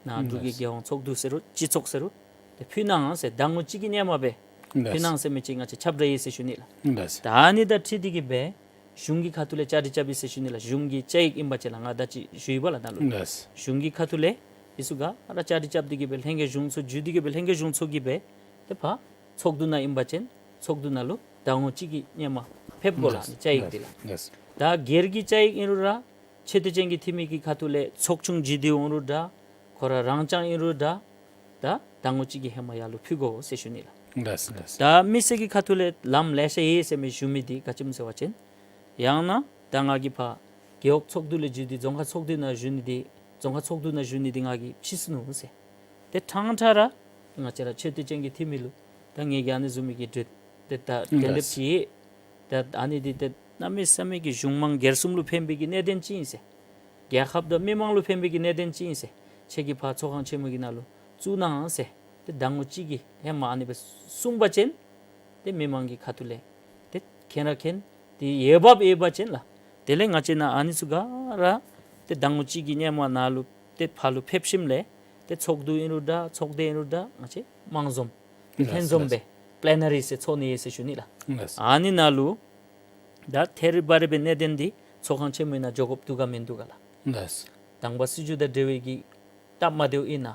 ནཱ་འབྲུག་གི་རྒྱལ་ཡོངས་ཚོགས་འདུ་ཟེར་རུང་སྤྱི་ཚོགས་ཟེར་རུང་ཏེ་ཕུལ་གནང་ཟེར་ཟླ་ངོ་གཅིག་གི་ཧེ་མ་སྦེ་ཕུལ་གནང་ཟེར་མི་ཅིག་ང་བཅས་ཁྱབ་བསྒྲགས་ཡི་ཟེར་ཞུ་ནི་ལགས། ད་ཨ་ནི་དང་འཁྲིལ་ཏེ་གིས་སྦེ་གཞུང་གི་ཁ་ཐུག་ལས་བཅའ་སྒྲིག་རྐྱབ་ཡི་ཟེར་ཞུ་ནི་ལགས། གཞུང་གི་བཅའ་ཡིག་ཨིན་པ་ཅིན་ལགས། ང་ད་ཅི་ཞུ་ཡི་པ་ལགས་ནཱ་ལུ། གཞུང་གི་ཁ་ཐུག་ལས་འདི་ཚུ་ག་ར་བཅའ་སྒྲིག་རྐྱབ་སྟེ་གིས་སྦེ་ལྷན་རྒྱས་གཞུང་ཚོགས་བརྒྱུད་དེ་གིས་སྦེ་ལྷན་རྒྱས་གཞུང་ཚོགས་ཀྱིས་སྦེ་ཏེ་ཕར་ཚོགས་འདུ་ནང་ཨིན་པ་ཅིན་ཚོགས་འདུ་ནང་ལུ་ཟླ་ངོ་གཅིག་གི་ཧེ་མ་ཕེབས་དགོ་ལགས། ཨ་ནི་བཅའ་ཡིག་འདི་ལགས། ད་སྒེར་གྱི་བཅའ་ཡིག་ཨིན་རུང་ར་ མཆོད་རྟེན་ཅན་གྱི་ཐིམ་མི་གི་ཁ་ཐུག་ལས་ཚོགས་ཆུང་ཅིག་འདི་འོང་རུང་འདྲ། ཁོ་ར་རང་རྐྱང་ཨིན་རུང་འདྲ། ད་ཟླ་ངོ་གཅིག་གི་ཧེ་མ་ཡར་ལུ་ཕུལ་དགོ་ཟེར་ཞུ་ནི་ལགས། ལགས་ལགས། ད་མི་སེར་གྱི་ཁ་ཐུག་ལས་ལམ་ལེ་ཤ་ཡོད་ཟེར་མི་ཞུ་མི་འདི་ག་ཅི་སྨོ་ཟེར་བ་ཅིན། ཡང་ན་ད་ང་གིས་ཕར་རྒེད་འོག་ཚོགས་འདུ་ལས་བརྒྱུད་དེ་རྫོང་ཁག་ཚོགས་འདུ་ནང་ཞུ་ནི་འདི་རྫོང་ཁག་ཚོགས་འདུ་ནང་ཞུ་ནི་འདི་ང་གིས་ཕྱིས་སོ་ནུག་ཟེར། ཏེ་ཕྲང་ཕྲང་ར་ང་བཅས་ར་མཆོད་རྟེན་ཅན་གྱི་ཐིམ་མི་ལུ་ད་ངེ་གི་ཨ་ནི་བཟུམ་མའི་གི་གྲོས་ཏེ་ད་གྲོས་འདེབས་ཅིག་ཡོད། ད་ཨ་ནི་འདི་ཏེ་གནམ་མེད་ས་མེད་ཀྱི་གཞུང་མང་སྒེར་གསུམ་ལུ་ཕན་པའི་གི་གནད་དོན་ཅིག་ཨིན་ཟེར། རྒྱལ་ཁབ་དང་མི་མང་ལུ་ཕན་པའི་གི་གནད་དོན་ཅིག་ཨིན་ཟེར། ཁྱེད་ཀྱིས་ཕར་ཚོགས་ཁང་ཆེན་མོ་གི་ནང་ལུ་བཙུགས་གནང་ཟེར། ཏེ་ཟླ་ངོ་གཅིག་གི་ཧེ་མ་ཨ་ནི་སྦེ་གསུངས་པ་ཅིན་ཏེ་མི་མང་གི་ཁ་ཐུག་ལས་ཏེ་མཁྱེན་ར་མཁྱེན། ཏེ་འོས་འབབ་ཡོད་པ་ཅིན་ལགས། དེ་ལས་ང་བཅས་ནཱ་ཨ་ནི་ཚུ་ག་ར་ཏེ་ཟླ་ངོ་གཅིག་གི་ཧེ་མ་ནཱ་ལུ་ཏེ་ཕར་ལུ་ཕེབས་ཞིནམ་ལས་ཏེ་ཚོགས་འདུ་ཨིན་རུང་འདྲ་ཚོགས་སྡེ་ཨིན་རུང་འདྲ་ང་བཅས་དམངས་འཛོམས་ཏེ་ལྷན་འཛོམས་སྦེ་པི་ལེ་ན་རི་ཟེར་ཚོགས་ནི་ཡོད་ཟེར་ཞུ་ནི་ལགས། ཨ་ནི་ནང་ལུ་ད་ཐད་རི་བ་རི་སྦེ་གནད་དོན་འདི་ཚོགས་ཁང་ཆེན་མོའི་ནང་འགྱོ་དགོཔ་འདུག་ག་མིན་འདུག་ག་ལགས། དང་པ་སྲིད་བྱུས་དང་འབྲེལ་བའི་གི་སྟབས་མ་བདེཝ་ཨིན་ན།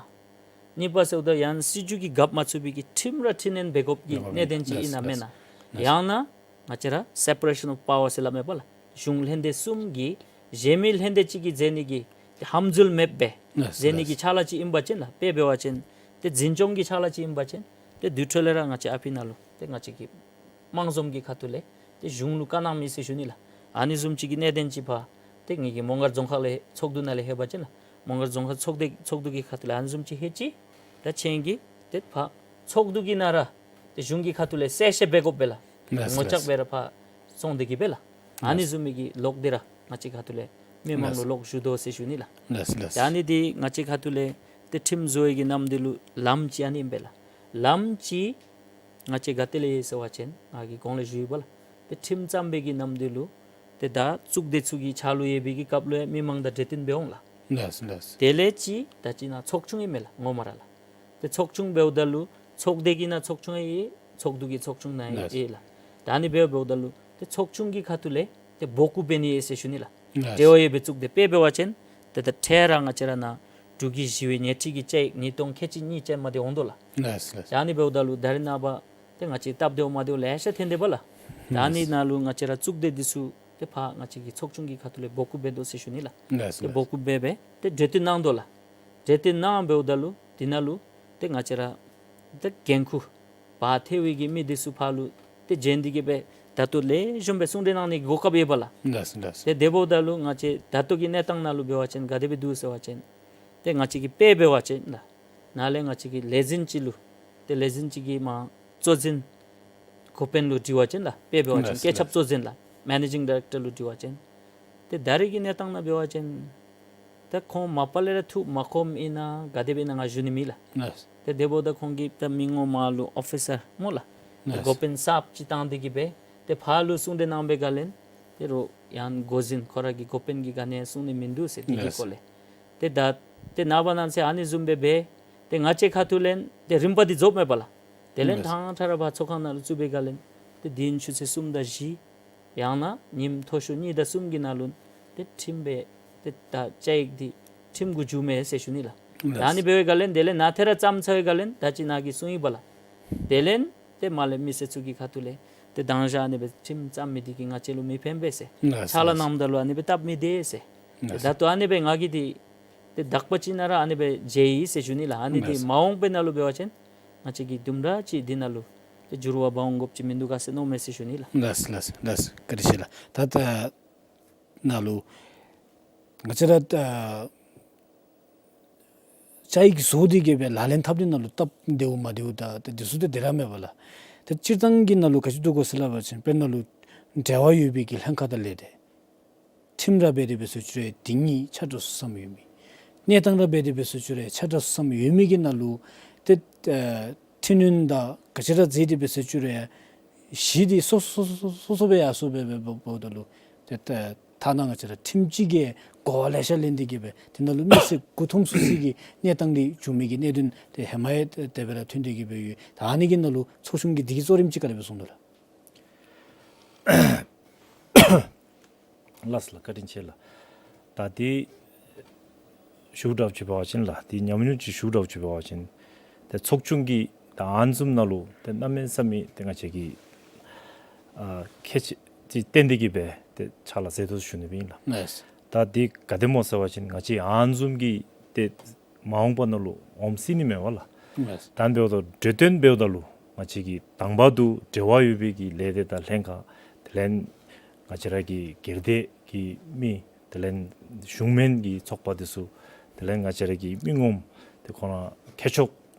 གཉིས་པ་ཟེརཝ་ད་ཡང་སྲིད་བྱུས་ཀྱི་རྒཔོ་མ་ཚུད་པའི་གི་ཁྲིམས་ར་འཕྲི་སྣོན་འབད་དགོཔ་གི་གནད་དོན་ཅིག་ཨིན་ན་མེན་ན། ཡང་ན་ང་བཅས་ར་སེ་པ་རེ་ཤཱན་ཨོཕ་པ་ཝར་ཟེར་སླབ་མས་པ་ལགས། གཞུང་ལྷན་སྡེ་གསུམ་གྱིས་གཞན་མི་ལྷན་སྡེ་གཅིག་གིས་མཛད་ནི་གི་ཧམ་འཛུལ་མེདཔ་སྦེ་མཛད་ནི་གི་ཕྱག་ལཱ་ཅིག་ཨིན་པ་ཅིན་ལགས། དཔེ་འབད་བ་ཅིན་ཏེ་འཛིན་སྐྱོང་གི་ཕྱག་ལཱ་ཅིག་ཨིན་པ་ཅིན་ཏེ་དེ་འཕྲོ་ལས་ར་ང་བཅས་ཨ་ཕི་ནང་ལུ་ཏེ་ང་བཅས་ཀྱི་དམངས་འཛོམས་ཀྱི་ཁ་ཐུག་ལས་ཏེ་གཞུང་ལུ་བཀའ་གནང་མི་ཟེར་ཞུ་ནི་ལགས། ཨ་ནི་བཟུམ་ཅིག་གི་གནད་དོན་ཅིག་ཕར་ཏེ་ངེ་གི་མོང་སྒར་རྫོང་ཁག་ལས་ཚོགས་འདུ་ནང་ལས་ལྷོད་པ་ཅིན་ལགས། མོང་སྒར་རྫོང་ཁག་ཚོགས་སྡེ་ཚོགས་འདུ་གི་ཁ་ཐུག་ལས་ཨ་ནི་བཟུམ་ཅིག་ལྷོད་ཅི། ད་ཁྱེད་ཀྱིས་ཏེ་ཕར་ཚོགས་འདུ་གི་ནང་ར་ཏེ་གཞུང་གི་ཁ་ཐུག་ལས་གསལ་བཤད་འབད་དགོཔ་སྦེ་ལགས། ངོ་ཅག་སྦེ་ར་ཕར་སོང་སྟེ་གི་སྦེ་ལགས། ཨ་ནི་བཟུམ་མའི་གི་ལོག་སྟེ་ར་ང་བཅས་ཁ་ཐུག་ལས་མི་མང་ལུ་ལོག་ཞུ་དོ་ཟེར་ཞུ་ནི་ལགས། ད་ཨ་ནི་འདི་ང་བཅས་ཁ་ཐུག་ལས་ཏེ་ཁྲིམས་བཟོ་བའི་གི་ནམ་དུས་ལུ་ལམ་ཅིག་ཨ་ནི་ཨིན་པས་ལགས། ལམ་ཅིག་ང་བཅས་ག་ཏེ་ལས་ཡོད་ཟེར་བ་ཅིན་ང་གིས་གོང་ལས་ཞུ་ཡི་པ་ལགས། ཏེ་ཁྲིམས་བརྩམ་པའི་གི་ནམ་དུས་ལུ་ཏེ་ད་གཙུག་སྡེ་ཚུ་གི་ཕྱག་ལུ་ཡོད་པའི་གི་སྐབས་ལུ་ཡང་མི་མང་དང་གྲོས་བསྟུན་འབད་འོང་ལགས། དེ་ལས་ཅིག་ད་ཅི་ནཱ་ཚོགས་ཆུང་ཨིན་མས་ལགས་ངོ་མ་ར་ལགས། ཏེ་ཚོགས་ཆུང་འབདཝ་ད་ལུ་ཚོགས་སྡེ་གི་ནང་ཚོགས་ཆུང་ཡོད། ཚོགས་འདུ་གི་ཚོགས་ཆུང་ནང་ཡོད་ལགས། ད་ཨ་ནི་འབདཝ་འབདཝ་ད་ལུ་ཏེ་ཚོགས་ཆུང་གི་ཁ་ཐུག་ལས་ཏེ་འབོ་བཀུག་འབད་ནི་ཡོད་ཟེར་ཞུ་ནི་ལགས། འབྲེལ་བ་ཡོད་པའི་གཙུག་སྡེ་དཔེ་འབད་བ་ཅིན་ཏེ་ད་འཕྲལ་ར་ང་བཅས་ར་ནཱ་འབྲུག་གི་ཞི་བའི་ཉེས་ཁྲི་གི་བཅའ་ཡིག་ཉིས་སྟོང་ཁལ་གཅིག་གཉིས་ཅན་མ་དེ་འོང་དོ་ལགས། ད་ཨ་ནི་འབདཝ་ད་ལུ་ད་རེས་ནངས་པ་ཏེ་ང་བཅས་སྟབས་བདེཝ་མ་བདེཝ་ལེ་ཤ་ཐོན་དེས་པ་ལགས། ད་ཨ་ནི་ནང་ལུ་ང་བཅས་ར་གཙུག་སྡེ་འདི་ཚུ་ཏེ་ཕར་ང་བཅས་ཀྱི་ཚོགས་ཆུང་གི་ཁ་ཐུག་ལས་འབོ་བཀུག་འབད་དོ་ཟེར་ཞུ་ནི་ལགས། ཏེ་འབོ་བཀུག་འབད་སྦེ་ཏེ་གྲོས་བསྟུན་གནང་དོ་ལགས། གྲོས་བསྟུན་གནང་འབདཝ་ད་ལུ་དེ་ནང་ལུ་ཏེ་ང་བཅས་ར་ཏེ་འགན་ཁུར་བ་ཐེ་བའི་གི་མི་འདི་ཚུ་ཕར་ལུ་ཏེ་བྱོན་ཏེ་གི་སྦེ་ད་ལྟོ་ལེགས་ཤོམ་སྦེ་གསུང་གྲོས་གནང་ནི་གོ་སྐབས་ཡོད་པ་ལགས། ཏེ་དེ་འབདཝ་ད་ལུ་ང་བཅས་ད་ལྟོ་གི་གནས་སྟངས་ནང་ལུ་འབད་བ་ཅིན་ག་དེ་སྦེ་འདུག་ཟེར་བ་ཅིན་ཏེ་ང་བཅས་ཀྱིས་དཔེ་འབད་བ་ཅིན་ལགས། ནཱ་ལས་ང་བཅས་ཀྱིས་ལས་འཛིན་ཅིག་ལུ་ཏེ་ལས་འཛིན་ཅིག་གི་མ་གཙོ་འཛིན་འགོ་དཔོན་ལུ་དྲི་བ་ཅིན་ལགས། དཔེ་འབད་བ་ཅིན་སྐྱེད་ཆབ་གཙོ་འཛིན་ལགས། མེ་ནེ་ཇིང་ཌའི་རེག་ཊར་ལུ་དྲི་བ་ཅིན་ཏེ་ད་རེས་ཀྱི་གནས་སྟངས་ནང་འབད་བ་ཅིན་ད་ཁོང་མ་པ་ལས་ར་ཐུགས་མ་ཁོམ་ཨིན་ན་ག་དེ་སྦེ་ཨིན་ན་ང་ཞུ་ནི་མེད་ལགས། ཏེ་དེ་འབདཝ་ད་ཁོང་གིས་ད་མི་ངོ་མ་ལུ་ཨོ་ཕི་སར་སྨོ་ལགས། འགོ་དཔོན་གསརཔ་ཅིག་བཏང་སྟེ་གི་སྦེ་ཏེ་ཕར་ལུ་གསུང་གྲོས་གནང་བའི་སྒང་ལས་ཏེ་རོགས་ཡང་འགོ་འཛིན་ཁོ་ར་གི་འགོ་དཔོན་གྱི་སྒང་ནས་གསུང་ནི་མིན་འདུག་ཟེར་དེ་གི་སྐོར་ལས། ཏེ་ད་ཏེ་ནངས་པ་གནངས་ཚེ་ཨ་ནི་བཟུམ་སྦེ་འབད་ཏེ་ང་བཅས་ཁ་ཐུག་ལས་ཏེ་རིམ་པ་འདི་རྫོགསཔ་མས་པ་ལགས། དེ་ལས་ཕྲང་ཕྲང་ར་ཕར་ཚོགས་ཁང་ནང་ལུ་བཙུགས་པའི་སྒང་ལས་ཏེ་དེ་ནང་ཆུ་ཚོད་གསུམ་དང་བཞི་ཡང་ན་ཉིནམ་མཐོ་ཤོས་གཉིས་དང་གསུམ་གྱི་ནང་ལུ་ཏེ་ཁྲིམས་སྦེ་ཏེ་ད་བཅའ་ཡིག་འདི་ཁྲིམས་གུ་འགྱུརཝ་མས་ཟེར་ཞུ་ནི་ལགས། ད་ཨ་ནི་འབད་བའི་སྒང་ལས་དེ་ལས་ནཱ་ཏེ་ར་བརྩམས་ཚར་བའི་སྒང་ལས་ད་ཅི་ནཱ་གིས་གསུངས་ཡི་པ་ལགས། དེ་ལས་ཏེ་མར་ལས་མི་སེར་ཚུ་གི་ཁ་ཐུག་ལས་ཏེ་མདང་ཞག་ཨ་ནི་སྦེ་ཁྲིམས་བརྩམས་མི་འདི་གིས་ང་བཅས་ལུ་མི་ཕན་པས་ཟེར་ཕྱག་ལཱ་གནངམ་ད་ལུ་ཨ་ནི་སྦེ་སྟབས་མི་བདེ་ཟེར། ཏེ་ད་ལྟོ་ཨ་ནི་སྦེ་ང་གིས་འདི་ཏེ་དག་པ་ཅིག་ནང་ར་ཨ་ནི་སྦེ་མཇལ་ཡི་ཟེར་ཞུ་ནི་ལགས། ཨ་ནི་འདི་མ་འོངས་པའི་ནང་ལུ་འབད་བ་ཅིན་ང་བཅས་ཀྱིས་དུམ་གྲ་ཅིག་འདི་ནང་ལུ་ཏེ་འགྱུར་བ་འབག་འོང་དགོཔ་ཅིག་མིན་འདུག་ག་ཟེར་མནོཝ་མས་ཟེར་ཞུ་ནི་ལགས། ལགས་ལགས་ལགས། བཀའ་དྲིན་ཆེ་ལགས། ད་ད་ནཱ་ལུ་ང་བཅས་ར་ད་བཅའ་ཡིག་བཟོ་སྟེ་གི་སྦེ་ལག་ལེན་འཐབ་ནི་ནང་ལུ་སྟབས་བདེཝ་མ་བདེཝ་ད་ཏེ་འདི་ཚུ་ཏེ་དེ་ར་མས་པ་ལགས། ཏེ་སྤྱིར་བཏང་གི་ནང་ལུ་ག་ཅི་འདུག་གོ་ཟེར་སླབ་པ་ཅིན་དཔེར་ན་ལུ་འབྲེལ་བ་ཡོད་པའི་གི་ལྷན་ཁག་དང་ལས་སྡེ་ཁྲིམས་ར་འབད་དེ་འབད་སོང་ཅི་རུང་དེ་གཉིས་ཆ་འདྲ་སུ་ཙམ་ཡོད་མི། གནས་སྟངས་ར་འབད་དེ་འབད་སོང་ཅི་རུང་ཆ་འདྲ་སུ་ཙམ་ཡོད་མི་གི་ནང་ལུ་ཏེ་ཨ་འཕྲི་སྣོན་དང་ག་ཅི་ར་མཛད་དེ་འབད་སོང་ཅི་རུང་གཞི་འདི་སོ་སོ་སོ་སོ་སྦེ་ཡར་སོང་སྦེ་འབདཝ་ད་ལུ་ཏེ་ཐ་ན་ང་བཅས་ར་ཁྲིམས་ཅིག་གི་གོ་བ་ལེ་ཤ་ལེན་ཏེ་གི་སྦེ་དེ་ནང་ལུ་མི་སེར་མགུ་འཐོམ་སུ་སི་གི་གནས་སྟངས་འདི་བྱུང་མི་གི་གནད་དོན་ཏེ་ཧེ་མ་ཡང་དེ་སྦེ་ར་ཐོན་ཏེ་གི་སྦེ་ཡོད། ད་ཨ་ནི་གི་ནང་ལུ་ཚོགས་ཆུང་གིས་འདི་གི་གཙོ་རིམ་ཅིག་ག་དེ་སྦེ་བཟུང་དོ་ལགས། ལགས་སོ་ལགས། བཀའ་དྲིན་ཆེ་ལགས། ད་འདི་ཞུ་དགོཔ་ཅིག་འབད་བ་ཅིན་ལགས། འདི་ཉམས་མྱོང་ཅིག་ཞུ་དགོཔ་ཅིག་འབད་བ་ཅིན་ཏེ་ཚོགས་ཆུང་གིས་ད་ཨ་ནི་བཟུམ་ནང་ལུ་ཏེ་གནམ་མེད་ས་མེད་ཏེ་ང་བཅས་ཀྱིས་ཨ་ཁས་ཅིག་བསྟན་ཏེ་གི་སྦེ་ཏེ་ཕྱག་ལཱ་མཛད་དོ་ཞུ་ནི་སྦེ་ཨིན་ལགས། ལགས། ད་འདི་ག་དེ་སྨོ་ཟེར་བ་ཅིན་ང་བཅས་ཨ་ནི་བཟུམ་གྱི་ཏེ་མ་འོངས་པ་ནང་ལུ་འོང་སྲིད་ནི་མས་པ་ལགས། ལགས། ད་འབདཝ་ད་གྲོས་བསྟུན་འབདཝ་ད་ལུ་ང་བཅས་ཀྱིས་དང་པ་དུ་འབྲེལ་བ་ཡོད་པའི་གི་ལས་སྡེ་དང་ལྷན་ཁག་དེ་ལས་ང་བཅས་ར་གི་སྒེར་སྡེ་གི་མི་དེ་ལས་གཞུང་མིན་གྱི་ཚོགས་པ་འདི་ཚུ་དེ་ལས་ང་བཅས་ར་གི་མི་ངོམ་ཏེ་ཁོང་ར་མཁས་མཆོག་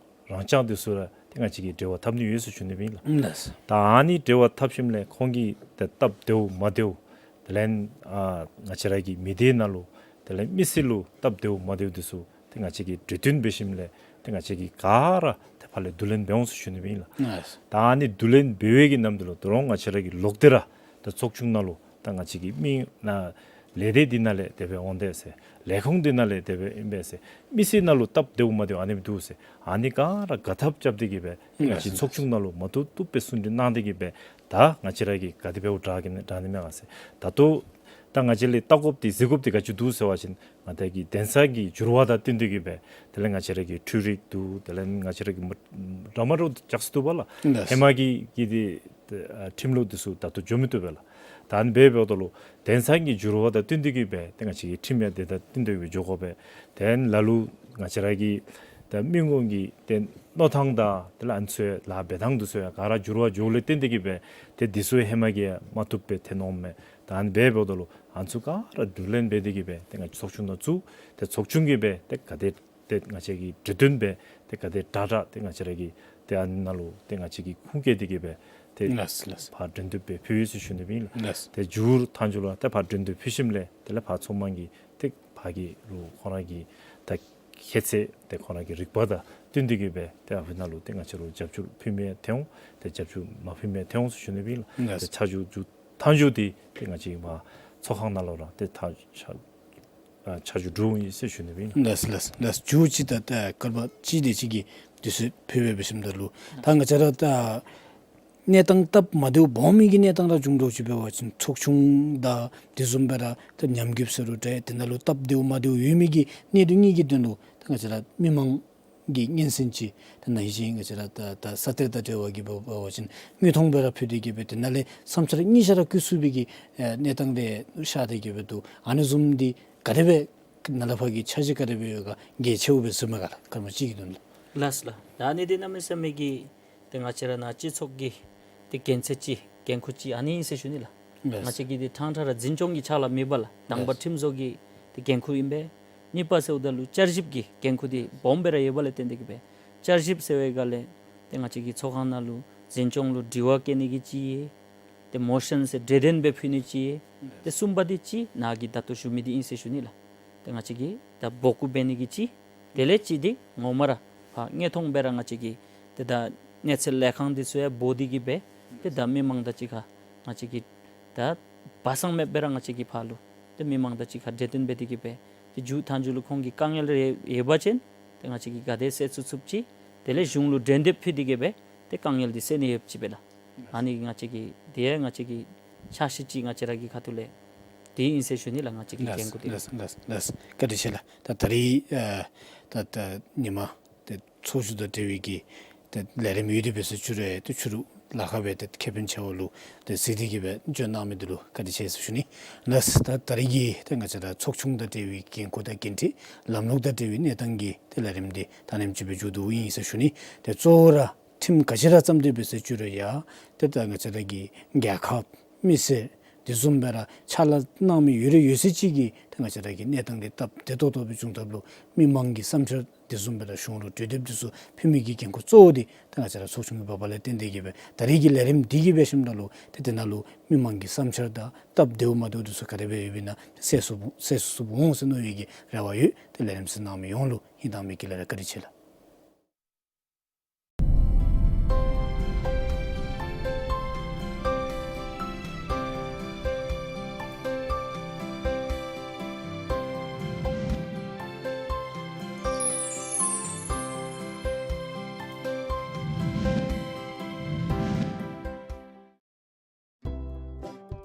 རང་རྐྱང་འདི་ཚུ་ར་ཏེ་ང་བཅས་ཀྱིས་འབྲེལ་བ་འཐབ་ནི་ཡོད་ཟེར་ཞུ་ནི་ཨིན་ལགས། ལགས། ད་ཨ་ནི་འབྲེལ་བ་འཐབ་ཞིནམ་ལས་ཁོང་གིས་ཏེ་སྟབས་བདེཝ་མ་བདེཝ་དེ་ལས་ཨ་ང་བཅས་ར་གི་མི་སྡེ་ནང་ལུ་དེ་ལས་མི་སེར་ལུ་སྟབས་བདེཝ་མ་བདེཝ་འདི་ཚུ་ཏེ་ང་བཅས་ཀྱིས་གྲོས་བསྟུན་འབད་ཞིནམ་ལས་ཏེ་ང་བཅས་ཀྱིས་ག་ར་ཏེ་ཕར་ལས་བསྡུ་ལེན་འབད་འོང་ཟེར་ཞུ་ནི་ཨིན་ལགས། ལགས། ད་ཨ་ནི་བསྡུ་ལེན་འབད་བའི་གི་ནམ་དུས་ལུ་ད་རུང་ང་བཅས་ར་གི་ལོག་སྟེ་ར་ད་ཚོགས་ཆུང་ནང་ལུ་ད་ང་བཅས་ཀྱི་མི་ནཱ་ལས་སྡེ་འདི་ནང་ལས་དེ་སྦེ་འོང་དེས་ཟེར། ལས་ཁུངས་འདི་ནང་ལས་དེ་སྦེ་ཨིན་པས་ཟེར། མི་སེར་ནང་ལུ་སྟབས་བདེཝ་མ་བདེཝ་ཨ་ནེམ་འདུག་ཟེར། ཨ་ནི་ག་ར་ག་ཐབས་རྐྱབ་སྟེ་གི་སྦེ་ང་བཅས་ཚོགས་ཆུང་ནང་ལུ་མ་བཏུབ་བཏུབ་སྦེ་གསུང་གྲོས་གནང་སྟེ་གི་སྦེ་ད་ང་བཅས་ར་གིས་ག་དེ་སྦེ་འོ་དྲག་གི་ནི་དྲག་ནི་མས་ག་ཟེར། ད་ལྟོ་ད་ང་བཅས་ལས་བལྟ་དགོཔ་འདི་གཟིགས་དགོཔ་འདི་ག་ཅི་འདུག་ཟེར་བ་ཅིན་ང་བཅས་ཀྱི་གདན་ས་གི་འགྱུར་བ་དང་བསྟུན་ཏེ་གི་སྦེ་དེ་ལས་ང་བཅས་ར་གི་འཕྲུལ་རིག་འདུག། དེ་ལས་ང་བཅས་ར་གི་མ་འདྲཝ་མ་འདྲཝ་འདི་རྐྱབ་སྟེ་འདུག་པ་ལགས། ལགས། ཧེ་མ་གི་གི་འདི་ཨ་ཁྲིམས་ལུགས་འདི་ཚུ་ད་ལྟོ་འགྱོ་མི་བཏུབ་པས་ལགས། ད་ཨ་ནི་སྦེ་འབདཝ་ད་ལུ་གདན་ས་གི་འགྱུར་བ་དང་བསྟུན་ཏེ་གི་སྦེ་ཏེ་ང་བཅས་ཀྱི་ཁྲིམས་ཡང་དེ་དང་བསྟུན་ཏེ་གི་སྦེ་འགྱོ་དགོ་པས། དེ་ལས་ལ་ལུ་ང་བཅས་ར་གི་ད་མི་ངོམ་གྱི་ཏེ་མནོ་ཐངས་དང་དེ་ལས་ཨ་ནི་ཚུ་ཡང་ལཱ་འབད་ཐངས་འདི་ཚུ་ཡང་ག་ར་འགྱུར་བ་འགྱོཝ་ལས་བརྟེན་ཏེ་གི་སྦེ་ཏེ་འདི་ཚུ་ཧེ་མ་གི་ཡང་མ་བཏུབ་པས་ཏེ་མནོཝ་མས། ད་ཨ་ནི་སྦེ་འབདཝ་ད་ལུ་ཨ་ནི་ཚུ་ག་ར་བསྡུ་ལེན་འབད་དེ་གི་སྦེ་ཏེ་ང་བཅས་ཚོགས་ཆུང་ནང་བཙུགས། ཏེ་ཚོགས་ཆུང་གིས་སྦེ་ཏེ་ག་དེ་ཏེ་ང་བཅས་ཀྱིས་གྲོས་བསྟུན་འབད་ཏེ་ག་དེ་དྲག་དྲག་ཏེ་ང་བཅས་ར་གིས་ཏེ་ཨ་ནཱ་ལུ་ཏེ་ང་བཅས་ཀྱིས་ཁུངས་བཀལ་ཏེ་གི་སྦེ་ཏེ་ལགས་ལགས། ཕར་འགྲན་བསྡུར་འབད་ཕུལ་ཡི་ཟེར་ཞུ་ནི་ཨིན་ལགས། ལགས། ཏེ་མཇུག་མཐའ་མཇུག་ལུ་ཏེ་ཕར་འགྲན་བསྡུར་ཕུལ་ཞིནམ་ལས་དེ་ལས་ཕར་ཚོགས་མང་གིས་ཏེ་ཕར་གྱི་ལུ་ཁོང་ར་གི་ད་ཁྱད་ཚད་ཏེ་ཁོང་ར་གི་རིག་པ་དང་བསྟུན་ཏེ་གི་སྦེ་ཏེ་ཨ་ཕི་ནང་ལུ་ཏེ་ང་བཅས་ལུ་རྒྱབ་སྐྱོར་ཕུལ་མི་ཐོན་འོང་། ཏེ་རྒྱབ་སྐྱོར་མ་ཕུལ་མི་ཐོན་འོང་ཟེར་ཞུ་ནི་ཨིན་ལགས། ལགས། ཏེ་ཆ་འཇོག་མཇུག་མཐའ་མཇུག་འདི་ཏེ་ང་བཅས་མར་ཚོགས་ཁང་ནང་ལུ་ར་ཏེ་ད་ཆ་ཨ་ཆ་འཇོག་གྲུབ་འོང་ཡི་ཟེར་ཞུ་ནི་ཨིན། ལགས་ལགས་ལགས། མཇུག་ཅིག་ད་ད་སྐར་མ་གཅིག་དེ་ཅིག་གི་དུས་ཚོད་ཕུལ་སྦེ་འབད་ཞིནམ་ད་ལུ་ད་ང་བཅས་ར་ད་གནས་སྟངས་སྟབས་མ་བདེཝ་སྦོམ་མི་གི་གནས་སྟངས་ར་བྱུང་འདྲཝ་ཅིག་འབད་བ་ཅིན་ཚོགས་ཆུང་དང་དེ་བཟུམ་སྦེ་ར་ད་ཉམས་རྒུདཔ་ཟེར་རུང་འདྲ་དེ་ནང་ལུ་སྟབས་བདེཝ་མ་བདེཝ་ཡོད་མི་གི་གནད་དོན་གཉིས་ཀྱི་དོན་ལུ་ད་ང་བཅས་ར་མི་མང་གི་སྙན་གསན་ཅིག་ད་ནང་བཞིན་ང་བཅས་ར་ད་ད་ས་གཏེར་དང་འབྲེལ་བ་གི་འབད་བ་ཅིན་དངོས་མཐོང་སྦེ་ར་ཕུལ་ཏེ་གི་སྦེ་དེ་ནང་ལས་བསམ་འཆར་གཉིས་ཆ་ར་བཀོད་ཚུགས་པའི་གི་ཨེ་གནས་སྟངས་རེ་ཤར་ཏེ་གི་སྦེ་འདུག། ཨ་ནི་བཟུམ་འདི་ག་དེ་སྦེ་ནཱ་ལས་ཕར་གྱི་འཆར་གཞི་ག་དེ་སྦེ་ཡོད་ག་གལ་ཆེཝ་སྦེ་བཟུམ་མས་ག་ལགས། སྐར་མ་གཅིག་གི་དོན་ལུ། ལགས་ལགས། ད་ཨ་ནི་འདི་གནམ་མེད་ས་མེད་ཀྱི་ཏེ་ང་བཅས་ར་ནཱ་སྤྱི་ཚོགས་ཀྱི་ཏེ་གན་རྒྱ་ཅིག་འགན་ཁུར་ཅིག་ཨ་ནི་ཨིན་ཟེར་ཞུ་ནི་ལགས། ལགས། ང་བཅས་ཀྱི་འདི་ཕྲང་ཕྲང་ར་འཛིན་སྐྱོང་གི་ཕྱག་ལཱ་མེད་པས་ལགས། དང་པ་ལགས། ཁྲིམས་བཟོ་གི་ཏེ་འགན་ཁུར་ཨིན་པས། གཉིས་པ་ཟེརཝ་ད་ལུ་བསྐྱར་ཞིབ་ཀྱི་འགན་ཁུར་འདི་སྦོམ་སྦེ་ར་ཡོད་པ་ལས་བརྟེན་ཏེ་གི་སྦེ་བསྐྱར་ཞིབ་ཟེར་བའི་སྒང་ལས་ཏེ་ང་བཅས་ཀྱི་ཚོགས་ཁང་ནང་ལུ་འཛིན་སྐྱོང་ལུ་དྲི་བ་བཀོད་ནི་གི་ཅིག་ཡོད། ཏེ་མོ་ཤཱན་ཟེར་གྲོས་བསྟུན་སྦེ་ཕུལ་ནི་ཅིག་ཡོད། ཏེ་གསུམ་པ་འདི་ཅིག་ནཱ་གི་ད་ལྟོ་ཞུ་མི་འདི་ཨིན་ཟེར་ཞུ་ནི་ལགས། ཏེ་ང་བཅས་ཀྱིས་ད་འབོ་སྐུལ་འབད་ནི་གི་ཅིག། དེ་ལས་གཅིག་འདི་ངོ་མ་ར་ཕར་དངོས་མཐོང་སྦེ་ར་ང་བཅས་ཀྱིས་ཏེ་ད་གནས་ཚུལ་ལས་ཁང་འདི་ཚུ་ཡང་འབོ་སྟེ་གི་སྦེ་ཏེ་ད་མི་མང་དང་གཅིག་ཁར་ང་བཅས་ཀྱིས་ད་སྦ་གསང་མེད་པར་ར་ང་བཅས་ཀྱིས་ཕར་ལུ་ཏེ་མི་མང་དང་གཅིག་ཁར་གྲོས་བསྟུན་འབད་དེ་གི་སྦེ་ཏེ་མཇུག་མཐའ་མཇུག་ལུ་ཁོང་གི་དཀའ་ངལ་རེ་ཡོད་པ་ཅིན་ཏེ་ང་བཅས་ཀྱིས་ག་དེ་སེལ་ཚུགས་ཚུགསཔ་ཅིག། དེ་ལས་གཞུང་ལུ་གྲོས་འདེབས་ཕུལ་ཏེ་གི་སྦེ་ཏེ་དཀའ་ངལ་འདི་སེལ་ནི་ཡོདཔ་ཅིག་སྦེ་ལགས། ཨ་ནི་ང་བཅས་ཀྱི་དེ་ཡང་ང་བཅས་ཀྱི་འཆར་གཞི་ཅིག་ང་བཅས་ར་གི་ཁ་ཐུག་ལས་དེ་ཨིན་ཟེར་ཞུ་ནི་ལགས། ང་བཅས་ཀྱི་ལགས་འགན་ཁུར་དེ། ལགས་ལགས་ལགས། བཀའ་དྲིན་ཆེ་ལགས། ད་ད་རིས་ཨ་ད་ད་ཉིན་མ་ཏེ་ཚོགས་བཞུགས་དང་འབྲེལ་བའི་གི་ཏེ་ལས་རིམ་ཡོད་དེ་འབད་ས་ཅིག་རུང་ཏེ་ཕྱི་རུ་ལཱ་ཁག་སྦེ་ཏེ་ཁེ་ཕན་ཆེ་བ་ལུ་ཏེ་གཟིགས་ཏེ་གི་སྦེ་བྱོན་གནང་མི་འདི་ལུ་བཀའ་དྲིན་ཆེ་ཟེར་ཞུ་ནི། ལགས། ད་ད་རིས་ཀྱི་ཏེ་ང་བཅས་ར་ཚོགས་ཆུང་དང་འབྲེལ་བའི་འགན་ཁུར་དང་འགན་འཁྲི་ལམ་ལུགས་དང་འབྲེལ་བའི་གནས་སྟངས་ཀྱི་ཏེ་ལས་རིམ་འདི་ད་ནེམ་ཅིག་སྦེ་མཇུག་བསྡུཝ་ཨིན་ཟེར་ཞུ་ནི། ཏེ་གཙོ་བོ་ར་ཁྲིམས་ག་ཅི་ར་བརྩམས་ཏེ་འབད་ས་ཅིག་རུང་ཡང་ཏེ་ད་ང་བཅས་ར་གི་རྒྱལ་ཁབ་མི་སེར་དེ་བཟུམ་སྦེ་ར་ཕྱག་ལཱ་གནང་མི་ཡོད་རིགས་ཡོད་ཚད་ཅིག་གི་ཏེ་ང་བཅས་ར་གི་གནས་སྟངས་འདི་སྟབས་བདེ་ཏོག་ཏོ་སྦེ་བྱུང་ཐབས་ལུ་མི་མང་གི་བསམ་འཆར་དེ་བཟུམ་སྦེ་ར་གཞུང་ལུ་གྲོས་འདེབས་དེ་ཚུ་ཕུལ་མི་གི་འགན་ཁུར་གཙོ་བོ་འདི་ཏེ་ང་བཅས་ར་ཚོགས་ཆུང་གི་འབདཝ་ལས་བརྟེན་ཏེ་གི་སྦེ་ད་རིས་ཀྱི་ལས་རིམ་འདི་གི་འབད་ཞིནམ་ད་ལུ་ཏེ་དེ་ནང་ལུ་མི་མང་གི་བསམ་འཆར་དང་སྟབས་བདེཝ་མ་བདེཝ་དེ་ཚུ་ག་དེ་སྦེ་ཡོདཔ་ཨིན་ན་ཏེ་སེལ་ཚུགས་སེལ་ཚུགས་འོང་ཟེར་མནོ་བའི་གི་རེ་བ་ཡོད། ཏེ་ལས་རིམ་གཟིགས་གནང་མི་ཡོངས་ལུ་ཧིང་དྭངས་མའི་དཀྱིལ་ལས་ར་བཀའ་དྲིན་ཆེ་ལགས།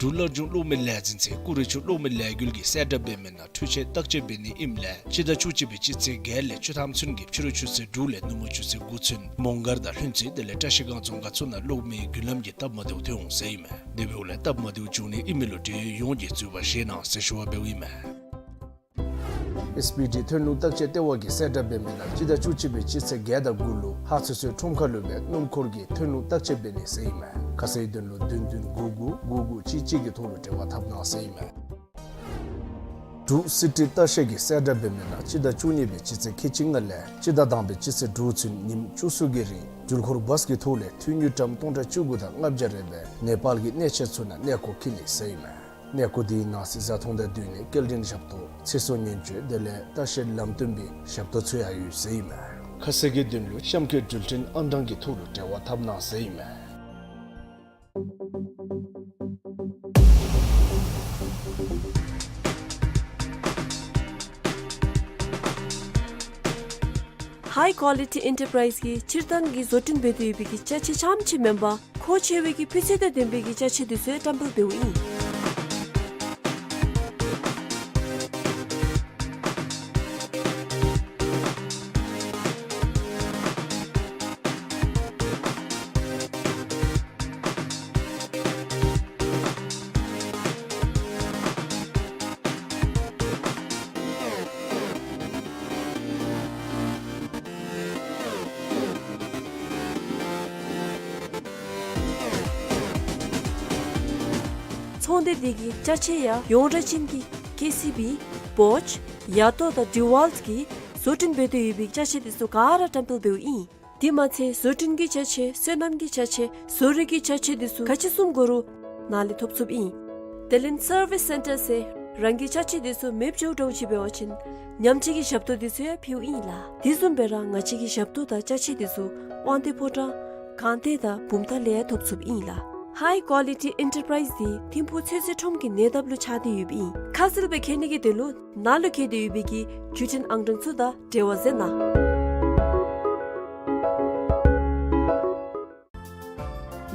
འབྲུག་སླར་འབྱུང་གློག་མེ་ལས་འཛིན་ཚད་ཀུ་རེ་ཆུ་གློག་མེ་ལས་འགུལ་གྱིས་གསལ་བསྒྲགས་འབད་མི་ནང་འཕྲུལ་ཆས་བརྟག་དཔྱད་འབད་ནི་ཨིནམ་ལས་སྤྱི་ཟླ་བཅུ་གཅིག་པའི་སྤྱི་ཚེས་བརྒྱད་ལས་ཆུ་ཐམ་ཚུན་གྱི་ཕྱི་རུ་ཆུ་ཚོད་དྲུག་ལས་ནུབ་མོ་ཆུ་ཚོད་དགུ་ཚུན་མོང་སྒར་དང་ལྷུན་རྩེ་དེ་ལས་བཀྲ་ཤིས་སྒང་རྫོང་ཁག་ཚུ་ནང་གློག་མེའི་རྒྱུན་ལམ་གྱི་སྟབས་མ་བདེཝ་ཐོན་འོང་ཟེར་ཨིན་མས། དེ་འབདཝ་ལས་སྟབས་མ་བདེཝ་བྱུང་ནི་ཨིན་མི་ལུ་འབྲེལ་ཡོད་ཡོངས་ཀྱིས་འཛོལ་བ་བཞེས་གནང་ཟེར་ཞུ་བ་འབདཝ་ཨིན་མས། ཨེསི་པི་ཌི་ཐོན་ལུགས་བརྟག་དཔྱད་ལྟེ་བ་གིས་གསལ་བསྒྲགས་འབད་མི་ནང་སྤྱི་ཟླ་བཅུ་གཅིག་པའི་སྤྱི་ཚེས་བརྒྱད་དང་དགུ་ལུ་ཧཱ་ཚོད་བསྲེ་ཁྲོམ་ཁ་ལུ་སྦེ་སྣུམ་འཁོར་གྱི་ཐོན་ལུགས་བརྟག་དཔྱད་འབད་ནི་ཟེར་ཨིན་མས། ཁ་གསལ་གྱི་དོན་ལུ་བདུན་བདུན་དགུ་དགུ་དགུ་དགུ་གཅིག་གཅིག་གི་ཐོག་ལུ་འབྲེལ་བ་འཐབ་གནང་ཟེར་ཨིན་མས། འབྲུག་སི་ཊི་ལྟ་བཤལ་གྱིས་གསལ་བསྒྲགས་འབད་མི་ནང་སྤྱི་ཟླ་བཅུ་གཉིས་པའི་སྤྱི་ཚེས་ཁལ་གཅིག་ལྔ་ལས་སྤྱི་ཟླ་དང་པའི་སྤྱི་ཚེས་དྲུག་ཚུན་ཉིནམ་བཅུ་གསུམ་གྱི་རིང་འགྲུལ་འཁོར་བཱས་ཀྱི་ཐོག་ལས་འཐུས་དངུལ་ཀྲམ་སྟོང་ཕྲག་བཅུ་དགུ་དང་ལྔ་བརྒྱ་རེ་སྦེ་ནེ་པཱལ་གྱི་གནས་ཆེན་ཚུ་ནང་གནས་སྐོར་འཁྱིད་ནི་ཟེར་ཨིན་མས། གནས་སྐོར་དེའི་ནང་གསེས་བཟའ་འཐུང་དང་སྡོད་གནས་སྐྱེལ་འདྲེན་ཞབས་ཏོག་ཚེ་སྲོག་ཉེན་བཅོལ་དེ་ལས་ལྟ་བཤལ་ལམ་སྟོན་པའི་ཞབས་ཏོག་ཚུ་ཡང་ཡོད་ཟེར་ཨིན་མས། ཁ་གསལ་གྱི་དོན་ལུ་གཤམ་འཁོད་འགྲུལ་འཕྲིན་ཨང་གྲངས་ཀྱི་ཐོག་ལུ་འབྲེལ་བ་འཐབ་གནང་ཟེར་ཨིན་མས། ཧའི་ཀོ་ལི་ཊི་ཨེན་ཊར་པ་རའིཛ་གིས་སྤྱིར་བཏང་གི་བཟོ་སྐྲུན་འབད་དེ་ཡོད་པའི་གི་ཅ་ཆས་རྐྱངམ་ཅིག་མེན་པར་མཁོ་ཆེ་བའི་གི་སྤུས་ཚད་དང་ལྡན་པའི་གི་ཅ་ཆས་འདི་ཚུ་ཡང་བཀྲམ་སྤེལ་འབདཝ་ཨིན། ཚོང་སྡེ་འདི་གི་ཅ་ཆས་ཡང་ཡོངས་གྲགས་ཅན་གྱི་ཀེ་སི་བི་བོཇ་ཡ་ཏོ་དང་ཌི་ཝཱལཊ་གིས་བཟོ་སྐྲུན་འབད་དེ་ཡོད་པའི་ཅ་ཆས་འདི་ཚུ་ག་ར་བཀྲམ་སྤེལ་འབདཝ་ཨིན། དེ་མ་ཚད་བཟོ་སྐྲུན་གྱི་ཅ་ཆས་སོ་ནམ་གྱི་ཅ་ཆས་བཟོ་རིག་གི་ཅ་ཆས་འདི་ཚུ་ག་ཅི་བཟུམ་དགོ་རུང་ནཱ་ལས་ཐོབ་ཚུགསཔ་ཨིན། དེ་ལས་སར་བིས་སེན་ཊར་ཟེར་རང་གི་ཅ་ཆས་འདི་ཚུ་མེདཔ་འགྱོ་འགྱོཝ་ཅིག་འབད་བ་ཅིན་ཉམས་བཅོས་ཀྱི་ཞབས་ཏོག་འདི་ཚུ་ཡང་ཕུལཝ་ཨིན་ལགས། དེ་བཟུམ་སྦེ་ར་ང་བཅས་ཀྱི་ཞབས་ཏོག་དང་ཅ་ཆས་འདི་ཚུ་དབང་འདུས་ཕོ་བྲང་སྒང་སྟེང་དང་བུམ་ཐང་ལས་ཡང་ཐོབ་ཚུགསཔ་ཨིན་ལགས། ཧའི་ཀོ་ལི་ཊི་ཨེན་ཊར་པ་རའིཛ་འདི་ཐིམ་ཕུག་ཚོད་བསྲེ་ཁྲོམ་གྱི་ཉེ་འདབས་ལུ་ཆགས་ཏེ་ཡོདཔ་ཨིན། ཁ་གསལ་སྦེ་མཁྱེན་ནི་གི་དོན་ལུ་ནཱ་ལུ་འཁོད་དེ་ཡོད་པའི་གི་བརྒྱུད་འཕྲིན་ཨང་གྲངས་ཚུ་དང་འབྲེལ་བ་མཛད་གནང་།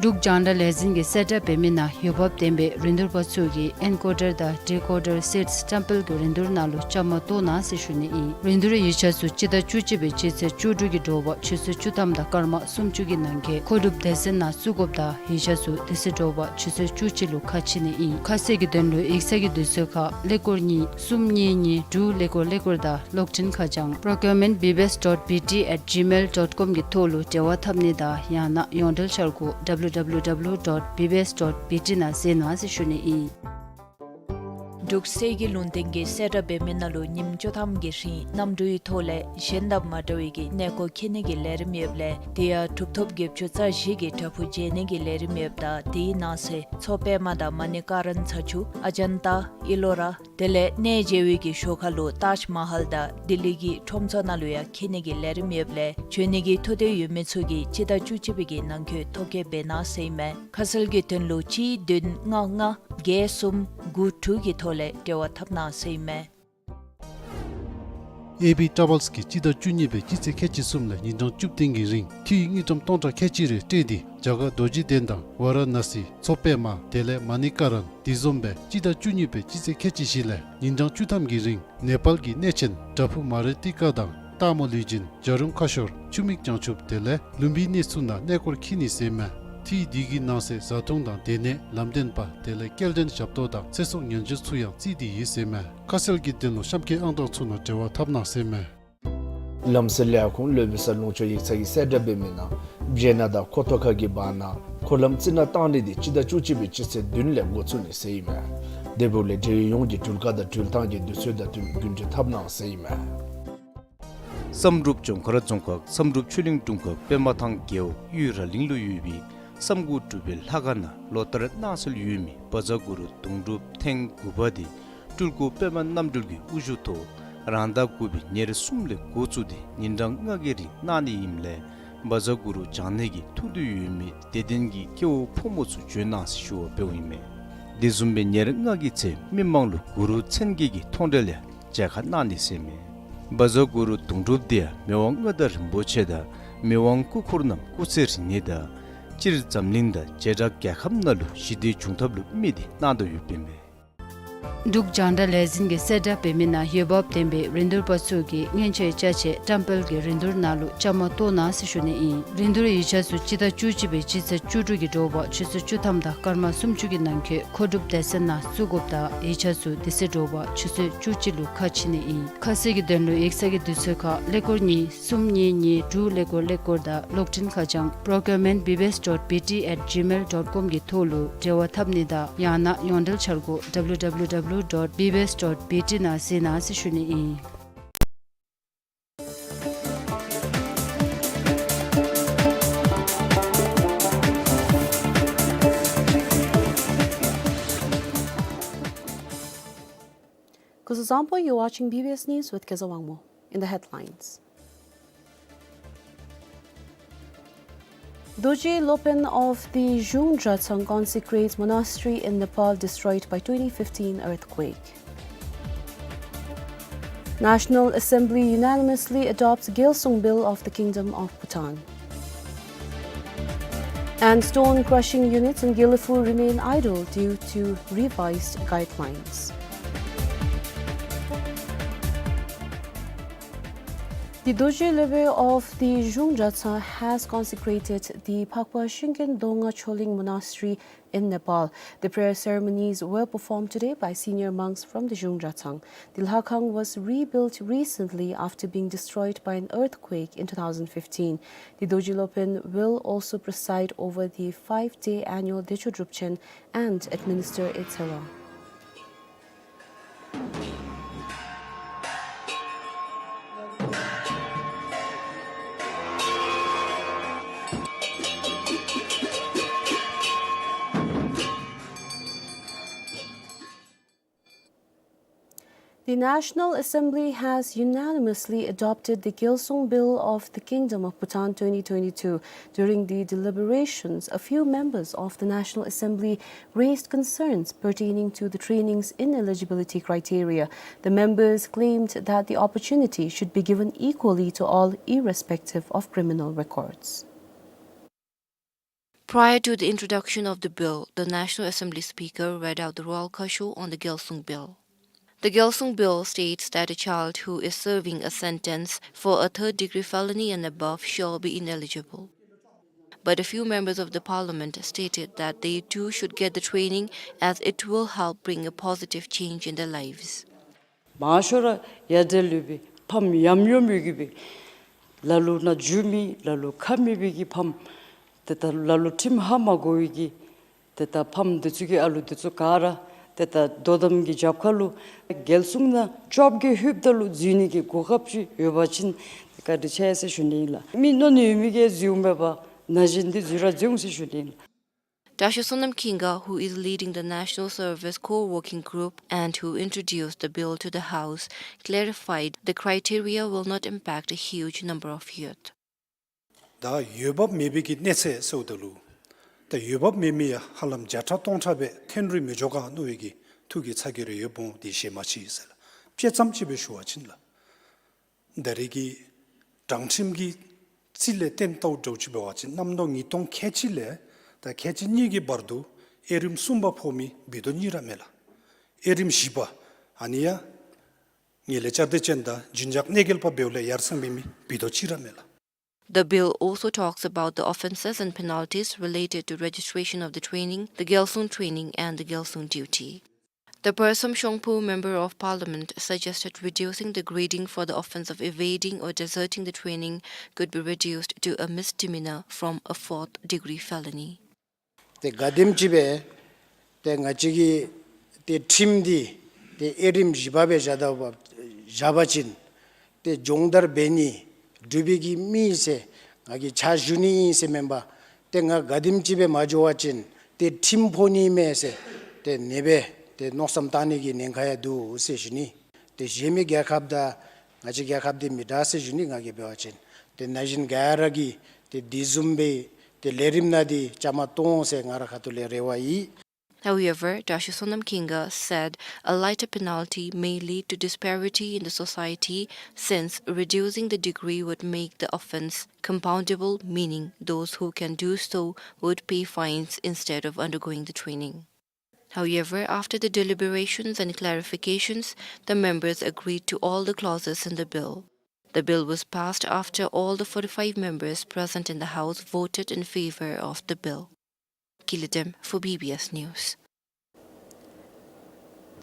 འབྲུག་རྒྱང་བསྒྲགས་ལས་འཛིན་གྱིས་གསལ་བསྒྲགས་འབད་མི་ནང་འོས་འབབ་ལྡན་པའི་རིན་བསྡུར་པ་ཚུ་གིས་ཨེན་ཀོ་ཌར་དང་ཌི་ཀོ་ཌར་སེཊསི་བཀྲམ་སྤེལ་གྱི་རིན་བསྡུར་ནང་ལུ་བཅའ་མར་གཏོགས་གནང་ཟེར་ཞུ་ནི་ཨིན། རིན་བསྡུར་ཡིག་ཆ་ཚུ་སྤྱི་ཟླ་བཅུ་གཅིག་པའི་སྤྱི་ཚེས་བཅུ་དྲུག་གི་དྲོ་པ་ཆུ་ཚོད་བཅུ་ཐམ་དང་སྐར་མ་སུམ་ཅུ་གི་ནང་འཁོད་མཁོ་སྒྲུབ་སྡེ་ཚན་ནང་བཙུགས་དགོཔ་དང་ཡིག་ཆ་ཚུ་དེ་ཚེ་དྲོ་པ་ཆུ་ཚོད་བཅུ་གཅིག་ལུ་ཁ་ཕྱེ་ནི་ཨིན། ཁ་གསལ་གྱི་དོན་ལུ་ཡིག་ཚང་གི་དུས་ཚོད་ཁར་ཀླད་ཀོར་གཉིས་གསུམ་གཉིས་གཉིས་དྲུག་ཀླད་ཀོར་ཀླད་ཀོར་དང་གློག་འཕྲིན་ཁ་བྱང་procurement B B S dot B T at gmail dot com གི་ཐོག་ལུ་འབྲེལ་བ་འཐབ་ནི་དང་ཡང་ན་ཡོངས་འབྲེལ་འཆར་སྒོ་W W W dot B B S dot B T ནང་གཟིགས་གནང་ཟེར་ཞུ་ནི་ཨིན། འབྲུག་གསེར་གྱི་ལུང་བསྟན་གྱིས་གསལ་བསྒྲགས་འབད་མི་ནང་ལུ་ཉིནམ་བཅུ་ཐམ་གྱི་རིང་གནམ་གྲུའི་ཐོག་ལས་གཞན་དང་མ་འདྲ་བའི་གི་གནས་སྐོར་འཁྱིད་ནི་གི་ལས་རིམ་ཡོདཔ་ལས་དེ་ཡང་གྲུབ་ཐོབ་བརྒྱད་ཅུ་རྩ་བཞི་གི་བྲག་ཕུག་མཇལ་ནི་གི་ལས་རིམ་ཡོདཔ་ད་དེའི་ནང་གསེས་མཚོ་པདྨ་དང་མ་ཎི་ཀ་རན་ཚ་ཆུ་ཨ་ཇན་ཏ་ཨི་ལོ་ར་དེ་ལས་གནས་མཇལ་བའི་གི་ཞོར་ཁ་ལུ་ཏཱཇ་མ་ཧཱལ་དང་ལྡི་ལི་གི་ཁྲོམ་ཚོགས་ནང་ལུ་ཡང་འཁྱིད་ནི་གི་ལས་རིམ་ཡོདཔ་ལས་འབྱོན་ནི་གི་ཐུགས་འདོད་ཡོད་མི་ཚུ་གིས་སྤྱི་ཟླ་བཅུ་གཅིག་པའི་གི་ནང་འཁོད་ཐོ་བཀོད་འབད་གནང་ཟེར་ཨིན་མས། ཁ་གསལ་གྱི་དོན་ལུ་གཅིག་བདུན་ལྔ་ལྔ་བརྒྱད་གསུམ་དགུ་དྲུག་གི་ཐོག་ལས་འབྲེལ་བ་འཐབ་གནང་ཟེར་ཨིན་མས། ཨེ་བི་ཊ་རེ་ཝེལསི་གིས་སྤྱི་ཟླ་བཅུ་གཉིས་པའི་སྤྱི་ཚེས་ཁལ་གཅིག་གསུམ་ལས་ཉིན་གྲངས་བཅུ་བདུན་གྱི་རིང་འཐུས་དངུལ་ཀྲམ་སྟོང་ཕྲག་ཁལ་གཅིག་རེ་སྤྲོད་དེ་རྒྱ་གར་རྡོ་རྗེ་གདན་དང་ཝཱ་ར་ཎ་སི་མཚོ་པདྨ་དེ་ལས་མ་ཎི་ཀ་རན་དེ་བཟུམ་སྦེ་སྤྱི་ཟླ་བཅུ་གཉིས་པའི་སྤྱི་ཚེས་ཁལ་གཅིག་བཞི་ལས་ཉིན་གྲངས་བཅུ་ཐམ་གྱི་རིང་ནེ་པཱལ་གྱི་གནས་ཆེན་བྲག་ཕུག་མ་རི་ཏི་ཀ་དང་སྟག་མོ་ལུས་སྦྱིན་བྱ་རུང་ཁ་ཤོར་ཆུ་མིག་བྱང་ཆུབ་དེ་ལས་ལུམ་བི་གནས་ཚུ་ནང་གནས་སྐོར་འཁྱིད་ནི་ཟེར་ཨིན་མས། འཐུས་འདི་གི་ནང་གསེས་བཟའ་འཐུང་དང་སྡོད་གནས་ལམ་སྟོན་པ་དེ་ལས་སྐྱེལ་འདྲེན་ཞབས་ཏོག་དང་ཚེ་སྲོག་ཉེན་བཅོལ་ཚུ་ཡང་བརྩིས་ཏེ་ཡོད་ཟེར་ཨིན་མས། ཁ་གསལ་གྱི་དོན་ལུ་གཤམ་འཁོད་ཨང་གྲངས་ཚུ་ནང་འབྲེལ་བ་འཐབ་གནང་ཟེར་ཨིན་མས། ལམ་སེལ་ལས་ཁུངས་སློབ་དཔོན་ས་ལུང་ཕྱོགས་ཡིག་ཚང་གིས་གསལ་བསྒྲགས་འབད་མི་ནང་སྦྱེད་ནག་དང་ཁོ་ཐོག་ཁ་གི་བར་ན་འཁོར་ལམ་རྩི་ནག་བཏང་ནི་འདི་སྤྱི་ཟླ་བཅུ་གཅིག་པའི་སྤྱི་ཚེས་བདུན་ལས་འགོ་བཙུགས་ནི་ཟེར་ཨིན་མས། དེ་འབདཝ་ལས་འབྲེལ་ཡོད་ཡོངས་ཀྱིས་འགྲུལ་བཀག་དང་འགྲུལ་ཐང་གི་དུས་ཚོད་དང་བསྟུན་རྒྱུན་འཁྱོངས་འཐབ་གནང་ཟེར་ཨིན་མས། བསམ་གྲུབ་ལྗོངས་མཁར་རྫོང་ཁག་བསམ་གྲུབ་ཆོས་གླིང་དྲུང་ཁག་པདྨ་ཐང་རྒེད་འོག་གཡུས་ར་གླིང་ལུ་ཡོད་པའི་བསམ་དགུ་སྒྲུབ་པའི་ལྷ་ཁང་ནང་ལོ་ལྟར་གནང་སྲོལ་ཡོད་མི་བཛྲ་གུ་རུ་དུང་སྒྲུབ་ཐེངས་དགུ་པ་འདི་སྤྲུལ་སྐུ་པདྨ་རྣམ་གྲོལ་གྱི་དབུ་བཞུགས་ཐོག་རང་ཟླ་དགུ་པའི་ཉེར་གསུམ་ལས་འགོ་བཙུགས་ཏེ་ཉིན་གྲངས་ལྔ་གི་རིང་གནང་ནི་ཨིནམ་ལས་བཛྲ་གུ་རུ་བགྱང་ནི་གི་ཐུགས་འདོད་ཡོད་མི་དད་ལྡན་གྱི་སྐྱེ་བོ་ཕོ་མོ་ཚུ་འབྱོན་གནང་ཟེར་ཞུ་བ་འབདཝ་ཨིན་མས། དེ་བཟུམ་སྦེ་ཉེར་ལྔ་གི་ཚེ་མི་མང་ལུ་གུ་རུ་མཚན་བརྒྱད་ཀྱི་མཐོང་གྲོལ་ཡང་མཇལ་ཁ་གནང་ནི་ཟེར་ཨིན་མས། བཛྲ་གུ་རུ་དུང་སྒྲུབ་འདི་ཡང་མི་དབང་མངའ་བདག་རིན་པོ་ཆེ་དང་མི་དབང་སྐུ་འཁོར་རྣམས་སྐུ་ཚེ་རིང་ནི་དང་སྤྱིར་འཛམ་གླིང་དང་བྱེ་བྲག་རྒྱལ་ཁབ་ནང་ལུ་ཞི་བདེ་འབྱུང་ཐབས་ལུ་དམིགས་ཏེ་གནང་དོ་ཡོདཔ་ཨིན་མས། འབྲུག་རྒྱང་བསྒྲགས་ལས་འཛིན་གྱིས་གསལ་བསྒྲགས་འབད་མི་ནང་འོས་འབབ་ལྡན་པའི་རིན་བསྡུར་པ་ཚུ་གིས་སྔོན་ཆད་ཅ་ཆས་བཀྲམ་སྤེལ་གྱི་རིན་བསྡུར་ནང་ལུ་བཅའ་མར་གཏོགས་གནང་ཟེར་ཞུ་ནི་ཨིན། རིན་བསྡུར་ཡིག་ཆ་ཚུ་སྤྱི་ཟླ་བཅུ་གཅིག་པའི་སྤྱི་ཚེས་བཅུ་དྲུག་གི་དྲོ་པ་ཆུ་ཚོད་བཅུ་ཐམ་དང་སྐར་མ་སུམ་ཅུ་གི་ནང་འཁོད་མཁོ་སྒྲུབ་སྡེ་ཚན་ནང་བཙུགས་དགོཔ་དང་ཡིག་ཆ་ཚུ་དེ་ཚེ་དྲོ་པ་ཆུ་ཚོད་བཅུ་གཅིག་ལུ་ཁ་ཕྱེ་ནི་ཨིན། ཁ་གསལ་གྱི་དོན་ལུ་ཡིག་ཚང་གི་དུས་ཚོད་ཁར་ཀླད་ཀོར་གཉིས་གསུམ་གཉིས་གཉིས་དྲུག་ཀླད་ཀོར་ཀླད་ཀོར་དང་གློག་འཕྲིན་ཁ་བྱང་procurement B B S dot B T at gmail dot com གི་ཐོག་ལུ་འབྲེལ་བ་འཐབ་ནི་དང་ཡང་ན་ཡོངས་འབྲེལ་འཆར་སྒོ W W W dot B B S dot B T ནང་གཟིགས་གནང་ཟེར་ཞུ་ནི་ཨིན། སྐུ་གཟུགས་བཟང་པོ། You're watching B B S News with Keza Wangmo. In the headlines. Dorji Lopen of the Zhung Dratshang Consecrates Monastery in Nepal destroyed by twenty fifteen earthquake. National Assembly unanimously adopts Gyalsung Bill of the Kingdom of Bhutan. And stone crushing units in Gelephu remain idle due to revised guidelines. The Dorji Lopen of the Zhung Dratshang has consecrated the Phakpa Shingen Donga Choling Monastery in Nepal. The prayer ceremonies were performed today by senior monks from the Zhung Dratshang. The Lhakhang was rebuilt recently after being destroyed by an earthquake in two thousand fifteen. The Dorji Lopen will also preside over the five-day annual Decho Drupchen and administer its hera. The National Assembly has unanimously adopted the Gyalsung Bill of the Kingdom of Bhutan twenty twenty-two. During the deliberations, a few members of the National Assembly raised concerns pertaining to the training's ineligibility criteria. The members claimed that the opportunity should be given equally to all, irrespective of criminal records. Prior to the introduction of the bill, the National Assembly Speaker read out the Royal Khasho on the Gyalsung Bill. The Gyalsung Bill states that a child who is serving a sentence for a third degree felony and above shall be ineligible. But a few members of the parliament stated that they too should get the training, as it will help bring a positive change in their lives. མང་ཤོས་ར་ཡར་འདྲེན་ལུ་སྦེ་ཕམ་ཡམ་ཡོམ་ཡོད་གི་སྦེ་ལ་ལུ་ནང་འཛུལ་མི་ལ་ལུ་ཁ་མེད་པའི་གི་ཕམ་ཏེ་ད་ལ་ལུ་ཁྲིམས་ཧ་མ་གོ་བའི་གི་ཏེ་ད་ཕམ་འདི་ཚུ་གི་ཨ་ལུ་འདི་ཚུ་ག་ར་ཏེ་ད་དོ་དམ་གྱི་རྒྱབ་ཁ་ལུ་རྒྱལ་སྲུང་ནང་བཅོ་བརྒྱད་ལྷོདཔ་ད་ལུ་འཛུལ་ནི་གི་གོ་སྐབས་ཅིག་ཡོད་པ་ཅིན་བཀའ་དྲིན་ཆེ་ཟེར་ཞུ་ནི་ཨིན་ལགས། མི་མནོ་ནི་ཡོད་མི་གིས་འཛུལཝ་མེད་པར་ན་གཞོན་འདི་འཛུལ་ར་འཛུལ་འོང་ཟེར་ཞུ་ནི་ཨིན་ལགས། Dasho Sonam Khinga, who is leading the National Service Core Working Group and who introduced the bill to the House, clarified the criteria will not impact a huge number of youth. ད་འོས་འབབ་མེད་པའི་གི་གནས་ཚད་ཟེརཝ་ད་ལུ་ད་འོས་འབབ་མེད་མི་ཡང་ཧ་ལམ་བརྒྱ་ཕྲག་སྟོང་ཕྲག་སྦེ་ཐོན་རུང་མི་འགྱོ་ག་མནོ་བའི་གི་ཐུགས་ཀྱི་ཚ་གྱང་རེ་ཡོདཔ་འོང་འདི་ཞལ་མ་མཇལ་ཟེར་ལགས། དཔྱེ་ཙམ་ཅིག་སྦེ་ཞུ་བ་ཅིན་ལགས། ད་རེས་ཀྱི་དྲང་ཁྲིམས་ཀྱི་རྩིས་ལས་བརྟེན་ལྟཝ་འདྲཝ་ཅིག་འབད་བ་ཅིན་གནམ་ལོ་ཉིས་སྟོང་ཁལ་གཅིག་ལས་ད་ཁལ་གཅིག་གཉིས་ཀྱི་བར་དུ་དབྱེ་རིམ་གསུམ་པ་ཕོག་མི་བུ་དོ་གཉིས་ར་མས་ལགས། དབྱེ་རིམ་བཞི་པ་ཨ་ནི་ཡང་ངན་ལྷད་བཅའ་སྡོད་ཅན་དང་རྒྱུན་འཇགས་གནོད་འགེལ་པ་འབདཝ་ལས་ཡར་སེང་བའི་མི་བུ་དོ་གཅིག་ར་མས་ལགས། The bill also talks about the offences and penalties related to registration of the training, the Gyalsung training, and the Gyalsung duty. The Phersaum Shongphu Member of Parliament suggested reducing the grading for the offence of evading or deserting the training could be reduced to a misdemeanor from a fourth degree felony. ཏེ་ག་དེམ་ཅིག་སྦེ་ཏེ་ང་བཅས་ཀྱི་ཏེ་ཁྲིམས་འདི་ཏེ་དབྱེ་རིམ་བཞི་པ་སྦེ་བཞག་ད་བཞག་པ་ཅིན་ཏེ་སྦྱོང་བརྡར་འབད་ནི་སྒྲུབ་པའི་གི་མི་ཟེར་ང་གིས་ཕྱག་ཞུ་ནི་ཨིན་ཟེར་མེན་པར་ཏེ་ང་ག་དེམ་ཅིག་སྦེ་མ་འགྱོ་བ་ཅིན་ཏེ་ཁྲིམས་ཕོག་ནི་མས་ཟེར་ཏེ་ཨ་ནེ་སྦེ་ཏེ་མནོ་བསམ་བཏང་ནི་གི་ཉེན་ཁ་ཡང་འདུག་ཟེར་ཞུ་ནི། ཏེ་གཞན་མི་རྒྱལ་ཁབ་དང་ང་བཅས་རྒྱལ་ཁབ་འདི་མི་འདྲ་ཟེར་ཞུ་ནི། ང་གིས་འབད་བ་ཅིན་ཏེ་ན་གཞོན་ག་ར་གིས་ཏེ་དེ་བཟུམ་སྦེ་ཏེ་ལས་རིམ་ནང་འདི་བཅའ་མར་གཏོགས་འོང་ཟེར་ང་རའི་ཁ་ཐུག་ལས་རེ་བ་ཡོད། However, Dasho Sonam Khinga said a lighter penalty may lead to disparity in the society, since reducing the degree would make the offence compoundable, meaning those who can do so would pay fines instead of undergoing the training. However, after the deliberations and clarifications, the members agreed to all the clauses in the bill. The bill was passed after all the forty-five members present in the House voted in favor of the bill. Kilitem for B B S News.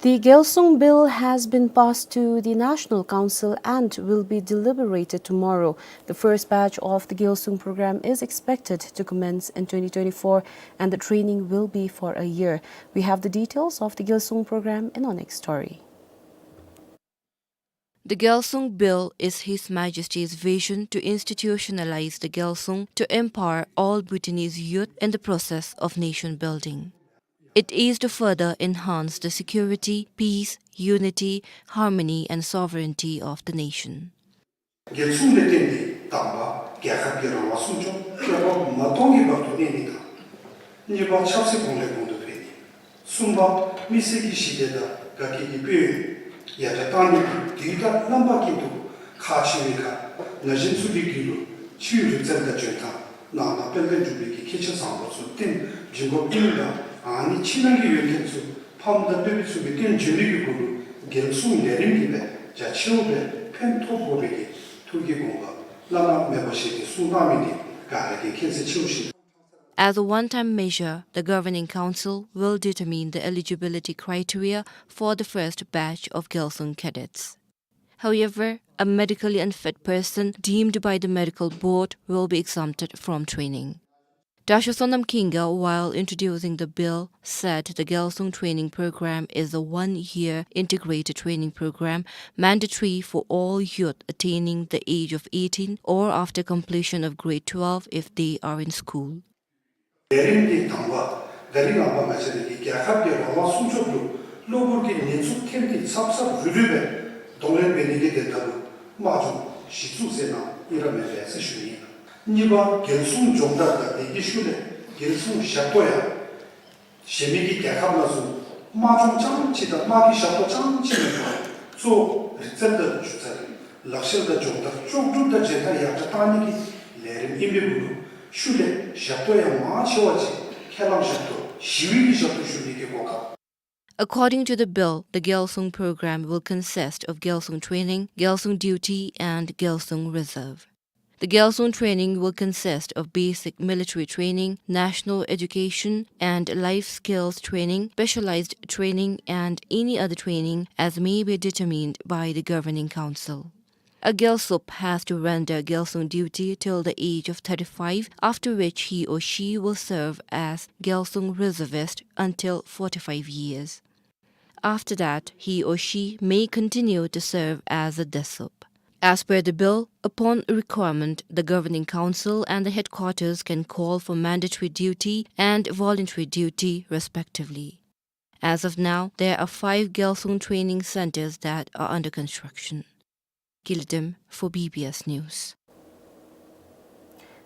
The Gyalsung Bill has been passed to the National Council and will be deliberated tomorrow. The first batch of the Gyalsung program is expected to commence in twenty twenty-four, and the training will be for a year. We have the details of the Gyalsung program in our next story. The Gyalsung Bill is His Majesty's vision to institutionalize the Gyalsung to empower all Bhutanese youth in the process of nation building. It is to further enhance the security, peace, unity, harmony and sovereignty of the nation. རྒྱལ་སྲུང་ལས་བརྟེན་ཏེ་དང་པ་རྒྱལ་ཁབ་ཀྱི་རང་དབང་སྲུང་སྐྱོབ་བཀོད་པ་མ་སྟོང་གི་བར་དུ་གནས་ནི་དང་། གཉིས་པ་ཆབ་སྲིད་གོང་ལས་གོང་དུ་འཕེལ་ནི། གསུམ་པ་མི་སེར་གྱི་ཞི་བདེ་དང་དགའ་སྐྱིད་ཀྱི་དཔལ་ཡོན་ཡར་དྲག་བཏང་ནི་དང་དུས་དང་རྣམ་པ་ཀུན་ཏུ་ཁག་ཆེ་བའི་ཁར་ན་གཞོན་ཚུ་གི་རྒྱུད་ལུ་ཆོས་རིག་རྩལ་དང་འཇོན་ཐང་ནང་ན་དཔལ་ལྡན་འབྲུག་པའི་གི་ཁྱད་ཆོས་བཟང་པོ་ཚུ་བསྟན་འཛིན་དགོཔ་ཨིནམ་ད་ཨ་ནི་ཕྱི་ནང་གི་ཡོན་ཏན་ཚུ་ཕམ་དང་སྟོབས་པའི་ཚུ་གིས་བསྟན་འཛིན་པའི་གི་སྒོ་ལུ་རྒྱལ་སྲུང་ལས་རིམ་གྱི་སྦེ་རྒྱ་ཆེཝ་སྦེ་ཕན་ཐོགས་དགོ་པའི་གི་ཐུགས་ཀྱི་དགོངས་པ་བླ་ན་མེད་པ་ཞིག་གིས་གསུངས་གནང་མི་འདི་ག་ར་གིས་མཁྱེན་གསལ་ཆེ་བ་ཞིག། As a one-time measure, the governing council will determine the eligibility criteria for the first batch of Gyalsung cadets. However, a medically unfit person deemed by the medical board will be exempted from training. Dasho Sonam Khinga, while introducing the bill, said the Gyalsung training program is a one-year integrated training program mandatory for all youth attaining the age of eighteen or after completion of grade twelve if they are in school. ལས་རིམ་འདི་དང་པ་ད་རིས་ནངས་པ་ང་བཅས་རའི་གི་རྒྱལ་ཁབ་ཀྱི་རང་དབང་སྲུང་སྐྱོབ་ལུ་གློ་བུར་གྱི་ཉེན་ཚབས་ཐོན་ཏེ་ཚབ་ཚབ་རུལ་རུལ་སྦེ་གདོང་ལེན་འབད་ནི་གི་དོན་དག་ལུ་དམག་སྦྱོང་གཞི་བཙུགས་ཟེར་ན་ཨིན་ར་མེན་པས་ཟེར་ཞུ་ནི། གཉིས་པ་རྒྱལ་སྲུང་སྦྱོང་བརྡར་དང་དེ་གི་ཤུལ་ལས་རྒྱལ་སྲུང་ཞབས་ཏོག་ཡང་གཞན་མི་གི་རྒྱལ་ཁབ་ནང་ཚུ་དམག་སྦྱོང་རྐྱངམ་ཅིག་དང་དམག་གི་ཞབས་ཏོག་རྐྱངམ་ཅིག་མེན་པར་གཙོ་བོ་རིག་རྩལ་དང་སྒྱུ་རྩལ་ལག་ཤེས་དང་སྦྱོང་བརྡར་ལྕོགས་གྲུབ་དང་འཇོན་ཐང་ཡར་དྲག་བཏང་ནི་གི་ལས་རིམ་ཨིན་པའི་གུ་ལུ་ཤུལ་ལས་ཞབས་ཏོག་ཡང་མང་ཆེ་བ་ཅིག་ཁས་བླངས་ཞབས་ཏོག་ཞི་བའི་གི་ཞབས་ཏོག་ཞུ་ནི་གི་གོ་སྐབས། According to the bill, the Gyalsung program will consist of Gyalsung training, Gyalsung duty, and Gyalsung reserve. The Gyalsung training will consist of basic military training, national education and life skills training, specialized training, and any other training as may be determined by the governing council. A Gyalsup has to render Gyalsung duty till the age of thirty-five, after which he or she will serve as Gyalsung reservist until forty-five years. After that, he or she may continue to serve as a Desup. As per the bill, upon requirement, the governing council and the headquarters can call for mandatory duty and voluntary duty, respectively. As of now, there are five Gyalsung training centers that are under construction. Kilitem for B B S News.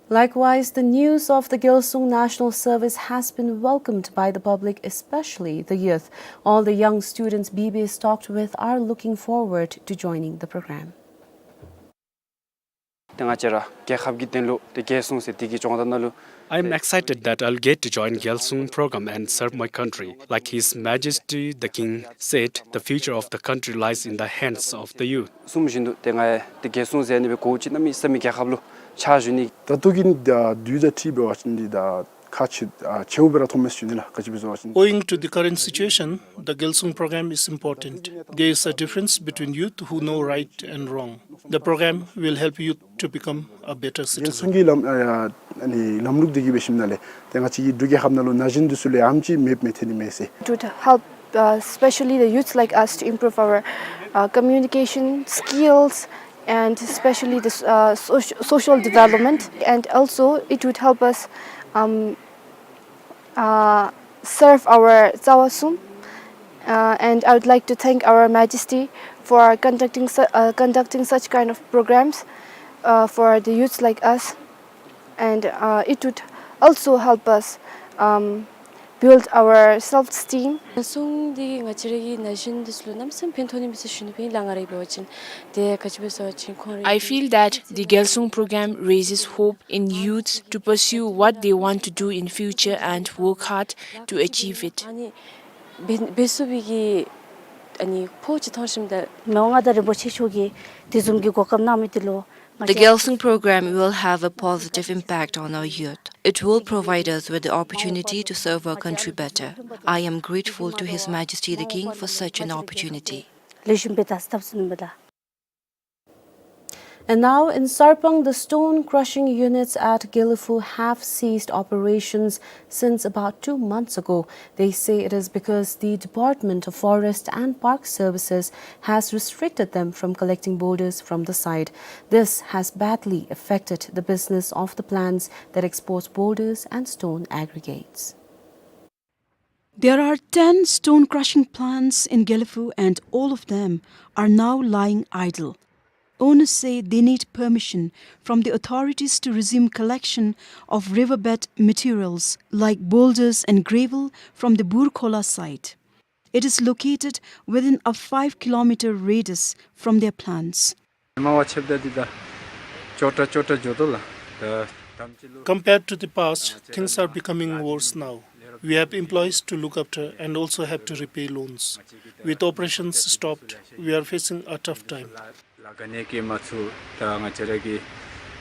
Likewise, the news of the Gyalsung National Service has been welcomed by the public, especially the youth. All the young students B B S talked with are looking forward to joining the program. ཏེ་ང་བཅས་ར་རྒྱལ་ཁབ་ཀྱི་དོན་ལུ་ཏེ་རྒྱལ་སྲུང་ཟེར་དེ་གི་སྦྱོང་བརྡར་ནང་ལུ། I am excited that I'll get to join Gyalsung program and serve my country. Like His Majesty the King said, the future of the country lies in the hands of the youth. གསུངམ་བཞིན་དུ་ཏེ་ང་ཡང་ཏེ་རྒྱལ་སྲུང་ཟེར་ནི་སྦེ་གོ་ཅི་གནམ་མེད་ས་མེད་རྒྱལ་ཁབ་ལུ་ཕྱག་ཞུ་ནི། ད་ལྟོ་གི་ནི་ད་དུས་དང་འཁྲིལ་འབད་བ་ཅིན་འདི་ད་ཁག་ཆེ་ཨ་ཆེཝ་སྦེ་ར་མཐོངམ་མས་ཞུ་ནི་ལགས། ག་ཅི་སྦེ་ཟེར་བ་ཅིན། Owing to the current situation, the Gyalsung program is important. There is a difference between youth who know right and wrong. The program will help youth to become a better citizen. རྒྱལ་སྲུང་གི་ལམ་ཨ་ཨ་ནི་ལམ་ལུགས་འདི་གིས་འབད་ཞིནམ་ལས་ཏེ་ང་བཅས་ཀྱི་འབྲུག་རྒྱལ་ཁབ་ནང་ལུ་ན་གཞོན་འདི་ཚུ་ལུ་ཡང་ཨ་ཙི་མེདཔ་མི་ཐོན་ནི་མས་ཟེར། It would help, uh, especially the youths like us to improve our, uh, communication skills and especially the, uh, soc- social development. And also it would help us, um, uh, serve our Tsawa Sum. Uh, and I would like to thank Our Majesty for conducting su- uh, conducting such kind of programs, uh, for the youths like us. And, uh, it would also help us, um, build our self-esteem. རྒྱལ་སྲུང་འདི་ང་བཅས་ར་གི་ན་གཞོན་འདི་ཚུ་ལུ་གནམ་མེད་ས་མེད་ཕན་ཐོགས་ནི་མས་ཟེར་ཞུ་ནི་སྦེ་ཨིན་ལགས། ང་ར་གིས་འབད་བ་ཅིན་ཏེ་ག་ཅི་སྦེ་ཟེར་བ་ཅིན་ཁོང་ར། I feel that the Gyalsung program raises hope in youths to pursue what they want to do in future and work hard to achieve it. ཨ་ནི་ འབད་འབད་ཚུགས་པའི་གི་ཨ་ནི་ཕོག་ཅིག་མཐོང་ཞིནམ་ད་མི་དབང་མངའ་བདག་རིན་པོ་ཆེ་མཆོག་གིས་དེ་བཟུམ་གྱི་གོ་སྐབས་གནང་མི་དེ་ལུ་ང་བཅས། The Gyaltsuen program will have a positive impact on our youth. It will provide us with the opportunity to serve our country better. I am grateful to His Majesty the King for such an opportunity. ལེགས་ཤོམ་སྦེ་ད་སྟབས་ཟིན་ནུག་པ་ད། And now in Sarpang, the stone crushing units at Gelephu have ceased operations since about two months ago. They say it is because the Department of Forest and Park Services has restricted them from collecting boulders from the site. This has badly affected the business of the plants that exports boulders and stone aggregates. There are ten stone crushing plants in Gelephu and all of them are now lying idle. Owners say they need permission from the authorities to resume collection of riverbed materials like boulders and gravel from the Burkhola site. It is located within a five kilometer radius from their plants. མ་བ་ཆབ་ད་འདི་ད་ཅོ་ཏྲ་ཅོ་ཏྲ་འགྱོ་དོ་ལགས། ད་དམ་ཅི་ལུ། Compared to the past, things are becoming worse now. We have employees to look after and also have to repay loans. With operations stopped, we are facing a tough time. ལཱ་ག་ནི་གི་མ་ཚུ་ད་ང་བཅས་ར་གི་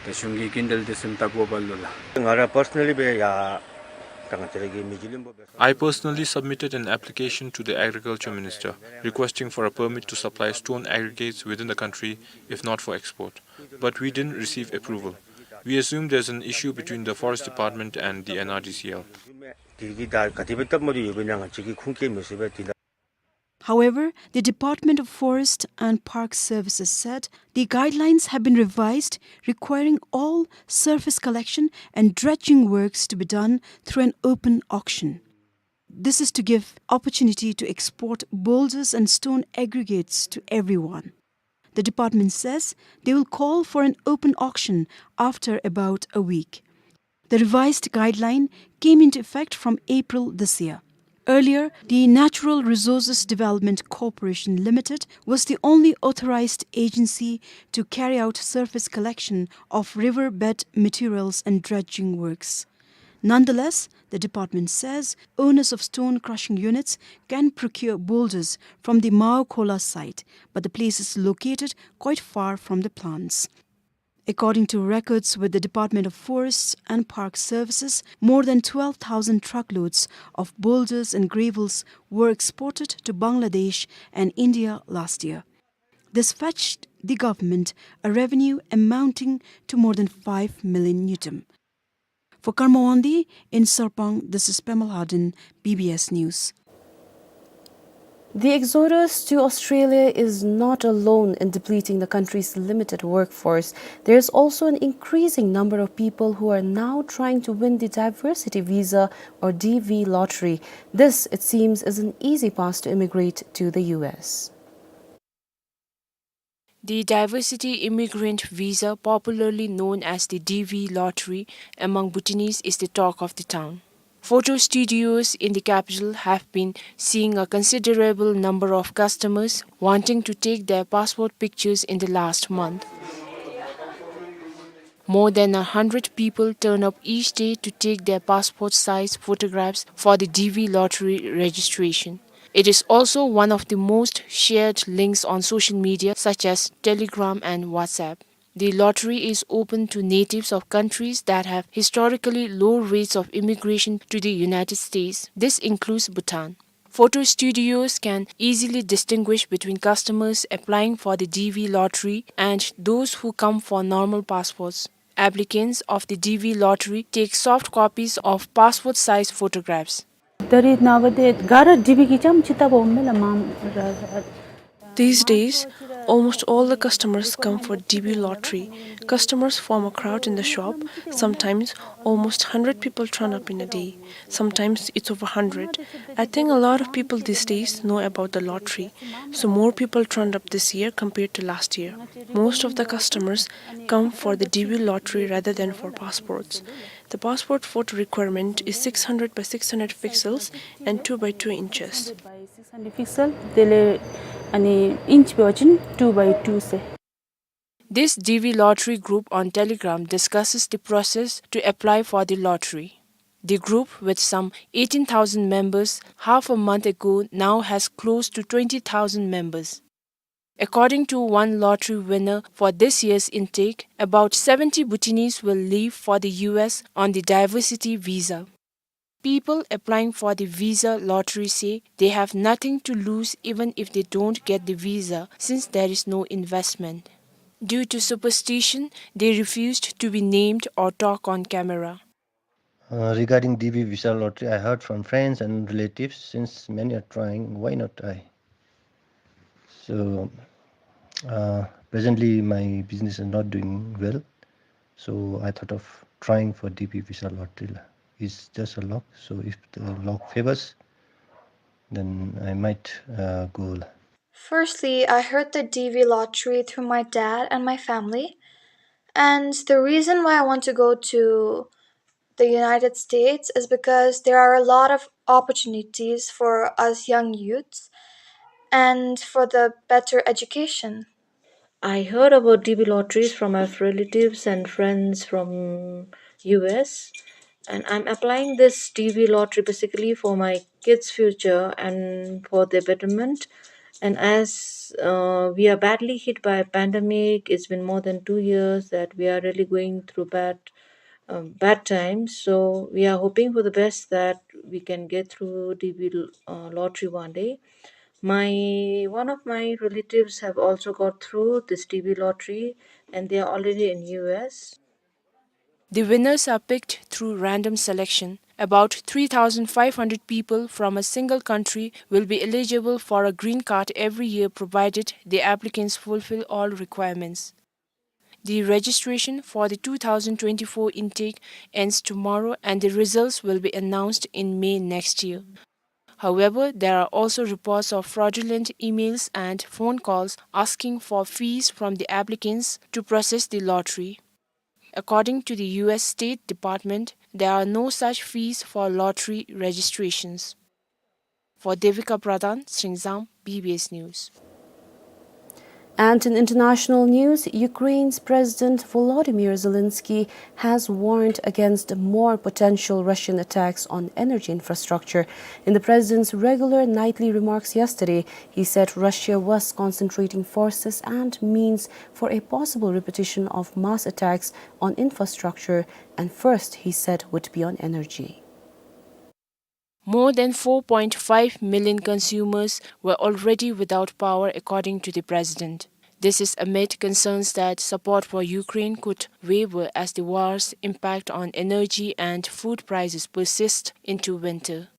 ད་གཞུང་གི་སྐྱིན་འགྲུལ་འདི་ཚུ་བཏབ་དགོཔ་ལུ་ལགས། ང་ར་personally སྦེ་ཡ་ད་ང་བཅས་ར་གི་མི་རྗེ་བློན་པོ་སྦེ། I personally submitted an application to the Agriculture Minister requesting for a permit to supply stone aggregates within the country, if not for export. But we didn't receive approval. We assume there's an issue between the Forest Department and the N R D C L. དེ་གི་ད་ག་དེ་སྦེ་སྟབས་མ་བདེཝ་ཡོདཔ་ཨིན་ན་ང་བཅས་ཀྱིས་ཁུངས་སྐྱེལ་མི་ཚུགས་པས་དེ་ལགས། However, the Department of Forest and Park Services said the guidelines have been revised, requiring all surface collection and dredging works to be done through an open auction. This is to give opportunity to export boulders and stone aggregates to everyone. The department says they will call for an open auction after about a week. The revised guideline came into effect from April this year. Earlier, the Natural Resources Development Corporation Limited was the only authorized agency to carry out surface collection of riverbed materials and dredging works. Nonetheless, the department says owners of stone crushing units can procure boulders from the Maokhola site, but the place is located quite far from the plants. According to records with the Department of Forests and Park Services, more than twelve thousand truckloads of boulders and gravels were exported to Bangladesh and India last year. This fetched the government a revenue amounting to more than five million ngultrum. For Karma Wangdi in Sarpang, this is Pema Lhaden, B B S News. The exodus to Australia is not alone in depleting the country's limited workforce. There's also an increasing number of people who are now trying to win the diversity visa or D V lottery. This, it seems, is an easy pass to immigrate to the U S. The diversity immigrant visa, popularly known as the D V lottery among Bhutanese, is the talk of the town. Photo studios in the capital have been seeing a considerable number of customers wanting to take their passport pictures in the last month. More than a hundred people turn up each day to take their passport size photographs for the D V lottery registration. It is also one of the most shared links on social media such as Telegram and WhatsApp. The lottery is open to natives of countries that have historically low rates of immigration to the United States. This includes Bhutan. Photo studios can easily distinguish between customers applying for the D V lottery and those who come for normal passports. Applicants of the D V lottery take soft copies of passport size photographs. These days, almost all the customers come for D V lottery. Customers form a crowd in the shop. Sometimes almost hundred people turn up in a day. Sometimes it's over hundred. I think a lot of people these days know about the lottery. So more people turned up this year compared to last year. Most of the customers come for the D V lottery rather than for passports. The passport photo requirement is six hundred by six hundred pixels and two by two inches. This D V lottery group on Telegram discusses the process to apply for the lottery. The group, with some eighteen thousand members half a month ago, now has close to twenty thousand members. According to one lottery winner for this year's intake, about seventy Bhutanese will leave for the U S on the diversity visa. People applying for the visa lottery say they have nothing to lose even if they don't get the visa, since there is no investment. Due to superstition, they refused to be named or talk on camera. Uh, regarding D B visa lottery, I heard from friends and relatives, since many are trying, why not I? So, uh, presently my business is not doing well, so I thought of trying for D B visa lottery la. It's just a luck, so if the luck favors, then I might, uh, go la. Firstly, I heard the D B lottery through my dad and my family. And the reason why I want to go to the United States is because there are a lot of opportunities for us young youths and for the better education. I heard about D B lotteries from my relatives and friends from U S, and I'm applying this D B lottery basically for my kids' future and for their betterment. And as, uh, we are badly hit by a pandemic, it's been more than two years that we are really going through bad, um, bad times. So we are hoping for the best that we can get through D B, uh, lottery one day. My, one of my relatives have also got through this D B lottery, and they are already in U S. The winners are picked through random selection. About three thousand five hundred people from a single country will be eligible for a green card every year, provided the applicants fulfill all requirements. The registration for the two thousand twenty-four intake ends tomorrow, and the results will be announced in May next year. However, there are also reports of fraudulent emails and phone calls asking for fees from the applicants to process the lottery. According to the U S State Department, there are no such fees for lottery registrations. For Devika Pradhan, Sringzam, B B S News. And in international news, Ukraine's President Volodymyr Zelensky has warned against more potential Russian attacks on energy infrastructure. In the president's regular nightly remarks yesterday, he said Russia was concentrating forces and means for a possible repetition of mass attacks on infrastructure, and first, he said, would be on energy. More than four point five million consumers were already without power, according to the president. This is amid concerns that support for Ukraine could waver as the war's impact on energy and food prices persist into winter.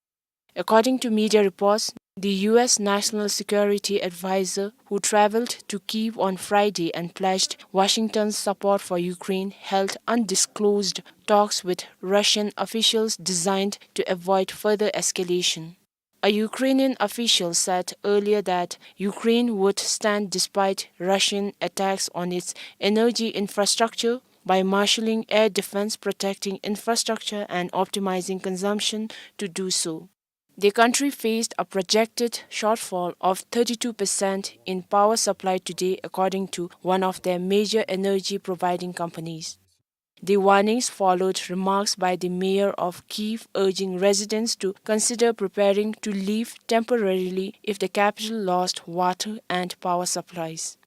According to media reports, the U S National Security Advisor, who traveled to Kyiv on Friday and pledged Washington's support for Ukraine, held undisclosed talks with Russian officials designed to avoid further escalation. A Ukrainian official said earlier that Ukraine would stand despite Russian attacks on its energy infrastructure by marshalling air defense, protecting infrastructure, and optimizing consumption to do so. The country faced a projected shortfall of thirty-two percent in power supply today, according to one of their major energy providing companies. The warnings followed remarks by the mayor of Kyiv urging residents to consider preparing to leave temporarily if the capital lost water and power supplies.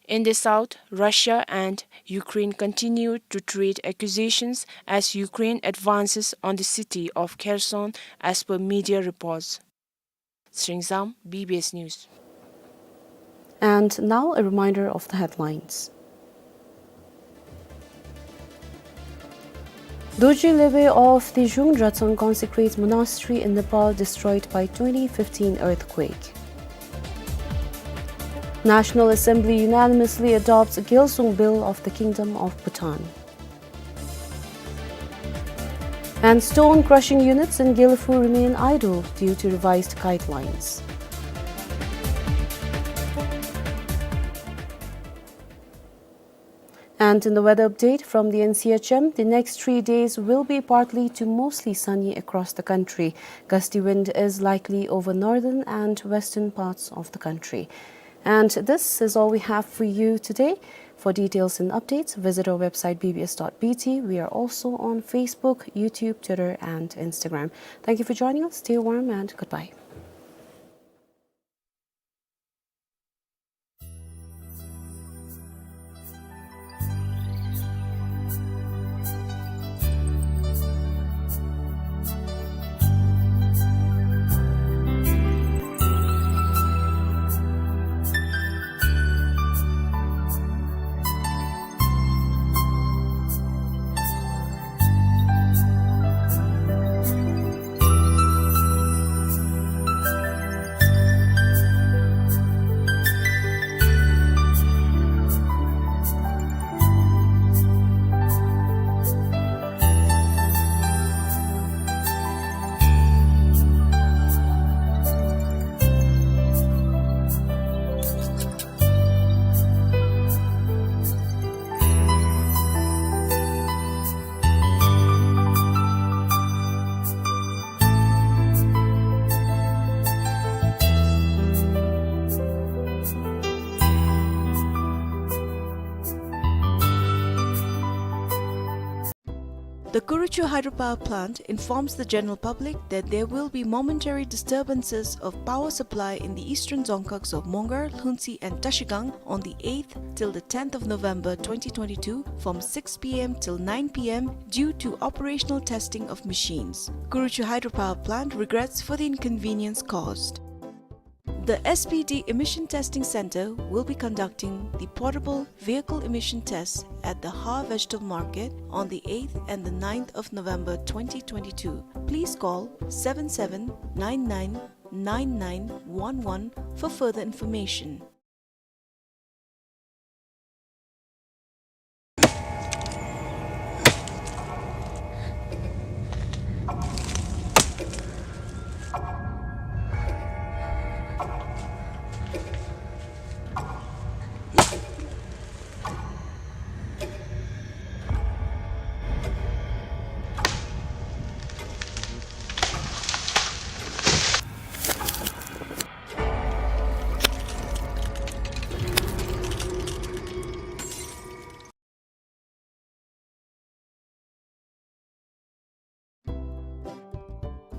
In the south, Russia and Ukraine continue to trade accusations as Ukraine advances on the city of Kherson, as per media reports. Sringzam, B B S News. And now a reminder of the headlines. Dorji Lebe of the Zhung Dratshang Consecrates Monastery in Nepal destroyed by twenty fifteen earthquake. National Assembly unanimously adopts Gyalsung Bill of the Kingdom of Bhutan. And stone crushing units in Gelephu remain idle due to revised guidelines. And in the weather update from the N C H M, the next three days will be partly to mostly sunny across the country. Gusty wind is likely over northern and western parts of the country. And this is all we have for you today. For details and updates, visit our website B B S dot B T. We are also on Facebook, YouTube, Twitter, and Instagram. Thank you for joining us. Stay warm and goodbye. The Kuruchu hydropower plant informs the general public that there will be momentary disturbances of power supply in the eastern dzongkhags of Mongar, Lhuntse and Trashigang on the eighth till the tenth of November twenty twenty-two from six P M till nine P M due to operational testing of machines. Kuruchu hydropower plant regrets for the inconvenience caused. The S P D Emission Testing Center will be conducting the portable vehicle emission test at the Ha Vegetable Market on the eighth and the ninth of November twenty twenty-two. Please call seven seven nine nine nine nine one one for further information.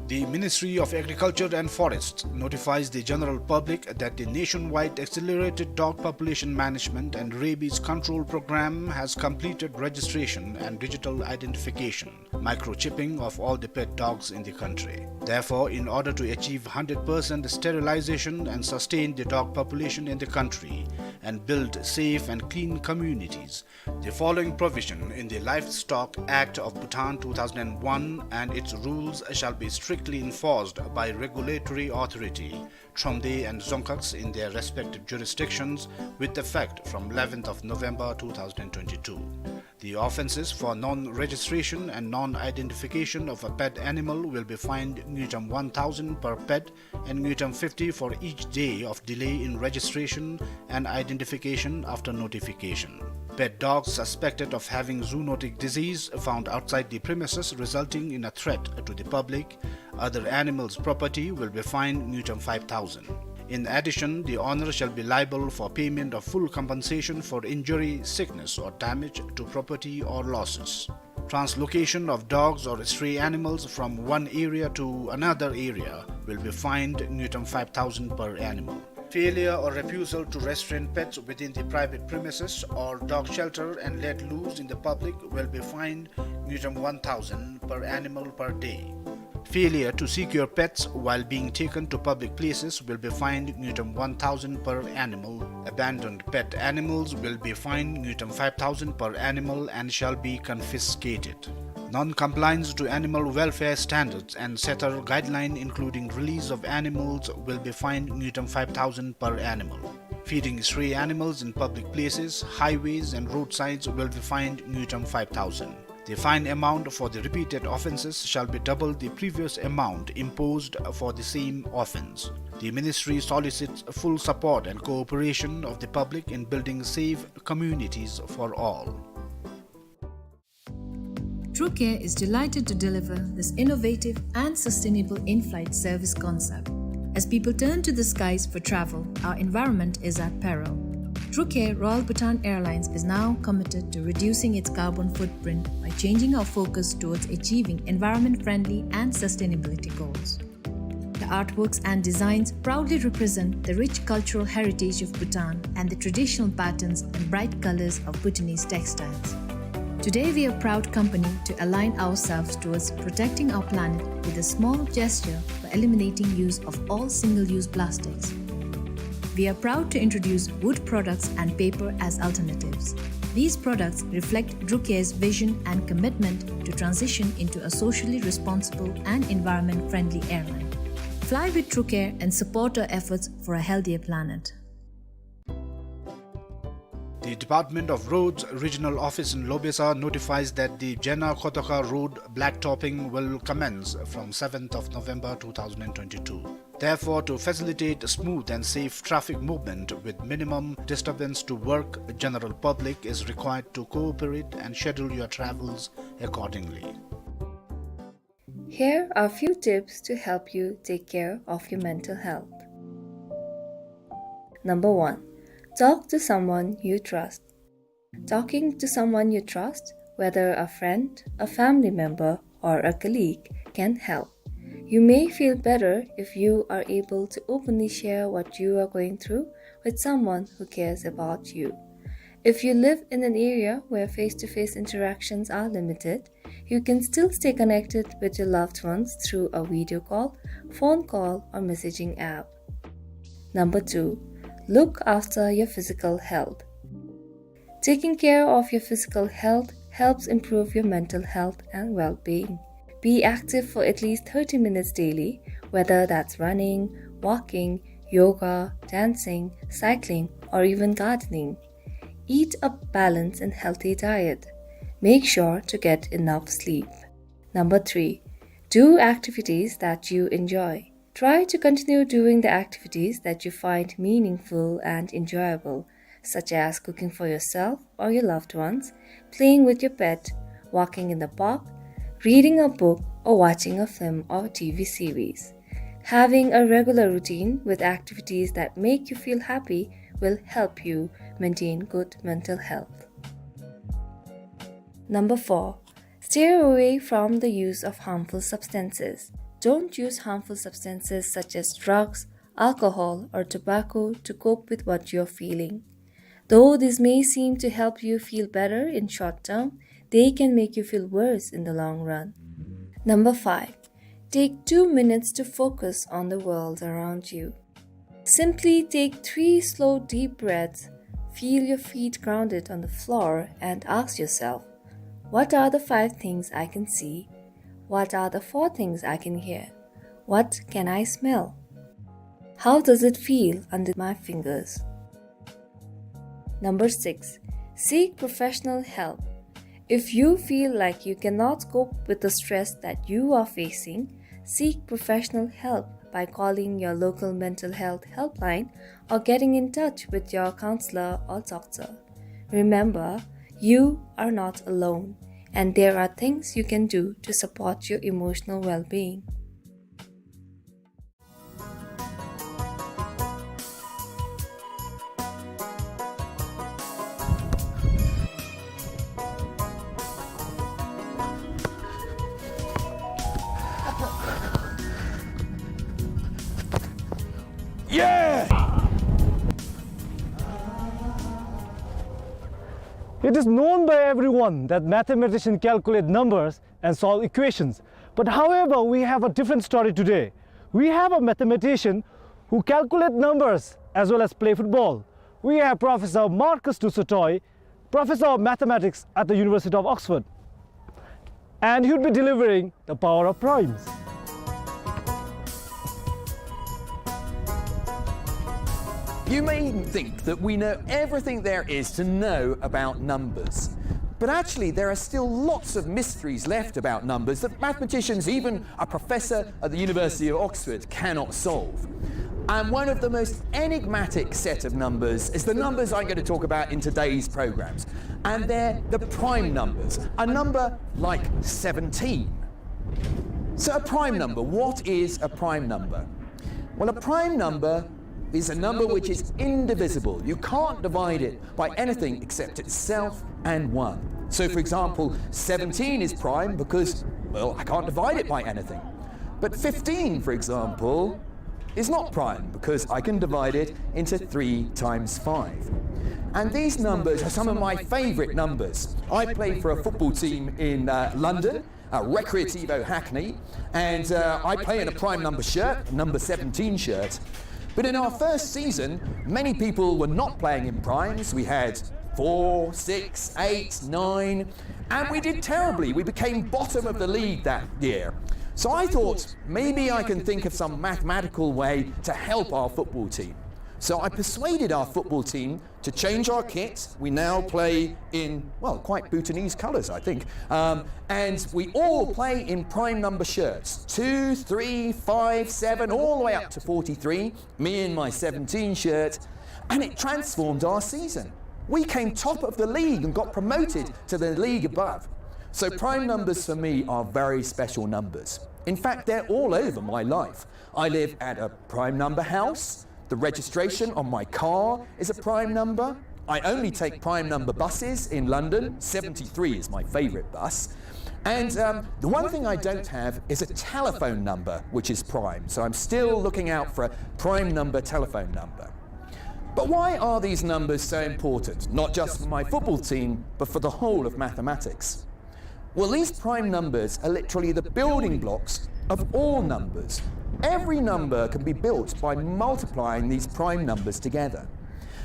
The Ministry of Agriculture and Forests notifies the general public that the nationwide accelerated dog population management and rabies control program has completed registration and digital identification, microchipping of all the pet dogs in the country. Therefore, in order to achieve hundred percent sterilization and sustain the dog population in the country and build safe and clean communities, the following provision in the Livestock Act of Bhutan two thousand and one and its rules shall be strictly enforced by regulatory authority, Thromde and Dzongkhags in their respective jurisdictions with effect from eleventh of November two thousand twenty-two. The offenses for non-registration and non-identification of a pet animal will be fined ngultrum one thousand per pet and ngultrum fifty for each day of delay in registration and identification after notification. Pet dogs suspected of having zoonotic disease found outside the premises resulting in a threat to the public, other animals' property will be fined ngultrum five thousand. In addition, the owner shall be liable for payment of full compensation for injury, sickness, or damage to property or losses. Translocation of dogs or stray animals from one area to another area will be fined ngultrum five thousand per animal. Failure or refusal to restrain pets within the private premises or dog shelter and let loose in the public will be fined ngultrum one thousand per animal per day. Failure to secure pets while being taken to public places will be fined ngultrum one thousand per animal. Abandoned pet animals will be fined ngultrum five thousand per animal and shall be confiscated. Non-compliance to animal welfare standards and setter guideline, including release of animals, will be fined ngultrum five thousand per animal. Feeding stray animals in public places, highways and roadsides will be fined ngultrum five thousand. The fine amount for the repeated offenses shall be double the previous amount imposed for the same offense. The ministry solicits full support and cooperation of the public in building safe communities for all. TruCare is delighted to deliver this innovative and sustainable in-flight service concept. As people turn to the skies for travel, our environment is at peril. Through Care, Royal Bhutan Airlines is now committed to reducing its carbon footprint by changing our focus towards achieving environment-friendly and sustainability goals. The artworks and designs proudly represent the rich cultural heritage of Bhutan and the traditional patterns and bright colors of Bhutanese textiles. Today, we are a proud company to align ourselves towards protecting our planet with a small gesture by eliminating use of all single-use plastics. We are proud to introduce wood products and paper as alternatives. These products reflect Through Care's vision and commitment to transition into a socially responsible and environment-friendly airline. Fly with Through Care and support our efforts for a healthier planet. The Department of Roads Regional Office in Lobesa notifies that the Jena-Kotoka Road blacktopping will commence from seventh of November two thousand and twenty-two. Therefore, to facilitate smooth and safe traffic movement with minimum disturbance to work, general public is required to cooperate and schedule your travels accordingly. Here are few tips to help you take care of your mental health. Number one, talk to someone you trust. Talking to someone you trust, whether a friend, a family member, or a colleague, can help. You may feel better if you are able to openly share what you are going through with someone who cares about you. If you live in an area where face-to-face interactions are limited, you can still stay connected with your loved ones through a video call, phone call, or messaging app. Number two, look after your physical health. Taking care of your physical health helps improve your mental health and well-being. Be active for at least thirty minutes daily, whether that's running, walking, yoga, dancing, cycling, or even gardening. Eat a balanced and healthy diet. Make sure to get enough sleep. Number three, do activities that you enjoy. Try to continue doing the activities that you find meaningful and enjoyable, such as cooking for yourself or your loved ones, playing with your pet, walking in the park, reading a book, or watching a film or T V series. Having a regular routine with activities that make you feel happy will help you maintain good mental health. Number four, steer away from the use of harmful substances. Don't use harmful substances such as drugs, alcohol, or tobacco to cope with what you're feeling. Though this may seem to help you feel better in short term, they can make you feel worse in the long run. Number five, take two minutes to focus on the world around you. Simply take three slow, deep breaths, feel your feet grounded on the floor, and ask yourself, "What are the five things I can see? What are the four things I can hear? What can I smell? How does it feel under my fingers?" Number six, seek professional help. If you feel like you cannot cope with the stress that you are facing, seek professional help by calling your local mental health helpline or getting in touch with your counselor or doctor. Remember, you are not alone, and there are things you can do to support your emotional well-being. Yeah! It is known by everyone that mathematicians calculate numbers and solve equations. But however, we have a different story today. We have a mathematician who calculate numbers as well as play football. We have Professor Marcus du Sautoy, Professor of Mathematics at the University of Oxford. And he would be delivering the power of primes. You may think that we know everything there is to know about numbers. But actually, there are still lots of mysteries left about numbers that mathematicians, even a professor at the University of Oxford, cannot solve. And one of the most enigmatic set of numbers is the numbers I'm going to talk about in today's programs. And they're the prime numbers, a number like seventeen. So a prime number, what is a prime number? Well, a prime number is a number which is indivisible. You can't divide it by anything except itself and one. So, for example, seventeen is prime because, well, I can't divide it by anything. But fifteen, for example, is not prime because I can divide it into three times five. And these numbers are some of my favorite numbers. I play for a football team in, uh, London, uh, Recreativo Hackney, and, uh, I play in a prime number shirt, number seventeen shirt. But in our first season, many people were not playing in primes. We had four, six, eight, nine, and we did terribly. We became bottom of the league that year. So I thought, maybe I can think of some mathematical way to help our football team. So I persuaded our football team to change our kit. We now play in, well, quite Bhutanese colours, I think. Um, and we all play in prime number shirts, two, three, five, seven, all the way up to forty-three, me in my seventeen shirt, and it transformed our season. We came top of the league and got promoted to the league above. So prime numbers for me are very special numbers. In fact, they're all over my life. I live at a prime number house. The registration on my car is a prime number. I only take prime number buses in London. Seventy-three is my favourite bus. And, um, the one thing I don't have is a telephone number which is prime. So I'm still looking out for a prime number telephone number. But why are these numbers so important, not just for my football team, but for the whole of mathematics? Well, these prime numbers are literally the building blocks of all numbers. Every number can be built by multiplying these prime numbers together.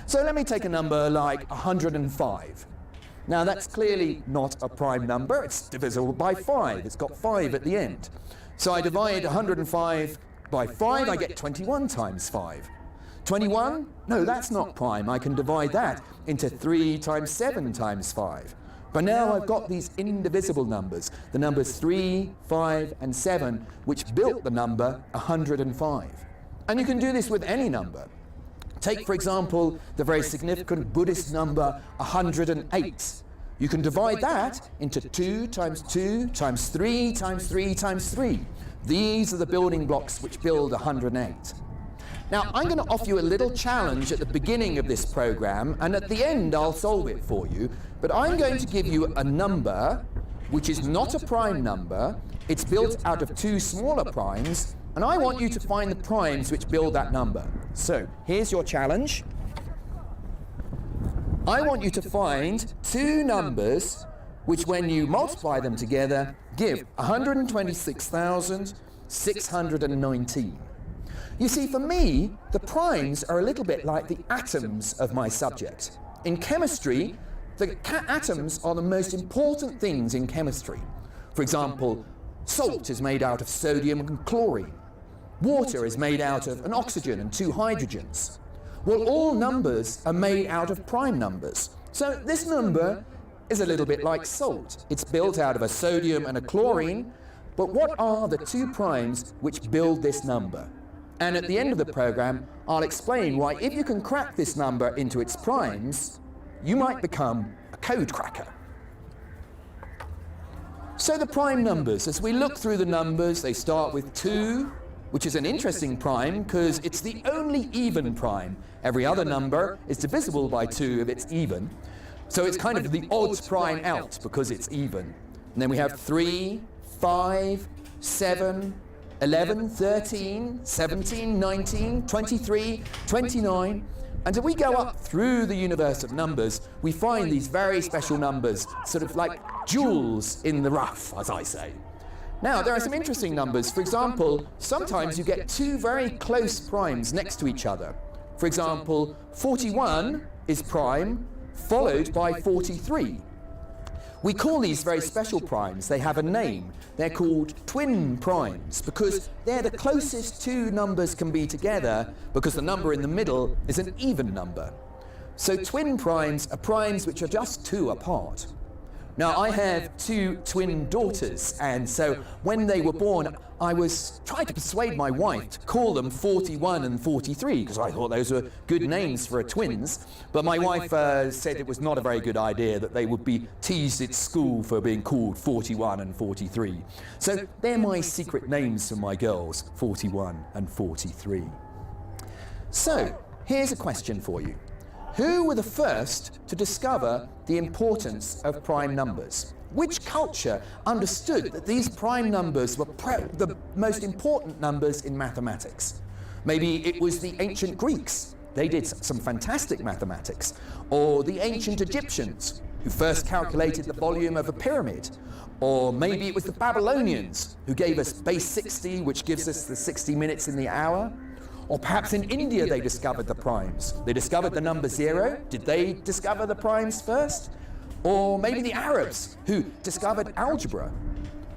So let me take a number like a hundred and five. Now, that's clearly not a prime number. It's divisible by five. It's got five at the end. So I divide a hundred and five by five, I get twenty-one times five. Twenty-one? No, that's not prime. I can divide that into three times seven times five. But now I've got these indivisible numbers, the numbers three, five, and seven, which built the number a hundred and five. And you can do this with any number. Take, for example, the very significant Buddhist number a hundred and eight. You can divide that into two times two times three times three times three. These are the building blocks which build a hundred and eight. Now, I'm gonna offer you a little challenge at the beginning of this program, and at the end I'll solve it for you. But I'm going to give you a number which is not a prime number. It's built out of two smaller primes, and I want you to find the primes which build that number. So, here's your challenge. I want you to find two numbers which, when you multiply them together, give a hundred and twenty-six thousand six hundred and nineteen. You see, for me, the primes are a little bit like the atoms of my subject. In chemistry, the ca-, atoms are the most important things in chemistry. For example, salt is made out of sodium and chlorine. Water is made out of an oxygen and two hydrogens. Well, all numbers are made out of prime numbers. So this number is a little bit like salt. It's built out of a sodium and a chlorine, but what are the two primes which build this number? And at the end of the program, I'll explain why, if you can crack this number into its primes, you might become a code cracker. So the prime numbers, as we look through the numbers, they start with two, which is an interesting prime 'cause it's the only even prime. Every other number is divisible by two if it's even. So it's kind of the odd prime out because it's even. And then we have three, five, seven, eleven, thirteen, seventeen, nineteen, twenty-three, twenty-nine. And if we go up through the universe of numbers, we find these very special numbers, sort of like jewels in the rough, as I say. Now, there are some interesting numbers. For example, sometimes you get two very close primes next to each other. For example, forty-one is prime, followed by forty-three. We call these very special primes. They have a name. They're called twin primes because they're the closest two numbers can be together, because the number in the middle is an even number. So twin primes are primes which are just two apart. Now, I have two twin daughters, and so when they were born, I was trying to persuade my wife to call them forty-one and forty-three, 'cause I thought those were good names for a twins. But my wife, uh, said it was not a very good idea, that they would be teased at school for being called forty-one and forty-three. So they're my secret names for my girls, forty-one and forty-three. So, here's a question for you. Who were the first to discover the importance of prime numbers? Which culture understood that these prime numbers were pre- the most important numbers in mathematics? Maybe it was the ancient Greeks. They did s- some fantastic mathematics. Or the ancient Egyptians, who first calculated the volume of a pyramid. Or maybe it was the Babylonians who gave us base sixty, which gives us the sixty minutes in the hour. Or perhaps in India they discovered the primes. They discovered the number zero. Did they discover the primes first? Or maybe the Arabs who discovered algebra.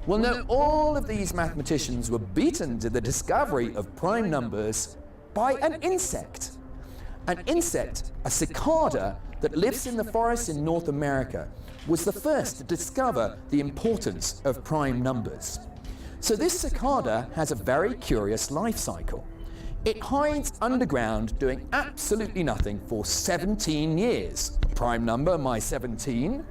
Well, no, all of these mathematicians were beaten to the discovery of prime numbers by an insect. An insect, a cicada, that lives in the forest in North America, was the first to discover the importance of prime numbers. So this cicada has a very curious life cycle. It hides underground doing absolutely nothing for seventeen years. Prime number, my seventeen.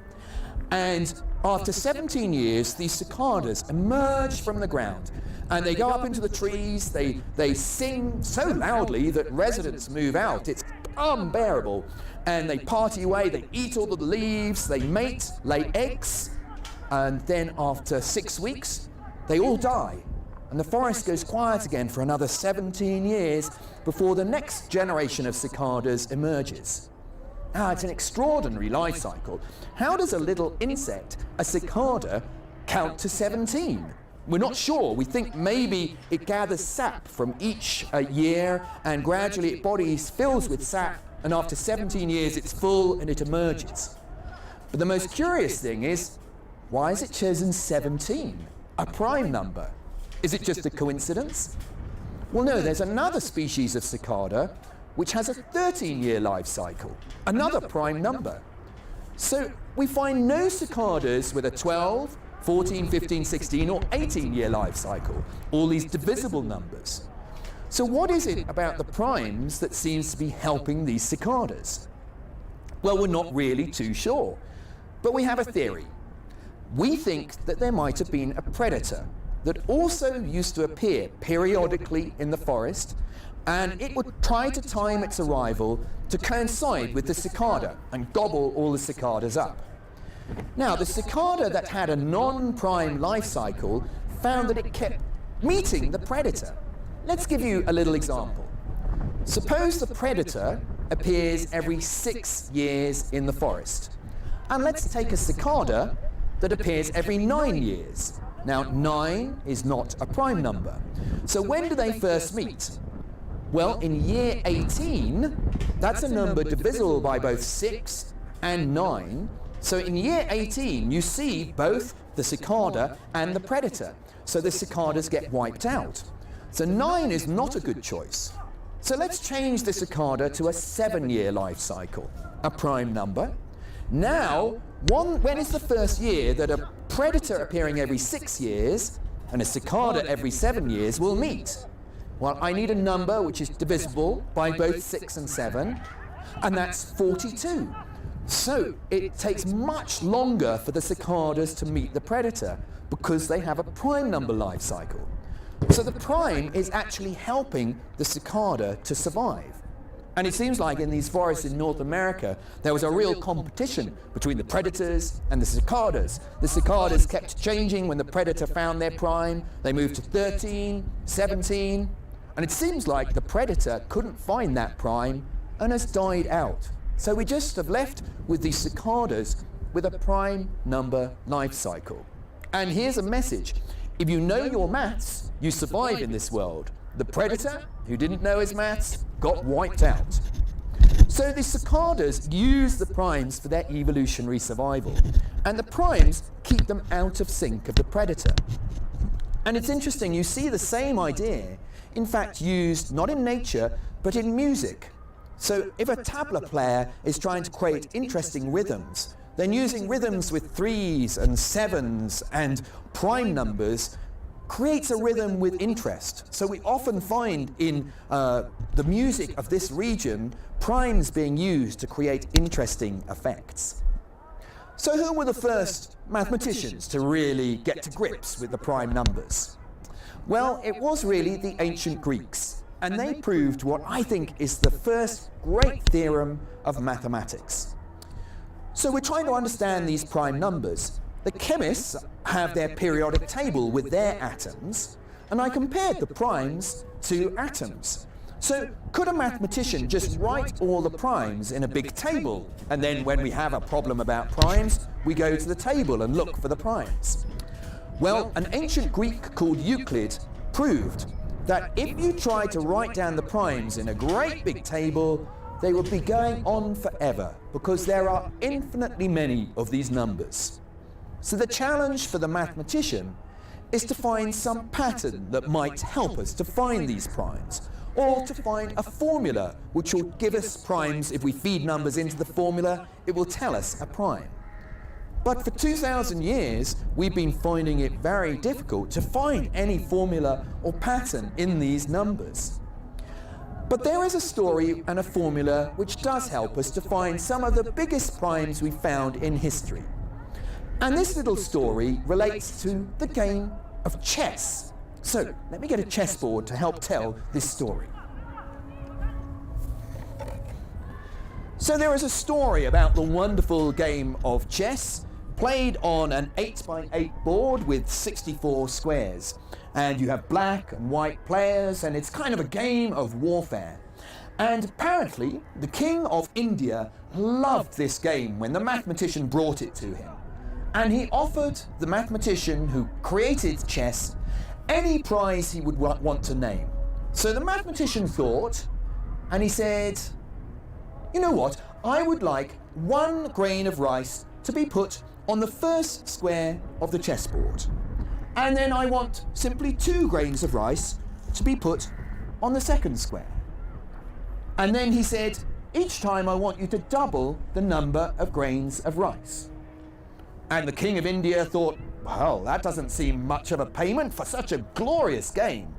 And after seventeen years, these cicadas emerge from the ground and they go up into the trees. They, they sing so loudly that residents move out. It's unbearable. And they party away, they eat all of the leaves, they mate, lay eggs, and then after six weeks, they all die. And the forest goes quiet again for another seventeen years before the next generation of cicadas emerges. Ah, it's an extraordinary life cycle. How does a little insect, a cicada, count to seventeen? We're not sure. We think maybe it gathers sap from each uh, year and gradually its body fills with sap, and after seventeen years it's full and it emerges. But the most curious thing is, why is it chosen seventeen, a prime number? Is it just a coincidence? Well, no, there's another species of cicada which has a thirteen-year life cycle, another prime number. So we find no cicadas with a twelve, fourteen, fifteen, sixteen, or eighteen-year life cycle, all these divisible numbers. So what is it about the primes that seems to be helping these cicadas? Well, we're not really too sure, but we have a theory. We think that there might have been a predator that also used to appear periodically in the forest, and it would try to time its arrival to coincide with the cicada and gobble all the cicadas up. Now, the cicada that had a non-prime life cycle found that it kept meeting the predator. Let's give you a little example. Suppose the predator appears every six years in the forest. And let's take a cicada that appears every nine years. Now, nine is not a prime number. So when do they first meet? Well, in year eighteen, that's a number divisible by both six and nine. So in year eighteen, you see both the cicada and the predator. So the cicadas get wiped out. So nine is not a good choice. So let's change the cicada to a seven-year life cycle, a prime number. Now, one, when is the first year that a predator appearing every six years and a cicada every seven years will meet? Well, I need a number which is divisible by both six and seven, and that's forty-two. So it takes much longer for the cicadas to meet the predator because they have a prime number life cycle. So the prime is actually helping the cicada to survive. And it seems like in these forests in North America, there was a real competition between the predators and the cicadas. The cicadas kept changing. When the predator found their prime, they moved to thirteen, seventeen, and it seems like the predator couldn't find that prime and has died out. So we just have left with these cicadas with a prime number life cycle. And here's a message. If you know your maths, you survive in this world. The predator, who didn't know his maths, got wiped out. So the cicadas use the primes for their evolutionary survival, and the primes keep them out of sync of the predator. And it's interesting, you see the same idea, in fact, used not in nature, but in music. So if a tabla player is trying to create interesting rhythms, then using rhythms with threes and sevens and prime numbers creates a rhythm with interest. So we often find in uh, the music of this region primes being used to create interesting effects. So who were the first mathematicians to really get to grips with the prime numbers? Well, it was really the ancient Greeks. And they proved what I think is the first great theorem of mathematics. So we're trying to understand these prime numbers. The chemists have their periodic table with their atoms, and I compared the primes to atoms. So could a mathematician just write all the primes in a big table, and then when we have a problem about primes, we go to the table and look for the primes? Well, an ancient Greek called Euclid proved that if you try to write down the primes in a great big table, they would be going on forever, because there are infinitely many of these numbers. So the challenge for the mathematician is to find some pattern that might help us to find these primes, or to find a formula which will give us primes. If we feed numbers into the formula, it will tell us a prime. But for two thousand years, we've been finding it very difficult to find any formula or pattern in these numbers. But there is a story and a formula which does help us to find some of the biggest primes we found in history. And this little story relates to the game of chess. So let me get a chessboard to help tell this story. So there is a story about the wonderful game of chess, played on an eight by eight board with sixty-four squares. And you have black and white players, and it's kind of a game of warfare. And apparently, the king of India loved this game when the mathematician brought it to him. And he offered the mathematician who created chess any prize he would wa-, want to name. So the mathematician thought, and he said, "You know what? I would like one grain of rice to be put on the first square of the chessboard. And then I want simply two grains of rice to be put on the second square." And then he said, "Each time I want you to double the number of grains of rice." And the king of India thought, "Well, that doesn't seem much of a payment for such a glorious game."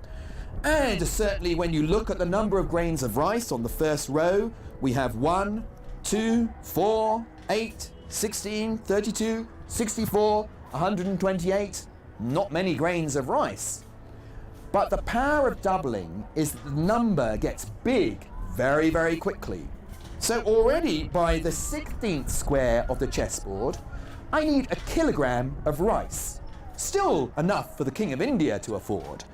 And certainly when you look at the number of grains of rice on the first row, we have one, two, four, eight, sixteen, thirty-two, sixty-four, a hundred and twenty-eight, not many grains of rice. But the power of doubling is that the number gets big very, very quickly. So already by the sixteenth square of the chessboard, I need a kilogram of rice. Still enough for the King of India to afford.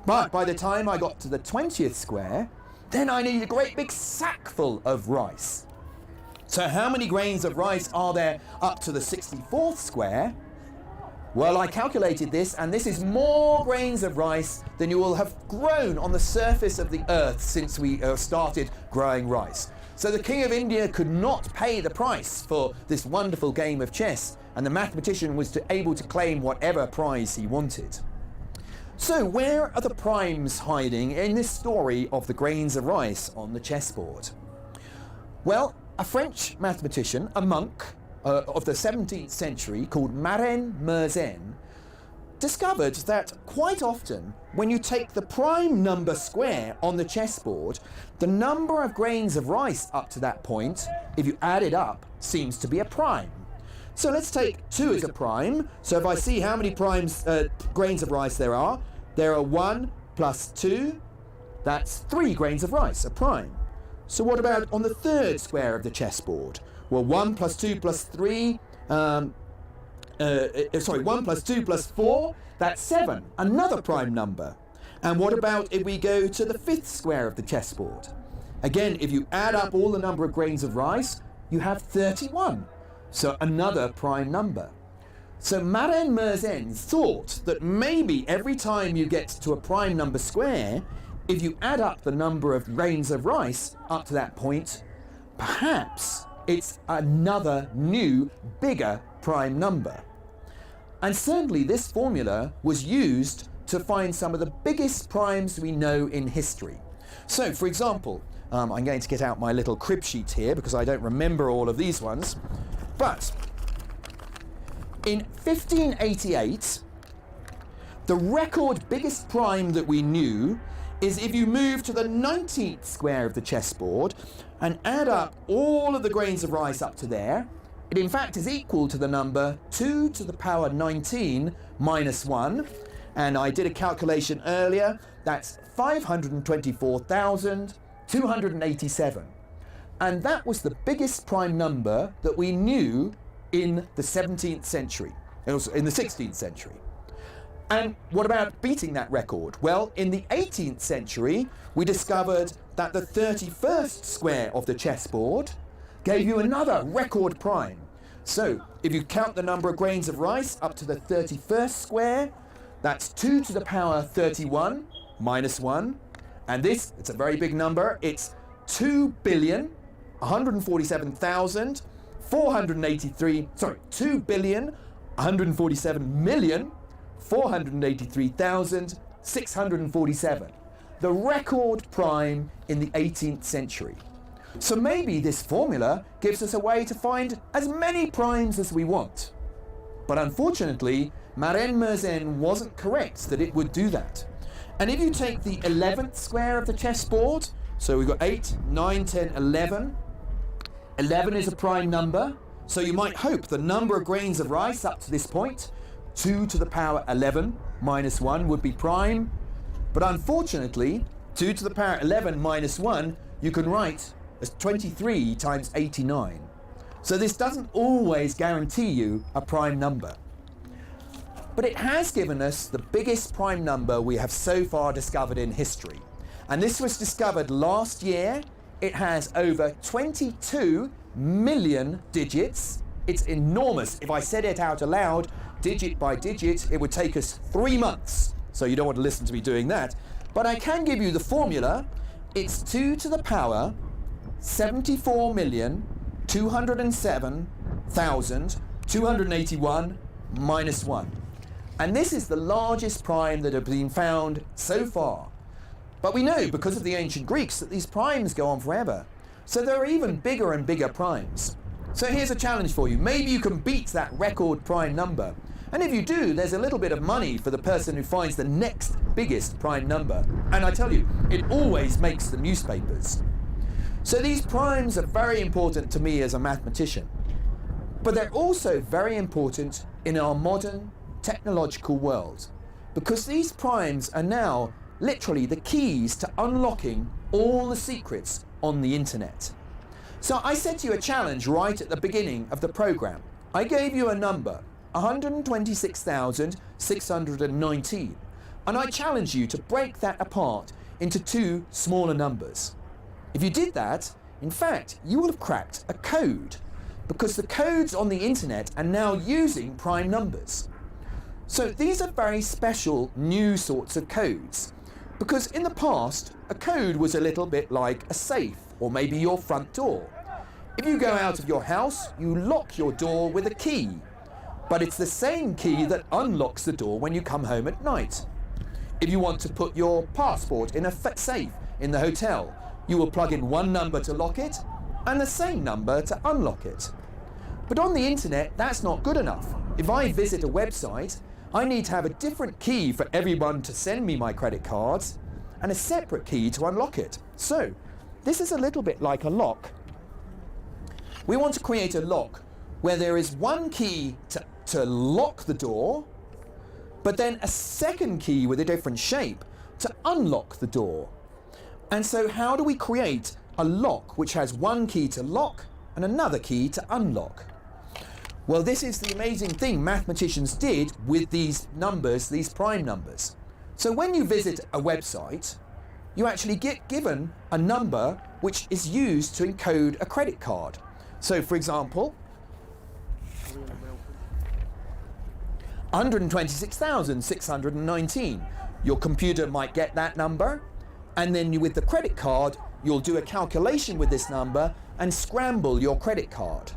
But by the time I got to the twentieth square, then I need a great big sackful of rice. So how many grains of rice are there up to the sixty-fourth square? Well, I calculated this, and this is more grains of rice than you will have grown on the surface of the earth since we, uh, started growing rice. So the King of India could not pay the price for this wonderful game of chess, and the mathematician was to, able to claim whatever prize he wanted. So where are the primes hiding in this story of the grains of rice on the chessboard? Well, a French mathematician, a monk, uh, of the seventeenth century called Marin Mersenne discovered that quite often when you take the prime number square on the chessboard, the number of grains of rice up to that point, if you add it up, seems to be a prime. So let's take two as a prime. So if I see how many primes, uh, grains of rice there are, there are one plus two, that's three grains of rice, a prime. So what about on the third square of the chessboard? Well, one plus two plus three, um, uh, uh, sorry, one plus two plus four, that's seven, another prime number. And what about if we go to the fifth square of the chessboard? Again, if you add up all the number of grains of rice, you have thirty-one. So another prime number. So Marin Mersenne thought that maybe every time you get to a prime number square, if you add up the number of grains of rice up to that point, perhaps it's another new, bigger prime number. And certainly this formula was used to find some of the biggest primes we know in history. So, for example, um, I'm going to get out my little crib sheet here because I don't remember all of these ones. But in fifteen eighty-eight, the record biggest prime that we knew is if you move to the nineteenth square of the chessboard and add up all of the grains of rice up to there, it in fact is equal to the number two to the power nineteen minus one. And I did a calculation earlier, that's five hundred twenty-four thousand two hundred eighty-seven. And that was the biggest prime number that we knew in the seventeenth century, it was in the sixteenth century. And what about beating that record? Well, in the eighteenth century, we discovered that the thirty-first square of the chessboard gave you another record prime. So, if you count the number of grains of rice up to the thirty-first square, that's two to the power thirty-one minus one. And this, it's a very big number, it's two billion one hundred forty-seven thousand four hundred eighty-three, sorry, two billion one hundred forty-seven million four hundred eighty-three thousand six hundred forty-seven, the record prime in the eighteenth century. So maybe this formula gives us a way to find as many primes as we want. But unfortunately, Maren Mersenne wasn't correct that it would do that. And if you take the eleventh square of the chessboard, so we've got eight, nine, ten, eleven. Eleven is a prime number, so you might hope the number of grains of rice up to this point, two to the power eleven minus one, would be prime. But unfortunately, two to the power eleven minus one, you can write as twenty-three times eighty-nine. So this doesn't always guarantee you a prime number. But it has given us the biggest prime number we have so far discovered in history. And this was discovered last year. It has over twenty-two million digits. It's enormous. If I said it out aloud, digit by digit, it would take us three months. So you don't want to listen to me doing that. But I can give you the formula. It's two to the power seventy-four million two hundred seven thousand two hundred eighty-one minus one. And this is the largest prime that have been found so far. But we know, because of the ancient Greeks, that these primes go on forever. So there are even bigger and bigger primes. So here's a challenge for you. Maybe you can beat that record prime number. And if you do, there's a little bit of money for the person who finds the next biggest prime number. And I tell you, it always makes the newspapers. So these primes are very important to me as a mathematician. But they're also very important in our modern technological world, because these primes are now literally the keys to unlocking all the secrets on the internet. So I set you a challenge right at the beginning of the program. I gave you a number, one hundred twenty-six thousand six hundred nineteen, and I challenge you to break that apart into two smaller numbers. If you did that, in fact, you will have cracked a code, because the codes on the internet are now using prime numbers. So these are very special new sorts of codes, because in the past, a code was a little bit like a safe or maybe your front door. If you go out of your house, you lock your door with a key. But it's the same key that unlocks the door when you come home at night. If you want to put your passport in a fa-, safe in the hotel, you will plug in one number to lock it and the same number to unlock it. But on the internet, that's not good enough. If I visit a website, I need to have a different key for everyone to send me my credit cards and a separate key to unlock it. So, this is a little bit like a lock. We want to create a lock where there is one key to, to lock the door, but then a second key with a different shape to unlock the door. And so how do we create a lock which has one key to lock and another key to unlock? Well, this is the amazing thing mathematicians did with these numbers, these prime numbers. So when you visit a website, you actually get given a number which is used to encode a credit card. So, for example, one hundred twenty-six thousand six hundred nineteen. Your computer might get that number, and then you, with the credit card, you'll do a calculation with this number and scramble your credit card.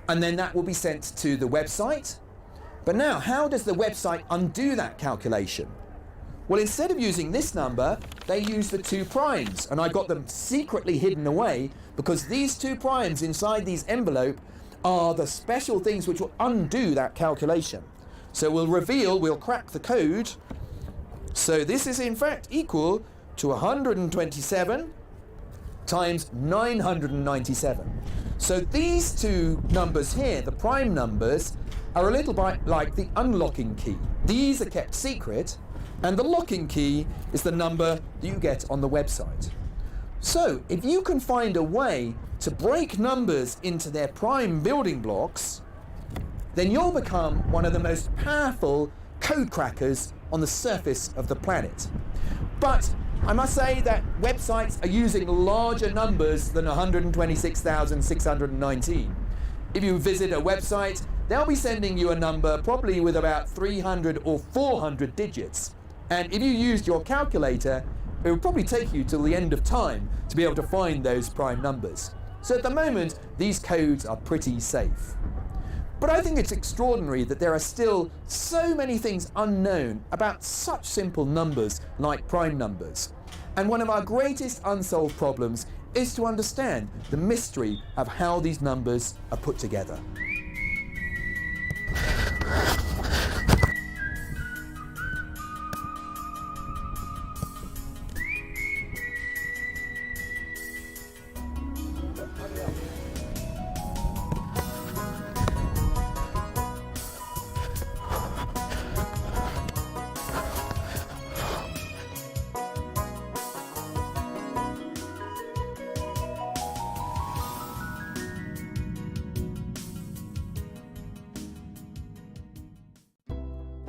And then that will be sent to the website. But now, how does the website undo that calculation? Well, instead of using this number, they use the two primes, and I got them secretly hidden away because these two primes inside these envelope are the special things which will undo that calculation. So we'll reveal, we'll crack the code. So this is in fact equal to one hundred twenty-seven times nine hundred ninety-seven. So these two numbers here, the prime numbers, are a little bit like the unlocking key. These are kept secret, and the locking key is the number that you get on the website. So, if you can find a way to break numbers into their prime building blocks, then you'll become one of the most powerful code crackers on the surface of the planet. But I must say that websites are using larger numbers than one hundred twenty-six thousand six hundred nineteen. If you visit a website, they'll be sending you a number probably with about three hundred or four hundred digits. And if you used your calculator, it would probably take you till the end of time to be able to find those prime numbers. So at the moment, these codes are pretty safe. But I think it's extraordinary that there are still so many things unknown about such simple numbers like prime numbers. And one of our greatest unsolved problems is to understand the mystery of how these numbers are put together.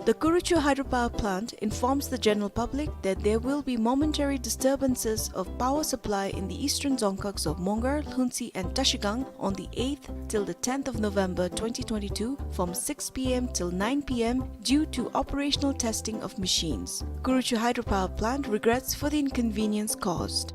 The Kuruchu hydropower plant informs the general public that there will be momentary disturbances of power supply in the eastern dzongkhags of Mongar, Lhuntse and Trashigang on the eighth till the tenth of November twenty twenty-two from six p m till nine p m due to operational testing of machines. Kuruchu hydropower plant regrets for the inconvenience caused.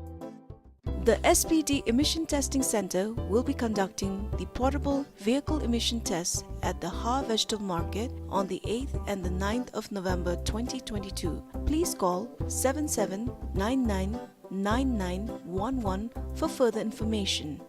The S P D Emission Testing Center will be conducting the portable vehicle emission test at the Ha Vegetable Market on the eighth and the ninth of November twenty twenty-two. Please call seven seven nine nine nine nine one one for further information.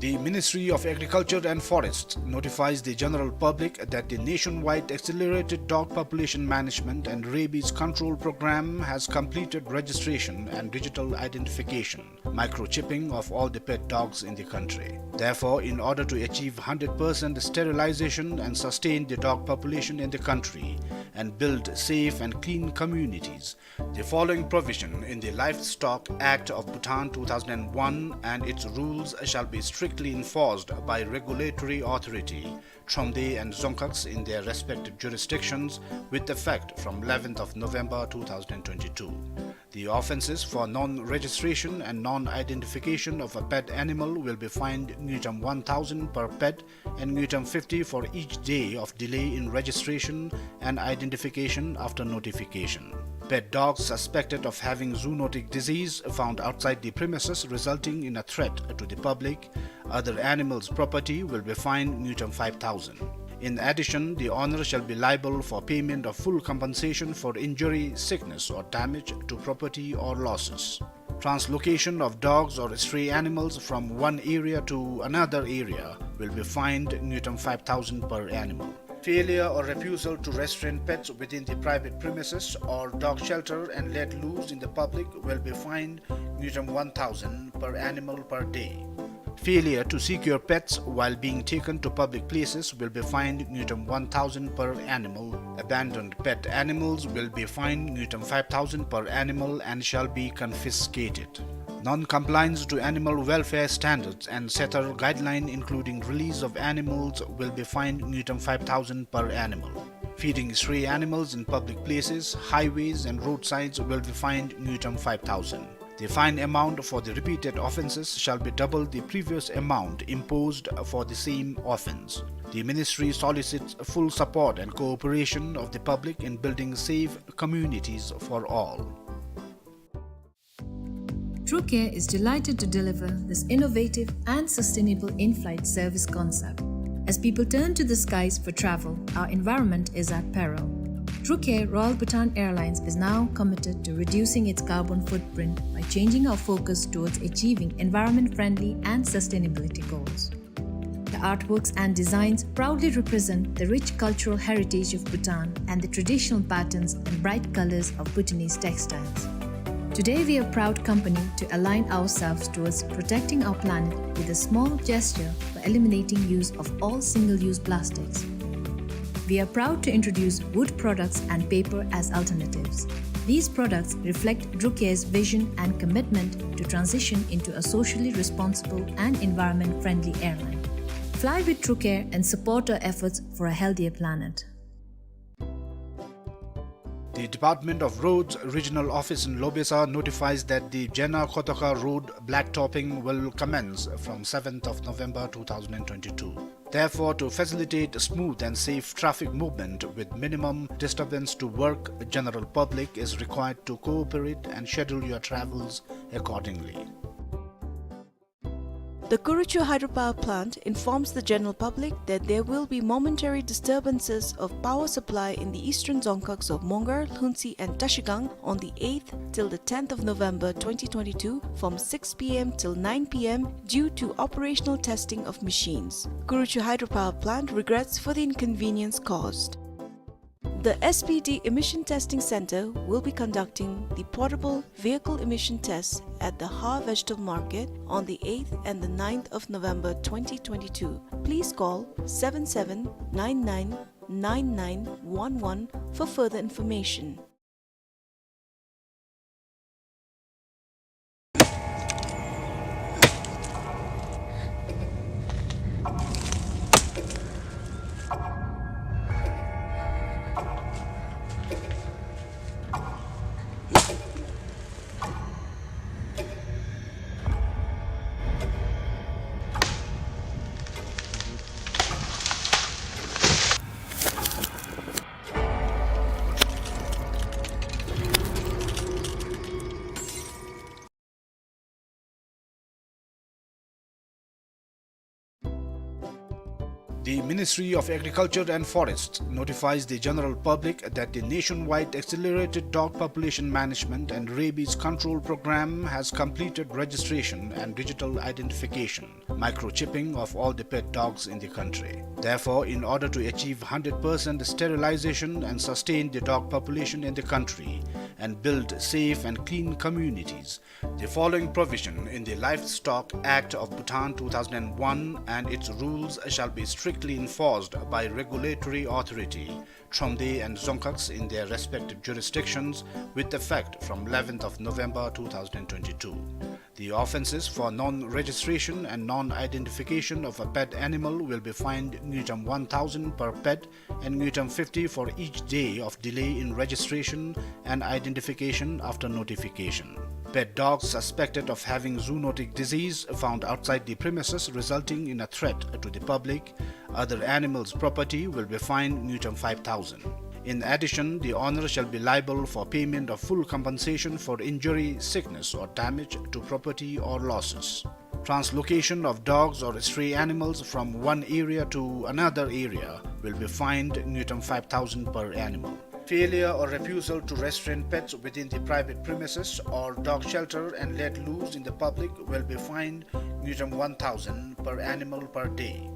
The Ministry of Agriculture and Forests notifies the general public that the nationwide accelerated dog population management and rabies control program has completed registration and digital identification, microchipping of all the pet dogs in the country. Therefore, in order to achieve hundred percent sterilization and sustain the dog population in the country and build safe and clean communities, the following provision in the Livestock Act of Bhutan two thousand and one and its rules shall be strictly enforced by regulatory authority, Thromde and Dzongkhags in their respective jurisdictions with effect from eleventh of November two thousand and twenty-two. The offenses for non-registration and non-identification of a pet animal will be fined ngultrum one thousand per pet and ngultrum fifty for each day of delay in registration and identification after notification. Pet dogs suspected of having zoonotic disease found outside the premises resulting in a threat to the public, other animals' property will be fined ngultrum five thousand. In addition, the owner shall be liable for payment of full compensation for injury, sickness, or damage to property or losses. Translocation of dogs or stray animals from one area to another area will be fined ngultrum five thousand per animal. Failure or refusal to restrain pets within the private premises or dog shelter and let loose in the public will be fined ngultrum one thousand per animal per day. Failure to secure pets while being taken to public places will be fined ngultrum one thousand per animal. Abandoned pet animals will be fined ngultrum five thousand per animal and shall be confiscated. Non-compliance to animal welfare standards and SETAR guideline, including release of animals, will be fined ngultrum five thousand per animal. Feeding stray animals in public places, highways, and roadsides will be fined ngultrum five thousand. The fine amount for the repeated offenses shall be double the previous amount imposed for the same offense. The ministry solicits full support and cooperation of the public in building safe communities for all. TruCare is delighted to deliver this innovative and sustainable in-flight service concept. As people turn to the skies for travel, our environment is at peril. TruCare Royal Bhutan Airlines is now committed to reducing its carbon footprint by changing our focus towards achieving environment-friendly and sustainability goals. The artworks and designs proudly represent the rich cultural heritage of Bhutan and the traditional patterns and bright colors of Bhutanese textiles. Today, we are a proud company to align ourselves towards protecting our planet with a small gesture for eliminating use of all single-use plastics. We are proud to introduce wood products and paper as alternatives. These products reflect TruCare's vision and commitment to transition into a socially responsible and environment-friendly airline. Fly with TruCare and support our efforts for a healthier planet. The Department of Roads Regional Office in Lobesa notifies that the Jena-Kotoka Road blacktopping will commence from seventh of November two thousand twenty-two. Therefore, to facilitate smooth and safe traffic movement with minimum disturbance to work, general public is required to cooperate and schedule your travels accordingly. The Kuruchu hydropower plant informs the general public that there will be momentary disturbances of power supply in the eastern dzongkhags of Mongar, Lhuntse and Trashigang on the eighth till the tenth of November twenty twenty-two from six p m till nine p m due to operational testing of machines. Kuruchu hydropower plant regrets for the inconvenience caused. The S P D Emission Testing Center will be conducting the portable vehicle emission tests at the Har Vegetable Market on the eighth and the ninth of November twenty twenty-two. Please call seven seven nine nine nine nine one one for further information. The Ministry of Agriculture and Forests notifies the general public that the nationwide accelerated dog population management and rabies control program has completed registration and digital identification, microchipping of all the pet dogs in the country. Therefore, in order to achieve hundred percent sterilization and sustain the dog population in the country and build safe and clean communities, the following provision in the Livestock Act of Bhutan two thousand one and its rules shall be strictly enforced by regulatory authority, Thromde and Dzongkhags in their respective jurisdictions with effect from eleventh of November two thousand twenty-two. The offenses for non-registration and non-identification of a pet animal will be fined ngultrum one thousand per pet and ngultrum fifty for each day of delay in registration and identification after notification. Pet dogs suspected of having zoonotic disease found outside the premises resulting in a threat to the public, other animals' property will be fined ngultrum five thousand. In addition, the owner shall be liable for payment of full compensation for injury, sickness, or damage to property or losses. Translocation of dogs or stray animals from one area to another area will be fined ngultrum five thousand per animal. Failure or refusal to restrain pets within the private premises or dog shelter and let loose in the public will be fined ngultrum one thousand per animal per day.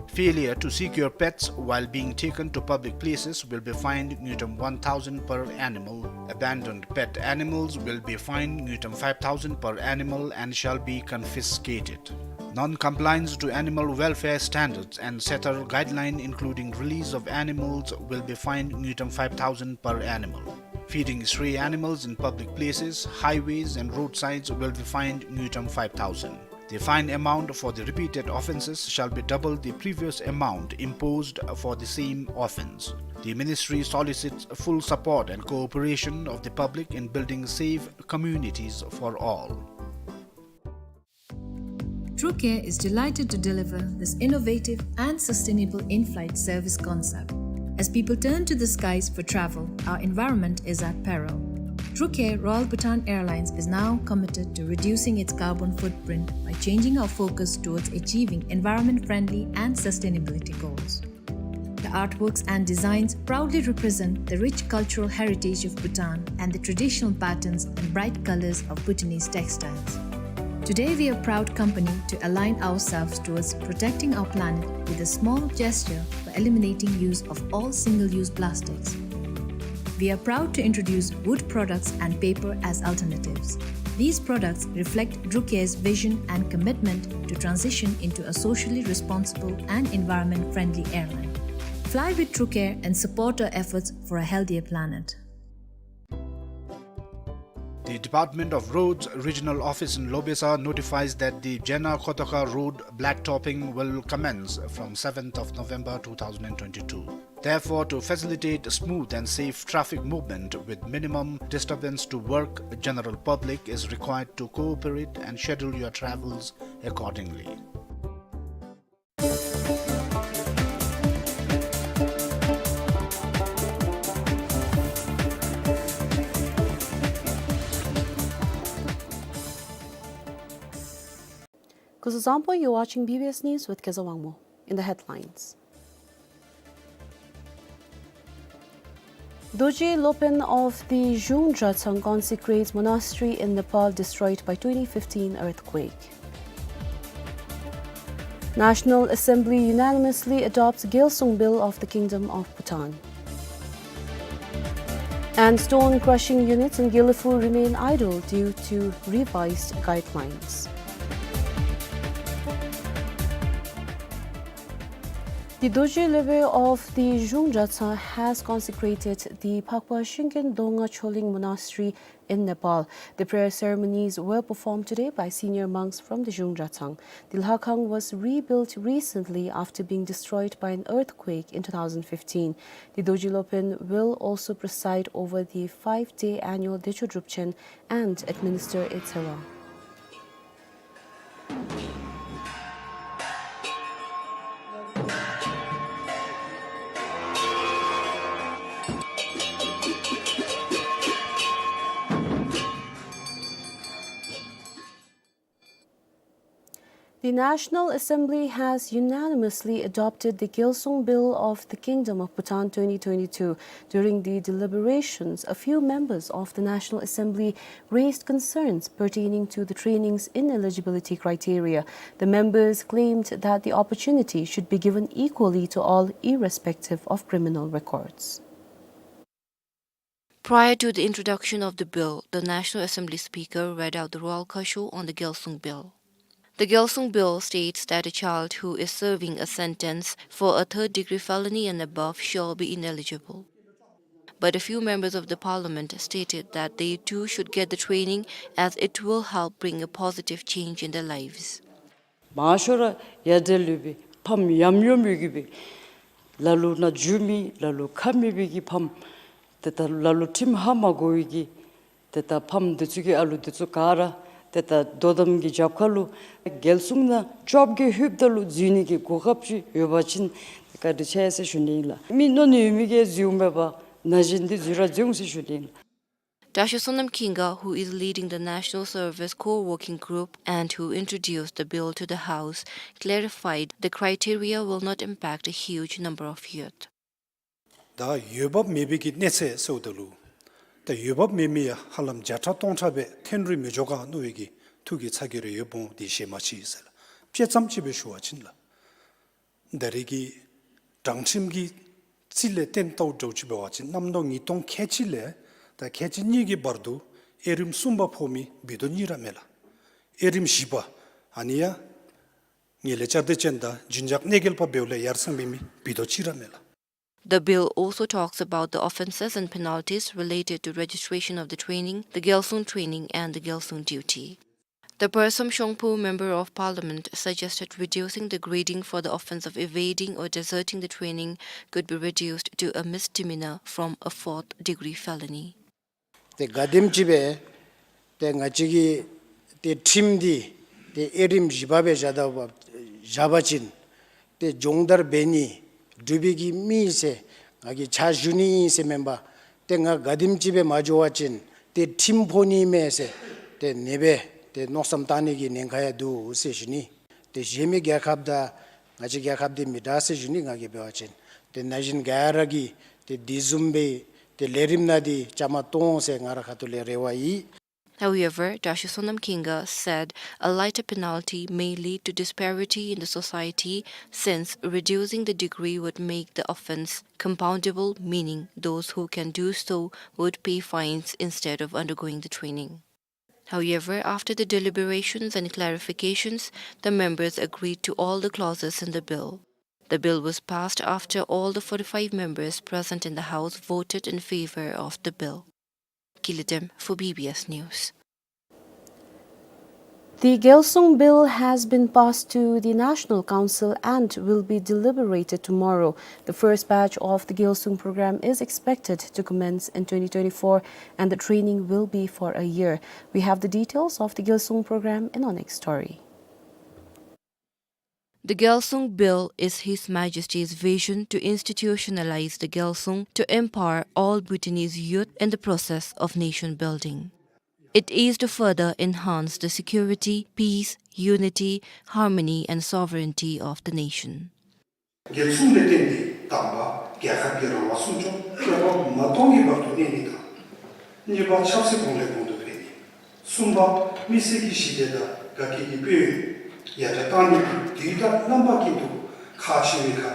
Failure to secure pets while being taken to public places will be fined ngultrum one thousand per animal. Abandoned pet animals will be fined ngultrum five thousand per animal and shall be confiscated. Non-compliance to animal welfare standards and setter guideline, including release of animals, will be fined ngultrum five thousand per animal. Feeding stray animals in public places, highways, and roadsides will be fined ngultrum five thousand. The fine amount for the repeated offenses shall be double the previous amount imposed for the same offense. The ministry solicits full support and cooperation of the public in building safe communities for all. TruCare is delighted to deliver this innovative and sustainable in-flight service concept. As people turn to the skies for travel, our environment is at peril. Through Care, Royal Bhutan Airlines is now committed to reducing its carbon footprint by changing our focus towards achieving environment-friendly and sustainability goals. The artworks and designs proudly represent the rich cultural heritage of Bhutan and the traditional patterns and bright colors of Bhutanese textiles. Today, we are a proud company to align ourselves towards protecting our planet with a small gesture for eliminating use of all single-use plastics. We are proud to introduce wood products and paper as alternatives. These products reflect Through Care's vision and commitment to transition into a socially responsible and environment-friendly airline. Fly with Through Care and support our efforts for a healthier planet. The Department of Roads Regional Office in Lobesa notifies that the Jena-Kotoka Road blacktopping will commence from seventh of November two thousand and twenty-two. Therefore, to facilitate smooth and safe traffic movement with minimum disturbance to work, general public is required to cooperate and schedule your travels accordingly. Kuzuzangpo, you're watching B B S News with Keza Wangmo. In the headlines. Dorji Lopen of the Zhung Dratshang consecrates monastery in Nepal destroyed by twenty fifteen earthquake. National Assembly unanimously adopts Gyalsung Bill of the Kingdom of Bhutan. And stone crushing units in Gelephu remain idle due to revised guidelines. The Dorji Lopen of the Zhung Dratshang has consecrated the Phakpa Shingen Donga Choling Monastery in Nepal. The prayer ceremonies were performed today by senior monks from the Zhung Dratshang. The Lhakhang was rebuilt recently after being destroyed by an earthquake in two thousand fifteen. The Dorji Lopen will also preside over the five-day annual Decho Drupchen and administer its sewa. The National Assembly has unanimously adopted the Gyalsung Bill of the Kingdom of Bhutan twenty twenty-two. During the deliberations, a few members of the National Assembly raised concerns pertaining to the training's ineligibility criteria. The members claimed that the opportunity should be given equally to all, irrespective of criminal records. Prior to the introduction of the bill, the National Assembly Speaker read out the Royal Khasho on the Gyalsung Bill. The Gyalsung Bill states that a child who is serving a sentence for a third-degree felony and above shall be ineligible. But a few members of the parliament stated that they too should get the training, as it will help bring a positive change in their lives. མང་ཤོས་ར་ཡར་འདྲེན་ལུས་པའི་ཕམ་ཡམ་ཡོམ་ཡོད་ཀྱི་སྦེ་ལ་ལུ་ནཱ་འགྱོ་མི་ལ་ལུ་ཁ་མེད་པའི་གི་ཕམ་ཏེ་ད་ལ་ལུ་ཁྲིམས་ཧ་མ་གོ་བའི་གི་ཏེ་ད་ཕམ་འདི་ཚུ་གི་ཨ་ལུ་འདི་ཚུ་ག་ར་ཏེ་ད་དོ་དམ་གྱི་རྒྱབ་ཁ་ལུ་རྒྱལ་སྲུང་ནང་བཅོ་བརྒྱད་ལྷོདཔ་ད་ལུ་འཛུལ་ནི་གི་གོ་སྐབས་ཅིག་ཡོད་པ་ཅིན་བཀའ་དྲིན་ཆེ་ཟེར་ཞུ་ནི་ཨིན་ལགས། མི་མནོ་ནི་ཡོད་མི་གིས་འཛུལཝ་མེད་པར་ན་གཞོན་འདི་འཛུལ་ར་འཛུལ་འོང་ཟེར་ཞུ་ནི་ཨིན་ལགས། Doctor Sonam Khinga, who is leading the National Service Core Working Group and who introduced the bill to the House, clarified the criteria will not impact a huge number of youth. ད་འོས་འབབ་མེད་པའི་གི་གནས་ཚད་ཟེརཝ་ད་ལུ་ད་འོས་འབབ་མེད་མི་ཡང་ཧ་ལམ་བརྒྱ་ཕྲག་སྟོང་ཕྲག་སྦེ་འཐོན་རུང་མི་འགྱོ་ག་མནོ་བའི་གི་ཐུགས་ཀྱི་ཚ་གྱང་རེ་ཡོདཔ་འོང་། དེ་ཤེས་མ་ཅི་ཟེར་ལགས། དཔྱེ་ཙམ་ཅིག་སྦེ་ཞུ་བ་ཅིན་ལགས། ད་རེས་ཀྱི་དྲང་ཁྲིམས་ཀྱི་རྩིས་ལས་བརྟེན་ལྟཝ་འདྲཝ་ཅིག་འབད་བ་ཅིན་གནམ་ལོ་ཉིས་སྟོང་ཁལ་གཅིག་ལས་ད་ཁལ་གཅིག་གཉིས་ཀྱི་བར་དུ་དབྱེ་རིམ་གསུམ་པ་ཕོག་མི་འབུད་རྡོག་གཉིས་ར་མས་ལགས། དབྱེ་རིམ་བཞི་པ་ཨ་ནི་ཡང་ངན་ལྷད་བསྐྱར་ཟློས་ཅན་དང་རྒྱུན་འཇགས་གནོད་འགེལ་པ་འབདཝ་ལས་ཡར་སེང་འབད་མི་འབུད་རྡོག་གཅིག་ར་མས་ལགས། The bill also talks about the offences and penalties related to registration of the training, the Gyalsung training, and the Gyalsung duty. The Persam Shongphu, Member of Parliament, suggested reducing the grading for the offence of evading or deserting the training could be reduced to a misdemeanor from a fourth degree felony. ཏེ་ག་དེམ་ཅིག་སྦེ་ཏེ་ང་བཅས་ཀྱི་ཏེ་ཁྲིམས་འདི་ཏེ་དབྱེ་རིམ་བཞི་པ་སྦེ་བཞག་ད་བཞག་པ་ཅིན་ཏེ་སྦྱོང་བརྡར་འབད་ནི་འབྲུག་པའི་གི་མི་ཨིན་ཟེར་ང་གིས་ཕྱག་ཞུ་ནི་ཨིན་ཟེར་མེན་པར་ཏེ་ང་ག་དེམ་ཅིག་སྦེ་མ་འགྱོ་བ་ཅིན་ ཏེ་ཁྲིམས་ཕོག་ནི་མས་ཟེར་ཏེ་ཨ་ནི་སྦེ་ཏེ་མནོ་བསམ་བཏང་ནི་གི་ཉེན་ཁ་ཡང་འདུག་ཟེར་ཞུ་ནི། ཏེ་གཞན་མི་རྒྱལ་ཁབ་དང་ང་བཅས་རྒྱལ་ཁབ་འདི་མི་འདྲ་ཟེར་ཞུ་ནི། ང་གིས་འབད་བ་ཅིན་ཏེ་ན་གཞོན་ག་ར་གིས་ཏེ་དེ་བཟུམ་སྦེ་ཏེ་ལས་རིམ་ནང་འདི་བཅའ་མར་གཏོགས་འོང་ཟེར་ང་རའི་ཁ་ཐུག་ལས་རེ་བ་ཡོད། However, Dasho Sonam Khinga said a lighter penalty may lead to disparity in the society, since reducing the degree would make the offense compoundable, meaning those who can do so would pay fines instead of undergoing the training. However, after the deliberations and clarifications, the members agreed to all the clauses in the bill. The bill was passed after all the forty-five members present in the House voted in favor of the bill. Kili Dem for B B S News. The Gyalsung Bill has been passed to the National Council and will be deliberated tomorrow. The first batch of the Gyalsung program is expected to commence in twenty twenty-four, and the training will be for a year. We have the details of the Gyalsung program in our next story. The Gyalsung Bill is His Majesty's vision to institutionalize the Gyalsung to empower all Bhutanese youth in the process of nation building. It is to further enhance the security, peace, unity, harmony and sovereignty of the nation. རྒྱལ་སྲུང་ལས་བརྟེན་ཏེ་དང་པ་རྒྱལ་ཁབ་ཀྱི་རང་དབང་སྲུང་སྐྱོབ་བཀོད་པ་མ་སྟོངས་ཀྱི་བར་དུ་གནས་ནི་དང་། གཉིས་པ་ཆབ་སྲིད་གོང་ལས་གོང་དུ་འཕེལ་ནི། གསུམ་པ་མི་སེར་གྱི་ཞི་བདེ་དང་དགའ་སྐྱིད་ཀྱི་དཔལ་ཡོན་ཡར་དྲག་གཏང་ནི་དང་དུས་དང་རྣམ་པ་ཀུན་ཏུ་ཁག་ཆེ་བའི་ཁར་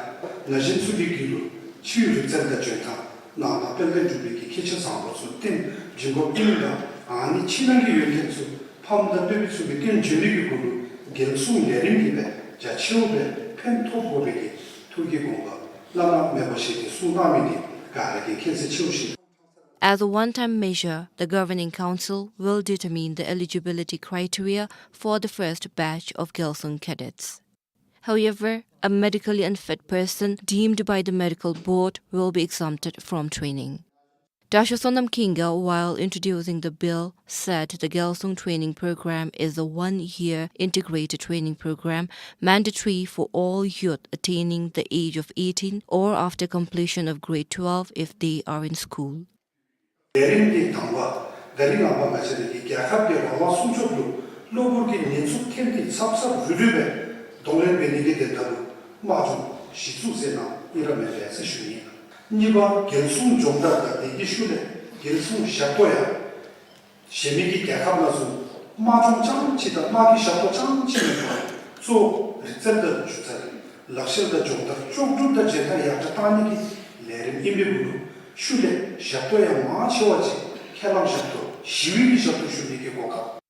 ན་གཞོན་ཚུ་གི་རྒྱུད་ལུ་ཆོས་རིག་རྩལ་དང་འཇོན་ཐང་ནང་ན་དཔལ་ལྡན་འབྲུག་པའི་གི་ཁྱད་ཆོས་བཟང་པོ་ཚུ་སྟོན་འབྱོན་དགོཔ་ཨིནམ་དང་ཨ་ནི་ཕྱི་ནང་གི་ཡོན་ཏན་ཚུ་ཕམ་དང་སྟོན་པའི་ཚུ་གིས་སྟོན་འབྱོན་ནི་གི་གུ་ལུ་རྒྱལ་སྲུང་ལས་རིམ་གྱིས་སྦེ་རྒྱ་ཆེཝ་སྦེ་ཕན་ཐོགས་དགོ་པའི་གི་ཐུགས་ཀྱི་དགོངས་པ་བླ་ན་མེད་པ་བཞེས་ཏེ་གསུང་གནང་མི་འདི་ག་ར་གིས་མཁྱེན་གསལ་ཆེ་བ་ཞིག། As a one-time measure, the Governing Council will determine the eligibility criteria for the first batch of Gyalsung cadets. However, a medically unfit person deemed by the medical board will be exempted from training. Dasho Sonam Khinga, while introducing the bill, said the Gyalsung training program is a one-year integrated training program mandatory for all youth attaining the age of eighteen or after completion of grade twelve if they are in school. ལས་རིམ་འདི་དང་པ་ད་རིས་ནངས་པ་ང་བཅས་ར་གི་རྒྱལ་ཁབ་ཀྱི་རང་དབང་སྲུང་སྐྱོབ་ལུ་གློ་བུར་གྱི་ཉེན་ཚབས་ཐོན་ཏེ་ཚབ་ཚབ་རུལ་རུལ་སྦེ་གདོང་ལེན་འབད་ནི་གི་དོན་དག་ལུ་དམག་སྦྱོང་གཞི་བཙུགས་ཟེར་ན་ཨིན་ར་མེན་པས་ཟེར་ཞུ་ནི། གཉིས་པ་རྒྱལ་སྲུང་སྦྱོང་བརྡར་དང་དེ་གི་ཤུལ་ལས་རྒྱལ་སྲུང་ཞབས་ཏོག་ཡང་གཞན་མི་གི་རྒྱལ་ཁབ་ནང་ཚུ་དམག་སྦྱོང་རྐྱངམ་ཅིག་དང་དམག་གི་ཞབས་ཏོག་རྐྱངམ་ཅིག་མེན་པར་གཙོ་བོ་རིག་རྩལ་དང་སྒྱུ་རྩལ་ལག་ཤེས་དང་སྦྱོང་བརྡར་ལྕོགས་གྲུབ་དང་རྗེས་མཐའ་ཡར་དྲག་གཏང་ནི་གི་ལས་རིམ་ཨིན་པའི་གུ་ལུ་ཤུལ་ལས་ཞབས་ཏོག་ཡང་མང་ཆེ་བ་ཅིག་ཁས་བླངས་ཞབས་ཏོག་ཞི་བའི་གི་ཞབས་ཏོག་ཞུ་ནི་གི་གོ་སྐབས།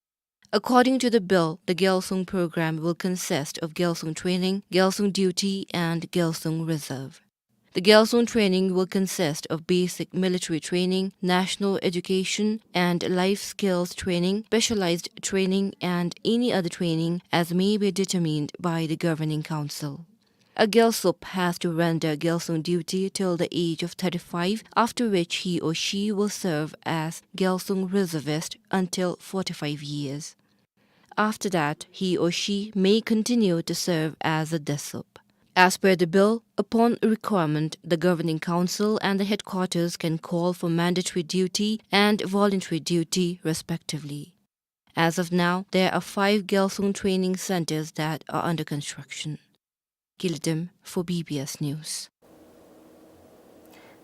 According to the bill, the Gyalsung program will consist of Gyalsung training, Gyalsung duty, and Gyalsung reserve. The Gyalsung training will consist of basic military training, national education and life skills training, specialized training, and any other training as may be determined by the Governing Council. A Gyalsup has to render Gyalsung duty till the age of thirty-five, after which he or she will serve as Gyalsung reservist until forty-five years. After that, he or she may continue to serve as a Desup. As per the bill, upon requirement, the Governing Council and the headquarters can call for mandatory duty and voluntary duty, respectively. As of now, there are five Gyalsung training centers that are under construction. Kili Dem for B B S News.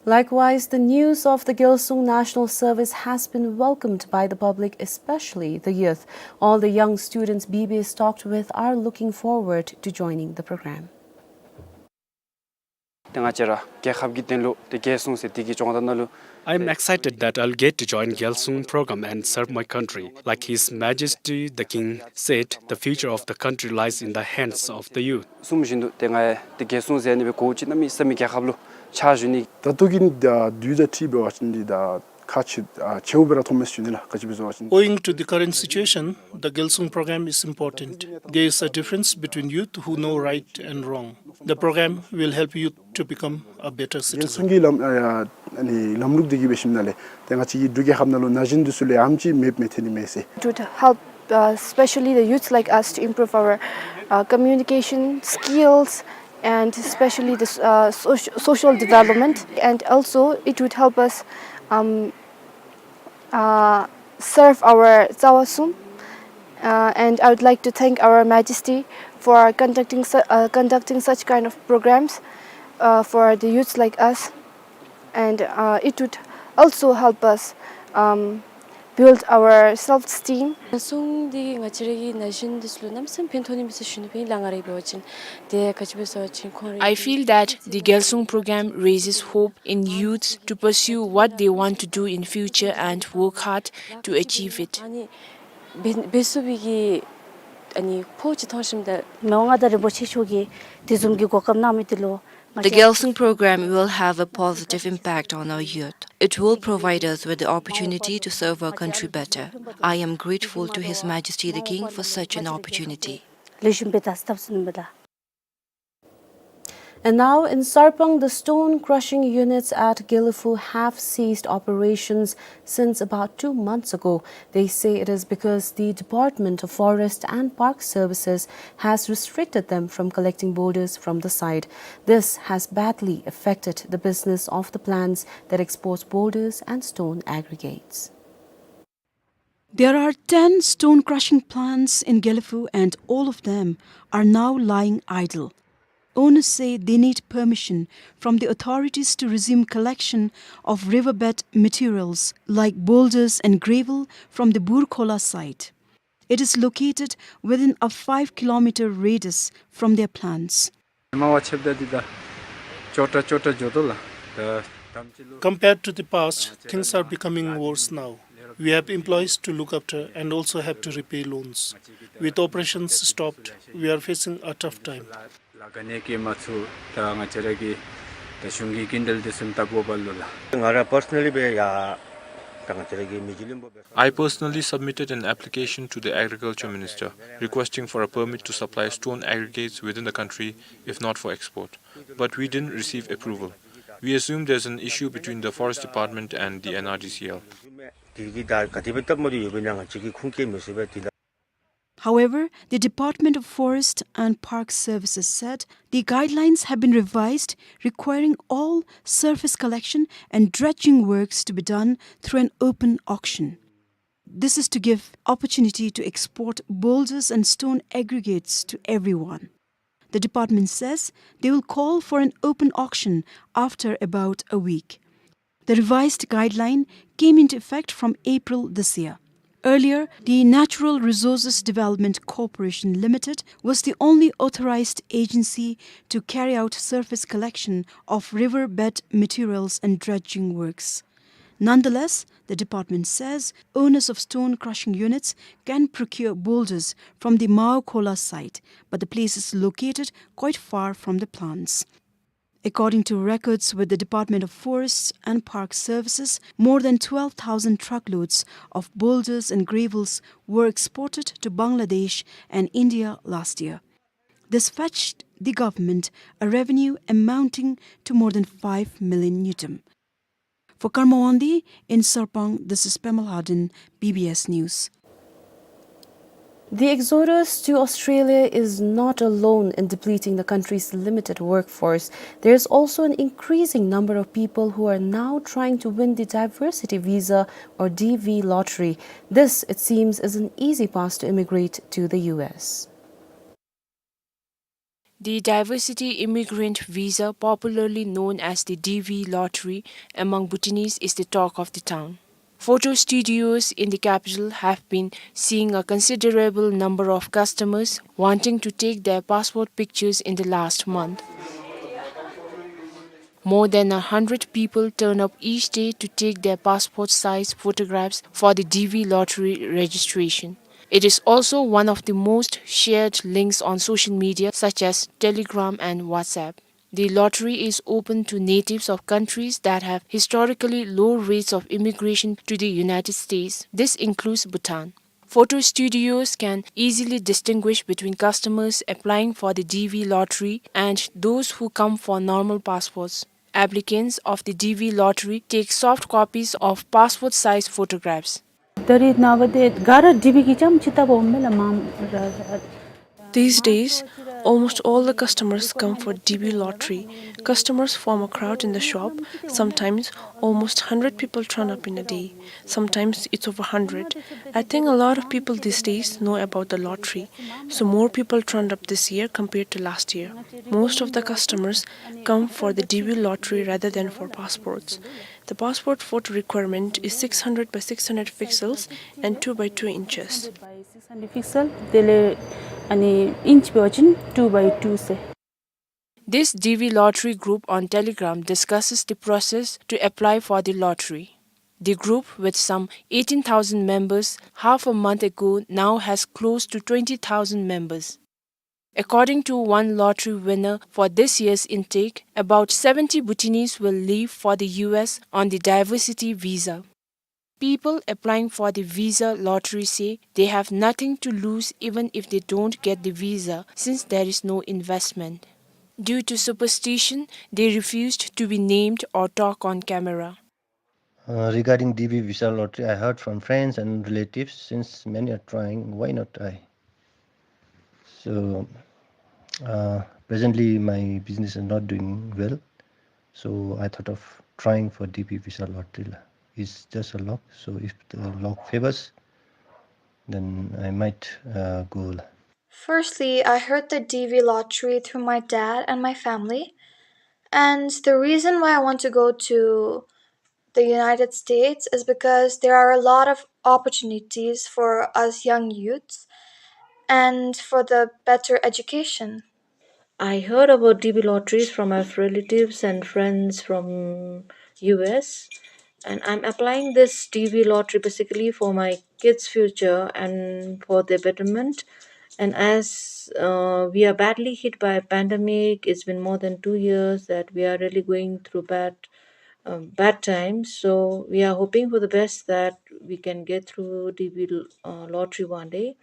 Likewise, the news of the Gyalsung National Service has been welcomed by the public, especially the youth. All the young students B B S talked with are looking forward to joining the program. ཏེ་ང་བཅས་ར་རྒྱལ་ཁབ་ཀྱི་དོན་ལུ་ཏེ་རྒྱལ་སྲུང་ཟེར་དེ་གི་སྦྱོང་བརྡར་ནང་ལུ། I am excited that I'll get to join Gyalsung program and serve my country. Like His Majesty the King said, the future of the country lies in the hands of the youth. གསུངམ་བཞིན་དུ་ཏེ་ང་ཡང་ཏེ་རྒྱལ་སྲུང་ཟེར་ནི་སྦེ་གོ་ཅི་གནམ་མེད་ས་མེད་རྒྱལ་ཁབ་ལུ་ཕྱག་ཞུ་ནི། ད་ལྟོ་གི་ནི་ད་དུས་དང་འཁྲིལ་འབད་བ་ཅིན་འདི་ད་ཁག་ཆེ་ཨ་ཆེཝ་སྦེ་ར་མཐོངམ་མས་ཞུ་ནི་ལགས། ག་ཅི་འབད་ཟེར་བ་ཅིན། Owing to the current situation, the Gyalsung program is important. There is a difference between youth who know right and wrong. The program will help youth to become a better citizen. རྒྱལ་སྲུང་གི་ལམ་ཨ་ཨ་ནི་ལམ་ལུགས་འདི་གིས་འབད་ཞིནམ་ལས་ཏེ་ང་བཅས་ཀྱི་འབྲུག་རྒྱལ་ཁབ་ནང་ལུ་ན་གཞོན་འདི་ཚུ་ལུ་ཡང་ཨ་ཙམ་ཅིག་མེདཔ་མི་ཐོན་ནི་མས་ཟེར། It would help, uh, especially the youths like us to improve our, uh, communication skills and especially the, uh, soc- social development. And also it would help us, um, uh, serve our Tsawa Sum. Uh, and I would like to thank Our Majesty for conducting su- uh, conducting such kind of programs uh, for the youths like us. And uh, it would also help us um, build our self-esteem. རྒྱལ་སྲུང་འདི་ང་བཅས་ར་གི་ན་གཞོན་འདི་ཚུ་ལུ་གནམ་མེད་ས་མེད་ཕན་ཐོགས་ནི་མས་ཟེར་ཞུ་ནི་ཨིན་ལགས། ང་ར་འབད་བ་ཅིན་དེ་ག་ཅི་སྦེ་ཟེར་བ་ཅིན་ཁོང་ར། I feel that the Gyalsung program raises hope in youths to pursue what they want to do in future and work hard to achieve it. ཨ་ནི་འབད་འབད་ཚུགས་པའི་གི་ཨ་ནི་ཕོག་ཅིག་མཐོང་ཞིནམ་ད་མི་དབང་མངའ་བདག་རིན་པོ་ཆེ་མཆོག་གིས་དེ་བཟུམ་གྱི་གོ་སྐབས་གནང་མི་འདི་ལུ་ང་བཅས། The Gyalsung program will have a positive impact on our youth. It will provide us with the opportunity to serve our country better. I am grateful to His Majesty the King for such an opportunity. ལེགས་ཤོམ་སྦེ་ད་སྟབས་བསྟུན་པ་དང་། And now in Sarpang, the stone crushing units at Gelephu have ceased operations since about two months ago. They say it is because the Department of Forest and Park Services has restricted them from collecting boulders from the site. This has badly affected the business of the plants that exports boulders and stone aggregates. There are ten stone crushing plants in Gelephu, and all of them are now lying idle. Owners say they need permission from the authorities to resume collection of riverbed materials like boulders and gravel from the Burkhola site. It is located within a five kilometer radius from their plants. མ་བ་ཆེབ་ད་འདི་ད་ཅོ་ཏྲ་ཅོ་ཏྲ་འགྱོ་དོ་ལགས། ད་དམ་ཅིག་ལུ། Compared to the past, things are becoming worse now. We have employees to look after and also have to repay loans. With operations stopped, we are facing a tough time. ལཱ་ག་ནི་སྐྱེལ་མ་ཚུགས། ད་ང་བཅས་ར་གི་ད་གཞུང་གི་སྐྱིན་འགྲུལ་འདི་བཟུམ་བཏབ་དགོཔ་ལུ་ལགས། ང་ར་པར་སོ་ནལ་ལི་སྦེ་ཡ་ད་ང་བཅས་ར་གི་མི་རྗེ་བློན་པོ་སྦེ། I personally submitted an application to the Agriculture Minister requesting for a permit to supply stone aggregates within the country, if not for export. But we didn't receive approval. We assume there's an issue between the Forest Department and the N R D C L. དེ་གི་ད་ག་དེ་སྦེ་སྟབས་མ་བདེཝ་ཡོདཔ་ཨིན་ན་ང་བཅས་ཀྱིས་ཁུངས་སྐྱེལ་མི་ཚུགས་པས་དེ་ལགས། However, the Department of Forest and Park Services said the guidelines have been revised, requiring all surface collection and dredging works to be done through an open auction. This is to give opportunity to export boulders and stone aggregates to everyone. The department says they will call for an open auction after about a week. The revised guideline came into effect from April this year. Earlier, the Natural Resources Development Corporation Limited was the only authorized agency to carry out surface collection of riverbed materials and dredging works. Nonetheless, the department says owners of stone crushing units can procure boulders from the Maokhola site, but the place is located quite far from the plants. According to records with the Department of Forests and Park Services, more than twelve thousand truckloads of boulders and gravels were exported to Bangladesh and India last year. This fetched the government a revenue amounting to more than five million ngultrum. For Karma Wangdi in Sarpang, this is Pema Lhaden, B B S News. The exodus to Australia is not alone in depleting the country's limited workforce. There's also an increasing number of people who are now trying to win the diversity visa or D V lottery. This, it seems, is an easy pass to immigrate to the U S. The diversity immigrant visa, popularly known as the D V lottery among Bhutanese, is the talk of the town. Photo studios in the capital have been seeing a considerable number of customers wanting to take their passport pictures in the last month. More than a hundred people turn up each day to take their passport size photographs for the D V lottery registration. It is also one of the most shared links on social media such as Telegram and WhatsApp. The lottery is open to natives of countries that have historically low rates of immigration to the United States. This includes Bhutan. Photo studios can easily distinguish between customers applying for the D V lottery and those who come for normal passports. Applicants of the D V lottery take soft copies of passport size photographs. ད་རེས་ནངས་པ་དེ་ག་ར་ཌི་བི་གི་ཙམ་ཅིག་བལྟ་བར་འོངམ་མས་ལགས། མ་ར་ར། These days, Almost all the customers come for D B lottery. Customers form a crowd in the shop. Sometimes almost hundred people turn up in a day. Sometimes it's over hundred. I think a lot of people these days know about the lottery. So more people turned up this year compared to last year. Most of the customers come for the D B lottery rather than for passports. The passport photo requirement is six hundred by six hundred pixels and two by two inches. Six hundred pixel, त्यसले अनि इन्च भएपछि two by two से। This D B lottery group on Telegram discusses the process to apply for the lottery. The group, with some eighteen thousand members half a month ago, now has close to twenty thousand members. According to one lottery winner for this year's intake, about seventy Bhutanese will leave for the U S on the diversity visa. People applying for the visa lottery say they have nothing to lose even if they don't get the visa, since there is no investment. Due to superstition, they refused to be named or talk on camera. Uh, regarding D B visa lottery, I heard from friends and relatives, since many are trying, why not I? So, uh, presently my business is not doing well, so I thought of trying for D B visa lottery la. It's just a luck, so if the luck favors, then I might, uh, go la. Firstly, I heard the D B lottery through my dad and my family, and the reason why I want to go to the United States is because there are a lot of opportunities for us young youths and for the better education. I heard about D B lotteries from my relatives and friends from U S, and I'm applying this D B lottery basically for my kids' future and for their betterment. And as, uh, we are badly hit by a pandemic, it's been more than two years that we are really going through bad um, bad times. So we are hoping for the best that we can get through D B l-, uh, lottery one day.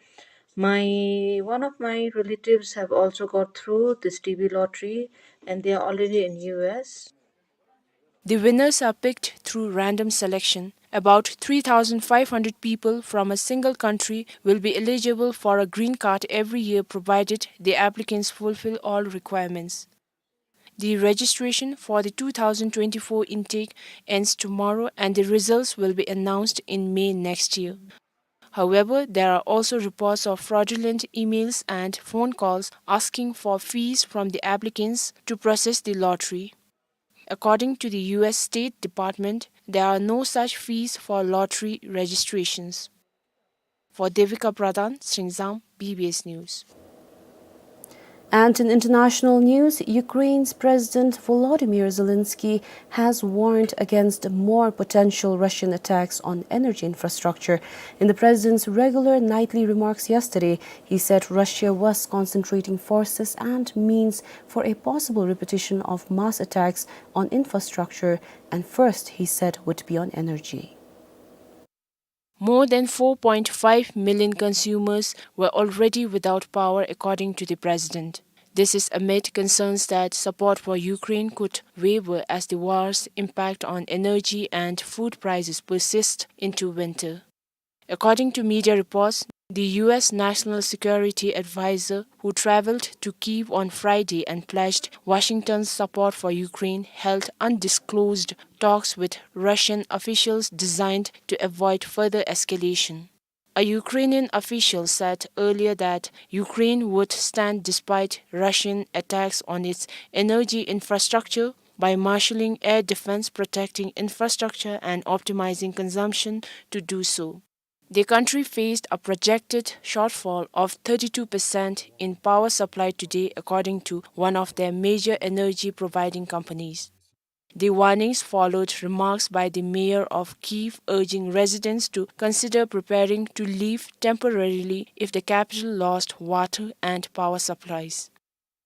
My, one of my relatives have also got through this D B lottery, and they are already in U S. The winners are picked through random selection. About three thousand five hundred people from a single country will be eligible for a green card every year, provided the applicants fulfill all requirements. The registration for the two thousand twenty-four intake ends tomorrow, and the results will be announced in May next year. However, there are also reports of fraudulent emails and phone calls asking for fees from the applicants to process the lottery. According to the U S State Department, there are no such fees for lottery registrations. For Devika Pradhan, Sringzam, B B S News. And in international news, Ukraine's President Volodymyr Zelensky has warned against more potential Russian attacks on energy infrastructure. In the president's regular nightly remarks yesterday, he said Russia was concentrating forces and means for a possible repetition of mass attacks on infrastructure, and first, he said, would be on energy. More than four point five million consumers were already without power, according to the president. This is amid concerns that support for Ukraine could waver as the war's impact on energy and food prices persist into winter. According to media reports, the U S National Security Advisor, who traveled to Kyiv on Friday and pledged Washington's support for Ukraine, held undisclosed talks with Russian officials designed to avoid further escalation. A Ukrainian official said earlier that Ukraine would stand despite Russian attacks on its energy infrastructure by marshalling air defense, protecting infrastructure, and optimizing consumption to do so. The country faced a projected shortfall of thirty-two percent in power supply today, according to one of their major energy providing companies. The warnings followed remarks by the mayor of Kyiv urging residents to consider preparing to leave temporarily if the capital lost water and power supplies.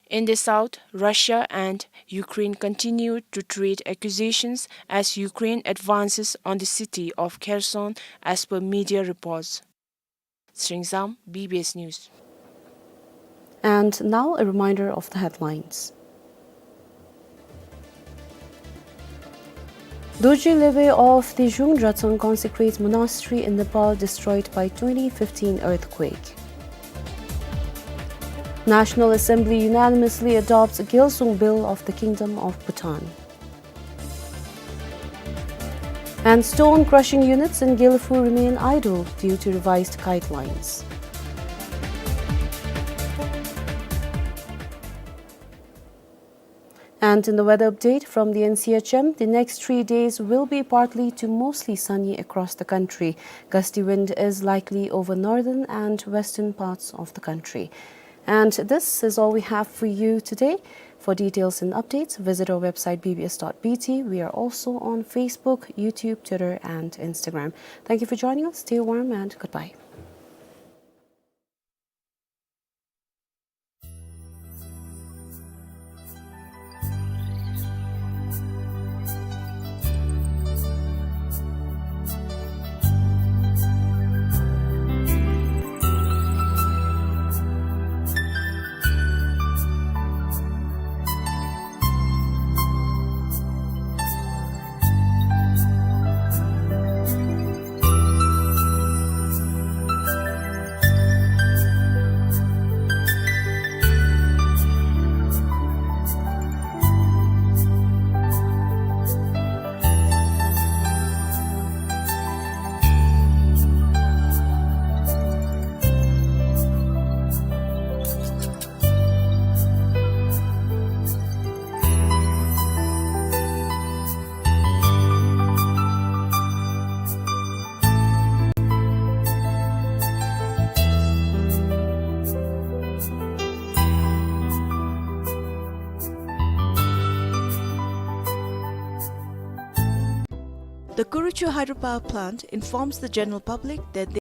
In the south, Russia and Ukraine continued to trade accusations as Ukraine advances on the city of Kherson, as per media reports. Sringzam, B B S News. And now a reminder of the headlines. Dorji Lhebe of Dejung Drachang Consecrates Monastery in Nepal destroyed by twenty fifteen earthquake. National Assembly unanimously adopts Gyalsung Bill of the Kingdom of Bhutan. And stone crushing units in Gelephu remain idle due to revised guidelines. And in the weather update from the N C H M, the next three days will be partly to mostly sunny across the country. Gusty wind is likely over northern and western parts of the country. And this is all we have for you today. For details and updates, visit our website B B S dot B T. We are also on Facebook, YouTube, Twitter, and Instagram. Thank you for joining us. Stay warm and goodbye. The Kuruchu hydropower plant informs the general public that